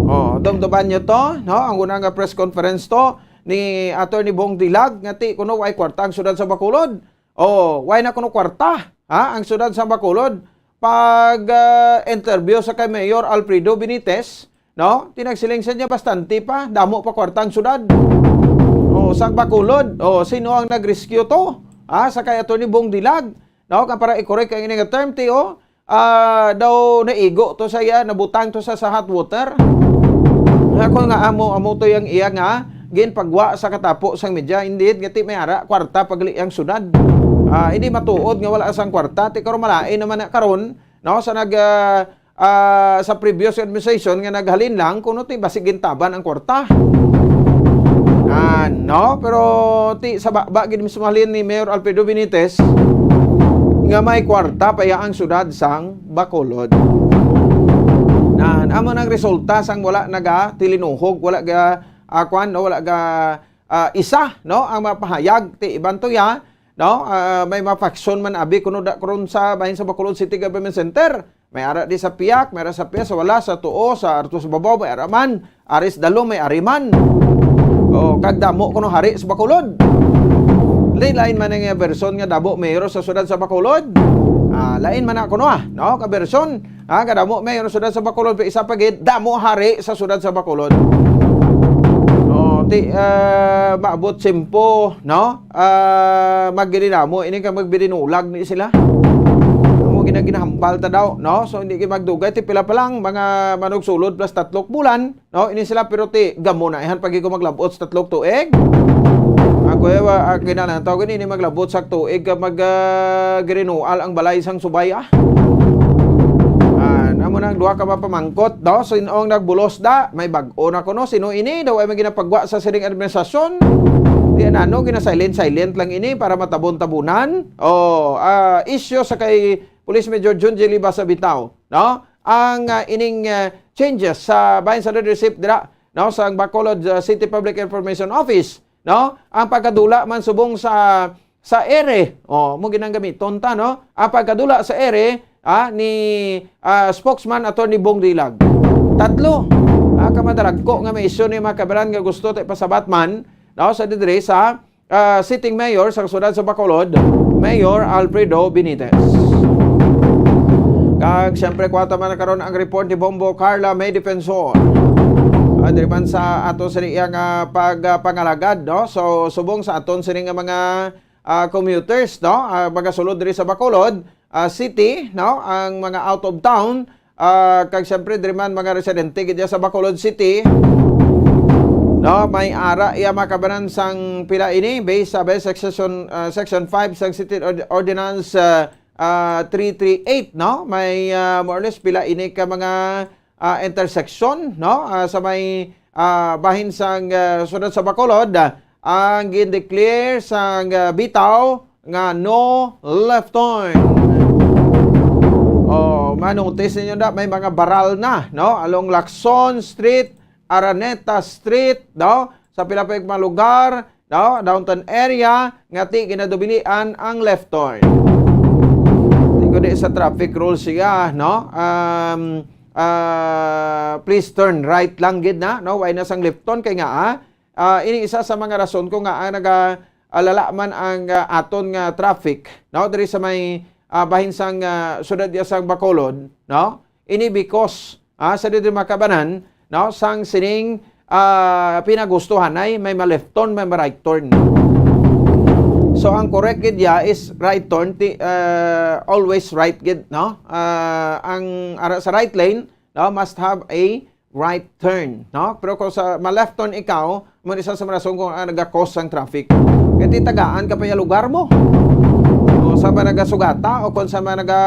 O, dumduman nyo to, no? Ang una nga press conference to ni Attorney Bong Dilag, nga ti kuno ay kwarta ang siyudad sa Bacolod. O, why na kuno kwarta, ha? Ang siyudad sa Bacolod, pag, ah, interview sa kay Mayor Alfredo Benitez, no? Tinagsiling sa niya, bastante pa, damo pa kwarta ang siyudad. O, sa Bacolod, o, sino ang nag-rescue to? Ha? Sa kay Attorney Bong Dilag, no? Kaya para i-correct ang ining term, ti, o, ah, daw naigo to sa iya, nabutang to sa, sa hot water. Ako nga amo, amo to yang iya nga ginpagwa sa katapo sang media. Indeed, nga ti may ara, kwarta pagli ang siyudad. Ah, hindi matuod nga wala sang kwarta. Ti karon malain naman na karon, no, sa nag, ah, ah, sa previous administration nga naghalin lang, kuno ti basig gintaban ang kwarta. Ah, no? Pero ti sa baba gid mismo halin ni Mayor Alfredo Benitez nga may kwarta pa iya ang siyudad sang Bacolod. Nan, amo nang resulta sang wala naga tilinuhog, wala ga, ah, kwan, no? Wala ga, ah, isa, no? Ang mapahayag ti iban tuya, no? Ah, may mafaksyon man abi kuno da, karon sa bahin sa Bacolod City Government Center. May ara di sa piyak, may ara sa piyak, sa wala, sa tuo, sa arto sa babaw, may ara man. Ari sa dalom, may ari man. O, kag damo kuno hari sa Bacolod. Lain-lain man ang version nga damo mayor sa siyudad sa Bacolod. Ah, lain man na kuno, ah, no? Ka version, ah, kadamo mayor sa siyudad sa Bacolod, pero isa pa gid, damo hari sa siyudad sa Bacolod. O, ti, ah, maabot simpo, no? Ah, maggirinamo ini kag magbirinhulag ni sila. Amo gina-, ginahambal ta daw, no? So, hindi gid magdugay, ti pila pa lang, mga manugsulod plus tatlok bulan, no? Ini sila, pero ti gamo na, ihan pa gid ko maglabot sa tatlok tuig. Ako, eh, wa-, ah, kinahanglan tawag ini maglabot sa tuig ka mag, ah, girinual ang balay sang subay, ah. Ah, amo nang duha ka mapamangkot, no? Sino ang nagbulos da? May bag-o na kuno. Sino ini? Daw ay may ginapagwa sa sining administrasyon? Di anano, gina-silent-silent lang ini para matabon-tabunan. Oh, ah, isyu sa kay Police Major Jun J. Libasa bitaw, no? Ang, ah, ining, ah, changes sa bahin sa leadership dira, no, sa Bacolod, ah, City Public Information Office, no? Ang pagkadula man subong sa, sa ere, oh, mo ginang gamiton ta, no? Ang pagkadula sa ere, ah, ni, ah, spokesman Attorney Bong Dilag. Tatlo, ah, ka madaragko nga may isyu ni mga kabaran nga gusto ta ipasabat man, no, sa didiri sa, ah, sitting mayor sa siyudad sa Bacolod, Mayor Alfredo Benitez. Kag siyempre, kuwata man karon ang report ni Bombo Carla May Defensor. Ah, diri man sa ato sa iyang, ah, pagpangalagad, no? So, subong sa aton sini nga mga, ah, commuters, no? Ah, magasulod diri sa Bacolod, ah, City, no? Ang mga out of town, ah, kag siyempre diri man mga residente gid sa Bacolod City, no? May ara iya makabanan sang pila ini based sa, based sa section, ah, section five sang City Ord-, Ordinance, ah, ah, three three eight, no? May, ah, more or less pila ini ka mga, ah, intersection, no? Ah, sa may, ah, bahin sang, ah, siyudad sa Bacolod, ah, ang gin-declare sang, ah, bitaw nga no left turn. Oh, manotice ninyo na may mga baral na, no? Along Lacson Street, Araneta Street, no? Sa pila pa yung mga lugar, no? Downtown area, nga ti ginadubilian ang left turn. Di ko di sa traffic rules siya, no? Um, ah, please turn right lang gid na, no? Why na sang left turn? Kay nga, ah, ah, ini isa sa mga rason ko nga ang naga-, alala man ang, ah, aton nga traffic, no? Diri sa may, ah, bahin sang, ah, siyudad ya sang Bacolod, no? Ini because, ah, sa diri makabanan, no, sang sining, ah, pinagustuhan ay may ma-left turn, may ma-right turn. So, ang correct gid ya is right turn, ti-, ah, always right gid, no? Ah, ang ara sa right lane, no, must have a right turn, no? Pero kung sa ma-left turn ikaw, mo isa sa mga rason kung ano naga-cause ang traffic. Kaya ti tagaan ka pa yung lugar mo. O sa ba nagasugata o kung sa ba naga,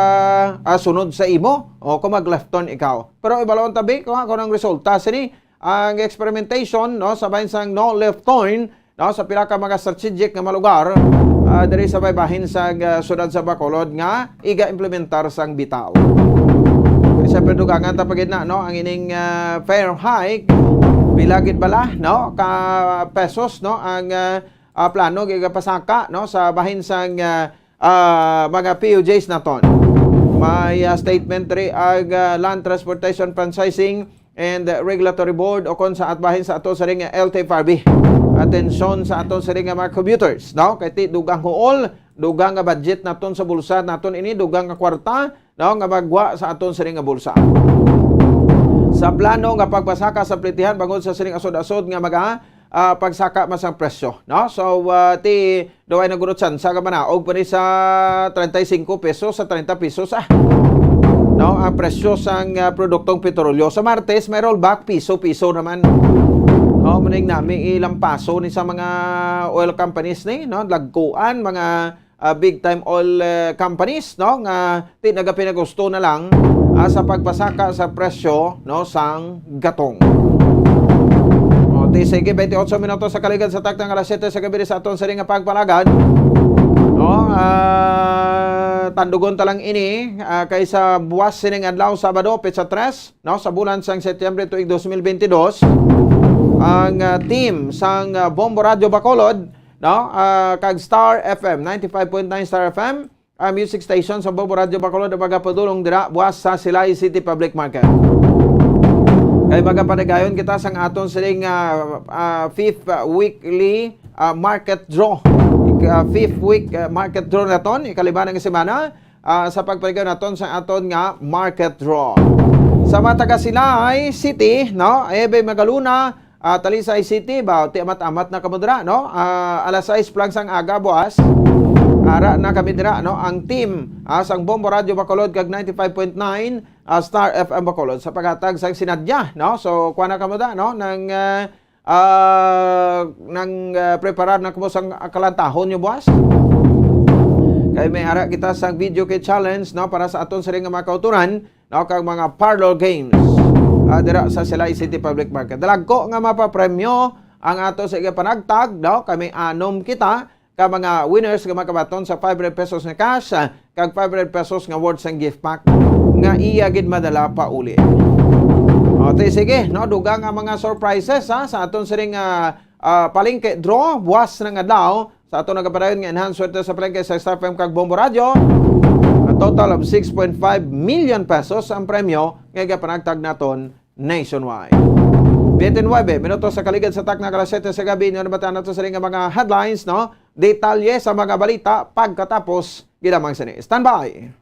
ah, sunod sa imo, o kung mag-left turn ikaw. Pero ibalon tabi ko nga kung ang resulta sini, ang experimentation, no, sa bahin sang no left turn, no, sa pila ka mga strategic nga mga lugar, ah, diri sa baybahin sa, ah, siyudad sa Bacolod nga iga-implementar sang bitaw. Kay siyempre, dugangan ta pa gid na, no, ang ining, ah, fare hike, pila gid bala, no, ka pesos, no, ang, ah, ah, plano gigapasaka, no, sa bahin sang, ah, ah, mga P U Js naton. May, ah, statement diri ang, ah, Land Transportation Franchising and Regulatory Board o kon sa atbahin sa ato siring nga L T F R B. Atensyon sa ato siring nga mga commuters, no? Kay ti dugang huol, dugang nga budget naton sa bulsa naton ini, dugang nga kwarta, no, nga magwa sa aton siring nga bulsa. Sa plano nga pagpasaka sa plitihan bangod sa siring asod-asod nga mga, ah, pagsaka man sang presyo, no? So, ah, ti Daw ay nagurot san sa kamanaog pa ni sa treinta y cinco pesos sa treinta pesos, ah. No, ang presyo sang, ah, produktong petrolyo sa Martes may rollback, piso-piso naman. No, muning nami ilampaso ni sa mga oil companies ni, no, lagkuan mga, ah, big time oil, eh, companies, no, nga ti nagapinagusto na lang, ah, sa pagpasaka sa presyo, no, sang gatong. O, Sige, twenty-eight minutos sa kaligad sa takna nga alas siyete sa gabi sa aton sining nga pagpalagad. No, ah, tandugon ta lang ini, ah, kay sa buwas sining adlaw, Sabado, petsa tres, no, sa bulan sang Setyembre tuig dos mil bentidós, ang, ah, team sang, ah, Bombo Radio Bacolod, no, ah, kag Star F M, ninety-five point nine Star F M, ah, music station sa Bombo Radio Bacolod ang magapadulong dira buwas sa Silay City Public Market. Kay magapanigayon kita sang aton sining, ah, ah, fifth, ah, weekly, ah, market draw. Ik-, ah, fifth week, ah, market draw naton, ikalima na nga semana, ah, sa pagpanigayon naton sa aton nga market draw. Sa mga taga Silay City, no, Eve Magaluna, ah, Talisay City, ba, ti amat-amat na kamo dira, no? Ah, alas sais pa lang sang aga buwas. Ara na kami dira, no? Ang team, ah, sang Bombo Radio Bacolod kag ninety-five point nine, ah, Star F M Bacolod sa paghatag sang sinadya, no? So, kuha na kamo da, no? Nang, ah, ah, nang, ah, preparar na kamo sang kalantahon nyo buwas. Kay may ara kita sang video kay challenge, no? Para sa aton sining nga mga kauturan, no, kag mga parlor games, ah, dira sa Silay City Public Market. Dalagko nga mapapremyo ang ato sa igapanagtag, no? Kami anom kita ka mga winners nga makabaton sa five hundred pesos nga cash, ah, kag five hundred pesos nga worth sang gift pack nga iya gid madala pa uli. O, ti, sige, no, dugang ang mga surprises, ha, sa aton sining, ah, ah, palengke draw buwas nga adlaw. Sa ato nagapadayon nga enhanced swerte sa palengke sa Star F M kag Bombo Radio, a total of six point five million pesos ang premyo nga igapanagtag naton nationwide. Twenty-nine minutos sa kaligad sa takna nga alas siyete sa gabi, inyo nabatian nato sa nga mga headlines, no? Detalye sa mga balita pagkatapos gid lamang sini. Standby!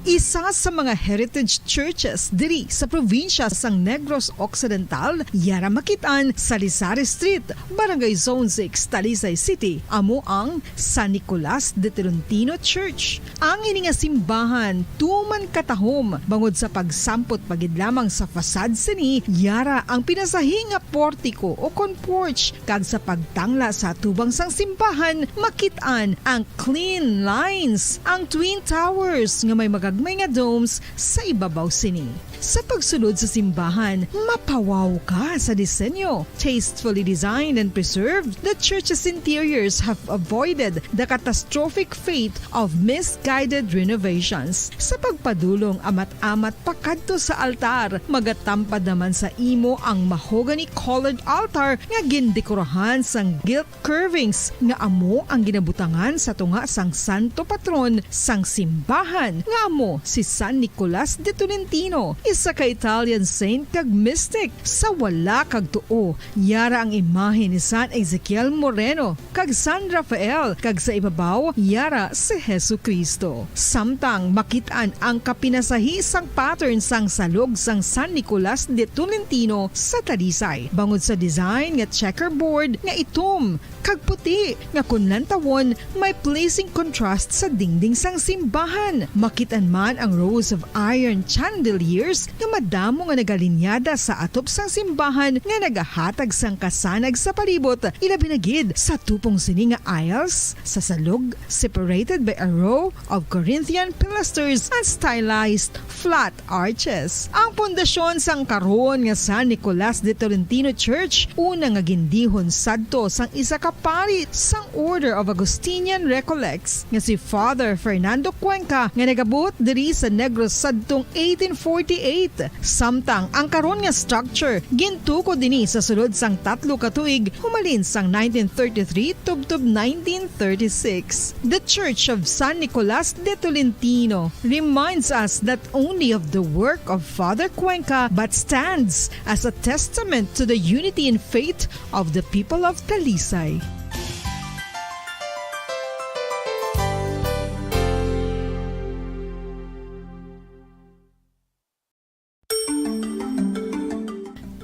Isa sa mga heritage churches diri sa probinsya sang Negros Occidental, yara makit-an sa Lisari Street, Barangay Zone six, Talisay City, amo ang San Nicolas de Tolentino Church. Ang ini nga simbahan tuman katahom bangod sa pagsampot pa gid lamang sa facade sini, yara ang pinasahi nga portiko o kon porch, kag sa pagtangla sa atubang sang simbahan, makit-an ang clean lines, ang twin towers nga may magagmay nga domes sa ibabaw sini. Sa pagsulod sa simbahan, mapawaw ka sa disenyo. Tastefully designed and preserved, the church's interiors have avoided the catastrophic fate of misguided renovations. Sa pagpadulong amat-amat pakadto sa altar, magatampad naman sa imo ang mahogany-colored altar nga gindekorahan sang gilt curvings nga amo ang ginabutangan sa tunga sang santo patron sang simbahan, nga amo si San Nicolas de Tolentino, isa ka Italian saint kag mystic. Sa wala kag tuo, yara ang imahe ni San Ezekiel Moreno kag San Rafael, kag sa ibabaw, yara si Jesu-Cristo. Samtang makit-an ang kapinasahi sang pattern sang salog sang San Nicolas de Tolentino sa Talisay, bangod sa design nga checkerboard nga itom kag puti, nga kon lantawon, may pleasing contrast sa dingding sang simbahan. Makit-an man ang rows of iron chandeliers nga madamo nga nagalinyada sa atop sang simbahan nga nagahatag sang kasanag sa palibot, ilabi na gid sa tupong sini nga aisles sa salog, separated by a row of Corinthian pilasters and stylized flat arches. Ang pundasyon sang karon nga San Nicolas de Tolentino Church, una nga gindihon sadto sang isa ka pari sang Order of Augustinian Recollects nga si Father Fernando Cuenca, nga nagabuot diri sa Negros sadtong eighteen forty-eight. Samtang ang karon nga structure gintukod dinhi sa sulod sang tatlo ka tuig, humalin sang nineteen thirty-three tubtob nineteen thirty-six. The Church of San Nicolas de Tolentino reminds us not only of the work of Father Cuenca, but stands as a testament to the unity in faith of the people of Talisay.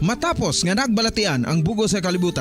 Matapos nga nagbalatian ang bug-os nga kalibutan,